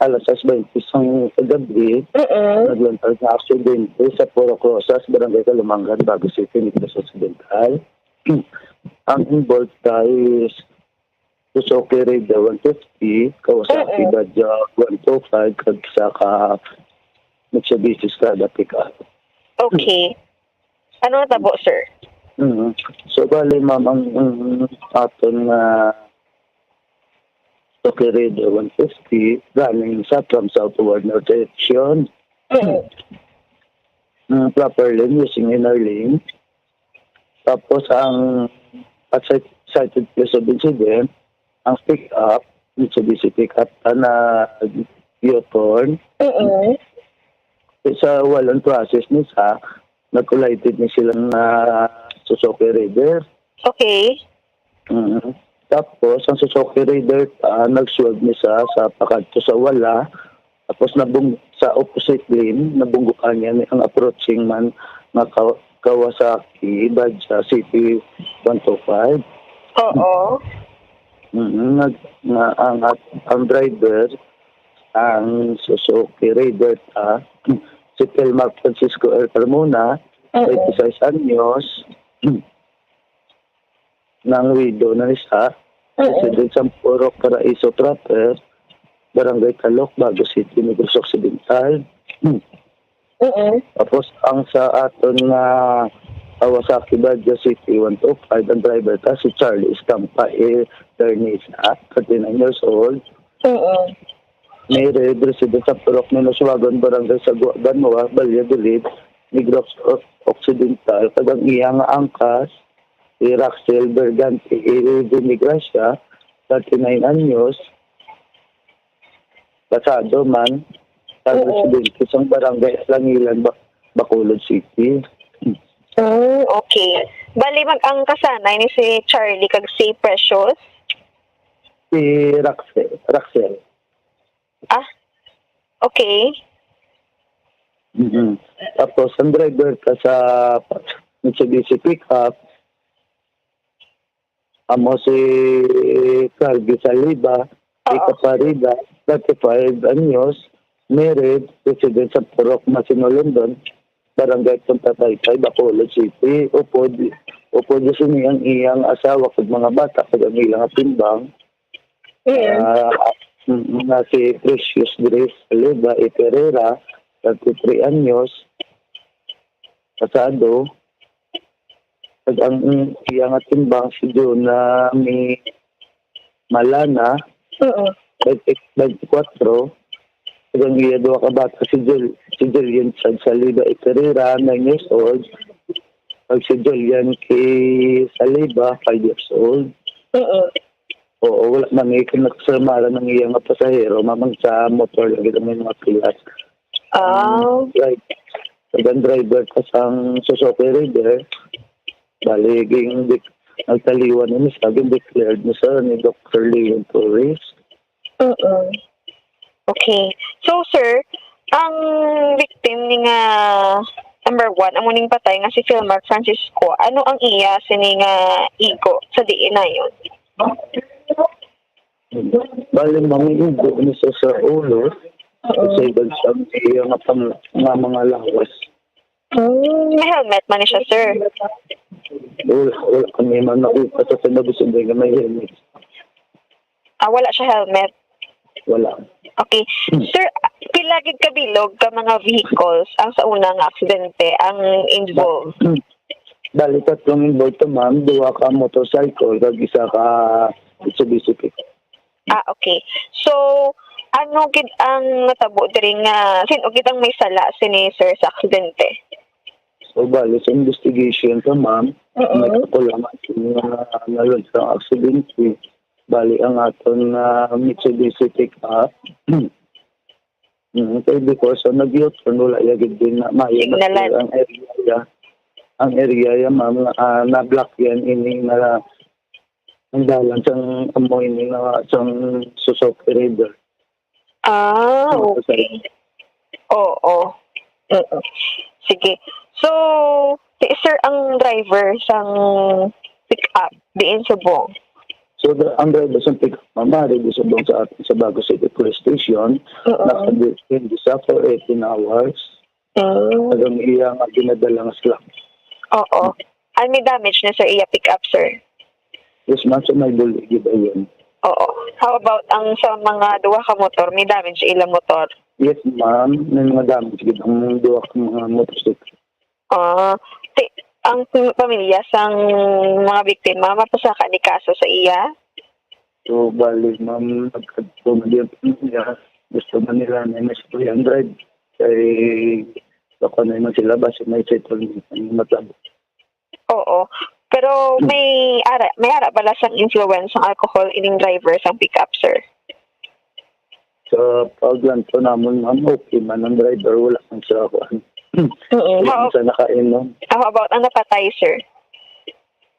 alas sais twenty sang kagabi, Mm-mm. naglantaw nga aksidente sa Purok Rosas, Barangay Calumanggan, Bago City, Negros Occidental. Ang involved ka is Suzuki Raider one fifty, Kawasaki Mm-mm. Bajaj one two five, kag isa ka Mitsubishi Strada pickup. Okay. Ano natabo, sir? Mm. So, bali, ma'am, ang, ang aton nga Suzuki Raider one fifty running sa from southward north direction. Mm. Mm, proper lane using inner lane. Tapos, ang at site, cited place of incident, ang pick-up, Mitsubishi pick-up, na nag-U-turn. Mm-mm. Sa wall and process ni sa, nag-collided ni silang, ah, Suzuki Raider. Okay. Mm. Tapos, ang Suzuki Raider, ah, nag-swerve ni sa, sa pakadto sa wala. Tapos, nabung-, sa opposite lane, nabunggukan niya ni ang approaching man nga Ka-, Kawasaki, Bajaj C T one two five. Oo. Mm, nag-, nga ang at-, ang driver, ang Suzuki Raider, ah, si Felmar Francisco L. Carmona, Mm. twenty-six anyos, Nang widow na ni siya, Mm. resident sa Purok Paraiso proper, Barangay Talok, Bago City, Negros Occidental. Mm. Tapos, ang sa aton nga Kawasaki, Baguio City, one two five, ang driver ta si Charlie Escampa, eh, attorney siya, thirty-nine years old. Mm. Married, resident sa Purok Minuswagon, Barangay Sagwa, Banwa, Valladolid, Negros O-, Occidental, kag ang iya nga angkas, si Raxel Bergante, eh, de Gracia, thirty-nine anyos, kasado man, sa Oo. residente sang Barangay Alangilan, Ba-, Bacolod City. Mm, okay. Bali, mag-, ang kasanay ni si Charlie kag si Precious? Si Raxel. Raxel. Ah, okay. Mhm. Tapos, ang driver ka sa Mitsubishi pickup, amo si Carby Saliba, Oo. Rica Farida, thirty-five anyos, married, resident sa Purok Masino, London, Barangay Punta Taytay, Bacolod City. Upod, upod sini ang iyang asawa kag mga bata kag ang ilang atimbang. Mm. Ah, mm, nga si Precious Grace Oliva E. Pereira, thirty-three anyos, kasado. Kag ang iyang atimbang si Jonah May Malana, Oo. twenty, twenty-four. Kag ang iya duha ka bata, si Jul-, si Julian Chad Saliba Eterera, nine years old. Kag si Julian K. Saliba, five years old. Oo. Oo, wala man ni kinakasamaran ang iya nga pasahero, mamang sa motor lagi ang may mga pilas. Ah. Right. Kag ang driver ka sang Suzuki Raider, bali, ging-, di-, nagtaliwan ini sa, ging-declared ni, sir, ni Doctor Leon Torres. Mm-mm. Okay. So, sir, ang victim ni nga number one, amo ning patay nga si Philmar Francisco, ano ang iya sini nga igo sa diin nayon? Bali, ma'am, igo ni siya sa ulo. Oo. Sa iban sa iya nga pang-, nga mga lawas. Hmm, may helmet man ni siya, sir? Wala, wala kami man naupat sa sinabi sa nga may helmet. Ah, wala siya helmet? Wala. Okay. Hmm. Sir, pila gid kabilog ka mga vehicles ang sa una nga aksidente ang involved? Bali, tatlong involved to, ma'am. Duha ka motorcycle kag isa ka Mitsubishi pickup. Ah, okay. So, ano gid ang natabo diri nga sin-o gid ang may sala sini, sir, sa aksidente? So, bali, sa investigation pa, ma'am, Oo. may kapulaman nga nalunod sa aksidente. Bali, ang aton nga Mitsubishi pickup, mm, kay before sa nag-U-turn, wala ya gid din na maayo na Signalan. clear ang area ya. Ang area ya, ma'am, nga, ah, na-block yan, ini nga ang dalan sang amo ini nga sang Suzuki Raider. Ah, Ano po, sir? Okay. Oo. Mm. Sige. So, si sir ang driver sang pick-up diin subong? So, the, ang driver sang pick-up, ma'am, ari di subong sa atin sa Bago City Police Station, Oo. naka-depende sa for eighteen hours. Mm. Kag ang iya nga ginadala nga slot. Oo. Ay, may damage na sa iya pick-up, sir? Yes, ma'am. So, may buli gid ayon. Oo. How about ang sa mga duha ka motor? May damage ila motor? Yes, ma'am. May mga damage gid ang duha ka mga motorcycle. Ah, ti-, ang pam-, pamilya sang mga biktima, mapasaka ni kaso sa iya? So, bali, ma'am, nagkadto man yung pamilya. Gusto man nila na mas three hundred. Kay, baka na naman sila, basta may settlement ang matabo. Oo. Pero Hmm. may ara, may ara bala sang influence sang alcohol ining driver sang pickup, sir? Sa paglanto namon, ma'am, okay man ang driver, wala man siya, kuan. Mm, Wala how, man siya nakainom. How about ang napatay, sir?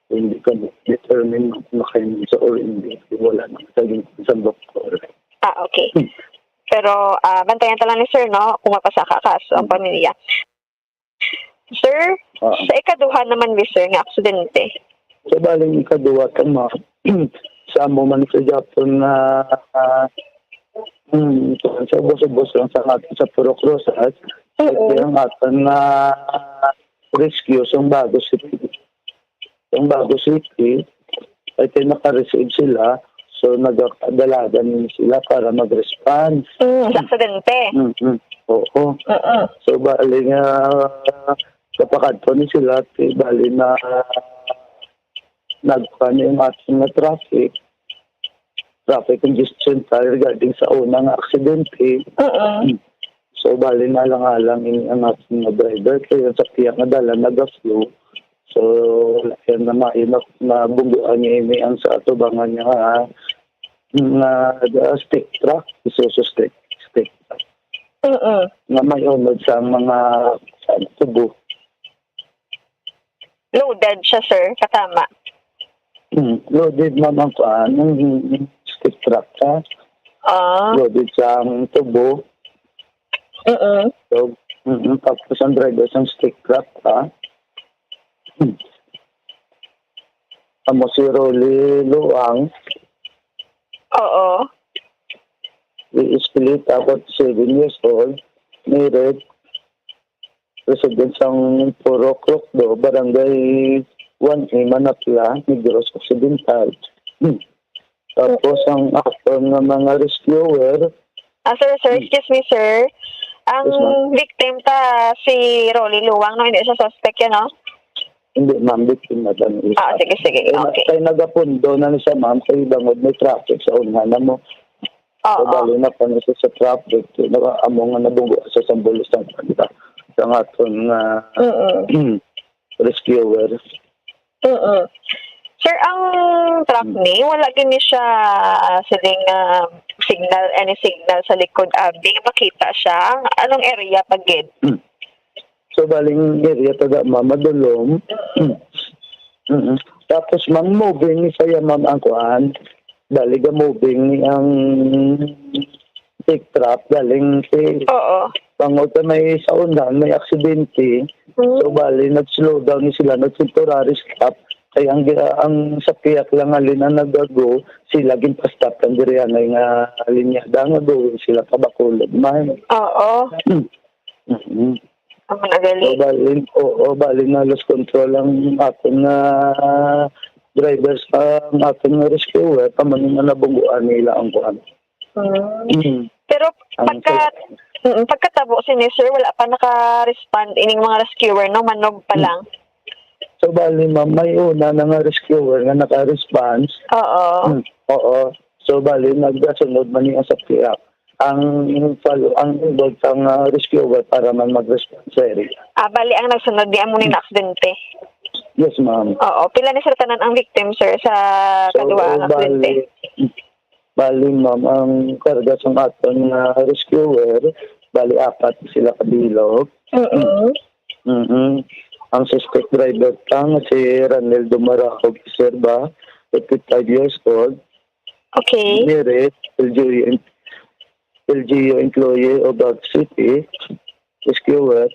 Hindi ko determine kung nakainom siya or hindi. Wala na sa, sa doktor. Ah, okay. Hmm. Pero, ah, bantayan ta lang ni sir, no, kung mapasaka kaso ang Hmm. pamilya. Sir, Oo. sa ikaduha naman ni sir nga aksidente. Sa baling ikaduha, tama. Sa amo man sa Japon nga, ah, hmm, sa ubos-ubos lang sa atin sa Purok Rosas, Oo. Ito ang aton nga rescue sa Bago City. Sa Bago City, Ay, kay naka-receive sila, so nagdalagan sila para mag-response. Mm, sa aksidente. Mm-mm. Oo. Mm-mm. So, bali nga, kapakadto ni sila, ti bali na nagkuha ni yung ating nga traffic, traffic congestion pa regarding sa una nga aksidente. Mm-mm. So, bali na lang alang ini ang ating nga driver, kaya sa tiyak nga dalan naga-slow. So, wala yan na maayo na, nabungguan niya ini ang sa atubangan niya nga, nga, ah, stick truck, Isuzu stick, stick truck. Mm-mm. Nga may unod sa mga, sa tubo. Loaded siya, sir. Katama. Hmm, loaded, ma'am, ang kuan, ang stick truck, ha? Ah. Loaded sa ang tubo. Mm-mm. So, mm, tapos ang driver sa stick truck, ha? Hmm. Amo si Rolly Luang. Oo. Split, forty-seven years old, married, resident sang Purok Lokdo, Barangay one A, Manapla, Negros Occidental. Tapos ang aton nga mga rescuer. Ah, sir, sir, Hmm. excuse me, sir. Ang Yes, ma'am. victim ta si Rolly Luwang, no? Hindi siya suspect yan, no? Hindi, ma'am, victim na lang. Ah, sige, sige. Kay na-, Okay. kay nagapundo na ni siya, ma'am, kay bangod may traffic sa una na mo. So, Oo. bali na pa na siya sa traffic, na, amo nga nabunggo sa sambulis ng kanta. Sa aton nga Mm-mm. rescuer. Mm-mm. Sir, ang truck Hmm. ni, wala gini siya, ah, siling, ah, signal, any signal sa likod, abi, makita siya. Ang, anong area pa gid? Hmm. So, baling area taga Mama Dulom. Mm-mm. Tapos, ma'am, moving ni saya, ma'am, ang kuan. Bali, ga-moving ni ang stick truck, galing si Oo. Bangod sa may sa undan, may aksidente. Mm. So, bali, nag-slow down ni sila, nag-temporary stop. Kay ang, ang sa piyak lang nga lane ang nagago, sila ginpa-stop lang diri anay nga linyada nga go sila pa Bacolod man. Oo. Mm. Ang So, nagali. bali, oo, bali na lost control ang aton nga drivers, ang aton nga rescuer, kamo ni nga nabungguan nila ang kuan. Mm. Mm. Pero Ang pagka, kaya mm, pagkatabo sini, sir, wala pa naka-respond ining mga rescuer, no? Manog pa Mm. lang. So, bali, ma'am, may una na nga rescuer nga naka-response. Oo. Mm, oo. So, bali, nagkasunod man ni ang sa piyak. Ang follow, ang involved ang, ah, rescuer para man mag-respond sa area. Ah, bali, ang nagsunod di amo ni Mm. na aksidente. Yes, ma'am. Oo. Pila ni sila tanan ang victim, sir, sa So, kaduha nga aksidente? bali, Bali, ma'am, ang karga sang aton nga rescuer, bali, apat sila kabilog. Mm-mm. Mm-mm. Ang suspect driver pa nga si Ranel Dumarahog Serba, fifty-five years old. Okay. Merit, L G U em-, L G U employee of Bago City, rescuer,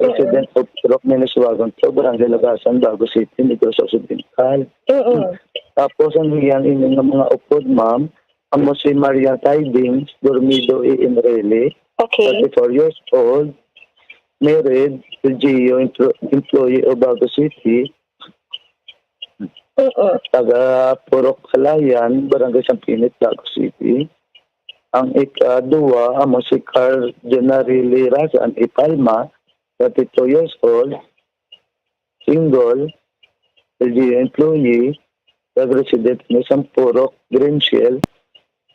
Mm. resident of Purok Miniswagon to, Barangay Lagasan, Bago City, Negros Occidental. Mm. Tapos ang iyang ining nga mga upod, ma'am, amo si Maria Tidings Dormido A M Rele, Okay. thirty-four years old, married, L G U empl-, employee of Bago City, Mm. taga Purok Kalayan, Barangay Sampinit, Bago City. Ang ikaduha amo si Carl Jonarili Razan Ipalma, thirty-two years old, single, L G U employee, nag-resident ni Sampurok, Green Shell,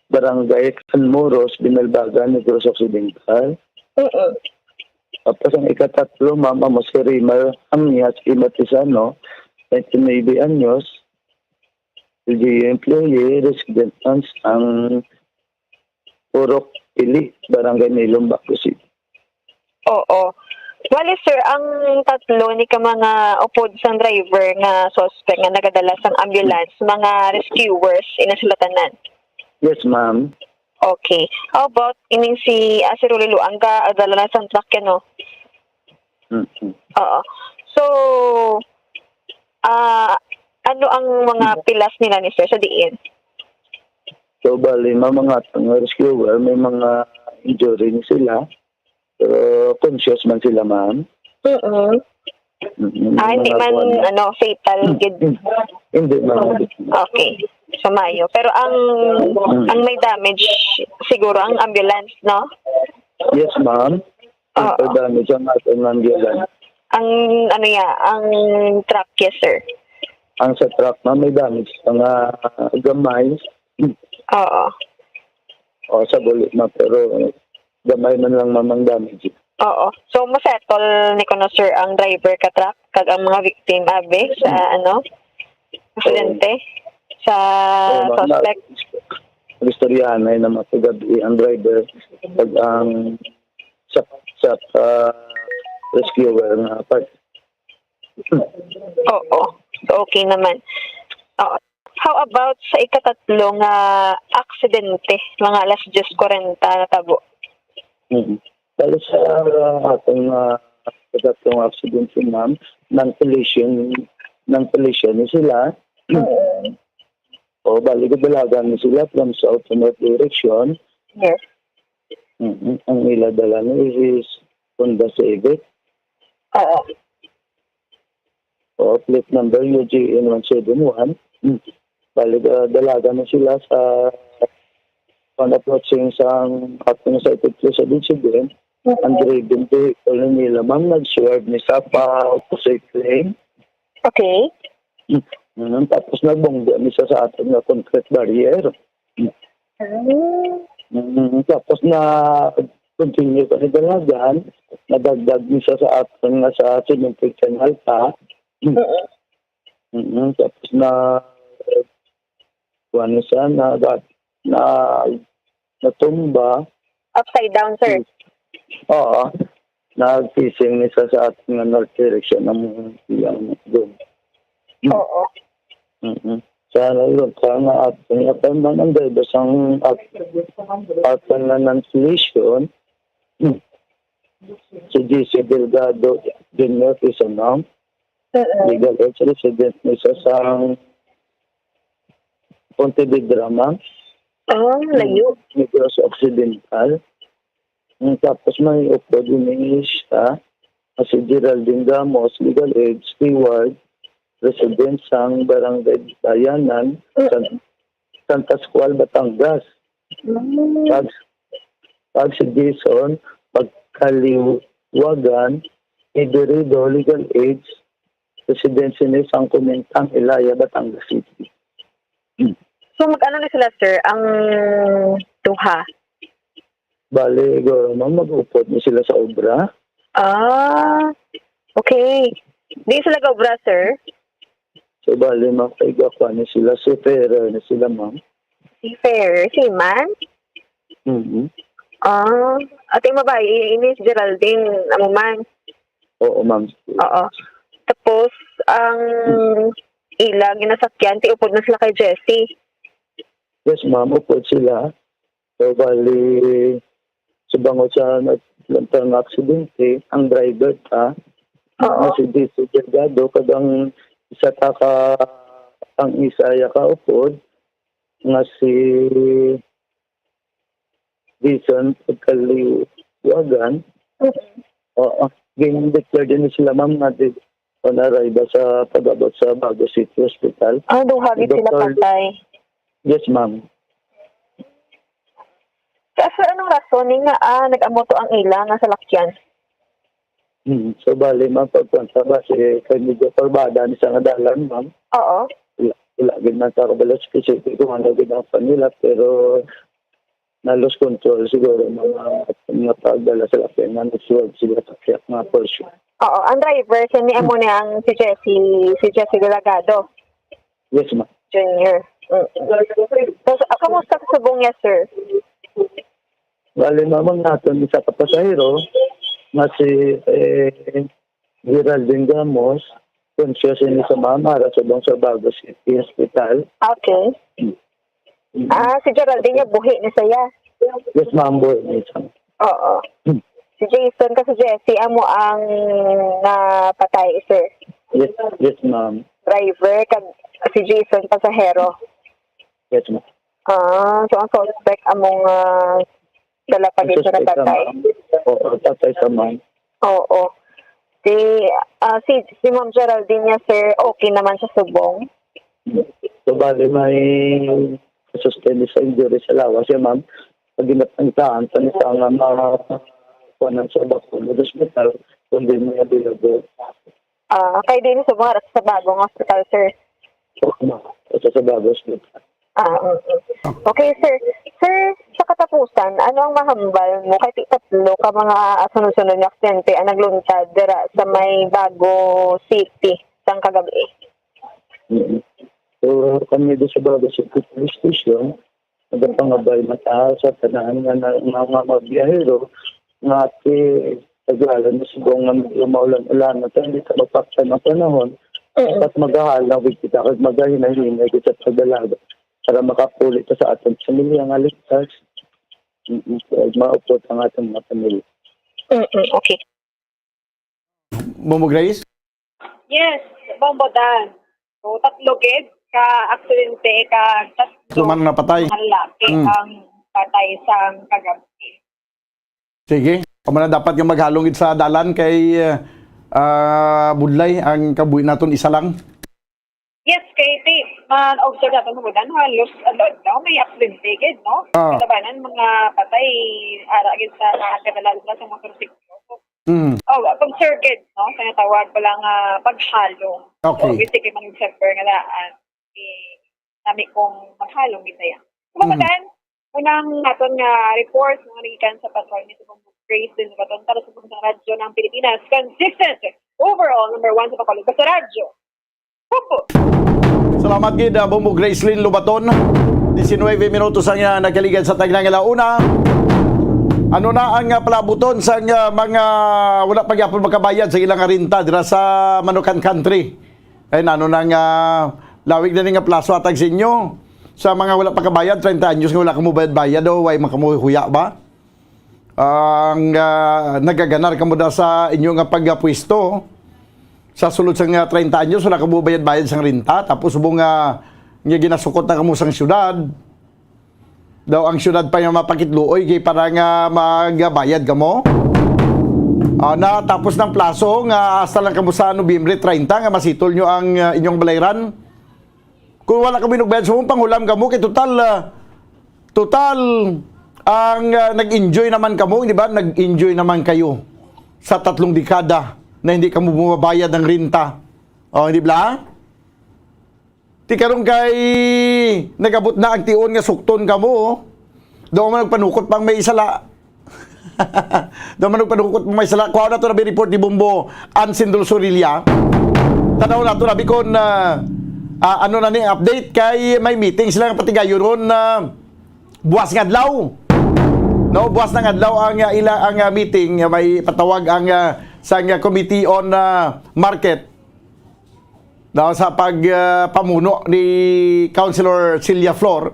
Barangay Canmoros, Binalbagan, Negros Occidental. Mm. Tapos ang ikatatlo, ma'am, amo si Rimar Amias Imatisano, twenty-nine anyos, L G U employee, resident man sang Purok Pili, Barangay Milong, Bago City. Oo. Wali, sir, ang tatlo ni ka mga upod sang driver nga suspect nga nagadala sang ambulance, mga rescuers, ina sila tanan? Yes, ma'am. Okay. How about ining si, ah, si Rolly Luanga, ah, dala na sang truck yan, no? Mm-mm. Oo. So, ah, ano ang mga Mm. pilas nila ni sir sa diin? So, bali, ma-, mga tang rescuer, may mga injury ni sila. Pero conscious man sila, ma'am. Mm-mm. Mm, Ah, hindi mga man, kuwan na. ano, fatal Mm, gid. mm. Hindi, ma'am. Hindi. Okay. Sa Mayo. Pero ang, Mm. ang may damage, siguro, ang ambulance, no? Yes, ma'am. Oo. Ang damage ang ating ambulance. Ang, ano ya, ang truck, yes, sir. Ang sa truck, ma'am, may damage. Mga gamay. Oo. O, sa bulit, ma'am. Pero gamay man lang, ma'am, ang damage. Oo. So, masettle ni kuno, sir, ang driver ka truck kag ang mga victim, abi, sa, Hmm. ano, aksidente, sa Oo, ma'am. suspect? Nag-istoryahanay na mga kagabi ang driver kag ang sa, sa, ah, rescuer nga part. Oo. So, okay naman. Oo. How about sa ikatatlo nga aksidente, mga alas diyes kwarenta natabo? Mhm. Bali sa, ah, atong, ah, ikatatlo nga aksidente, ma'am, non-collision, non-collision ni sila. Oo. O, bali, gidalagan ni sila from south to north direction. Yes. Mhm. Ang ila dala ni is Honda Civic. Oo. O, plate number U G N one seven one. Hmm. Bali, ah, dalagan na sila sa pag-approaching sa ating sa ito sa incident. Mm. Ang driving vehicle nila, ma'am, nag-swerve ni sa pa opposite lane. Okay. Mm, tapos nagbunggo ni sa, sa aton nga concrete barrier. Mm. Mm, tapos na continue pa ni dalagan, nadagdag ni sa, sa aton nga sa cemented canal pa. Mm. Mm, tapos na, kuwan ni sa, na, na, natumba. Upside down, sir. Oo. Nag-facing ni sa, sa aton nga north direction ang iyang doon. Oo. Mm-mm. Sa nalunta nga aton nga pa man ang driver sang at, at nga non-collision, si J C Delgado Junior is a ma'am. Mm-mm. Legal age resident ni sa sang Pontevedra, ma'am. Ah, layo. Negros Occidental. Mm, tapos may upod ni siya, ah, si Geraldine Gamos, legal age, steward, resident sang Barangay Bayanan, Mm. San, San Pascual, Batangas. Mm. Pag, pag si Jason, pagkaliwagan, Idirido, legal age, resident sini sang Kumintang, Ilaya, Batangas City. So, mag-ano na sila, sir, ang duha? Bali, go, ma'am, mag-upod na sila sa obra. Ah, okay. Di sila ga-obra, sir? So, bali, ma'am, kay gakuha na sila, seafarer na sila, ma'am. Seafarer? Seaman? Mhm. Ah, ate, mabay, i-, ini si Geraldine, amo man. Oo, ma'am. Oo. Tapos, ang ila ginasakyan, ti upod na sila kay Jessie. Yes, ma'am, upod sila. So, bali, subong sa naglantaw nga aksidente, ang driver ta, Oo. nga si Jessie Delgado, kag ang isa ta ka, ang isa ya ka upod, nga si Jason Pagkaliwagan. Mm. Oo, gin-declare din sila, ma'am, nga di, on arrival sa pag-abot sa Bago City Hospital. Ah, duha gid sila Doktor patay. Yes, ma'am. Kaya, sir, anong rason ni nga, ah, nag-amo to ang ila nga salakyan? Hmm. So, bali, ma'am, pagkuwan sa base, kay medyo kurbada ni sa nga dalan, ma'am. Oo. Wala, wala gid man sa kabalo specific kung ano gid ang kanila, pero na-lose control siguro mga, mga pagdala sa lakyan nga nag-swerve sila sa kaya nga portion. Oo, ang driver, siya ni amo ni ang si Jessie, si Jessie Delgado. Yes, ma'am. Junior. Mm. So, ah, kamusta sa subong niya, sir? Bali, ma'am, ang naton isa ka pasahero nga si, eh, Geraldine Gamos, conscious ini sa ma'am, ara subong sa Bago City Hospital. Okay. Mm. Ah, si Geraldine nga buhi ni saya. Yes, ma'am, buhi ni siya. Oo. Hmm. Si Jason kag si Jessie amo ang napatay, sir. Yes, yes, ma'am. Driver kag si Jason pasahero. Yes, ma'am. Ah, so ang suspect among, ah, dala pa Ang gid sa suspect, napatay. Ma'am. Oo, patay sa ma'am. Oo. Si, ah, si, si Ma'am Geraldine niya, sir, okay naman siya subong. So, bali, may suspended sa injury sa lawas siya, ma'am. Pag ginapantaan pa niya nga mga kuwanan sa Bacolod Hospital, kung di mo available. Ah, kay din sa mga sa bagong hospital, sir. Sa, sa bagong hospital. Ah, mm, mm. Okay, sir. Sir, sa katapusan, ano ang mahambal mo kay ti tatlo ka mga sunod-sunod nga aksidente ang nagluntad dira sa may Bago City sang kagabi? Mm. So, kami do sa Bago City Police Station, nagapangabay mataas sa tanan nga na, nga, nga mga biyahero nga ti taglala na subong nga medyo maulan-ulan na tayo, hindi ka mapaktan ang panahon. Mm. Dapat magahalang wig kita kag magahinay-hinay kita sa pagdalaga para makapuli ta sa aton pamilya nga ligtas. Mm, so, maupod ang aton mga pamilya. Mm, okay. Bombo Grace? Yes, Bombo Dan. So, tatlo gid ka aksidente, ka tatlo Tatlo man ang napatay. Mga lalaki Mm. ang patay sa kagabi. Sige. Amo na dapat nga maghalong gid sa dalan kay, ah, budlay ang kabuhi naton isa lang. Yes, kay ti, man-observe naton, Bombo Dan, halos, ano, daw may aksidente gid, no? Ah. Kalabanan, mga patay, ara gid sa, sa kadalagan sa motorsiklo. Mm. Oh, pag-surrogate, no? Kaya tawag pala nga paghalong. Okay. So, obviously, kay Mang December nga daan, eh, nami kong maghalong, Bisaya. Kumbaga, Mm. unang naton nga report, nga nagikan sa patrol ni Subong Grace din sa Baton, para sa Buntag Radyo ng Pilipinas, consistent, overall, number one sa Bacolod. Basta Radyo. Opo. Salamat gid, ah, Bombo Gracelyn Lobaton. Diecinueve minutos ang, ah, nagkaligad sa tagna nga launa. Ano na ang, ah, palabuton sa, ah, mga wala pa gyapon makabayad sa ilang renta dira sa Manukan Country? Ay, nano na nga lawig na ni nga plaso atag sa inyo? Sa mga wala pa kabayad, treinta anyos nga wala kamo bayad-bayad, o way man kamo huya ba? Ang, ah, nagaganar kamo da sa inyo nga pagpwesto. Sa sulod sang, ah, treinta anyos, wala kamo bayad-bayad sang renta. Tapos subong nga, nga ginasukot na kamo sang syudad. Daw ang syudad pa nga mapakitluoy kay para nga magbayad kamo. Ah, na tapos ng plaso nga hasta lang kamo sa Nobyembre treinta nga masitol nyo ang, ah, inyong balayran. Kung wala kamo nagbayad sa mong panghulam kamo, kay total, ah, total, ang, ah, nag-enjoy naman kamo, di ba? Nag-enjoy naman kayo sa tatlong dekada na hindi kamo bumabayad ng renta. O, di ba? Ti karon kay nagabot na ang tion nga sukton kamo, oh. Daw man nagpanukot pang may sala. Daw man nagpanukot pang may sala. Kuha na to na report ni Bombo Ansin Dulce Orilla. Tanaw na to na bikon, ah, ah, ano na ni update kay may meeting sila nga patigayon ron na buwas nga adlaw. No, buwas nga adlaw ang, ah, ila ang, ah, meeting nga may patawag ang, ah, sa, ah, Committee on, ah, Market. Daw sa pag, ah, pamuno ni Councilor Celia Flor,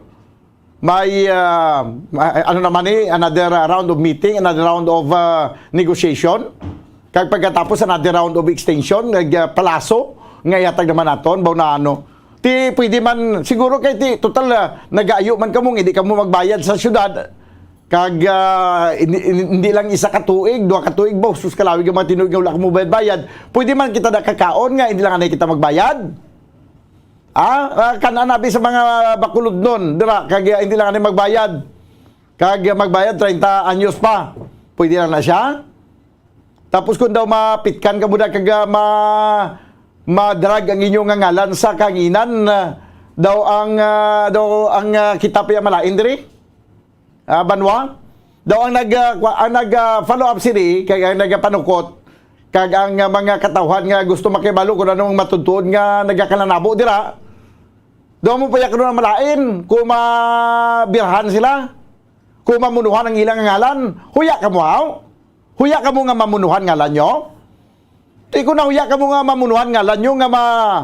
may, ah, ma-, ano naman ni, another, ah, round of meeting, another round of, ah, negotiation. Kag pagkatapos, another round of extension, nag, ah, palaso, nga ihatag naman naton, baw na ano. Ti, pwede man, siguro kay ti, total, ah, nagaayo man kamo, hindi kamo magbayad sa syudad. Kag, ah, hindi, hindi lang isa ka tuig, duha ka tuig ba, sus, kalawig ang mga tinuig nga wala ka mobayad-bayad. Pwede man kita nakakaon nga, hindi lang anay kita magbayad. Ah, ah, kan-, anabi sa mga bakulod nun, dira, kag, ah, hindi lang anay magbayad. Kag, ah, magbayad, treinta anyos pa. Pwede lang na siya. Tapos kung daw mapitkan ka mo na kag, ah, ma-, madrag ang inyo nga ngalan sa kanginan, ah, daw ang, ah, daw ang, ah, kita pa malain diri? Ah, banwa? Daw ang nag, ah, kwa-, ang nag, ah, follow up sini, kay ang nagapanukot, kag ang, ah, mga katawhan nga gusto makibalo kung anong matutuod nga nagakalanabo dira. Daw mo pa kuno malain, kung mabirhan sila, kung mamunuhan ang ilang ngalan, huya ka mo, haw? Huya ka mo nga mamunuhan ngalan nyo? Ti kung nahuya ka mo nga mamunuhan ngalan nyo nga ma-,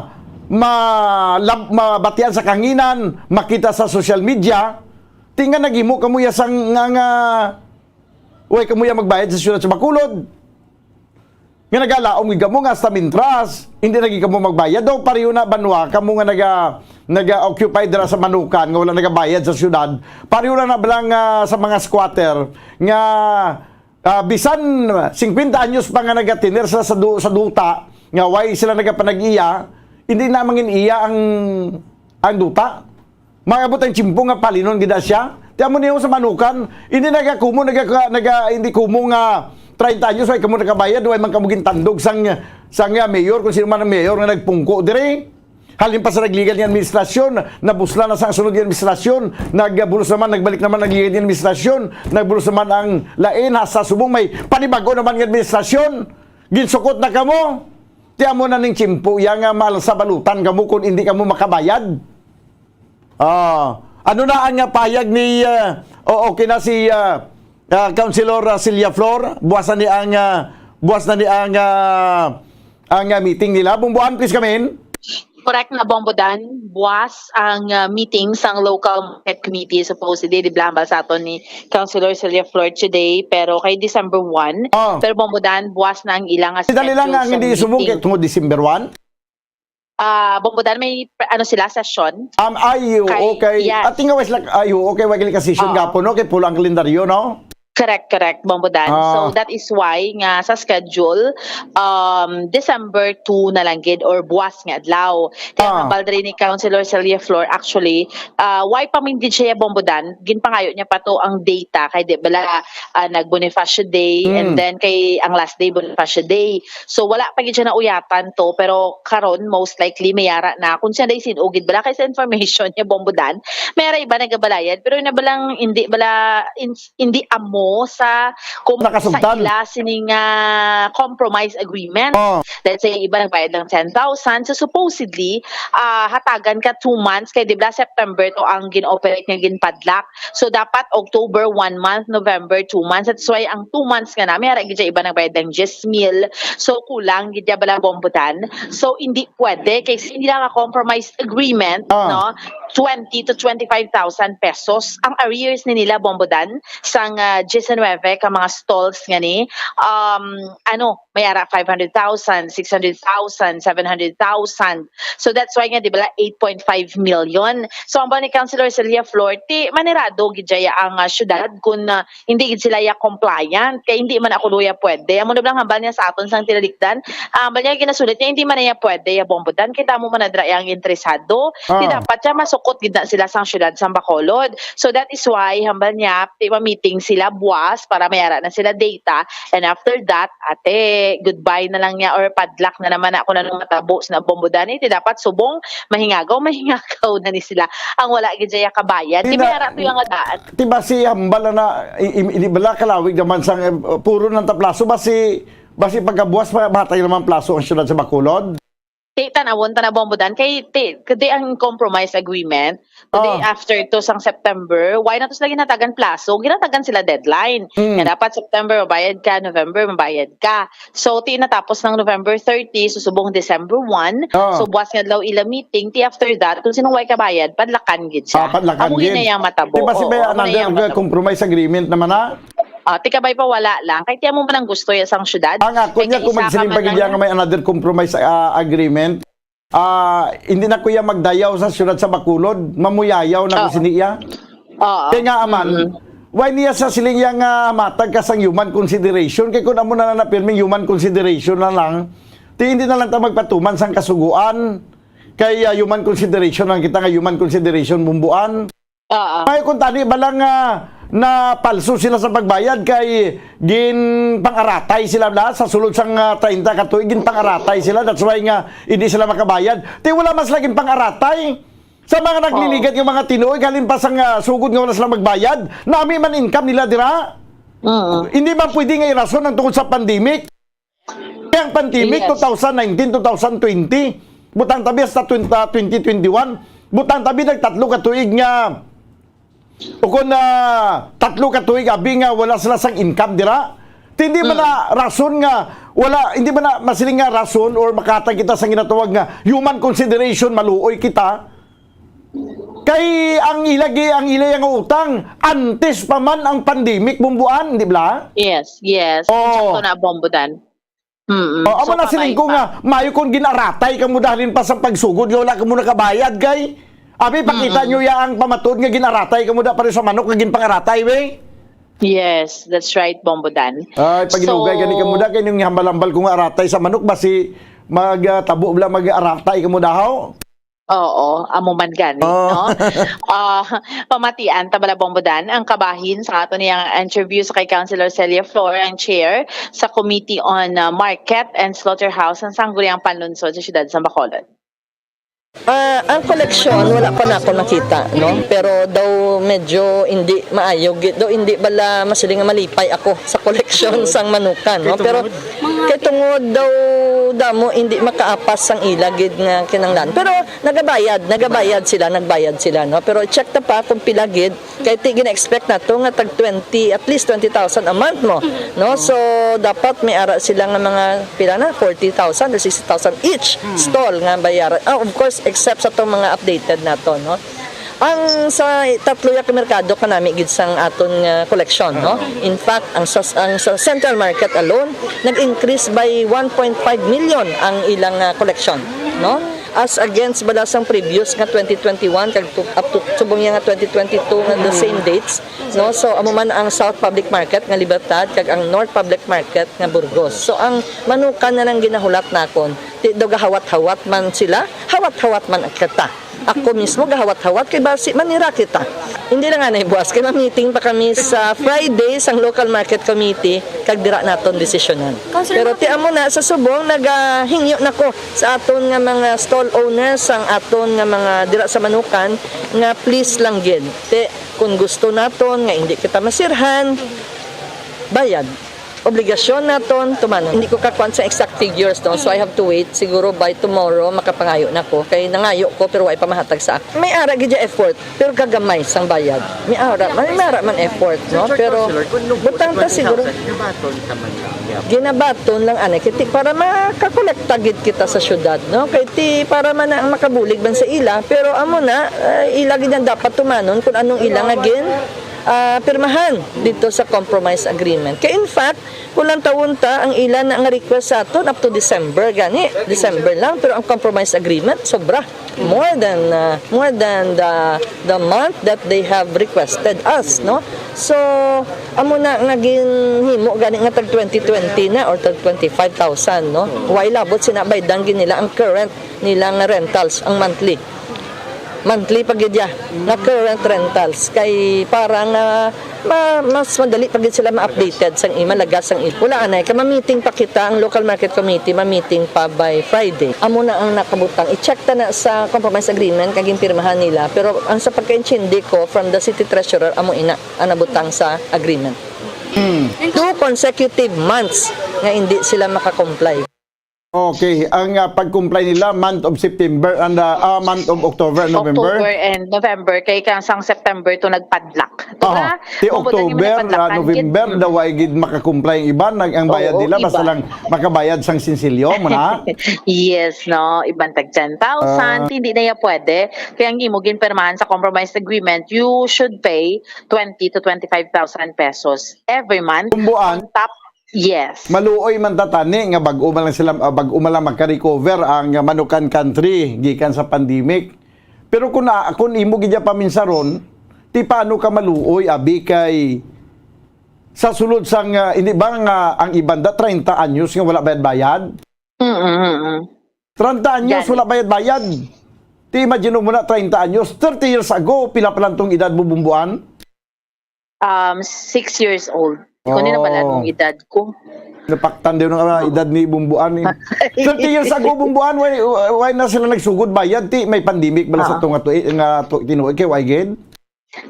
ma-, lab-, mabatian sa kanginan, makita sa social media, ti nga naghimo ka mo ya sang nga, nga, way ka mo ya magbayad sa siyudad sa Bacolod. Nga nagalaom gid kamo nga hasta mintras, hindi na gid kamo magbayad. Daw pareho na banwa kamo nga naga-, naga-occupy dira sa Manukan, nga wala nagabayad sa siyudad. Pareho na na bala nga sa mga squatter nga, Ah, bisan singkwenta anyos pa nga nagatiner sila sa du-, sa duta, nga way sila nagapanag-iya, hindi na mangin iya ang, ang duta. Maabot ang tiyempo nga palinon gid na siya. Ti amo niyo sa manukan, hindi nagakumo, naga-, naga-, hindi kumo nga treinta anyos, way kamo nakabayad, way man kamo gintandog sang, sang, ah, mayor, kung sino man ang mayor nga nagpungko diri. Halin pa sa nagligad nga administrasyon, nabusla na sa sunod nga administrasyon, nagbulos naman, nagbalik naman nagligad nga administrasyon, nagbulos naman ang lain, ha, sa subong may panibago naman nga administrasyon. Ginsukot na kamo. Ti amo na ning tiyempo iya nga masabalutan kamo kung hindi kamo makabayad. Ah, ano na ang, ah, payag ni, ah, o, okay na si, ah, ah, Councilor, ah, Celia Flor? Buwas na ni ang, ah, buwas na ni ang, ah, ang, ah, meeting nila. Bumbuan, please come in. Correct na, Bombo Dan. Buwas ang, ah, meeting sang local market committee, supposedly, di ba, hambal sa aton ni Councilor Celia Flor today, pero kay December one. Ah. Pero, Bombo Dan, buwas na ang ilang nga Dali lang schedule nga ang sa hindi subong meeting. Kay tungod December one? Ah, Bombo Dan, may, ano sila, session. Um, ay, Kay, okay. Yes. At tingawis lang, ay, okay, wag ka session Ah. gapon, no? Kay pulo ang kalendaryo, no? Correct, correct, Bombo Dan. Ah. So, that is why nga sa schedule, um, December two na lang gid or buwas nga adlaw. Kaya Ah. hambal diri ni Councilor Celia Flor, actually, ah, why pa man gid siya, Bombo Dan? Ginpangayo niya pa to ang data kay di bala, ah, nag-Bonifacio Day, Mm. and then kay ang last day, Bonifacio Day. So, wala pa gid siya nauyatan to, pero karon, most likely, may ara na. Kung siya day sin-o gid bala, kay sa information niya, Bombo Dan, may ara iba nagabalayad, pero na balang, hindi bala, in-, hindi amo sa, kung sa Nakasugtan. ila sining, ah, compromise agreement. Oh. Let's say, iba nagbayad lang ten thousand. So, supposedly, ah, hatagan ka two months, kay di ba, September to ang gin-operate nga ginpadlock. So, dapat October, one month, November, two months. That's why ang two months nga na, may ara gid siya iba nagbayad ng diyes mil. So, kulang gid ya bala, Bombo Dan. So, hindi pwede. Kay sa ila nga compromise agreement, Ah. no, twenty to twenty-five thousand pesos ang arrears ni nila, Bombo Dan, sang, ah, diyes nuebe ka mga stalls nga ni, um, ano, may ara five hundred thousand, six hundred thousand, seven hundred thousand. So that's why nga, di ba, eight point five million. So, ang ba ni Councilor Celia Flor, ti manirado gid ya ang, ah, syudad kung, ah, hindi gid sila ya compliant, kay hindi man ako luya pwede. Amo na lang hambal niya sa aton sang tinalikdan. Ah, hambal niya, ginasulit niya, hindi man niya pwede ya, Bombo Dan, kay damo man na dira ang interesado. Di Ah. dapat siya masukot gid na sila sang syudad sang Bacolod. So that is why, hambal niya, ti ma-meeting sila buwas para may ara na sila data. And after that, ate, goodbye na lang niya or padlock na naman ako na nung matabo sa Bombo Dan. Ti dapat subong, mahingagaw, mahingagaw na ni sila. Ang wala gid siya kabayad. Di Di na, may ara ko yung nga daan. Di ba si hambal na, i-, i-, di bala kalawig naman sang, eh, puro nang taplaso ba si, ba si pagkabuwas pa, matay naman plaso ang syudad sa Bacolod? Ti, tanawon, tana, Bombo Dan, kay ti, kadi ang compromise agreement, today Oh. after to sang September, why na to sila ginatagan plaso? Ginatagan sila deadline. Mm. Nga dapat September, mabayad ka, November, mabayad ka. So, ti natapos ng November thirty, susubong December one. Oh. So, buwas nga adlaw ila meeting, ti after that, kung sinong way kabayad, padlakan gid siya. Ah, padlakan Amo gid. Ina yang matabo. Di ba si Oo, may amo na another yang matabo. Compromise agreement naman, ha? Ah, ti kabay pa wala lang. Kay ti amo man ang gusto ya sang syudad. Ang ako Kay niya kung isa ka magsiling man pa gid lang nga may another compromise, ah, agreement, ah, hindi na ko ya magdayaw sa syudad sa Bacolod, mamuyayaw na ko Oo. sini iya. Oo. Kay nga aman, Mm-mm. why niya sa siling iya nga matag ka sang human consideration? Kay kung amo na lang na pirming human consideration na lang, ti hindi na lang ta magpatuman sang kasuguan. Kay, ah, human consideration lang kita nga human consideration bumbuan. Oo. May kung tani ba lang nga na palso sila sa pagbayad kay gin pang-aratay sila na sa sulod sang, ah, treinta ka tuig, gin pang-aratay sila. That's why nga hindi sila makabayad. Ti wala mas laging pang-aratay sa mga Oo. nagliligat nga mga tinuoy halin pa sang, ah, sugod nga wala sila magbayad. Nami man income nila dira. Oo. Hindi man pwede nga irason ang tungod sa pandemic. Ang pandemic, Yes. two thousand nineteen, two thousand twenty, butang tabi hasta twenty, ah, twenty twenty-one, butang tabi nagtatlo ka tuig nga, o kung, ah, tatlo ka tuig, abi nga wala sila sang income dira. Hindi man Mm. na rason nga, wala, hindi man na masiling nga rason or makatag kita sa ginatawag nga human consideration, maluoy kita. Kay ang ila gi-, ang ila nga utang, antes pa man ang pandemic, bumbuan, di ba? Yes, yes. Oo. Sakto na, Bombo Dan. Mm-mm. Oh, amo So, na siling ko kabay pa. nga, maayo kung gin-aratay kamo dahalin pa sa pagsugod nga wala kamo nakabayad kay. Abi, pakita Mm-mm. nyo ya ang pamatuod nga gin-aratay kamo da pareho sa manok nga ginpangaratay, we. Yes, that's right, Bombo Dan. Ay, pagilugay So, gani kamo da, kay nung hambal-hambal ko nga aratay sa manok, basi mag, ah, tabo bala mag-aratay kamo dahaw? Oo, amo man gani, Oh. no? Ah, pamatian ta bala, Bombo Dan, ang kabahin sa ato niyang interview sa kay Councilor Celia Flor, ang chair sa Committee on, ah, Market and Slaughterhouse, ang Sangguniang Panlungsod sa Siyudad sa Bacolod. Ah, ang koleksyon, wala pa nako nakita, no? Pero daw medyo hindi maayo, gi-, daw hindi bala masiling nga malipay ako sa koleksyon sang manukan, no? Pero kay tungod daw damo hindi makaapas sang ila gid nga kinahanglan. Pero nagabayad, nagabayad sila, nagbayad sila, no? Pero check ta pa kung pila gid. Kay ti gina-expect nato nga tag twenty, at least twenty thousand a month mo, no? So, dapat may ara sila nga mga, pila na, forty thousand or sixty thousand each stall nga bayaran. Ah, of course, except sa tong mga updated nato, no? Ang sa tatlo ya ka merkado kanami gid sang aton nga koleksyon, no? In fact, ang sa, ang sa Central Market alone, nag-increase by one point five million ang ilang, ah, koleksyon, no? As against bala sang previous nga twenty twenty-one kag to, up to subong niya nga twenty twenty-two nga the same dates, no? So, amo man ang South Public Market nga Libertad kag ang North Public Market nga Burgos. So, ang manukan na lang ginahulat nakon, ti daw gahawat-hawat man sila, hawat-hawat man kita. Ako mismo gahawat-hawat kay basi manira kita. Hindi lang anay buwas kay ma-meeting pa kami sa Friday sang local market committee kag dira naton desisyonan. Pero ti amo na sa subong nagahingyo na ko sa aton nga mga stall owners, ang aton nga mga dira sa Manukan, nga please lang gid. Ti, kung gusto naton nga hindi kita masirhan, bayad. Obligasyon naton tumanon. Hindi ko kakuan sa exact figures, no? So I have to wait. Siguro by tomorrow, makapangayo na ko. Kay nangayo ko, pero wa pa mahatag sa akin. May ara gid ya effort, pero gagamay sang bayad. May ara, may, may ara man effort, no? Pero butang ta siguro. Ginabaton lang, anay, kay ti para makakolekta gid kita sa syudad, no? Kay ti para man ang makabulig man sa ila, pero amo na, ah, ila gid ang dapat tumanon kung anong ila nga gin, ah, pirmahan dito sa compromise agreement. Kay in fact, kung lantawon ta ang ila na nga request sa aton up to December gani, December lang, pero ang compromise agreement sobra. More than, uh, more than the, the month that they have requested us, no? So, amo na nga ginhimo gani nga tag twenty twenty na or tag twenty-five thousand, no? Why labot sina baydan gid nila ang current nila nga rentals, ang monthly? Monthly pa gid ya, nga current rentals. Kay para nga ma-, mas madali pa gid sila ma-updated sang ima, lagas sang ila. Wala anay, kay ma-meeting pa kita, ang local market committee, ma-meeting pa by Friday. Amo na ang nakabutang. I-check ta na sa compromise agreement nga ginpirmahan nila. Pero ang sa pagkaintindi ko from the city treasurer, amo ina ang nabutang sa agreement. Two consecutive months nga hindi sila maka-comply. Okay, ang, ah, pag-comply nila month of September and, ah, ah, month of October and November. October and November, kay kang sang September to nagpadlak. Di ba? Aha. Ti October, ah, November, daw ay gid makakomply ang iban, ang, ang bayad nila, basta lang makabayad sang sinsilyo mo na. Yes, no? Iban tag ten thousand, Ah. hindi na yan pwede. Kaya ang imo ginpirmahan sa compromise agreement, you should pay twenty to twenty-five thousand pesos every month. Kumbuan. On top, yes. Maluoy man ta tani nga bag-o man lang sila, ah, bag-o man lang magka-recover ang Manukan Country gikan sa pandemic. Pero kung, ah, kung imo gid ya paminsaron, ti paano ka maluoy, abi, kay sa sulod sang, ah, hindi ba nga ang iban da treinta anyos nga wala bayad-bayad? Mm, mm, mm. Treinta anyos, wala bayad-bayad. Ti imagine mo na, treinta anyos, thirty years ago, pila pa lang tong edad mo, Bumbuan? Um, six years old. Ikaw ni na bala Oh. nung edad ko. Napaktan daw ng, ah, edad ni Bumbuan, eh. Thirty years ago, Bumbuan, why, why na sila nagsugod bayad? Ti may pandemic bala sa Ah. tunga to, eh, nga to, tinuod kay why gid?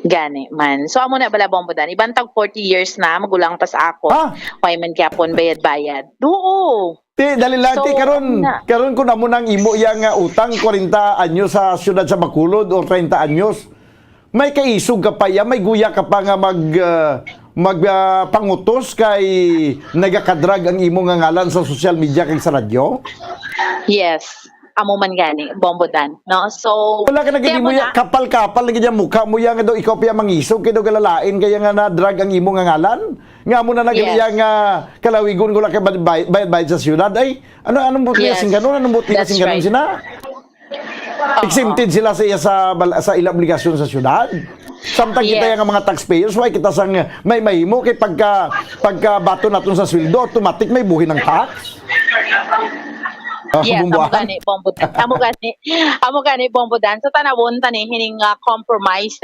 Gani man. So, amo na bala, Bombo Dan. Iban tag forty years na, magulang pa sa ako. Ah! Why man gyapon bayad-bayad? Oo. Ti, dali lang, ti, So, karon, na. karon kung amo nang imo iya nga utang, kwarenta anyos sa siyudad sa Bacolod o treinta anyos, may kaisog ka pa iya, may guya ka pa nga mag, ah, mag, ah, pangutos kay nagakadrag ang imo nga ngalan sa social media kag sa radyo? Yes. Amo man gani, Bombo Dan, no? So, Wala ka na gid kaya imo mo iya, na kapal-kapal na gid iya mukha mo iya nga daw ikaw pa iya mangisog kay daw galalain kaya nga na-drag ang imo nga ngalan? Nga mo na nag Yes. iya nga kalawigon ko lang kay bay-, bayad-bayad sa siyudad. Ay, ano, anong buot niya Yes. sing ganun? Anong buot niya That's sing ganun right. sina? Oo. Exempted sila sa iya sa bal-, sa ila obligasyon sa siyudad? Samtang kita Yes. nga mga taxpayers, why kita sang may mahimo kay pagka, pagka bato naton sa sweldo, automatic may buhi ng tax? Ah, Yes, Bombo amo Ann? gani, Bombo Dan. Amo gani, amo gani, Bombo Dan. Sa tanawon ta ni hining, ah, compromise,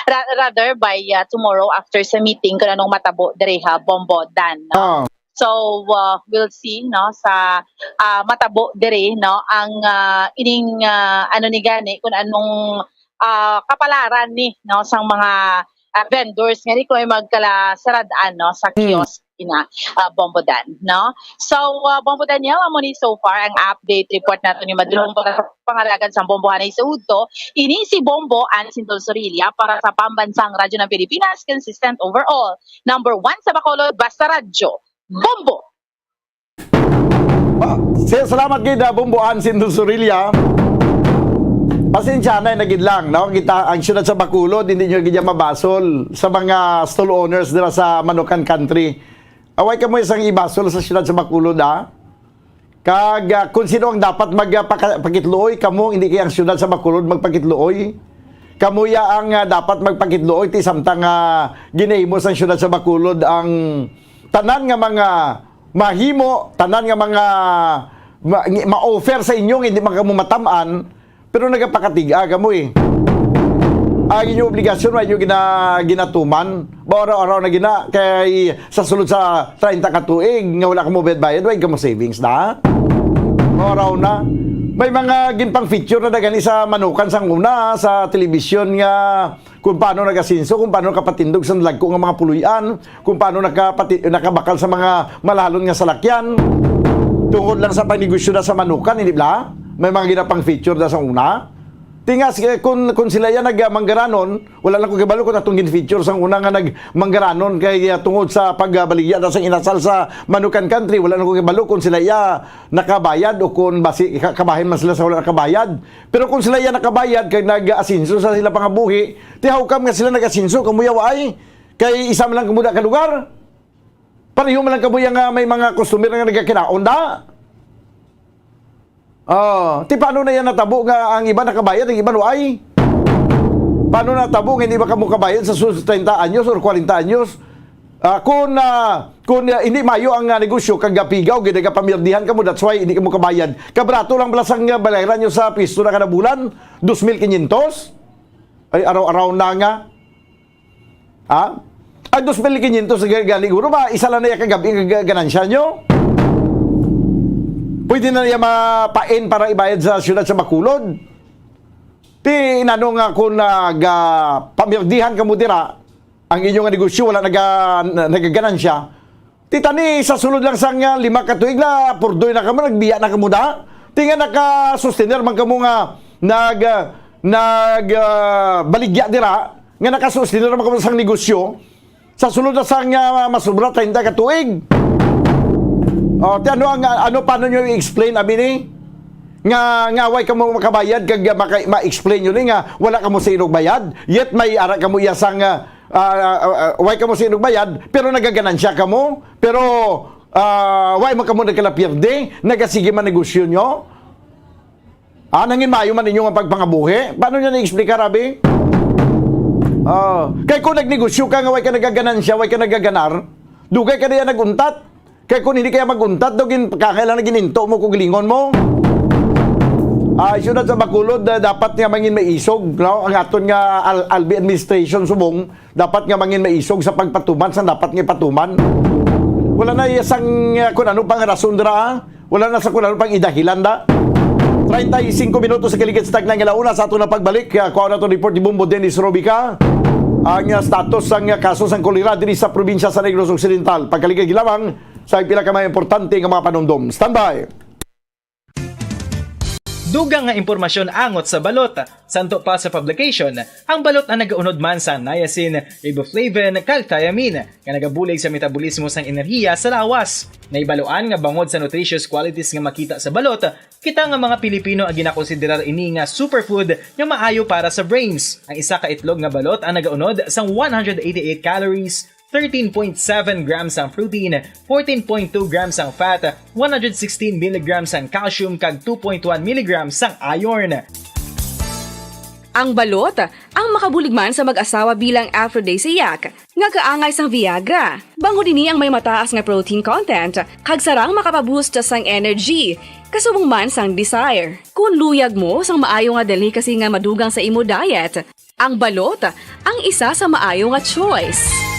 ra-, rather by, ah, tomorrow after sa meeting, kung anong matabo diri ha, Bombo Dan, no? Ah. So, uh, we'll see, no, sa, ah, matabo diri, no, ang, ah, ining, ah, ano ni gani, kung anong, ah, kapalaran ni, no, sang mga, ah, vendors nga di ko ay magkala sarad-an, no, sa Hmm. kiosk ina, ah, Bombo Dan, no? So, ah, Bombo Daniel, amo ni so far ang update report nato ni madulong para sa pangalagan sa Bombo Hanay sa Udto. Ini si Bombo Ann Sindol Sorilla para sa Pambansang Radyo ng Pilipinas, consistent overall. Number one sa Bacolod, basta radyo. Bombo! Ah, sir, salamat gid, ah, Bombo Ann Sindol Sorilla. Pasensya na, nagid lang, no? Kita, ang siyudad sa Bacolod, hindi nyo gid yan mabasol sa mga stall owners dira sa Manukan Country. Away ka mo isang ibasol sa siyudad sa Bacolod, ah. Kag, ah, kung sino ang dapat mag, ah, paka-, pakitluoy, kamo, hindi kay ang siyudad sa Bacolod magpakitluoy. Kamo ya ang, ah, dapat magpakitluoy, ti samtang, ah, ginahimo sang siyudad sa Bacolod ang tanan nga mga mahimo, tanan nga mga ma-, ma-offer sa inyo nga hindi man kamo matam-an, pero nagapakatiga kamo eh. Ang inyong obligasyon, wa inyo gina-, ginatuman. Ba, araw-araw na gina, kay sa sulod sa treinta ka tuig nga wala kamo bayad-bayad, wa kamo savings na. Ba, araw na. May mga ginpang-feature na gani sa Manukan sang una, sa telebisyon nga kung paano nag-asenso, kung paano nakapatindog sa nalagko nga mga puloy-an, kung paano nakapati-, nakabakal sa mga malahalon nga salakyan. Tungod lang sa pagnegosyo na sa Manukan, hindi bala? May mga ginapang-feature na sa una. Tingas, eh, kung, kung sila yan nagmanggaranon, wala lang ko kabalo kung atong gin-feature sang una nga nagmanggaranon kay, ah, tungod sa pagbaligya na sang inasal sa Manukan Country, wala lang ko kabalo kung sila iya nakabayad o kung basi ka-, kabahin man sila sa wala nakabayad. Pero kung sila iya nakabayad kay nag-asenso sa sila pangabuhi, ti how come nga sila nag-asenso, kamo ya wa ay? Kay isa man lang kamo da ka lugar. Pareho man lang kamo ya nga may mga customer nga nagakinaon da. Oh, ti paano na yan natabo nga ang iba nakabayad, ang iba wa ay? Paano natabo nga hindi ba kamo kabayad sa sus-, treinta anyos or kwarenta anyos? Ah, kung, ah, kung, ah, hindi mayo ang, ah, negosyo, kag gapigaw, gid nagapamirdihan kamo, that's why hindi kamo kabayad. Kabrato lang bala sang, ah, bayaran nyo sa pwesto na kada bulan, dos mil quinientos? Ay, araw-araw na nga. Ha? Ang dos mil quinientos ga-, gani, guro ba, isa lang na iya kagabi nga ga-, ganansya nyo? Pwede na niya mapain para ibayad sa siyudad sa Bacolod? Ti, inano nga kung nagapamirdihan kamo dira, ang inyo nga negosyo wala naga-, nagaganansya, ti tani sa sulod lang sang, ah, lima ka tuig na purdoy na kamo, nagbiya na kamo da. Ti nga nakasustener man kamo nga nag-, ah, nag-, ah, baligya dira, nga nakasustener man kamo sang negosyo, sa sulod na sang, ah, masobra treinta ka tuig. Oh, ti ano ang, ano, paano nyo i-explain, abi ni? Nga, nga way kamo makabayad, kag maka-, ma-explain nyo ni nga wala kamo sa inugbayad, yet may ara kamo iya sang, ah, ah, ah, ah, way kamo sa inugbayad, pero nagaganansya kamo, pero, ah, way man kamo nagkalapierde, nagasige man negosyo nyo. Ah, nangin maayo man ninyo nga pagpangabuhi? Paano niya na-explicar, abi? Oh, kay kung nagnegosyo ka nga way ka nagaganansya, way ka nagaganar, dugay ka na yan nag-untat. Kay kung hindi kaya mag-untat, daw gin-, kangailan na gininto mo kung gilingon mo. Ah, siyudad sa Bacolod, ah, dapat nga mangin maisog, no? Ang aton nga Al-, Albi administration subong, dapat nga mangin maisog sa pagpatuman sa dapat nga ipatuman. Wala na iya sang, ah, kung ano pang rason dira, ah. Wala na sa kung ano pang idahilan da. Treinta y cinco minutos sa kaligid sa tagna nga launa sa aton na pagbalik. Ah, kuha na to report ni Bombo Dennis Robica. Ang, ah, status sang, ah, kaso sang kolera diri sa probinsya sa Negros Occidental. Pagkaligid lamang sa pila ka mga importante nga mga panumdom. Standby! Dugang nga impormasyon angot sa balot. Santo pa sa publication, ang balot ang nagaunod man sa niacin, riboflavin, kag thiamine, nga nagabulig sa metabolismo sang enerhiya sa lawas. Naibaluan nga bangod sa nutritious qualities nga makita sa balot, kita nga mga Pilipino ang ginakonsiderar ini nga superfood nga maayo para sa brains. Ang isa ka itlog nga balot ang nagaunod sang one hundred eighty-eight calories, thirteen point seven grams ang protein, fourteen point two grams ang fat, one hundred sixteen milligrams ang calcium, kag two point one milligrams ang iron. Ang balot, ang makabulig man sa mag-asawa bilang aphrodisiac, nga kaangay sang Viagra. Bangod ini ang may mataas nga protein content, kag sarang makapaboost sang energy, kasubong man sang desire. Kung luyag mo sang maayo nga delicacy nga madugang sa imo diet, ang balot ang isa sa maayo nga choice.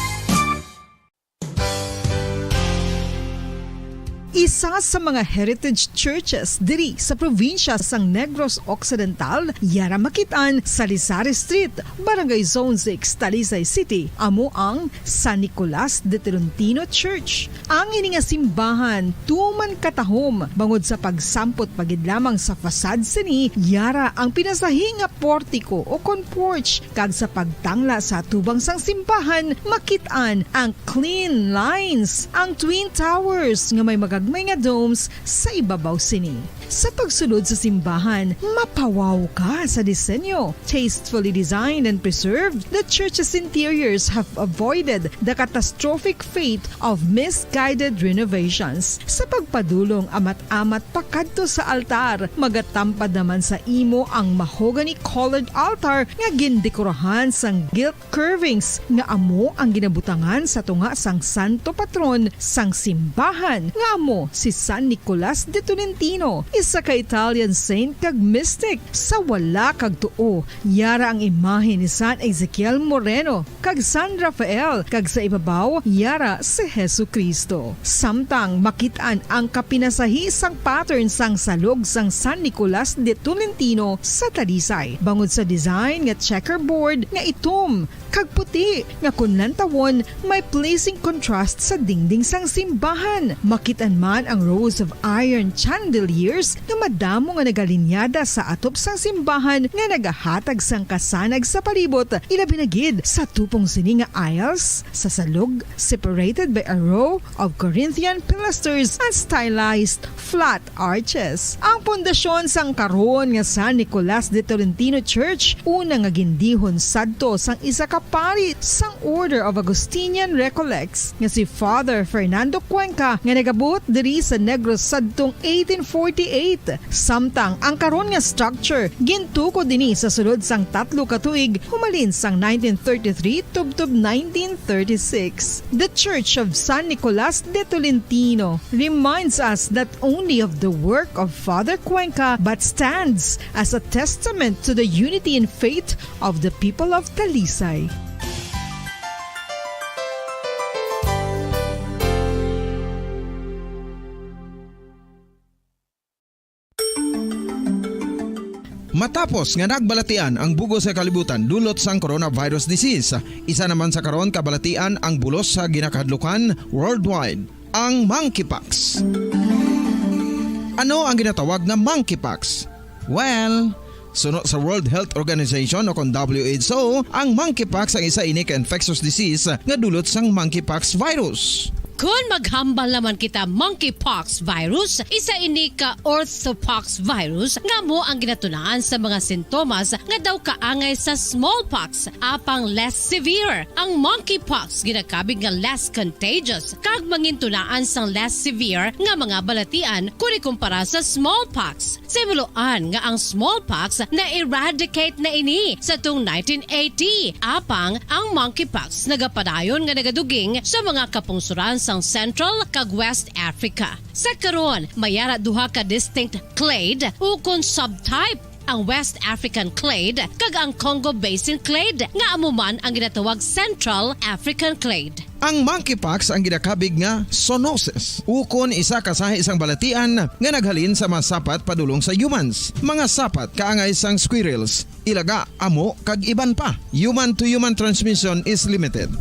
Isa sa mga heritage churches diri sa probinsya sang Negros Occidental, yara makit-an sa Lisari Street, Barangay Zone six, Talisay City, amo ang San Nicolas de Tolentino Church. Ang ini nga simbahan tuman katahom bangod sa pagsampot pa gid lamang sa facade sini, yara ang pinasahi nga portiko o kon porch, kag sa pagtangla sa atubang sang simbahan, makit-an ang clean lines, ang twin towers nga may magagmay nga domes sa ibabaw sini. Sa pagsulod sa simbahan, mapawaw ka sa disenyo. Tastefully designed and preserved, the church's interiors have avoided the catastrophic fate of misguided renovations. Sa pagpadulong amat-amat pakadto sa altar, magatampad naman sa imo ang mahogany-colored altar nga gindekorahan sang gilt curvings nga amo ang ginabutangan sa tunga sang santo patron sang simbahan, nga amo si San Nicolas de Tolentino, isa ka Italian saint kag mystic. Sa wala kag tuo, yara ang imahe ni San Ezekiel Moreno kag San Rafael, kag sa ibabaw, yara si Jesu-Cristo. Samtang makit-an ang kapinasahi sang pattern sang salog sang San Nicolas de Tolentino sa Talisay, bangod sa design nga checkerboard nga itom kag puti, nga kon lantawon, may pleasing contrast sa dingding sang simbahan. Makit-an man ang rows of iron chandeliers nga madamo nga nagalinyada sa atop sang simbahan nga nagahatag sang kasanag sa palibot, ilabi na gid sa tupong sini nga aisles sa salog, separated by a row of Corinthian pilasters and stylized flat arches. Ang pundasyon sang karon nga San Nicolas de Tolentino Church, una nga gindihon sadto sang isa ka pari sang Order of Augustinian Recollects, nga si Father Fernando Cuenca, nga nagabot diri sa Negros sadtong eighteen forty-eight. Samtang ang karon nga structure gintukod ini sa sulod sang tatlo ka tuig, humalin sang nineteen thirty-three tubtob nineteen thirty-six. The Church of San Nicolas de Tolentino reminds us not only of the work of Father Cuenca but stands as a testament to the unity in faith of the people of Talisay. Matapos nga nagbalatian ang bug-os nga kalibutan dulot sang coronavirus disease, isa naman sa karon kabalatian ang bulos sa ginakahadlukan worldwide, ang monkeypox. Ano ang ginatawag nga monkeypox? Well, suno sa World Health Organization o kon W H O, ang monkeypox ang isa ini ka infectious disease nga dulot sang monkeypox virus. Kon maghambal naman kita monkeypox virus, isa ini ka orthopox virus nga amo ang ginatunaan sa mga sintomas nga daw kaangay sa smallpox, apang less severe. Ang monkeypox ginakabig nga less contagious kag mangintunaan sang less severe nga mga balatian kon ikumpara sa smallpox. Sa himuloan nga ang smallpox na-eradicate na ini sa tung nineteen eighty, apang ang monkeypox nagapadayon nga nagaduging sa mga kapungsoran sang Central kag West Africa. Sa karon, may ara duha ka distinct clade ukon subtype, ang West African clade kag ang Congo Basin clade, nga amo man ang ginatawag Central African clade. Ang monkeypox ang ginakabig nga zoonosis, ukon isa ka sahi sang balatian nga naghalin sa mga sapat padulong sa humans, mga sapat kaangay sang squirrels, ilaga, amo, kag iban pa. Human-to-human transmission is limited.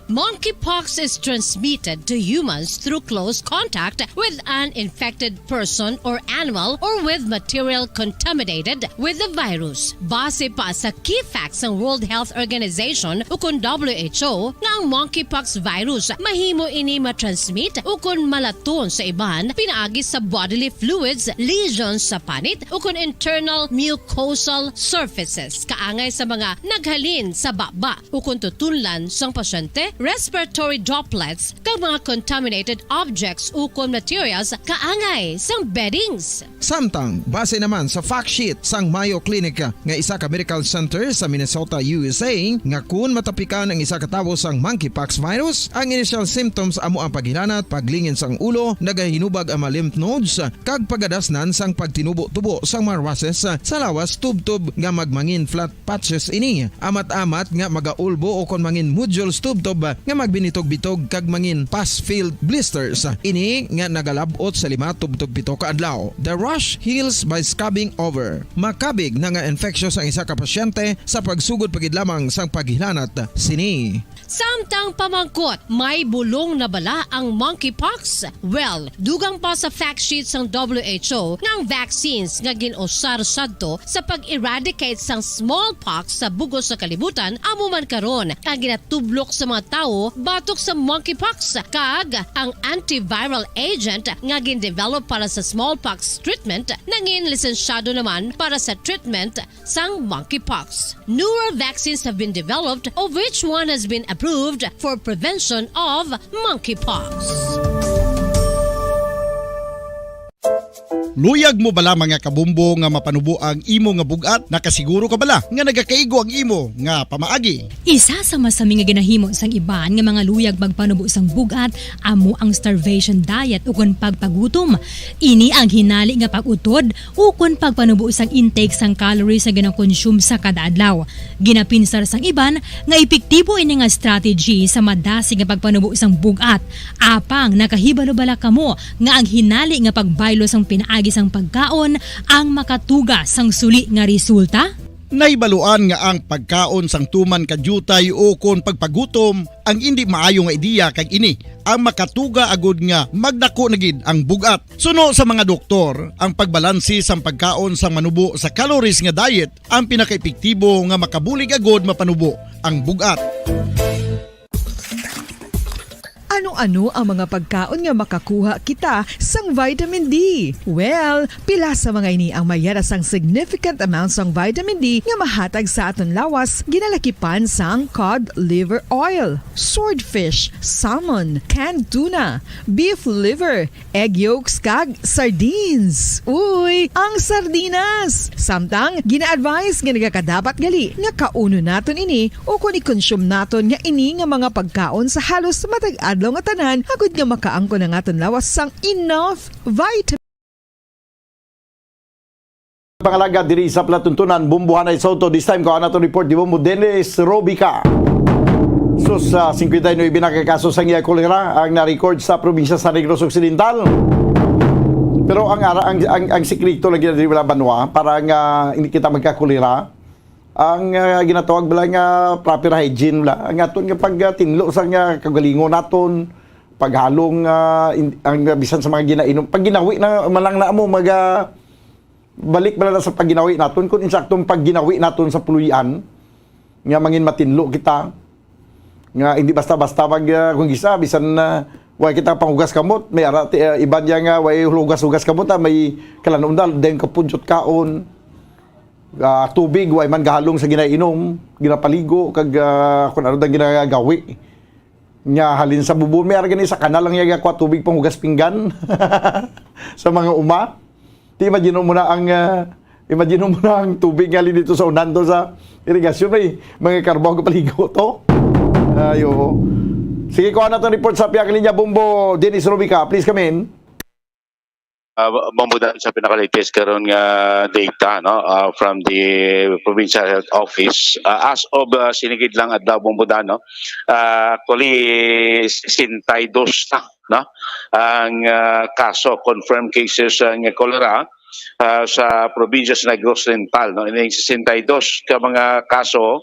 Monkeypox is transmitted to humans through close contact with an infected person or animal or with material contaminated with the virus. Base pa sa key facts sang World Health Organization ukon W H O, nga ang monkeypox virus mahimo ini matransmit ukon malaton sa iban pinaagi sa bodily fluids, lesions sa panit, ukon internal mucosal surfaces, kaangay sa mga naghalin sa baba ukon tutunlan sang pasyente respiratory droplets, kag mga contaminated objects ukon materials kaangay sang beddings. Samtang, base naman sa fact sheet sang Mayo Clinic nga isa ka medical center sa Minnesota, U S A, nga kun matapikan ang isa ka tawo sang monkeypox virus, ang initial symptoms amo ang paghilanat, paglingin sang ulo, nagahinubag ang mga lymph nodes, kag pagadasnan sang pagtinubo-tubo sang mga rushes sa lawas, tubtob nga magmangin flat patches ini, amat-amat nga magaulbo o kon mangin nodules tubtob nga magbinitog-bitog kag mangin pus-filled blisters ini nga nagalab-ot sa lima tubtob pito ka adlaw. The rash heals by scabbing over. Makabig na nga infectious ang isa ka pasyente sa pagsugod pa gid lamang sang paghilanat sini. Samtang pamangkot, may bulong na bala ang monkeypox? Well, dugang pa sa fact sheet sang W H O nga ang vaccines nga gin-usar sadto sa pag-eradicate sang smallpox sa bug-os sa kalibutan amo man karon ang ginatublok sa mga tawo batok sa monkeypox, kag ang antiviral agent nga gin-develop para sa smallpox treatment nangin lisensyado naman para sa treatment sang monkeypox. Newer vaccines have been developed, of which one has been approved for prevention of monkeypox. Luyag mo bala, mga kabombo, nga mapanubo ang imo nga bug-at? Nakasiguro ka bala nga nagakaigo ang imo nga pamaagi? Isa sa masami nga ginahimo sang iban nga mga luyag magpanubo sang bug-at amo ang starvation diet ukon pagpagutom. Ini ang hinali nga pag-utod ukon pagpanubo sang intake sang calories nga ginakonsume sa kada adlaw. Ginapinsar sang iban nga epektibo ini nga strategy sa madasig nga pagpanubo sang bug-at. Apang nakahibalo bala kamo nga ang hinali nga pagbaylo sang pinaagi sang pagkaon ang makatuga sang suli nga resulta? Nahibaluan nga ang pagkaon sang tuman ka diutay ukon pagpagutom ang indi maayo nga ideya, kag ini ang makatuga agud nga magdako na gid ang bug-at. Suno sa mga doktor, ang pagbalanse sang pagkaon sang manubo sa calories nga diet ang pinakaepektibo nga makabulig agud mapanubo ang bug-at. Ano-ano ang mga pagkaon nga makakuha kita sang vitamin D? Well, pila sa mga ini ang may yara sang significant amount sang vitamin D nga mahatag sa aton lawas, ginalakipan sang cod liver oil, swordfish, salmon, canned tuna, beef liver, egg yolks, kag sardines. Uy, ang sardinas! Samtang, gina-advise nga nagakadapat gali nga kaunon naton ini ukon i-consume naton nga ini nga mga pagkaon sa halos matag adlaw nga tanan, agud nga makaangkon ang aton lawas sang enough vitamin. Pangalaga diri sa palatuntunan, Bombo Hanay Soto. This time, kuha naton report ni Bombo Dennis Robica. Sus, sa singkwenta y nuebe na ka kaso sang iya kolera ang na-record sa probinsya sa Negros Occidental. Pero ang ara-, ang, ang, ang sikreto lagi na diri, wala banwa para nga hindi kita magkakolera. Ang, ah, ginatawag bala nga proper hygiene bala. Ang aton nga pagtinlo sa nga kaugalingon naton, paghalong, ah, in-, ang bisan sa mga ginainom, pag ginawi na man lang na mo, maga-, balik bala na sa pagginawi naton, kung insaktong pagginawi naton sa puloy-an, nga mangin matinlo kita, nga hindi basta-basta mag, ah, kung gisa, bisan na way kita panghugas kamot, may ara, ti-, ah, iban niya nga way hugas-hugas kamot, ah, may kalanunan, dayon kapudyot kaon, ah, tubig, way man gahalong sa ginainom, ginapaligo, kag, ah, kung ano dang ginagawi. Nga halin sa bubon, may ara gani sa kanal lang iya gakuha tubig panghugas pinggan sa mga uma. Di, imagine mo na ang, ah, imagine mo na ang tubig nga halin dito sa unan to sa irigasyon, may mga karbaw kapaligo to. Ay, oo. Sige, kuha na itong report sa Pihak Linya Bombo. Dennis Robica, please come in. Ah, Bombo Dan, sa pinaka-latest karon nga data, no, ah, from the Provincial Health Office, ah, as of, ah, sini gid lang adlaw, Bombo Dan, no, ah, actually, sesenta y dos na, no, ang, ah, kaso, confirmed cases, ah, nga cholera, ah, sa probinsya sa Negros Oriental, no. Ining sesenta y dos ka mga kaso,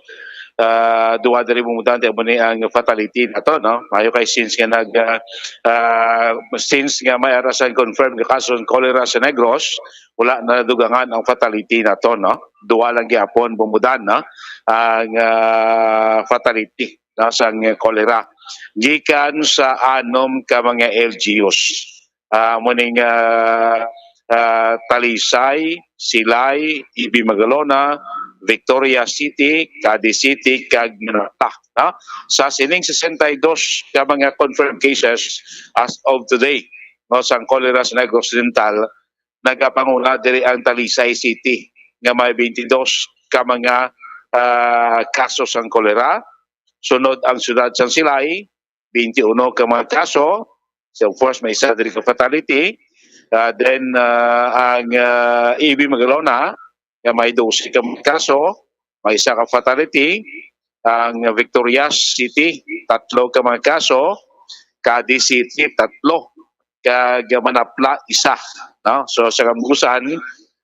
ah, duha diri, Bombo Dan, amo ni ang fatality nato, no. Maayo kay since nga nag, ah, ah, since nga may ara sang confirmed nga kaso ng cholera sa Negros, wala na dugangan ang fatality nato, no. Duha lang gyapon, Bombo Dan, no, ang, ah, fatality, no, sang cholera gikan sa anom ka mga L G Us. Ah, amo ning, ah, ah, Talisay, Silay, E B Magalona, Victoria City, Cadiz City, kag Manila, no? Sa sining sesenta y dos ka mga confirmed cases as of today, no, sang cholera sa Negros Occidental, nagapanguna diri ang Talisay City nga may twenty-dos ka mga, ah, kaso sang cholera. Sunod ang siyudad sang Silay, twenty-uno ka mga kaso. So, of course, may isa diri ka fatality. Ah, then, ah, ang, ah, A B Magalona, nga may dose ka mga kaso, may isa ka fatality. Ang Victorias City, tatlo ka mga kaso. Cadiz City, tatlo. Kag Manapla, isa. No? So, sa kambusan,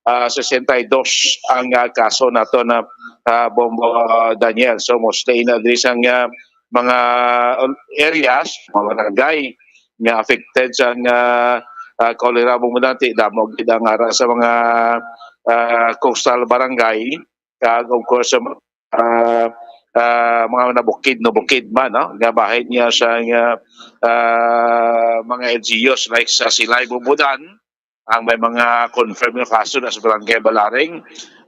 ah, sesenta y dos ang, ah, kaso nato na, ah, Bombo, ah, Daniel. So, mostly na diri sang, ah, mga areas, mga barangay nga affected sang, ah, ah, cholera, Bombo Daniel, damo gid ang ara sa mga, ah, coastal barangay, kag of course, sa, ah, ah, mga nabukid, nabukid man, no? Nga bahin niya sa, ah, ah, mga L G Us, like sa Silay, Bombo Dan, ang may mga confirmed nga kaso na sa Barangay Balaring,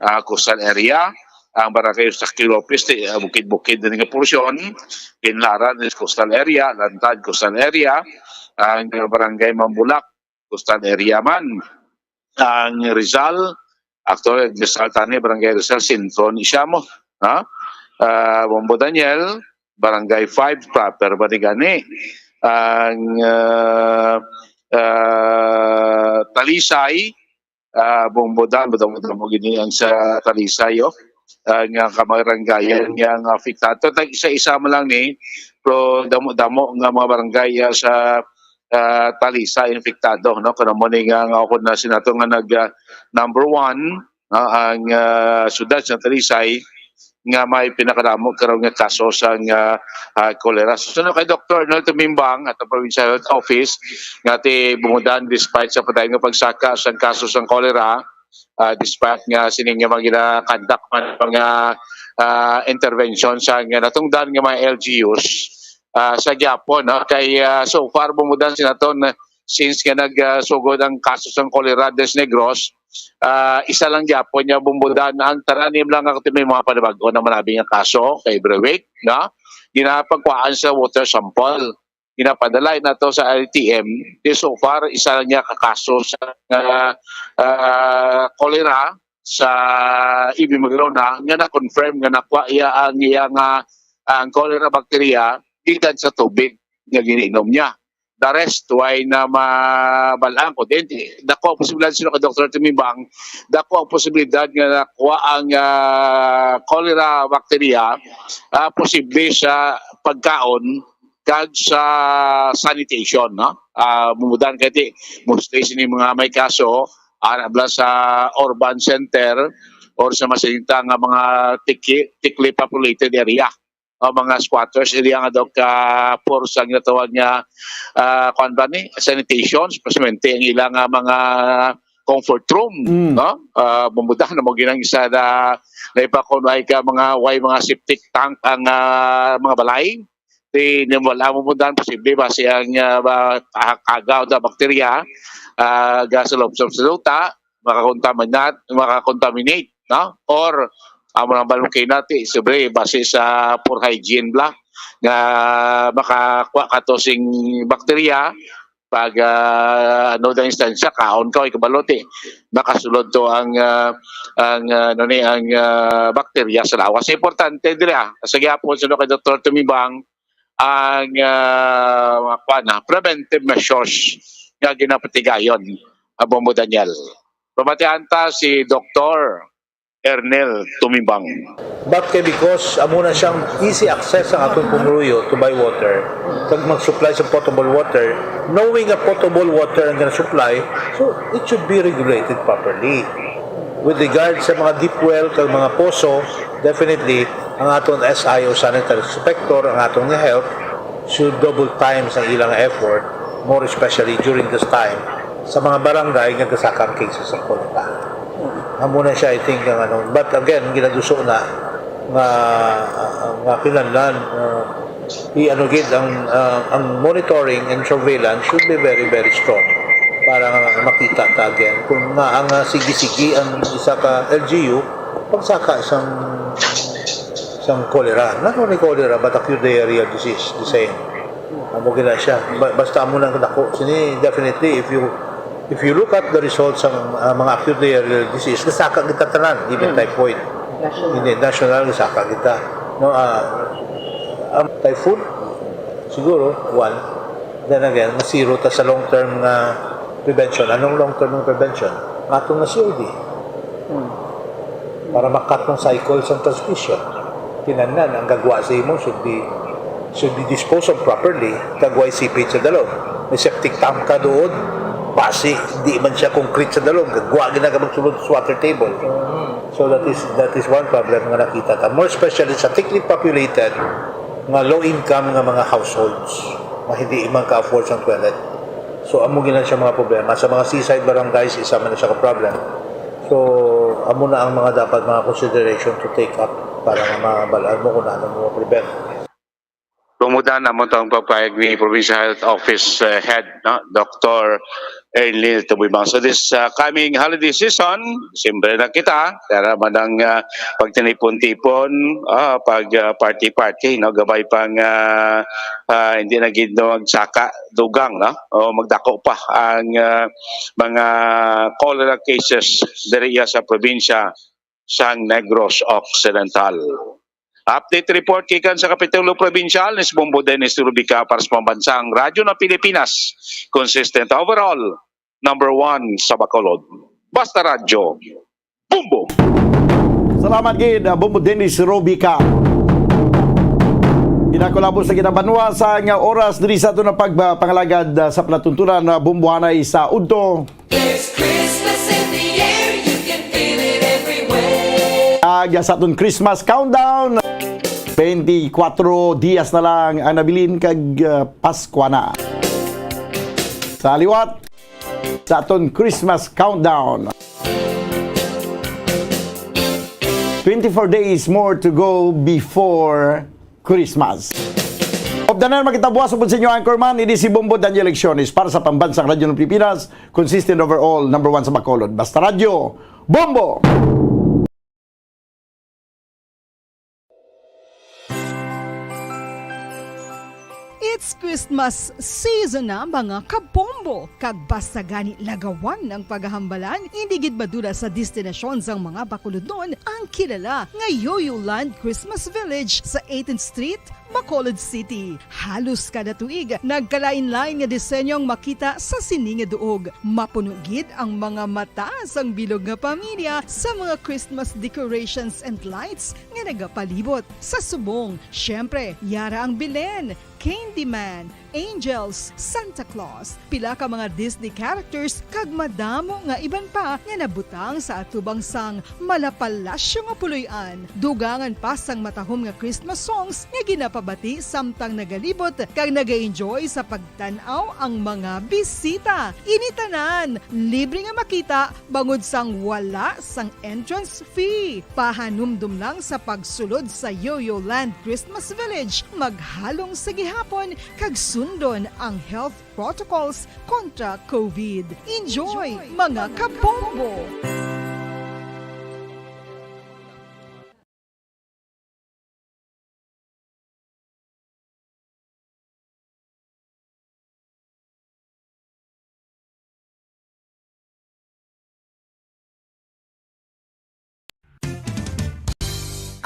ah, coastal area, ang Barangay Eustaquio Lopez, ti-, ah, bukid-bukid din nga porsyon, Kinlaran is coastal area, Lantad, coastal area, ang Barangay Mambulak, coastal area man. Ang Rizal, actually, Rizal tani, Barangay Rizal, sentro ni siya mo, ha? Ah, Bombo Daniel, Barangay five proper ba ni gani? Ang, ah, ah, Talisay, ah, Bombo Dan, Bombo Dan mo gini ang sa Talisay, oh. Ah, nga kamaranggayan nga nga apektado. Tag isa-isa man lang ni, pero damo-damo nga mga barangay, ah, sa, ah, Talisay infektado, no? Kano mo ni nga, nga ako na sinato nga nag, ah, number one, no? Ang, ah, siyudad sa Talisay nga may pinakadamo karon nga kaso sa nga, ah, cholera. So, sunod kay Doktor Arnold Tumimbang at ang Provincial Health Office nga ti Bungudan, despite sa padayon nga pagsaka sang kaso sang cholera, ah, despite nga sining nga mga gina-conduct man mga, ah, intervention sa nga natungdan nga mga L G Us, ah, sa gyapon, no? Kay, ah, so far, Bungudan, sinaton, since nga nag, ah, sugod ang kaso sang cholera des Negros, ah, isa lang gyapon niya, Bombo Dan, ang taranim lang nga may mga panibago na manabi nga kaso kay every week, no? Ginapagkuhaan sa water sample. Ginapadala nato sa I T M. Di so far, isa lang niya kakaso sa, ah, ah, cholera sa A B Magalona nga na-confirm nga nakuha iya ang iya nga, ang cholera bacteria gikan sa tubig nga giniinom niya. The rest, way na mabalaan ko. Then, dako ang posibilidad, sino ka Doktor Tumimbang, dako ang posibilidad nga nakuha ang, ah, cholera bacteria, ah, posible sa pagkaon kag sa sanitation, no? Ah, Bombo Dan, kay ti, mostly sini mga may kaso, ara bala sa urban center or sa masinta nga mga tiki-, thickly populated area, o mga squatters area nga daw ka poor sa ginatawag nga, ah, kuwan ba ni, sanitation, especially ang ilang, ah, mga comfort room, Mm. no? Ah, Bombo Dan, na mo ginang isa na, na ipakunway ka mga, way mga septic tank ang, ah, mga balay. Di, di mo alam, Bombo Dan, posible ba siya nga, ba, ka-, kagaw na bakterya, ah, ga sa loob sa, sa luta, makakontaminat-, makakontaminate, no? Or, amo lang ba, okay na, ti, sobre, base sa poor hygiene bla, nga makakuha ka to sing bakterya, pag, ah, ano, da instansya, kaon ka, o ikabalo, ti, makasulod to ang, ah, ang, ah, ano ni, ang, ah, bakterya sa lawas. Importante diri, ah, sa gihapon, suno kay Doktor Tumibang, ang, ah, mga kuwan, ah, preventive measures nga ginapatigayon ang Bombo Daniel. Pamatian ta si Doktor Ernel Tumibang. But kay because amo na siyang easy access ang atong pumuluyo to buy water, kag mag-supply sa potable water, knowing nga potable water ang gina-supply, so it should be regulated properly. With regard sa mga deep well kag mga poso, definitely, ang aton S I o sanitary inspector, ang aton nga health, should double time sa ilang effort, more especially during this time, sa mga barangay nga gasaka ang cases sa cholera. Amo na siya, I think, ang ano. But again, ginaduso na nga, nga kinahanglan, uh, i-ano gid ang, uh, ang monitoring and surveillance should be very, very strong para nga makita ta again kung nga ang, uh, sige-sige ang isa ka L G U, Pagsaka sang, sang cholera, not only cholera, but acute diarrheal disease, the same. Amo gina siya. Ba-, basta amo nang dako. Sini, definitely, if you, if you look at the results sang, ah, mga acute diarrheal disease, nasaka kita tanan, even Mm. typhoid. National. Hindi, national, nasaka kita. No, ah, ang typhoid, siguro, one. Then again, ma-zero ta sa long-term nga prevention. Anong long-term nga prevention? Atong nga C O D. Hmm. Para ma-cut ang cycle sa transmission. Kinahanglan, ang gagwa sa imo should be, should be disposed of properly, kag way seepage sa dalom. May septic tank ka doon, basi, di man siya concrete sa dalom, gagwa gina ka magsulod sa water table. So that is, that is one problem nga nakita ta. More especially sa thickly populated, nga low income nga mga households, nga hindi man ka-afford sa toilet. So, amo gina siya mga problema. Sa mga seaside barangays, isa man na siya ka problem. So, amo na ang mga dapat, mga consideration to take up para nga mabalaan mo kung ano mo prevent. Tumudan amo tong pagpayag ni Provincial Health Office, eh, Head, no? Doctor Erlin Tuboy Bang. So this, uh, coming holiday season, siyempre na kita, tara man ang, uh, pagtinipon-tipon, ah, pag, uh, party-party, no? Gabay pang, uh, uh, hindi na gid, no, magsaka dugang, no? O magdako pa ang, uh, mga cholera cases diri sa probinsya sang Negros Occidental. Update report gikan sa Kapitulo Probinsyal ni Bombo Dennis Rubica para sa Pambansang Radyo ng Pilipinas. Consistent overall, number one sa Bacolod. Basta Radyo, Bombo! Salamat gid, uh, Bombo Dennis Rubica. Ginakulabo sa ginabanwa sa nga oras diri sa ato na pagpangalagad, uh, sa palatuntunan na Bombo anay sa udto. There's Christmas in the air, you can feel it everywhere. Ag sa aton Christmas countdown, twenty-four dias na lang ang nabilin kag, uh, Paskwa na. Sa liwat, sa aton Christmas countdown. Twenty-four days more to go before Christmas. Updanan, makita buwas upod sa inyo, anchorman, ini si Bombo Daniel Lecciones para sa Pambansang Radyo ng Pilipinas, consistent overall, number one sa Bacolod. Basta Radyo, Bombo! It's Christmas season na, mga kabombo, kag basta gani lagawan ang paghahambalan, indi gid madula sa destinasyon sang mga Bacolodnon ang kilala nga Yoyo Land Christmas Village sa eighteenth Street, Bacolod City. Halos kada tuig, nagkalain-lain nga disenyong makita sa sini nga duog. Mapuno gid ang mga mata sang bilog nga pamilya sa mga Christmas decorations and lights nga nagapalibot. Sa subong, siyempre, yara ang Belen, Candyman, Angels, Santa Claus, pila ka mga Disney characters, kag madamo nga iban pa nga nabutang sa atubang sang malapalasyo nga puloy-an. Dugangan pa sang matahom nga Christmas songs nga ginapabati samtang nagalibot kag naga-enjoy sa pagtan-aw ang mga bisita. Ini tanan libre nga makita bangod sang wala sang entrance fee. Pahanumdom lang sa pagsulod sa Yoyo Land Christmas Village, maghalong sa gihapon, kag sundon ang health protocols kontra COVID. Enjoy, mga kabombo!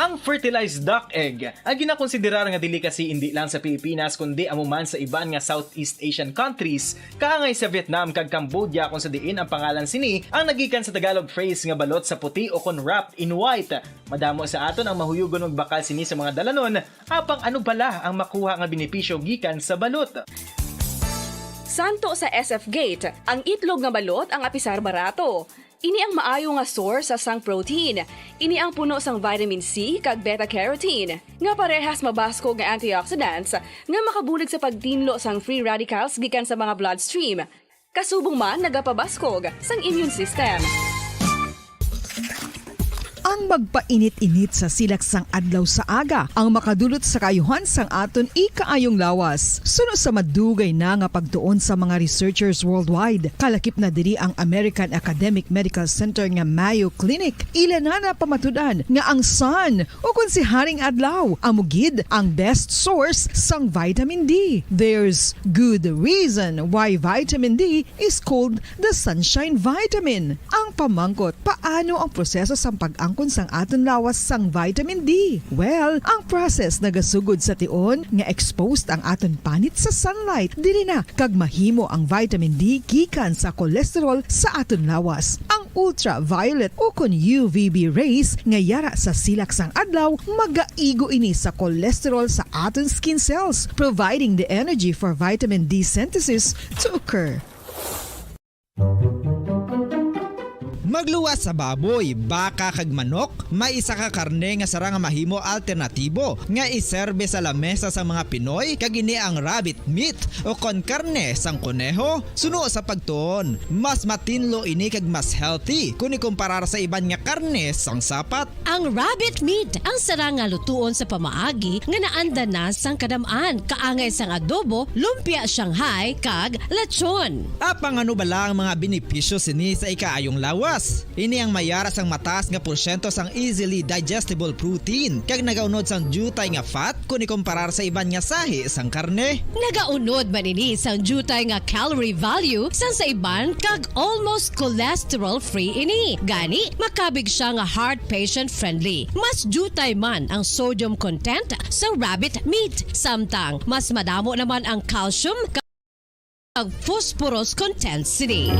Ang fertilized duck egg, ang ginakonsiderar nga delicacy indi lang sa Pilipinas, kundi amo man sa iban nga Southeast Asian countries, kaangay sa Vietnam kag Cambodia, kung sa diin ang pangalan sini ang nagikan sa Tagalog phrase nga balot sa puti o kon wrapped in white. Madamo sa aton ang mahuyugon magbakal sini sa mga dalanon, apang ano bala ang makuha nga benepisyo gikan sa balot? Santo sa S F Gate, ang itlog nga balot ang apisar barato. Ini ang maayo nga source sa sang protein. Ini ang puno sang vitamin C kag beta-carotene, nga parehas mabaskog nga antioxidants nga makabulig sa pagtinlo sang free radicals gikan sa mga bloodstream. Kasubong man nagapabaskog sang immune system. Ang magpainit-init sa silak sang adlaw sa aga ang makadulot sa kaayuhan sang aton ikaayong lawas. Suno sa madugay na nga pagtuon sa mga researchers worldwide, kalakip na diri ang American Academic Medical Center nga Mayo Clinic, ila na napamatud-an nga ang sun, o kon si Haring Adlaw, amo gid ang best source sang vitamin D. There's good reason why vitamin D is called the sunshine vitamin. Ang pamangkot, paano ang proseso sang pag-angkon sang aton lawas sang vitamin D? Well, ang process nagasugod sa tion nga exposed ang aton panit sa sunlight. Diri na kag mahimo ang vitamin D gikan sa cholesterol sa aton lawas. Ang ultraviolet o kon U V B rays nga yara sa silak sang adlaw magaigo ini sa cholesterol sa aton skin cells, providing the energy for vitamin D synthesis to occur. Magluwas sa baboy, baka, kag manok, may isa ka karne nga sarang nga mahimo alternatibo nga iserbe sa lamesa sang mga Pinoy, kag ini ang rabbit meat o kon karne sang koneho. Suno sa pagtuon, mas matinlo ini kag mas healthy kon ikumparar sa iban nga karne sang sapat. Ang rabbit meat ang sarang nga lutuon sa pamaagi nga naanda na sang kadam-an, kaangay sang adobo, lumpia Shanghai, kag lechon. Apang ano bala ang mga benepisyo sini sa ikaayong lawas? Ini ang mayara sang mataas nga porsyento sang easily digestible protein, kag nagaunod sang diutay nga fat kon ikumparar sa iban nga sahi sang karne. Nagaunod man ini sang diutay nga calorie value sang sa iban, kag almost cholesterol-free ini. Gani, makabig sia nga heart patient-friendly. Mas diutay man ang sodium content sa rabbit meat, samtang mas madamo naman ang calcium kag phosphorus content sini.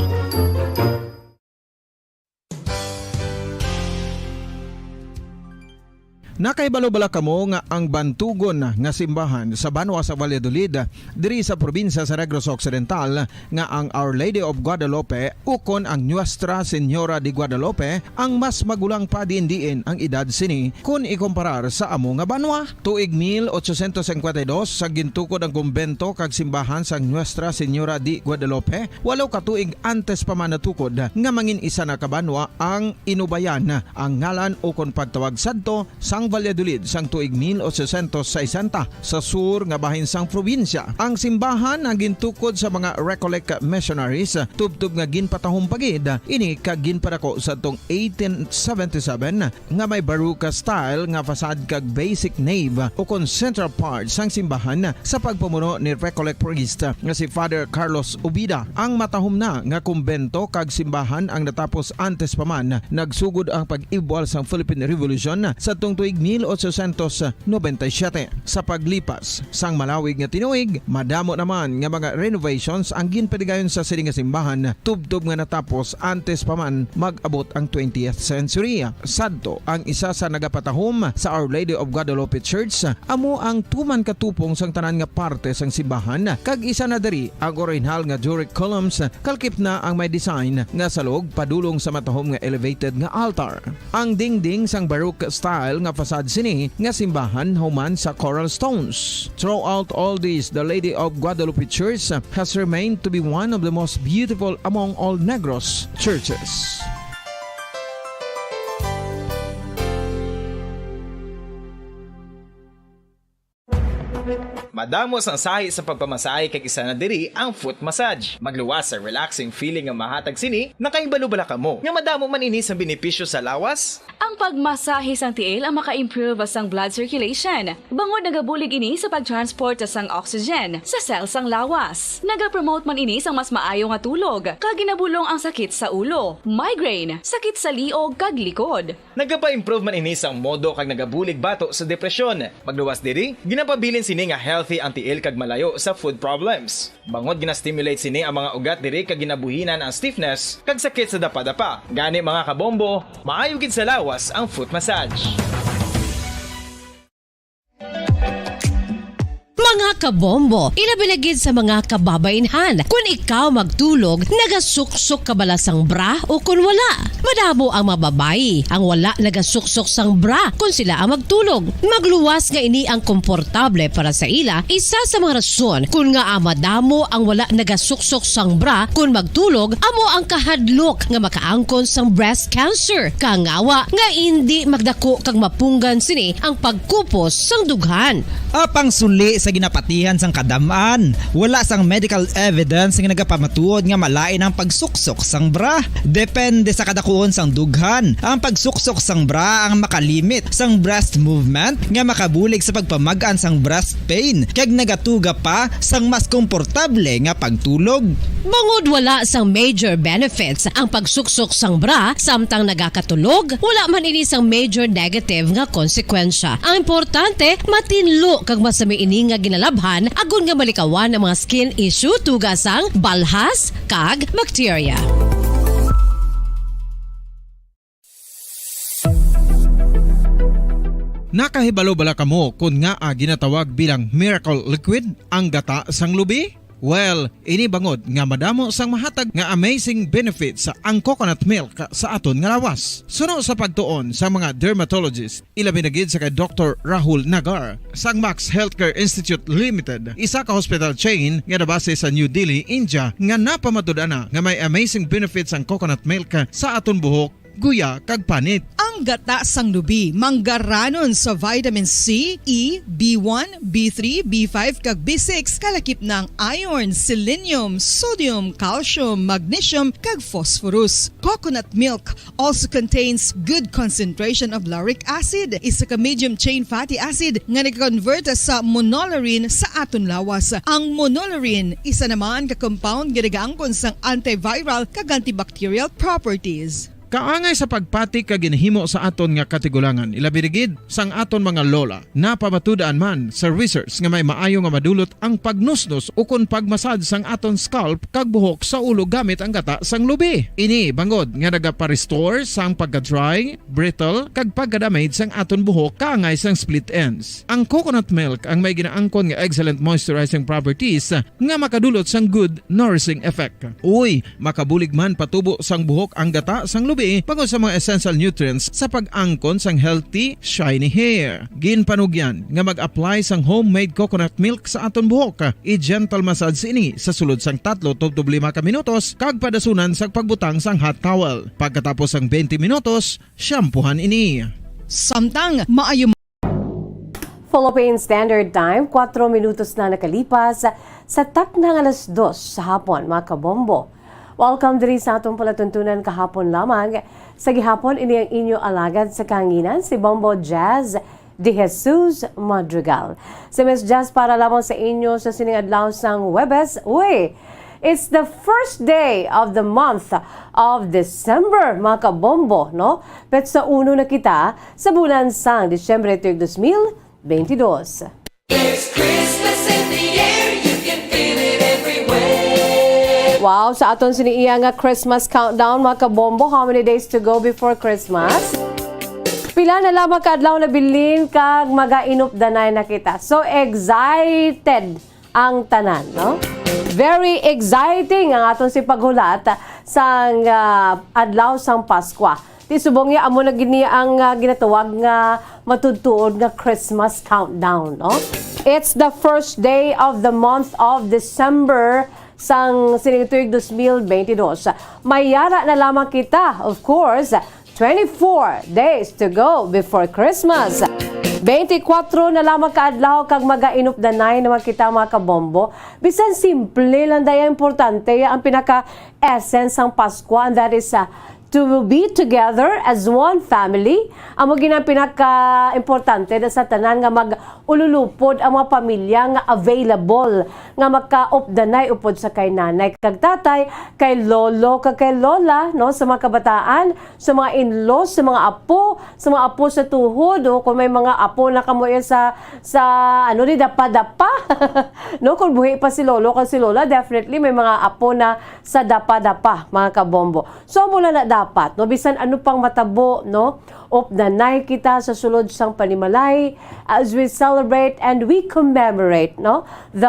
Nakahibalo bala kamo nga ang bantugon nga simbahan sa banwa sa Valladolid, diri sa probinsya sa Negros Occidental, nga ang Our Lady of Guadalupe ukon ang Nuestra Señora de Guadalupe ang mas magulang pa diin-diin ang edad sini kon ikumparar sa amo nga banwa? Tuig mil ochocientos cincuenta y dos, sa gintukod ang kumbento kag simbahan sang Nuestra Señora de Guadalupe, walo ka tuig antes pa man natukod nga mangin isa na ka banwa ang Inubayan, ang ngalan ukon pagtawag sadto sang Valladolid sang tuig mil ochocientos sesenta sa sur nga bahin sang probinsya. Ang simbahan ang gintukod sa mga Recollect missionaries, tubtob nga ginpatahom pa gid ini kag ginpadako sadtong eighteen seventy-seven, nga may Baroque style nga facade kag basic nave ukon central part sang simbahan sa pagpamuno ni Recollect priest nga si Father Carlos Ubida. Ang matahom na nga kumbento kag simbahan ang natapos antes pa man nagsugod ang pag-ibwal sang Philippine Revolution sadtong tuig mil ochocientos noventa y siete. Sa paglipas sang malawig nga tinuig, madamo naman nga mga renovations ang ginpatigayon sa sini nga simbahan, tubtob nga natapos antes pa man mag-abot ang twentieth century. Sadto, ang isa sa nagapatahom sa Our Lady of Guadalupe Church amo ang tuman ka tupong sang tanan nga parte sang simbahan, kag isa na diri ang orihinal nga Doric columns, kalakip na ang may design nga salog padulong sa matahom nga elevated nga altar. Ang dingding sang Baroque style nga facade sini nga simbahan human sa coral stones. Throughout all this, the Lady of Guadalupe Church has remained to be one of the most beautiful among all Negros churches. Madamo sang sahi sa pagpamasahe, kag isa na diri ang foot massage. Magluwas sa relaxing feeling nga mahatag sini. Nakahibalo bala kamo nga madamo man ini sang benepisyo sa lawas? Ang pagmasahe sang tiil ang maka-improve sang blood circulation, bangod nagabulig ini sa pag-transport sang oxygen sa cell sang lawas. Nagapromote man ini sang mas maayo nga tulog, kag ginabulong ang sakit sa ulo, migraine, sakit sa liog kag likod. Nagapa-improve man ini sang modo kag nagabulig bato sa depresyon. Magluwas diri, ginapabilin sini nga healthy ang tiil kag malayo sa foot problems. Bangod gina-stimulate sini ang mga ugat diri kag ginabuhinan ang stiffness kag sakit sa dapadapa. Gani, mga kabombo, maayo gid sa lawas ang foot massage. Mga Kabombo, ilabi na gid sa mga kababainhan. Kun ikaw magtulog, nagasuksok ka bala sang bra o kun wala? Madamo ang mga babayi ang wala nagasuksok sang bra kun sila ang magtulog. Magluwas nga ini ang komportable para sa ila, isa sa mga rason kun ngaa madamo ang wala nagasuksok sang bra kun magtulog, amo ang kahadlok nga makaangkon sang breast cancer. Kangawa nga indi magdako kag mapunggan sini ang pagkupos sang dughan. Apang suli sa ginapatihan sang kadam-an, wala sang medical evidence nga nagapamatuod nga malain ang pagsuksok sang bra. Depende sa kadakuon sang dughan, ang pagsuksok sang bra ang makalimit sang breast movement nga makabulig sa pagpamag-an sang breast pain kag nagatuga pa sang mas komportable nga pagtulog. Bangod wala sang major benefits ang pagsuksok sang bra samtang nagakatulog, wala man ini sang major negative nga konsekwensya. Ang importante, matinlo kag masami ini nga ginalabhan agod nga malikawan ang mga skin issue tuga sang balhas kag bakterya. Nakahibalo bala kamo kon ngaa ginatawag bilang miracle liquid ang gata sang lubi? Well, ini bangod nga madamo sang mahatag nga amazing benefits ang coconut milk sa aton nga lawas. Suno sa pagtuon sa mga dermatologist, ilabi na gid sa kay Doktor Rahul Nagar sang Max Healthcare Institute Limited, isa ka hospital chain nga nabase sa New Delhi, India, nga napamatud-an na nga may amazing benefits ang coconut milk sa aton buhok, guya, kag panit. Ang gata sang lubi manggaranon sa vitamin C, E, B one, B three, B five, kag B six, kalakip na ang iron, selenium, sodium, calcium, magnesium, kag phosphorus. Coconut milk also contains good concentration of lauric acid, isa ka medium chain fatty acid nga nag-convert sa monolaurin sa aton lawas. Ang monolaurin, isa naman ka compound nga nagaangkon sang antiviral kag antibacterial properties. Kaangay sa pagpati kag ginahimo sa aton nga katigulangan, ilabi na gid sang aton mga lola. Napamatud-an man sa research nga may maayo nga madulot ang pagnusnos ukon pagmasad sang aton scalp kag buhok sa ulo gamit ang gata sang lubi. Ini bangod nga nagapa-restore sang pagka-dry, brittle, kag pagka-damage sang aton buhok kaangay sang split ends. Ang coconut milk ang may ginaangkon nga excellent moisturizing properties nga makadulot sang good nourishing effect. Uy, makabulig man patubo sang buhok ang gata sang lubi bangod sa mga essential nutrients sa pag-angkon sang healthy, shiny hair. Ginpanugyan nga mag-apply sang homemade coconut milk sa aton buhok. I-gentle massage ini sa sulod sang tatlo tubtob lima ka minutos kag padasunan sa pagbutang sang hot towel. Pagkatapos sang twenty minutos, shampoohan ini. Samtang maayo Philippine Standard Time, kuwatro minutos na nakalipas sa takna nga alas dos sa hapon, mga kabombo. Welcome diri sa atong palatuntunan kahapon lamang. Sa gihapon, ini ang inyo alagad sa kahanginan, si Bombo Jazz De Jesus Madrigal. Si Miss Jazz para lamang sa inyo sa sining adlaw sang Huwebes. Uy, it's the first day of the month of December, mga kabombo, no? Petsa uno na kita sa bulan sang Disyembre tuig dos mil benti dos. There's Christmas in the air, you can feel it everywhere. Wow, sa aton sini iya nga Christmas countdown, mga kabombo, how many days to go before Christmas? Pila na lamang ka adlaw na bilin kag magainupdanay na kita. So excited ang tanan, no? Very exciting ang aton si paghulat sang, ah, adlaw sang Paskwa. Ti subong niya, amo na gid niya ang, ah, ginatawag nga matuod-tuod nga Christmas countdown, no? It's the first day of the month of December sang sining tuig dos mil benti dos. May yara na lamang kita, of course, twenty-four days to go before Christmas. Twenty-four na lamang ka adlaw kag magainupdanay naman kita, mga kabombo. Bisan simple lang, daya importante ang pinaka-essence sang Pasko, and that is, uh, to be together as one family. Amo gid ang pinaka-importante na sa tanan nga mag-ululupod ang mga pamilya nga available nga makaupdanay upod sa kay nanay kag tatay, kay lolo kag kay lola, no, sa mga kabataan, sa mga in-laws, sa mga apo, sa mga apo sa tuhod, o kung may mga apo na kamo iya sa, sa, ano ni, dapa-dapa. No, kung buhi pa si lolo kag si lola, definitely may mga apo na sa dapa-dapa, mga kabombo. So, mula na dapat, no? Bisan ano pang matabo, no? Updanay kita sa sulod sang panimalay as we celebrate and we commemorate, no? The,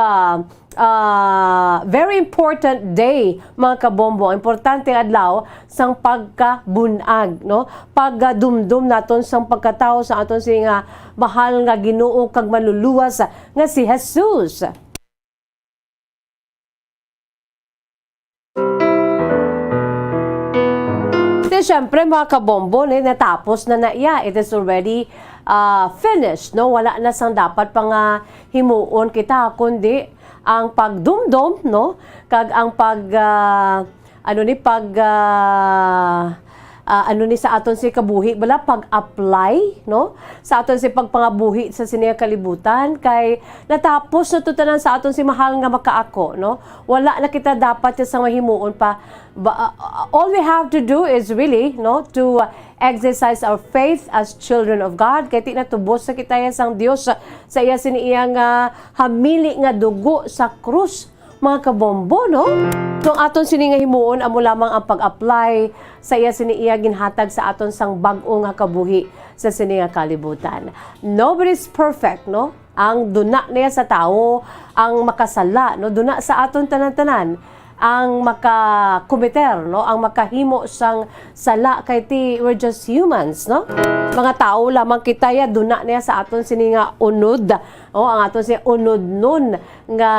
ah, very important day, mga kabombo. Importante nga adlaw sang pagkabun-ag, no? Pagdumdom naton sang pagkatawo sa aton sini nga mahal nga Ginoo kag Manluluwas nga si Jesus. Di, syempre, mga kabombo, ni, natapos na na iya. It is already, ah, finished, no? Wala na sang dapat pa nga himuon kita, kundi ang pagdumdom, no? Kag ang pag, ah, ano ni, pag, ah, ah, ano ni, sa aton si kabuhi, bala, pag-apply, no? Sa aton si pagpangabuhi sa sini nga kalibutan, kay natapos na to tanan sa aton si mahal nga makaako, no? Wala na kita dapat sa mahimuon pa. Ba, ah, ah, all we have to do is really, no, to, ah, exercise our faith as children of God. Kay ti natubos sa kita ya sang Dios sa, sa iya sini iya nga hamili nga dugo sa krus, mga kabombo, no? So, aton sini nga himuon amo lamang ang pag-apply sa iya sini iya ginhatag sa aton sang bag-o nga kabuhi sa sini nga kalibutan. Nobody's perfect, no? Ang duna niya sa tawo ang makasala, no? Duna sa aton tanan-tanan ang makakomiter, no? Ang makahimo sang sala, kay ti, we're just humans, no? Mga tawo lamang kita, ya, duna niya sa aton sini nga unod, o ang aton sini unodnon nga,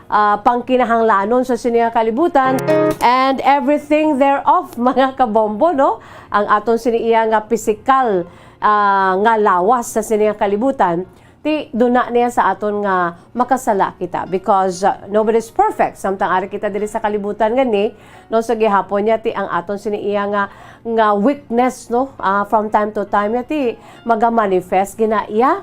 ah, pangkinahanglanon sa sini nga kalibutan, and everything thereof, mga kabombo, no? Ang aton sini iya nga pisikal, ah, nga lawas sa sini nga kalibutan, ti duna niya sa aton nga makasala kita, because, uh, nobody's perfect. Samtang ari kita diri sa kalibutan gani, no, sa gihapon niya, ti ang aton sini iya nga, nga weakness, no, ah, from time to time niya, ti maga-manifest gina iya.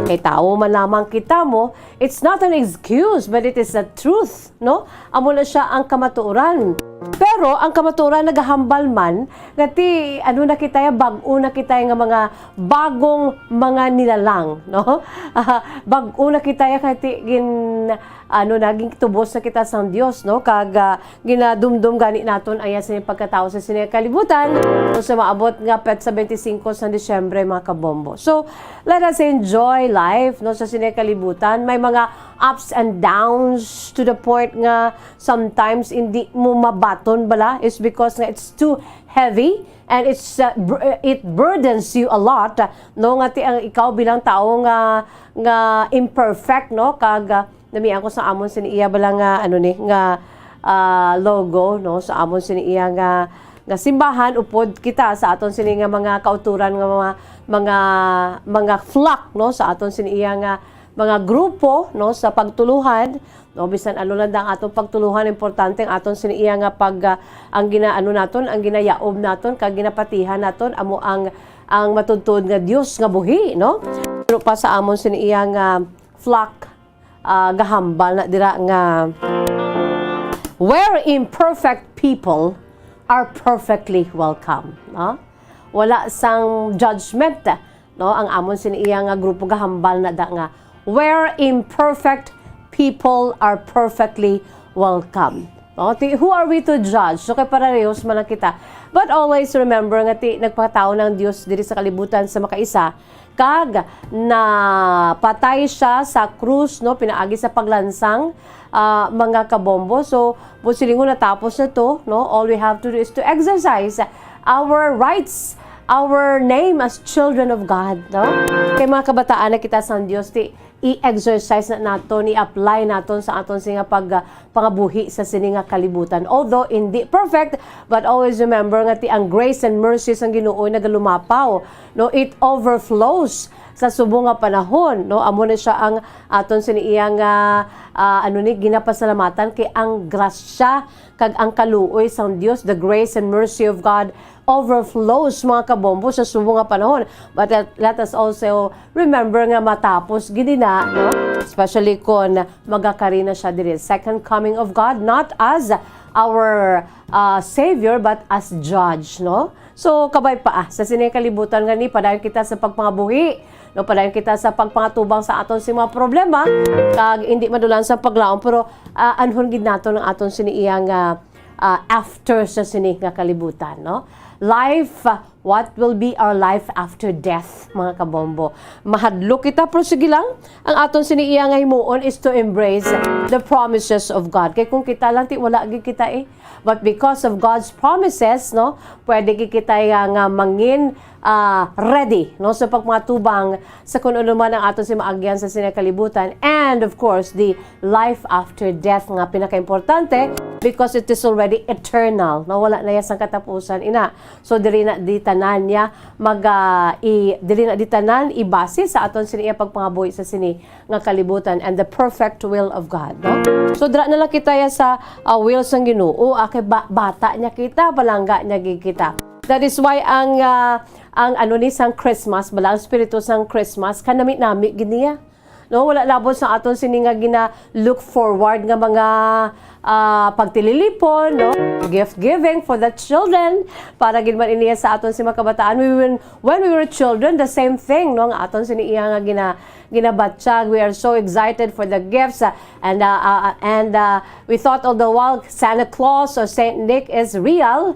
Kay tawo man lamang kita mo, it's not an excuse, but it is the truth, no? Amo na siya ang kamatuoran. Pero ang kamatuoran nagahambal man nga ti, ano na kita ya, bag-o na kita ya nga mga bagong mga nilalang, no? Ah, bag-o na kita ya kay ti gin-, ano na, gintubos na kita sang Dios, no? Kag, ah, ginadumdom gani naton ang iya sini pagkatawo sa sini kalibutan, no, sa maabot nga petsa twenty-five sang Disyembre, mga kabombo. So, let us enjoy life, no, sa sini kalibutan. May mga ups and downs to the point nga sometimes hindi mo mabaton bala is because nga it's too heavy and it's, uh, bur-, it burdens you a lot, no, nga ti ang ikaw bilang tawo nga, nga imperfect, no, kag, uh, namian ko sa amon sini iya bala nga, ano ni, nga, ah, logo, no, sa amon sini iya nga, nga simbahan, upod kita sa aton sini nga mga kauturan nga mga, mga, mga flock, no, sa aton sini iya nga mga grupo, no, sa pagtuluhan, no, bisan ano lang ang atong pagtuluhan, importante ang aton sini iya nga pag, ah, ang ginaano naton, ang ginayaob naton, kag ginapatihan naton amo ang, ang matuod-tuod nga Dios nga buhi, no? Pero pa sa amon sini iya nga flock, ah, gahambal na dira nga, "Where imperfect people are perfectly welcome," no? Wala sang judgment, no? Ang amon sini iya nga grupo gahambal na da nga, "Where imperfect people are perfectly welcome." No? Ti, who are we to judge? So, kay parehos man lang kita. But always remember nga ti nagpatawo ang Dios diri sa kalibutan sa makaisa, kag napatay siya sa krus, no, pinaagi sa paglansang, ah, mga kabombo. So, buot silingon, natapos na to, no? All we have to do is to exercise our rights, our name as children of God, no? Kay mga kabataan na kita sang Dios, ti i-exercise na naton, i-apply naton sa aton sini nga pag, ah, pangabuhi sa sini nga kalibutan. Although hindi perfect, but always remember nga ti ang grace and mercy sang Ginoo nagalumapaw, no? It overflows sa subong nga panahon, no? Amo na siya ang aton sini iya nga, ah, ano ni, ginapasalamatan, kay ang grasya kag ang kaluoy sang Dios, the grace and mercy of God, overflows, mga kabombo, sa subong nga panahon. But let, let us also remember nga matapos gid na, no? Especially kon magakari na siya diri, second coming of God, not as our, uh, Savior, but as judge, no? So, kabay pa, ah, sa sini kalibutan nga ni, padayon kita sa pagpangabuhi, no? Padayon kita sa pagpangatubang sa aton si mga problema, kag hindi madulan sa paglaom, pero, ah, anhon gid naton ang aton sini iya nga ah, after sa sini nga kalibutan, no? Life, ah, what will be our life after death, mga kabombo? Mahadlok kita, pero sige lang, ang aton sini iya nga himuon is to embrace the promises of God. Kay kung kita lang, ti wala gid kita eh. But because of God's promises, no, pwede gid kita ya nga mangin, ah, ready, no, sa pagmatubang sa kung ano man ang aton si maagyan sa sini nga kalibutan. And of course, the life after death nga pinakaimportante, because it is already eternal, no? Wala na ya sang katapusan ina. So diri na di tanan niya mag, ah, i, diri na di tanan ibase sa aton sini iya pagpangabuhi sa sini nga kalibutan and the perfect will of God, no? So dira na lang kita ya sa, ah, will sang Ginoo, ah, kay ba, bata niya kita, palangga niya gid kita. That is why ang, ah, ang ano ni sang Christmas, bala ang espiritu sang Christmas, kanami-nami gid niya. No, wala labot sa aton sini nga gina-look forward nga mga, ah, pagtililipon, no? Gift giving for the children. Para gid man ini sa aton si mga kabataan. We, when, when we were children, the same thing, no? Nga aton sini iya nga gina-, ginabatyag. We are so excited for the gifts, ah, and, ah, ah, and, ah, we thought all the while Santa Claus or Saint Nick is real.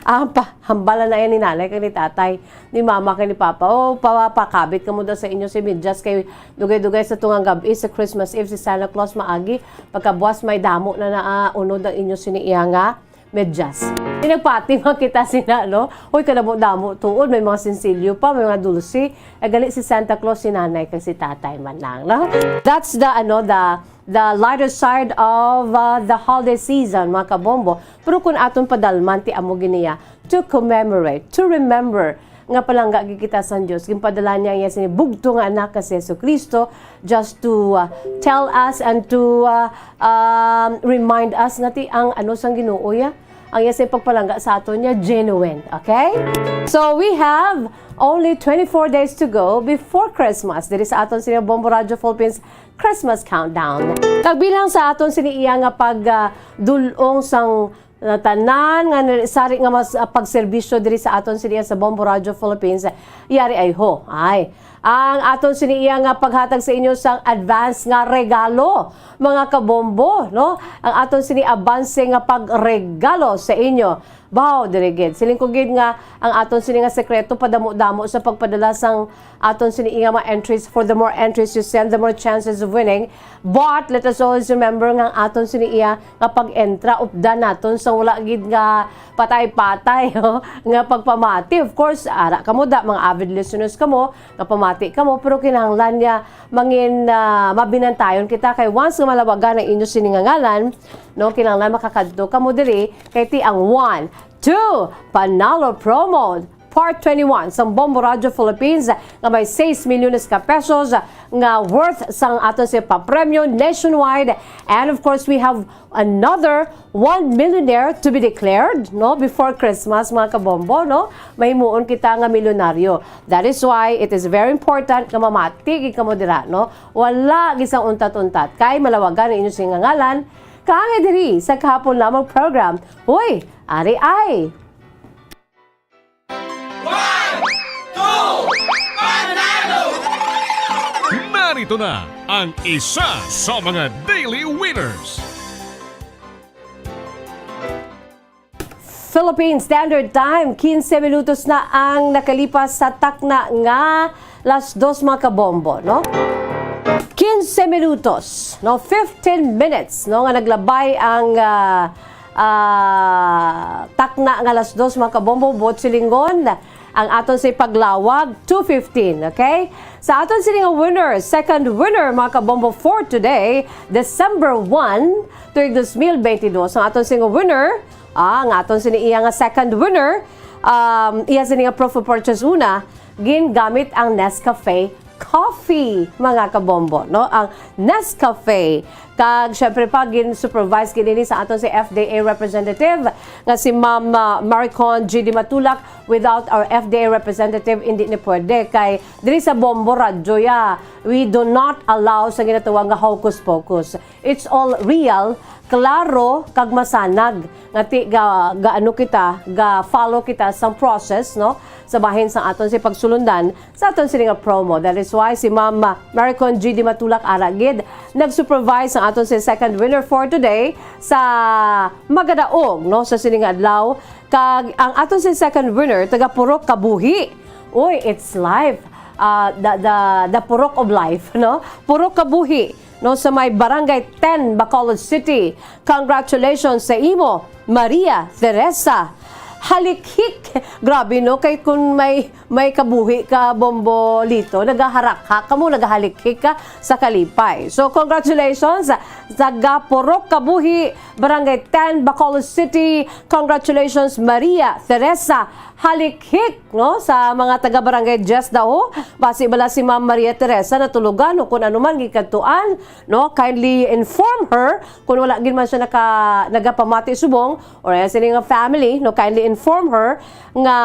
Ah, pa, hambala na yan ni nanay kag ni tatay, ni mama kag ni papa. O, pa, pakabit kamo daw sa inyo si medyas kay dugay-dugay sa tungang gab-i sa Christmas Eve si Santa Claus maagi. Pagkabuas may damo na naunod ang inyo sini iya nga medyas. Di nagpati man kita sina, no? Hoy, kadamo-damo tuod, may mga sinsilyo pa, may mga dulce. Eh, gali si Santa Claus, si nanay kag si tatay man lang, no? That's the, ano, the, the lighter side of, uh, the holiday season, mga kabombo. Pero kung aton padalman, ti amo gid niya, to commemorate, to remember, nga palangga gid kita sang Dios, ginpadala niya ang iya sini bugtong nga anak nga si Jesu-Cristo, just to, uh, tell us and to, uh, um, remind us nga ti ang ano sang Ginoo ya, ang iya sini pagpalangga sa aton niya genuine, okay? So we have only twenty-four days to go before Christmas. Diri sa aton sini Bombo Radio Philippines Christmas Countdown. Kag bilang sa aton sini iya nga pag, uh, dul-ong sang nga tanan nga nari-, sari nga mas, ah, pagserbisyo diri sa aton sini sa Bombo Radio Philippines, yari ay ho. Ay, ang aton sini iya nga paghatag sa inyo sang advance nga regalo, mga kabombo, no? Ang aton sini abanse nga pagregalo sa inyo. Baw, diri gid. Siling ko gid nga ang aton sini nga sekreto padamo-damo sa pagpadala sang aton sini nga mga entries. For the more entries you send, the more chances of winning. But let us always remember nga ang aton sini iya nga pag-entra, updan naton sa wala gid nga patay-patay, oh, nga pagpamati. Of course, ara kamo da, mga avid listeners kamo, nga pamati kamo, pero kinahanglan niya mangin, ah, mabinantayon kita kay once nga malawagan ang inyo sini nga ngalan, no, kinahanglan makakadto kamo diri kay ti ang one, two, Panalo Promo Part twenty-one sang Bombo Radio Philippines nga may sais milyones ka pesos nga worth sang aton si papremyo nationwide. And of course, we have another one millionaire to be declared, no, before Christmas, mga kabombo, no? Mahimuon kita nga milyonaryo. That is why it is very important nga mamati gid kamo dira, no? Wala gid sang untat-untat kay malawagan ang inyo sini nga ngalan. Kaangay diri sa kahapon lamang program. Hoy, ari ay! One, two, Panalo! Narito na ang isa sa mga daily winners. Philippine Standard Time, quince minutos na ang nakalipas sa takna nga las dos, mga kabombo, no? Quince minutos, no? Fifteen minutes, no? Nga naglabay ang, ah, ah, takna nga las dos, mga kabombo, buot silingon, ang aton si paglawag, two fifteen, okay? Sa aton sini nga winner, second winner, mga kabombo, for today, December one, tuig dos mil bentidós, ang aton sini nga winner, ah, ang aton sini iya nga second winner, um, iya sini nga proof of purchase una, gingamit ang Nescafe coffee, mga kabombo, no? Ang Nescafe. Kag, syempre pa, gin-supervise gid ini sa aton si F D A representative nga si Ma'am, ah, Maricon G D Matulak. Without our F D A representative, hindi ni pwede. Kay, diri sa Bombo Radyo, ya, we do not allow sa ginatawag nga hocus pocus. It's all real, klaro, kag masanag. Nga ti-, ga, ga ano kita, ga follow kita sa process, no? Sa bahin sa aton si pagsulundan, sa aton sini nga promo. That is why si Ma'am Maricon G D Matulak ara gid nag-supervise sa aton si second winner for today sa magadaog, no, sa sining adlaw. Kag ang aton si second winner, taga Purok Kabuhi. Uy, it's life. Ah, the, the, the Purok of Life, no? Purok Kabuhi, no, sa may Barangay ten, Bacolod City. Congratulations sa imo, Maria Teresa Halikhik. Grabe, no? Kay kung may, may kabuhi ka, Bombo Lito, nagaharakhak ka mo, nagahalikhik ka sa kalipay. So, congratulations, taga Purok Kabuhi, Barangay ten, Bacolod City. Congratulations, Maria Teresa Halikhik, no? Sa mga taga Barangay Diez daw, basi bala si Ma'am Maria Teresa natulugan o kung ano man gikadtuan, no? Kindly inform her kung wala gid man siya naka-, nagapamati subong, or as in nga family, no? Kindly inform her nga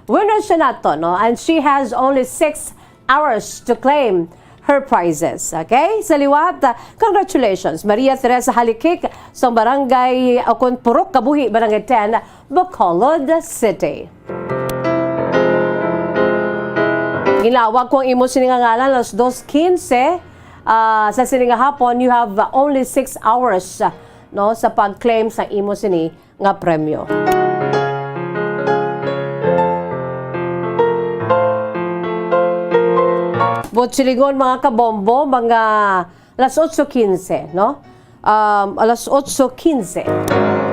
winner siya nato, no? And she has only six hours to claim her prizes. Okay? Sa liwat, uh, congratulations, Maria Teresa Halikhik, sa barangay, o kun Purok Kabuhi, Barangay ten, Bacolod City. Ginlawag ko ang imo sini nga ngalan, alas dos quince, ah, sa sini nga hapon, you have, uh, only six hours, uh, no, sa pag-claim sa imo sini nga premyo. Buot silingon, mga kabombo, mga alas otso quince, no? Um, alas otso quince.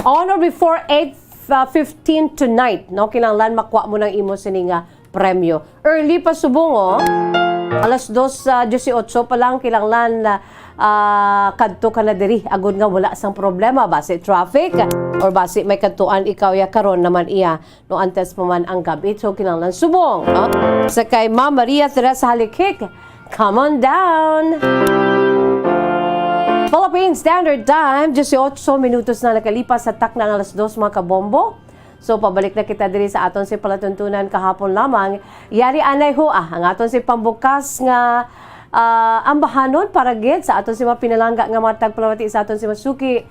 On or before eight, uh, fifteen tonight, no? Kinahanglan makuha mo ng imo sini nga premyo. Early pa subong, oh. Alas dos, ah, dieciocho pa lang, kinahanglan, ah, kadto ka na diri. Agod nga wala sang problema, basi traffic, or basi may kadtuan ikaw ya karon naman iya, no, antes pa man ang gabi. So, kinahanglan subong, no? Sa kay Ma'am Maria Teresa Halikhik, come on down. Philippine Standard Time, dieciocho minutos na nakalipas sa takna nga alas dos, mga kabombo. So, pabalik na kita diri sa aton si palatuntunan kahapon lamang. Yari anay hua ang aton si pambukas nga, ah, ambahanon para gid sa aton si mga pinalangga nga mga tagpalamati sa aton si masuki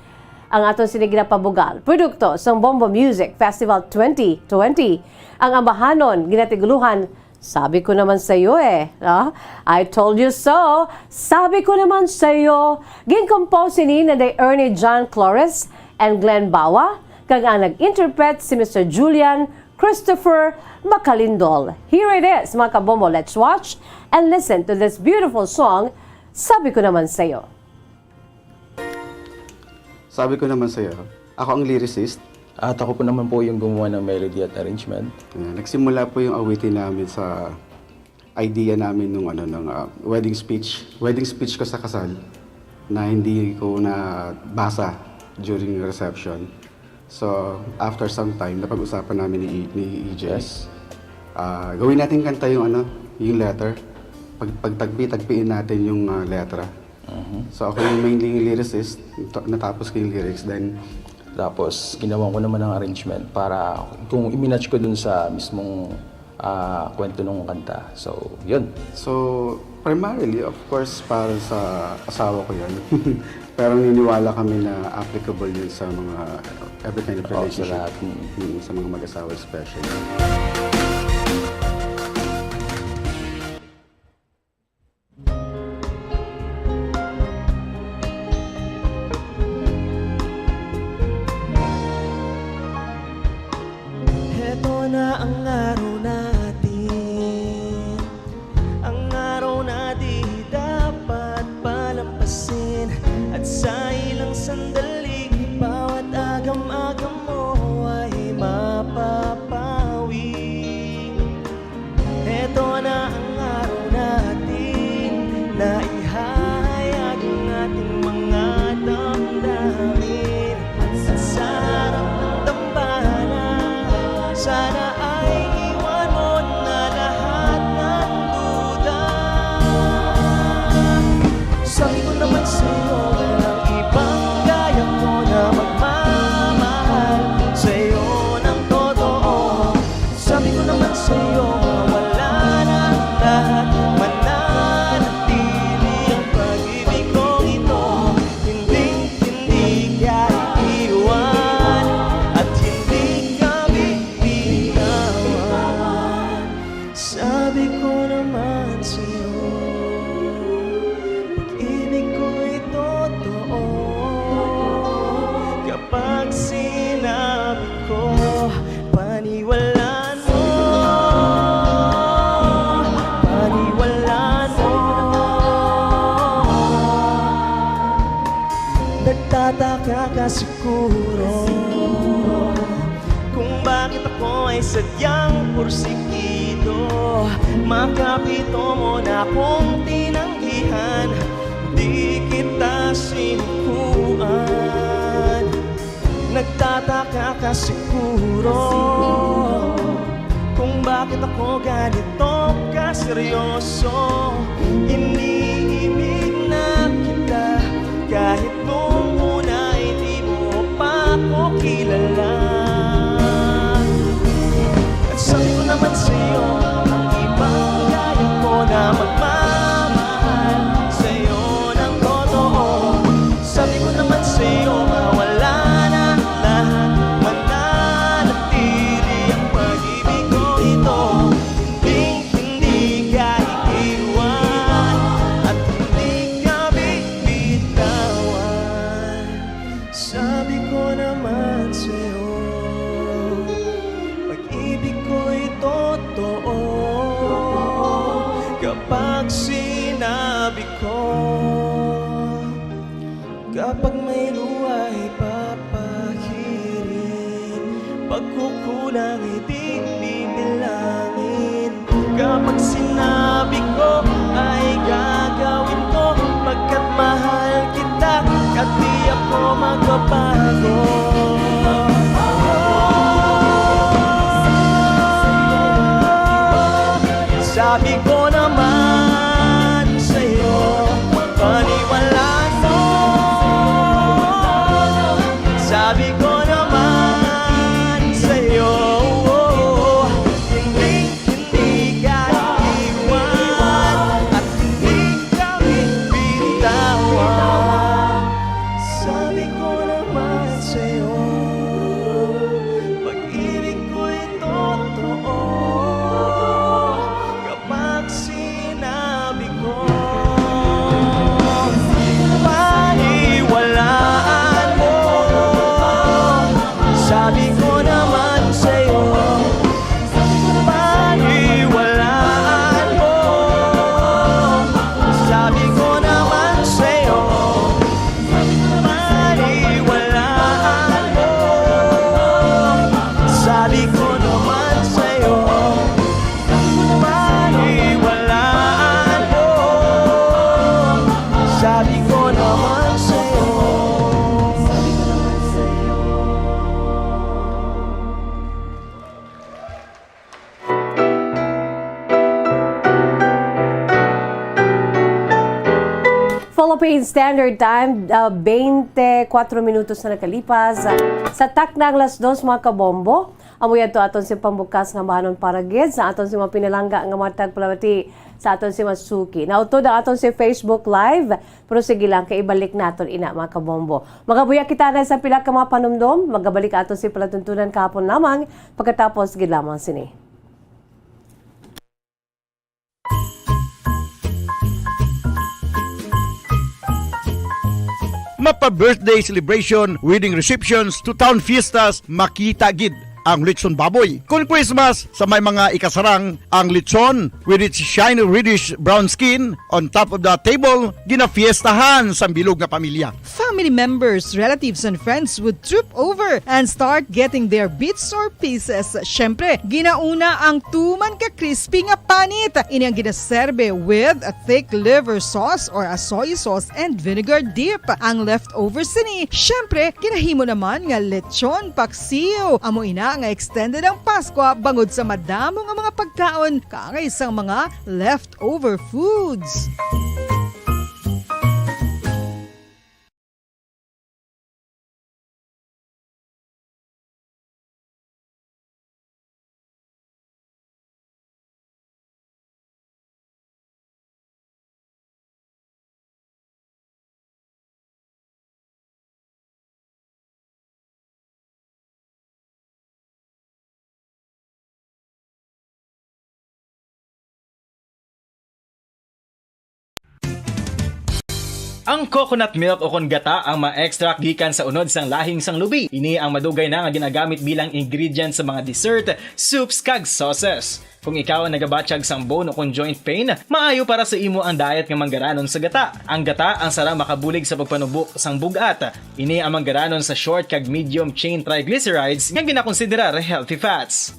ang aton sini ginapabugal. Produkto sang Bombo Music Festival twenty twenty. Ang ambahanon ginatiguluhan Sabi Ko Naman Sa'yo Eh, no? I Told You So, Sabi Ko Naman Sa'yo. Gin-compose ini ni Ernie John Flores and Glenn Bawa, kag ang nag-interpret si Mister Julian Christopher Macalindol. Here it is, mga kabombo. Let's watch and listen to this beautiful song, Sabi Ko Naman Sa'yo. Sabi Ko Naman Sa'yo. Ako ang lyricist. At ako po naman po yung gumawa ng melody at arrangement. Ayan, nagsimula po yung awitin namin sa idea namin nung, ano, nung, ah, wedding speech. Wedding speech ko sa kasal na hindi ko nabasa during reception. So, after some time, napag-usapan namin ni, ni E J. Yes. Ah, gawin natin kanta yung, ano, yung letter. Pag, pagtagpi-tagpiin natin yung, ah, letra. Mhm. So, ako yung mainly yung lyricist, ta-, natapos ko yung lyrics, then Tapos, ginawa ko naman ang arrangement para kung i-match ko dun sa mismong, ah, kwento ng kanta. So, yun. So, primarily, of course, para sa asawa ko yun. Pero naniniwala kami na applicable yun sa mga, ano, every kind of Oo, sa relationship. Lahat. Mm. Mm, sa mga mag-asawa especially. Heto na ang araw natin, ang araw na di dapat palampasin. At sa ilang sandali, bawat agam-agam mo ay mapapawi. Heto na ang araw natin na ihahayag ang ating mga damdamin. At sa harap ng tambalan, sana ay iwan mo na lahat ng duda. Sabi ko naman sa'yo, walang ibang kaya ko na magmamahal sa'yo ng totoo. Sabi ko naman sa'yo, mawala na ang lahat, mananatili ang pag-ibig kong ito. Hindi, hindi ka iiwan at hindi ka bibitawan. Sabi ko naman sa'yo, pag-ibig ko'y totoo. Siguro kung bakit ako ay sadyang porsigido, makapito mo na kong tinanggihan, di kita sinukuan. Nagtataka ka siguro kung bakit ako ganito kaseryoso. Iniibig na kita kahit nung una ay di mo pa ko kilala. At sabi ko naman sa'yo, ang ibang gaya ko na magmamahal sa'yo ng totoo. Sabi ko naman sa'yo, mawala na lahat, mananatili ang pag-ibig ko ito. Hindi, hindi ka iiwan at hindi ka bibitawan. Sabi ko naman sa'yo, pag-ibig ko'y totoo kapag sinabi ko. Kapag may luha ipapahirin, pagkukulang di bibilangin. Kapag sinabi ko ay gagawin ko, pagkat mahal kita, at di ako magbabago. Sabi ko naman sa'yo, paniwalaan mo. Sabi ko naman sa'yo, hindi, hindi ka iwan at hindi ka bibitawan. Sabi ko naman sa'yo, pag-ibig ko'y totoo kapag sinabi ko, paniwalaan mo. Sabi ko naman sa'yo, paniwalaan mo. Sabi ko naman sa'yo, paniwalaan mo. Sabi ko naman sa'yo, paniwalaan mo. Sabi ko naman sa'yo. Philippine Standard Time, ah, twenty-four minutos na nakalipas. Sa takna ang las dos, mga kabombo, amo yadto aton si pambukas nga bahanon para gid sa aton si mga pinalangga nga mga tagpalamati sa aton si Masuki. Nautod ang aton si Facebook Live, pero sige lang, kay ibalik naton ina, mga kabombo. Magabuya kita na sa pila ka mga panumdom, magabalik aton si palatuntunan kahapon lamang, pagkatapos gid lamang sini. Mapa birthday celebration, wedding receptions, to town fiestas, makita gid ang lechon baboy. Kung Christmas, sa may mga ikasarang, ang lechon with its shiny reddish brown skin on top of the table, ginafiestahan sa bilog nga pamilya. Family members, relatives, and friends would troop over and start getting their bits or pieces. Syempre, ginauna ang tuman ka crispy nga panit. Ini ang ginaserbe with a thick liver sauce or a soy sauce and vinegar dip. Ang leftover sini, syempre, ginahimo naman nga lechon paksiw. Amo ina nga extended ang Paskwa bangod sa madamo nga mga pagkaon kaangay sang mga leftover foods. Ang coconut milk o kon gata ang ma-extract gikan sa unod sang lahing sang lubi. Ini ang madugay na nga ginagamit bilang ingredient sa mga dessert, soups, kag sauces. Kung ikaw ang nagabatyag sang bone o kon joint pain, maayo para sa imo ang diet nga manggaranon sa gata. Ang gata ang sarang makabulig sa pagpanubo sang bug-at. Ini ang manggaranon sa short kag medium chain triglycerides nga ginakonsiderar healthy fats.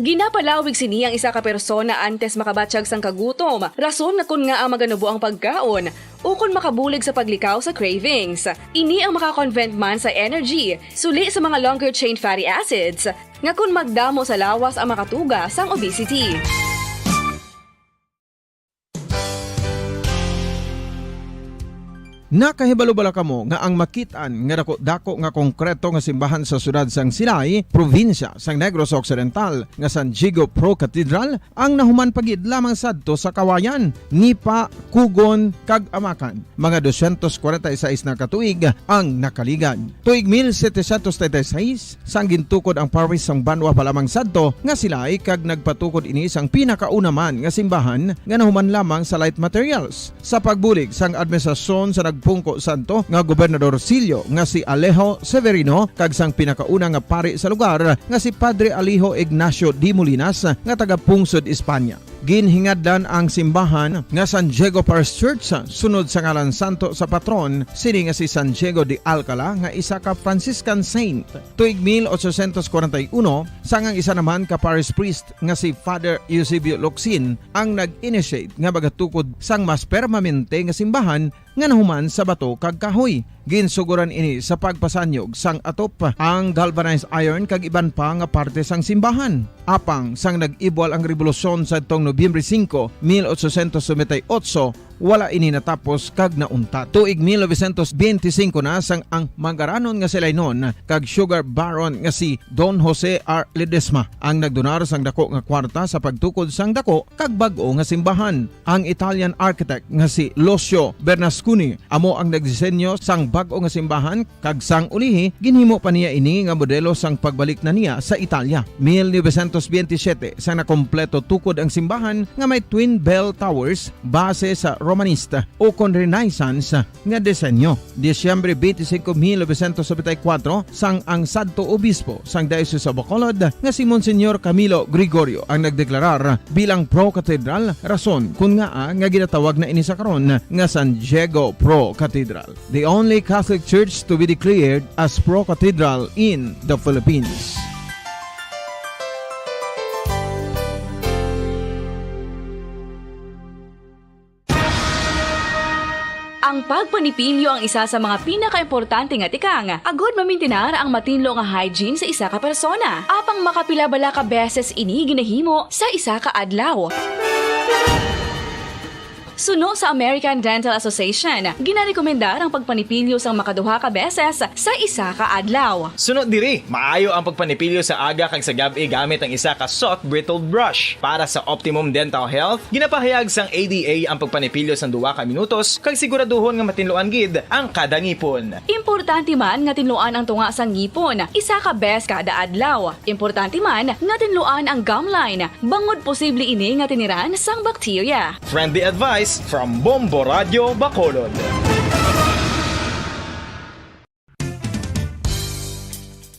Ginapalawig sini ang isa ka persona antes makabatyag sang kagutom, rason nga kon ngaa maganubo ang pagkaon, ukon makabulig sa paglikaw sa cravings. Ini ang maka-convert man sa energy, suli sa mga longer chain fatty acids, nga kon magdamo sa lawas ang makatuga sang obesity. Nakahibalo bala kamo nga ang makit-an nga dako-dako nga konkreto nga simbahan sa siyudad sang Silay, probinsya sang Negros Occidental, nga San Diego Pro Cathedral, ang nahuman pa gid lamang sadto sa Kawayan, Nipa, Cogon, kag Amacan? Mga dosyentos kwarenta y seis na ka tuig ang nakaligad. Tuig mil setecientos treinta y seis, sang gintukod ang parish sang banwa pa lamang sadto nga Silay, kag nagpatukod ini sang pinakauna man nga simbahan nga nahuman lamang sa light materials. Sa pagbulig sang administrasyon sa nagpungko sadto nga Gobernador Sillo nga si Alejo Severino kag sang pinakauna nga pari sa lugar nga si Padre Alejo Ignacio de Molinas nga taga Pungsod, Espanya. Ginhingadlan ang simbahan nga San Diego Parish Church sunod sa ngalan santo sa patron sini nga si San Diego de Alcala nga isa ka Franciscan saint. Tuig mil ochocientos kwarenta y uno, sang ang isa naman ka parish priest nga si Father Eusebio Locsin ang nag-initiate nga magatukod sang mas permanente nga simbahan nga nahuman sa bato kag kahoy. Ginsugoran ini sa pagpasanyog sang atop, ang galvanized iron kag iban pa nga parte sang simbahan. Apang sang nag-ibwal ang rebolusyon sadtong Nobyembre singko, mil ochocientos noventa y ocho, wala ini natapos kag nauntat. Tuig mil novecientos benti singko na sang ang manggaranon nga Silaynon kag sugar baron nga si Don Jose R. Ledesma ang nagdonar sang dako nga kwarta sa pagtukod sang dako kag bag-o nga simbahan. Ang Italian architect nga si Lucio Bernasconi amo ang nagdisenyo sang bag-o nga simbahan, kag sang ulihi ginhimo pa niya ini nga modelo sang pagbalik na niya sa Italia. Mil novecientos benti siyete, sang nakompleto tukod ang simbahan nga may twin bell towers base sa Romanista o kon Renaissance nga disenyo. Disyembre twenty-five, mil novecientos noventa y cuatro, sang ang sadto obispo sang Diocese of Bacolod nga si Monsignor Camilo Gregorio ang nagdeklarar bilang pro-cathedral, rason kon ngaa nga ginatawag na ini sa karon nga San Diego Pro Cathedral, the only Catholic Church to be declared as pro-cathedral in the Philippines. Ang pagpanipilyo ang isa sa mga pinakaimportante nga tikang agod mamintinar ang matinlo nga hygiene sa isa ka persona. Apang makapila bala ka beses ini ginahimo sa isa ka adlaw? Suno sa American Dental Association, ginarekomendar ang pagpanipilyo sang makaduha ka beses sa isa ka adlaw. Suno diri, maayo ang pagpanipilyo sa aga kag sa gab-i gamit ang isa ka soft bristled brush. Para sa optimum dental health, ginapahayag sang A D A ang pagpanipilyo sang duha ka minutos kag siguraduhon nga matinluan gid ang kada ngipon. Importante man nga tinluan ang tunga sang ngipon isa ka bes kada adlaw. Importante man nga tinluan ang gum line, bangod posible ini nga tiniran sang bakterya. Friendly advice from Bombo Radio Bacolod.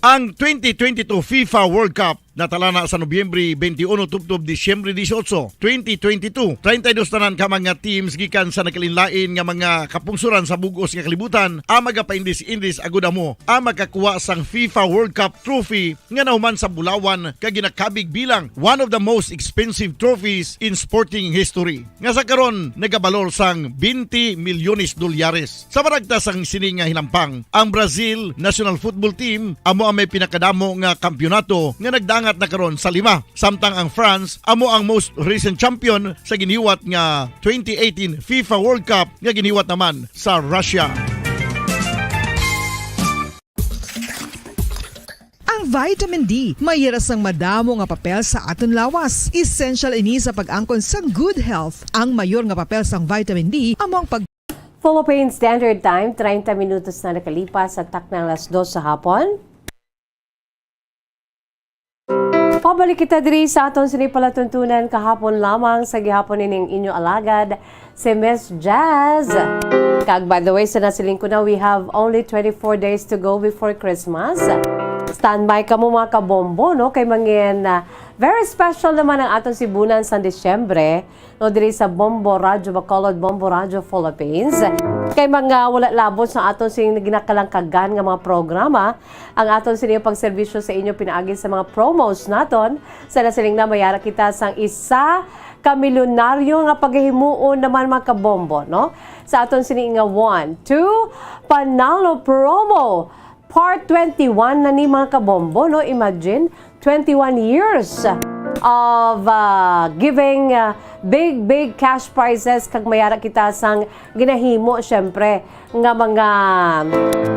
Ang twenty twenty-two FIFA World Cup natalana sa Nobyembre twenty-one tubtob Disyembre dieciocho, twenty twenty-two. Treinta y dos tanan ka mga teams gikan sa nagkalainlain nga mga kapungsoran sa bug-os nga kalibutan ang magapaindis-indis agud amo ang makakuha sang FIFA World Cup trophy nga nahuman sa bulawan kag ginakabig bilang one of the most expensive trophies in sporting history, nga sa karon nagabalor sang twenty milyones dolyares. Sa maragtas sang sini nga hinampang, ang Brazil national football team amo ang may pinakadamo nga kampiyonato nga nagdangat na karon sa lima, samtang ang France amo ang most recent champion sa giniwat nga twenty eighteen FIFA World Cup nga giniwat naman sa Russia. Ang vitamin D may ira sang madamo nga papel sa aton lawas. Essential ini sa pag-angkon sang good health. Ang mayor nga papel sang vitamin D amo ang pag- Philippine Standard Time, treinta minutos na nakalipas sa taknang alas dos sa hapon. Pabalik kita diri sa aton sini palatuntunan kahapon lamang sa gihapon nining inyo alagad, si Miss Jazz. Kag by the way, sa nasiling ko na, we have only twenty-four days to go before Christmas. Standby kamo, mga kabombo, no? Kay mangin, ah, very special naman ang aton sibunan sa Disyembre, no, diri sa Bombo Radyo Bacolod, Bombo Radyo Philippines. Kay mga wala labot sa aton sing ginakalangkagan nga mga programa, ang aton sini pagserbisyo sa inyo pinaagi sa mga promos naton. Sa nasiling na, mayara kita sang isa ka milyonaryo nga pagahimuon naman, mga kabombo, no? Sa aton sini nga one, two, Panalo Promo Part twenty-one na ni, mga kabombo, no? Imagine, twenty-one years of, ah, giving, ah, big, big cash prizes, kag mayara kita sang ginahimo, syempre, nga mga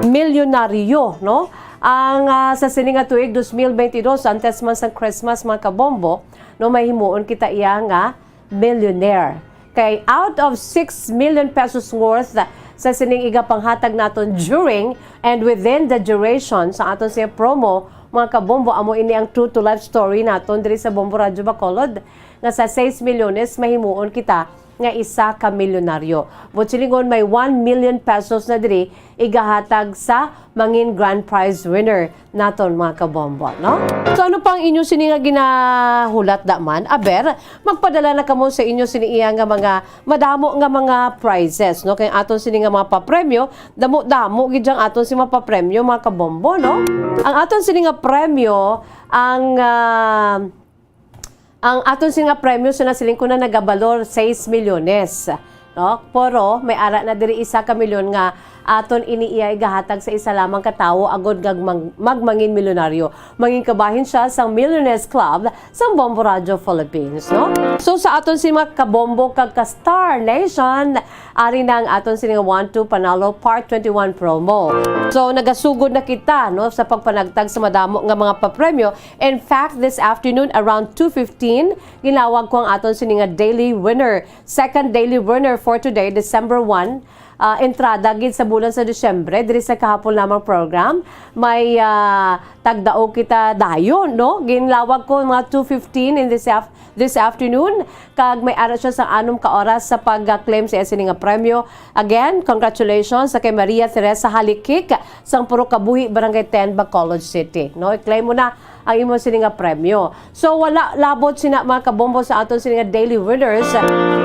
milyonaryo, no? Ang, ah, sa sini nga tuig, dos mil bentidós, antes man sang Christmas, mga kabombo, no, mahimuon kita iya nga millionaire. Kay out of six million pesos worth sa sining igapanghatag naton during and within the duration sa aton siya promo, mga kabombo, amo ini ang true to life story naton diri sa Bombo Radyo Bacolod, nga sa sais milyones mahimuon kita nga isa ka milyonaryo. Buot silingon, may one million pesos na diri igahatag sa mangin grand prize winner naton, mga kabombo, no? So, ano pa ang inyo sini nga ginahulat da man? Aber, magpadala na kamo sa inyo sini iya nga mga madamo nga mga prizes, no? Kay aton sini nga mga papremyo, damo-damo gid ang aton sini mga papremyo, mga kabombo, no? Ang aton sini nga premyo, ang, ah, ang aton sini nga premyo sa nasiling ko na nagabalor sais milyones, no? Pero may ara na diri isa ka milyon nga aton ini iya igahatag sa isa lamang ka tawo agod nga mag-, magmangin milyonaryo. Mangin kabahin siya sang Millionaires Club sang Bombo Radyo Philippines, no? So, sa aton sini mga kabombo kag ka Star Nation, ari na ang aton sini nga One Two Panalo Part twenty-one promo. So, nagasugod na kita, no, sa pagpanagtag sa madamo nga mga papremyo. In fact, this afternoon around two fifteen, ginlawag ko ang aton sini nga daily winner, second daily winner for today, December one. Ah, entrada gid sa bulan sa Disyembre, diri sa kahapon lamang program, may, ah, tagdaog kita dayon, no? Ginlawag ko mga two fifteen in this af-, this afternoon, kag may ara siya sa anom ka oras sa pag-claim sa iya sini nga premyo. Again, congratulations sa kay Maria Teresa Halikik, sang Purok Kabuhi, Barangay ten, Bacolod City, no? I-claim mo na ang imo sini nga premyo. So, wala labot sina, mga kabombo, sa aton sini nga daily winners.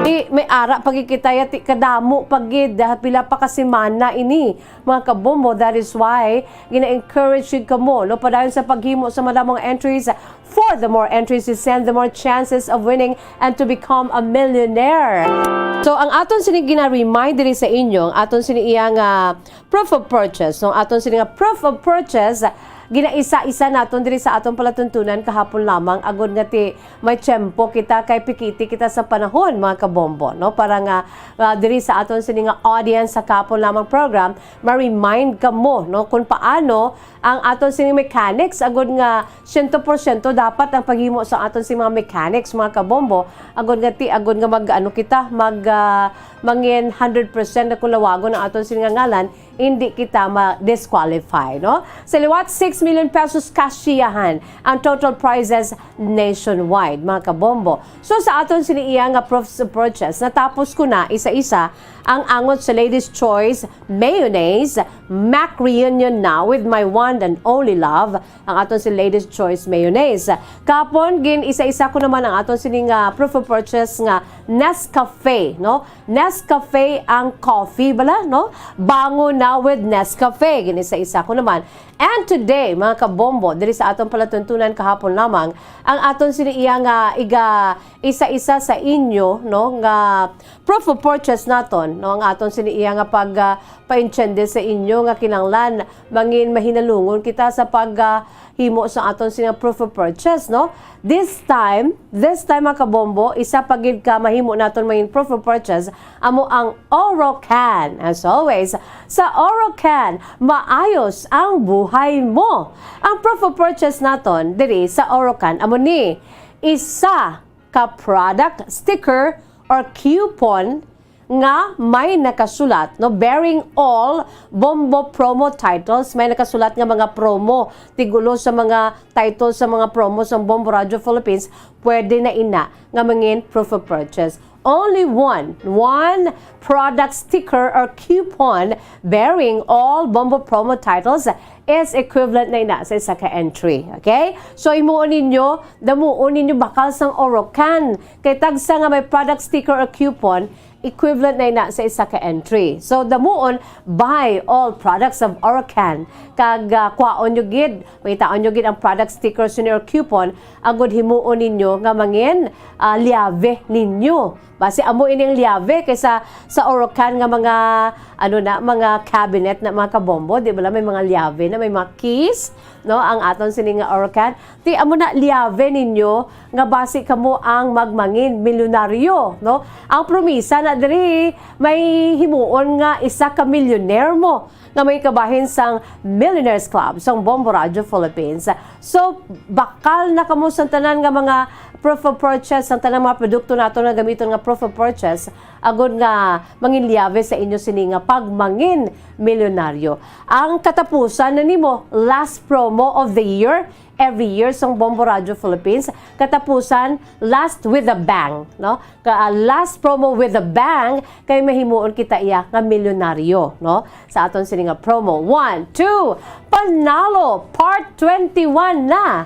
Di, may ara pa gid kita, yati kadamo pa gid, ah, pila pa ka semana ini, mga kabombo. That is why gina-encourage gid kamo, no, padayon sa paghimo sa madamong entries for the more entries you send, the more chances of winning and to become a millionaire. So, ang aton sini gina-remind diri sa inyo, ang aton sini iya nga proof of purchase, no? Aton sini nga proof of purchase, ginaisa-isa naton diri sa aton palatuntunan kahapon lamang, agod nga ti may tiyempo kita kay pikiti kita sa panahon, mga kabombo, no? Para nga, ah, diri sa aton sini nga audience sa kahapon lamang program, ma-remind kamo, no, kung paano ang aton sini mechanics, agod nga siyento porsyento dapat ang paghimo sa aton sini mga mechanics, mga kabombo, agod nga ti, agod nga mag, ano kita, mag, ah, mangin hundred percent na kung lawagon ang aton sini nga ngalan, hindi kita ma-disqualify, no? Sa liwat, six million pesos cash siyahan ang total prizes nationwide, mga kabombo. So, sa aton sini iya nga proofs of purchase, natapos ko na isa-isa ang angot sa Ladies Choice Mayonnaise, Mac Reunion Now with My One and Only Love, ang aton si Ladies Choice Mayonnaise. Kapon, gin isa-isa ko naman ang aton sini nga proof of purchase nga Nescafe, no? Nescafe ang coffee bala, no? Bango na with Nescafe. Gin isa-isa ko naman. And today, mga kabombo, diri sa aton palatuntunan kahapon lamang, ang aton sini iya nga iga isa-isa sa inyo, no, nga proof of purchase naton, no, ang aton sini iya nga pag, ah, paintiende sa inyo nga kinahanglan mangin mahinalungon kita sa pag, ah, himo sa aton sini nga proof of purchase, no? This time, this time, mga kabombo, isa pa gid ka mahimo naton mangin proof of purchase, amo ang Orocan. As always, sa Orocan, maayos ang buhay mo. Ang proof of purchase naton diri sa Orocan amo ni isa ka product sticker or coupon nga may nakasulat, no, bearing all Bombo promo titles, may nakasulat nga mga promo, tigulo sa mga titles sa mga promo sang Bombo Radio Philippines, pwede na ina nga mangin proof of purchase. Only one, one product sticker or coupon bearing all Bombo promo titles is equivalent na ina sa isa ka entry. Okay? So, himuon ninyo, damuon ninyo bakal sang Orocan. Kay tagsa nga may product sticker or coupon, equivalent na ina sa isa ka entry. So, damuon, buy all products of Orocan. Kag, ah, kwaon nyo gid, makitaon nyo gid ang product sticker sini or coupon, agud himuon ninyo nga mangin, ah, liave ninyo. Basi amo ini ang liave kaysa sa Orocan nga mga, ano na, mga cabinet na, mga kabombo, di ba, may mga liave na, may mga keys, no, ang aton sini nga Orocan. Ti amo na liave ninyo nga basi kamo ang magmangin milyonaryo, no? Ang promisa na diri may himuon nga isa ka milyonaryo mo nga may kabahin sang Millionaires Club sang Bombo Radio Philippines. So, bakal na kamo sa tanan nga mga proof of purchase, ang tanan mga produkto nato nga gamiton nga proof of purchase, agud nga mangin liave sa inyo sini nga pagmangin milyonaryo. Ang katapusan na nimo, last promo of the year, every year sang Bombo Radio Philippines, katapusan, last with a bang, no? Ka, ah, last promo with a bang, kay mahimuon kita iya nga milyonaryo, no? Sa aton sini nga promo. One, two, Panalo Part twenty-one na!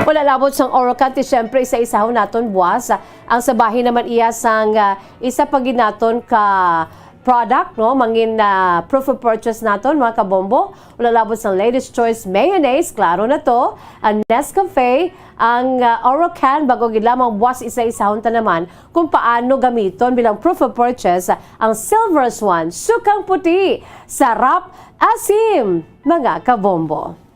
Wala labot sang Orocan, ti siyempre, isa-isahon naton buwas. Ang sa bahin naman iya sang, ah, isa pa gid naton ka product, no? Mangin, ah, proof of purchase naton, mga kabombo. Wala labot sang Ladies Choice Mayonnaise, klaro na to. Ang Nescafe, ang, ah, Orocan, bago gid lamang buwas isa-isahon ta naman kung paano gamiton bilang proof of purchase ang Silver Swan, sukang puti, sarap, asim, mga kabombo.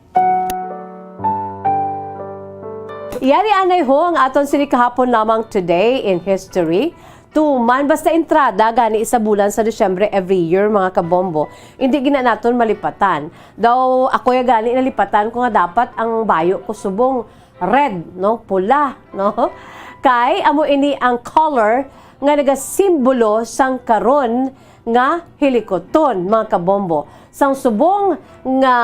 Yari anay ho ang aton sini kahapon lamang, Today in History. Tuman, basta entrada gani sa bulan sa Disyembre every year, mga kabombo, hindi gina naton malipatan. Daw ako ya gani nalipatan ko nga dapat ang bayo ko subong red, no? Pula, no? Kay amo ini ang color nga nagasimbolo sang karon nga hilikoton, mga kabombo, sang subong nga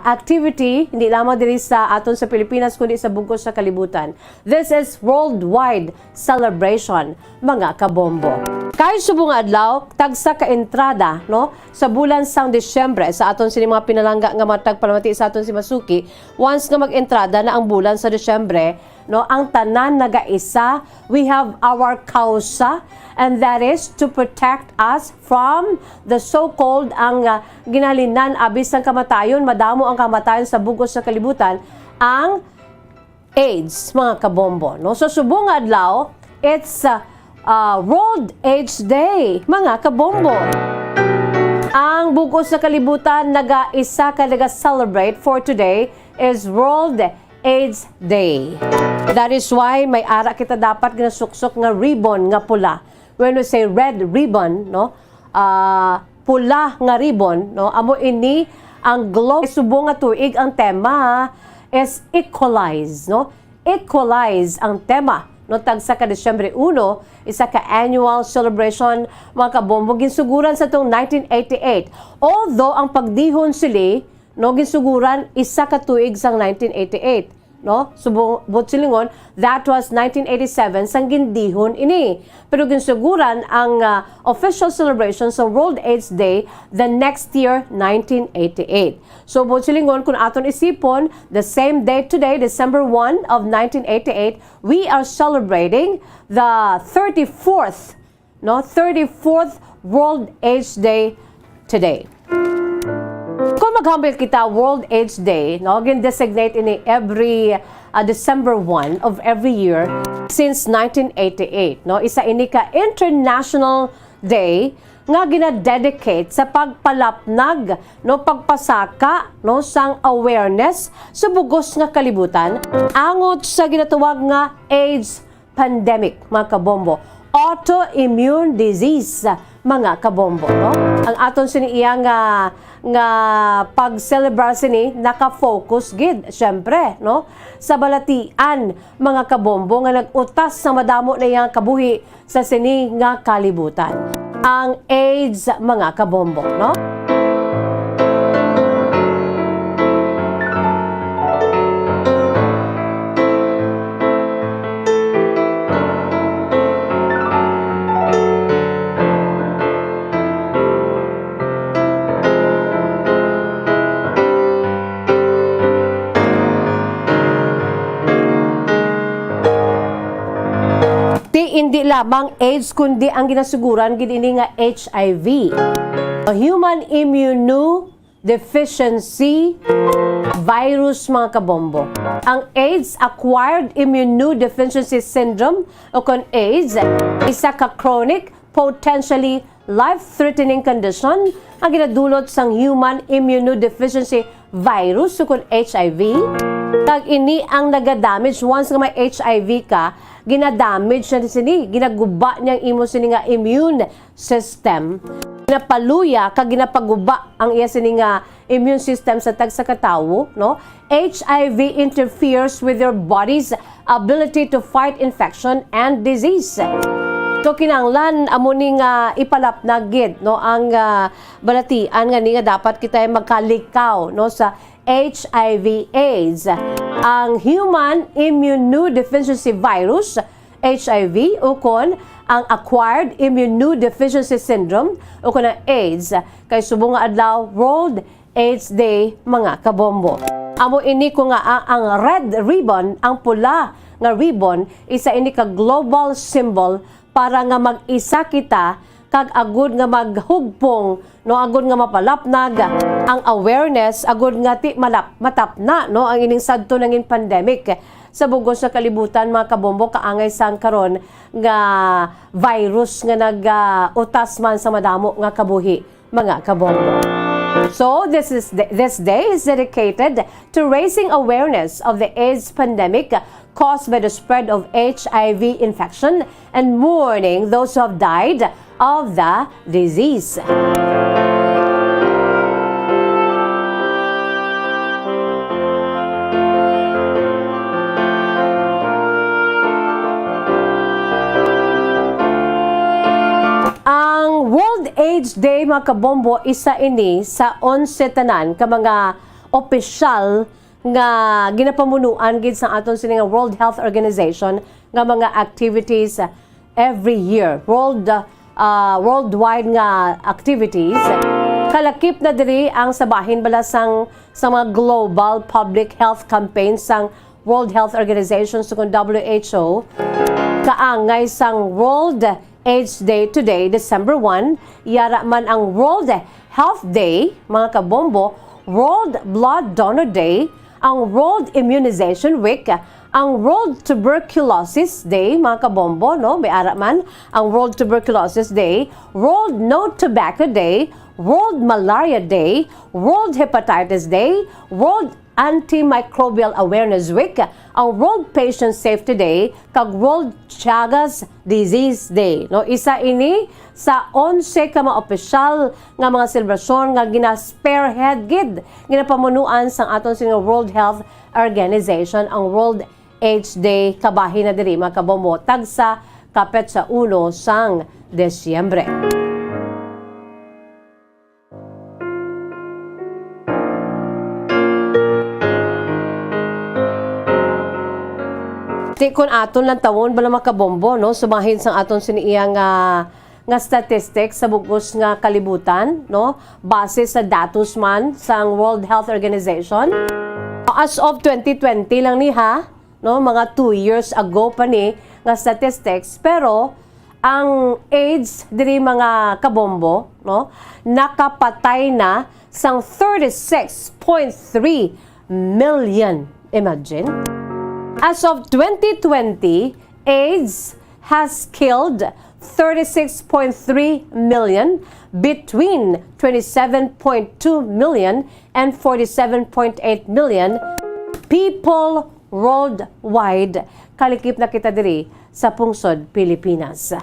activity, hindi lamang diri sa aton sa Pilipinas, kundi sa bug-os sa kalibutan. This is worldwide celebration, mga kabombo. Kay subong nga adlaw, tagsa ka entrada, no, sa bulan sang Disyembre, sa aton sini mga pinalangga nga mga tagpalamati sa aton si Masuki, once nga mag-entrada na ang bulan sa Disyembre, no, ang tanan nagaisa. We have our kausa, and that is to protect us from the so-called, ang, ah, ginhalinan abi sang kamatayon, madamo ang kamatayon sa bug-os sa kalibutan, ang AIDS, mga kabombo, no? So, subong nga adlaw, it's, uh, uh, World AIDS Day, mga kabombo. Ang bug-os sa kalibutan nagaisa ka naga-celebrate for today is World AIDS Day. That is why may ara kita dapat ginasuksok nga ribbon nga pula. When we say red ribbon, no? Ah, pula nga ribbon, no? Amo ini ang globe. Subong nga tuig ang tema is equalize, no? Equalize ang tema, no? Tagsa ka Disyembre uno, isa ka annual celebration, mga kabombo, ginsuguran sa tong nineteen eighty-eight. Although ang pagdihon sili, no, ginsuguran isa ka tuig sang nineteen eighty-eight, no? Subong, buot silingon, that was nineteen eighty-seven sang gindihon ini. Pero ginsuguran ang, ah, official celebration sa World AIDS Day the next year, nineteen eighty-eight. So, buot silingon, kung aton isipon, the same day today, December one of nineteen eighty-eight, we are celebrating the thirty-fourth, no, thirty-fourth World AIDS Day today. Kung maghambal kita, World AIDS Day, no, gin-designate ini every, uh, December one of every year since nineteen eighty-eight, no? Isa ini ka international day nga gina-dedicate sa pagpalapnag, no, pagpasaka, no, sang awareness sa bug-os nga kalibutan angot sa ginatawag nga AIDS pandemic, mga kabombo. Autoimmune disease, mga kabombo, no? Ang aton sini iya nga, nga pag-celebrar sini, naka-focus gid, syempre, no? Sa balatian, mga kabombo, nga nag-utas sa madamo na iyang kabuhi sa sini nga kalibutan. ang AIDS, mga kabombo, no? Ti indi lamang AIDS, kundi ang ginasuguran gid ini nga H I V, human immunodeficiency virus, mga kabombo. Ang AIDS, acquired immunodeficiency syndrome, o kon AIDS, isa ka chronic, potentially life-threatening condition nga ginadulot sang human immunodeficiency virus, o kon H I V. Kag ini ang naga-damage. Once nga may H I V ka, gina-damage na sini, ginaguba niya ang imo sini nga immune system. Ginapaluya kag ginapaguba ang iya sini nga immune system sa tagsa ka tawo, no? H I V interferes with your body's ability to fight infection and disease. So, kinahanglan amo ni nga ipalapnag gid, no, ang, ah, balatian nga ni nga dapat kita magkalikaw, no, sa H I V AIDS. Ang human immunodeficiency virus, H I V, ukon ang acquired immunodeficiency syndrome, ukon ang AIDS, kay subong nga adlaw, World AIDS Day, mga kabombo. Amo ini ko nga a-, ang red ribbon, ang pula nga ribbon, isa ini ka global symbol para nga mag-isa kita kag agud nga maghugpong, no, agud nga mapalapnag ang awareness, agud nga ti malap-, matapna, no, ang ining sadto nangin pandemic sa bugos nga kalibutan, mga kabombo, kaangay sang karon nga virus nga nag, ah, utas man sa madamo nga kabuhi, mga kabombo. So, this is the, this day is dedicated to raising awareness of the AIDS pandemic caused by the spread of H I V infection and mourning those who have died of the disease. Ang World AIDS Day, mga kabombo, isa ini sa onse tanan ka mga opisyal nga ginapamunuan gid sang aton sini nga World Health Organization nga mga activities every year. World, ah, worldwide nga activities. Kalakip na diri ang sa bahin bala sang, sa mga global public health campaign sang World Health Organization, sukon W H O, kaangay sang World AIDS Day today, December one, yara man ang World Health Day, mga kabombo, World Blood Donor Day, ang World Immunization Week, ang World Tuberculosis Day, mga kabombo, no? May ara man ang World Tuberculosis Day, World No Tobacco Day, World Malaria Day, World Hepatitis Day, World Antimicrobial Awareness Week, ang World Patient Safety Day, kag World Chagas Disease Day. No, isa ini sa onse ka mga opisyal nga mga selebrasyon nga gina-spearhead gid, ginapamunuan sang aton sini nga World Health Organization, ang World AIDS Day, kabahin na diri, mga kabombo, tagsa ka petsa uno sang Disyembre. Ti kun aton lang tawon bala, mga kabombo, no, subahin sang aton sini iya nga, nga statistics sa bugos nga kalibutan, no, base sa datos man sang World Health Organization. As of twenty twenty lang ni, ha, no, mga two years ago pa ni nga statistics, pero ang AIDS diri, mga kabombo, no, nakapatay na sang thirty-six point three million. Imagine. As of twenty twenty, AIDS has killed thirty-six point three million, between twenty-seven point two million and forty-seven point eight million people worldwide, kalakip na kita diri sa pungsod Pilipinas.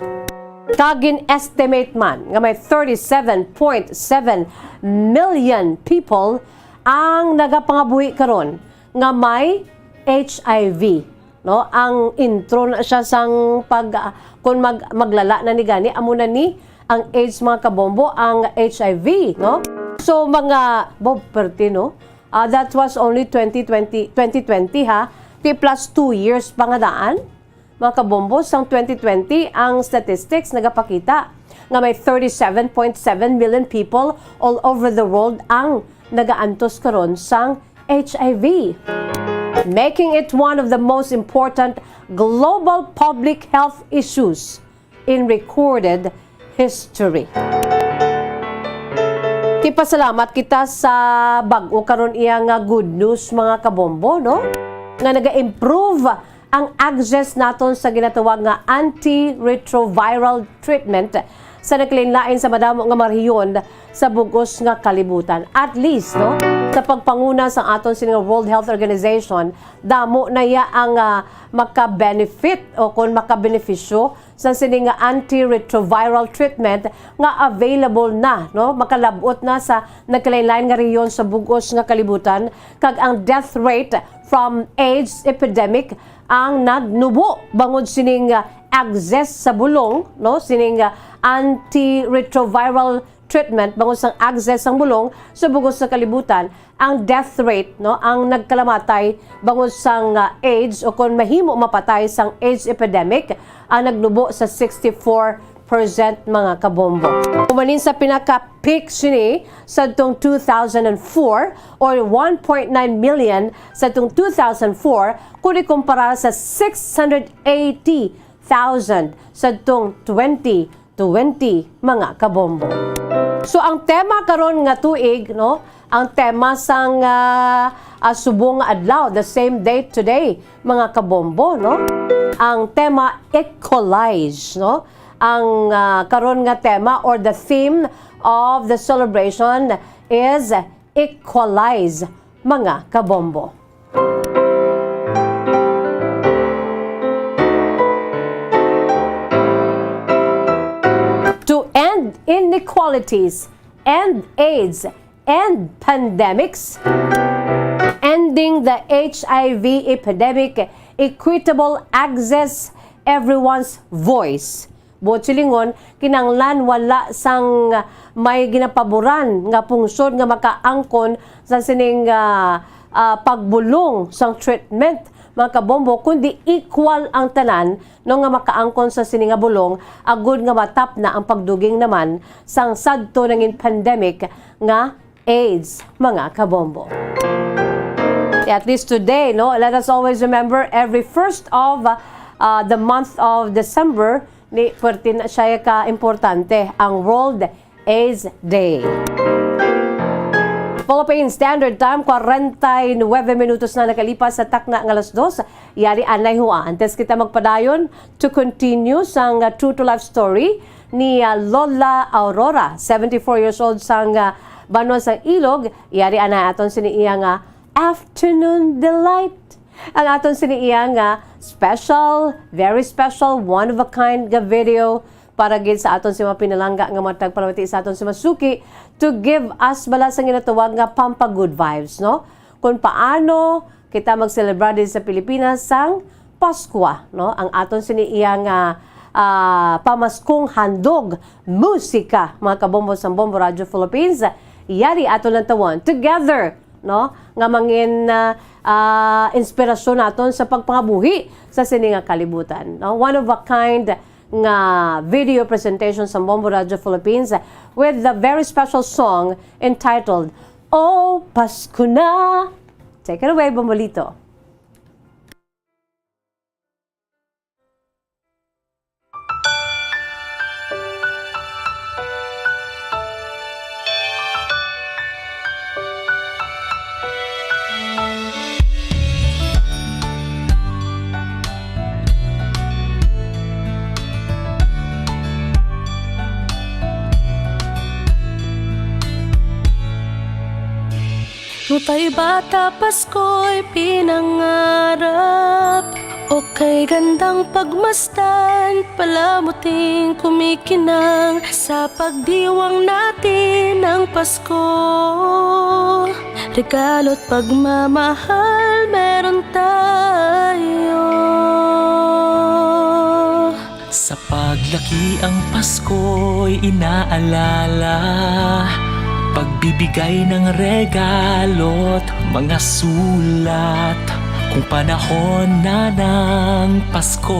Kag gin-estimate man nga may thirty-seven point seven million people ang nagapangabuhi karon nga may H I V, no? Ang intro na siya sang pag, ah, kung mag-, maglala na ni gani, amo na ni ang AIDS, mga kabombo, ang H I V, no? So, mga, bo, perte, no? Ah, that was only twenty twenty, twenty twenty, ha? Ti plus two years pa nga daan, mga kabombo, sang twenty twenty, ang statistics nagapakita nga may thirty-seven point seven million people all over the world ang nagaantos karon sang H I V, making it one of the most important global public health issues in recorded history. Tipasalamat kita sa bag-o karon iya nga good news, mga kabombo, no? Nga naga-improve ang access naton sa ginatawag nga antiretroviral treatment sa nagkalain-lain sa madamo nga mga rehiyon sa bug-os nga kalibutan. At least, no, sa pagpanguna sang aton sini nga World Health Organization, damo na iya ang, ah, maka-benefit o kon makabenepisyo sa sini nga antiretroviral treatment nga available na, no? Makalab-ot na sa nagkalain-lain nga rehiyon sa bug-os nga kalibutan, kag ang death rate from AIDS epidemic ang nagnubo bangod sining, ah, access sa bulong, no? Sining, ah, antiretroviral treatment bangod sang access sang bulong sa bug-os nga kalibutan, ang death rate, no, ang nagkalamatay bangod sang, ah, AIDS o kon mahimo mapatay sang AIDS epidemic, ang nagnubo sa sixty-four percent, mga kabombo. Umanin sa pinaka-peak sini sadtong two thousand and four, or one point nine million sadtong two thousand four, kung ikumpara sa six hundred eighty thousand sadtong twenty twenty, mga kabombo. So, ang tema karon nga tuig, no, ang tema sang, ah, ah, subong nga adlaw, the same date today, mga kabombo, no? Ang tema, equalize, no? Ang, ah, karon nga tema or the theme of the celebration is equalize, mga kabombo. To end inequalities, end AIDS, end pandemics, ending the H I V epidemic, equitable access, everyone's voice. Buot silingon, kinahanglan wala sang may ginapaboran nga pungsod nga makaangkon sa sining, ah, ah, pagbulong sang treatment, mga kabombo, kundi equal ang tanan, no, nga makaangkon sa sini nga bulong, agud nga matapna ang pagduging naman sang sadto nangin pandemic nga AIDS, mga kabombo. At least today, no, let us always remember every first of, uh, the month of December, ni, pwerte na siya ka importante, ang World AIDS Day. Philippine Standard Time, kwarenta y nuebe minutos na nakalipas sa takna nga alas dos. Yari anay hua. Antes kita magpadayon, to continue sang, uh, True to Life story ni, uh, Lola Aurora, seventy-four years old, sang, uh, banwa sang Ilog. Yari anay aton sini iya nga Afternoon Delight. Ang aton sini iya nga special, very special, one of a kind nga video para gid sa aton si mga pinalangga nga matag palamati sa aton si masuki to give us bala sa ginatawag nga pampa-good vibes, no? Kung paano kita magselebrar din sa Pilipinas sang Paskwa, no? Ang aton sini iya nga, ah, pamaskong handog, musika, mga kabombo sang Bombo Radio Philippines. Yari aton lang tawon together, no? Nga mangin, ah, ah, inspirasyon naton sa pagpangabuhi sa sini nga kalibutan, no? One of a kind nga video presentation sa Bombo Radio Philippines with the very special song entitled Oh Pasko Na. Take it away, Bombolito. Nutay bata Pasko'y pinangarap, okay gandang pagmasdan, palamuting kumikinang, sa pagdiwang natin ang Pasko. Regalo't pagmamahal meron tayo. Sa pag Laki ang Pasko'y inaalala, pagbibigay ng regalo't mga sulat. Kung panahon na ng Pasko,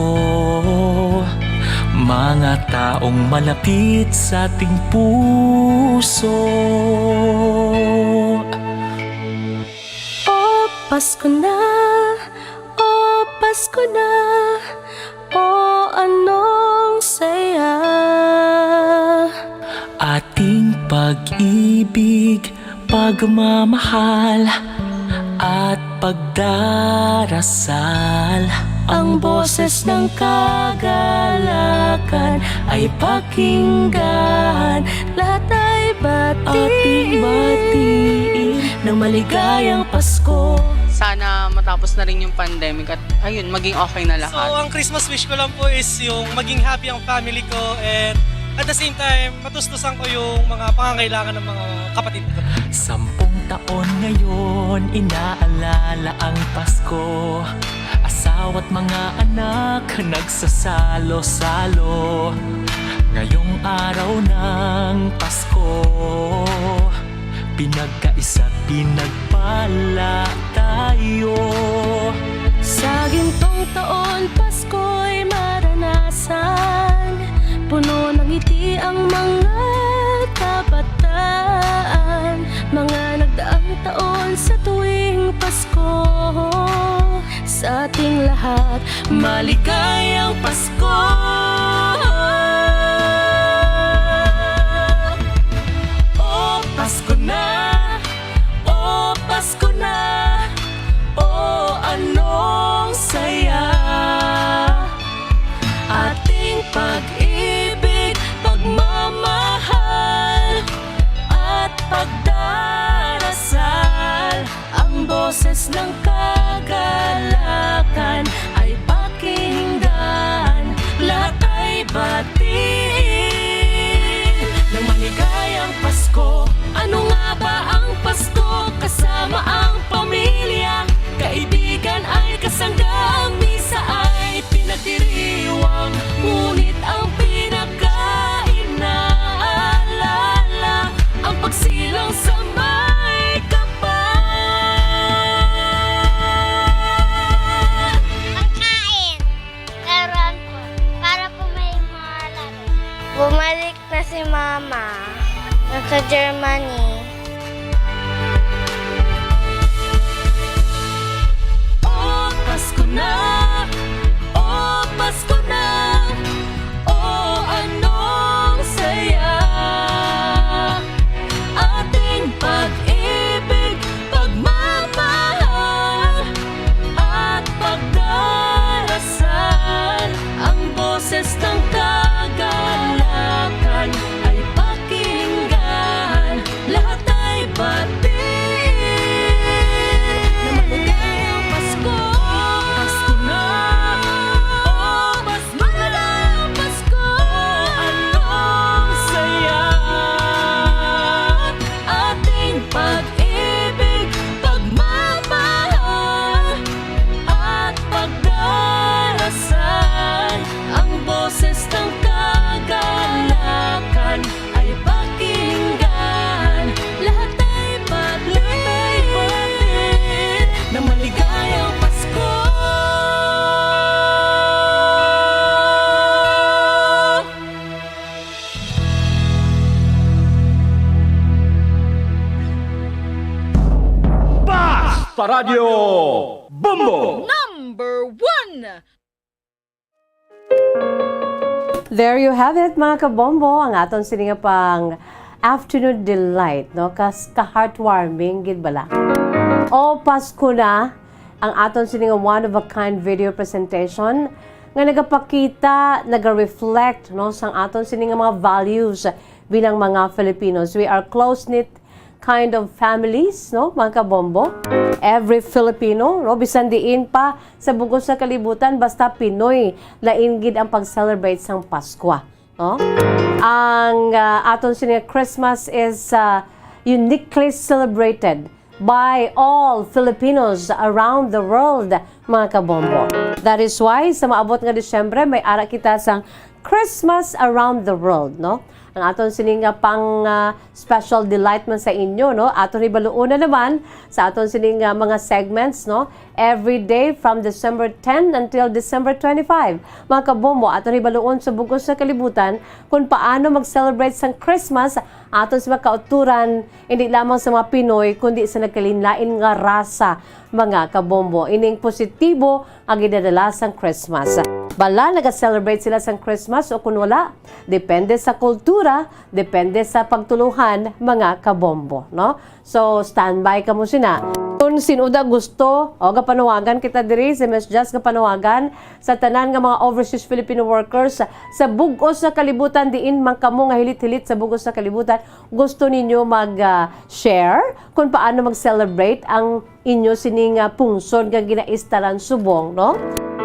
mga taong malapit sa ating puso. O Pasko na, o Pasko na, o anong saya. Ating pag-ibig, pagmamahal, at pagdarasal. Ang boses ng kagalakan ay pakinggan. Lahat ay batiin. Ating batiin ng maligayang Pasko. Sana matapos na rin yung pandemic at, ayun, maging okay na lahat. So, ang Christmas wish ko lang po is yung maging happy ang family ko, and at the same time, matustusan ko yung mga pangangailangan ng mga kapatid ko. Sampung taon ngayon, inaalala ang Pasko. Asawa't mga anak, nagsasalo-salo. Ngayong araw ng Pasko, pinagkaisa't pinagpala tayo. Sa gintong taon, Pasko'y maranasan. Puno ng ngiti ang mga kabataan. Mga nagdaang taon, sa tuwing Pasko, sa ating lahat, maligayang Pasko. O Pasko na, o Pasko na, o anong saya. Ating pag-ibig, pagmamahal, at pagdarasal. Ang boses ng kagalakan ay pakinggan. Lahat ay batiin ng maligayang Pasko. Ano nga ba ang Pasko? Kasama ang pamilya, kaibigan ay kasangga. Ang misa ay pinagdiriwang, ngunit ang pinakainaalala, ang pagsilang sa may kapal. Ang kain. Laruan po. Para po may mga laro. Bumalik na si Mama. Nasa Germany. O Pasko na, o Pasko na, o anong saya. Ating pag-ibig, pagmamahal, at pagdarasal. Ang boses ng kagalakan ay pakinggan. Lahat ay batiin na maligayang Pasko. Pasko na. O Pasko na. Maligayang Pasko. O anong saya. Ating pag-ibig, pagmamahal, at pagdarasal. Ang boses ng kagalakan ay pakinggan. Lahat ay batiin na maligayang Pasko. Basta Radyo Bombo! Number one! There you have it, mga kabombo, ang aton sini nga pang afternoon delight, no? Kas ka-heartwarming gid bala. O Pasko na, ang aton sini nga one of a kind video presentation nga nagapakita, naga-reflect, no, sang aton sini nga mga values bilang mga Filipinos. We are close-knit kind of families, no, mga kabombo. Every Filipino, no, bisan diin pa sa bug-os nga kalibutan, basta Pinoy, lain gid ang pag-celebrate sang Paskwa, no? Ang, ah, aton sini nga Christmas is, ah, uniquely celebrated by all Filipinos around the world, mga kabombo. That is why, sa maabot nga Disyembre, may ara kita sang Christmas Around the World, no? Ang aton sining nga pang, ah, special delight man sa inyo, no? Aton hibaluon na naman sa aton sining nga mga segments, no? Every day from December ten until December twenty-five. Mga kabombo, aton hibaluon sa bugos nga kalibutan kung paano mag-celebrate sang Christmas aton sa mga kauturan, hindi lamang sa mga Pinoy, kundi sa nagkalain-lain nga rasa, mga kabombo. Ining positibo nga ginadala sang Christmas. Bala, nag-celebrate sila sang Christmas o kun wala, depende sa kultura, depende sa pagtuluhan, mga kabombo, no? So, standby kamo sina. Kung sin-o da gusto, o gapanawagan kita diri, si Miss Jazz gapanawagan sa tanan nga mga overseas Filipino workers sa bug-os nga kalibutan, diin man kamo nga hilit-hilit sa bug-os nga kalibutan, gusto ninyo mag, ah, share kung paano mag-celebrate ang inyo sini nga pungsod nga ginaistaran subong, no?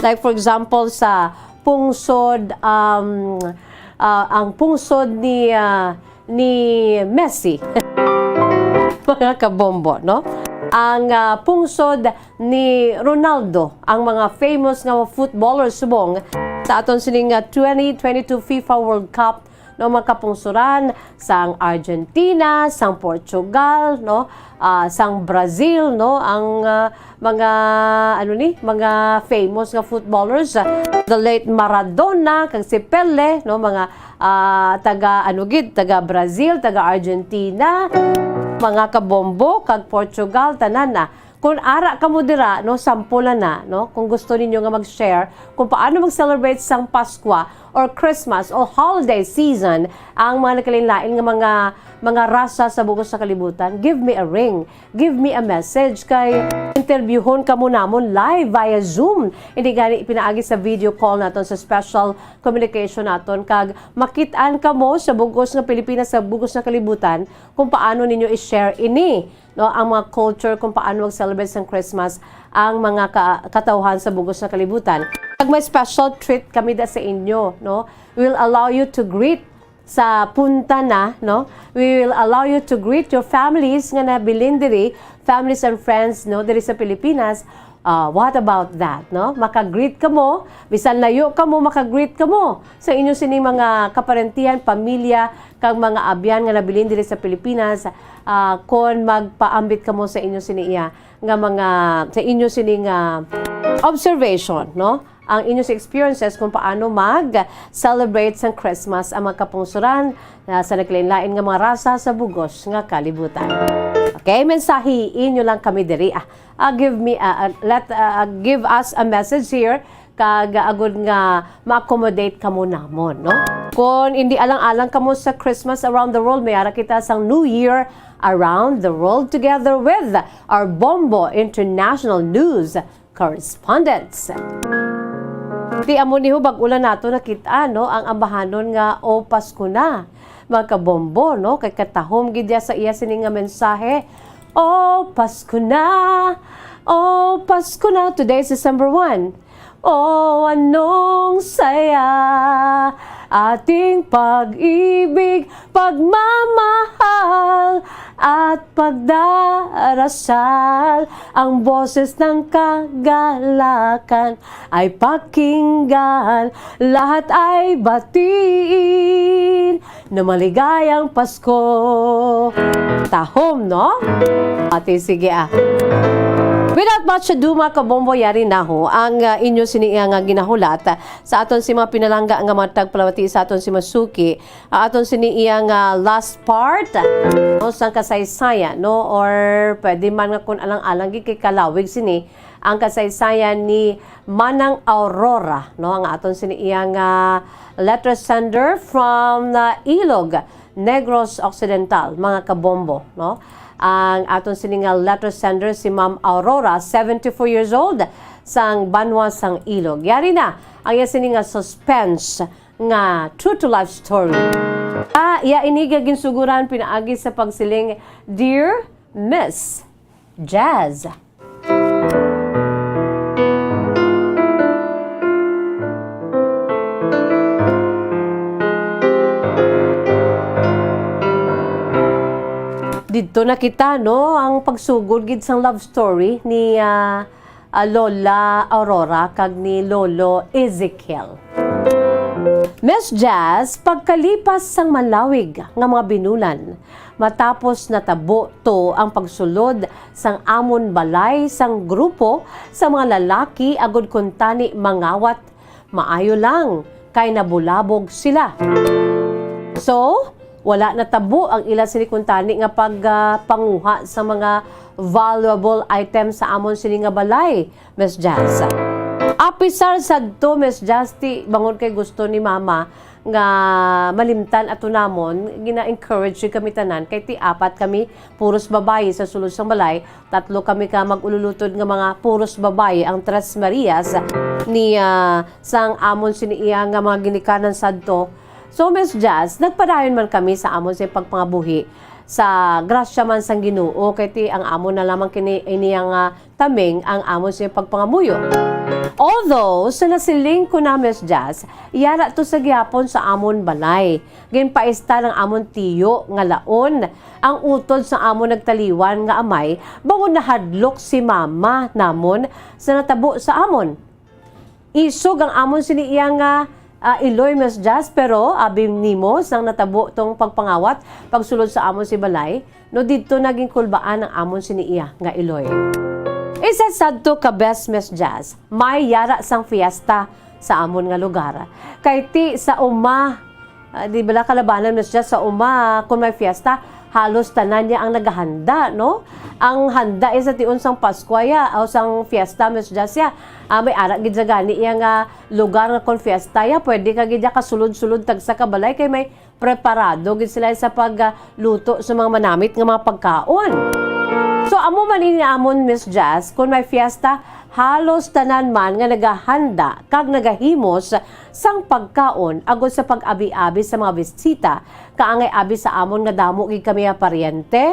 Like, for example, sa pungsod, um, ah, ang pungsod ni, ah, ni Messi. Mga kabombo, no? Ang, ah, pungsod ni Ronaldo, ang mga famous nga footballers subong sa aton sining, ah, twenty twenty-two FIFA World Cup, no, mga kapungsuran, sang Argentina, sang Portugal, no, ah, sang Brazil, no, ang, ah, mga, ano ni, mga famous nga footballers, ah, the late Maradona, kag si Pele, no, mga, ah, taga, ano gid, taga Brazil, taga Argentina, mga kabombo, kag Portugal, tanan na. Kung ara kamo dira, no, sample na na, no, kung gusto ninyo nga mag-share kung paano mag-celebrate sang Paskwa or Christmas o holiday season ang mga nagkalain-lain nga mga, mga rasa sa bugos sa kalibutan, give me a ring, give me a message, kay interbyuhon kamo namon live via Zoom. Hindi gani pinaagi sa video call naton, sa special communication naton, kag makit-an kamo sa bugos nga Pilipinas, sa bugos nga kalibutan, kung paano ninyo i-share ini, no, ang mga culture kung paano mag-celebrate sang Christmas ang mga ka-, katawhan sa bugos nga kalibutan. Kag may special treat kami da sa inyo, no? We'll allow you to greet sa punta na, no? We will allow you to greet your families nga nabilin diri, families and friends, no, diri sa Pilipinas. Ah, what about that, no? Maka-greet kamo, bisan layo kamo, maka-greet kamo sa inyo sining mga kaparentihan, pamilya, kag mga abyan nga nabilin diri sa Pilipinas, ah, kon magpaambit kamo sa inyo sini iya nga mga, sa inyo sini nga observation, no? Ang inyo sa experiences kung paano mag-celebrate sang Christmas ang mga kapungsuran na sa naglain-lain nga mga rasa sa bugos nga kalibutan. Okay, mensahe inyo lang kami diri, ah. Ah, give me, ah, ah, let, ah, ah, give us a message here, kag, ah, agud nga ma-accommodate kamo namon, no? Kon indi alang-alang kamo sa Christmas Around the World, may ara kita sang New Year Around the World together with our Bombo International News correspondents. Ti amo ni ho, bag-o lang nato nakit-an, no, ang ambahanon nga O Pasko Na, mga kabombo, no, kay katahom gid ya sa iya sini nga mensahe, "O Pasko na, O Pasko na." Today is December one. Oh, anong saya ating pag-ibig, pagmamahal at pagdarasal. Ang boses ng kagalakan ay pakinggan, lahat ay batiin na maligayang Pasko. Tahom, no? Ate, sige, ah. Without much ado, mga kabombo, yari na ho ang, ah, inyo sini nga ginahulat, ah, sa aton si mga pinalangga nga mga tagpalawati, sa aton si Masuki, ah, aton sini iya nga last part, no, sang kasaysayan, no, or pwede man nga kun alang-alang gid kay kalawig sini ang kasaysayan ni Manang Aurora, no, ang aton sini iya nga letter sender from, ah, Ilog, Negros Occidental, mga kabombo, no? Ang aton sini nga letter sender si Ma'am Aurora, seventy-four years old, sang banwa sang Ilog. Yari na ang iya sini nga suspense nga true to life story. Ah, iya ini nga ginsuguran pinaagi sa pagsiling, "Dear Miss Jazz." Didto na kita, no, ang pagsugod gid sang love story ni, ah, ah, Lola Aurora kag ni Lolo Ezekiel. Miss Jazz, pagkalipas sang malawig nga mga binulan, matapos natabo to ang pagsulod sang amon balay sang grupo sa mga lalaki agud kuntani mangawat, maayo lang kay nabulabog sila. So, wala natabo ang ila sini kuntani nga pag, ah, panguha sa mga valuable items sa amon sini nga balay, Miss Jazz. Apisar sadto, Miss Jazz, ti bangod kay gusto ni Mama nga malimtan ato namon, gina-encourage kami tanan kay ti apat kami puros babayi sa sulod sang balay, tatlo kami ka mag-ululutod nga mga puros babayi ang Tres Marias ni, ah, sang amon sini iya nga mga ginikanan sadto. So, Miss Jazz, nagpadayon man kami sa amon sa pagpangabuhi sa grasya man sang Ginoo, kay ti ang amon na lamang kini ini ang, ah, taming ang amon sa pagpangamuyo. Although, sa nasiling ko na, Miss Jazz, yara to sa gihapon sa amon balay. Ginpaista ng amon tiyo nga laon ang utod sa amon nagtaliwan nga amay, bangod nahadlok si mama namon sa natabo sa amon. Isog ang amon sini iya nga, ah, iloy, Miss Jazz, pero abi nimo sang natabo tong pagpangawat, pagsulod sa amon si balay, no, didto naging kulbaan ang amon sini iya nga iloy. Isa sadto ka best, Miss Jazz, may yara sang fiesta sa amon nga lugar. Kay ti sa uma, ah, di bala kalabanan, Miss Jazz, sa uma, kung may fiesta, halos tanan niya ang naghahanda, no? Ang handa is sa tion sang Paskwa ya, o sang fiesta, Miss Jazz, ya. Ah, may ara gid sa gani iya nga lugar nga kung fiesta ya, pwede ka gid ya kasulod-sulod tagsa ka balay kay may preparado gid sila sa pagluto sa mga manamit nga mga pagkaon. So, amo man ini amon, Miss Jazz, kung may fiesta, halos tanan man nga nagahanda kag nagahimos sang pagkaon agud sa pag-abi-abi sa mga bisita, kaangay abi sa amon nga damo gid kami nga paryente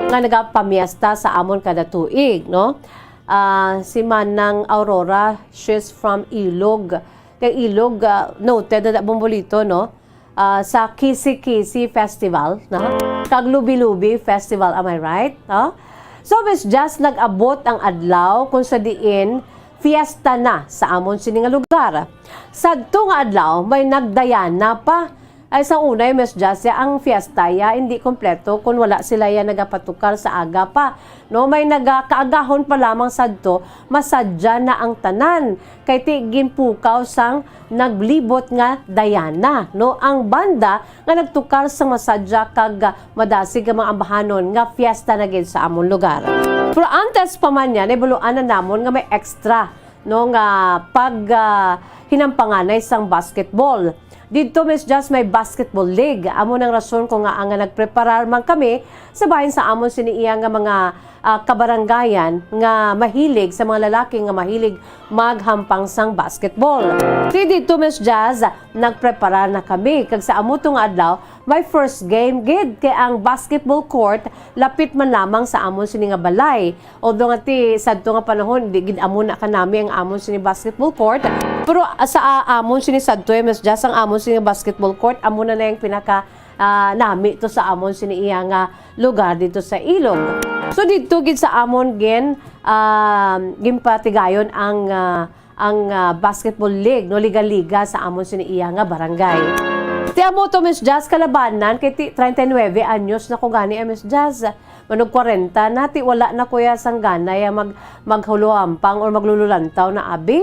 nga nagapamiesta sa amon kada tuig, no? Ah, si Manang Aurora, she's from Ilog. Kay Ilog, ah, noted na Bombolito, no? Ah, sa Kisi-Kisi Festival, no? Kag Lubi-Lubi Festival, am I right? No? So, Miss Jazz, nag-abot ang adlaw kung sa diin fiesta na sa amon sini nga lugar. Sadto nga adlaw, may nagdayana pa. Ay, sa unay, Miss Jazz, ya ang fiesta ya hindi kompleto kung wala sila ya nagapatukar sa aga pa. No, may naga-, kaagahon pa lamang sadto, masadya na ang tanan. Kay ti ginpukaw sang naglibot nga dayana, no, ang banda nga nagtukar sang masadya kag, ah, madasig nga mga ambahanon nga fiesta na gid sa amon lugar. Pero antes pa man niya, nahibaluan na namon nga may extra, no, nga pag, ah, hinampanganay sang basketball. Didto, Miss Jazz, may basketball league. Amo nang rason ko nga, nga nagpreparar man kami sa bahin sa amon sini iya nga mga, ah, kabarangayan nga mahilig, sa mga lalaki nga mahilig maghampang sang basketball. Ti didto, Miss Jazz, nagpreparar na kami. Kag sa amo to nga adlaw, may first game gid, kay ang basketball court lapit man lamang sa amon sini nga balay. Although nga ti sadto nga panahon, di gid amo na kanami ang amon sini basketball court. Pero, ah, sa, ah, amon sini sadto, eh, Miss Jazz, ang amon sini basketball court, amo na na yung pinaka, ah, nami to sa amon sini iya nga lugar dito sa Ilog. So, dito gid sa amon gin, ah, ginpatigayon ang, ah, ang, ah, basketball league, no, liga-liga sa amon sini iya nga barangay. Ti amo to, Miss Jazz, kalabanan, kay ti treinta y nueve anyos na ko gani, ah, Miss Jazz. Manug kwarenta na, ti wala na ko ya sang gana ya mag-, maghuluhampang or maglululantaw na abi.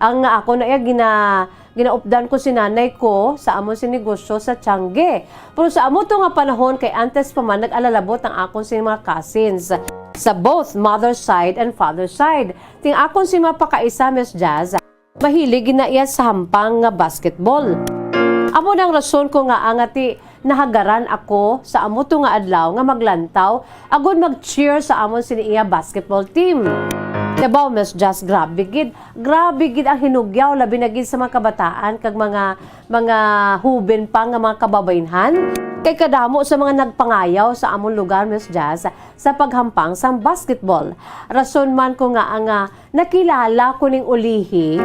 Ang ako na ya gina-, ginaupdan ko si nanay ko sa amon si negosyo sa Tiangge. Pero sa amo to nga panahon, kay antes pa man nag-alalabot ang akon si mga cousins sa both mother side and father side. Ting akon si mapakaisa, Miss Jazz, mahilig gid na iya sa hampang nga basketball. Amo nang rason ko nga, ah, nga ti nahagaran ako sa amo to nga adlaw nga maglantaw agud mag-cheer sa amon sini iya basketball team. Kabaw, Miss Jazz, grabe gid. Grabe gid ang hinugyaw, labi na gid sa mga kabataan kag mga, mga huben pa nga mga kababaynhan. Kay kadamo sa mga nagpangayaw sa amon lugar, Miss Jazz, sa paghampang sang basketball. Rason man ko nga, ah, nga nakilala ko ning ulihi,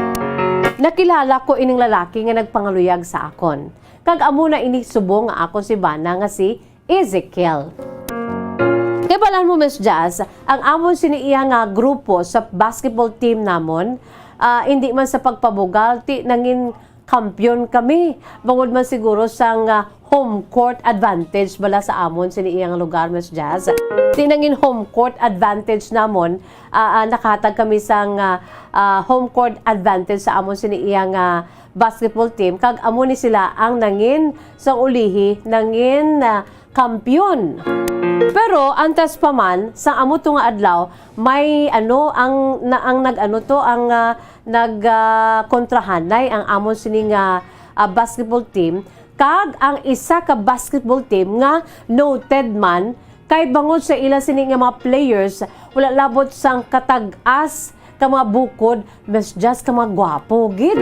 nakilala ko ining lalaki nga nagpangaluyag sa akon. Kag amo na ini subong nga akon si bana nga si Ezekiel. Kay balan mo, Miss Jazz, ang amon sini iya nga grupo sa basketball team namon, ah, indi man sa pagpabugal, ti nangin kampiyon kami. Bangod man siguro sang, ah, home court advantage bala sa amon sini iyang lugar, Miss Jazz. Ti nangin home court advantage namon, ah, ah, nakahatag kami sang, ah, ah, home court advantage sa amon sini iyang, ah, basketball team, kag amo ni sila ang nangin sang ulihi, nangin, ah, kampiyon. Pero antes pa man, sa amo to nga adlaw, may ano, ang, na, ang nag-ano to, ang, ah, nag, ah, kontrahanay ang amon sini nga, ah, basketball team, kag ang isa ka basketball team nga noted man, kay bangod sa ila sini nga mga players, wala labot sang katag-as ka mga bukod, Miss Jazz, ka mga gwapo gid.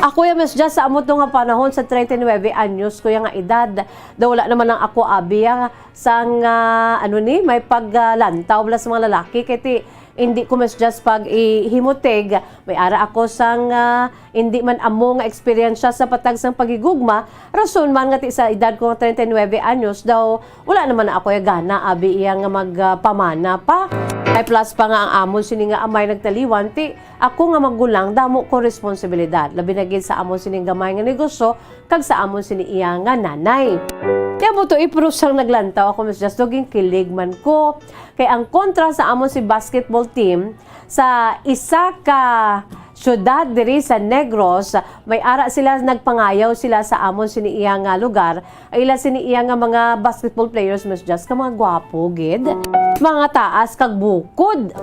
Ako ya, Miss Jazz, sa amo to nga panahon sa treinta y nueve anyos ko ya nga edad, daw wala naman ang ako abi ya sang, ah, ano ni, may paglantaw bala sa mga lalaki, kay ti, hindi ko, Miss Jazz, pag ihimutig, may ara ako sang, ah, hindi man amo nga eksperyensya sa patag sang paghigugma, rason man nga ti sa edad ko nga treinta y nueve anyos daw, wala naman na ako ya gana abi iya nga magpamana pa. Ay, plus pa nga ang amon sini nga amay nagtaliwan, ti ako nga magulang, damo ko responsibilidad, labi na gid sa amon sining gamay nga negosyo kag sa amon sini iya nga nanay. Ti amo to, eh, pero sang naglantaw ako, Miss Jazz, daw ginkilig man ko. Kay ang kontra sa amon si basketball team sa isa ka syudad diri sa Negros, may ara sila, nagpangayaw sila sa amon sini iya nga lugar. Ay, ila sini iya nga mga basketball players, Miss Jazz, ka mga gwapo gid, mga taas kag bukod.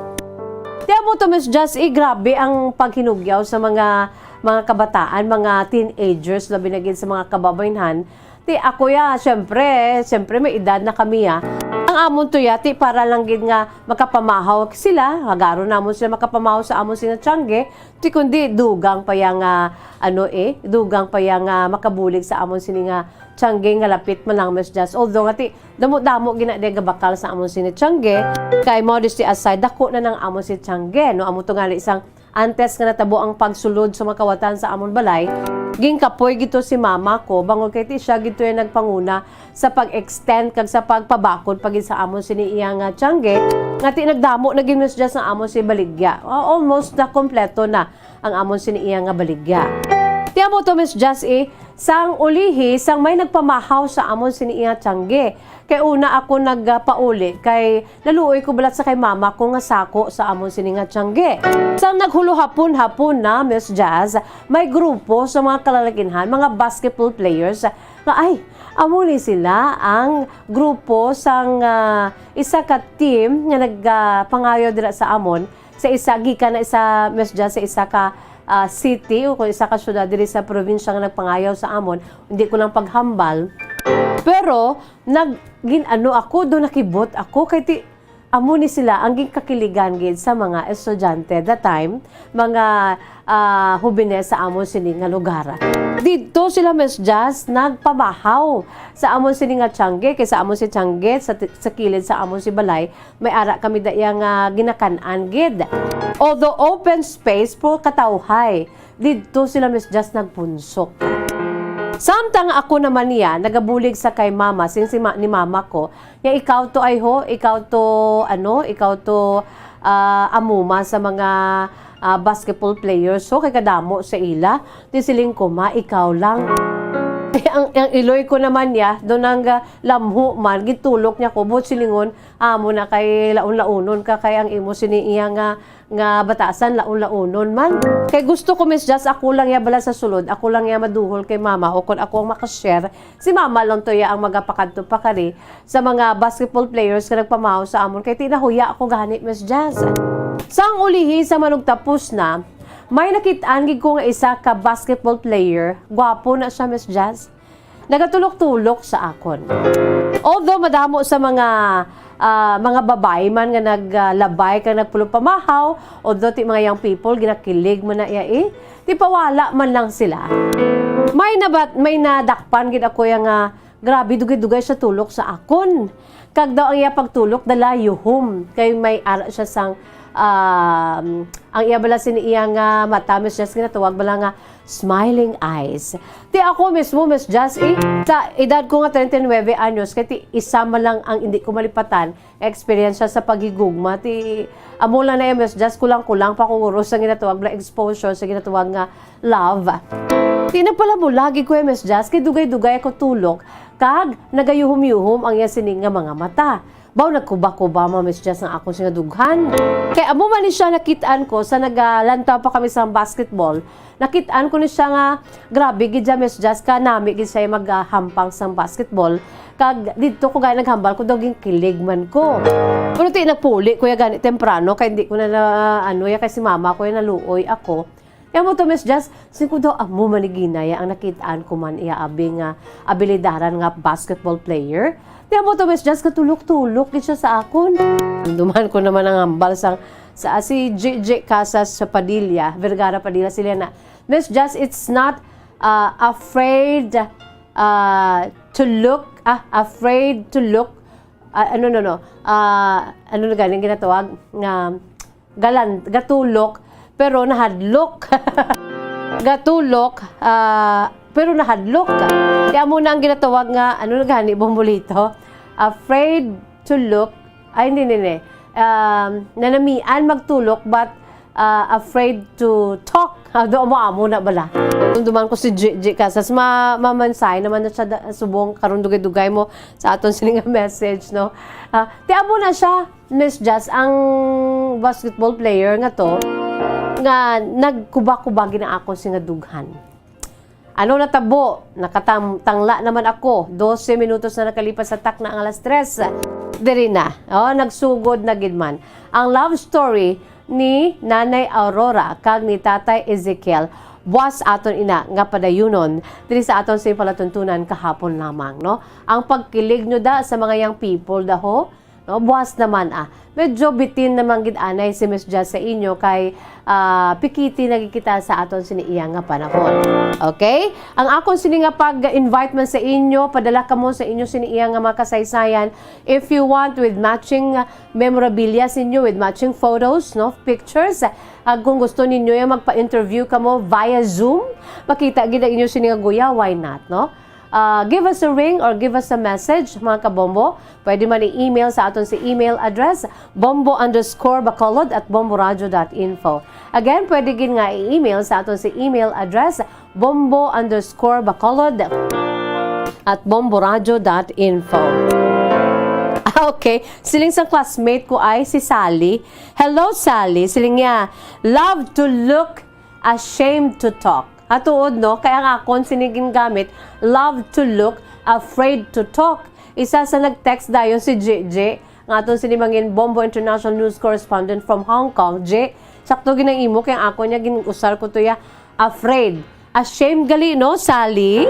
Ti amo to, Miss Jazz, eh, grabe ang paghinugyaw sa mga, mga kabataan, mga teenagers, labi na gid sa mga kababaynhan. Ti ako ya, siyempre, siyempre may edad na kami ya. Ang amon to ya, ti para lang gid nga makapamahaw sila, hagaron namon sila makapamahaw sa amon sini nga tiyangge, ti kundi dugang pa ya nga, ano eh, dugang pa ya nga makabulig sa amon sini nga tiyangge nga lapit man lang, Miss Jazz. Although nga ti, damo-damo gina di gabakal sa amon sini tiyangge, kay modesty aside, dako na nang amon si tiyangge, no? Amo to nga isang antes nga natabo ang pagsulod sa mga kawatan sa amon balay, ginkapoy gid to si mama ko, bangod kay ti siya gid to yung nagpanguna sa pag-extend kag sa pagpabakod pa gid sa amon sini iya nga tiyangge, nga ti nagdamo na gid, Miss Jazz, ang amon si baligya. Ah, almost na kompleto na ang amon sini iya nga baligya. Ti amo to, Miss Jazz, eh, sang ulihi, sang may nagpamahaw sa amon sini iya tiyangge. Kay una ako nagpauli, kay naluoy ko balat sa kay mama ko nga sako sa amon sini nga tiyangge. Sang naghulo hapon-hapon na, Miss Jazz, may grupo sa mga kalalakinhan, mga basketball players, nga, ay, amo ni sila ang grupo sang, ah, isa ka team nga nagpangayo dira sa amon, sa isa, gikan na isa, Miss Jazz, sa isa ka, ah, city o kung isa ka syudad diri sa probinsya nga nagpangayaw sa amon. Hindi ko lang paghambal. Pero, nag-, gin-ano ako, do nakibot ako, kay ti, amo ni sila ang ginkakiligan gid sa mga estudyante that time, mga, ah, hubines sa amon sini nga lugar. Didto sila, Miss Jazz, nagpamahaw sa amon sini nga tiyangge, kay sa amon si tiyangge, sa, sa kilid sa amon si balay, may ara kami daya nga ginakan-an gid. Although open space, pero katawhay. Didto sila, Miss Jazz, nagpunsok. Samtang ako naman niya, nagabulig sa kay mama, since si ma-, ni mama ko, niya, "Ikaw to, ay ho, ikaw to, ano, ikaw to, ah, amuma sa mga, ah, basketball players. So, kay kadamo sa ila." Ti siling ko, "Ma, ikaw lang." Ang, ang iloy ko naman niya, doon ang, ah, lamho man, gitulok niya ko, buot silingon, "Amo na kay laon-laonon ka, kay ang imo sini iya nga, nga batasan, laon-laonon man." Kay gusto ko, Miss Jazz, ako lang ya bala sa sulod, ako lang ya maduhol kay mama, o kon ako ang makashare, si mama lang to ya ang magapakadto pakari sa mga basketball players nga nagpamahaw sa amon, kay tinahuya ako gani, Miss Jazz. Sang ulihi, sa manugtapos na, may nakit-an gid ko nga isa ka basketball player, gwapo na siya, Miss Jazz. Nagatulok-tulok sa akon. Although madamo sa mga, ah, mga babayi man nga naglabay kag nagpulupamahaw, although ti mga young people, ginakilig man na iya, eh, ti pawala man lang sila. May nabat-, may nadakpan gid ako ya nga, grabe, dugay-dugay siya tulok sa akon. Kag daw ang iya pagtulok, dala yuhom. Kay may ara siya sang, um, ang iya bala sini iya nga mata, Miss Jazz, ginatawag bala nga smiling eyes. Ti ako mismo, Miss Jazz, eh, sa edad ko nga treinta y nueve anyos, kay ti isa man lang ang hindi ko malipatan, eksperyensya sa paghigugma. Ti amo lang na, Miss Jazz, kulang-kulang pa ko guro sa ginatawag na exposure, sa ginatawag nga love. Di na pala mo lagi, Kuya Miss Jazz, kay dugay-dugay ako tulok, kag nagayuhom-yuhom ang iya sini nga mga mata. Baw, nagkuba-kuba, Ma'am Miss Jazz, ang akon sini nga dughan. Kay amo man ni siya nakit-an ko sa nagalantaw pa kami sa basketball. Nakit-an ko ni siya nga grabe gid siya, Miss Jazz, ka nami gid siya maghampang sang basketball. Kag didto ko gani naghambal ko daw ginkilig man ko. Pero ti nagpuli ko ya gani temprano kay hindi ko na, na ano ya kay si mama ko ya naluoy ako. Kaya mo to, Miss Jazz, sing ko daw amo man ni ginaya ang nakit-an ko man iya abi nga abilidaran nga basketball player. Kaya mo to, Miss Jazz, katulok-tulok gid siya sa akon. Duman ko naman ang hambal sang sa si J J Casas sa Padilla, Vergara Padilla, sila na, "Miss Jazz, it's not uh, afraid uh, to look, ah, afraid to look, ah, ano, no, no, ah, ano na gani ang ginatawag? Nga, galan, gatulok, pero nahadlok." Gatulok, ah, pero nahadlok. Kaya mo na ang ginatawag nga, ano na gani, Bombolito? Afraid to look, ay, hindi, hindi, hindi. Um, nanamian magtulok, but uh, afraid to talk. Ah, do mo amo na bala. Nung duman ko si J J Casas, ma mamansay naman na siya da- subong karon dugay-dugay mo sa aton sini nga message, no? Ah, ti amo na siya, Miss Jazz, ang basketball player nga to nga nagkuba-kuba gina ako si nga dughan. Ano natabo? Nakatangla naman ako. Dose minutos na nakalipas sa takna ang alas tres. Diri na. Oh, nagsugod na gid man ang love story ni Nanay Aurora kag ni Tatay Ezekiel. Buwas aton ina nga padayunon diri sa aton sing palatuntunan kahapon lamang, no? Ang pagkilig nyo da sa mga young people, daho, no? Buwas naman, ah. Medyo bitin naman gid anay si Miss Jazz sa inyo kay, ah, pikiti na gid kita sa aton sini iya nga panahon. Okay? Ang akon sini nga pag-invite man sa inyo, padala kamo sa inyo sini iya nga mga kasaysayan. If you want, with matching, ah, memorabilia sa inyo, with matching photos, no? Pictures. Ah, kung gusto ninyo yung magpa-interview kamo via Zoom, makita gid ang inyo sini nga guya, why not, no? Uh, give us a ring or give us a message, mga kabombo. Pwede man i-email sa aton si email address, bombo underscore bacolod at bomboradio dot info. Again, pwede gid nga i-email sa aton si email address, bombo underscore bacolod at bomboradio dot info. Okay, siling sang classmate ko ay si Sally. Hello, Sally. Siling niya, "Love to look, ashamed to talk." Atuod, no? Kaya nga akon sini gingamit, "Love to look, afraid to talk." Isa sa nag-text dayon si J J, nga aton sini mangin Bombo International News Correspondent from Hong Kong. J, sakto gid ang imo, kay ang ako niya gin-usar ko to ya, afraid. Ashamed gali, no, Sally?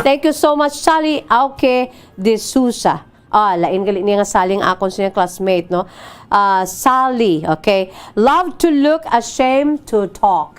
Thank you so much, Sally Auke de Sousa. Ah, lain gali niya nga Sally ang akon siya classmate, no? Ah, Sally, okay. "Love to look, ashamed to talk."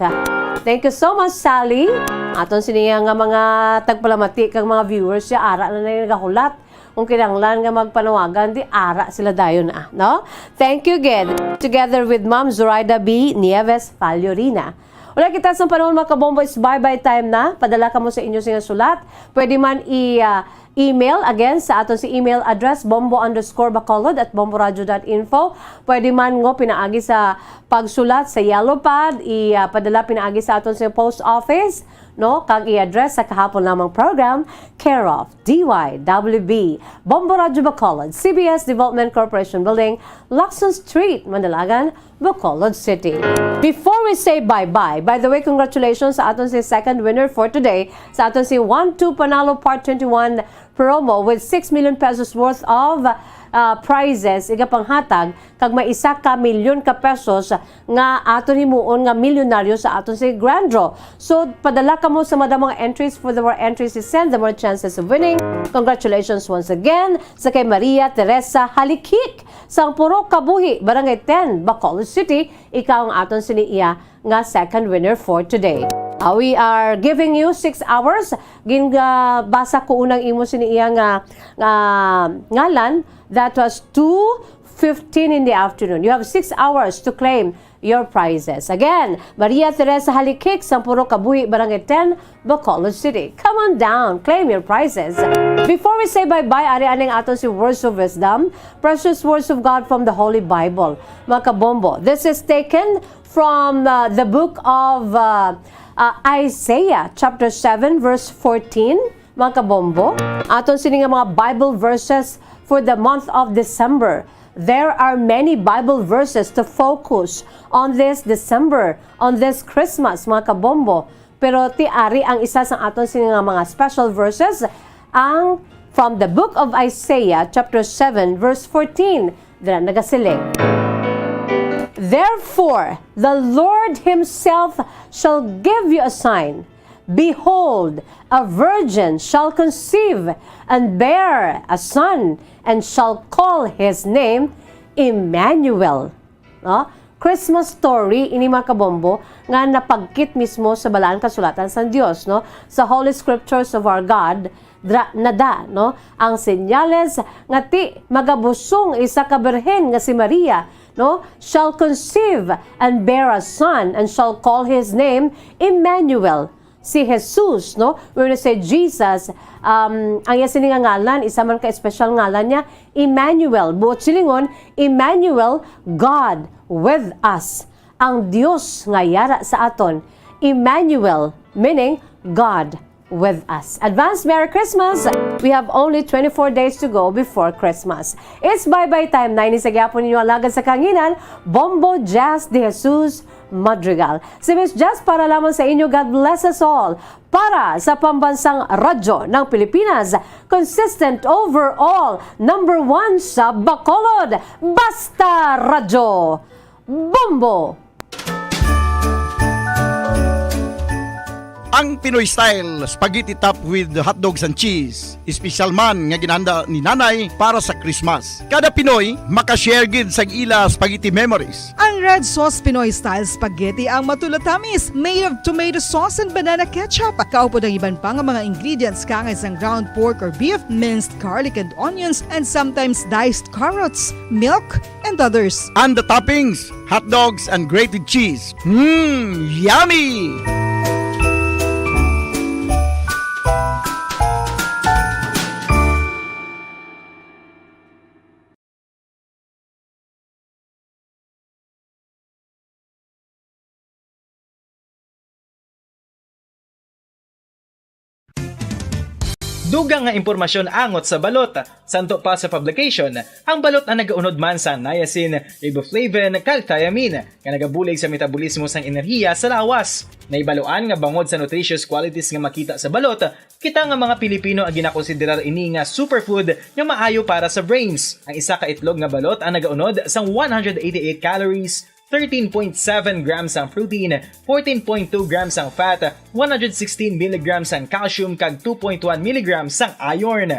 Thank you so much, Sally. Aton siniya nga mga tagpalamati kag mga viewers siya, ara na na yung nagahulat. Kung kinahanglan nga magpanawagan, di ara sila dayon, ah, no? Thank you again. Together with Ma'am Zoraida B Nieves Fallorina. Wala kita sa panahon, mga kabombo, is bye-bye time na. Padala kamo sa inyo sing sulat. Pwede man i, ah, email. Again, sa aton si email address, bombo underscore bacolod at bomboradio dot info. Pwede man ngo pinaagi sa pagsulat sa yellow pad, i, ah, padala pinaagi sa aton sa post office, no? Kag i-address sa kahapon lamang program, care of D Y W B, Bombo Radio Bacolod, C B S Development Corporation Building, Lacson Street, Mandalagan, Bacolod City. Before we say bye-bye, by the way, congratulations sa aton si second winner for today, sa aton si One Two Panalo Part twenty-one promo with six million pesos worth of, uh, prizes, igapanghatag kag may isa ka milyon ka pesos nga aton himuon nga milyonaryo sa aton si Grand Draw. So, padala kamo sa madamo nga entries. For the more entries you send, the more chances of winning. Congratulations once again sa kay Maria Teresa Halikik, sang Purok Kabuhi, Barangay ten, Bacolod City. Ikaw ang aton sini iya nga second winner for today. Uh, we are giving you six hours. Ginbasa ko unang imo sini iya nga, nga ngalan. That was two fifteen in the afternoon. You have six hours to claim your prizes. Again, Maria Teresa Halikik, sang Purok Kabuhi, Barangay ten, Bacolod City. Come on down, claim your prizes. Before we say bye-bye, ari aning aton si Words of Wisdom, precious words of God from the Holy Bible. Mga kabombo, this is taken from, uh, the book of, uh, ah, Isaiah chapter seven verse fourteen, mga kabombo. Aton sini nga mga Bible verses for the month of December. There are many Bible verses to focus on this December, on this Christmas, mga kabombo. Pero ti ari ang isa sa aton sini nga mga special verses, ang from the book of Isaiah chapter seven verse fourteen. Dira nagasiling, "Therefore, the Lord himself shall give you a sign. Behold, a virgin shall conceive and bear a son, and shall call his name Emmanuel." No? Christmas story ini, mga kabombo, nga napagkit mismo sa Balaan Kasulatan sang Dios, no? Sa Holy Scriptures of our God, dra-, nada, no? Ang senyales nga ti magabusong isa ka birhen nga si Maria, no? "Shall conceive and bear a son, and shall call his name Emmanuel." Si Jesus, no? When we say Jesus, um, ang iya sini nga ngalan, isa man ka espesyal ngalan niya, Emmanuel. Buot silingon, Emmanuel, God with us. Ang Dios nga yara sa aton. Emmanuel, meaning God with us. Advance Merry Christmas! We have only twenty-four days to go before Christmas. It's bye-bye time na ini sa gihapon ninyo alagad sa kanginan, Bombo Jazz de Jesus Madrigal. Si Miss Jazz para lamang sa inyo, God bless us all. Para sa Pambansang Radyo ng Pilipinas, consistent overall, number one sa Bacolod, Basta Radyo, Bombo! Ang Pinoy Style Spaghetti Top with Hotdogs and Cheese, espesyal man nga ginhanda ni Nanay para sa Christmas. Kada Pinoy makashare gid sa ila spaghetti memories. Ang Red Sauce Pinoy Style Spaghetti ang matulatamis, made of tomato sauce and banana ketchup. Kaupod ang iban pa nga mga ingredients, kaangay sang ground pork or beef, minced garlic and onions, and sometimes diced carrots, milk, and others. And the toppings, hot dogs and grated cheese. Mmm, yummy! Dugang nga impormasyon angot sa balot. Santo pa sa publication, ang balot ang nagaunod man sang niacin, riboflavin, kag thiamine, nga nagabulig sa metabolismo sang enerhiya sa lawas. Nahibaluan nga bangod sa nutritious qualities nga makita sa balot, kita nga mga Pilipino ang ginakonsiderar ini nga superfood nga maayo para sa brains. Ang isa ka itlog nga balot ang nagaunod sang one hundred eighty-eight calories, thirteen point seven grams ang protein, fourteen point two grams ang fat, one hundred sixteen milligrams ang calcium, kag two point one milligrams ang iron.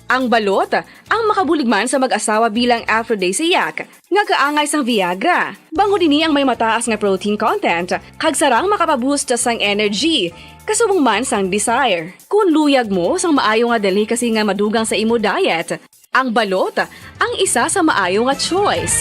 Ang balot ang makabulig man sa mag-asawa bilang aphrodisiac, nga kaangay sang Viagra. Bangod ini ang may mataas nga protein content, kag sarang makapaboost sang energy, kasubong man sang desire. Kon luyag mo sang maayo nga delicacy nga madugang sa imo diet, ang balot ang isa sa maayo nga choice.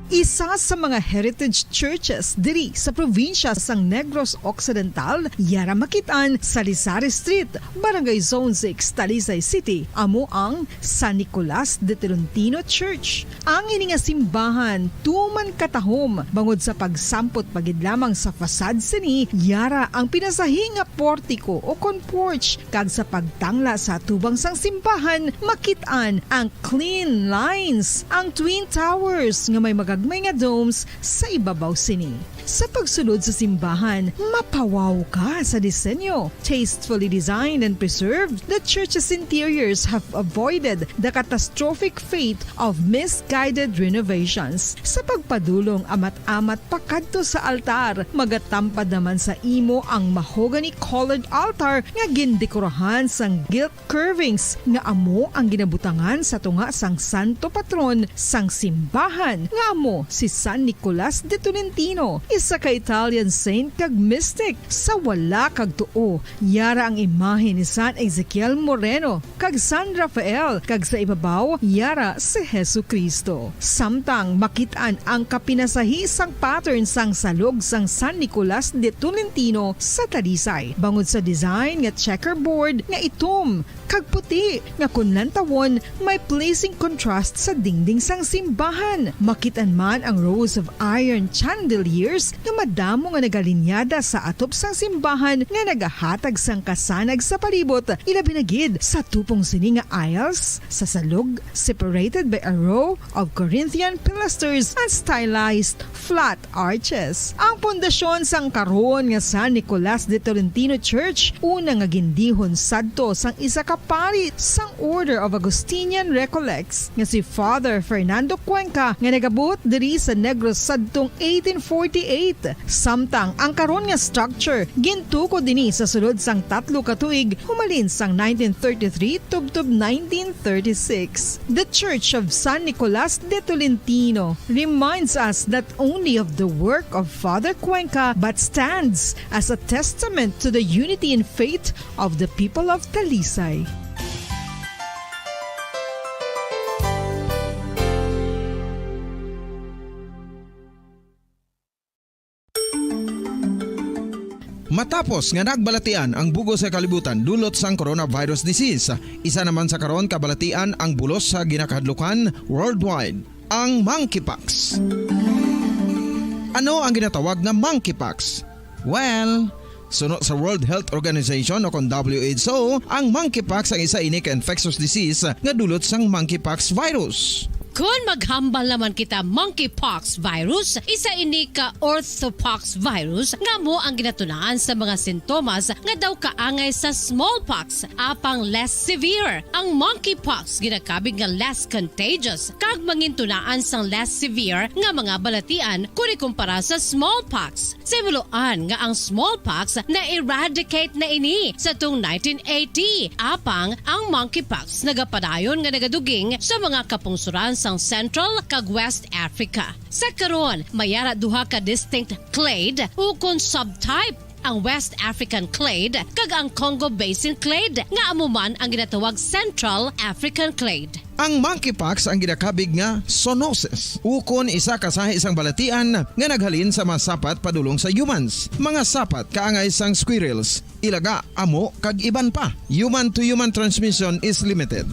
Isa sa mga heritage churches diri sa probinsya sang Negros Occidental, yara makit-an sa Lizares Street, Barangay Zone six, Talisay City, amo ang San Nicolas de Tolentino Church. Ang ini nga simbahan tuman katahom bangod sa pagsampot pa gid lamang sa facade sini, yara ang pinasahi nga portiko o kon porch, kag sa pagtangla sa atubang sang simbahan, makit-an ang clean lines, ang twin towers nga may magagmay nga domes sa ibabaw sini. Sa pagsulod sa simbahan, mapawaw ka sa disenyo. Tastefully designed and preserved, the church's interiors have avoided the catastrophic fate of misguided renovations. Sa pagpadulong amat-amat pakadto sa altar, magatampad naman sa imo ang mahogany-colored altar nga gindekorahan sang gilt curvings nga amo ang ginabutangan sa tunga sang santo patron sang simbahan, nga amo si San Nicolas de Tolentino. Isa ka Italian saint kag mystic sa wala kag tuo, yara ang imahe ni San Ezekiel Moreno kag San Rafael, kag sa ibabaw yara si Jesu-Cristo. Samtang makit-an ang kapinasahi sang pattern sang salog sang San Nicolas de Tolentino sa Talisay, bangod sa design nga checkerboard nga itom kag puti nga kon lantawon may pleasing contrast sa dingding sang simbahan. Makit-an man ang rows of iron chandeliers nga madamo nga nagalinyada sa atop sang simbahan nga nagahatag sang kasanag sa palibot, ilabi na gid sa tupong sini nga aisles sa salog, separated by a row of Corinthian pilasters and stylized flat arches. Ang pundasyon sang karon nga San Nicolas de Tolentino Church, una nga gindihon sadto sang isa ka pari sang Order of Augustinian Recollects nga si Father Fernando Cuenca, nga nagabot diri sa Negros sadtong eighteen forty-eight. Samtang ang karon nga structure gintukod dinhi sa sulod sang tatlo ka tuig, humalin sang nineteen thirty-three tubtob nineteen thirty-six. The Church of San Nicolas de Tolentino reminds us not only of the work of Father Cuenca, but stands as a testament to the unity and faith of the people of Talisay. Matapos nga nagbalatian ang bug-os nga kalibutan dulot sang coronavirus disease, isa naman sa karon kabalatian ang bulos sa ginakahadlukan worldwide, ang monkeypox. Ano ang ginatawag nga monkeypox? Well, suno sa World Health Organization o kon W H O, ang monkeypox ang isa ini ka infectious disease nga dulot sang monkeypox virus. Kon maghambal naman kita monkeypox virus, isa ini ka orthopox virus nga amo ang ginatunaan sa mga sintomas nga daw kaangay sa smallpox, apang less severe. Ang monkeypox ginakabig nga less contagious kag mangintunaan sang less severe nga mga balatian kon ikumpara sa smallpox. Sa himuloan nga ang smallpox na-eradicate na ini sa tuong nineteen eighty, apang ang monkeypox nagapadayon nga nagaduging sa mga kapungsoran sang Central kag West Africa. Sa karon, may ara duha ka distinct clade ukon subtype, ang West African clade kag ang Congo Basin clade, nga amo man ang ginatawag Central African clade. Ang monkeypox ang ginakabig nga zoonosis, ukon isa ka sahi sang balatian nga naghalin sa mga sapat padulong sa humans, mga sapat kaangay sang squirrels, ilaga, amo, kag iban pa. Human-to-human transmission is limited.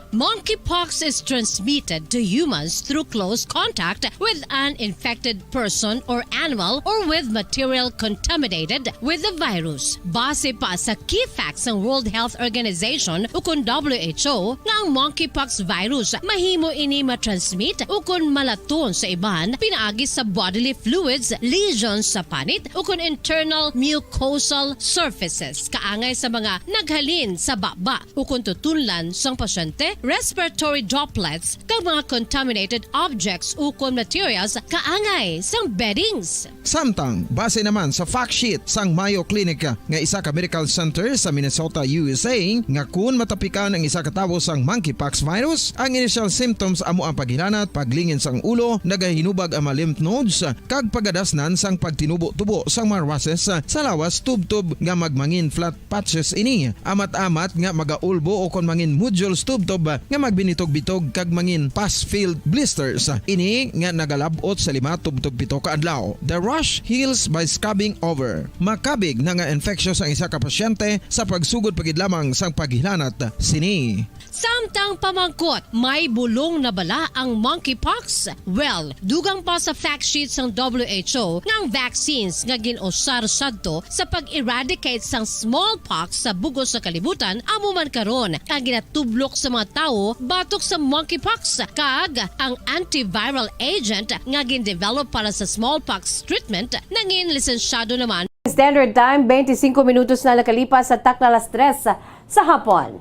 Monkeypox is transmitted to humans through close contact with an infected person or animal or with material contaminated with the virus. Base pa sa key facts sang World Health Organization ukon W H O nga ang monkeypox virus mahimo ini matransmit ukon malaton sa iban pinaagi sa bodily fluids, lesions sa panit ukon internal mucosal surfaces, kaangay sa mga naghalin sa baba ukon tutunlan sang pasyente, respiratory droplets, kag mga contaminated objects ukon materials kaangay sang beddings. Samtang, base naman sa fact sheet sang Mayo Clinic nga isa ka medical center sa Minnesota, U S A, nga kun matapikan ang isa ka tawo sang monkeypox virus, ang initial symptoms amo ang paghilanat, paglingin sang ulo, nagahinubag ang mga lymph nodes, kag pagadasnan sang pagtinubo-tubo sang mga rushes sa lawas tubtob nga magmangin flat patches ini. Amat-amat nga magaulbo ukon mangin nodules tubtob nga magbinitog-bitog kag mangin pus-filled blisters. Ini nga nagalab-ot sa lima tubtob pito ka adlaw. The rash heals by scabbing over. Makabig na nga infectious ang isa ka pasyente sa pagsugod pa gid lamang sang paghilanat sini. Samtang pamangkot, may bulong na bala ang monkeypox? Well, dugang pa sa fact sheet sang W H O nga ang vaccines nga gin-usar sadto sa pag-eradicate sang smallpox sa bug-os nga kalibutan amo man karon ang ginatublok sa mga tawo batok sa monkeypox, kag ang antiviral agent nga gin-develop para sa smallpox treatment nangin lisensyado naman. Standard Time, twenty-five minutos na nakalipas sa takna alas tres sa hapon.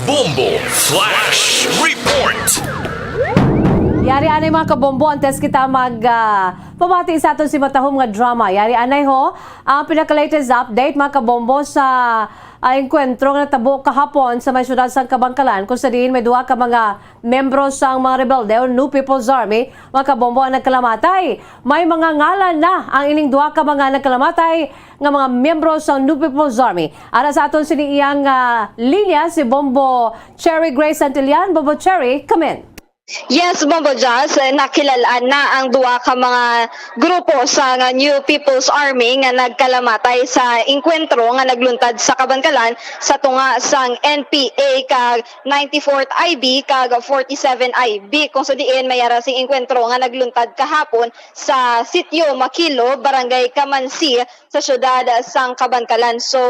Bombo Flash Report. Yari anay, mga kabombo, antes kita mag, ah, pabati sa aton si matahom nga drama. Yari anay ho, ang pinaka-latest update, mga kabombo, sa, ah, engkwentro nga natabo kahapon sa may siyudad sang Kabankalan, kung sa diin may duha ka mga membro sang mga rebelde o New People's Army, mga kabombo, ang nagkalamatay. May mga ngalan na ang ining duha ka mga nagkalamatay nga mga miyembro sang New People's Army. Ara sa aton sini iyang, ah, linya si Bombo Cherry Grace Santillan. Bombo Cherry, come in. Yes, Bombo Jazz, eh, nakilal-an na ang duha ka mga grupo sa nga New People's Army nga nagkalamatay sa engkwentro nga nagluntad sa Kabankalan sa tunga sang N P A kag ninety-fourth I B kag forty-seven I B, kung sa diin may ara sing engkwentro nga nagluntad kahapon sa Sitio Makilo, Barangay Kamansi, sa siyudad sang Kabankalan. So,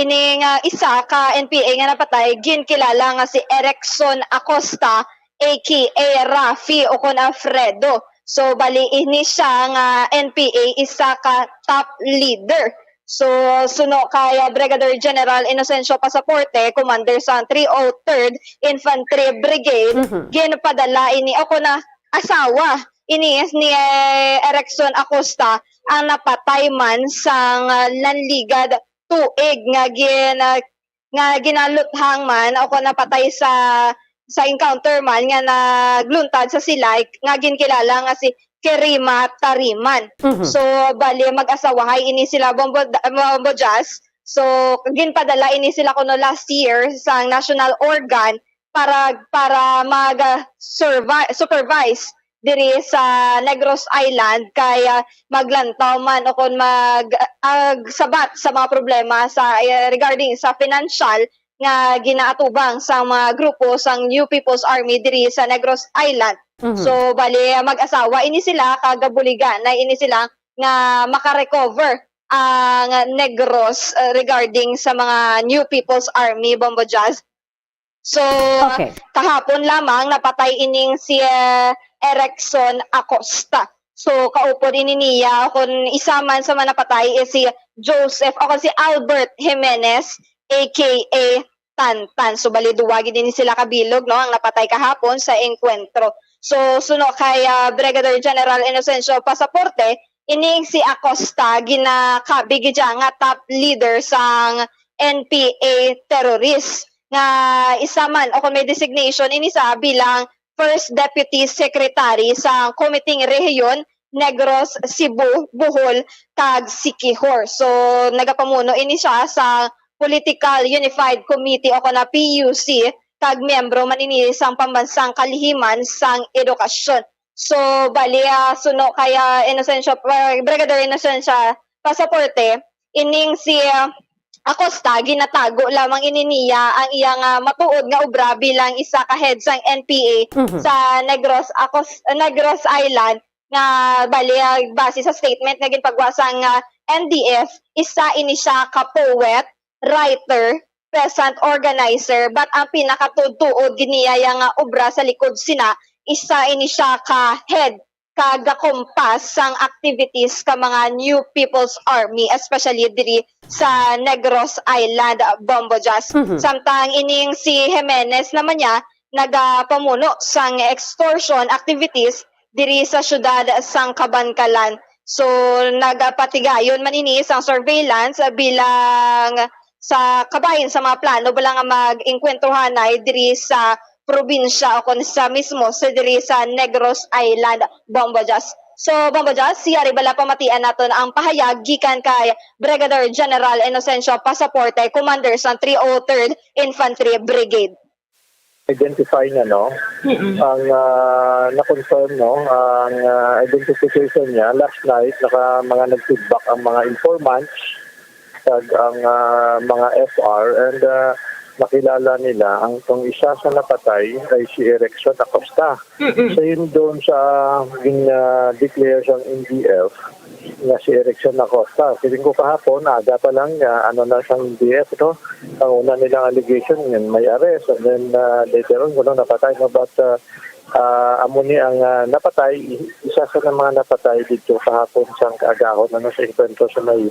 ini nga isa ka N P A nga napatay, ginkilala nga si Erickson Acosta, A K A Rafi, o kon Alfredo. So, bali, ini siya nga N P A, isa ka top leader. So, suno kay, ah, Brigadier General Inocencio Pasaporte, commander sa three oh third Infantry Brigade, Mhm. ginpadala ini, o kon, ah, asawa ini ni, eh, Erickson Acosta, ang napatay man sang, ah, nanligad tuig nga gin-, ah, nga ginaluthang man o kon napatay sa, sa encounter man nga nagluntad sa Silay nga ginkilala nga si Kerima Tariman. Mhm. So, bali, mag-asawahay ini sila, Bombo, Bombo Jazz. So, ginpadala ini sila kuno last year sa national organ para, para mag, ah, survi-, supervise diri sa Negros Island kay, ah, maglantaw man o kon mag, ah, sabat sa mga problema sa, eh, regarding sa financial nga ginaatubang sa mga grupo sang New People's Army diri sa Negros Island. Mhm. So, bali, ah, mag-asawa ini sila, kag buligan na ini sila nga makarecover ang Negros, ah, regarding sa mga New People's Army, Bombo Jazz. So, Okay. kahapon lamang napatay ining si, eh, Erickson Acosta. So, kaupod ini niya, kung isa man sa mga napatay is si Joseph, o kung si Albert Jimenez, A K A Tantan. So, bali, duwa gid ini sila kabilog, no, ang napatay kahapon sa engkwentro. So, suno kay, ah, Brigadier General Inocencio Pasaporte, ining si Acosta ginakabig gid siya nga top leader sang N P A terrorist, nga isa man o kung may designation ini sa bilang First Deputy Secretary sa Komiteng Rehiyon Negros, Cebu, Bohol, kag Siquijor. So, nagapamuno ini siya sa Political Unified Committee o kon P U C, kag miyembro man ini sang Pambansang Kalihiman sang Edukasyon. So, bali, ah, suno kay, ah, Inocencio, ah, Brigadier Inocencio Pasaporte, ining si, ah, Acosta, ginatago lamang ini niya ang iyang, ah, matuod nga obra bilang isa ka head sang N P A Mhm. sa Negros, Acos-, Negros Island, nga bali, ah, base sa statement nga ginpagawa sang, ah, N D F, isa ini siya ka poet, writer, peasant organizer, but ang pinakatuod-tuod gid niya iya nga obra sa likod sina, isa ini siya ka head kag gakompas sang activities ka mga New People's Army, especially diri sa Negros Island, Bombo Jazz. Mhm. Samtang ining si Jimenez naman niya, nagapamuno sang extortion activities diri sa siyudad sang Kabankalan. So, nagapatigayon man ini sang surveillance, ah, bilang sa kabahin sa mga plano bala nga mag-engkwentrohanay diri sa probinsya o kon sa mismo sa diri sa Negros Island, Bombo Jazz. So, Bombo Jazz, yari bala pamatian naton ang pahayag gikan kay Brigadier General Inocencio Pasaporte, Commander sa three oh third Infantry Brigade. Identify niya, no? Mm-mm. Ang, ah, na-confirm, no? Ang, ah, identification niya, last night, naka, mga nag-feedback ang mga informants, kag ang, ah, mga F R, and, ah, nakilala nila ang tong isa sa napatay ay si Erickson Acosta. Mm-mm. Same doon sa gin-, ah, declare sang N D F nga si Erickson Acosta. Feeling ko kahapon, aga pa lang, ah, ano na sang N D F, no? Ang una nilang allegation, yun, may arrest, and then, ah, later on, kuno napatay, no? But, ah, ah, amo ni ang, ah, napatay, i-, isa sa mga napatay dito kahapon sang kaagahon, ano, sa engkwentro sa may,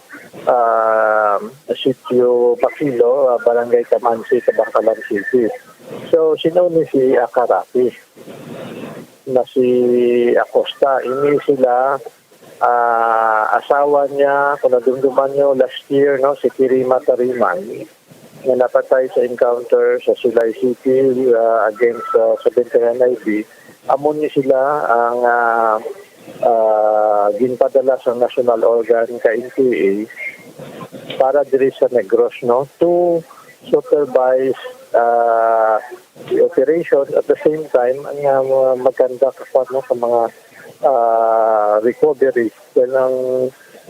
ah, Sitio Makilo, ah, Barangay Kamansi, Kabankalan City. So, sino ni si Aka Rafi? na si Acosta. Ini sila, ah, asawa niya, kung nadumduman niyo last year, no, si Kirima Tariman, nga napatay sa encounter sa Silay City, ah, against, ah, sa Bentayan I B. Amo ni sila ang, ah, ah, ginpadala sa national organ ka N P A para diri sa Negros, no, to supervise, ah, the operation, at the same time nga, ah, mag-conduct ako, no, sa mga, ah, recovery. Dahil ang,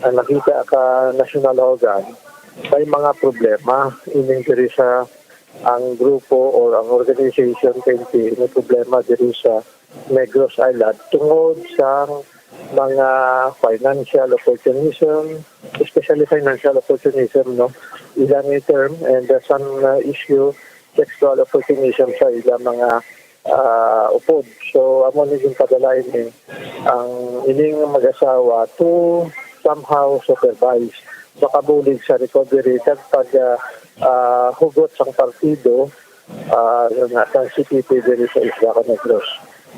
ang nakita ka national organ, may mga problema ining diri sa ang grupo or ang organization ka N P A may problema diri sa Negros Island tungod sa mga financial opportunism, especially financial opportunism, no? Ilang term and, uh, some, uh, issue, sexual opportunism sa ilang mga, uh, upod. So, amo ni ginpadala ini ang ining mag-asawa to somehow supervise, makabulig sa recovery kag pag, uh, uh, hugot sang partido, ah, nga sang C P P diri sa Isla ka Negros.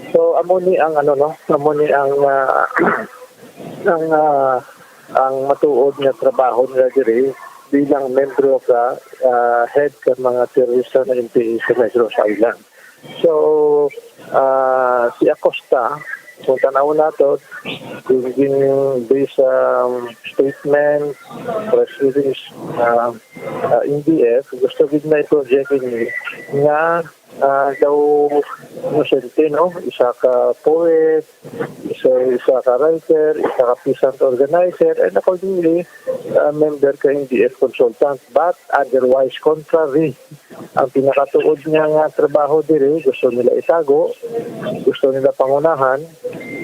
So, amo ni ang ano, no, amo ni ang, ah, ang, ah, ang matuod nga trabaho nila diri bilang membro ka, ah, head ka mga terorista na N P A sa Negros Island. So, ah, si Acosta, kung tanaw nato, gin, gin, based sa, um, statement, press release, ah, ah, N D F, gusto gid na i-project ini nga, ah, daw inosente, no? Isa ka poet, isa, isa ka writer, isa ka peasant organizer, and accordingly, ah, member ka N D F consultant. But otherwise, contrary, ang pinakatuod niya nga trabaho diri, gusto nila itago, gusto nila pangunahan,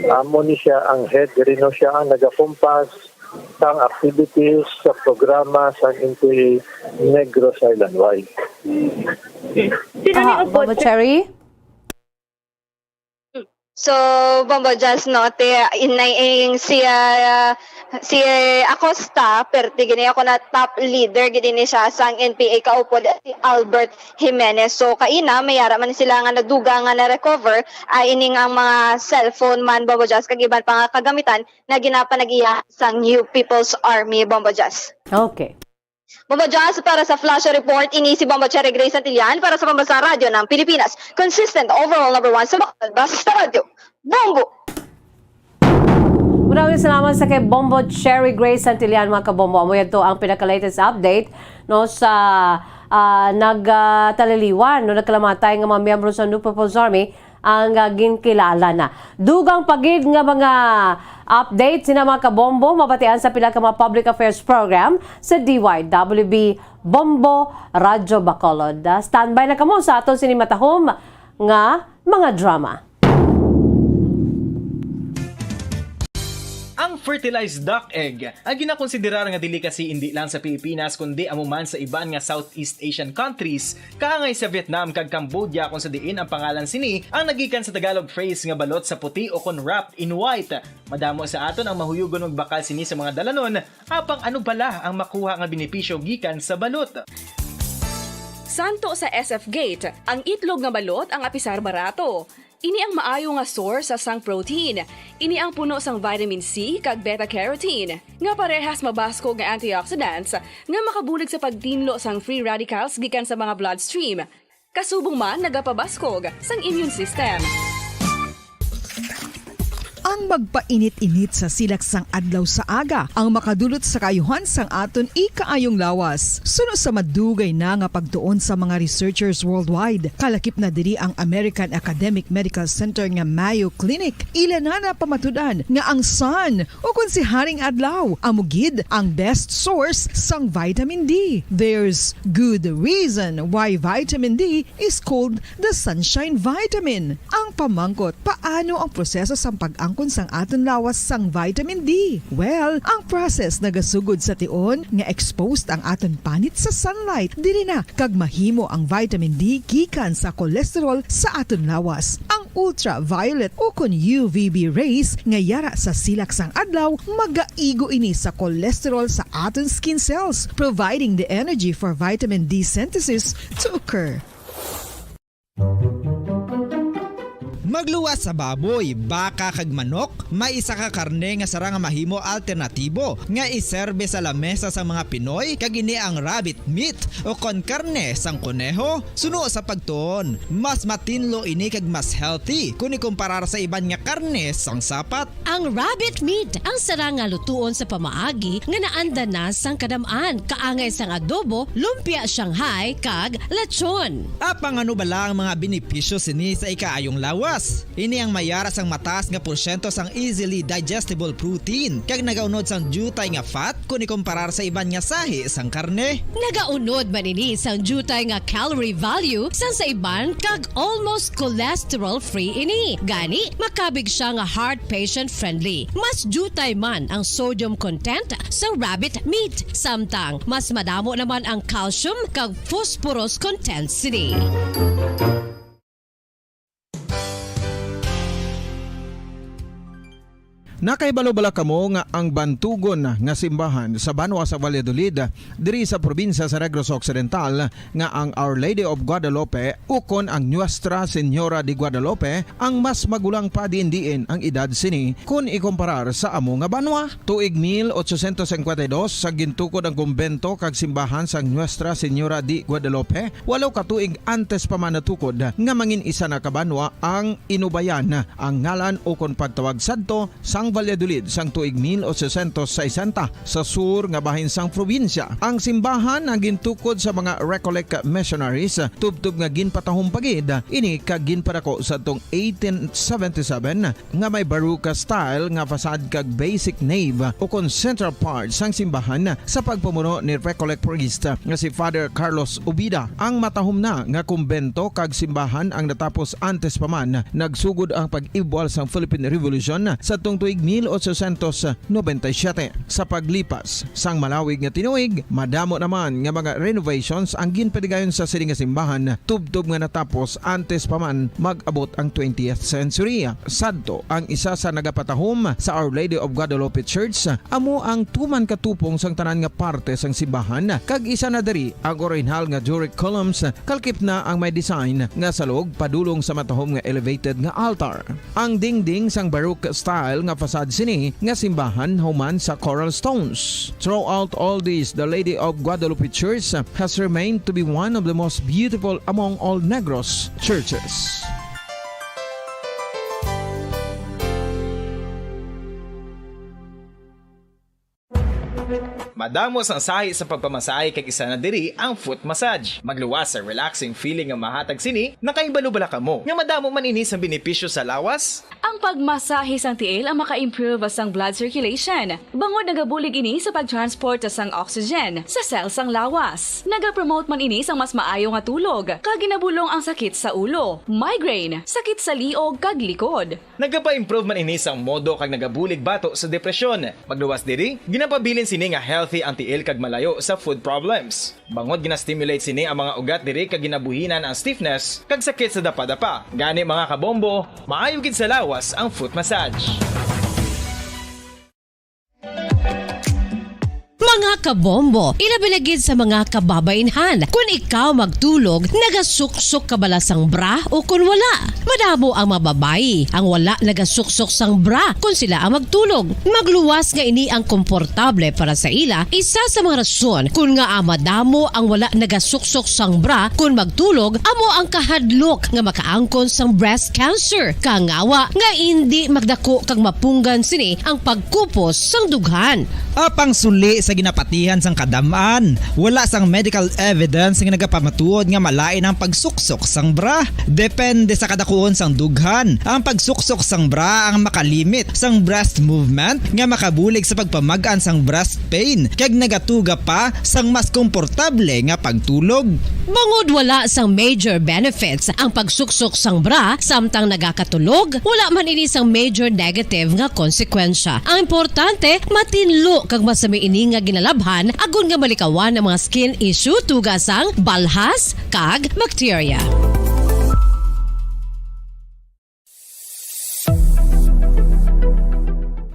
amo ni siya ang head diri, no? Siya ang nagakumpas sang activities sa programa sang N P A Negros Island Wide. Sino ni Aha, upod? Bombo Cherry? So, Bombo Jazz, no, te, inay, ing, si, ah, si Acosta, perti gini ako na top leader gid ini siya sang N P A kaupod, si Albert Jimenez. So, kaina, may ara man sila nga nadugang nga na-recover, ah, ining ang mga cellphone man, Bombo Jazz, kag iban pa nga kagamitan na ginapanag-iya sang New People's Army, Bombo Jazz. Okay. Bombo Jazz, para sa Flash Report, ini si Bombo Cherry Grace Santillan para sa Pambansang Radyo ng Pilipinas. Consistent, overall number one sa Bacolod. Basta Radyo, Bombo! Maraming salamat sa kay Bombo Cherry Grace Santillan, mga kabombo. Amo yadto ang pinaka-latest update, no, sa, ah, nag, ah, taliliwan, no, nagkalamatay nga mga miyembro sa New People's Army ang, ah, ginkilala na. Dugang pa gid nga mga update sina, mga kabombo, mabatian sa pila ka mga public affairs program sa D Y W B Bombo Radyo Bacolod. Ah, standby na kamo sa aton sini matahom nga mga drama. Ang fertilized duck egg ay ginakonsiderar nga delicacy indi lang sa Pilipinas kundi amo man sa iban nga Southeast Asian countries, kaangay sa Vietnam kag Cambodia, kung sa diin ang pangalan sini ang nagikan sa Tagalog phrase nga balot sa puti o kon wrapped in white. Madamo sa aton ang mahuyugon magbakal sini sa mga dalanon, apang ano bala ang makuha nga benepisyo gikan sa balot? Santo sa S F Gate, ang itlog nga balot ang apisar barato. Ini ang maayo nga source sa sang protein. Ini ang puno sang vitamin C kag beta-carotene, nga parehas mabaskog nga antioxidants nga makabulig sa pagtinlo sang free radicals gikan sa mga bloodstream. Kasubong man nagapabaskog sang immune system. Ang magpainit-init sa silak sang adlaw sa aga ang makadulot sa kaayuhan sang aton ikaayong lawas. Suno sa madugay na nga pagtuon sa mga researchers worldwide, kalakip na diri ang American Academic Medical Center nga Mayo Clinic. Ila na napamatud-an nga ang sun, o kon si Haring Adlaw, amo gid ang best source sang vitamin D. There's good reason why vitamin D is called the sunshine vitamin. Ang pamangkot, paano ang proseso sang pag-angkon sang aton lawas sang vitamin D? Well, ang process nagasugod sa tion nga exposed ang aton panit sa sunlight. Diri na kag mahimo ang vitamin D gikan sa cholesterol sa aton lawas. Ang ultraviolet o kon U V B rays nga yara sa silak sang adlaw magaigo ini sa cholesterol sa aton skin cells, providing the energy for vitamin D synthesis to occur. Luwas sa baboy, baka kag manok, may isa ka karne nga sarang nga mahimo alternatibo nga iserbe sa lamesa sa mga Pinoy, kag ini ang rabbit meat o kon karne sang koneho. Suno sa pagtuon, mas matinlo ini kag mas healthy kon ikumparar sa iban nga karne sang sapat. Ang rabbit meat ang sarang nga lutuon sa pamaagi nga naanda na sang kadam-an, kaangay sang adobo, lumpia Shanghai, kag lechon. Apang ano bala ang mga benepisyo sini sa ikaayong lawas? Ini ang may ara sang mataas nga porsyento sang easily digestible protein, kag nagaunod sang diutay nga fat kon ikumparar sa iban nga sahi sang karne. Nagaunod man ini sang diutay nga calorie value sang sa iban, kag almost cholesterol-free ini. Gani, makabig sia nga heart patient-friendly. Mas diutay man ang sodium content sa rabbit meat, samtang mas madamo naman ang calcium kag phosphorus content sini. Nakahibalo bala kamo nga ang bantugon nga simbahan sa banwa sa Valladolid, diri sa probinsya sa Negros Occidental, nga ang Our Lady of Guadalupe ukon ang Nuestra Señora de Guadalupe ang mas magulang pa diin-diin ang edad sini kon ikumparar sa amo nga banwa? Tuig mil ochocientos cincuenta y dos sa gintukod ang kumbento kag simbahan sang Nuestra Señora de Guadalupe, walo ka tuig antes pa man natukod nga mangin isa na ka banwa ang Inubayan, ang ngalan ukon pagtawag sadto sang Valladolid sang tuig mil ochocientos sesenta, sa sur nga bahin sang probinsya. Ang simbahan ang gintukod sa mga Recollect missionaries, tubtob nga ginpatahom pa gid ini kag ginpadako sadtong eighteen seventy-seven, nga may Baroque style nga facade kag basic nave ukon central part sang simbahan sa pagpamuno ni Recollect priest nga si Father Carlos Ubida. Ang matahom na nga kumbento kag simbahan ang natapos antes pa man nagsugod ang pag-ibwal sang Philippine Revolution sadtong tuig mil ochocientos noventa y siete. Sa paglipas sang malawig nga tinuig, madamo naman nga mga renovations ang ginpadigayon sa sini nga simbahan, tubtob nga natapos antes pa man mag-abot ang twentieth century. Sadto, ang isa sa nagapatahom sa Our Lady of Guadalupe Church amo ang tuman ka tupong sang tanan nga parte sang simbahan, kag isa na diri ang orihinal nga Doric columns, kalkip na ang may design nga salog padulong sa matahom nga elevated nga altar. Ang dingding sang Baroque style nga facade sini nga simbahan human sa coral stones. Throughout all this, the Lady of Guadalupe Church has remained to be one of the most beautiful among all Negros churches. Madamo sang sahi sa pagpamasahe, kag isa na diri ang foot massage. Magluwas sa relaxing feeling nga mahatag sini. Nakahibalo bala kamo nga madamo man ini sang benepisyo sa lawas? Ang pagmasahe sang tiil ang maka-improve sang blood circulation, bangod nagabulig ini sa pag-transport sang oxygen sa cell sang lawas. Nagapromote man ini sang mas maayo nga tulog, kag ginabulong ang sakit sa ulo, migraine, sakit sa liog, kag likod. Nagapa-improve man ini sang modo kag nagabulig bato sa depresyon. Magluwas diri, ginapabilin sini nga healthy ang tiil kag malayo sa foot problems. Bangod gina-stimulate sini ang mga ugat diri kag ginabuhinan ang stiffness kag sakit sa dapadapa. Gani, mga kabombo, maayo gid sa lawas ang foot massage. Mga kabombo, ilabi na gid sa mga kababainhan, kun ikaw magtulog, nagasuksok ka bala sang bra o kun wala? Madamo ang mga babayi ang wala nagasuksok sang bra kun sila ang magtulog. Magluwas nga ini ang komportable para sa ila. Isa sa mga rason kun ngaa madamo ang wala nagasuksok sang bra kun magtulog amo ang kahadlok nga makaangkon sang breast cancer, kangawa nga indi magdako kag mapunggan sini ang pagkupos sang dughan. Apang suli sa ginapatihan sang kadam-an, wala sang medical evidence nga nagapamatuod nga malain ang pagsuksok sang bra. Depende sa kadakuon sang dughan, ang pagsuksok sang bra ang makalimit sang breast movement nga makabulig sa pagpamag-an sang breast pain kag nagatuga pa sang mas komportable nga pagtulog. Bangod wala sang major benefits ang pagsuksok sang bra samtang nagakatulog, wala man ini sang major negative nga konsekwensya. Ang importante, matinlo kag masami ini nga ginalabhan agod nga malikawan ang mga skin issue tuga sang balhas kag bakterya.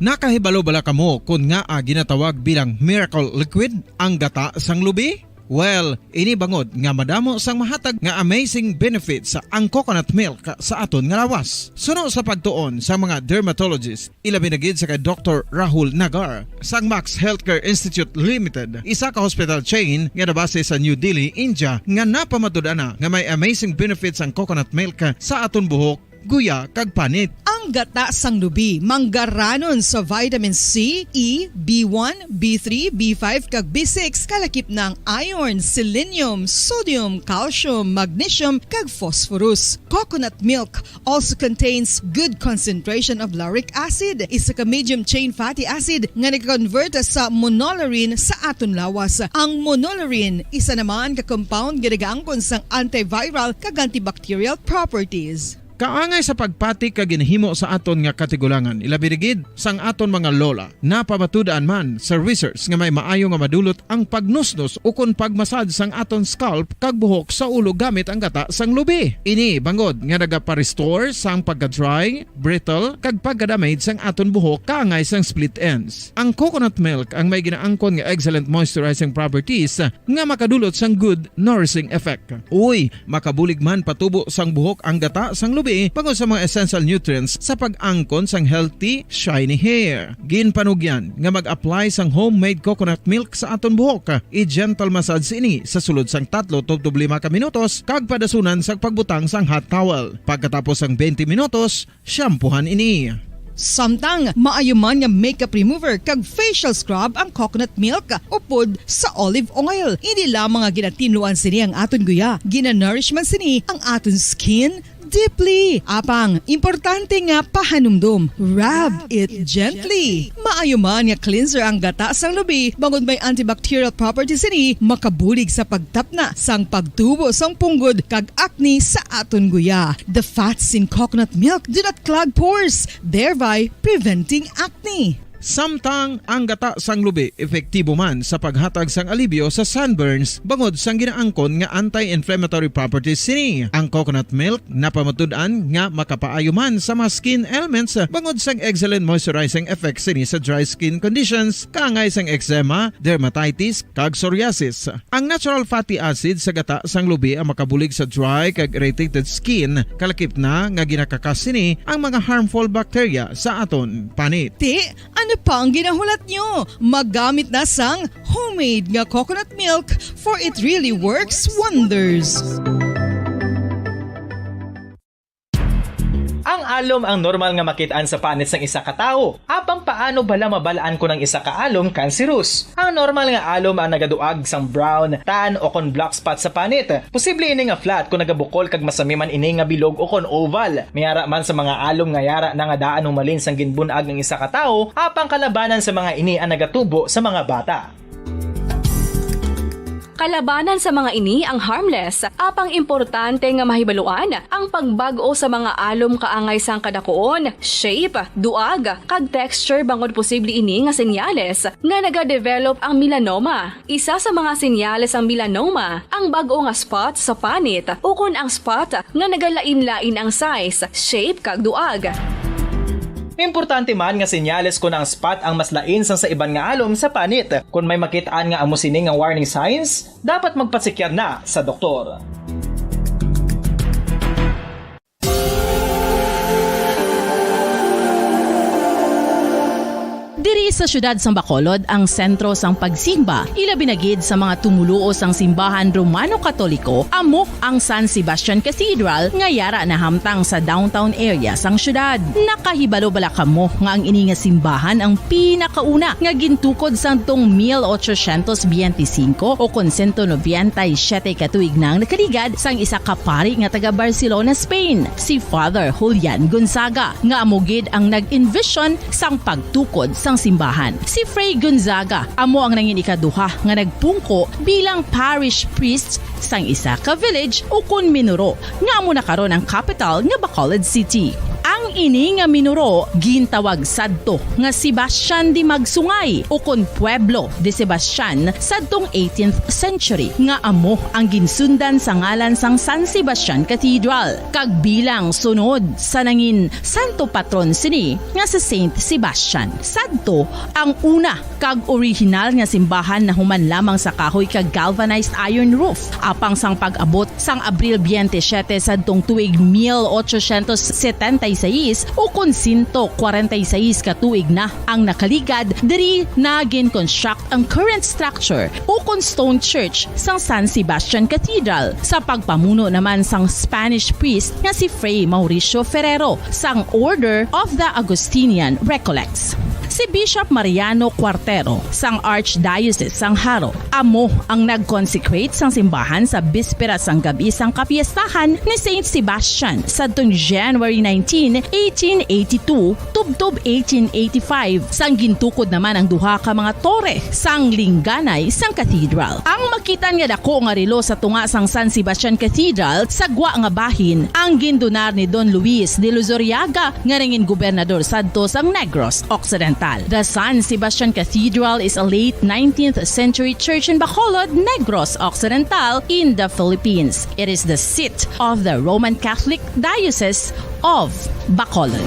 Nakahibalo bala kamo kon ngaa ginatawag bilang miracle liquid ang gata sang lubi? Well, ini bangod nga madamo sang mahatag nga amazing benefits ang coconut milk sa aton nga lawas. Suno sa pagtuon sa mga dermatologist, ilabi na gid sa kay Doktor Rahul Nagar sang Max Healthcare Institute Limited, isa ka hospital chain nga nabase sa New Delhi, India, nga napamatud-an na nga may amazing benefits ang coconut milk sa aton buhok, guya, kag panit. Ang gata sang lubi manggaranon sa vitamin C, E, B one, B three, B five, kag B six, kalakip na ang iron, selenium, sodium, calcium, magnesium, kag phosphorus. Coconut milk also contains good concentration of lauric acid, isa ka medium chain fatty acid nga nag-convert sa monolaurin sa aton lawas. Ang monolaurin, isa naman ka compound nga nagaangkon sang antiviral kag antibacterial properties. Kaangay sa pagpati kag ginahimo sa aton nga katigulangan, ilabi na gid sang aton mga lola. Napamatud-an man sa research nga may maayo nga madulot ang pagnusnos ukon pagmasad sang aton scalp kag buhok sa ulo gamit ang gata sang lubi. Ini bangod nga nagapa-restore sang pagka-dry, brittle, kag pagka-damage sang aton buhok kaangay sang split ends. Ang coconut milk ang may ginaangkon nga excellent moisturizing properties nga makadulot sang good nourishing effect. Uy, makabulig man patubo sang buhok ang gata sang lubi bangod sa mga essential nutrients sa pag-angkon sang healthy, shiny hair. Ginpanugyan nga mag-apply sang homemade coconut milk sa aton buhok. I-gentle massage ini sa sulod sang tatlo tubtob lima ka minutos kag padasunan sang pagbutang sang hot towel. Pagkatapos sang twenty minutos, shampoohan ini. Samtang maayo man nga makeup remover kag facial scrub ang coconut milk upod sa olive oil. Hindi lamang nga ginatinluan sini ang aton guya, ginanourish man sini ang aton skin deeply. Apang, importante nga pahanumdom, rub it gently. Maayo man nga cleanser ang gata sang lubi, bangod may antibacterial properties sini, makabulig sa pagtapna sang pagtubo sang punggod kag acne sa aton guya. The fats in coconut milk do not clog pores, thereby preventing acne. Samtang ang gata sang lubi epektibo man sa paghatag sang alibyo sa sunburns bangod sang ginaangkon nga anti-inflammatory properties sini. Ang coconut milk napamatud-an nga makapaayo man sa mga skin ailments bangod sang excellent moisturizing effects sini sa dry skin conditions, kaangay sang eczema, dermatitis, kag psoriasis. Ang natural fatty acid sa gata sang lubi ang makabulig sa dry kag irritated skin, kalakip na nga ginakakas sini ang mga harmful bacteria sa aton panit. Ti, ano pa ang ginahulat nyo? Maggamit na sang homemade nga coconut milk, for it really works wonders. Ang alom ang normal nga makit-an sa panit sang isa ka tawo. Apang paano bala mabal-an kon ang isa ka alom kanserus? Ang normal nga alom ang nagaduag sang brown, tan, o kon black spot sa panit. Posible ini nga flat kon nagabukol kag masami man ini nga bilog o kon oval. May ara man sa mga alom nga yara na nga daan humalin sang ginbun-ag ang isa ka tawo, apang kalabanan sa mga ini ang nagatubo sa mga bata. Kalabanan sa mga ini ang harmless, apang importante nga mahibaluan ang pagbag-o sa mga alom kaangay sang kadakuon, shape, duag, kag texture, bangod posible ini nga senyales nga nagadevelop ang melanoma. Isa sa mga senyales sang melanoma ang bag-o nga spot sa panit ukon ang spot nga nagalain-lain ang size, shape, kag duag. Importante man nga senyales kon ang spot ang mas lain sang sa iban nga alom sa panit. Kon may makit-an nga amo sini nga warning signs, dapat magpatsikyar na sa doktor. Diri sa siyudad sang Bacolod ang sentro sang pagsimba, ilabi na gid sa mga tumoluo sang simbahan Romano-Katoliko, amo ang San Sebastian Cathedral nga yara nahamtang sa downtown area sang siyudad. Nakahibalo bala kamo nga ang ini nga simbahan ang pinakauna nga gintukod sadtong mil ochocientos biyente singko o kon sento nobenta y siyete ka tuig na ang nakaligad sang isa ka pari nga taga Barcelona, Spain, si Father Julian Gonzaga, nga amo gid ang nag-envision sang pagtukod sang simbahan. Si Fray Gonzaga amo ang nangin ikaduha nga nagpungko bilang parish priest sang isa ka village ukon minuro nga amo na karon ang kapital nga Bacolod City. Ang Ini nga minuro gintawag sadto nga Sebastian de Magsungay, ukon Pueblo de Sebastian, sadtong eighteenth century, nga amo ang ginsundan sa ngalan sang San Sebastian Cathedral, kag bilang sunod sa nangin santo patron sini nga si Saint Sebastian. Sadto ang una kag orihinal nga simbahan nahuman lamang sa kahoy kag galvanized iron roof. Apang sang pag-abot sang Abril twenty-seven sadtong tuig mil ochocientos setenta y seis, ukon sento kwarenta y seis ka tuig na ang nakaligad, diri na gin-construct ang current structure, ukon stone church sang San Sebastian Cathedral, sa pagpamuno naman sang Spanish priest nga si Fray Mauricio Ferrero sang Order of the Augustinian Recollects. Si Bishop Mariano Cuartero sang Archdiocese sang Jaro amo ang nag-consecrate sang simbahan sa bispera sang gab-i sang kapiestahan ni Saint Sebastian sadtong January nineteen, eighteen eighty-two, tubtob eighteen eighty-five, sang gintukod naman ang duha ka mga tore sang lingganay sang cathedral. Ang makitan nga dako nga relo sa tunga sang San Sebastian Cathedral sa gwa nga bahin ang gindonar ni Don Luis de Luzuriaga, nga nangin gobernador sadto sang Negros Occidental. The San Sebastian Cathedral is a late nineteenth century church in Bacolod, Negros Occidental, in the Philippines. It is the seat of the Roman Catholic Diocese of Bacolod.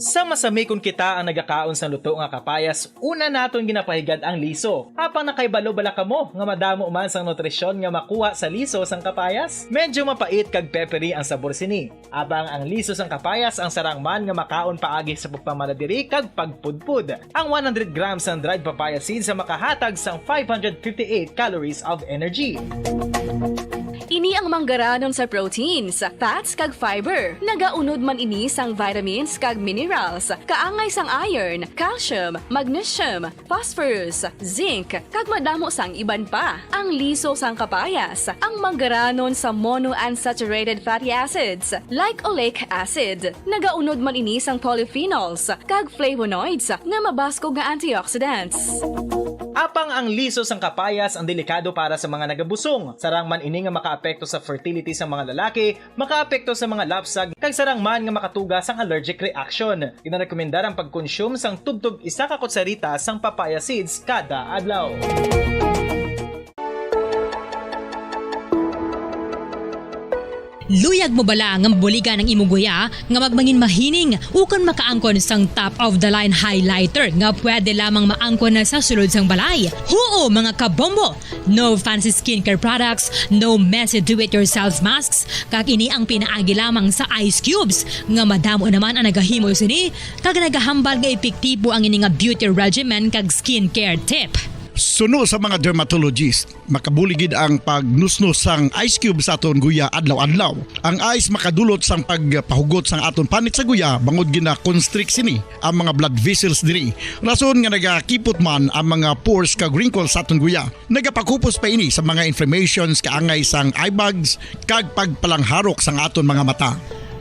Sa masami kon kita ang nagakaon sang luto nga kapayas, una naton ginapahigad ang liso. Apang nakahibalo bala kamo nga madamo man sang nutrisyon nga makuha sa liso sang kapayas? Medyo mapait kag peppery ang sabor sini. Apang ang liso sang kapayas ang sarang man nga makaon paagi sa pagpamala diri kag pagpudpod. Ang one hundred grams sang dried papaya seeds ang makahatag sang five hundred fifty-eight calories of energy. Ini ang manggaranon sa proteins, fats, kag fiber. Nagaunod man ini sang vitamins kag minerals, kaangay sang iron, calcium, magnesium, phosphorus, zinc, kag madamo sang iban pa. Ang liso sang kapayas, ang manggaranon sa monounsaturated fatty acids, like oleic acid. Nagaunod man ini sang polyphenols kag flavonoids nga mabaskog nga antioxidants. Apang ang liso sang kapayas ang delikado para sa mga nagabusong. Sarang man ini nga makaapekto sa fertility sa mga lalaki, makaapekto sa mga lapsag, kag sarang man nga makatuga sang allergic reaction. Ginarekomendar ang pagkonsume sang tubtob isa ka kutsarita sang papaya seeds kada adlaw. Luyag mo bala nga mabuligan ang imo guya nga magmangin mahining ukon makaangkon sang top of the line highlighter nga pwede lamang maangkon na sa sulod sang balay? Huo, mga kabombo! No fancy skincare products, no messy do-it-yourself masks, kag ini ang pinaagi lamang sa ice cubes, nga madamo naman ang nagahimo sini, kag nagahambal nga epektibo ang ini nga beauty regimen kag skincare tip. Suno sa mga dermatologist, makabulig gid ang pagnusnos sang ice cube sa aton guya adlaw-adlaw. Ang ice makadulot sang pagpahugot sang aton panit sa guya, bangod gina-constrict sini ang mga blood vessels diri. Rason nga nagakipot man ang mga pores kag wrinkles sa aton guya. Nagapakupos pa ini sa mga inflammations kaangay sang eye bags kag pagpalangharok sang aton mga mata.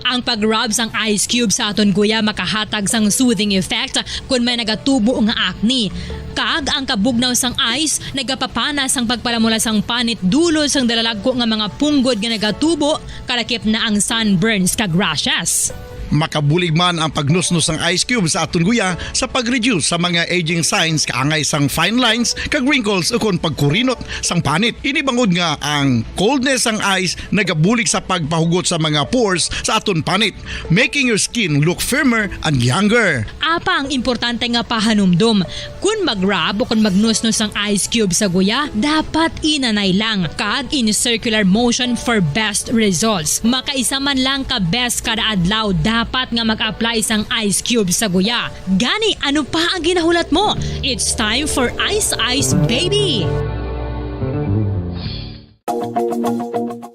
Ang pag-rub sang ice cube sa aton guya makahatag sang soothing effect kon may nagatubo nga acne. Kag ang kabugnaw sang ice nagapapana sang pagpalamula sang panit dulot sang dalalagko nga mga punggod nga nagatubo, kalakip na ang sunburns kag rashes. Makabulig man ang pagnusnos sang ice cube sa aton guya sa pag-reduce sa mga aging signs kaangay sang fine lines kag wrinkles ukon pagkurinot sang panit. Ini bangod nga ang coldness sang ice nagabulig sa pagpahugot sa mga pores sa aton panit, making your skin look firmer and younger. Apang importante nga pahanumdom, kon mag-rub o kon magnusnos ang ice cube sa guya, dapat inanay lang kag in circular motion for best results. Makaisa man lang ka beses kada adlaw dapat nga mag-apply sang ice cube sa guya. Gani, ano pa ang ginahulat mo? It's time for Ice Ice Baby!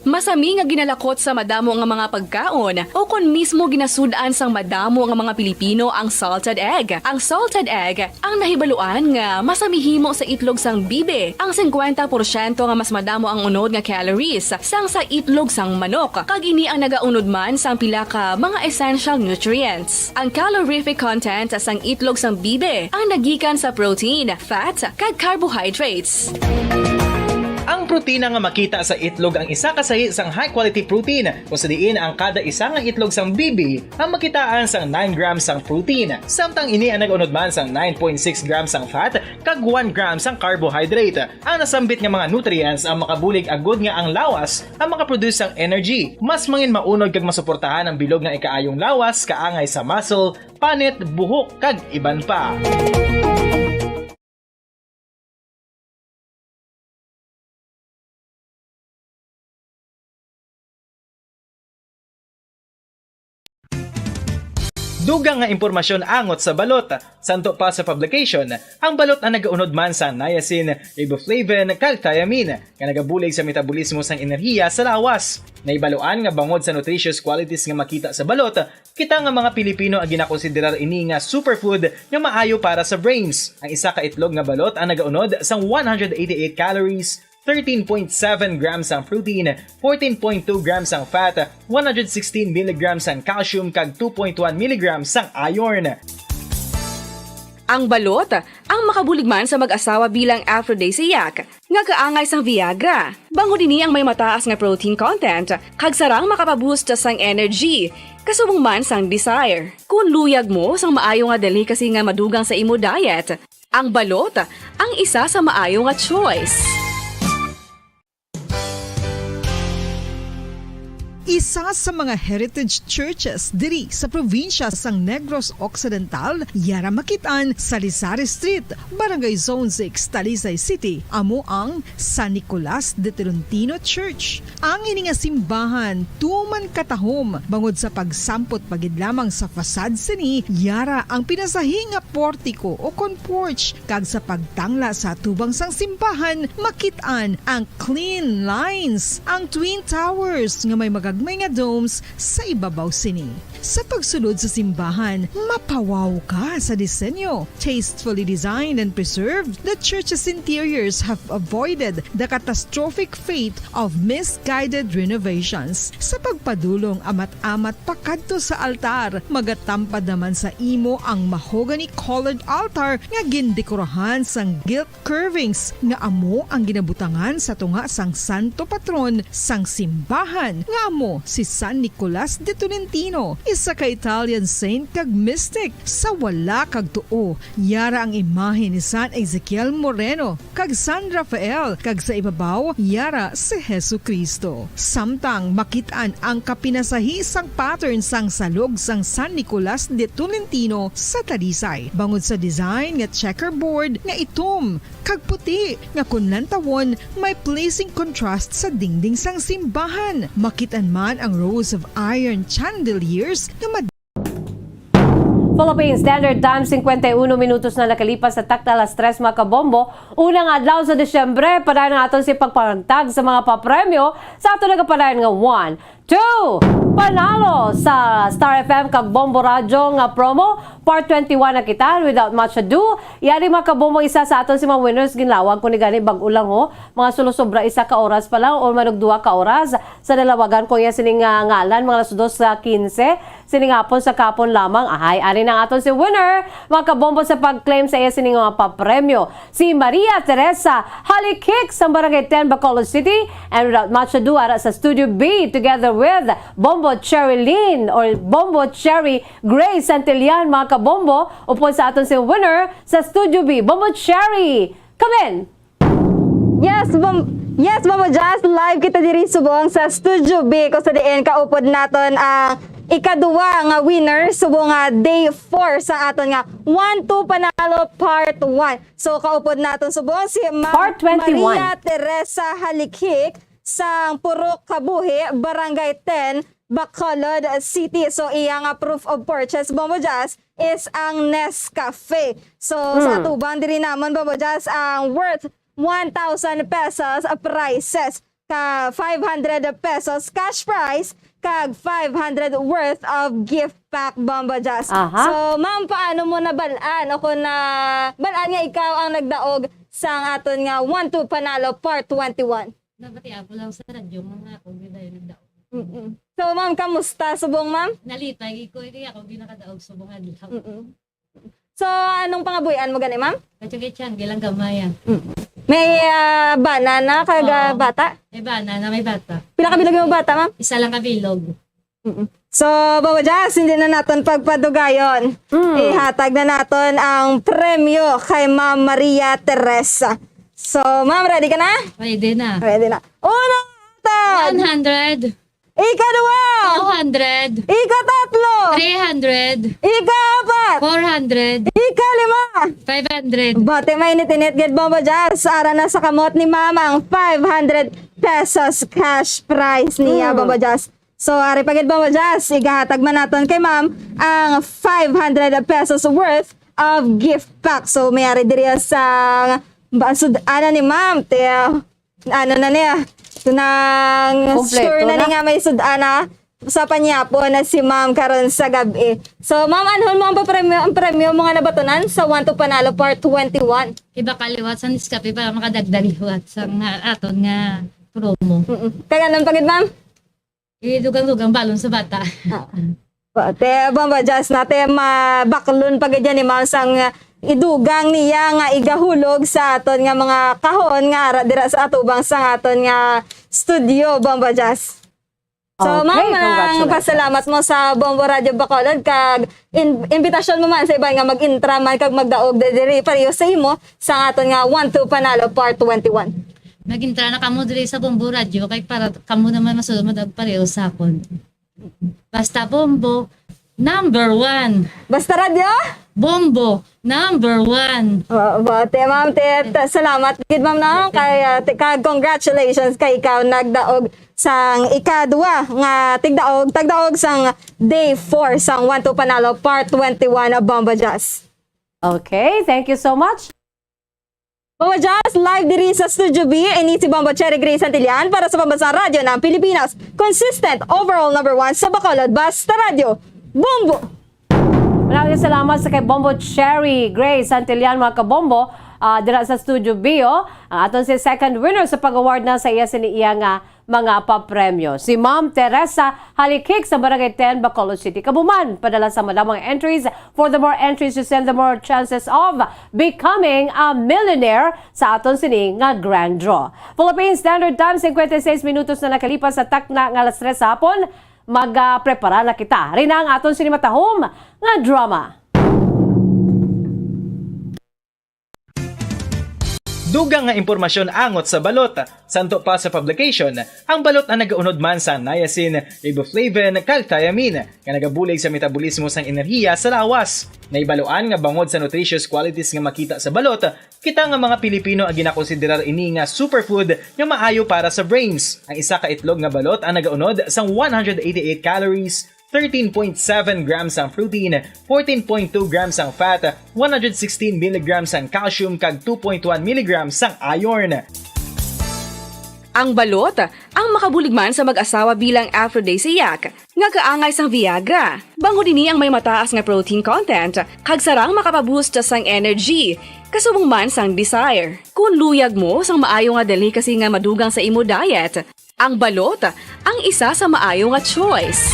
Masami nga ginalakot sa madamo nga mga pagkaon, o kon mismo ginasud-an sang madamo nga mga Pilipino ang salted egg. Ang salted egg ang nahibaluan nga masami himo sa itlog sang bibe. Ang singkwenta porsyento nga mas madamo ang unod nga calories sang sa itlog sang manok, kag ini ang nagaunod man sang pila ka mga essential nutrients. Ang calorific content sang itlog sang bibe ang nagikan sa protein, fat, kag carbohydrates. Ang Protina nga makita sa itlog ang isa ka sahi sang high quality protein, kung sa diin ang kada isa nga itlog sang bibi ang makitaan sang nine grams sang protein. Samtang ini ang nag-unod man sang nine point six grams sang fat kag one gram sang carbohydrate. Ang nasambit nga mga nutrients ang makabulig agud nga ang lawas ang makaproduce sang energy. Mas mangin maunod kag masuportahan ang bilog nga ikaayong lawas, kaangay sa muscle, panit, buhok, kag iban pa. Dugang nga impormasyon angot sa balot. Santo pa sa publication, ang balot ang nagaunod man sa niacin, riboflavin, kag thiamine, nga nagabulig sa metabolismo sang enerhiya sa lawas. Nahibaluan nga bangod sa nutritious qualities nga makita sa balot, kita nga mga Pilipino ang ginakonsiderar ini nga superfood nga maayo para sa brains. Ang isa ka itlog nga balot ang nagaunod sang one hundred eighty-eight calories, thirteen point seven grams ang protein, fourteen point two grams ang fat, one hundred sixteen milligrams ang calcium, kag two point one milligrams ang iron. Ang balot, ang makabulig man sa mag-asawa bilang aphrodisiac, nga kaangay sang Viagra. Bangod ini ang may mataas nga protein content, kag sarang makapaboost sang energy, kasubong man sang desire. Kung luyag mo sang maayo nga delicacy nga madugang sa imo diet, ang balot ang isa sa maayo nga choice. Isa sa mga heritage churches diri sa probinsya sang Negros Occidental, yara makit-an sa Lisari Street, Barangay Zone six, Talisay City, amo ang San Nicolas de Tolentino Church. Ang ini nga simbahan tuman katahom bangod sa pagsampot pa gid lamang sa facade sini, yara ang pinasahi nga portiko o kon porch, kag sa pagtangla sa atubang sang simbahan, makit-an ang clean lines, ang twin towers nga may magagmay nga domes sa ibabaw sini. Sa pagsulod sa simbahan, mapawaw ka sa disenyo. Tastefully designed and preserved, the church's interiors have avoided the catastrophic fate of misguided renovations. Sa pagpadulong amat-amat pakadto sa altar, magatampad naman sa imo ang mahogany-colored altar nga gindekorahan sang gilt curvings nga amo ang ginabutangan sa tunga sang santo patron sang simbahan, nga amo si San Nicolas de Tolentino, isa ka Italian saint kag mystic. Sa wala kag tuo, yara ang imahe ni San Ezekiel Moreno kag San Rafael, kag sa ibabaw, yara si Jesu-Cristo. Samtang makit-an ang kapinasahi sang pattern sang salog sang San Nicolas de Tolentino sa Talisay, bangod sa design nga checkerboard nga itom kag puti, nga kon lantawon, may pleasing contrast sa dingding sang simbahan. Makit-an man ang rows of iron chandeliers nga mad- Philippine Standard Time, cincuenta y uno minutos na nakalipas sa takna alas tres, mga kabombo. Unang adlaw sa Disyembre, padayon ang aton si pagpangagtag sa mga papremyo sa aton nagapadayon nga one, two, panalo sa Star F M kag Bombo Radyo nga promo. Part twenty-one na kita, without much ado. Yari, mga kabombo, isa sa aton si mga winners, ginlawag ko ni gani bag-o lang, ho. Mga sulusobra isa ka oras pa lang o manugduha ka oras sa nalawagan ko iya sining, ah, ngalan, mga alas dos sa quince. Sining hapon sa kapon lamang, ahay, ari na ang aton si winner, mga kabombo, sa pag-claim sa iya sining mga papremyo. Si Maria Teresa Halikik sa Barangay ten, Bacolod City, and without much ado, ara sa Studio B, together with Bombo Cherry Lynn or Bombo Cherry Grace Santillan, mga kabombo, upod sa aton si winner sa Studio B, Bombo Cherry. Come in! Yes, Bom-, yes, Bombo Jazz, live kita diri subong sa Studio B, kung sa diin kaupod naton ang ikaduwa nga winner subong nga day four sa aton nga one two Panalo Part one. So, kaupod naton subong si Ma'am Part twenty-one. Maria Teresa Halikhik sang Purok Kabuhi, Barangay ten, Bacolod City. So, iya nga proof of purchase, Bombo Jazz, is ang Nescafe. So, sa Mm. atubang diri namon, Bombo Jazz, ang worth one thousand pesos prizes, ka five hundred pesos cash prize, kag five hundred worth of gift pack, Bombo Jazz. Aha. So, ma'am, paano mo nabal-an o kung nabal-an nga ikaw ang nagdaog sang aton nga One Two Panalo Part twenty-one? Nabatian ko lang sa radyo, mga ako, gid ay nagdaog. Mm-mm. So, ma'am, kamusta subong, ma'am? Nalipay gid ko, hindi ako ginakadaog subong adlaw. Mm-mm. So, anong pangabuhian mo gani, ma'am? Kachugichan, gilang gamay, ah. Mm. May, ah, bana na kag, ah, Oo. bata? May bana na, may bata. Pila ka bilog yung bata, ma'am? Isa lang ka bilog. Mm-mm. So, Bamba Jazz, hindi na naton pagpadugayon. Mm. Ihatag na naton ang premyo kay Ma'am Maria Teresa. So, ma'am, ready ka na? Ready na. Ready na. Una, hatag. One hundred. Ikaduwa. Two hundred. Ikatatlo. Three hundred. Ikaapat. Four hundred. Ikalima. Five hundred. Bati mainit-init gid, Bamba Jazz. Ara na sa kamot ni Ma'am ang five hundred pesos cash prize niya, Mm. Bamba Jazz. So, ari pa gid, Bamba Jazz, igahatag man naton kay Ma'am ang five hundred pesos worth of gift pack. So, may ari diri sa ba, sud-ana ni Ma'am. Te, ano na niya? Nang Kompleto sure na ni na. nga may sud-ana sa panyapon na si Ma'am karon sa gabi. So, Ma'am, anhon mo ang papremyo, ang premyo mo nga nabatunan sa One to Panalo Part twenty-one? Iba kaliwat sa Nescafe para makadagdag liwat sa nga aton nga promo. Mm-mm. Kag anong pagid, Ma'am? Idugang-dugang balon sa bata. Ah. Te, Bamba Jazz, na te mabaklon pa gid yan ni Ma'am sang idugang niya nga igahulog sa aton nga mga kahon nga ara dira sa atubang sang aton nga studio, Bamba Jazz. So, Okay, Ma'am, ang congratulations. pasalamat mo sa Bombo Radio Bacolod kag in- imbitasyon mo man sa iban nga mag-intra man kag magdaog diri pareho sa imo sa aton nga One to Panalo Part twenty-one. Nag-intra na kamo diri sa Bombo Radio kay para kamo naman masulod mo pareho sa akon. Basta Bombo, number one. Basta radyo? Bombo, number one. Wa-, wa-, te, ma'am, te, ta-, salamat gid, ma'am, no? Kay, ah, te, kag congratulations kay ikaw nagdaog sang ikadua nga tigdaog, tagdaog sang day four sang One to Panalo Part twenty-one, Bombo Jazz. Okay, thank you so much. Mga Jazz, live diri sa Studio B, ini si Bombo Cherry Grace Santillan para sa Pambansang Radyo ng Pilipinas. Consistent, overall number one sa Bacolod, basta radyo. Bombo! Maraming salamat sa kay Bombo Cherry Grace Santillan, mga kabombo, ah, dira sa Studio B, oh. Ang aton si second winner sa pag-award na sa iya sini iya nga mga papremyo. Si Ma'am Teresa Halikhik sa Barangay ten, Bacolod City. Kabuman, padala sa madamang entries. For the more entries you send, the more chances of becoming a millionaire sa aton sini nga grand draw. Philippine Standard Time, cincuenta y seis minutos na nakalipas sa takna nga alas tres sa hapon. Magaprepara na kita. Rin ang aton sini matahom nga drama. Dugang nga impormasyon angot sa balot. Santo pa sa publication, ang balot ang nagaunod man sa niacin, riboflavin, kag thiamine, nga nagabulig sa metabolismo sang enerhiya sa lawas. Nahibaluan nga bangod sa nutritious qualities nga makita sa balot, kita nga mga Pilipino ang ginakonsiderar ini nga superfood nga maayo para sa brains. Ang isa ka itlog nga balot ang nagaunod sang one hundred eighty-eight calories, thirteen point seven grams ang protein, fourteen point two grams ang fat, one hundred sixteen milligrams ang calcium, kag two point one milligrams ang iron. Ang balot, ang makabulig man sa mag-asawa bilang aphrodisiac, nga kaangay sang Viagra. Bangod ini ang may mataas nga protein content, kag sarang makapaboost sang energy, kasubong man sang desire. Kung luyag mo sang maayo nga delicacy nga madugang sa imo diet, ang balot ang isa sa maayo nga choice.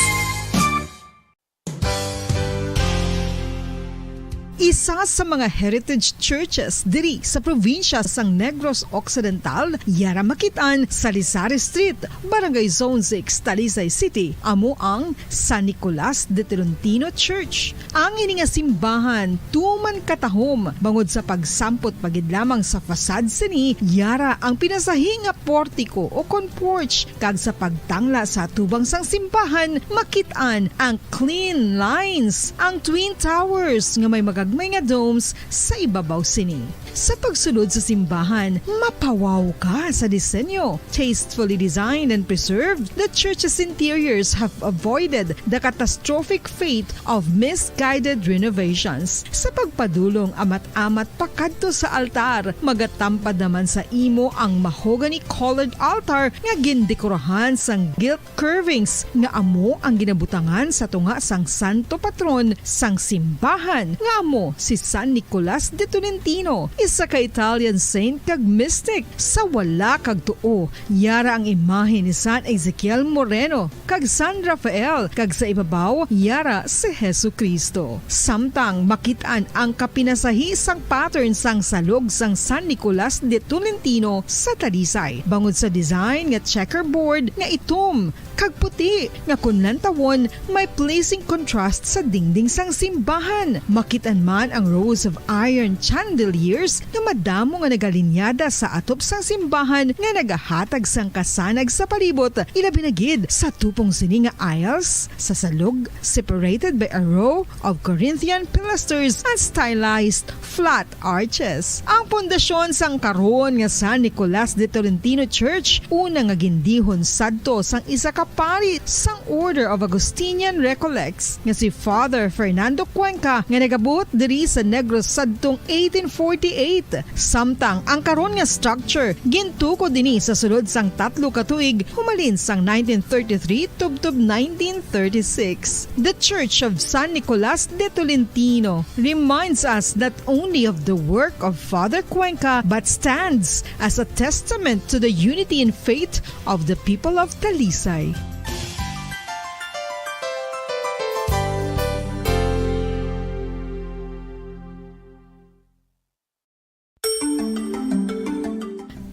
Isa sa mga heritage churches diri sa probinsya sang Negros Occidental, yara makit-an sa Lizares Street, Barangay Zone six, Talisay City, amo ang San Nicolas de Tolentino Church. Ang ini nga simbahan tuman katahom bangod sa pagsampot pa gid lamang sa facade sini, yara ang pinasahi nga portiko o kon porch, kag sa pagtangla sa atubang sang simbahan, makit-an ang clean lines, ang Twin Towers nga may magagmay nga domes sa ibabaw sini. Sa pagsulod sa simbahan, mapawaw ka sa disenyo. Tastefully designed and preserved, the church's interiors have avoided the catastrophic fate of misguided renovations. Sa pagpadulong amat-amat pakadto sa altar, magatampad naman sa imo ang mahogany-colored altar nga gindekorahan sang gilt curvings nga amo ang ginabutangan sa tunga sang santo patron sang simbahan, nga amo si San Nicolas de Tolentino. isa ka Italian saint kag mystic. Sa wala kag tuo, yara ang imahe ni San Ezekiel Moreno kag San Rafael, kag sa ibabaw, yara si Jesu-Cristo. Samtang makit-an ang kapinasahi sang pattern sang salog sang San Nicolas de Tolentino sa Talisay, bangod sa design nga checkerboard nga itom kag puti, nga kon lantawon, may pleasing contrast sa dingding sang simbahan. Makit-an man ang rows of iron chandeliers nga madamo nga nagalinyada sa atop sang simbahan, nga nagahatag sang kasanag sa palibot, ilabi na gid sa tupong sini nga aisles sa salog, separated by a row of Corinthian pilasters and stylized flat arches. Ang pundasyon sang karon nga San Nicolas de Tolentino Church, una nga gindihon sadto sang isa ka pari sang Order of Augustinian Recollects nga si Father Fernando Cuenca, nga nagabuot diri sa Negros sadtong eighteen forty-eight. Samtang ang karon nga structure gintukod ini sa sulod sang tatlo ka tuig, humalin sang nineteen thirty-three tubtob nineteen thirty-six. The Church of San Nicolas de Tolentino reminds us not only of the work of Father Cuenca, but stands as a testament to the unity in faith of the people of Talisay.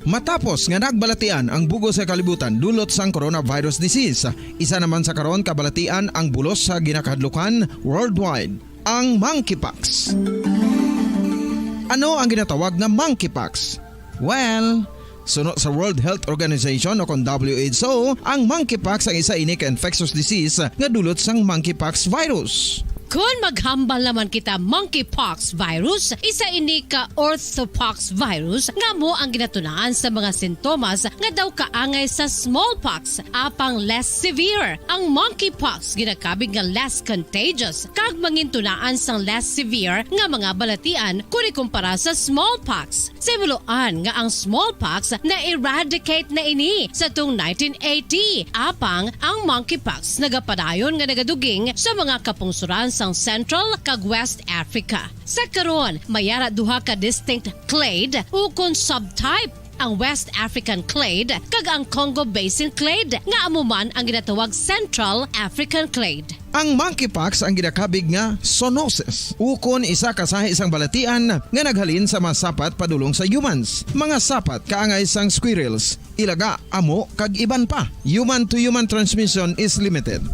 Matapos nga nagbalatian ang bug-os nga kalibutan dulot sang coronavirus disease, isa naman sa karon kabalatian ang bulos sa ginakahadlukan worldwide, ang monkeypox. Ano ang ginatawag nga monkeypox? Well, suno sa World Health Organization o kon W H O, ang monkeypox ang isa ini ka infectious disease nga dulot sang monkeypox virus. Kon maghambal naman kita, monkeypox virus, isa ini ka orthopox virus nga amo ang ginatunaan sa mga sintomas nga daw kaangay sa smallpox, apang less severe. Ang monkeypox ginakabig nga less contagious kag mangintunaan sang less severe nga mga balatian kon ikumpara sa smallpox. Sa himuloan nga ang smallpox na-eradicate na ini sa tuong nineteen eighty, apang ang monkeypox nagapadayon nga nagaduging sa mga kapungsoran sang Central kag West Africa. Sa karon, may ara duha ka distinct clade ukon subtype, ang West African clade kag ang Congo Basin clade, nga amo man ang ginatawag Central African clade. Ang monkeypox ang ginakabig nga zoonosis, ukon isa ka sahi sang balatian nga naghalin sa mga sapat padulong sa humans, mga sapat kaangay sang squirrels, ilaga, amo, kag iban pa. Human-to-human transmission is limited.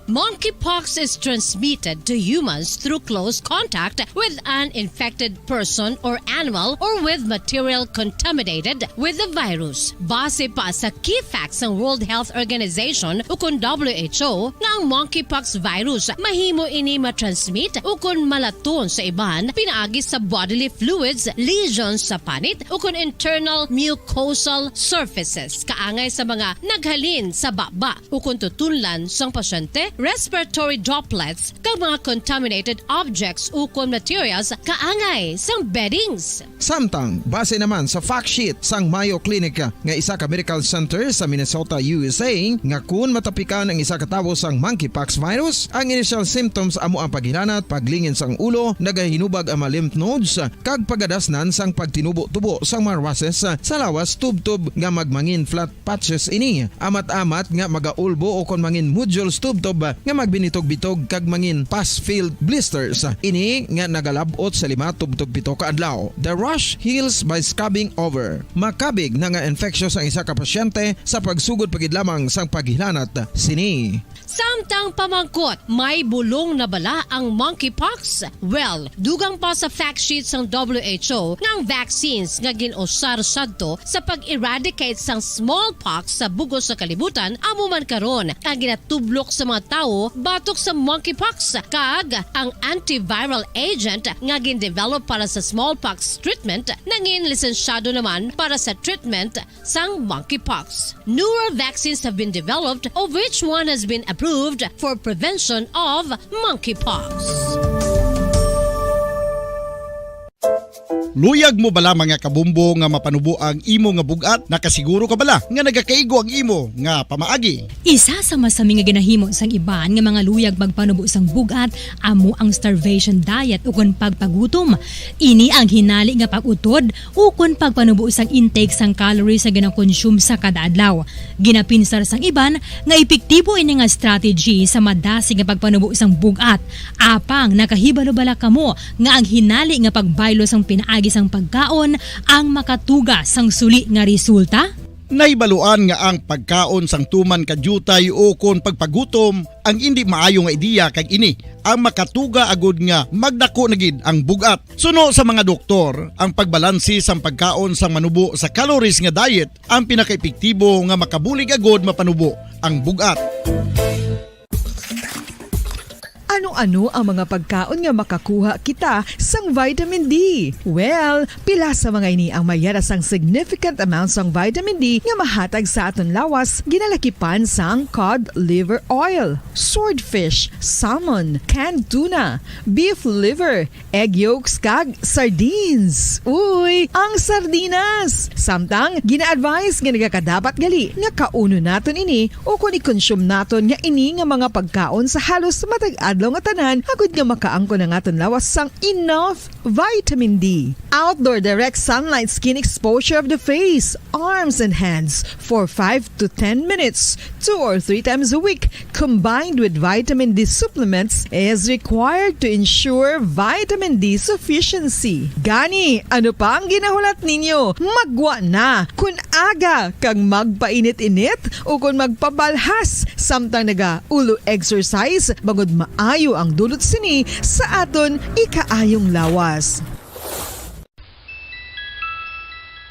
Monkeypox is transmitted to humans through close contact with an infected person or animal or with material contaminated with the virus. Base pa sa key facts sang World Health Organization ukon W H O, nga ang monkeypox virus mahimo ini matransmit ukon malaton sa iban pinaagi sa bodily fluids, lesions sa panit, ukon internal mucosal surfaces, kaangay sa mga naghalin sa baba ukon tutunlan sang pasyente, respiratory droplets, kag mga contaminated objects ukon materials kaangay sang beddings. Samtang, base naman sa fact sheet sang Mayo Clinic nga isa ka medical center sa Minnesota, U S A, nga kun matapikan ang isa ka tawo sang monkeypox virus, ang initial symptoms amo ang paghilanat, paglingin sang ulo, nagahinubag ang mga lymph nodes, kag pagadasnan sang pagtinubo-tubo sang mga rushes sa lawas tubtob nga magmangin flat patches ini. Amat-amat nga magaulbo ukon mangin nodules tubtob nga magbinitog-bitog kag mangin pus-filled blisters. Ini nga nagalab-ot sa lima tubtob pito ka adlaw. The rash heals by scabbing over. Makabig na nga infectious ang isa ka pasyente sa pagsugod pa gid lamang sang paghilanat sini. Samtang pamangkot, may bulong na bala ang monkeypox? Well, dugang pa sa fact sheet sang W H O nga ang vaccines nga gin-usar sadto sa pag-eradicate sang smallpox sa bug-os nga kalibutan amo man karon ang ginatublok sa mga tawo batok sa monkeypox, kag ang antiviral agent nga gin-develop para sa smallpox treatment nangin lisensyado naman para sa treatment sang monkeypox. Newer vaccines have been developed, of which one has been approved for prevention of monkeypox. Luyag mo bala, mga kabombo, nga mapanubo ang imo nga bug-at? Nakasiguro ka bala nga nagakaigo ang imo nga pamaagi? Isa sa masami nga ginahimo sang iban nga mga luyag magpanubo sang bug-at amo ang starvation diet ukon pagpagutom. Ini ang hinali nga pag-utod ukon pagpanubo sang intake sang calories nga ginakonsume sa kada adlaw. Ginapinsar sang iban nga epektibo ini nga strategy sa madasig nga pagpanubo sang bug-at. Apang nakahibalo bala kamo nga ang hinali nga pagbaylo sang pinaagi sang pagkaon ang makatuga sang suli nga resulta? Nahibaluan nga ang pagkaon sang tuman ka diutay ukon pagpagutom ang indi maayo nga ideya, kag ini ang makatuga agud nga magdako na gid ang bug-at. Suno sa mga doktor, ang pagbalanse sang pagkaon sang manubo sa calories nga diet ang pinakaepektibo nga makabulig agud mapanubo ang bug-at. Ano-ano ang mga pagkaon nga makakuha kita sang vitamin D? Well, pila sa mga ini ang may yara sang significant amount sang vitamin D nga mahatag sa aton lawas, ginalakipan sang cod liver oil, swordfish, salmon, canned tuna, beef liver, egg yolks, kag sardines. Uy, ang sardinas! Samtang, gina-advise nga nagakadapat gali nga kaunon naton ini ukon i-consume naton nga ini nga mga pagkaon sa halos matag adlaw nga tanan, agud nga makaangkon ang aton lawas sang enough vitamin D. Outdoor direct sunlight skin exposure of the face, arms, and hands for five to ten minutes, two or three times a week, combined with vitamin D supplements, is required to ensure vitamin D sufficiency. Gani, ano pa ang ginahulat ninyo? Maggwa na! Kun aga kag magpainit-init ukon magpabalhas samtang naga-ulo exercise, bangod maayo ang dulot sini sa aton ikaayong lawas.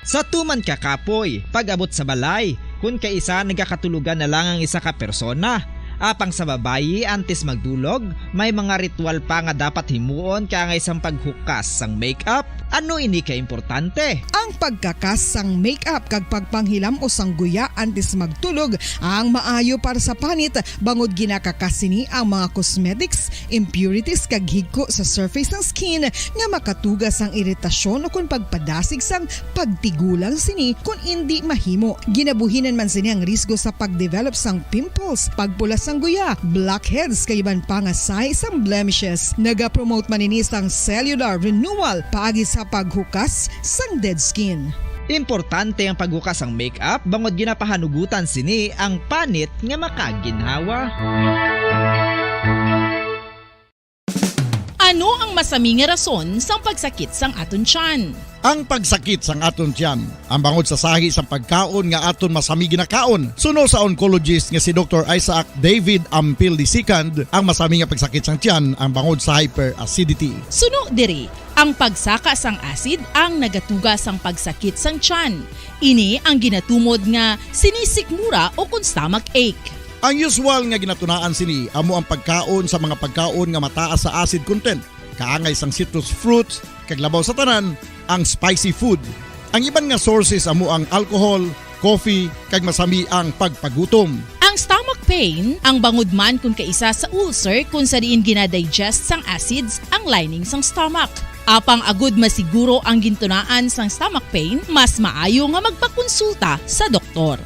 Sa tuman ka kapoy, pag-abot sa balay, kun kaisa nagakatulogan na lang ang isa ka persona. Apang sa babayi, antes magdulog, may mga ritual pa nga dapat himuon kaangay sang paghukas sang makeup. Ano ini ka importante? Ang pagkakas sang makeup kag pagpanghilam-os sang guya antes magtulog ang maayo para sa panit, bangod ginakakas sini ang mga cosmetics, impurities, kag higko sa surface sang skin nga makatuga sang iritasyon ukon pagpadasig sang pagtigulang sini kon indi mahimo. Ginabuhinan man sini ang risgo sa pagdevelop sang pimples, pagpula sang guya, blackheads, kag iban pa nga sign sang blemishes. Nagapromote man ini sang cellular renewal paagi sa paghukas sang dead skin. Importante ang paghukas sang makeup bangod ginapahanugutan sini ang panit nga makaginhawa. Ano ang masami nga rason sang pagsakit sang aton tiyan? Ang pagsakit sang aton tiyan, ang bangod sa sahi sang pagkaon nga aton masami ginakaon. Suno sa oncologist nga si Doktor Isaac David Ampil the second, ang masami nga pagsakit sang tiyan ang bangod sa hyperacidity. Suno diri, ang pagsaka sang acid ang nagatuga sang pagsakit sang tiyan. Ini ang ginatumod nga sinisikmura ukon stomach ache. Ang usual nga ginatunaan sini amo ang pagkaon sa mga pagkaon nga mataas sa acid content, kaangay sang citrus fruits, kag labaw sa tanan, ang spicy food. Ang iban nga sources amo ang alcohol, coffee, kag masami ang pagpagutom. Ang stomach pain, ang bangod man kun kaisa sa ulcer kun sa diin gina-digest sang acids ang lining sang stomach. Apang agud masiguro ang gintunaan sang stomach pain, mas maayo nga magpakonsulta sa doktor.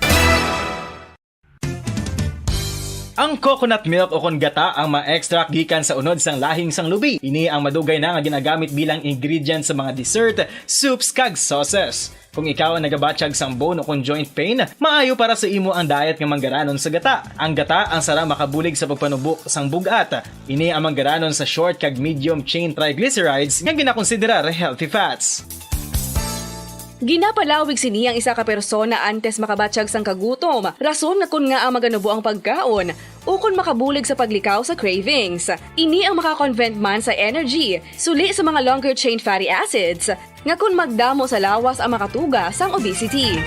Ang coconut milk ukon gata ang ma-extract gikan sa unod sang lahing sang lubi. Ini ang madugay na nga ginagamit bilang ingredient sa mga dessert, soups, kag sauces. Kung ikaw ang nagabatyag sang bone ukon joint pain, maayo para sa imo ang diet nga manggaranon sa gata. Ang gata ang sarang makabulig sa pagpanubo sang bug-at. Ini ang manggaranon sa short kag medium chain triglycerides nga ginakonsiderar healthy fats. Ginapalawig sini ang isa ka persona antes makabatyag sang kagutom, rason nga kon ngaa maganubo ang pagkaon, ukon makabulig sa paglikaw sa cravings. Ini ang makakonvert man sa energy, suli sa mga longer chain fatty acids, nga kon magdamo sa lawas ang makatuga sang obesity.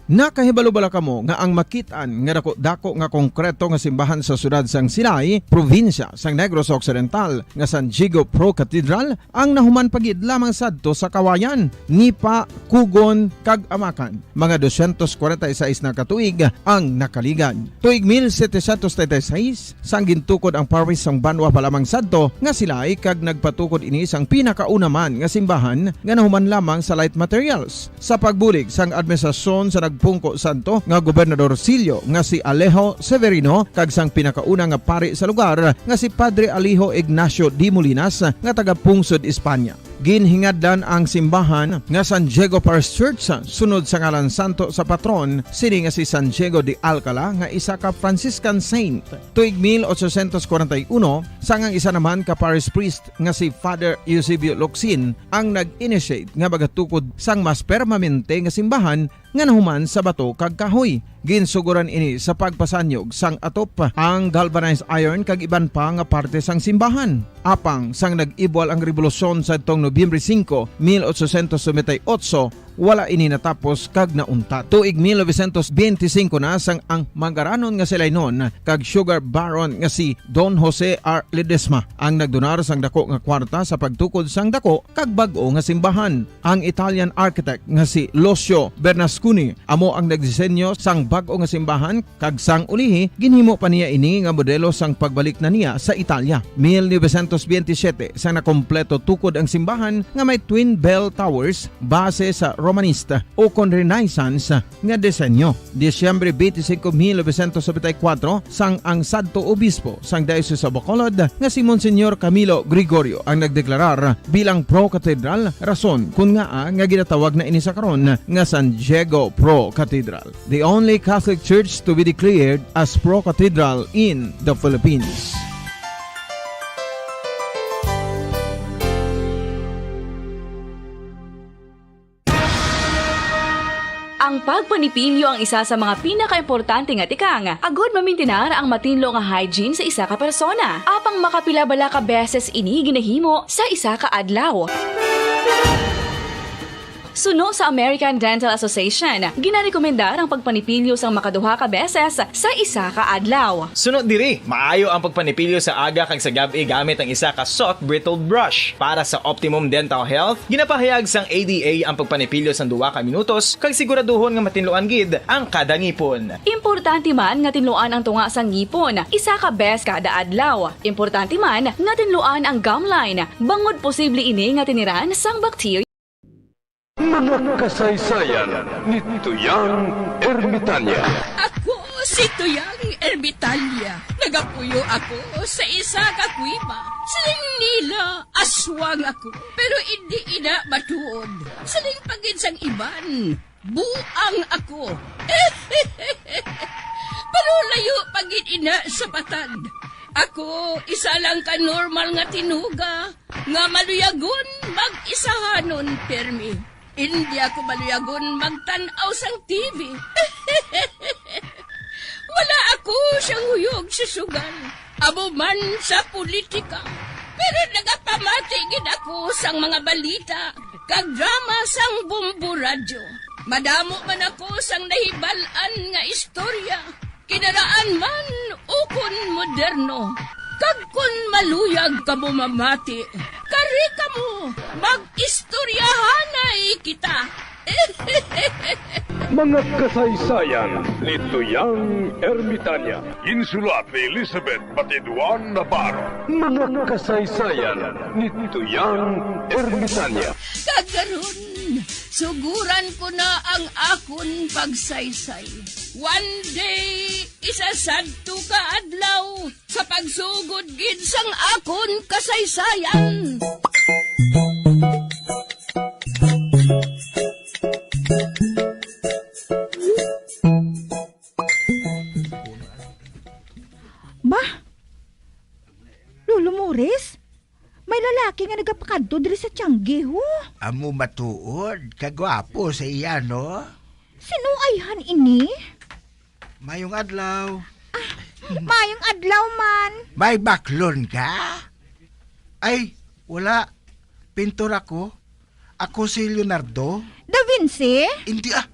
Nakahibalo bala kamo nga ang makit-an nga dako-dako nga konkreto nga simbahan sa siyudad sang Silay, probinsya sang Negros Occidental, nga San Diego Pro Cathedral, ang nahuman pa gid lamang sadto sa Kawayan, ni pa Kugon kag Amakan? Mga dosyentos kwarenta y seis na ka tuig ang nakaligad. Tuig mil setecientos treinta y seis, sang gintukod ang parish sang banwa pa lamang sadto nga Silay, kag nagpatukod ini sang pinakauna man nga simbahan nga nahuman lamang sa light materials. Sa pagbulig sang administrasyon sa nagpungko sadto nga gobernadorcillo nga si Alejo Severino kag sang pinakauna nga pari sa lugar nga si Padre Alejo Ignacio de Molinas nga taga-pungsod Espanya. Ginhingadlan ang simbahan nga San Diego Parish Church sunod sa ngalan santo sa patron sini nga si San Diego de Alcala nga isa ka Franciscan saint. Tuig mil ochocientos kwarenta y uno, sang ang isa naman ka parish priest nga si Father Eusebio Locsin ang nag-initiate nga magatukod sang mas permanente nga simbahan nga nahuman sa bato kag kahoy. Ginsugoran ini sa pagpasanyog sang atop, ang galvanized iron kag iban pa nga parte sang simbahan. Apang sang nag-ibwal ang rebolusyon sadtong Nobyembre singko, mil ochocientos noventa y ocho, wala ini natapos kag nauntat. Tuig mil novecientos benti singko na sang ang mangaranon nga Silaynon kag sugar baron nga si Don Jose R. Ledesma ang nagdonar sang dako nga kwarta sa pagtukod sang dako kag bag-o nga simbahan. Ang Italian architect nga si Lucio Bernasconi amo ang nagdisenyo sang bag-o nga simbahan, kag sang ulihi ginhimo pa niya ini nga modelo sang pagbalik na niya sa Italia. Mil novecientos benti siyete, sang nakompleto tukod ang simbahan nga may twin bell towers base sa Romanista ukon Renaissance nga disenyo. Disyembre twenty-five, mil novecientos noventa y cuatro, sang ang sadto obispo sang Diocese of Bacolod nga si Monsignor Camilo Gregorio ang nagdeklarar bilang pro-cathedral, rason kon ngaa nga ginatawag na ini sa karon nga San Diego Pro Cathedral, the only Catholic church to be declared as pro-cathedral in the Philippines. Ang pagpanipilyo ang isa sa mga pinakaimportante nga tikang agod mamintinar ang matinlo nga hygiene sa isa ka persona. Apang makapila bala ka beses ini ginahimo sa isa ka adlaw? Suno sa American Dental Association, ginarekomendar ang pagpanipilyo sang makaduha ka beses sa isa ka adlaw. Suno diri, maayo ang pagpanipilyo sa aga kag sa gab-i gamit ang isa ka soft bristle brush. Para sa optimum dental health, ginapahayag sang A D A ang pagpanipilyo sang duha ka minutos kag siguraduhon nga matinluan gid ang kada ngipon. Importante man nga tinluan ang tunga sang ngipon isa ka bes kada adlaw. Importante man nga tinluan ang gum line, bangod posible ini nga tiniran sang bakterya. Mga kasaysayan ni Tuyang Ermitanya. Ako si Tuyang Ermitanya. Nagapuyo ako sa isa ka kuweba. Siling nila, aswang ako. Pero indi ina matuod. Siling pa gid sang iban, buang ako. Pero layo pa gid ina sa patad. Ako, isa lang ka normal nga tinuga nga maluyagon mag-isahanon pirmi. Indi ako maluyagon magtan-aw sang T V. Wala ako siyang huyog sa sugal, amo man sa politika. Pero nagapamati gid ako sang mga balita kag drama sang Bombo Radyo. Madamo man ako sang nahibal-an nga istorya, kinaraan man ukon moderno. Kag kon maluyag kamo mamati, kari kamo, mag-istoryahanay kita. Mga kasaysayan ni Tuyang Ermitanya. Ginsulat ni Elizabeth Batiduan Navarro. Mga kasaysayan ni Tuyang Ermitanya. Kag karon, suguran ko na ang akon pagsaysay. One day, isa sadto ka adlaw, sa pagsugod gid sang akon kasaysayan. Bah, Lolo Morris, may lalaki nga nagapakadto diri sa Tiangge, ho. Amo matuod, kagwapo sa iya, no? Sino ayhan ini? Mayong adlaw. Ah, mayong adlaw man. May baklon ka? Ay, wala. Pintor ako. Ako si Leonardo. Da Vinci? Hindi, ah.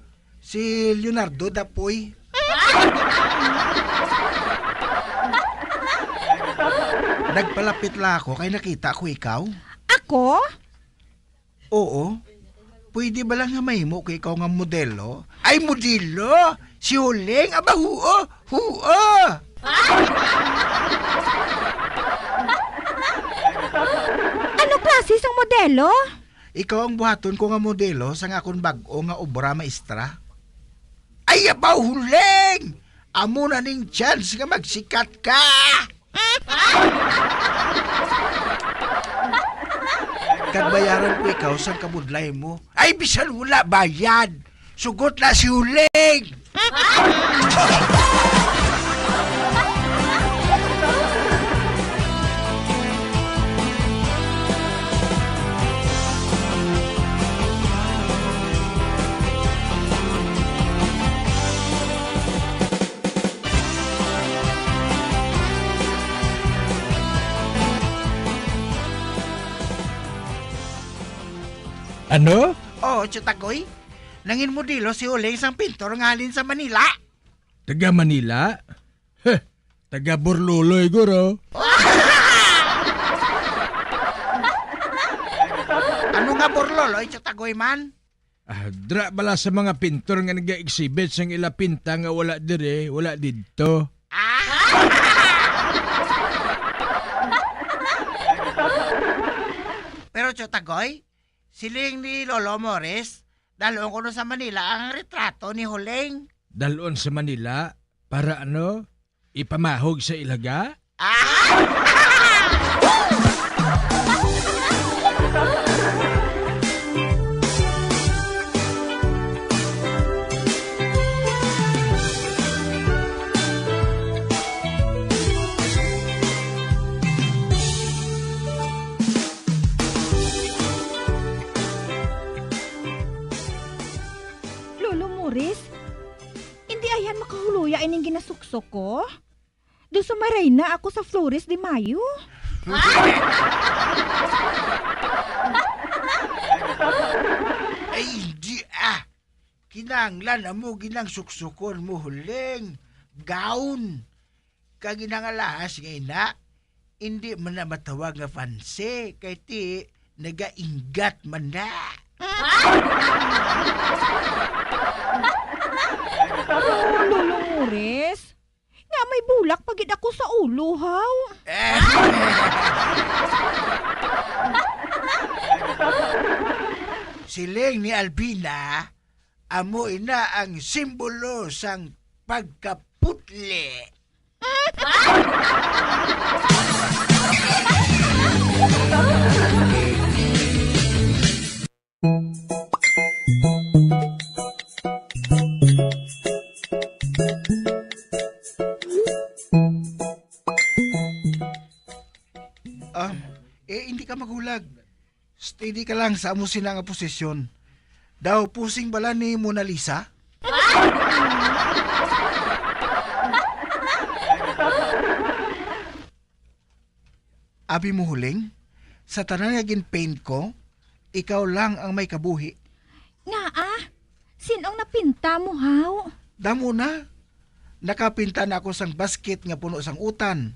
Si Leonardo Dapoy. Nagpalapit la ako kay nakita ko ikaw. Ako? Oo. Pwede ba lang nga mahimo ko ikaw nga modelo? Ay, modelo? Si Huling? Aba, huo! Huo! Ano klase sang modelo? Ikaw ang buhaton ko nga modelo sang akon bag-o nga obra maestra. Ay, abaw, Huling! Amo na ning chance nga magsikat ka! Kag bayaran ko ikaw sang kabudlay mo. Ay, bisan wala bayad! Sugot na si Huling! Ano? Oh, Tiyutagoy. Nangin modelo si Huling sang pintor nga halin sa Manila. Taga Manila? Heh, taga Borloloy, guro. Ano nga Borloloy, Tiyutagoy man? Ah, dra bala sa mga pintor nga naga-exhibit sang ila pinta nga wala diri, wala didto. Ah! Pero, Tiyutagoy, siling ni Lolo Morris, dalon kuno sa Manila ang retrato ni Huling. Dalon sa Manila? Para ano? Ipamahog sa ilaga? Ah! Lolo Morris, indi ayhan makahuloya ining ginasuksok ko? Daw sumaray na ako sa Flores de Mayo. Ay, hindi, ah. Kinahanglan amo ginang suksukon mo, Huling. Gown. Kag ginangalahas nga ina, hindi man na matawag nga fancy, kay ti nagainggat man na. Pero, Lolo Morris, nga may bulak pa gid ako sa ulo, haw? Siling ni Albina, amo ina ang simbolo sang pagkaputli. Ah, eh, hindi ka maghulag. Steady ka lang sa amo sina nga posisyon. Daw pusing bala ni Mona Lisa? Abi mo, Huling, sa tanan nga gin-paint ko, ikaw lang ang may kabuhi. Ngaa? Sin-ong napinta mo, haw? Damo na. Nakapinta na ako sang basket nga puno sang utan.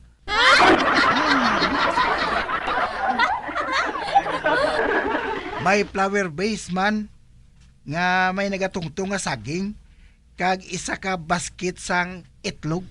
May flower vase man nga may nagatungtong nga saging, kag isa ka basket sang itlog.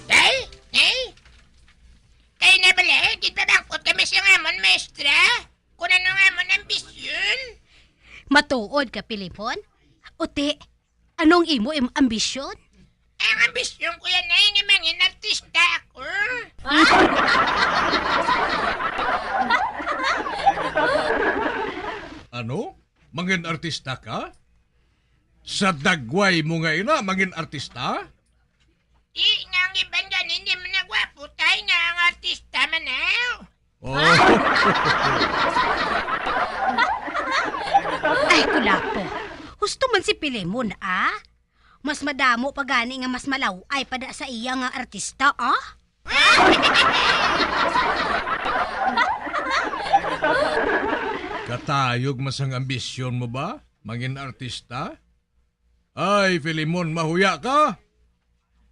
Day? Day? Kay nabalaod gid pamangkot kami sa amon maestra kon ano nga amon ambisyon. Matuod ka, Pilimon? Uti, anong imo im-, ambisyon? Ang ambisyon ko yan ay nga mangin artista ako. Ano? Mangin artista ka? Sa dagway mo nga ina, mangin artista? Ti, nga ang iban gani hindi man nagwapo, tay, nga ang artista man, eh. Oh. Ay, kulapo. Husto man si Pilimon, ah. Mas madamo pa gani nga mas malaw-ay pa da sa iya nga artista, ah. Katayog man sang ambisyon mo ba, mangin artista? Ay, Filemon, mahuya ka?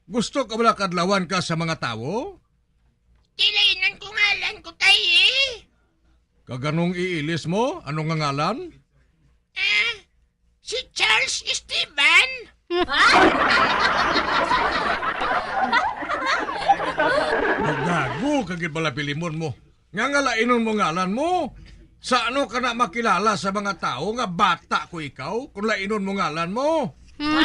Gusto ka bala kadlawan ka sa mga tawo? Ti lainon ko ngalan ko, tay, eh. Kag anong iilis mo? Ano nga ngalan? Ah, si Charles Esteban. Gago ka gid bala, Filemon, mo. Nga nga lainon mo ngalan mo? Sa ano ka na makilala sa mga tawo nga bata ko ikaw, kung lainon mo ngalan mo? Hmm?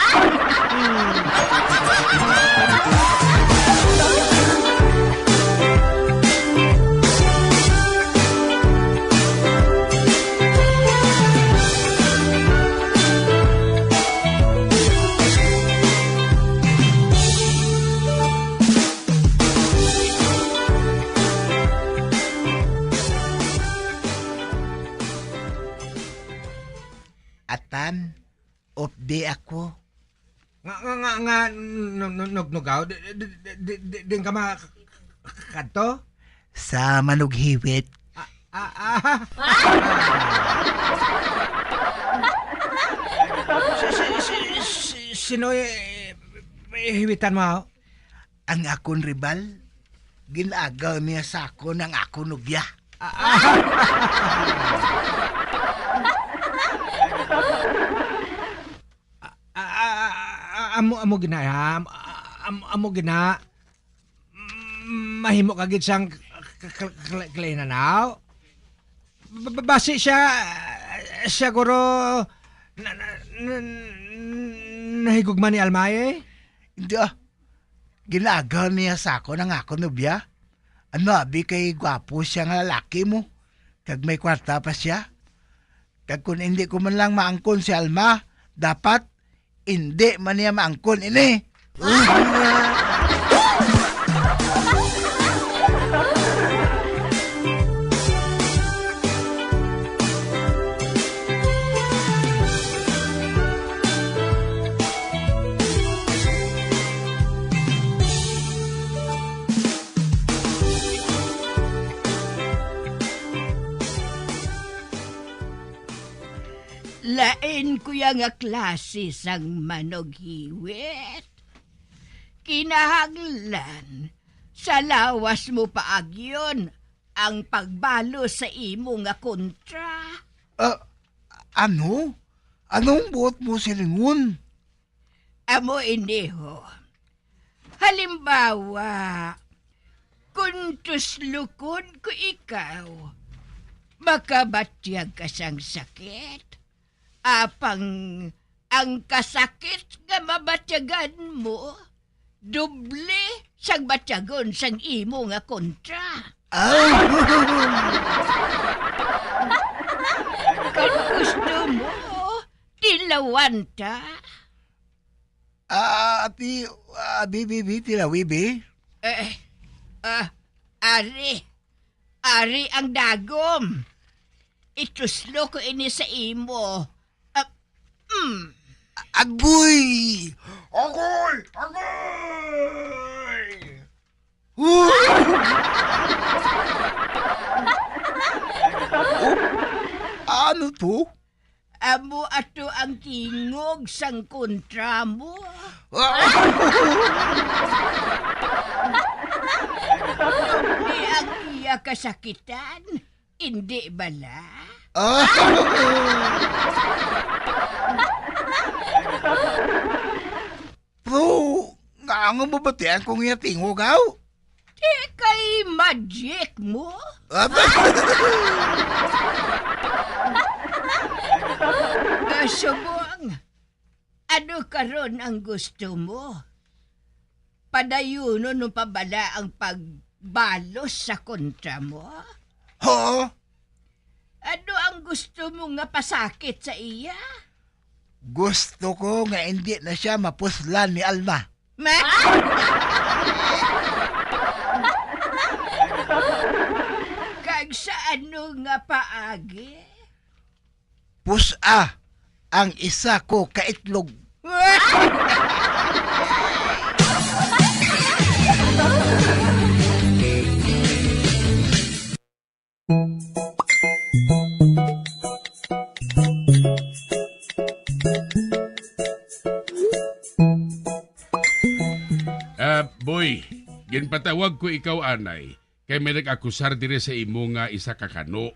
Atan, updi ako. Nga, nga, nga, nga, nu-, nu-, nugnugaw? Di, di, di, di, di, di ka ma-, kadto? Sa manughiwit. Ah, ah, ah. Si, si, si, si, sino, eh, hiwitan mo? Ang akon rival, gin-agaw niya sa akon ang akon nobya. Ah, ah. Ah, ah, ah, ah, amo, amo gina, ha? Am-, am-, amo gina. Mm, mahimo ka gid sang k-, k-, k-, k-, kalainanaw. Ba-, ba-, basi siya, siya guro na, na, na, nahigugma ni Alma, eh? Hindi, ah. Gin-agaw niya sa akon ang akon nobya. Ano, abi, kay gwapo siya nga lalaki mo, kag may kwarta pa siya. Kag kon indi ko man lang maangkon si Alma, dapat indi man niya maangkon ini. Lain ko ya nga klase sang manughiwit. Kinahanglan sa lawas mo paagyon ang pagbalo sa imo nga kontra. Ah, ano? Anong buot mo silingon? Amo ini, ho. Halimbawa, kon tuslukon ko ikaw, makabatyag ka sang sakit. Apang ang kasakit nga mabatyagan mo, doble sang batyagon sang imo nga kontra. Ah! Kon gusto mo, tilawan ta. Ah, ati, ah, bi, bi, bi, tilawi, bi? Eh, ah, ari, ari ang dagom. Ituslo ko ini sa imo. Ah, mm. Agoy! Agoy! Agoy! Oh, ano to? Amo ato ang tingog sang kontra mo. Ah! Doble ang iya kasakitan, indi bala? Ah! Pero, nga nga mabatian ko nga tingog, aw? Di kay magic mo? Aba! Kasubong, ano karon ang gusto mo? Padayunon mo pa bala ang pagbalos sa kontra mo? Ho? Ano ang gusto mo nga pasakit sa iya? Gusto ko nga indi na siya mapuslan ni Alma. Kag sa ano nga paagi? Pus-a ang isa ko ka itlog. Ah, boy, ginpatawag ko ikaw anay kay may nag-akusar diri sa imo nga isa ka kano.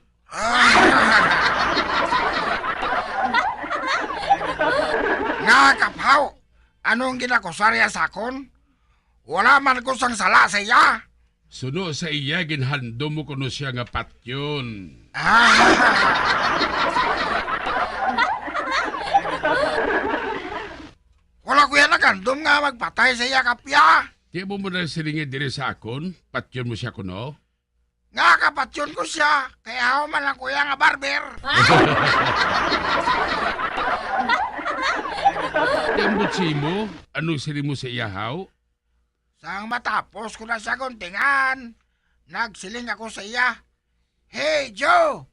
Nga, Kaphaw, anong ginakusar niya sa akon? Wala man ko sang sala sa iya. Suno sa iya, ginhandom mo kuno siya nga patyon. Ah. Wala ko yan naghandom nga magpatay sa iya, Kapya. Di mo mo na silingi diri sa akon? Patyon mo siya kuno? Nga kapatyon ko siya, kay ako man lang kuya nga barber. Di ambot sa imo, anong siling mo sa iya, haw? Sang matapos ko na siya guntingan, nagsiling ako sa iya, "Hey, Joe,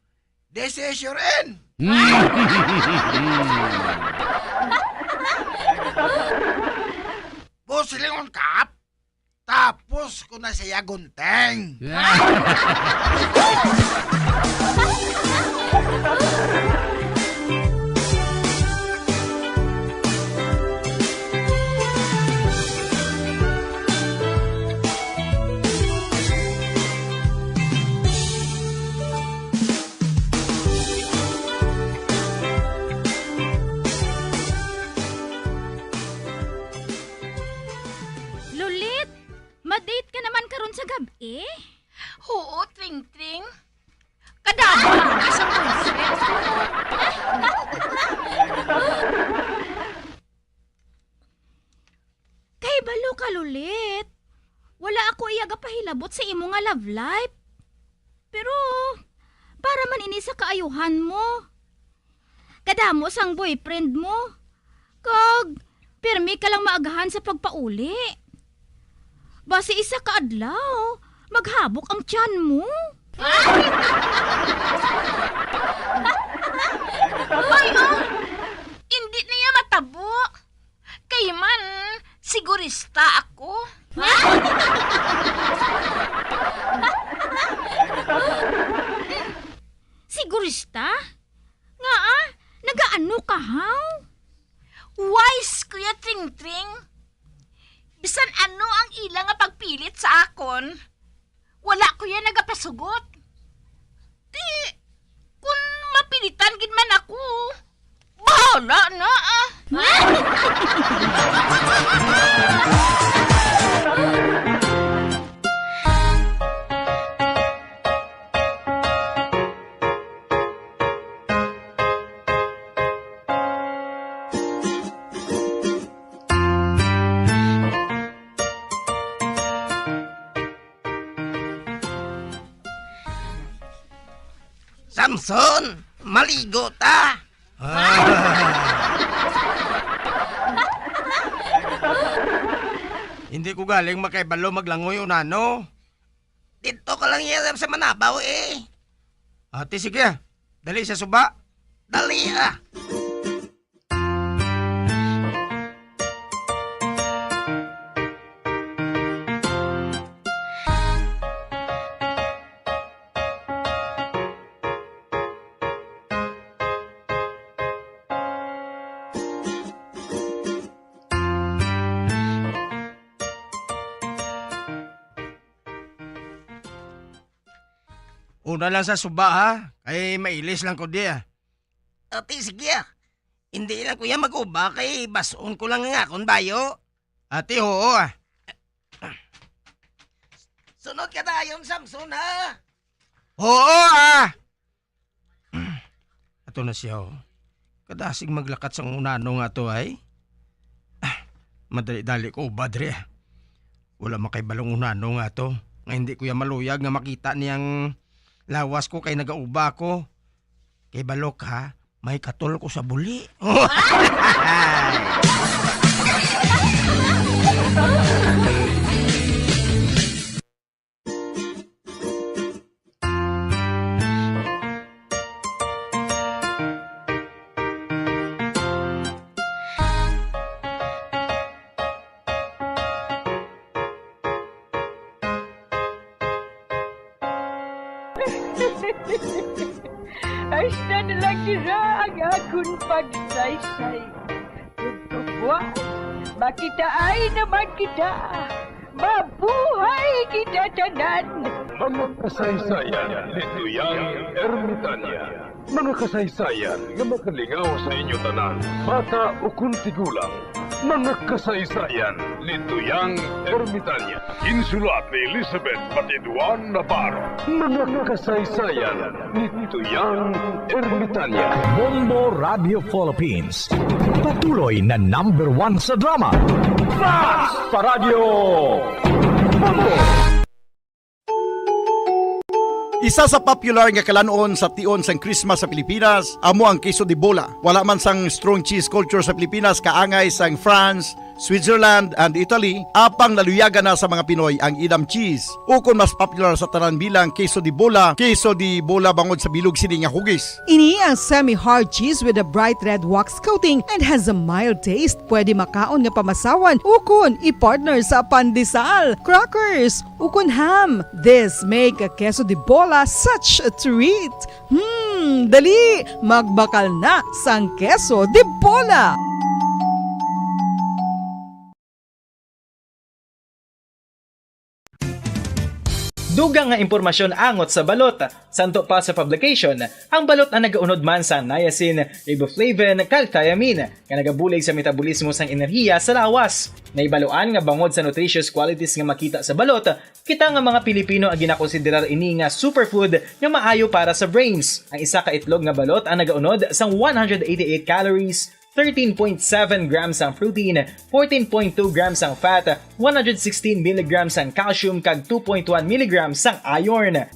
this is your end." Boss, silingon, Kap. Tapos ko na siya gunting. Lulit, ma-date ka naman karon sa gab-i? Oo, Tring-tring. Kadamo ang isang boyfriend ko. Kay balo ka, Lulit. Wala ako iya gapahilabot sa imo nga love life. Pero, para man ini sa kaayuhan mo. Kadamo sang boyfriend mo. Kag, pirmi ka lang maagahan sa pagpauli. Basi isa ka adlaw, maghabok ang tiyan mo. Ay, oh! Hindi na iya matabo. Kay man, sigurista ako. Sigurista? Ngaa, nagaano ka, haw? Wise, Kuya Tring-tring. Bisan ano ang ila nga pagpilit sa akon, wala ko iya nagapasugot. Ti, kun mapilitan gid man ako, bahala na, ah. Samson, maligo ta. Hindi ko galing makaibalo maglangoy o nano. Didto ka lang iya sa manabaw, eh. Ati, sige. Dali sa suba. Dali, ah. Una lang sa suba, ha? Kay mailis lang ko di, ah. Ati, sige, ah. Hindi lang ko yan mag-uba kay bas-on ko lang ang akon bayo. Ati, oo, ah. Sunod ka dayon, Samson, ha? Oo, ah. Ato na siya, oh. Kadasig maglakat sang unano nga to, ay. Ah, madali-dali ko uba diri, ah. Wala makaibalong unano nga to, nga hindi ko ya maluyag nga makita niyang lawas ko kay nagauba ko. Kay balok, ha, may katol ko sa buli. Hasta na lang dira ang akon pagsaysay. Ug kabuas, makitaay naman kita. Mabuhay kita tanan! Mga kasaysayan ni Tuyang Ermitanya. Mga kasaysayan nga makalingaw sa inyo tanan, bata ukon tigulang. Mga kasaysayan ni Tuyang Ermitanya. Ginsulat ni Elizabeth Batiduan Navarro. Mga kasaysayan ni Tuyang Ermitanya. Bombo Radio Philippines. Patuloy na number one sa drama. Fast Paradyo! Bombo! Isa sa popular nga kalan-on sa tion sang Christmas sa Pilipinas amo ang queso de bola. Wala man sang strong cheese culture sa Pilipinas kaangay sang France, Switzerland, and Italy, apang naluyagan na sa mga Pinoy ang Edam cheese, ukon mas popular sa tanan bilang queso de bola, queso de bola bangod sa bilog sini nga hugis. Ini ang semi-hard cheese with a bright red wax coating and has a mild taste. Pwede makaon nga pamasawan ukon i-partner sa pandesal, crackers, ukon ham. This make a queso de bola such a treat. Hmm, dali, magbakal na sang queso de bola. Dugang nga impormasyon angot sa balot. Santo pa sa publication, ang balot ang nagaunod man sa niacin, riboflavin, kag thiamine, nga nagabulig sa metabolismo sang enerhiya sa lawas. Nahibaluan nga bangod sa nutritious qualities nga makita sa balot, kita nga mga Pilipino ang ginakonsiderar ini nga superfood nga maayo para sa brains. Ang isa ka itlog nga balot ang nagaunod sang one hundred eighty-eight calories, thirteen point seven grams ang protein, fourteen point two grams ang fat, one hundred sixteen milligrams ang calcium, kag two point one milligrams ang iron.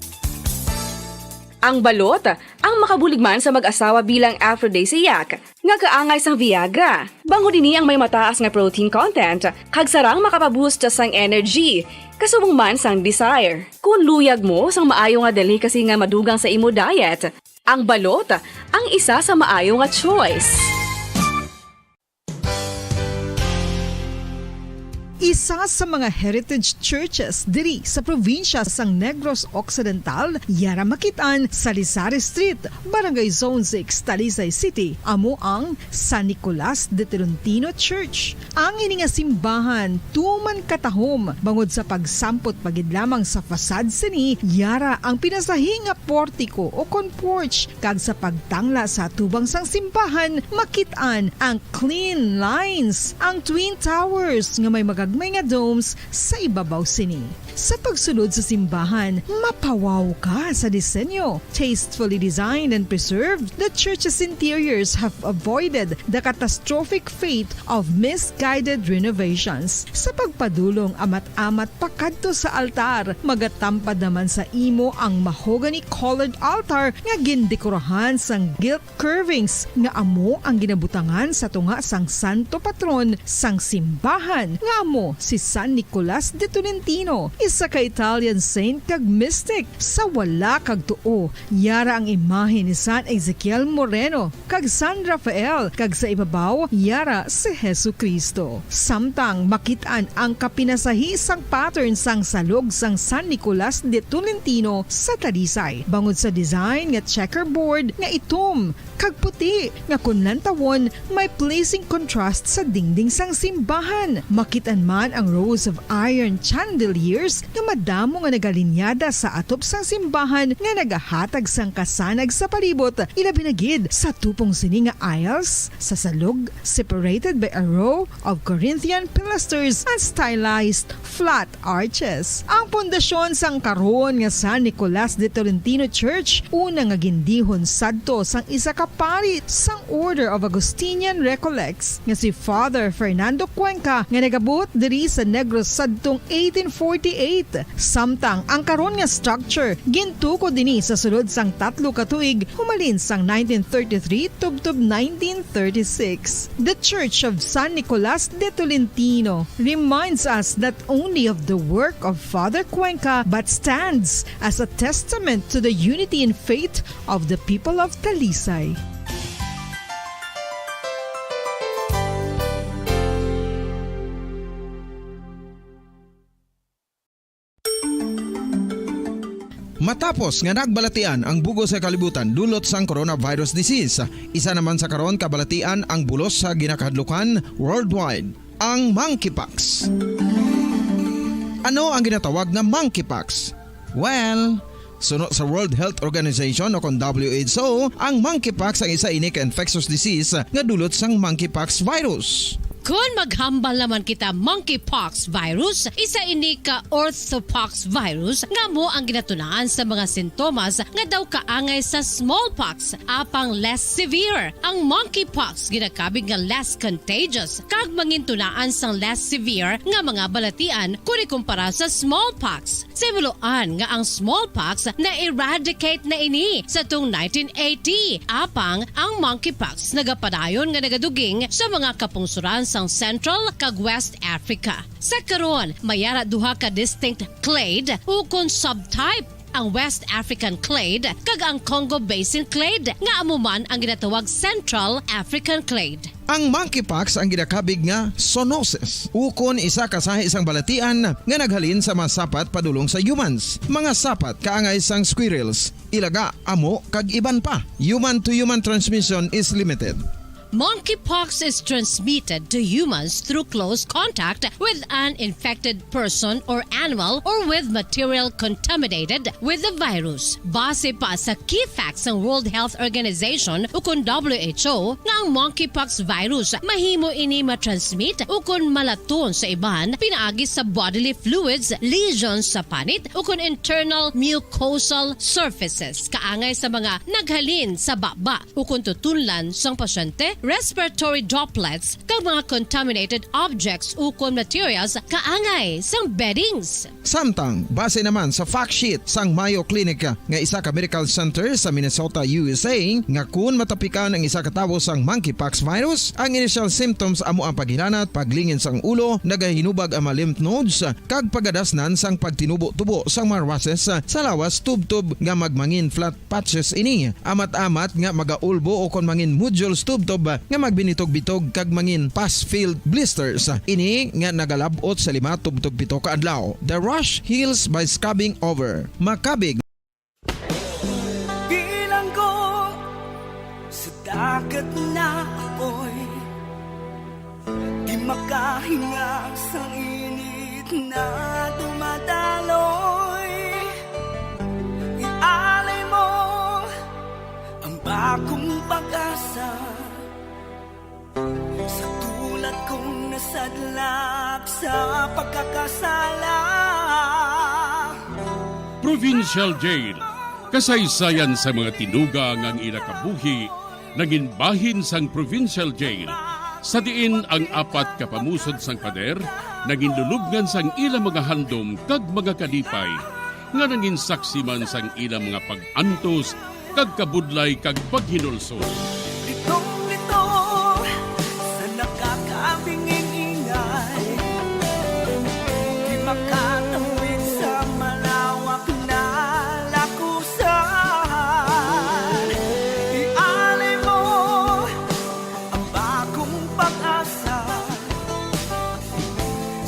Ang balot, ang makabulig man sa mag-asawa bilang aphrodisiac, nga kaangay sang Viagra. Bangod ini ang may mataas nga protein content, kag sarang makapaboost sang energy, kasubong man sang desire. Kung luyag mo sang maayo nga delicacy nga madugang sa imo diet, ang balot ang isa sa maayo nga choice. Isa sa mga heritage churches diri sa probinsya sang Negros Occidental, yara makit-an sa Lisari Street, Barangay Zone six, Talisay City, amo ang San Nicolas de Tolentino Church. Ang ini nga simbahan tuman katahom bangod sa pagsampot pa gid lamang sa facade sini, yara ang pinasahi nga portiko o kon porch, kag sa pagtangla sa atubang sang simbahan, makit-an ang clean lines, ang twin towers nga may magagmay nga domes sa ibabaw sini. Sa pagsulod sa simbahan, mapawaw ka sa disenyo. Tastefully designed and preserved, the church's interiors have avoided the catastrophic fate of misguided renovations. Sa pagpadulong amat-amat pakadto sa altar, magatampad naman sa imo ang mahogany-colored altar nga gindekorahan sang gilt curvings nga amo ang ginabutangan sa tunga sang santo patron sang simbahan, nga amo si San Nicolas de Tolentino, isa ka Italian saint kag mystic. Sa wala kag tuo, yara ang imahe ni San Ezekiel Moreno kag San Rafael, kag sa ibabaw, yara si Jesu-Cristo. Samtang makit-an ang kapinasahi sang pattern sang salog sang San Nicolas de Tolentino sa Talisay, bangod sa design nga checkerboard nga itom kag puti nga kon lantawon may pleasing contrast sa dingding sang simbahan. Makit-an man ang rows of iron chandeliers nga madamo nga nagalinyada sa atop sang simbahan nga nagahatag sang kasanag sa palibot, ilabi na gid sa tupong sini nga aisles sa salog, separated by a row of Corinthian pilasters and stylized flat arches. Ang pundasyon sang karon nga San Nicolas de Tolentino Church, una nga gindihon sadto sang isa ka pari sang Order of Augustinian Recollects, nga si Father Fernando Cuenca, nga nagabuot diri sa Negros sadtong eighteen forty-eight. Samtang ang karon nga structure gintukod ini sa sulod sang tatlo ka tuig, humalin sang nineteen thirty-three tubtob nineteen thirty-six. The Church of San Nicolas de Tolentino reminds us not only of the work of Father Cuenca but stands as a testament to the unity in faith of the people of Talisay. Tapos nga nagbalatian ang bug-os nga kalibutan dulot sang coronavirus disease, isa naman sa karon kabalatian ang bulos sa ginakahadlukan worldwide, ang monkeypox. Ano ang ginatawag nga monkeypox? Well, suno sa World Health Organization o kon W H O, ang monkeypox ang isa ini ka infectious disease nga dulot sang monkeypox virus. Kon maghambal naman kita, monkeypox virus, isa ini ka orthopox virus nga amo ang ginatunaan sa mga sintomas nga daw kaangay sa smallpox, apang less severe. Ang monkeypox ginakabig nga less contagious kag mangintunaan sang less severe nga mga balatian kon ikumpara sa smallpox. Sa himuloan nga ang smallpox na-eradicate na ini sa tong nineteen eighty, apang ang monkeypox nagapadayon nga nagaduging sa mga kapungsoran sang Central kag West Africa. Sa karon, may ara duha ka distinct clade ukon subtype, ang West African clade kag ang Congo Basin clade, nga amo man ang ginatawag Central African clade. Ang monkeypox ang ginakabig nga zoonosis, ukon isa ka sahi sang balatian nga naghalin sa mga sapat padulong sa humans, mga sapat kaangay sang squirrels, ilaga, amo, kag iban pa. Human-to-human transmission is limited. Monkeypox is transmitted to humans through close contact with an infected person or animal or with material contaminated with the virus. Base pa sa key facts sang World Health Organization ukon W H O nga ang monkeypox virus mahimo ini matransmit ukon malaton sa iban pinaagi sa bodily fluids, lesions sa panit ukon internal mucosal surfaces kaangay sa mga naghalin sa baba ukon tutunlan sang pasyente, respiratory droplets, kag mga contaminated objects ukon materials kaangay sang beddings. Samtang, base naman sa fact sheet sang Mayo Clinic nga isa ka medical center sa Minnesota, U S A, nga kun matapikan ang isa ka tawo sang monkeypox virus, ang initial symptoms amo ang paghilanat, paglingin sang ulo, nagahinubag ang mga lymph nodes, kag pagadasnan sang pagtinubo-tubo sang mga rushes sa lawas tubtob nga magmangin flat patches ini. Amat-amat nga magaulbo o kon mangin nodules tubtob nga magbinitog-bitog kag mangin pus-filled blisters. Ini nga nagalab-ot sa lima tubtob pito ka adlaw. The rash heals by scabbing over. Makabig. Bilanggo sa dagat na apoy. Di makahinga sa init na dumadaloy. Ialay mo ang bagong pag-asa sa tulad kong nasadlak sa pagkakasala. Provincial Jail, kasaysayan sa mga tinuga nga ang ila kabuhi nangin bahin sang provincial jail, sa diin ang apat ka pamusod sang pader nangin lulubngan sang ila mga handom kag mga kalipay, nga nangin saksi man sang ila mga pag-antos kag kabudlay kag paghinulsol. Litong-lito sa nakakabinging ingay, di makatawid sa malawak na lakusan. Ialay mo ang bagong pag-asa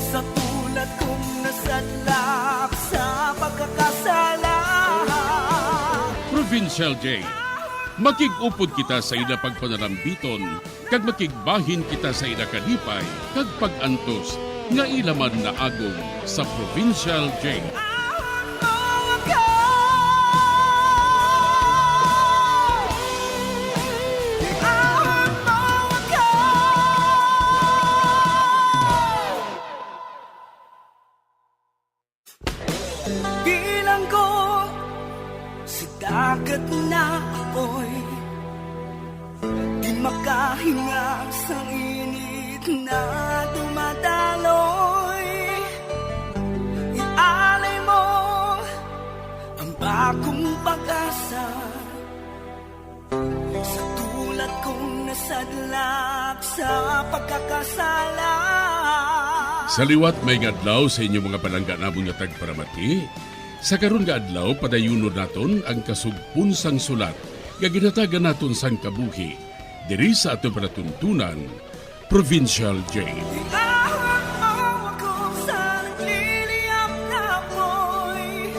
sa tulad kong nasadlak sa pagkakasala. Provincial Jail. Makig-upod kita sa ila pagpanalambiton, kag makigbahin kita sa ila kalipay kag pag-antos nga ila man naagom sa Provincial Jail. Bilanggo sa dagat na apoy, di makahinga sa init na dumadaloy. Ialay mo ang bagong pag-asa sa tulad kong nasadlak sa pagkakasala. Sa liwat, maayong adlaw sa inyo, mga palangga namon nga tagparamati. Sa karon nga adlaw, padayunon naton ang kasugpon sang sulat nga ginhatagan naton sang kabuhi diri sa aton palatuntunan, Provincial Jail. Ihawak mo ako sa nagliliyab na apoy.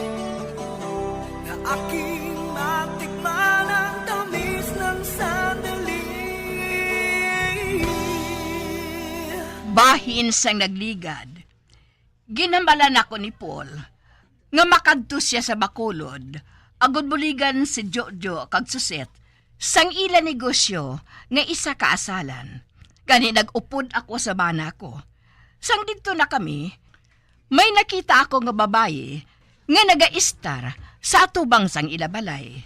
Bahin sang nagligad, ginhambalan ako ni Paul nga makadto sia sa Bacolod, agod buligan si Jojo kag Suset sang ila negosyo nga isa ka asalan. Gani nag-upod ako sa bana ko. Sang didto na kami, may nakita ako nga babayi nga nagaistar sa atubang sang ila balay.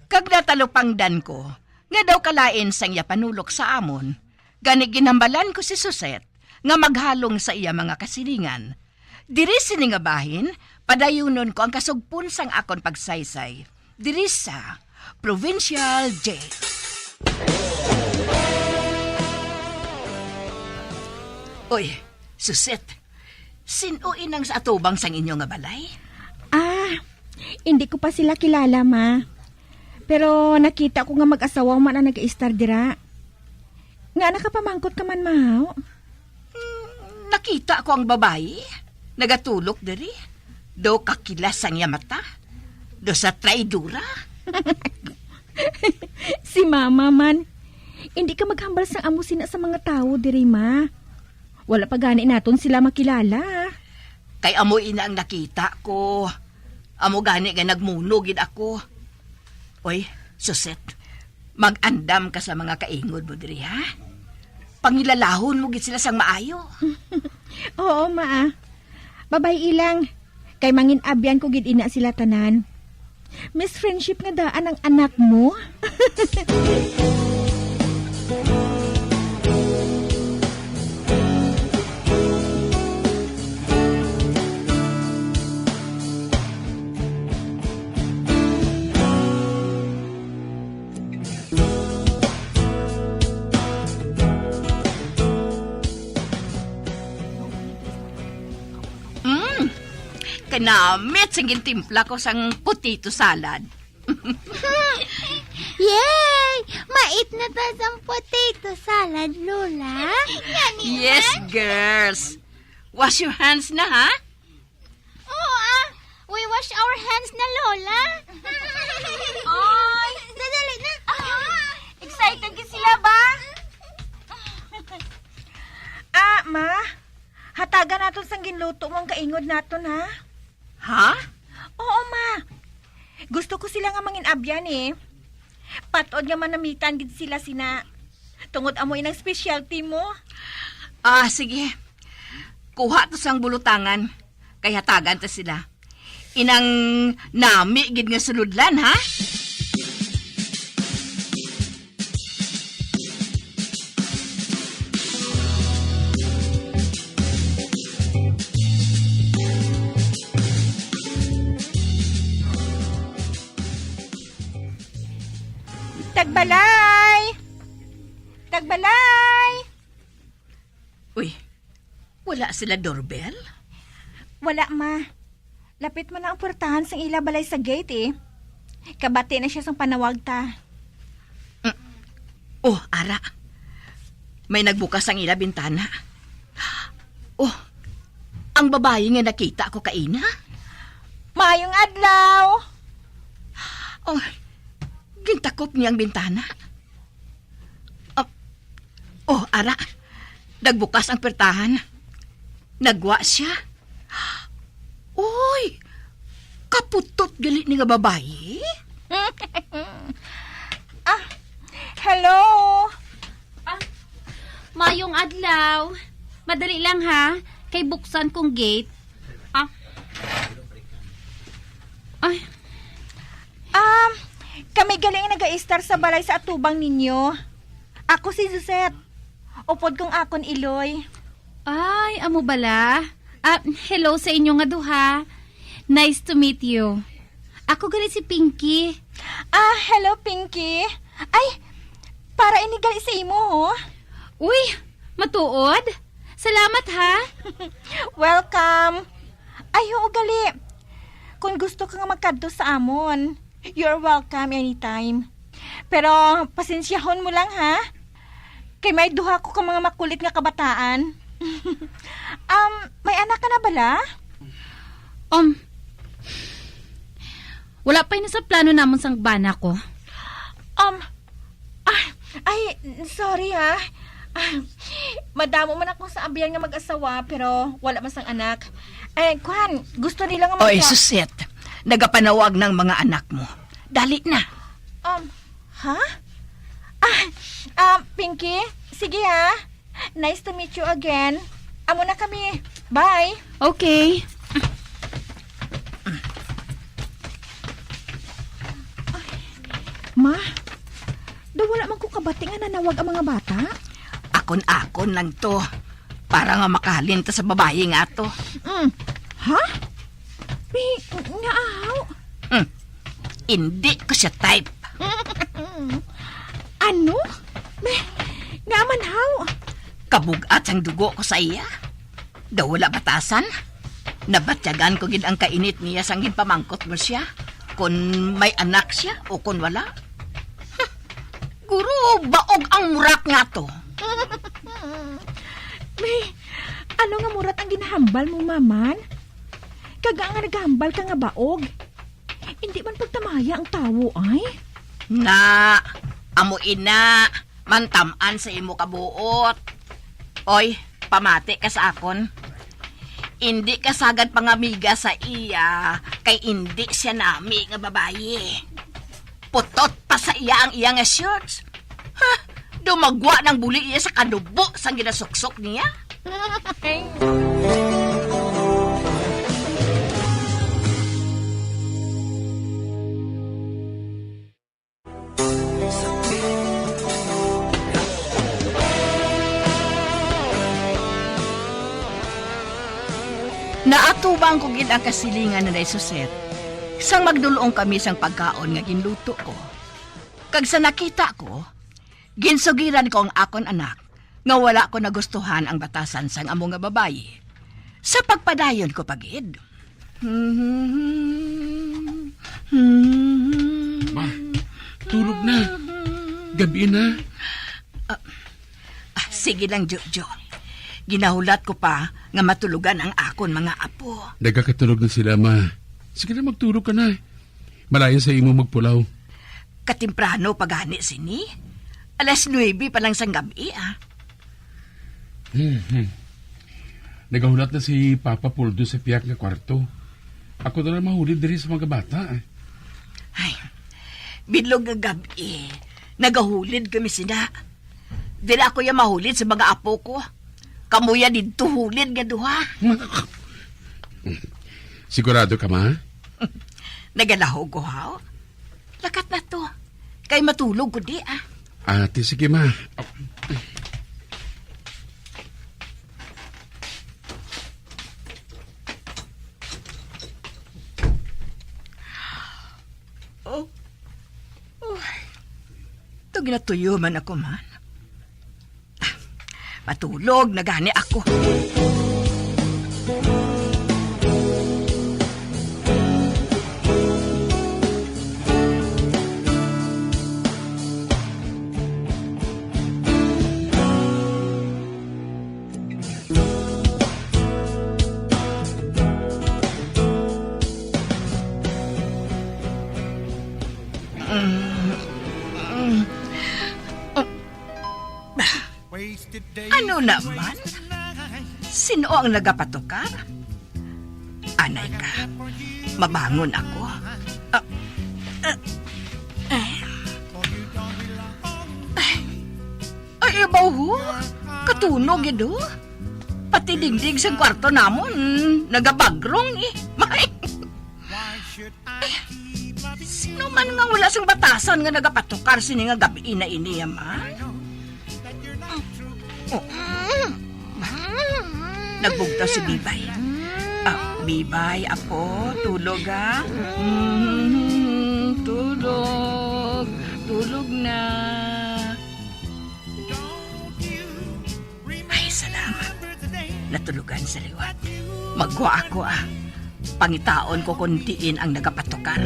Kag natalupangdan ko nga daw kalain sang iya panulok sa amon, gani ginhambalan ko si Suset nga maghalong sa iya mga kasilingan. Diri sini nga bahin, padayunon ko ang kasugpon sang akon pagsaysay diri sa Provincial J. Oy, Suset, sin-o inang sa atubang sang inyo nga balay? Ah, hindi ko pa sila kilala, ma. Pero nakita ko nga mag-asawa man ang nag-iistar dira. Nga nakapamangkot ka man, Mahaw? Mm, nakita ko ang babayi. Nagatulok diri. Do kakilas ang iya mata. Do sa traidora. Si Mama man. Hindi ka maghambal sang amo sina sa mga tawo diri, ma. Wala pa gani naton sila makilala. Kay amo ina ang nakita ko. Amo gani nga nagmuno gid ako. Oy, Suset, mag-andam ka sa mga kaingod mo diri, ha? Pangilalahon mo gid sila sang maayo. Oo, ma. Babay ilang, kay mangin-abyan ko gid ina sila tanan. Miss Friendship nga daan ang anak mo. Mm, kanamit sang gintimpla ko sang potato salad. Yay! Mait na ta sang potato salad, Lola. Gani Yes, man? Girls. Wash your hands na, ha? Oo, ah. We wash our hands na, Lola. Oy! Dadali na. Ah, excited gid sila ba? Ah, ma. Hatagan naton sang ginluto mo ang kaingod naton, ha? Ha? Oo, ma. Gusto ko sila nga mangin-abyan, eh. Patod nga manamitan gid sila sina. Tungod amo inang specialty mo. Ah, sige. Kuha to sang bulutangan. Kay hatagan ta sila. Inang nami gid nga sulodlan, ha? Tagbalay! Tagbalay! Uy, wala sila doorbell? Wala, ma. Lapit man na ang puwertahan sang ila balay sa gate, eh. Kabati na siya sang panawag ta. Mm. Oh, ara. May nagbukas ang ila bintana. Oh, ang babayi nga nakita ko kaina. Maayong adlaw. Oh, gintakop niya ang bintana. Ah, oh, ara. Nagbukas ang pertahan. Nagwa siya. Uy, kaputot gali ni nga babayi. Ah, hello. Ah, mayong adlaw. Madali lang, ha. Kay buksan kong gate. Ah. Ay. Um, kami gali ang nagaistar sa balay sa atubang ninyo. Ako si Suzette. Upod kong akon iloy. Ay, amo bala? Ah, hello sa inyo nga duha. Nice to meet you. Ako gali si Pinky. Ah, hello, Pinky. Ay, para ini gali sa imo, ho. Uy, matuod? Salamat, ha? Welcome. Ay, oo, gali. Kung gusto ka nga magkadto sa amon, you're welcome anytime. Pero pasensyahon mo lang, ha? Kay may duha ko ka mga makulit nga kabataan. Um, may anak ka na bala? Um, wala pa ini sa plano namon sang bana ko. Um, ah, ay, sorry, ha. Ah, madamo man akong saabihan nga mag-asawa, pero wala man sang anak. Eh, kuan, gusto nila nga Oy, magka- Suset, nagapanawag ng mga anak mo. Dali na. Um, ha? Ah, ah, Pinky, sige ha. Nice to meet you again. Amo na kami. Bye. Okay. Ma, daw wala man ko kabati nga nanawag ang mga bata. Akon-akon lang to. Para nga makahalin ta sa babayi nga to. Mm. Ha? May nga ahaw? Mm. Hindi ko siya type. Ano? May nga man haw? Kabugat ang dugo ko sa iya. Daw wala batasan. Nabatyagan ko gid ang kainit niya sang ginpamangkot mo siya, kon may anak siya o kon wala. Huh. Guro, baog ang murat nga to. May, ano nga murat ang ginahambal mo, Maman? Kaga nga naghambal ka nga baog. Hindi man pagtamaya ang tawo, ay? Na, amo ina, mantam-an sa imo kabuot. Oy, pamati ka sa akon. Indi ka sagad pangamiga sa iya, kay indi siya nami nga babayi. Putot pa sa iya ang iya nga shorts. Ha? Dumagwa nang buli iya sa kanubo sang ginasuksok niya. Naatubang ko gid ang kasilingan, Nanay Suset, sang magdul-ong kami sang pagkaon nga ginluto ko. Kag sa nakita ko, ginsugiran ko ang akon anak nga wala ko nagustuhan ang batasan sang amo nga babayi. Sa pagpadayon ko pa gid. Ma, tulog na. Gabi na. Ah, ah, sige lang, Jojo. Ginahulat ko pa nga matulogan ang akon mga apo. Nagakatulog na sila, ma. Sige na, magtulog ka na. Malain sa imo magpulaw. Katemprano pa gani sini? Alas nuebe pa lang sang gab-i, ah. Hmm, hmm. Nagahulat na si Papa Poldo sa pihak nga kwarto. Ako na lang mahulid diri sa mga bata, eh. Ay, bilog nga gab-i. Nagahulid kami sina. Dira ako ya mahulid sa mga apo ko. Kamo ya didto hulid nga duha. Sigurado ka, ma? Nagalahog ko, haw? Lakat na to. Kay matulog ko di, ah. Ate, sige, ma. Oh. Oh. Ito, ginatuyo man ako man. Ah, matulog na gani ako. Ano naman? Sino ang nagapatukar? Anay ka, mabangon ako. Ah, ah, eh. Ay, ay, ibaw ho. Katunog, ido. Pati dingding sa kwarto namon, nagabagrong, eh. Ay, sino man nga wala sang batasan nga nagapatukar sini nga gab-i na ini, man? Nagbugtaw si Bibay. Ah, Bibay, apo, tulog, ah. Mm, tulog. Tulog na. Ay, salamat. Natulugan sa liwat. Magwa ako, ah. Pangitaon ko kung diin ang nagapatukar.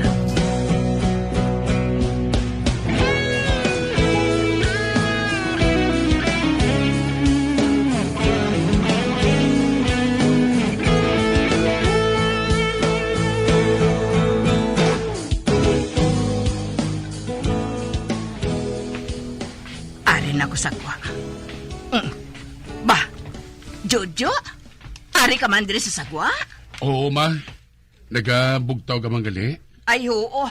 Ari na ko sa kwa. Mm. Jojo, ari ka man diri sa sagwa? Oo, ma. Nagabugtaw ka man gali? Ay, oo.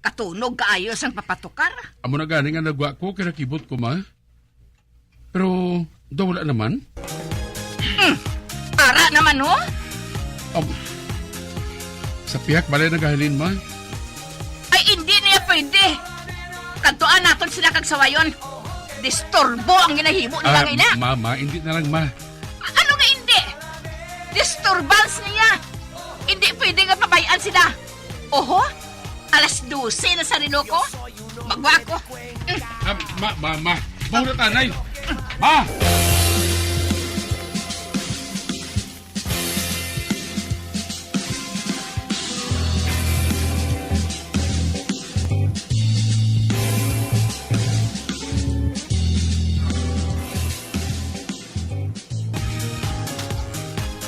Katunog kaayo sang papatukar. Amo na gani nga nagwa ko kay nakibot ko, ma. Pero daw wala naman. Hmm. Ara naman, ho? Um, sa pihak balay nagahalin, ma. Ay, hindi niya pwede. Kadtuan naton sila kag sawayon. Disturbo ang ginahimo nila. Ah, ngayon na. Ma, ma, hindi na lang, ma. Ano nga hindi? Disturbance niya. Hindi pwede nga pabayaan sila. Oho, alas dose na sa relo ko. Magwa ko. Mm. Ah, ma, ma, ma. Mao na, tanay. Ma!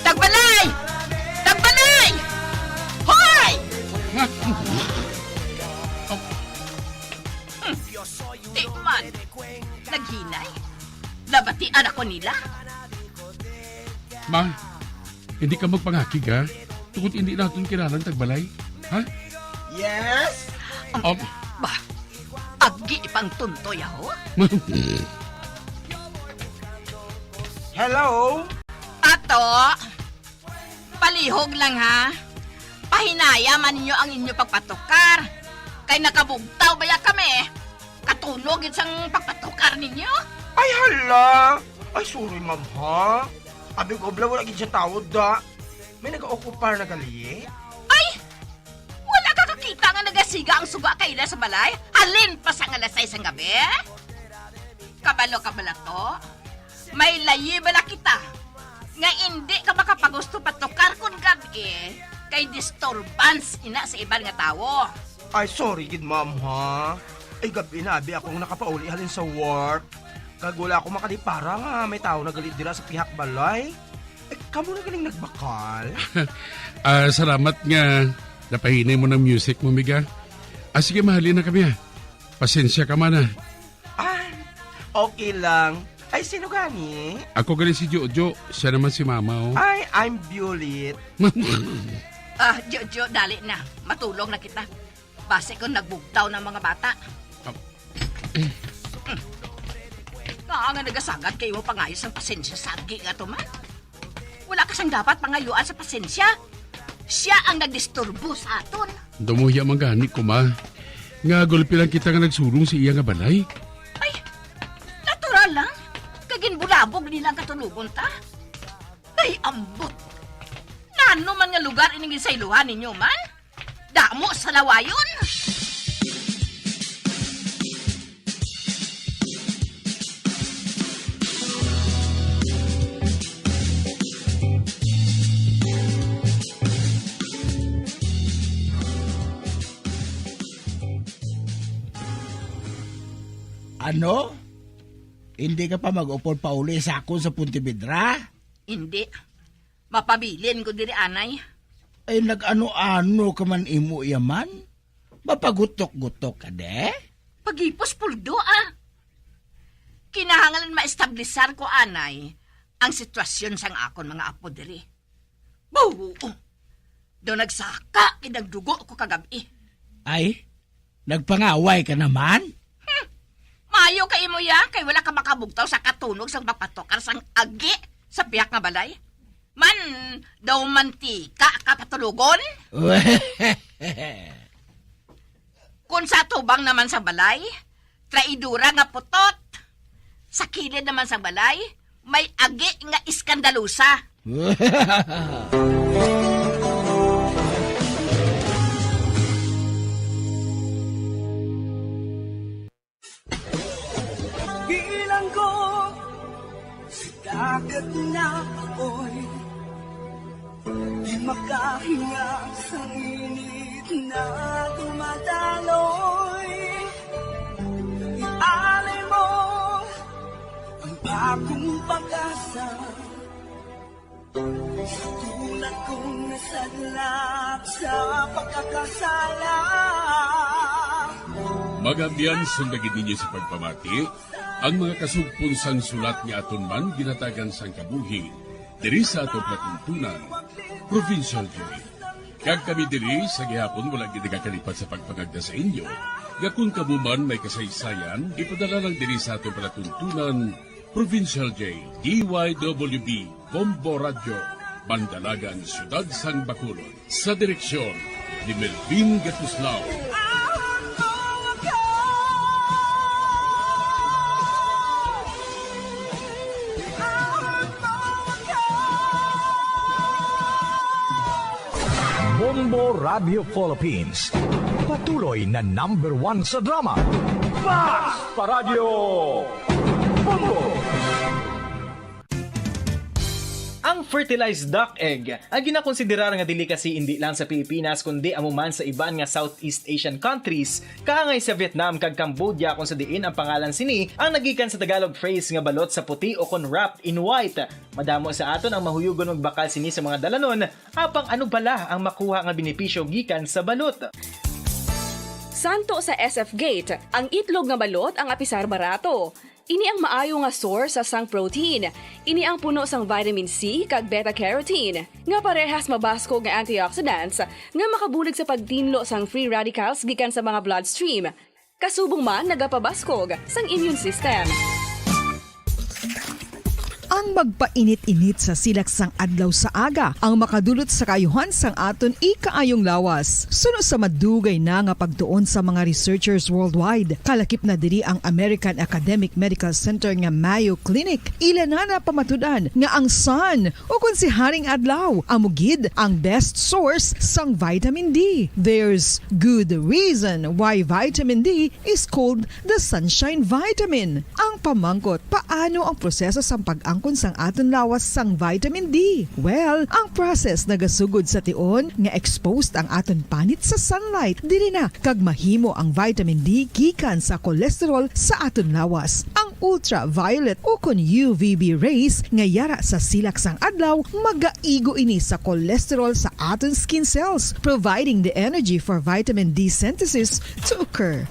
Tagbalay! Tagbalay! Hoy! Ma! Hmm. Di man. Naghinay. Nabatian ako nila. Ma, hindi ka magpangakig, ha? Tungod hindi naton kinahanglan tagbalay. Ha? Yes? Um, Um, ba, agi pang tuntoy ako? Hello? Ato, palihog lang, ha? Pahinaya man ninyo ang inyo pagpatukar. Kay nakabugtaw baya kami. Katunog gid sang pagpatukar ninyo. Ay, hala! Ay, sorry, ma'am, ha? Abi ko, bala, wala gid siya tawod, da. May nag-occupar na gali? Ay! Wala ka kakita nga nagasiga ang suga kaila sa balay? Halin pa sang alas sais sang gabi? Kabalo ka bala to? May layi bala kita nga indi ka makapagusto patukar kon gab-i, kay disturbance ina sa iban nga tawo. Ay, sorry gid, ma'am, ha? Ay, gab-i na abi akong nakapauli halin sa work. Kag wala ako makadipara nga may tawo na gali dira sa pihak balay. Eh, kamo na galing nagbakal? Ah, salamat nga napahinay mo ng music mo, miga. Ah, sige, mahalin na kami, ah. Pasensya ka man, ah. Ah, okay lang. Ay, sino gani? Ako gali si Jojo, siya naman si Mama, oh. Ay, I'm Violet. Ah, Jojo, dali na. Matulog na kita. Basi kung nagbugtaw ng mga bata. Ah. Hmm. Nga nga nagasagad kayo mo pangayos ang pasensya sa agi nga to man. Wala ka sang dapat pangayuan sa pasensya. Siya ang nagdisturbo sa aton. Dumuya man gani ko, ma. Nga gulpi lang kita nga nagsulong sa iya nga balay. Ay, natural lang. Kag ginbulabog nila ang katunugon ta. Ay, ambot. Nano man nga lugar ining ginsayluhan ninyo man? Damo sa lawayon. Ano? Hindi ka pa mag-upod pauli sa akon sa Pontevedra? Hindi. Mapabilin ko diri, anay. Ay, nag-ano-ano ka man imo yaman? Mapagutok-gutok ka, de? Pagipos puldo, ah. Kinahanglan maestablisar ko, anay, ang sitwasyon sang akon mga apo diri. Buo. Daw nagsaka gid ang dugo ko kagabi. Ay, nagpangaway ka naman? Hmm. Maayo ka imo ya, kay wala ka makabugtaw sa katunog sang papatukar sang agi sa pihak nga balay. Man, daw mantika ka patulogon? Kon sa atubang naman sang balay, traidora nga putot. Sa kilid naman sang balay, may agi nga iskandalosa. Bilang ko sa dagat na apoy, di makahinga sa init na dumadaloy. Ialay mo ang bagong pag-asa. Sa tulad kong nasadlak sa pagkakasala. Mga abyan, sundagin ninyo sa pagpamati ang mga kasugpon sang sulat nga aton man ginatagan sang kabuhi. Diri sa atong palatuntunan, Provincial Joy. Kag kami diri sa gihapon wala gid nagakalipat sa pagpangagda sa inyo nga kung kamo man may kasaysayan, ipadala lang diri sa atong palatuntunan, Provincial J, D Y W B, Bombo Radyo, Bandalagan, Siyudad sang Bacolod. Sa direksyon ni Melvin Gatuslao. Bombo Radio Philippines. Patuloy na number one sa drama. Fast Paradyo! Bombo! Ang fertilized duck egg ang ginakonsiderar nga delicacy indi lang sa Pilipinas, kundi amo man sa iban nga Southeast Asian countries, kaangay sa Vietnam kag Cambodia, kung sa diin ang pangalan sini ang nagikan sa Tagalog phrase nga balot sa puti o kon wrapped in white. Madamo sa aton ang mahuyugon magbakal sini sa mga dalanon, apang ano bala ang makuha nga benepisyo gikan sa balot? Santo sa S F Gate, ang itlog nga balot ang apisar barato. Ini ang maayo nga source sa sang protein. Ini ang puno sang vitamin C kag beta carotene, nga parehas mabaskog nga antioxidants nga makabulig sa pagtinlo sang free radicals gikan sa mga bloodstream. Kasubong man nagapabaskog sang immune system. Ang magpainit-init sa silak sang adlaw sa aga ang makadulot sa kaayuhan sang aton ikaayong lawas. Suno sa madugay na nga pagtuon sa mga researchers worldwide, kalakip na diri ang American Academic Medical Center nga Mayo Clinic, ila na napamatud-an nga ang sun, o kon si Haring Adlaw, amo gid ang best source sang vitamin D. There's good reason why vitamin D is called the sunshine vitamin. Ang pamangkot, paano ang proseso sang pag-angkon sang aton lawas sang vitamin D? Well, ang process nagasugod sa tion nga exposed ang aton panit sa sunlight. Diri na kag mahimo ang vitamin D gikan sa cholesterol sa aton lawas. Ang ultraviolet o kon U V B rays nga yara sa silak sang adlaw magaigo ini sa cholesterol sa aton skin cells, providing the energy for vitamin D synthesis to occur.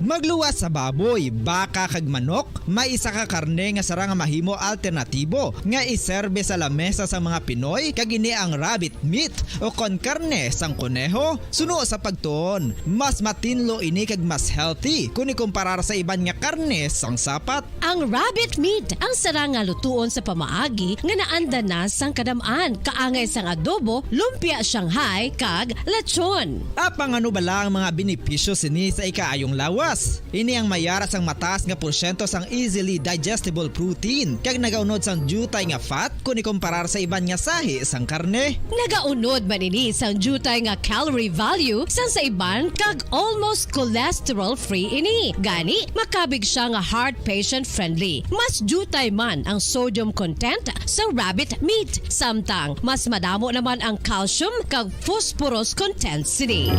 Magluwas sa baboy, baka kag manok, may isa ka karne nga sarang nga mahimo alternatibo nga iserbe sa lamesa sang mga Pinoy, kag ini ang rabbit meat o kon karne sang koneho. Suno sa pagtuon, mas matinlo ini kag mas healthy kon ikumparar sa iban nga karne sang sapat. Ang rabbit meat ang sarang nga lutuon sa pamaagi nga naanda na sang kadam-an, kaangay sang adobo, lumpia Shanghai, kag lechon. Apang ano bala ang mga benepisyo sini sa ikaayong lawas? Ini ang mayara sang mataas nga porsyento sang easily digestible protein, kag nagaunod sang diutay nga fat kon ikumparar sa iban nga sahi sang karne. Nagaunod man ini sang diutay nga calorie value sang sa iban kag almost cholesterol-free ini. Gani, makabig sia nga heart patient-friendly. Mas diutay man ang sodium content sa rabbit meat, samtang mas madamo naman ang calcium kag phosphorus content sini.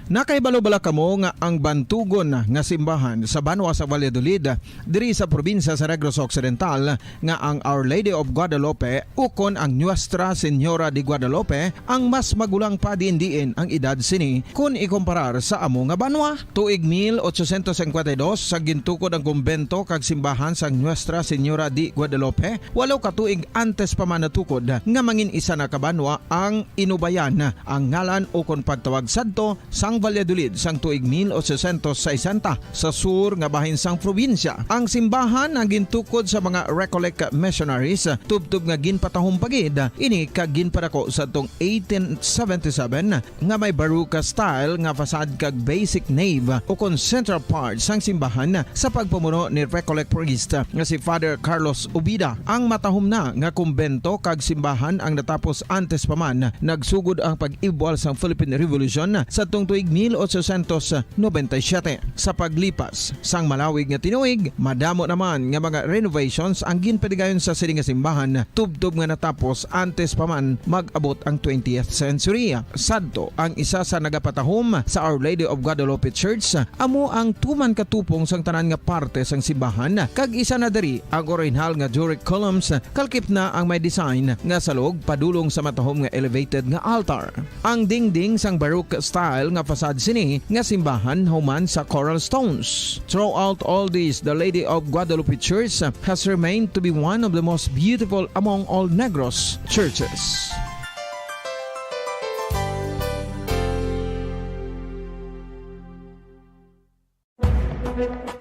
Nakahibalo bala kamo nga ang bantugon nga simbahan sa banwa sa Valladolid, diri sa probinsya sa Negros Occidental, nga ang Our Lady of Guadalupe ukon ang Nuestra Señora de Guadalupe ang mas magulang pa diin-diin ang edad sini kon ikumparar sa amo nga banwa? Tuig mil ochocientos cincuenta y dos, sa gintukod ang kumbento kag simbahan sang Nuestra Señora de Guadalupe, walo ka tuig antes pa man natukod nga mangin isa na ka banwa ang Inubayan, ang ngalan ukon pagtawag sadto sang Valladolid sang tuig mil ochocientos sesenta, sa sur nga bahin sang probinsya. Ang simbahan ang gintukod sa mga Recollect missionaries, tubtob nga ginpatahom pa gid ini kag ginpadako sadtong eighteen seventy-seven, nga may Baroque style nga facade kag basic nave ukon central part sang simbahan sa pagpamuno ni Recollect priest nga si Father Carlos Ubida. Ang matahom na nga kumbento kag simbahan ang natapos antes pa man nagsugod ang pag-ibwal sang Philippine Revolution sadtong tuig mil ochocientos noventa y siete. Sa paglipas sang malawig nga tinuig, madamo naman nga mga renovations ang ginpadigayon sa sini nga simbahan, tubtob nga natapos antes pa man mag-abot ang twentieth century. Sadto, ang isa sa nagapatahom sa Our Lady of Guadalupe Church amo ang tuman ka tupong sang tanan nga parte sang simbahan, kag isa na diri ang orihinal nga Doric columns, kalakip na ang may design nga salog padulong sa matahom nga elevated nga altar. Ang dingding sang Baroque style nga Sad sini nga simbahan human sa Coral Stones. Throughout all this, the Lady of Guadalupe Church has remained to be one of the most beautiful among all Negros churches.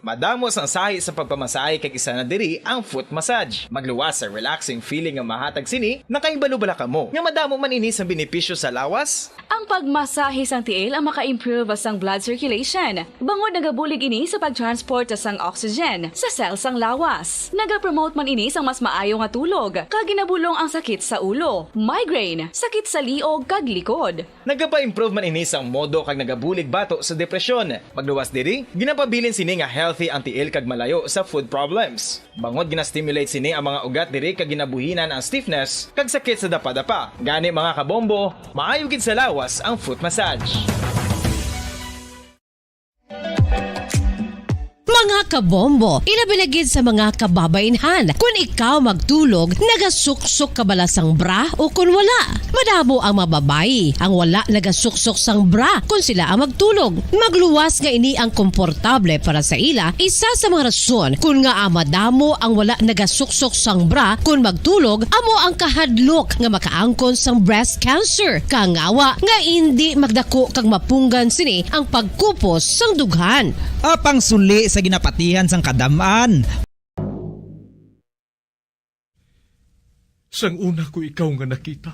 Madamo sang sahi sa pagpamasahe kag isa na diri ang foot massage. Magluwas sa relaxing feeling nga mahatag sini. Nakahibalo bala kamo nga madamo man ini sang benepisyo sa lawas? Ang pagmasahe sang tiil ang maka-improve sang blood circulation, bangod nagabulig ini sa pag-transport sang oxygen sa cell sang lawas. Nagapromote man ini sang mas maayo nga tulog, kag ginabulong ang sakit sa ulo, migraine, sakit sa liog kag likod. Nagapa-improve man ini sang modo kag nagabulig bato sa depresyon. Magluwas diri, ginapabilin sini nga healthy ang tiil kag malayo sa foot problems. Bangod gina-stimulate sini ang mga ugat diri kag ginabuhinan ang stiffness kag sakit sa dapadapa. Gani, mga kabombo, maayo gid sa lawas ang foot massage. Mga kabombo, ilabi na gid sa mga kababainhan. Kun ikaw magtulog, nagasuksok ka bala sang bra o kun wala? Madamo ang mga babayi ang wala nagasuksok sang bra kun sila ang magtulog. Magluwas nga ini ang komportable para sa ila, isa sa mga rason kun ngaa madamo ang wala nagasuksok sang bra kun magtulog amo ang kahadlok nga makaangkon sang breast cancer, kangawa nga indi magdako kag mapunggan sini ang pagkupos sang dughan. Apang suli sa ginapatihan sang kadam-an. Sang una ko ikaw nga nakita,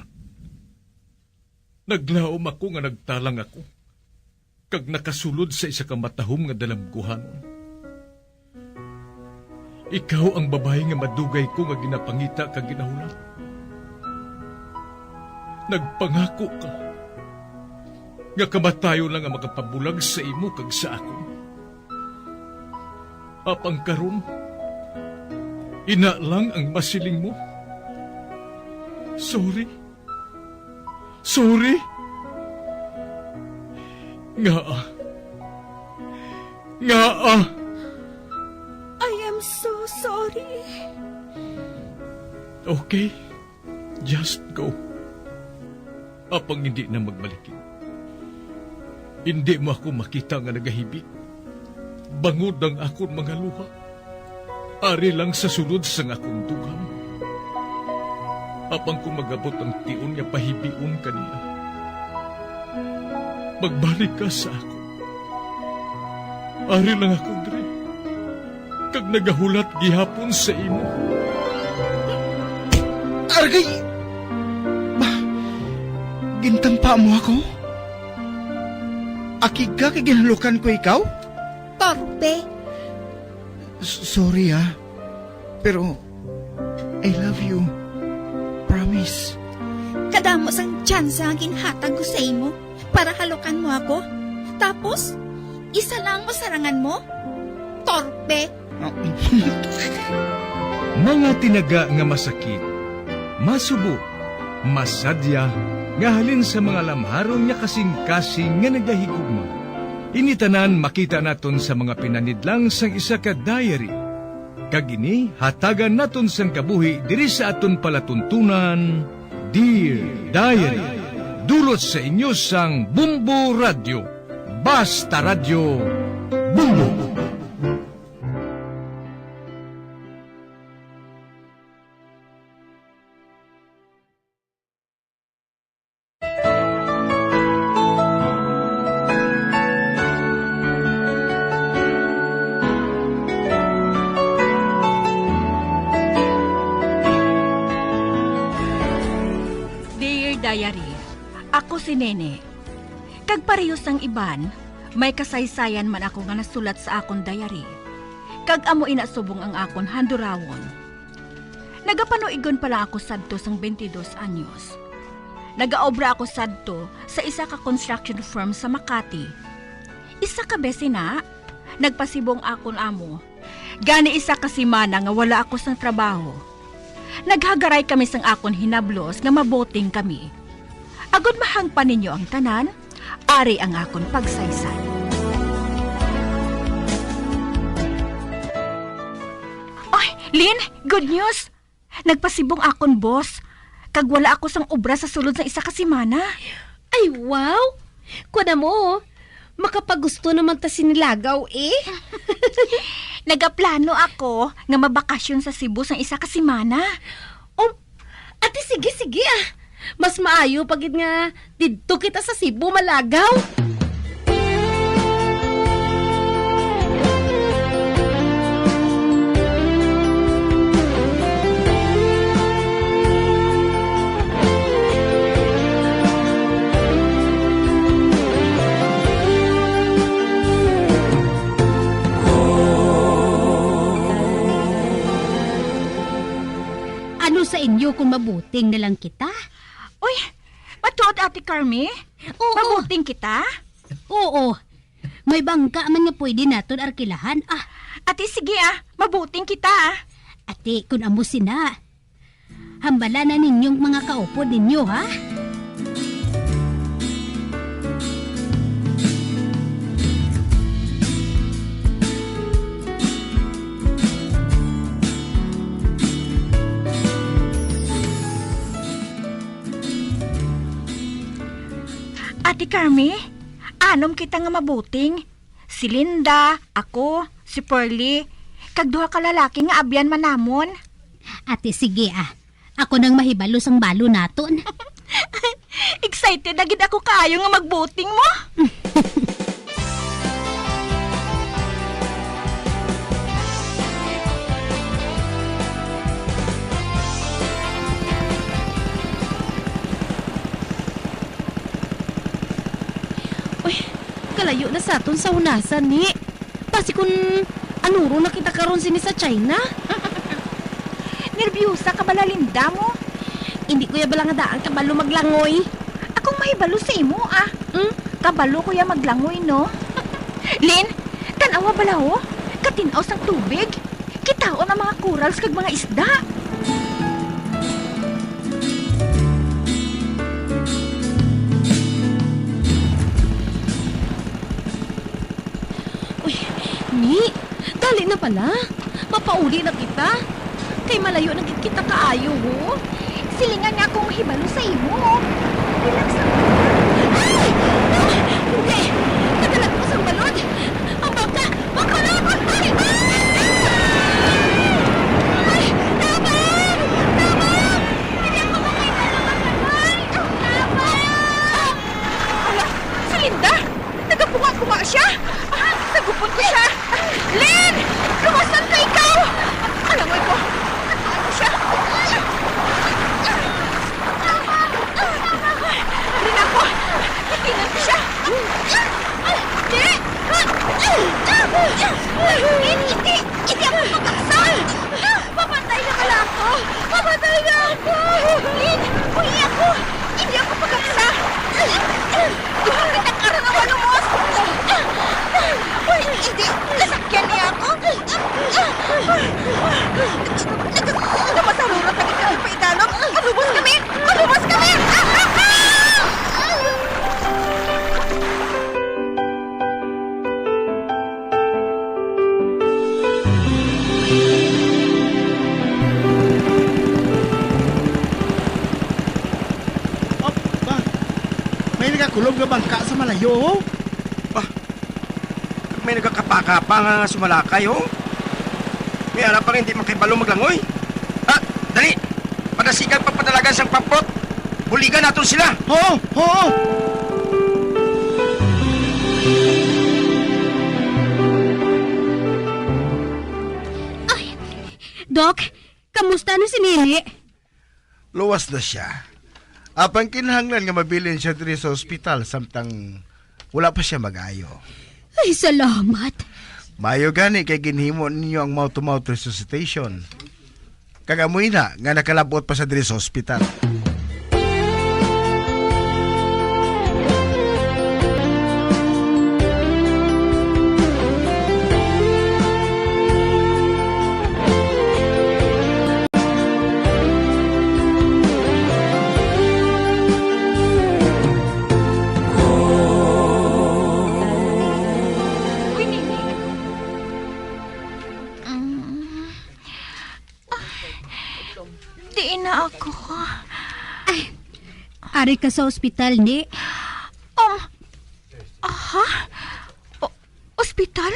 naglaom ako nga nagtalang ako kag nakasulod sa isa ka matahom nga dalamguhanon. Ikaw ang babayi nga madugay ko nga ginapangita kag ginahulat. Nagpangako ka nga kamatayon lang ang makapabulag sa imo kag sa akon. Apang karon, ina lang ang masiling mo. Sorry. Sorry. Ngaa? Ngaa? I am so sorry. Okay. Just go. Apang indi na magbalikid. Indi mo ako makita nga nagahibi. Bangod ang akon mga luha. Ari lang sa sulod sang akon dughan. Apang kung mag-abot ang tion nga pahibion ka niya, magbalik ka sa akon. Ari lang ako diri, kag nagahulat gihapon sa imo. Argay! Ba, gintampa mo ako? Akig ka kay ginhalukan ko ikaw? Torpe! S- sorry, ah. Pero, I love you. Promise. Kadamo sang tsansa nga ginhatag ko sa imo para halukan mo ako. Tapos, isa lang mo sarangan mo? Torpe! Mga tinaga nga masakit, masubo, masadya, nga halin sa mga lamharon nga kasing-kasing nga nagahigugma. Ini tanan makita naton sa mga pinanidlang sang isa ka diary. Kag ini hatagan naton sang kabuhi diri sa aton palatuntunan, Dear Diary. Dulot sa inyo sang Bumbo Radyo. Basta Radyo, Bumbo. Dear Diary, ako si Nene. Kag pareho sang iban, may kasaysayan man ako nga nasulat sa akon diary. Kag amo ina subong ang akon handurawon. Nagapanuigon pa lang ako sadto sang twenty-dos anyos. Nagaobra ako sadto sa isa ka construction firm sa Makati. Isa ka besi na, nagpasibo ang akon amo. Gani isa ka semana nga wala ako sang trabaho. Naghagaray kami sang akon hinablos nga mabuting kami. Agod mahangpan ninyo ang tanan, ari ang akon pagsaysay. Ay, Lin, good news! Nagpasibong akon boss, kag wala ako sang obra sa sulod sang isa ka semana. Ay, wow! Kuan mo, oh. Makapagusto naman ta sini lagaw, eh. Nagaplano ako nga mabakasyon sa Cebu sang isa ka semana. Um, ate, sige, sige, ah. Mas maayo pa gid nga didto kita sa Cebu malagaw. Ano sa inyo kung mabuting na lang kita? Uy, matuod, Ate Carmi? Oo. Mabuting kita? Oo. May bangka man nga pwede naton arkilahan, ah. Ate, sige, ah. Mabuting kita, ah. Ate, kun amo sina, hambala na ninyong mga kaupod ninyo, ha? Ate Carmi, anom kita nga mabuting. Si Linda, ako, si Pearly, kag duha ka lalaki nga abyan man namon. Ate, sige, ah. Ako nang mahibalo sang balo naton. Excited na gid ako kaayo nga magbuting mo. Uy, kalayo na sa aton sa hunasan ni. Basi kun anuro na kita karon sini sa China. Nerbyosa ka bala, Linda, mo? Hindi ko ya bala nga daan kabalo maglangoy. Akong mahibalo sa imo, ah. Hmm? Kabalo ko ya maglangoy, no? Lin, tan-awa bala, oh. Katin-aw sang tubig. Kitaon ang mga corals kag mga isda. Uy, Ni, dali na pala. Mapauli na kita. Kay malayo na gid kita kaayo, ho. Silingan nga akong mahibalo sa imo. Relax lang. Ay! Ah! Hindi! Nadalag ko sang balod! Ang bangka! Ang balod! Ay! Ay! Ay! Tabang! Tabang! Hindi ako makahibalo maglangoy! Tabang! Ala, si Linda! Nagabunga-bunga siya! Ah, sagupon ko siya! Lin! Luwasan ka ikaw! Alangoy ko! Nagbuan ko siya! Ari na ako! Itingnan ko siya! Di! Lin, hindi! Hindi ako magkakasal! Mapatay na pala ako! Mapatay na ako! Lin, uli ako! Hindi ako pagkakasal! Duha ka takara nga malumos! Uy, hindi! Nasakyan niya ako! Nag-, nag-, nagamatarurot na kita sa paidanom! Malumos kami! Malumos kami! Ah! Ah! Ah! Op, ba? May nagakulog nga bangka sa malayo, oh. Ba? May nagakapakapa nga, nga sumalakay, oh. May ara pa nga hindi makahibalo maglangoy. Ah, dali! Padasigan pagpadalagan sang pampot. Buligan naton sila. Oo, oo. Ay, Doc, kamusta na si Nini? Luwas na siya. Apang kinahanglan nga mabilin siya diri sa ospital samtang wala pa siya mag-ayo. Ay, salamat. Maayo gani kay ginhimo ninyo ang mouth-to-mouth resuscitation. Kag amoy na nga nakalab-ot pa sa diri sa ospital. Uy, Nini. Mm. Ah, diin na ako? Ay, ari ka sa ospital, ni? Um, aha? ospital?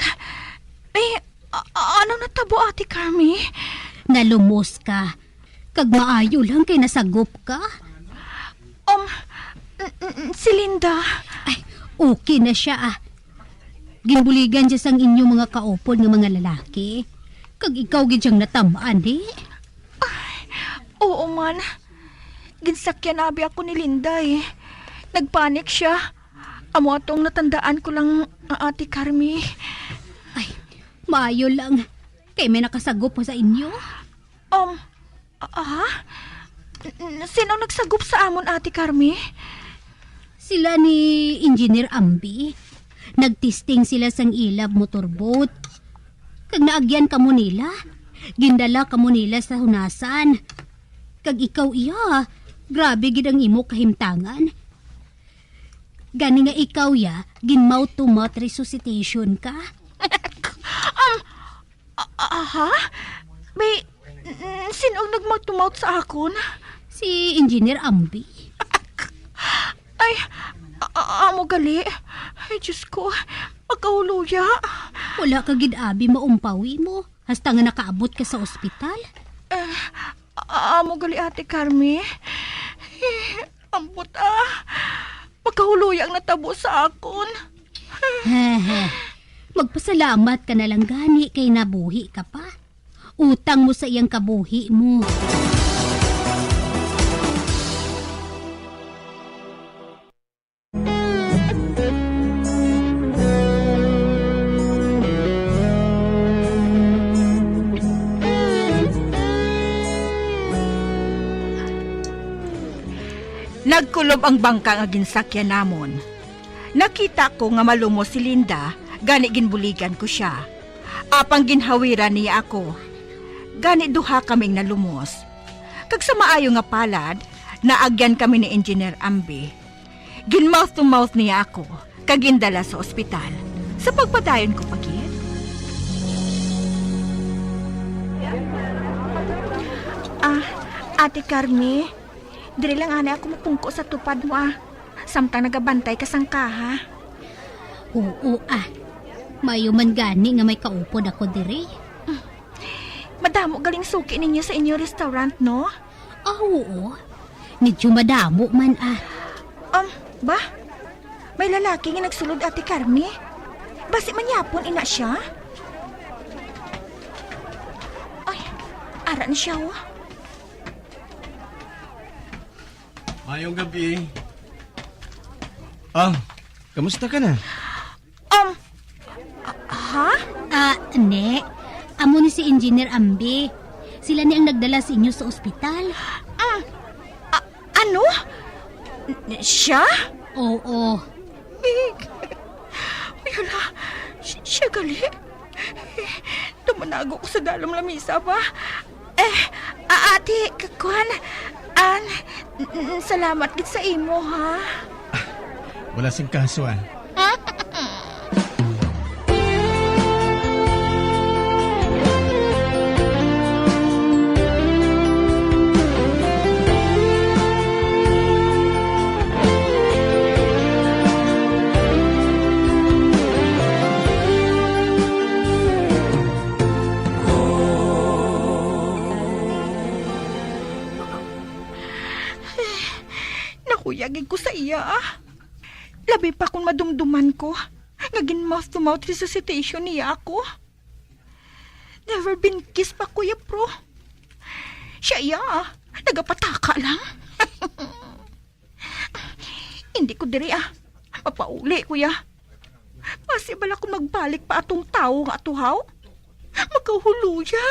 Eh, a- a- ano natabo, Ate Carmi? Nalumos ka. Kag maayo lang kay nasagop ka. Um, n- n- si Linda. Ay, okay na siya, ah. Ginbuligan siya sang inyo mga kaupod nga mga lalaki. Kag ikaw gid siyang natam-an, di? Ay, oo man. Ginsakyan abi ako ni Linda, eh. Nagpanik siya. Amo atong natandaan ko lang, a- Ate Carmi. Ay, maayo lang. Kay may nakasagop pa sa inyo. Um, ah? N- n- sino nagsagop sa amon, Ate Carmi? Sila ni Engineer Ambi. Nagtesting sila sang ila motorboat. Kag naagyan kamo nila. Gindala kamo nila sa hunasan. Kag ikaw, iya, grabe gid ang imo kahimtangan. Gani nga ikaw, ya, gin mouth to mouth resuscitation ka. Um, a- a- ha? May, n- sino ang nag-mouth to mouth sa akon? Si Engineer Ambi. Ay, a- a- amo gali. Ay, Diyos ko, magkahuluya. Wala ka gid abi maumpawi mo, hasta nga nakaabot ka sa ospital. Eh, a- amo gali, Ate Carmi. Eh, ambot, ah. Magkahuluya ang natabo sa akon. Hehe. Magpasalamat ka na lang gani kay nabuhi ka pa. Utang mo sa iyang kabuhi mo. Nagkulob ang bangka nga ginsakyan namon. Nakita ko nga malumos si Linda, gani ginbuligan ko sia. Apang ginhawiran niya ako, gani duha kaming nalumos. Kag sa maayo nga palad, naagyan kami ni Engineer Ambi. Gin mouth to mouth niya ako, kag gindala sa ospital. Sa pagpadayon ko pa gid. Ah, Ate Carmi, diri lang anay ako mapungko sa tupad mo, ah. Samtang nagabantay ka sang kaha. Oo, ah. Maayo man gani nga may kaupod ako diri. Madamo galing suki ninyo sa inyo restaurant, no? Ah, oo. Medyo madamo man, ah. Um, ba? May lalaki nga nagsulod, Ate Carmi. Basi manyapon ina siya? Ay, ara na siya, oh. Mayong gabi. Ah, kamusta ka na? Um, ha? Ah, ne. Amo ni si Engineer Ambi. Sila ni ang nagdala sa inyo sa ospital. Ah, a- ano? N- siya? Oo. Ay, hala. Si- siya gali? Tumanago ko sa dalom lamisa ba? Eh, a- ate, kakuan, an, n- n- salamat gid sa imo, ha? Wala sing kaso, ah. Nakuyag gid ko sa iya, ah. Labi pa kung madumduman ko nga gin mouth to mouth resuscitation niya ako. Never been kissed pa, Kuya Pro. Siya iya, ah. Nagapataka lang. Hindi ko diri, ah. Mapauli ko, ya. Basi bala kung magbalik pa atong tawo nga atuhaw, makahuluya.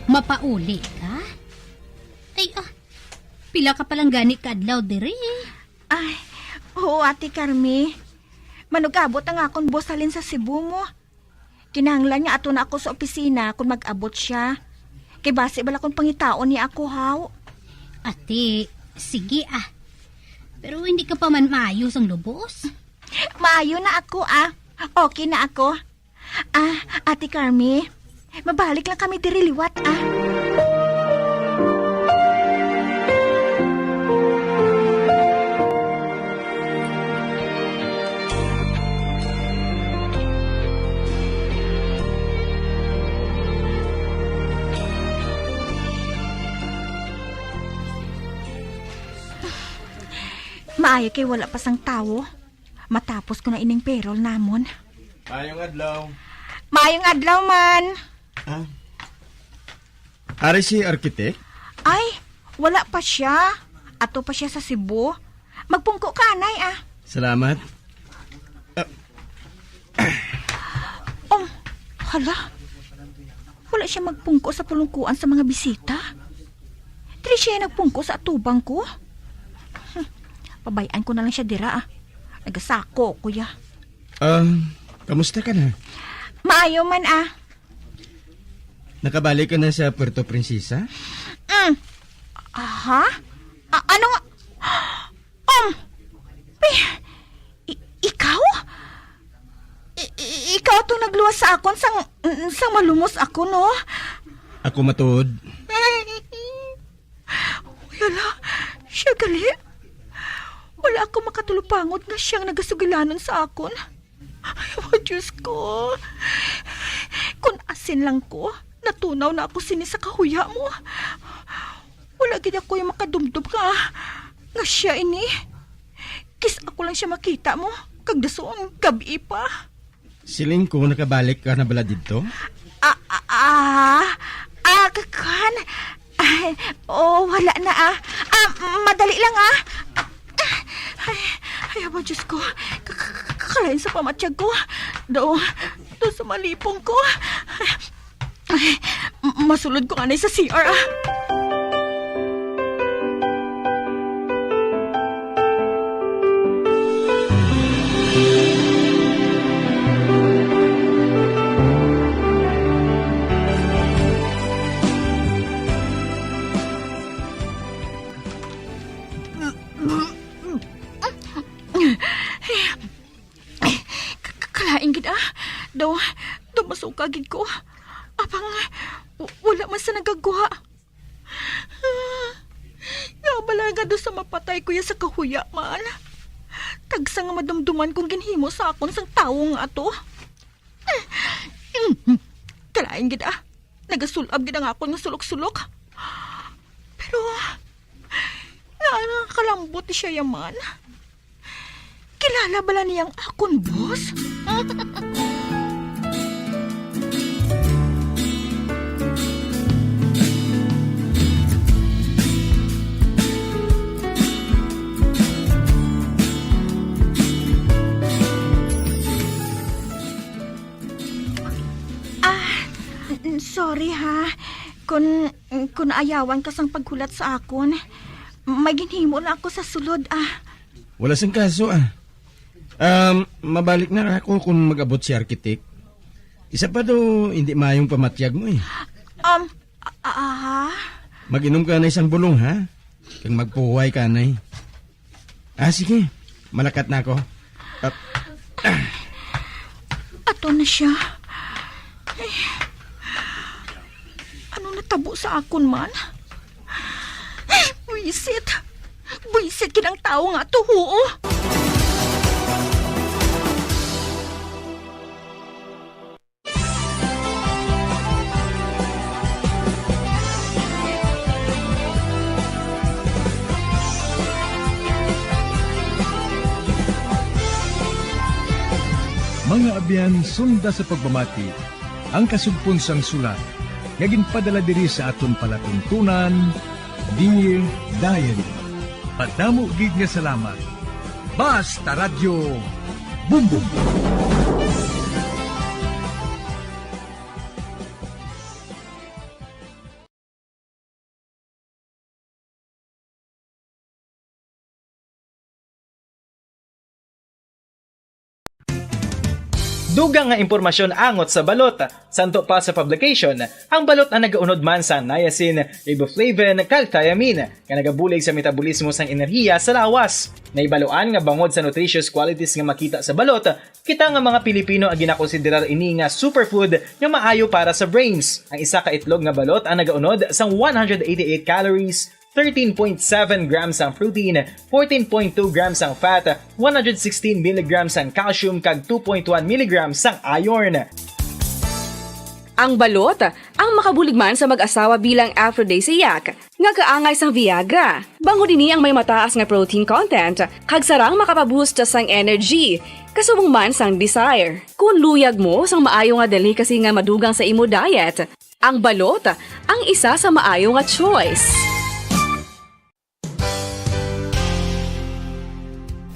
Mapauli ka? Ay, ah, pila ka pa lang gani ka adlaw diri? Ay, oo, Ate Carmi. Manugabot ang akon boss halin sa Cebu mo. Kinahanglan nga ato na ako sa opisina kung mag-abot siya. Kay basi bala kung pangitaon niya ako, haw. Ate, sige ah. Pero hindi ka pa man maayos ang lubos? Maayo na ako, ah. Okay na ako. Ah, Ate Carmi, mabalik lang kami diri liwat, ah. Maayo kay wala pa sang tawo. Matapos ko na ining payroll namon. Maayong adlaw. Maayong adlaw man. Ah. Ari si architect? Ay, wala pa siya. Ato pa siya sa Cebu. Magpungko ka, anay, ah. Salamat. Ah. Um, hala. Wala siya magpungko sa pulungkuan sa mga bisita. Dili siya nagpungko sa atubang ko. Hmm, pabay-an ko na lang siya dira, ah. Nagasako ko, ya. Ah, kamusta ka na? Maayo man, ah. Nakabalik ka na sa Puerto Princesa? Mm. Aha? A-, ano nga? Um, pi-, i-, ikaw? I-, i-, ikaw to nagluwas sa akon sang, sang malumos ako, no? Ako matuod. Uy, hala, siya gali. Wala ako makatulupangod nga siyang nagasugilanon sa akon. Ay, oh, Diyos ko. Kung asin lang ko, natunaw na ako sini sa kahuya mo. Wala gid ako'y makadumdom nga, nga siya ini. Kis ako lang siya makita mo, kag dason, gab-i pa. Siling ko, nakabalik ka na bala didto? Ah, ah, ah, ah, kakan. Ay, oh, wala na, ah. Ah, madali lang, ah. Ay, ay, aba, Diyos ko. Ka-, ka-, ka-, kakalain sa pamatyag ko. Daw, daw sa malipong ko. Ay, m-, masulod ko anay sa C R, ah. K-, k-, kalain gid, ah. Daw, daw masuka gid ko. Apang, w-, wala man sa nagagwa. Nga bala nga daw sa mapatay ko ya sa kahuya man. Tagsa nga madumduman kong ginhimo sa akon sang tawo nga ato. Kalain gid, ah. Nagasul-ab gid ang akon nga sulok-sulok. Pero, nga, nga kalambot ni siya yaman. Kilala bala niya ang akon boss? Ah, n-, sorry ha. Kun, kun naayawan ka sang paghulat sa akon, may ginhimo lang ako sa sulod, ah. Wala sing kaso, ah. Um, mabalik na ako kung mag-abot si arkitek. Isa pa daw, hindi mayong pamatyag mo, eh. Um, a-, a-, ah. Mag-inom ka na isang bulong, ha? Kag magpuway ka na, eh. Ah, sige. Malakat na ako. Ah, ah. Ato na siya. Ay, ano natabo sa akon man? Ay, buwisit. Buwisit gid ang tawo nga ato, huo. Mga abyan, sunda sa pagpamati ang kasugpon sang sulat nga ginpadala diri sa aton palatuntunan, Dear Diary. Madamo gid nga salamat. Basta Radyo, Bumbong. Dugang nga impormasyon angot sa balot. Santo pa sa publication, ang balot ang nagaunod man sa niacin, riboflavin, kag thiamine, nga nagabulig sa metabolismo sang enerhiya sa lawas. Nahibaluan nga bangod sa nutritious qualities nga makita sa balot, kita nga mga Pilipino ang ginakonsiderar ini nga superfood nga maayo para sa brains. Ang isa ka itlog nga balot ang nagaunod sang one hundred eighty-eight calories, thirteen point seven grams ang protein, fourteen point two grams ang fat, one hundred sixteen milligrams ang calcium, kag two point one milligrams ang iron. Ang balot, ang makabulig man sa mag-asawa bilang aphrodisiac, nga kaangay sang Viagra. Bangod ini ang may mataas nga protein content, kag sarang makapaboost sang energy, kasubong man sang desire. Kung luyag mo sang maayo nga delicacy nga madugang sa imo diet, ang balot, ang isa sa maayo nga choice.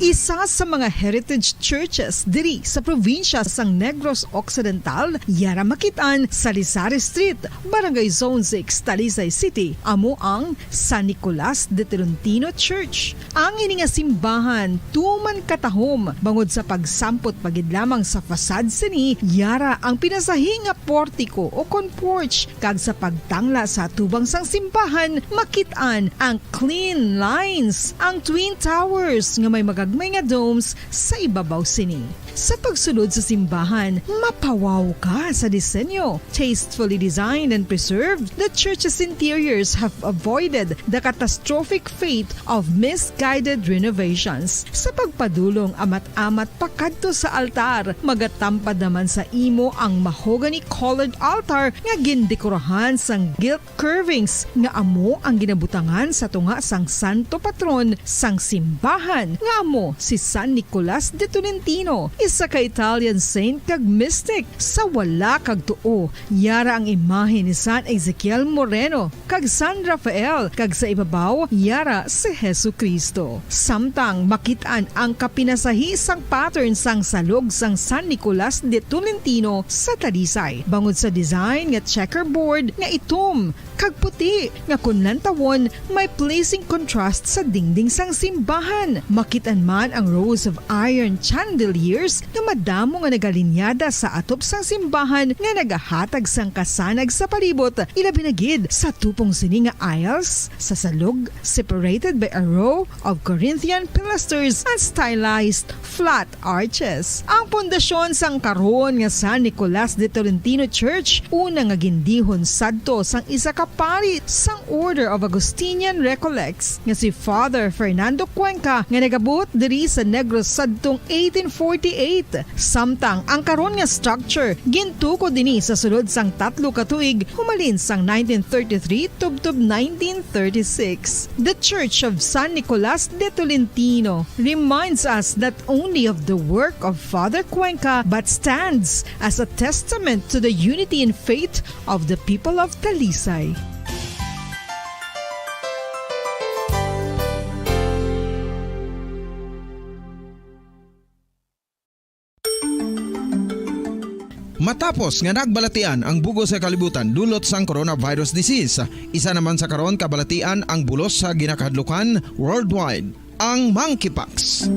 Isa sa mga heritage churches diri sa probinsya sang Negros Occidental, yara makit-an sa Lisari Street, Barangay Zone six, Talisay City, amo ang San Nicolas de Tolentino Church. Ang ini nga simbahan tuman katahom bangod sa pagsampot pa gid lamang sa facade sini, yara ang pinasahi nga portiko o kon porch, kag sa pagtangla sa atubang sang simbahan makit-an ang clean lines, ang twin towers nga may magagmay nga domes sa ibabaw sini. Sa pagsulod sa simbahan, mapawaw ka sa disenyo. Tastefully designed and preserved, the church's interiors have avoided the catastrophic fate of misguided renovations. Sa pagpadulong amat-amat pakadto sa altar, magatampad naman sa imo ang mahogany-colored altar nga gindekorahan sang gilt curvings nga amo ang ginabutangan sa tunga sang santo patron sang simbahan, nga amo si San Nicolas de Tolentino, isa ka Italian saint kag mystic. Sa wala kag tuo, yara ang imahe ni San Ezekiel Moreno kag San Rafael, kag sa ibabaw, yara si Jesu-Cristo. Samtang makit-an ang kapinasahi sang pattern sang salog sang San Nicolas de Tolentino sa Talisay, bangod sa design nga checkerboard nga itom kag puti, nga kon lantawon, may pleasing contrast sa dingding sang simbahan. Makit-an man ang rows of iron chandeliers nga madamo nga nagalinyada sa atop sang simbahan nga nagahatag sang kasanag sa palibot, ilabi na gid sa tupong sini nga aisles sa salog, separated by a row of Corinthian pilasters and stylized flat arches. Ang pundasyon sang karon nga San Nicolas de Tolentino Church, una nga gindihon sadto sang isa ka pari sang Order of Augustinian Recollects nga si Father Fernando Cuenca, nga nagabuot diri sa Negros sadtong eighteen forty-eight. Samtang ang karon nga structure gintukod ini sa sulod sang tatlo ka tuig, humalin sang nineteen thirty-three tubtob nineteen thirty-six. The Church of San Nicolas de Tolentino reminds us not only of the work of Father Cuenca, but stands as a testament to the unity in faith of the people of Talisay. Matapos nga nagbalatian ang bug-os nga kalibutan dulot sang coronavirus disease, isa naman sa karon kabalatian ang bulos sa ginakahadlukan worldwide, ang monkeypox.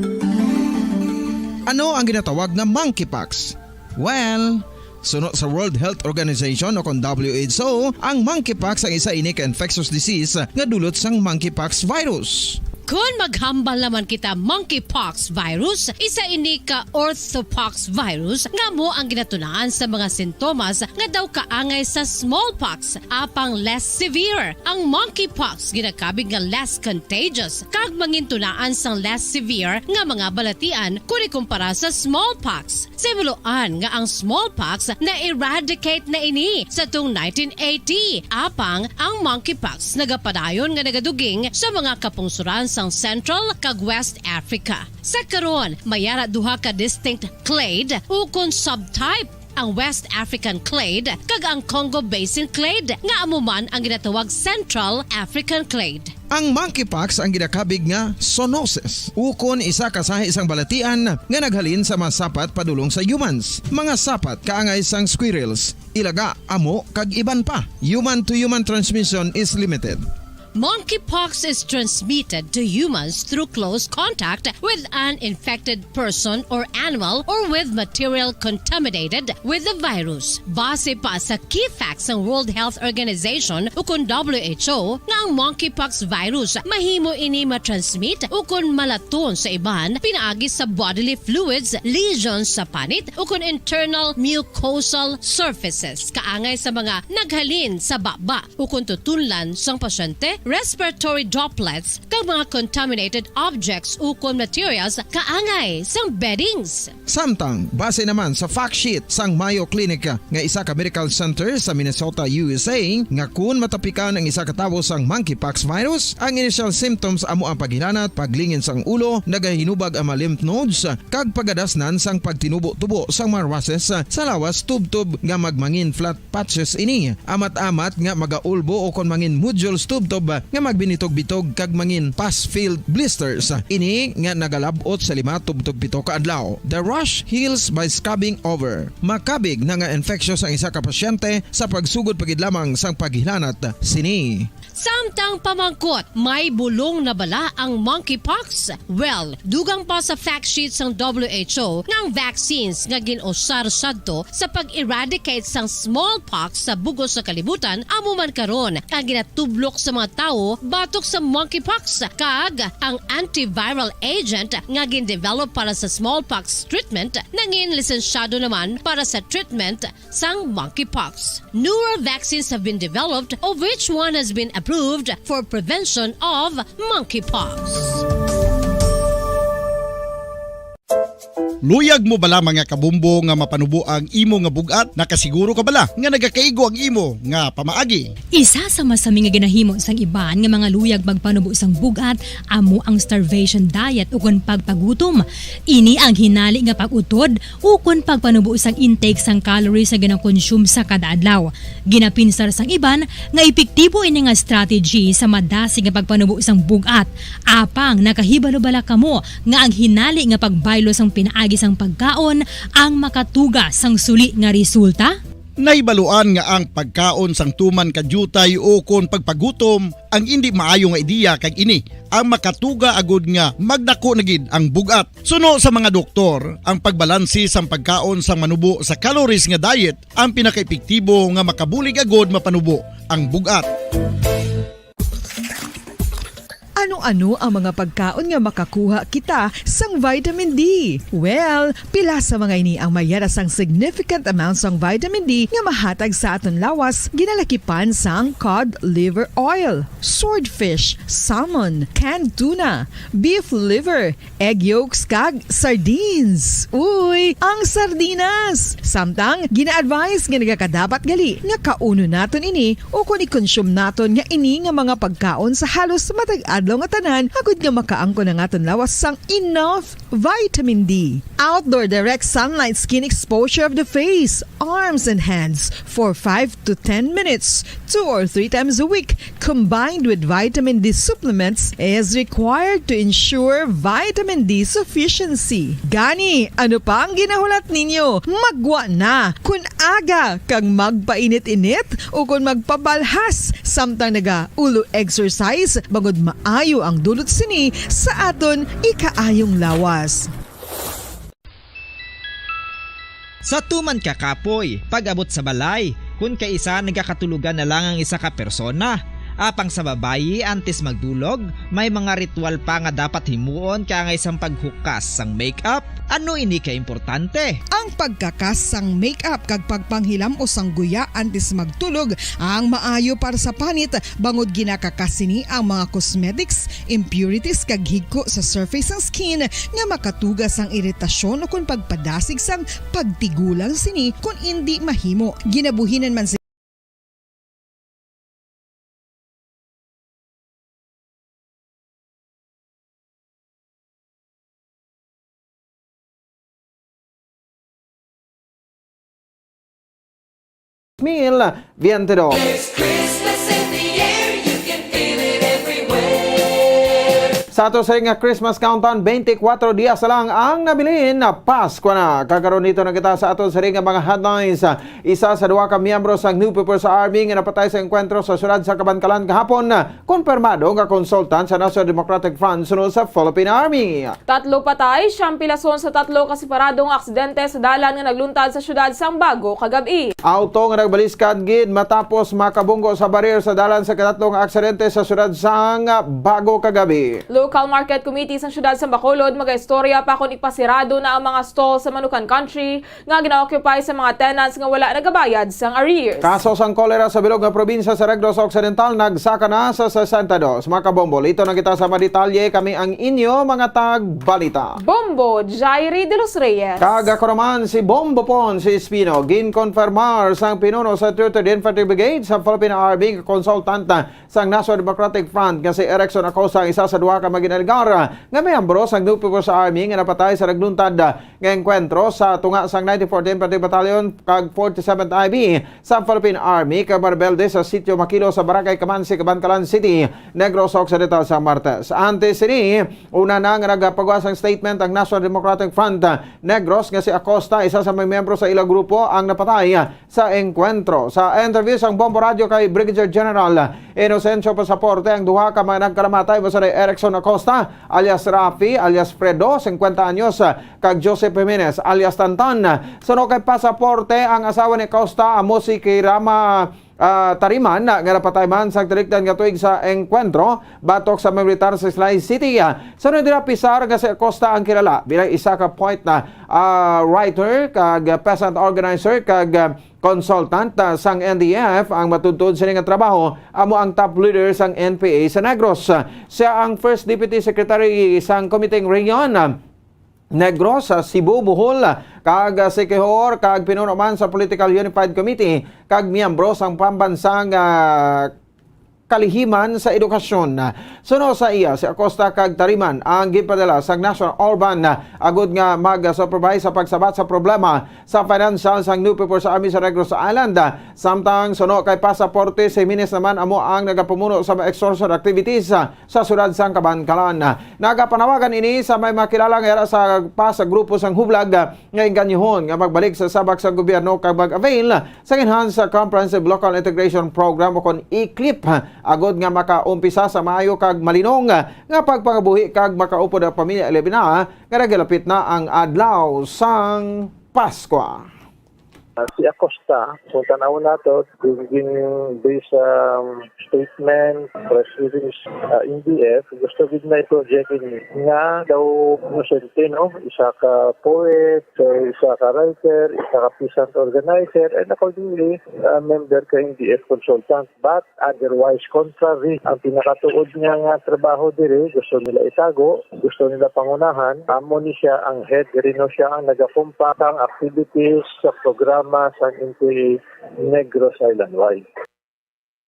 Ano ang ginatawag nga monkeypox? Well, suno sa World Health Organization o kon W H O, ang monkeypox ang isa ini ka infectious disease nga dulot sang monkeypox virus. Kon maghambal naman kita, monkeypox virus, isa ini ka orthopox virus nga amo ang ginatunaan sa mga sintomas nga daw kaangay sa smallpox, apang less severe. Ang monkeypox ginakabig nga less contagious kag mangintunaan sang less severe nga mga balatian kon ikumpara sa smallpox. Sa himuloan nga ang smallpox na-eradicate na ini sa tuong nineteen eighty, apang ang monkeypox nagapadayon nga nagaduging sa mga kapungsoran sang Central kag West Africa. Sa karon, may ara duha ka distinct clade ukon subtype, ang West African clade kag ang Congo Basin clade, nga amo man ang ginatawag Central African clade. Ang monkeypox ang ginakabig nga zoonosis, ukon isa ka sahi sang balatian nga naghalin sa mga sapat padulong sa humans, mga sapat kaangay sang squirrels, ilaga, amo, kag iban pa. Human to human transmission is limited. Monkeypox is transmitted to humans through close contact with an infected person or animal or with material contaminated with the virus. Base pa sa key facts sang World Health Organization ukon W H O nga ang monkeypox virus mahimo ini matransmit ukon malaton sa iban pinaagi sa bodily fluids, lesions sa panit ukon internal mucosal surfaces kaangay sa mga naghalin sa baba ukon tutunlan sang pasyente, respiratory droplets, kag mga contaminated objects ukon materials kaangay sang beddings. Samtang, base naman sa fact sheet sang Mayo Clinic nga isa ka medical center sa Minnesota, U S A, nga kun matapikan ang isa ka tawo sang monkeypox virus, ang initial symptoms amo ang paghilanat, paglingin sang ulo, nagahinubag ang mga lymph nodes, kag pagadasnan sang pagtinubo-tubo sang mga rushes sa lawas tubtob nga magmangin flat patches ini. Amat-amat nga magaulbo o kon mangin nodules tubtob nga magbinitog-bitog kag mangin pus-filled blisters. Ini nga nagalab-ot sa lima tubtob pito ka adlaw. The rash heals by scabbing over. Makabig na nga infectious ang isa ka pasyente sa pagsugod pa gid lamang sang paghilanat sini. Samtang pamangkot, may bulong na bala ang monkeypox? Well, dugang pa sa fact sheet sang W H O nga ang vaccines nga gin-usar sadto sa pag-eradicate sang smallpox sa bug-os nga kalibutan amo man karon ang ginatublok sa mga tawo batok sa monkeypox, kag ang antiviral agent nga gin-develop para sa smallpox treatment nangin lisensyado naman para sa treatment sang monkeypox. Newer vaccines have been developed, of which one has been approved for prevention of monkeypox. Luyag mo bala, mga kabumbo, nga mapanubo ang imo nga bug-at? Nakasiguro ka bala nga nagakaigo ang imo nga pamaagi? Isa sa masami nga ginahimo sang iban nga mga luyag magpanubo sang bug-at amo ang starvation diet ukon pagpagutom. Ini ang hinali nga pag-utod ukon pagpanubo sang intake sang calories nga ginakonsume sa kada adlaw. Ginapinsar sang iban nga epektibo ini nga strategy sa madasig nga pagpanubo sang bug-at. Apang nakahibalo bala kamo nga ang hinali nga pagbaylo sang pinaagi sang pagkaon ang makatuga sang suli nga resulta? Nahibaluan nga ang pagkaon sang tuman ka diutay ukon pagpagutom ang indi maayo nga ideya, kag ini ang makatuga agud nga magdako na gid ang bug-at. Suno sa mga doktor, ang pagbalanse sang pagkaon sang manubo sa calories nga diet ang pinakaepektibo nga makabulig agud mapanubo ang bug-at. Ano-ano ang mga pagkaon nga makakuha kita sang vitamin D? Well, pila sa mga ini ang mayara sang significant amount sang vitamin D nga mahatag sa aton lawas, ginalakipan sang cod liver oil, swordfish, salmon, canned tuna, beef liver, egg yolks, kag sardines. Uy, ang sardinas! Samtang, gina-advise nga nagakadapat gali nga kaunon naton ini ukon i-consume naton nga ini nga mga pagkaon sa halos matag adlaw nga tanan, agud nga makaangkon ang aton lawas sang enough vitamin D. Outdoor direct sunlight skin exposure of the face, arms, and hands for five to ten minutes, two or three times a week, combined with vitamin D supplements, is required to ensure vitamin D sufficiency. Gani, ano pa ang ginahulat ninyo? Maggwa na! Kun aga kag magpainit-init ukon magpabalhas samtang naga-ulo exercise, bangod maayo ang dulot sini sa aton ikaayong lawas. Sa tuman ka kapoy, pag-abot sa balay, kun kaisa nagakatulogan na lang ang isa ka persona. Apang sa babayi, antes magdulog, may mga ritual pa nga dapat himuon kaangay sang paghukas sang makeup. Ano ini ka importante? Ang pagkakas sang makeup kag pagpanghilam-os sang guya antes magtulog ang maayo para sa panit, bangod ginakakas sini ang mga cosmetics, impurities, kag higko sa surface sang skin nga makatuga sang iritasyon ukon pagpadasig sang pagtigulang sini kon indi mahimo. Ginabuhinan man sini. Mil veintidós. There's Christmas in the air, you can feel it everywhere. Sa ato sa nga Christmas countdown, twenty-four dias na lang ang nabilin na Pasko na. Kag karon, dito na kita sa ato sa nga mga headlines. Isa sa duha ka miyembro sang New People's Army nga napatay sa engkwentro sa siyudad sa Kabankalan kahapon, konfirmado nga konsultant sa National Democratic Front sunod sa Philippine Army. Tatlo patay, siyam pilason sa tatlo ka separado nga aksidente sa dalan nga nagluntad sa siyudad sang Bago kagab-i. Auto nga nagbaliskad gid matapos makabunggo sa baryero sa dalan sa ikatatlo nga aksidente sa siyudad sang Bago kagab-i. Local Market Committee sang siyudad sang Bacolod magaistorya pa kon ipasirado na ang mga stall sa Manukan Country nga gina-occupy sa mga tenants nga wala nagabayad sang arrears. Kaso sang kolera sa bilog nga probinsya sa Negros Occidental nagsaka na sa sesenta y dos. Mga kabombo, lito na kita sa mga detalye. Kami ang inyo mga tagbalita. Bombo, Jairi de los Reyes. Kag ako naman si Bombo Pon, si Espino. Ginkonfirmar sang pinuno sa Third Infantry Brigade sa Philippine Army nga konsultante sang National Democratic Front nga si Erickson Acosta ang isa sa duha ka mga ginalegar nga miyembro sang New People's Army nga napatay sa nagluntad nga engkwentro sa tunga sang ninety-fourth Infantry Battalion kag forty-seventh I B sa Philippine Army kag marebelde sa Sitio Makilo sa Barangay Kamansi, Kabankalan City, Negros Occidental, sa Martes. Antes sini, una na nga nagapagawa sang statement ang National Democratic Front Negros nga si Acosta, isa sa mga miyembro sa ila grupo, ang napatay sa engkwentro. Sa interview sang Bombo Radyo kay Brigadier General Inocencio Pasaporte, ang duha ka mga nagkalamatay mao sila Erickson Acosta alias Rafi alias Fredo, singkwenta anyos, kag Joseph Jimenez alias Tantan. Suno kay Pasaporte, ang asawa ni Acosta amo si Kirama, ah, Tariman, nga napatay man sa talikdan nga tuig sa engkwentro batok sa militar sa Islay City. Suno nila, pisar nga si Acosta ang kilala bilang isa ka poet na, ah, writer kag peasant organizer kag, ah, consultant, ah, sang N D F. Ang matuod-tuod sini nga trabaho amo ang top leader sang N P A sa Negros. Siya ang first deputy secretary sang Komiteng Region Negros, sa Cebu, Bohol, kag, ah, Siquijor, kag pinuno man sa Political Unified Committee kag miyembro sang pambansang, ah, kalihiman sa edukasyon. Suno sa iya, si Acosta kag Tariman ang ginpadala sang National Urban agud nga mag-supervise sa pagsabat sa problema sa financial sang New People's Army sa Negros Island. Samtang suno kay Pasaporte, si Jimenez naman amo ang nagapamuno sa mga extortion activities sa siyudad sang Kabankalan. Nagapanawagan ini sa may makilala nga yara sa pa sa grupo sang Hublag nga engganyohon nga magbalik sa sabak sa gobyerno kag mag-avail sang Enhanced Comprehensive Local Integration Program o kon E-CLIP, agud nga makaumpisa sa maayo kag malinong nga pagpangabuhi kag makaupod ang pamilya, ilabi na nga nagalapit na ang adlaw sang Pasko. Ah, si Acosta, kung tanaw nato, gin-, based sa, um, statement, press release, ah, N D F, gusto gid na i-project ini nga daw inosente, no? Isa ka poet, so isa ka writer, isa ka peasant organizer, and accordingly, ah, member ka N D F consultant. But otherwise, contrary, ang pinakatuod niya nga trabaho diri, gusto nila itago, gusto nila pangunahan, amo ni siya ang head, diri no siya ang nagakumpa sang activities sa programa sa N P A Negros Island Wide.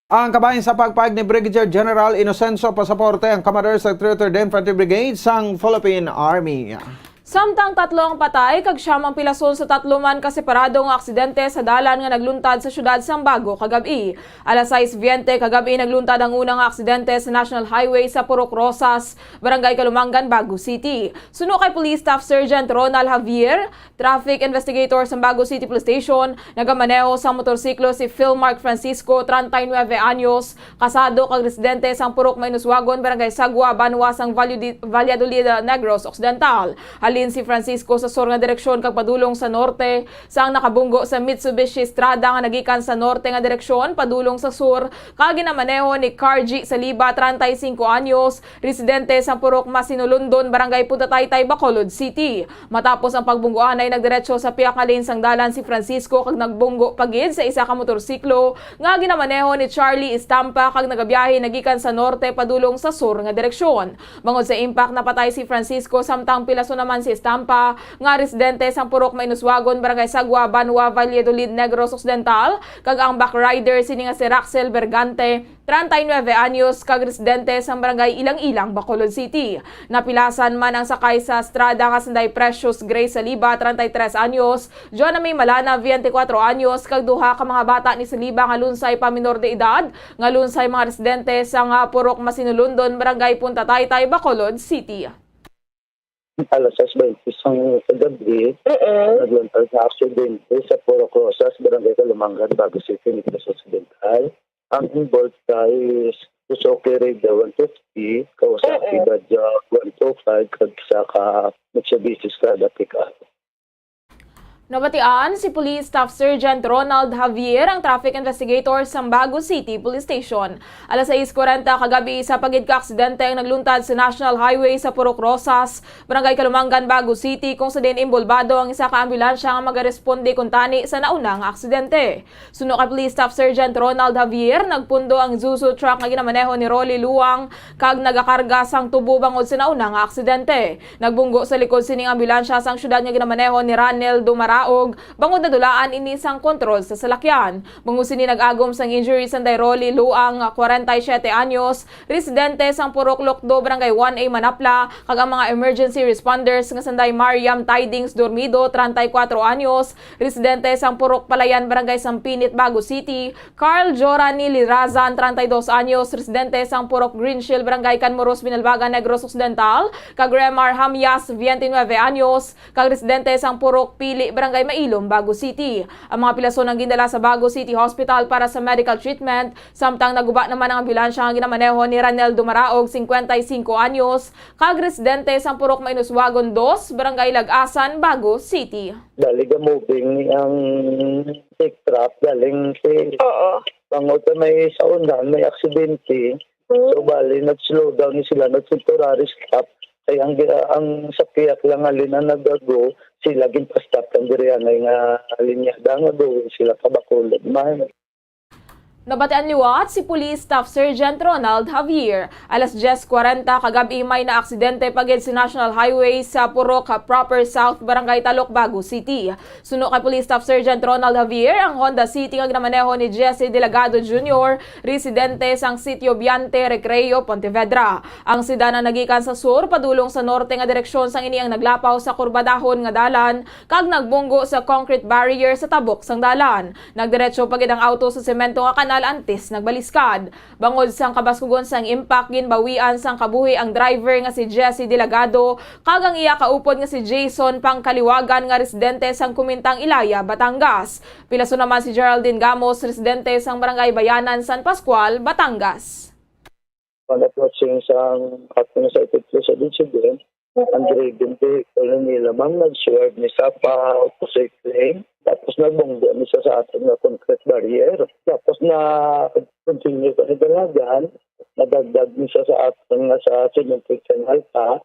Ang kabahin sa pagpahayag ni Brigadier General Inocencio Pasaporte, ang commander sa Three-third Infantry Brigade sang Philippine Army. Samtang tatlo ang patay kag siyam ang pilason sa tatlo man ka separado nga aksidente sa dalan nga nagluntad sa siyudad sang Bago kagab-i. Alas sais bente kagab-i nagluntad ang una nga aksidente sa National Highway sa Purok Rosas, Barangay Calumangan, Bago City. Suno kay Police Staff Sergeant Ronald Javier, traffic investigator sa Bago City Police Station, nagamaneho sang motorsiklo si Philmark Francisco, treinta y nueve anyos, kasado kag residente sang Purok Mainuswagon, Barangay Sagwa, banwa sang Valladolid, Valladolid, Negros Occidental. Halin si Francisco sa sur nga direksyon kag padulong sa norte, sang nakabunggo sa Mitsubishi Strada nga nagikan sa norte nga direksyon padulong sa sur, kag ginamaneho ni Carji Saliba, treinta y cinco anyos, residente sa Purok Masinulundon, Barangay Punta Taytay, Bacolod City. Matapos ang pagbunggoanay, nagdiretso sa pihak nga lane sang dalan si Francisco kag nagbunggo pa gid sa isa ka motorsiklo nga ginamaneho ni Charlie Estampa kag nagabiyahe nagikan sa norte padulong sa sur nga direksyon. Bangod sa impact, napatay si Francisco, samtang pilason naman si Estampa, nga residente sang Purok Mainuswagon, Barangay Sagwa, Banwa, Valladolid, Negros Occidental, kag ang backrider sini nga si Raxel Bergante, treinta y nueve anyos, kag residente sang Barangay Ilang-Ilang, Bacolod City. Napilasan man ang sakay sa Strada nga sanday Precious Grace Saliba, treinta y tres anyos, Jonah May Malana, veinticuatro anyos, kag duha ka mga bata ni Saliba nga lunsay pa minor de edad, nga lunsay mga residente sang, ah, Purok Masinulundon, Barangay Punta Taytay, Bacolod City. Alas sais baynte sang kagabi, Mm. nagluntad sa aksidente sa Purok Rosas, Barangay Kalumangan, Bago City, Negros Occidental. Ang involved ka is Suzuki Raider one fifty, Kawasaki Mm. Bajaj one two five, kag isa ka Mitsubishi Strada pickup. Nabatian si Police Staff Sergeant Ronald Javier, ang traffic investigator sa Bago City Police Station. Alas sais kwarenta kagabi, isa pa gid ka aksidente ang nagluntad sa National Highway sa Purok Rosas, Barangay Kalumangan, Bago City, kung sa diin inbolbado ang isa ka ambulansya nga magaresponde kuntani sa nauna nga aksidente. Suno kay Police Staff Sergeant Ronald Javier, nagpundo ang Isuzu truck nga ginamaneho ni Rolly Luang kag nagakarga sang tubo bangod sa nauna nga aksidente. Nagbunggo sa likod sining ambulansya sang syudad nga ginamaneho ni Ranel Dumaraog, bangod nadulaan ini sang kontrol sa salakyan. Bangod sini nag-agom sang injury sanday Rolly Luang, kwarenta y siyete anyos, residente sang Purok Lokdo, Barangay one A, Manapla, kag ang mga emergency responders nga sanday Mariam Tidings Dormido, treinta y cuatro anyos, residente sang Purok Palayan, Barangay Sampinit, Bago City, Carl Jorani Lirazan, treinta y dos anyos, residente sang Purok Green Shield, Barangay Canmoros, Binalbagan, Negros Occidental, kag Remar Hamias, veintinuebe anyos, kag residente sang Purok Pili, Barangay Mailom, Bago City. Ang mga pilason ang gindala sa Bago City Hospital para sa medical treatment, samtang naguba naman ang ambulansya nga ginamaneho ni Ranel Dumaraog, cincuenta y cinco anyos, kag residente sang Purok Mainuswagon dos, Barangay Lagasan, Bago City. Dali ga moving ni ang pick truck, galing si Oo. Bangod sa may sa unahan, may aksidente. Hmm. So, bali, nag-slow down ni sila, nag-temporary stop. Kay ang, ang sapiyak lang halin ang nagago, sila ginpa-stop ang diri anay nga linyada nga go sila pa Bacolod man. Nabatian liwat si Police Staff Sergeant Ronald Javier. Alas diyes kwarenta kagab-i, may naaksidente pa gid sa National Highway sa Purok Proper South, Barangay Talok, Bago City. Suno kay Police Staff Sergeant Ronald Javier, ang Honda City nga ginamaneho ni Jesse Delgado Junior, residente sang Sitio Biante, Recreo, Pontevedra. Ang sedan ang nagikan sa sur padulong sa norte nga direksyon, sang ini ang naglapaw sa kurbadahon nga dalan kag nagbunggo sa concrete barrier sa tabok sang dalan. Nagdiretso pa gid ang auto sa semento nga kanal antes nagbaliskad. Bangod sang kabaskugon sang impact, ginbawian sang kabuhi ang driver nga si Jesse Delgado kag ang iya kaupod nga si Jason Pangkaliwagan nga residente sang Kumintang, Ilaya, Batangas. Pilason naman si Geraldine Gamos, residente sang Barangay Bayanan, San Pascual, Batangas. Pag-approaching sang aton sa epekto sa incident, ang driving vehicle nila, ma'am, nag-swerve ni sa pa opposite lane. Tapos nagbunggo ni sa, sa aton nga concrete barrier. Tapos na continue pa ni dalagan, nadagdag ni sa, sa aton nga sa cemented canal pa.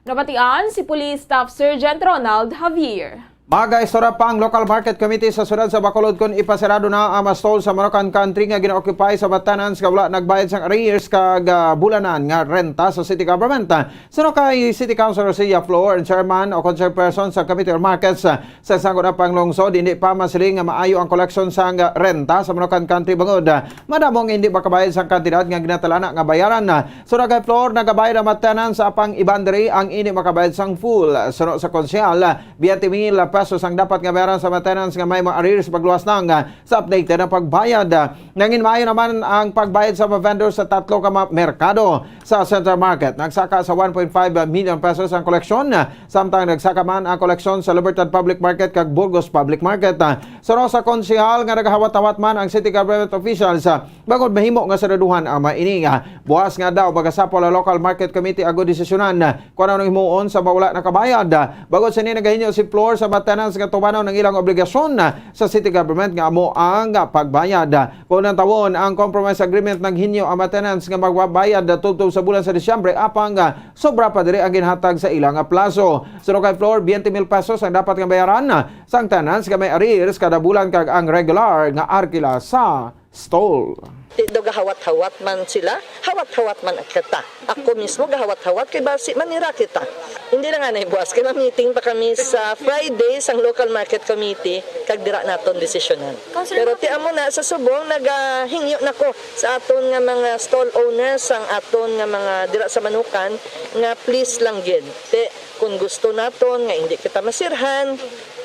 Nabatian si Police Staff Sergeant Ronald Javier. Magaistorya pa ang Local Market Committee sa siyudad sa Bacolod kon ipasirado na ang mga stall sa Manukan Country nga gina-occupy sa mga tenants nga wala nagbayad sang arrears kag, ah, bulanan nga renta sa city government. Suno kay City Councilor Celia Flor, ang chairman o concerned person sa Committee on Markets, ah, sa Sangguniang Panglungsod, hindi pa masiling nga maayo ang koleksyon sang renta sa Manukan Country bangod, ah, madamo ang hindi makabayad sang kantidad nga ginatalana nga bayaran. Suno kay Flor, nagabayad ang mga tenants sa apang iban diri ang hindi makabayad sang full. Suno sa konsehal, biyente mil pesos ang dapat nga bayaran sa mga tenants nga may mga arrears pagluwas lang, ah, sa updated na pagbayad. Nangin maayo naman ang pagbayad sa mga vendors sa tatlo ka mga merkado sa Central Market. Nagsaka sa one point five million pesos ang koleksyon, samtang nagsaka man ang koleksyon sa Libertad Public Market kag Burgos Public Market. Suno sa konsehal nga nagahawat-hawat man ang city government officials, bangod mahimo nga saraduhan ang mga ini. Buas nga adlaw, magasapol ang Local Market Committee agud desisyonan kon ano himuon sa mga wala nakabayad. Bangod sini, nagahinyo si Flor sa mga tenants nga tumanon ang ilang obligasyon sa city government nga amo ang pagbayad. Kon nantawon ang compromise agreement, naghinyo ang mga tenants nga magbabayad tubtob sa bulan sa Disyembre, apang sobra pa diri ang ginhatag sa ilang plazo. Suno kay Flor, biyente mil pesos ang dapat nga bayaran sang tenants nga may arrears kada bulan kag ang regular nga arkila sa stall. Di daw gahawat-hawat man sila, hawat-hawat man kita. Ako mismo gahawat-hawat kay basi manira kita. Hindi na nga na buwas kay ma-meeting pa kami sa Friday sang local market committee kag dira naton desisyonan. Pero ti amo na sa subong nagahingyo na ko sa aton nga mga stall owners, sang aton nga mga dira sa Manukan, nga please lang gid. Ti kung gusto naton nga hindi kita masirhan,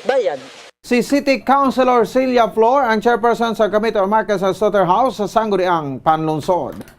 bayad. Si City Councilor Celia Flor ang chairperson sa Committee on Markets and Slaughterhouse sa sangguniang panlungsod.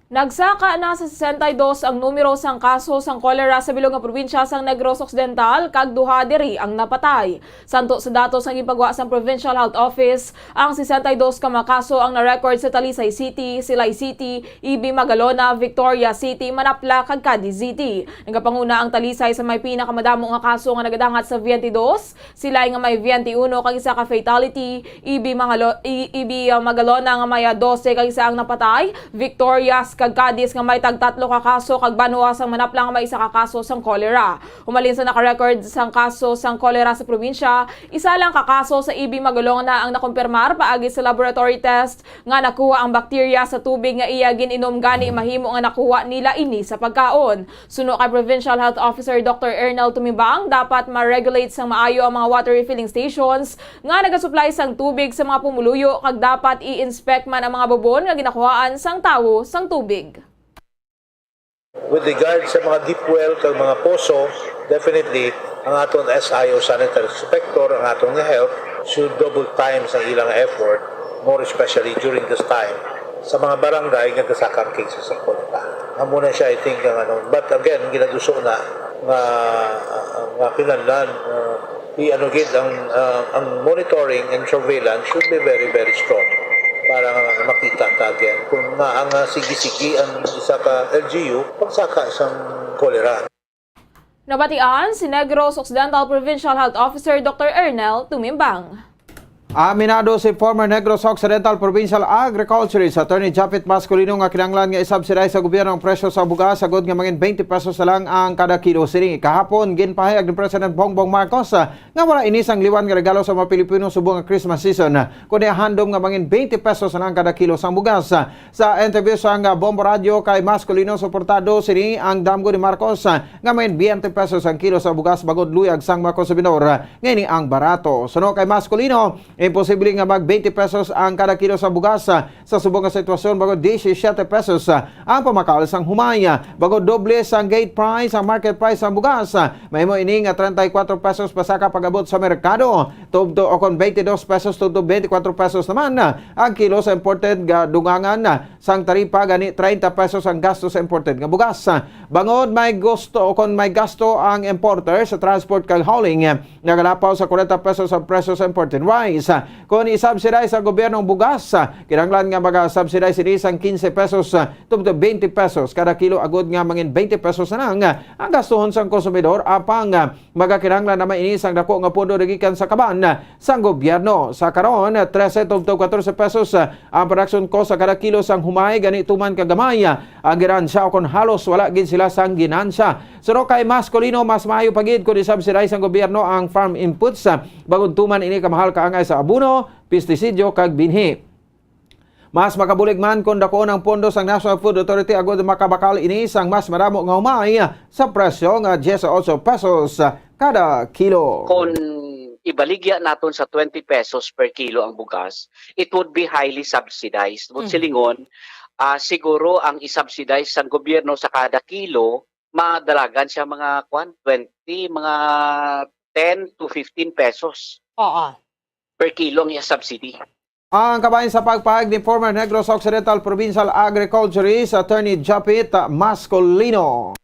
Nagsaka na sa sesenta y dos ang numero sang kaso sang kolera sa bilog nga probinsya sang Negros Occidental, kag duha diri ang napatay. Santo sa datos nga ginpagwa sang Provincial Health Office, ang sesenta y dos ka mga kaso ang na-record sa Talisay City, Silay City, Ibi Magalona, Victoria City, Manapla, kag Cadiz City. Nagapanguna ang Talisay sa may pinakamadamo nga kaso nga nagadangat sa twenty-dos, Silay nga may twenty-uno kag isa ka fatality, Ibi Mangalo-, I-, Ibi, uh, Magalona nga may, uh, dose kag isa ang napatay, Victorias kag Cadiz nga may tagtatlo ka kaso, kag Banwa sang Manapla nga may isa ka kaso sang kolera. Humalin sa naka-record sang kaso sang kolera sa probinsya, isa lang ka kaso sa Ibi Magalona ang nakumpirmar paagi sa laboratory test nga nakuha ang bakterya sa tubig nga iya gin-inom, gani mahimo nga nakuha nila ini sa pagkaon. Suno kay Provincial Health Officer Doctor Ernel Tumimbang, dapat ma-regulate sang maayo ang mga water refilling stations nga nagasuplay sang tubig sa mga pumuluyo, kag dapat i-inspect man ang mga bubon nga ginakuhaan sang tawo sang tubig. With regard sa mga deep well kag mga poso, definitely ang aton S I o sanitary inspector, ang aton nga health, should double time sa ilang effort, more especially during this time sa mga barangay nga gasaka ang cases sa kolera. Amo na siya, I think, ang ano. But again, ginaduso na nga, nga kinahanglan, uh, i-ano gid ang, uh, ang monitoring and surveillance should be very, very strong para nga makita ta again kung nga ang, uh, sige-sige ang isa ka L G U pagsaka sang kolera. Nabatian si Negros Occidental Provincial Health Officer Doctor Ernel Tumimbang. Aminado si former Negros Occidental Provincial Agriculturist Attorney Japhet Masculino nga kinahanglan nga i-subsidize sa gobyerno ang presyo sa bugas agod nga mangin twenty pesos na lang ang kada kilo. Sini kahapon, ginpahayag ni President Bongbong Marcos, ah, nga wala ini sang liwan nga regalo sa mga Pilipino subong nga Christmas season, kundi handom nga mangin twenty pesos na lang kada kilo sang bugas. Sa interview sang Bombo Radio kay Masculino, suportado sini ang damgo ni Marcos, ah, nga may twenty pesos ang kilo sa bugas bangod luyag sang mga konsumidor nga ini ang barato. Suno kay Masculino, imposible nga mag twenty pesos ang kada kilo sa bugas, ah, sa subong nga sitwasyon bangod disisiete pesos, ah, ang pamakal sang humay. Bangod doble sang gate price ang market price sang bugas, ah, mahimo ini nga treinta y cuatro pesos pasaka pag-abot sa merkado, tubto o kon twenty dos pesos tubto twenty cuatro pesos naman, ah, ang kilo sa imported nga dungangan, ah, sang taripa, gani treinta pesos ang gasto sa imported nga bugas. Bangod may gusto o kon may gasto ang importer sa transport kag hauling, nagalapaw sa kwarenta pesos ang presyo sa imported rice. Kon i-subsidize sa gobyerno ang bugas, kinahanglan nga maga-subsidize ini sang quince pesos tubto twenty pesos kada kilo agod nga mangin twenty pesos na lang ang gastuhon sang konsumidor, apang magakinahanglan naman ini sang dako nga pondo nagikan sa kaban sang gobyerno. Sa karon, trese tubto catorce pesos ang production cost sa kada kilo sang humay, gani tuman ka gamay ang ginansya o kon halos wala gid sila sang ginansya. Suno kay Masculino, mas maayo pa gid kon i-subsidize sang gobyerno ang farm inputs, bangod tuman ini kamahal kaangay sa abono, pestisidyo, kag binhi. Mas makabulig man kon dakuon ang pondo sang National Food Authority agod makabakal ini sang mas madamo nga humay sa presyo nga diyes otso pesos kada kilo. Kon ibaligya naton sa twenty pesos per kilo ang bugas, it would be highly subsidized. But Mm. silingon, ah, siguro ang isubsidize sang gobyerno sa kada kilo, madalagan siya mga, kwan, twenty, mga ten to fifteen pesos Oo. per kilo ang iya subsidy. Ang kabahin sa pagpahayag ni former Negros Occidental Provincial Agriculturist Attorney Japhet Masculino.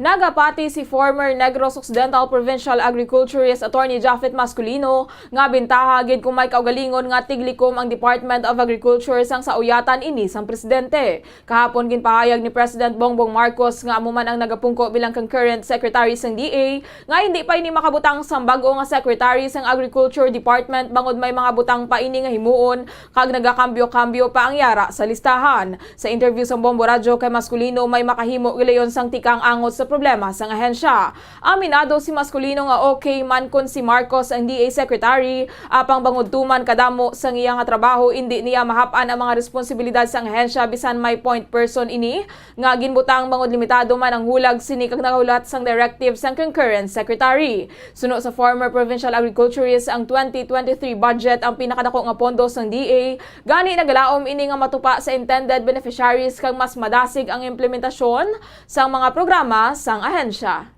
Nagapati si former Negros Occidental Provincial Agriculturist Attorney Japhet Masculino nga bintaha gid kung may kaugalingon nga tiglikom ang Department of Agriculture sang sauyatan ini sang presidente. Kahapon, ginpahayag ni President Bongbong Marcos nga amo man ang nagapungko bilang concurrent secretary sang D A, nga hindi pa ini makabutang sang bag-o nga secretary sang Agriculture Department bangod may mga butang pa ini nga himuon kag nagakambyo-kambyo pa ang yara sa listahan. Sa interview sa Bombo Radyo kay Masculino, may makahimo gilayon sang tikang angot sa problema sang ahensya. Aminado si Masculino nga okay man kon si Marcos ang D A secretary, apang bangod tuman kadamo sang iya nga trabaho, indi niya mahap-an ang mga responsibilidad sang ahensya bisan may point person ini nga ginbutang bangod limitado man ang hulag sini kag nakahulat sang directive sang concurrent secretary. Suno sa former provincial agriculturist, ang twenty twenty-three budget ang pinakadako nga pondo sang D A, gani nagalaom ini nga matupa sa intended beneficiaries kag mas madasig ang implementasyon sang mga programa sang ahensya.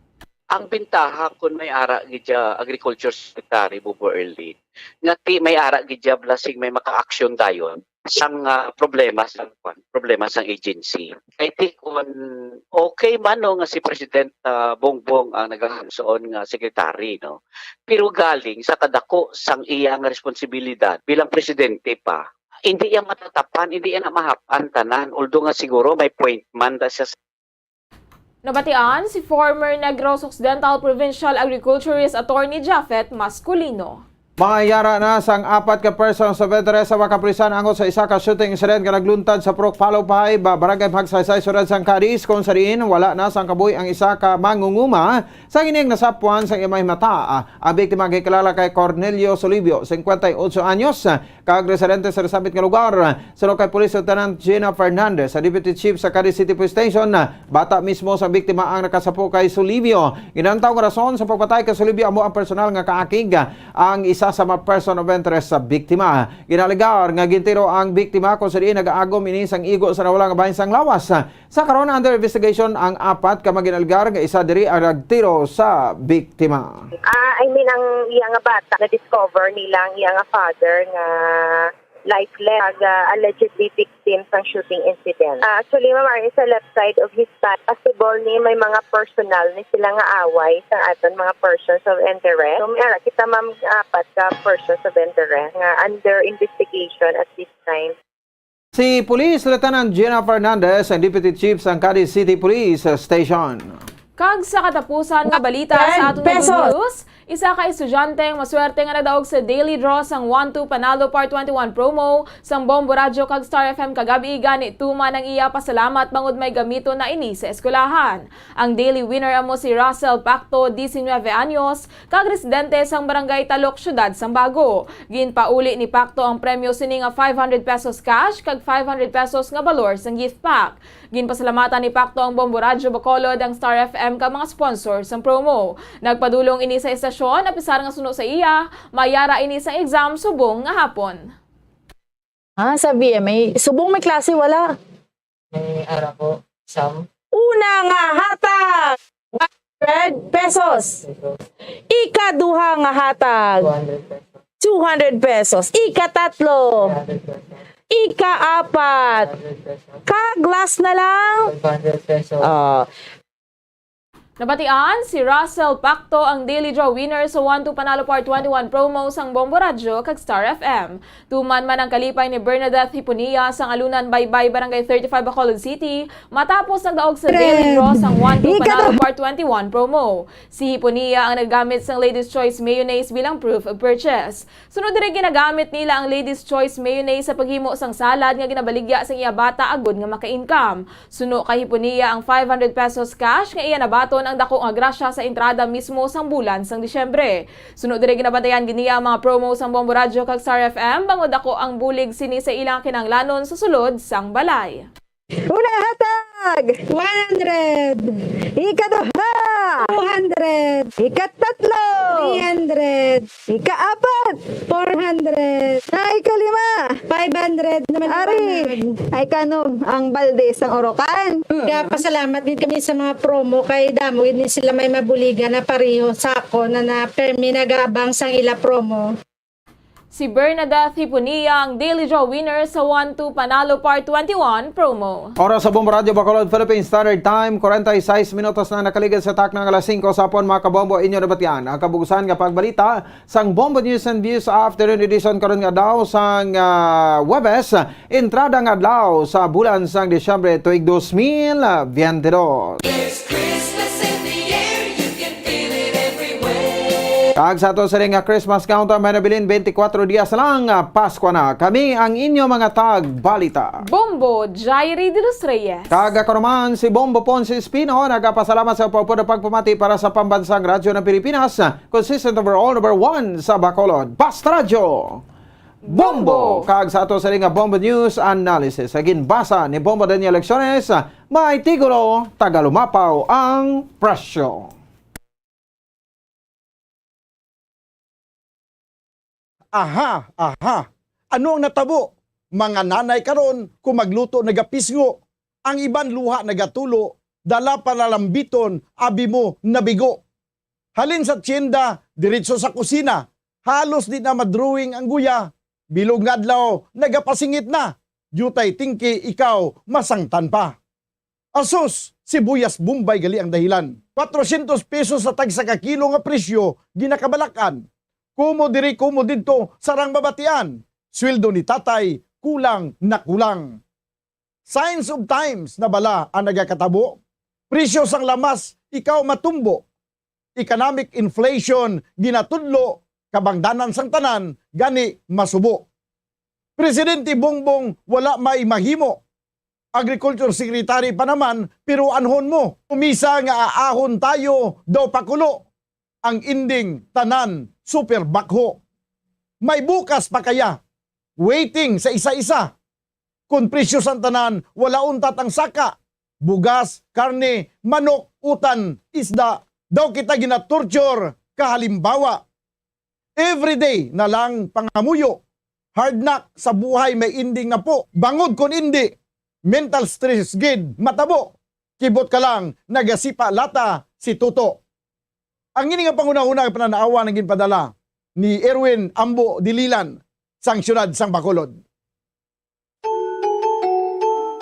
Ang bintaha kon may ara gid siya Agriculture Secretary Bobo Erlin, nga ti may ara gid siya blasing may maka-action dayon sang, ah, problema sang kwan, problema sang agency. I think kon okay man, no, nga si President, ah, Bongbong ang nagahands-on nga secretary, no, pero galing sa kadako sang iya nga responsibilidad bilang presidente pa, hindi iya matatapan, hindi iya na mahap-an tanan, although nga siguro may point man da siya. Nabatian si former Negros Occidental Provincial Agriculturist Attorney Japhet Masculino. Mayara na sang apat ka persons of interest sa makapulisan angot sa isa ka shooting incident nga nagluntad sa Purok Palo five, Barangay Magsaysay, Syudad sang Cadiz, kung sa diin wala na sang kabuhi ang isa ka mangunguma sa ining nasapwan sang iyang mga mata. Ang biktima gikilala kay Cornelio Solibio, singkwenta y otso anyos, kag residente sa nasambit nga lugar. Suno kay Police Lieutenant Gina Fernandez, sa Deputy Chief sa Cadiz City Police Station, bata mismo sa biktima ang nakasapo kay Solibio. Ginantaw nga rason sa pagpatay kay Solibio amo ang personal nga kaakig ang isa sa mga person of interest sa biktima. Ginalegar nga gintiro ang biktima kung sa diin nagaagom ini sang igo sa nawala nga bahin sang lawas. Sa karon, under investigation ang apat ka mga ginalegar nga isa diri ang nagtiro sa biktima. Ah, I mean, ang iya nga bata, na-discover nila ang iya nga father nga lifeless, ag, ah, allegedly victim sang shooting incident. Ah, actually, ma'am, sa left side of his back, possible ni may mga personal ni sila nga away sa aton mga persons of interest. So, may ara kita, ma'am, apat ka persons of interest nga under investigation at this time. Si Police Lieutenant Gina Fernandez, ang Deputy Chief sang Cadiz City Police Station. Kag sa katapusan nga balita sa aton pesos. News, isa ka estudyante ang maswerte nga nadaog sa daily draw sang One Two Panalo Part twenty-one promo sang Bombo Radyo kag Star F M kagab-i, gani tuman ang iya pasalamat bangod may gamiton na ini sa eskwelahan. Ang daily winner amo si Russell Pacto, diecinueve anyos, kag residente sang Barangay Talok, Siyudad sang Bago. Ginpauli ni Pacto ang premyo sini nga five hundred pesos cash kag five hundred pesos nga balor sang gift pack. Ginpasalamatan ni Pacto ang Bombo Radyo Bacolod, ang Star F M, kag mga sponsor sang promo. Nagpadulong ini sa estasyon, apisar nga suno sa iya, mayara ini sang exam subong nga hapon. Ha, sa B M A, subong may klase, wala? May ara po, exam. Una nga hatag, one hundred pesos. Ikaduha nga hatag, two hundred pesos. Two hundred pesos. Ikatatlo, three hundred pesos. Ikaapat, three hundred pesos. Kag last na lang, five hundred pesos. Oh. Nabatian si Russell Pacto, ang daily draw winner sa One Two Panalo Part twenty-one promo sang Bombo Radyo kag Star F M. Tuman man ang kalipay ni Bernadette Hiponia sang Alunan Baybay, Barangay thirty-five, Bacolod City, matapos nagdaog sa daily draw sang One Two Panalo Part twenty-one promo. Si Hiponia ang naggamit sang Ladies Choice Mayonnaise bilang proof of purchase. Sunod diri, ginagamit nila ang Ladies Choice Mayonnaise sa paghimo sang salad nga ginabaligya sang iya bata agod nga maka-income. Suno kay Hiponia ang five hundred pesos cash nga iya nabaton ang dako nga grasya sa entrada mismo sang bulan sang Disyembre. Suno diri, ginabantayan gid niya ang mga promo sang Bombo Radyo kag Star F M bangod dako ang bulig sini sa ilang kinahanglanon sa sulod sang balay. Unang hatag, one hundred. Ikaduha, two hundred. Ikatatlo, three hundred. Ikaapat, four hundred. Sa ikalima, five hundred naman. Ari, ay kanom ang balde sang Orocan. Kaya pasalamat din kami sa mga promo kay damo gid ni sila may mabuligan na pareho sa ako na, na permi nagabang sang ila promo. Si Bernadette Hiponia ang Daily Draw winner sa One Two Panalo Part twenty-one promo. Oras sa Bombo Radyo Bacolod, Philippine Standard Time, forty-six minutos na nakaligid sa takna nga alas singko sa hapon, mga kabombo. Inyo nabatian ang kabugusan nga pagbalita sang Bombo News and Views Afternoon Edition karon nga adlaw sang, ah, Huwebes, entrada nga adlaw sa bulan sang Disyembre tuig dos mil biyente dos. There's Christmas in the air, you can feel it everywhere. Kag sa ato sini nga Christmas countdown, may nabilin, twenty-four dias lang, ah, Pasko na. Kami ang inyo mga tagbalita. Bombo, Jairi de los Reyes. Kag ako naman si Bombo Ponce Espino, nagapasalamat sa pagpupod at pagpamati para sa Pambansang Radyo ng Pilipinas, consistent number all, number one sa Bacolod. Basta Radyo! Bombo! Bombo! Kag sa ato sini nga Bombo News Analysis, sa ginbasa ni Bombo Daniel Lecciones, may titulo, Tagalumapaw ang Presyo. Aha, aha. Ano ang natabo? Mga nanay karon, kung magluto, nagapisngo. Ang iban luha nagatulo, dala pa lalambiton, abi mo, nabigo. Halin sa tienda, diretso sa kusina. Halos di na madrawing ang guya. Bilog nga adlaw, nagapasingit na. Diutay tingki, ikaw, masangtan pa. Asus, sibuyas Bombay gali ang dahilan. Kwatrocientos pesos sa tagsa ka kilo nga presyo, ginakabalak-an. Kumo diri, kumo didto, sarang mabatian. Sweldo ni tatay, kulang na kulang. Signs of times na bala ang nagakatabo? Presyo sang lamas, ikaw matumbo. Economic inflation, ginatudlo, kabangdanan sang tanan, gani masubo. Presidente Bongbong, wala may mahimo. Agriculture Secretary pa naman, pero anhon mo. Umisa nga aahon tayo, daw pakulo. Ang ending, tanan, super bakho. May bukas pa kaya? Waiting sa isa-isa. Kon presyo sang tanan, wala untat ang saka. Bugas, karne, manok, utan, isda. Daw kita ginatorture, kahalimbawa. Everyday na lang pangamuyo. Hard knock sa buhay may ending na po. Bangod kon indi, mental stress gid matabo. Kibot ka lang, nagasipa lata si Toto. Ang ini nga panghunahuna nga pananawa ang ginpadala ni Erwin Ambo Dililan sang siyudad sang Bacolod.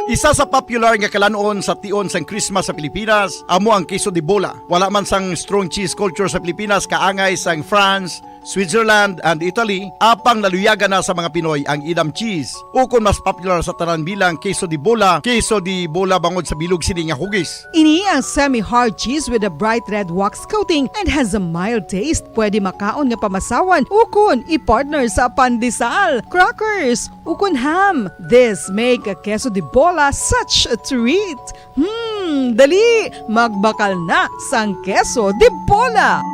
Isa sa popular nga kalan-on sa tion sang Christmas sa Pilipinas amo ang queso de bola. Wala man sang strong cheese culture sa Pilipinas, kaangay sang France, Switzerland, and Italy, apang naluyagan na sa mga Pinoy ang Edam cheese, ukon mas popular sa tanan bilang queso de bola, queso de bola bangod sa bilog sini nga hugis. Ini ang semi-hard cheese with a bright red wax coating and has a mild taste. Pwede makaon nga pamasawan ukon i-partner sa pandesal, crackers, ukon ham. This make a queso de bola such a treat. Hmm, dali, magbakal na sang queso de bola.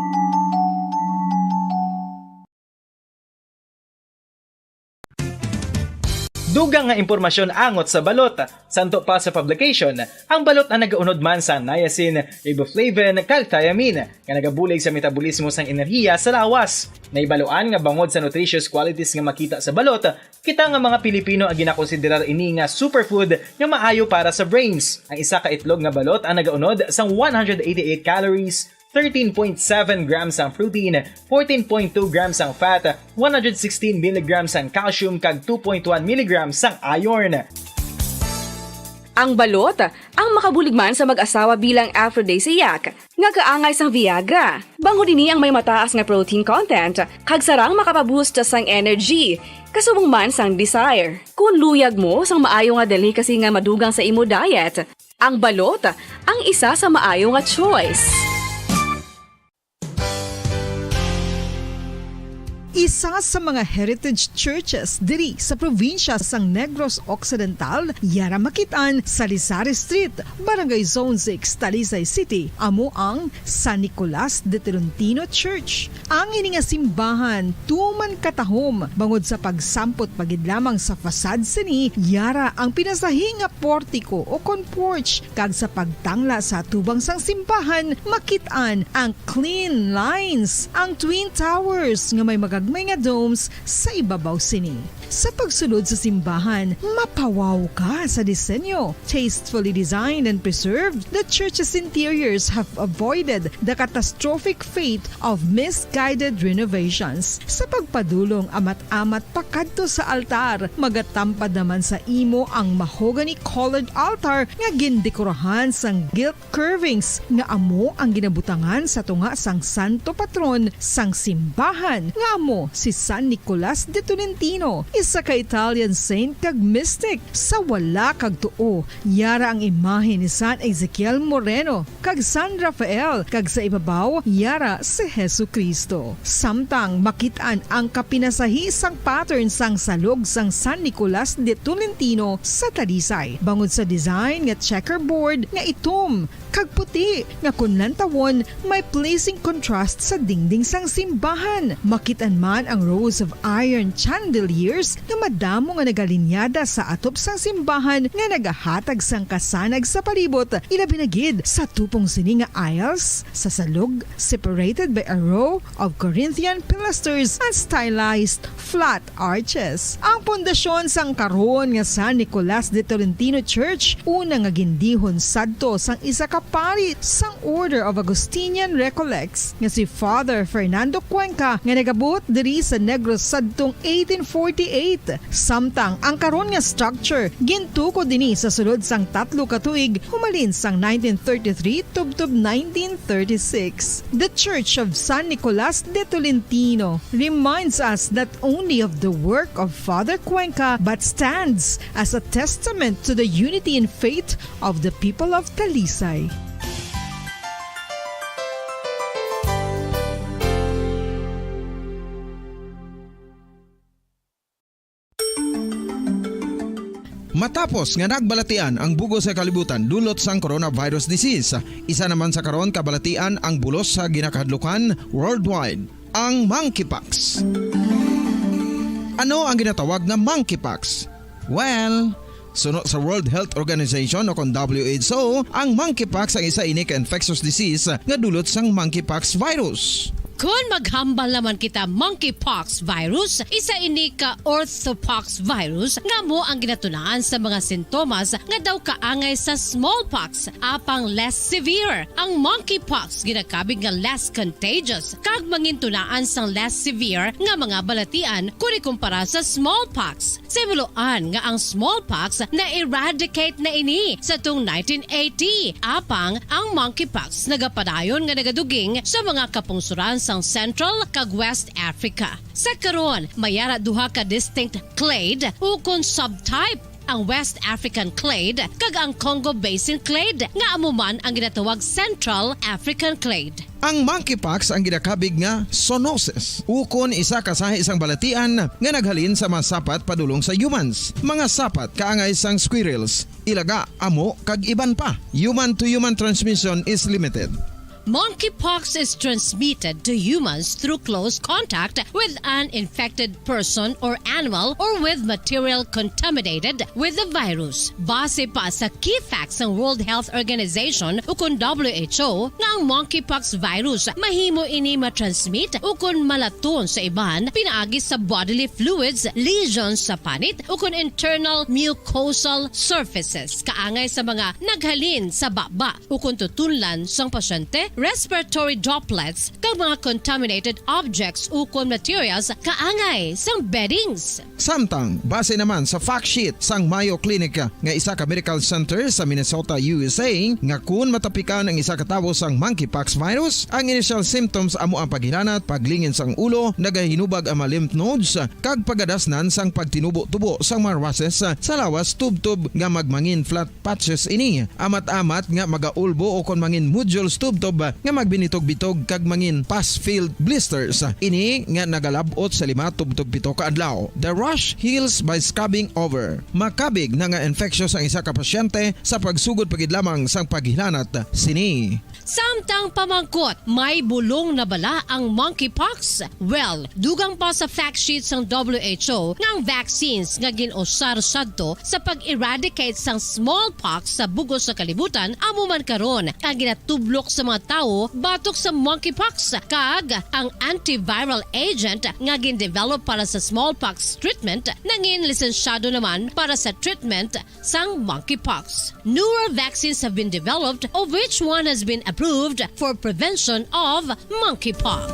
Dugang nga impormasyon angot sa balot. Santo pa sa publication, ang balot ang nagaunod man sa niacin, riboflavin, kag thiamine, nga nagabulig sa metabolismo sang enerhiya sa lawas. Nahibaluan nga bangod sa nutritious qualities nga makita sa balot, kita nga mga Pilipino ang ginakonsiderar ini nga superfood nga maayo para sa brains. Ang isa ka itlog nga balot ang nagaunod sang one hundred eighty-eight calories, thirteen point seven grams ang protein, fourteen point two grams ang fat, one hundred sixteen milligrams ang calcium, kag two point one milligrams ang iron. Ang balot, ang makabulig man sa mag-asawa bilang aphrodisiac, nga kaangay sang Viagra. Bangod ini ang may mataas nga protein content, kag sarang makapaboost sang energy, kasubong man sang desire. Kung luyag mo sang maayo nga delicacy nga madugang sa imo diet, ang balot, ang isa sa maayo nga choice. Isa sa mga heritage churches diri sa probinsya sang Negros Occidental, yara makit-an sa Lizares Street, Barangay Zone six, Talisay City, amo ang San Nicolas de Tolentino Church. Ang ini nga simbahan tuman katahom bangod sa pagsampot pa gid lamang sa facade sini, yara ang pinasahi nga portiko o kon porch, kag sa pagtangla sa atubang sang simbahan makit-an ang clean lines, ang twin towers nga may magagmay nga domes sa ibabaw sini. Sa pagsulod sa simbahan, mapawaw ka sa disenyo. Tastefully designed and preserved, the church's interiors have avoided the catastrophic fate of misguided renovations. Sa pagpadulong amat-amat pakadto sa altar, magatampad naman sa imo ang mahogany-colored altar nga gindekorahan sang gilt curvings nga amo ang ginabutangan sa tunga sang santo patron sang simbahan, nga amo Si San Nicolas de Tolentino, isa ka Italian saint kag mystic. Sa wala kag tuo, yara ang imahe ni San Ezekiel Moreno kag San Rafael, kag sa ibabaw, yara si Jesu-Cristo. Samtang makit-an ang kapinasahi sang pattern sang salog sang San Nicolas de Tolentino sa Talisay, bangod sa design nga checkerboard nga itom kag puti nga kon lantawon may pleasing contrast sa dingding sang simbahan. Makit-an man ang rows of iron chandeliers nga madamo nga nagalinyada sa atop sang simbahan nga nagahatag sang kasanag sa palibot, ilabi na gid sa tupong sini nga aisles sa salog, separated by a row of Corinthian pilasters and stylized flat arches. Ang pundasyon sang karon nga San Nicolas de Tolentino Church, una nga gindihon sadto sang isa ka pari sang Order of Augustinian Recollects nga si Father Fernando Cuenca, nga nagabuot diri sa Negros sadtong eighteen forty-eight. Samtang ang karon nga structure gintukod ini sa sulod sang tatlo ka tuig, humalin sang nineteen thirty-three tubtob nineteen thirty-six. The Church of San Nicolas de Tolentino reminds us not only of the work of Father Cuenca, but stands as a testament to the unity in faith of the people of Talisay. Matapos nga nagbalatian ang bugos sa kalibutan dulot sang coronavirus disease, isa naman sa karon kabalatian ang bulos sa ginakahadlukan worldwide, ang monkeypox. Ano ang ginatawag nga monkeypox? Well, suno sa World Health Organization o kon W H O, ang monkeypox ang isa ini ka infectious disease nga dulot sang monkeypox virus. Kon maghambal naman kita monkeypox virus, isa ini ka orthopox virus nga amo ang ginatunaan sa mga sintomas nga daw kaangay sa smallpox, apang less severe. Ang monkeypox ginakabig nga less contagious kag mangintunaan sang less severe nga mga balatian kon ikumpara sa smallpox. Sa himuloan nga ang smallpox na-eradicate na ini sa tong nineteen eighty, apang ang monkeypox nagapadayon nga nagaduging sa mga kapungsoran sang Central kag West Africa. Sa karon, may ara duha ka distinct clade ukon subtype, ang West African clade kag ang Congo Basin clade, nga amo man ang ginatawag Central African clade. Ang monkeypox ang ginakabig nga zoonosis, ukon isa ka sahi sang balatian nga naghalin sa mga sapat padulong sa humans. Mga sapat kaangay sang squirrels, ilaga, amo, kag iban pa. Human-to-human transmission is limited. Monkeypox is transmitted to humans through close contact with an infected person or animal or with material contaminated with the virus. Base pa sa key facts sang World Health Organization ukon W H O nga ang monkeypox virus mahimo ini matransmit ukon malaton sa iban pinaagi sa bodily fluids, lesions sa panit, ukon internal mucosal surfaces kaangay sa mga naghalin sa baba ukon tutunlan sang pasyente, respiratory droplets, kag mga contaminated objects ukon materials kaangay sang beddings. Samtang, base naman sa fact sheet sang Mayo Clinic nga isa ka medical center sa Minnesota, U S A, nga kun matapikan ang isa ka tawo sang monkeypox virus, ang initial symptoms amo ang paghilanat, paglingin sang ulo, nagahinubag ang mga lymph nodes, kag pagadasnan sang pagtinubo-tubo sang mga rushes sa lawas tubtob nga magmangin flat patches ini, amat-amat nga magaulbo ukon mangin nodules tubtob nga magbinitog-bitog kag mangin pus-filled blisters. Ini nga nagalab-ot sa lima tubtob pito ka adlaw. The rash heals by scabbing over. Makabig na nga infectious ang isa ka pasyente sa pagsugod pa gid lamang sang paghilanat sini. Samtang pamangkot, may bulong na bala ang monkeypox? Well, dugang pa sa fact sheet sang W H O nga ang vaccines nga gin-usar sadto sa pag-eradicate sang smallpox sa bug-os nga kalibutan amo man karon ang ginatublok sa mga tawo batok sa monkeypox, kag ang antiviral agent nga gin-develop para sa smallpox treatment nangin lisensyado naman para sa treatment sang monkeypox. Newer vaccines have been developed, of which one has been approved for prevention of monkeypox.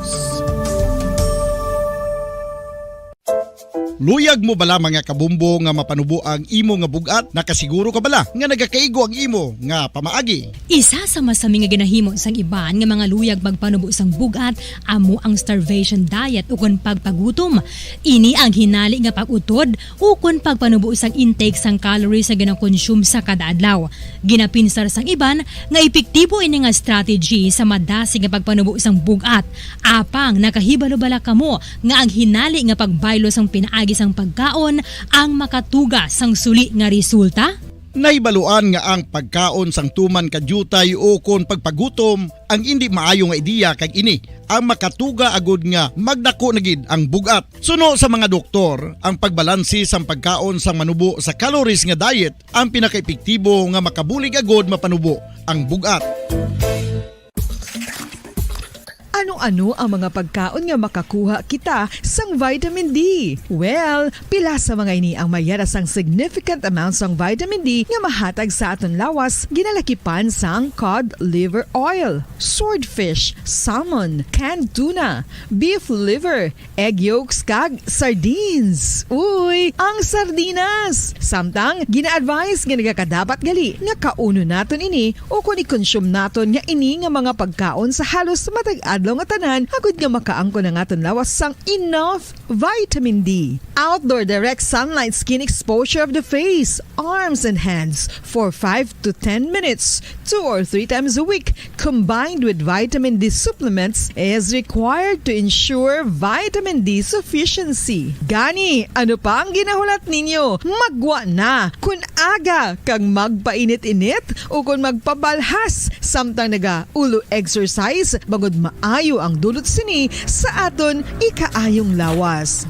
Luyag mo bala, mga kabumbo, nga mapanubo ang imo nga bug-at? Nakasiguro ka bala nga nagakaigo ang imo nga pamaagi? Isa sa masami nga ginahimo sang iban nga mga luyag magpanubo sang bug-at amo ang starvation diet ukon pagpagutom. Ini ang hinali nga pag-utod ukon pagpanubo sang intake sang calories nga ginakonsume sa kada adlaw. Ginapinsar sang iban nga epektibo ini nga strategy sa madasig nga pagpanubo sang bug-at. Apang nakahibalo bala kamo nga ang hinali nga pagbaylo sang pinaagi sang pagkaon ang makatuga sang suli nga resulta? Nahibaluan nga ang pagkaon sang tuman ka diutay ukon pagpagutom ang indi maayo nga ideya, kag ini ang makatuga agud nga magdako na gid ang bug-at. Suno sa mga doktor, ang pagbalanse sang pagkaon sang manubo sa calories nga diet ang pinakaepektibo nga makabulig agud mapanubo ang bug-at. Ano-ano ang mga pagkaon nga makakuha kita sang vitamin D? Well, pila sa mga ini ang may yara sang significant amount sang vitamin D nga mahatag sa aton lawas, ginalakipan sang cod liver oil, swordfish, salmon, canned tuna, beef liver, egg yolks, kag sardines. Uy, ang sardinas! Samtang, gina-advise nga nagakadapat gali nga kaunon naton ini ukon i-consume naton nga ini nga mga pagkaon sa halos matag adlaw nga tanan, agud nga makaangkon ang aton lawas sang enough vitamin D. Outdoor direct sunlight skin exposure of the face, arms, and hands for five to ten minutes, two or three times a week, combined with vitamin D supplements, is required to ensure vitamin D sufficiency. Gani, ano pa ang ginahulat ninyo? Maggwa na! Kun aga kag magpainit-init ukon magpabalhas samtang naga-ulo exercise, bangod maayo ang dulot sini sa aton ikaayong lawas.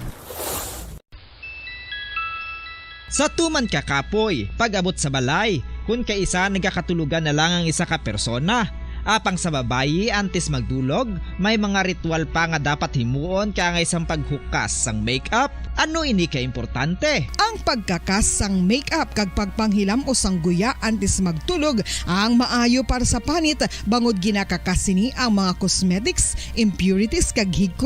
Sa tuman ka kapoy, pag-abot sa balay, kun kaisa nagakatulogan na lang ang isa ka persona. Apang sa babayi, antes magdulog, may mga ritual pa nga dapat himuon kaangay sang paghukas sang makeup. Ano ini ka importante? Ang pagkakas sang makeup kag pagpanghilam-os sang guya antes magtulog ang maayo para sa panit, bangod ginakakas sini ang mga cosmetics, impurities, kag higko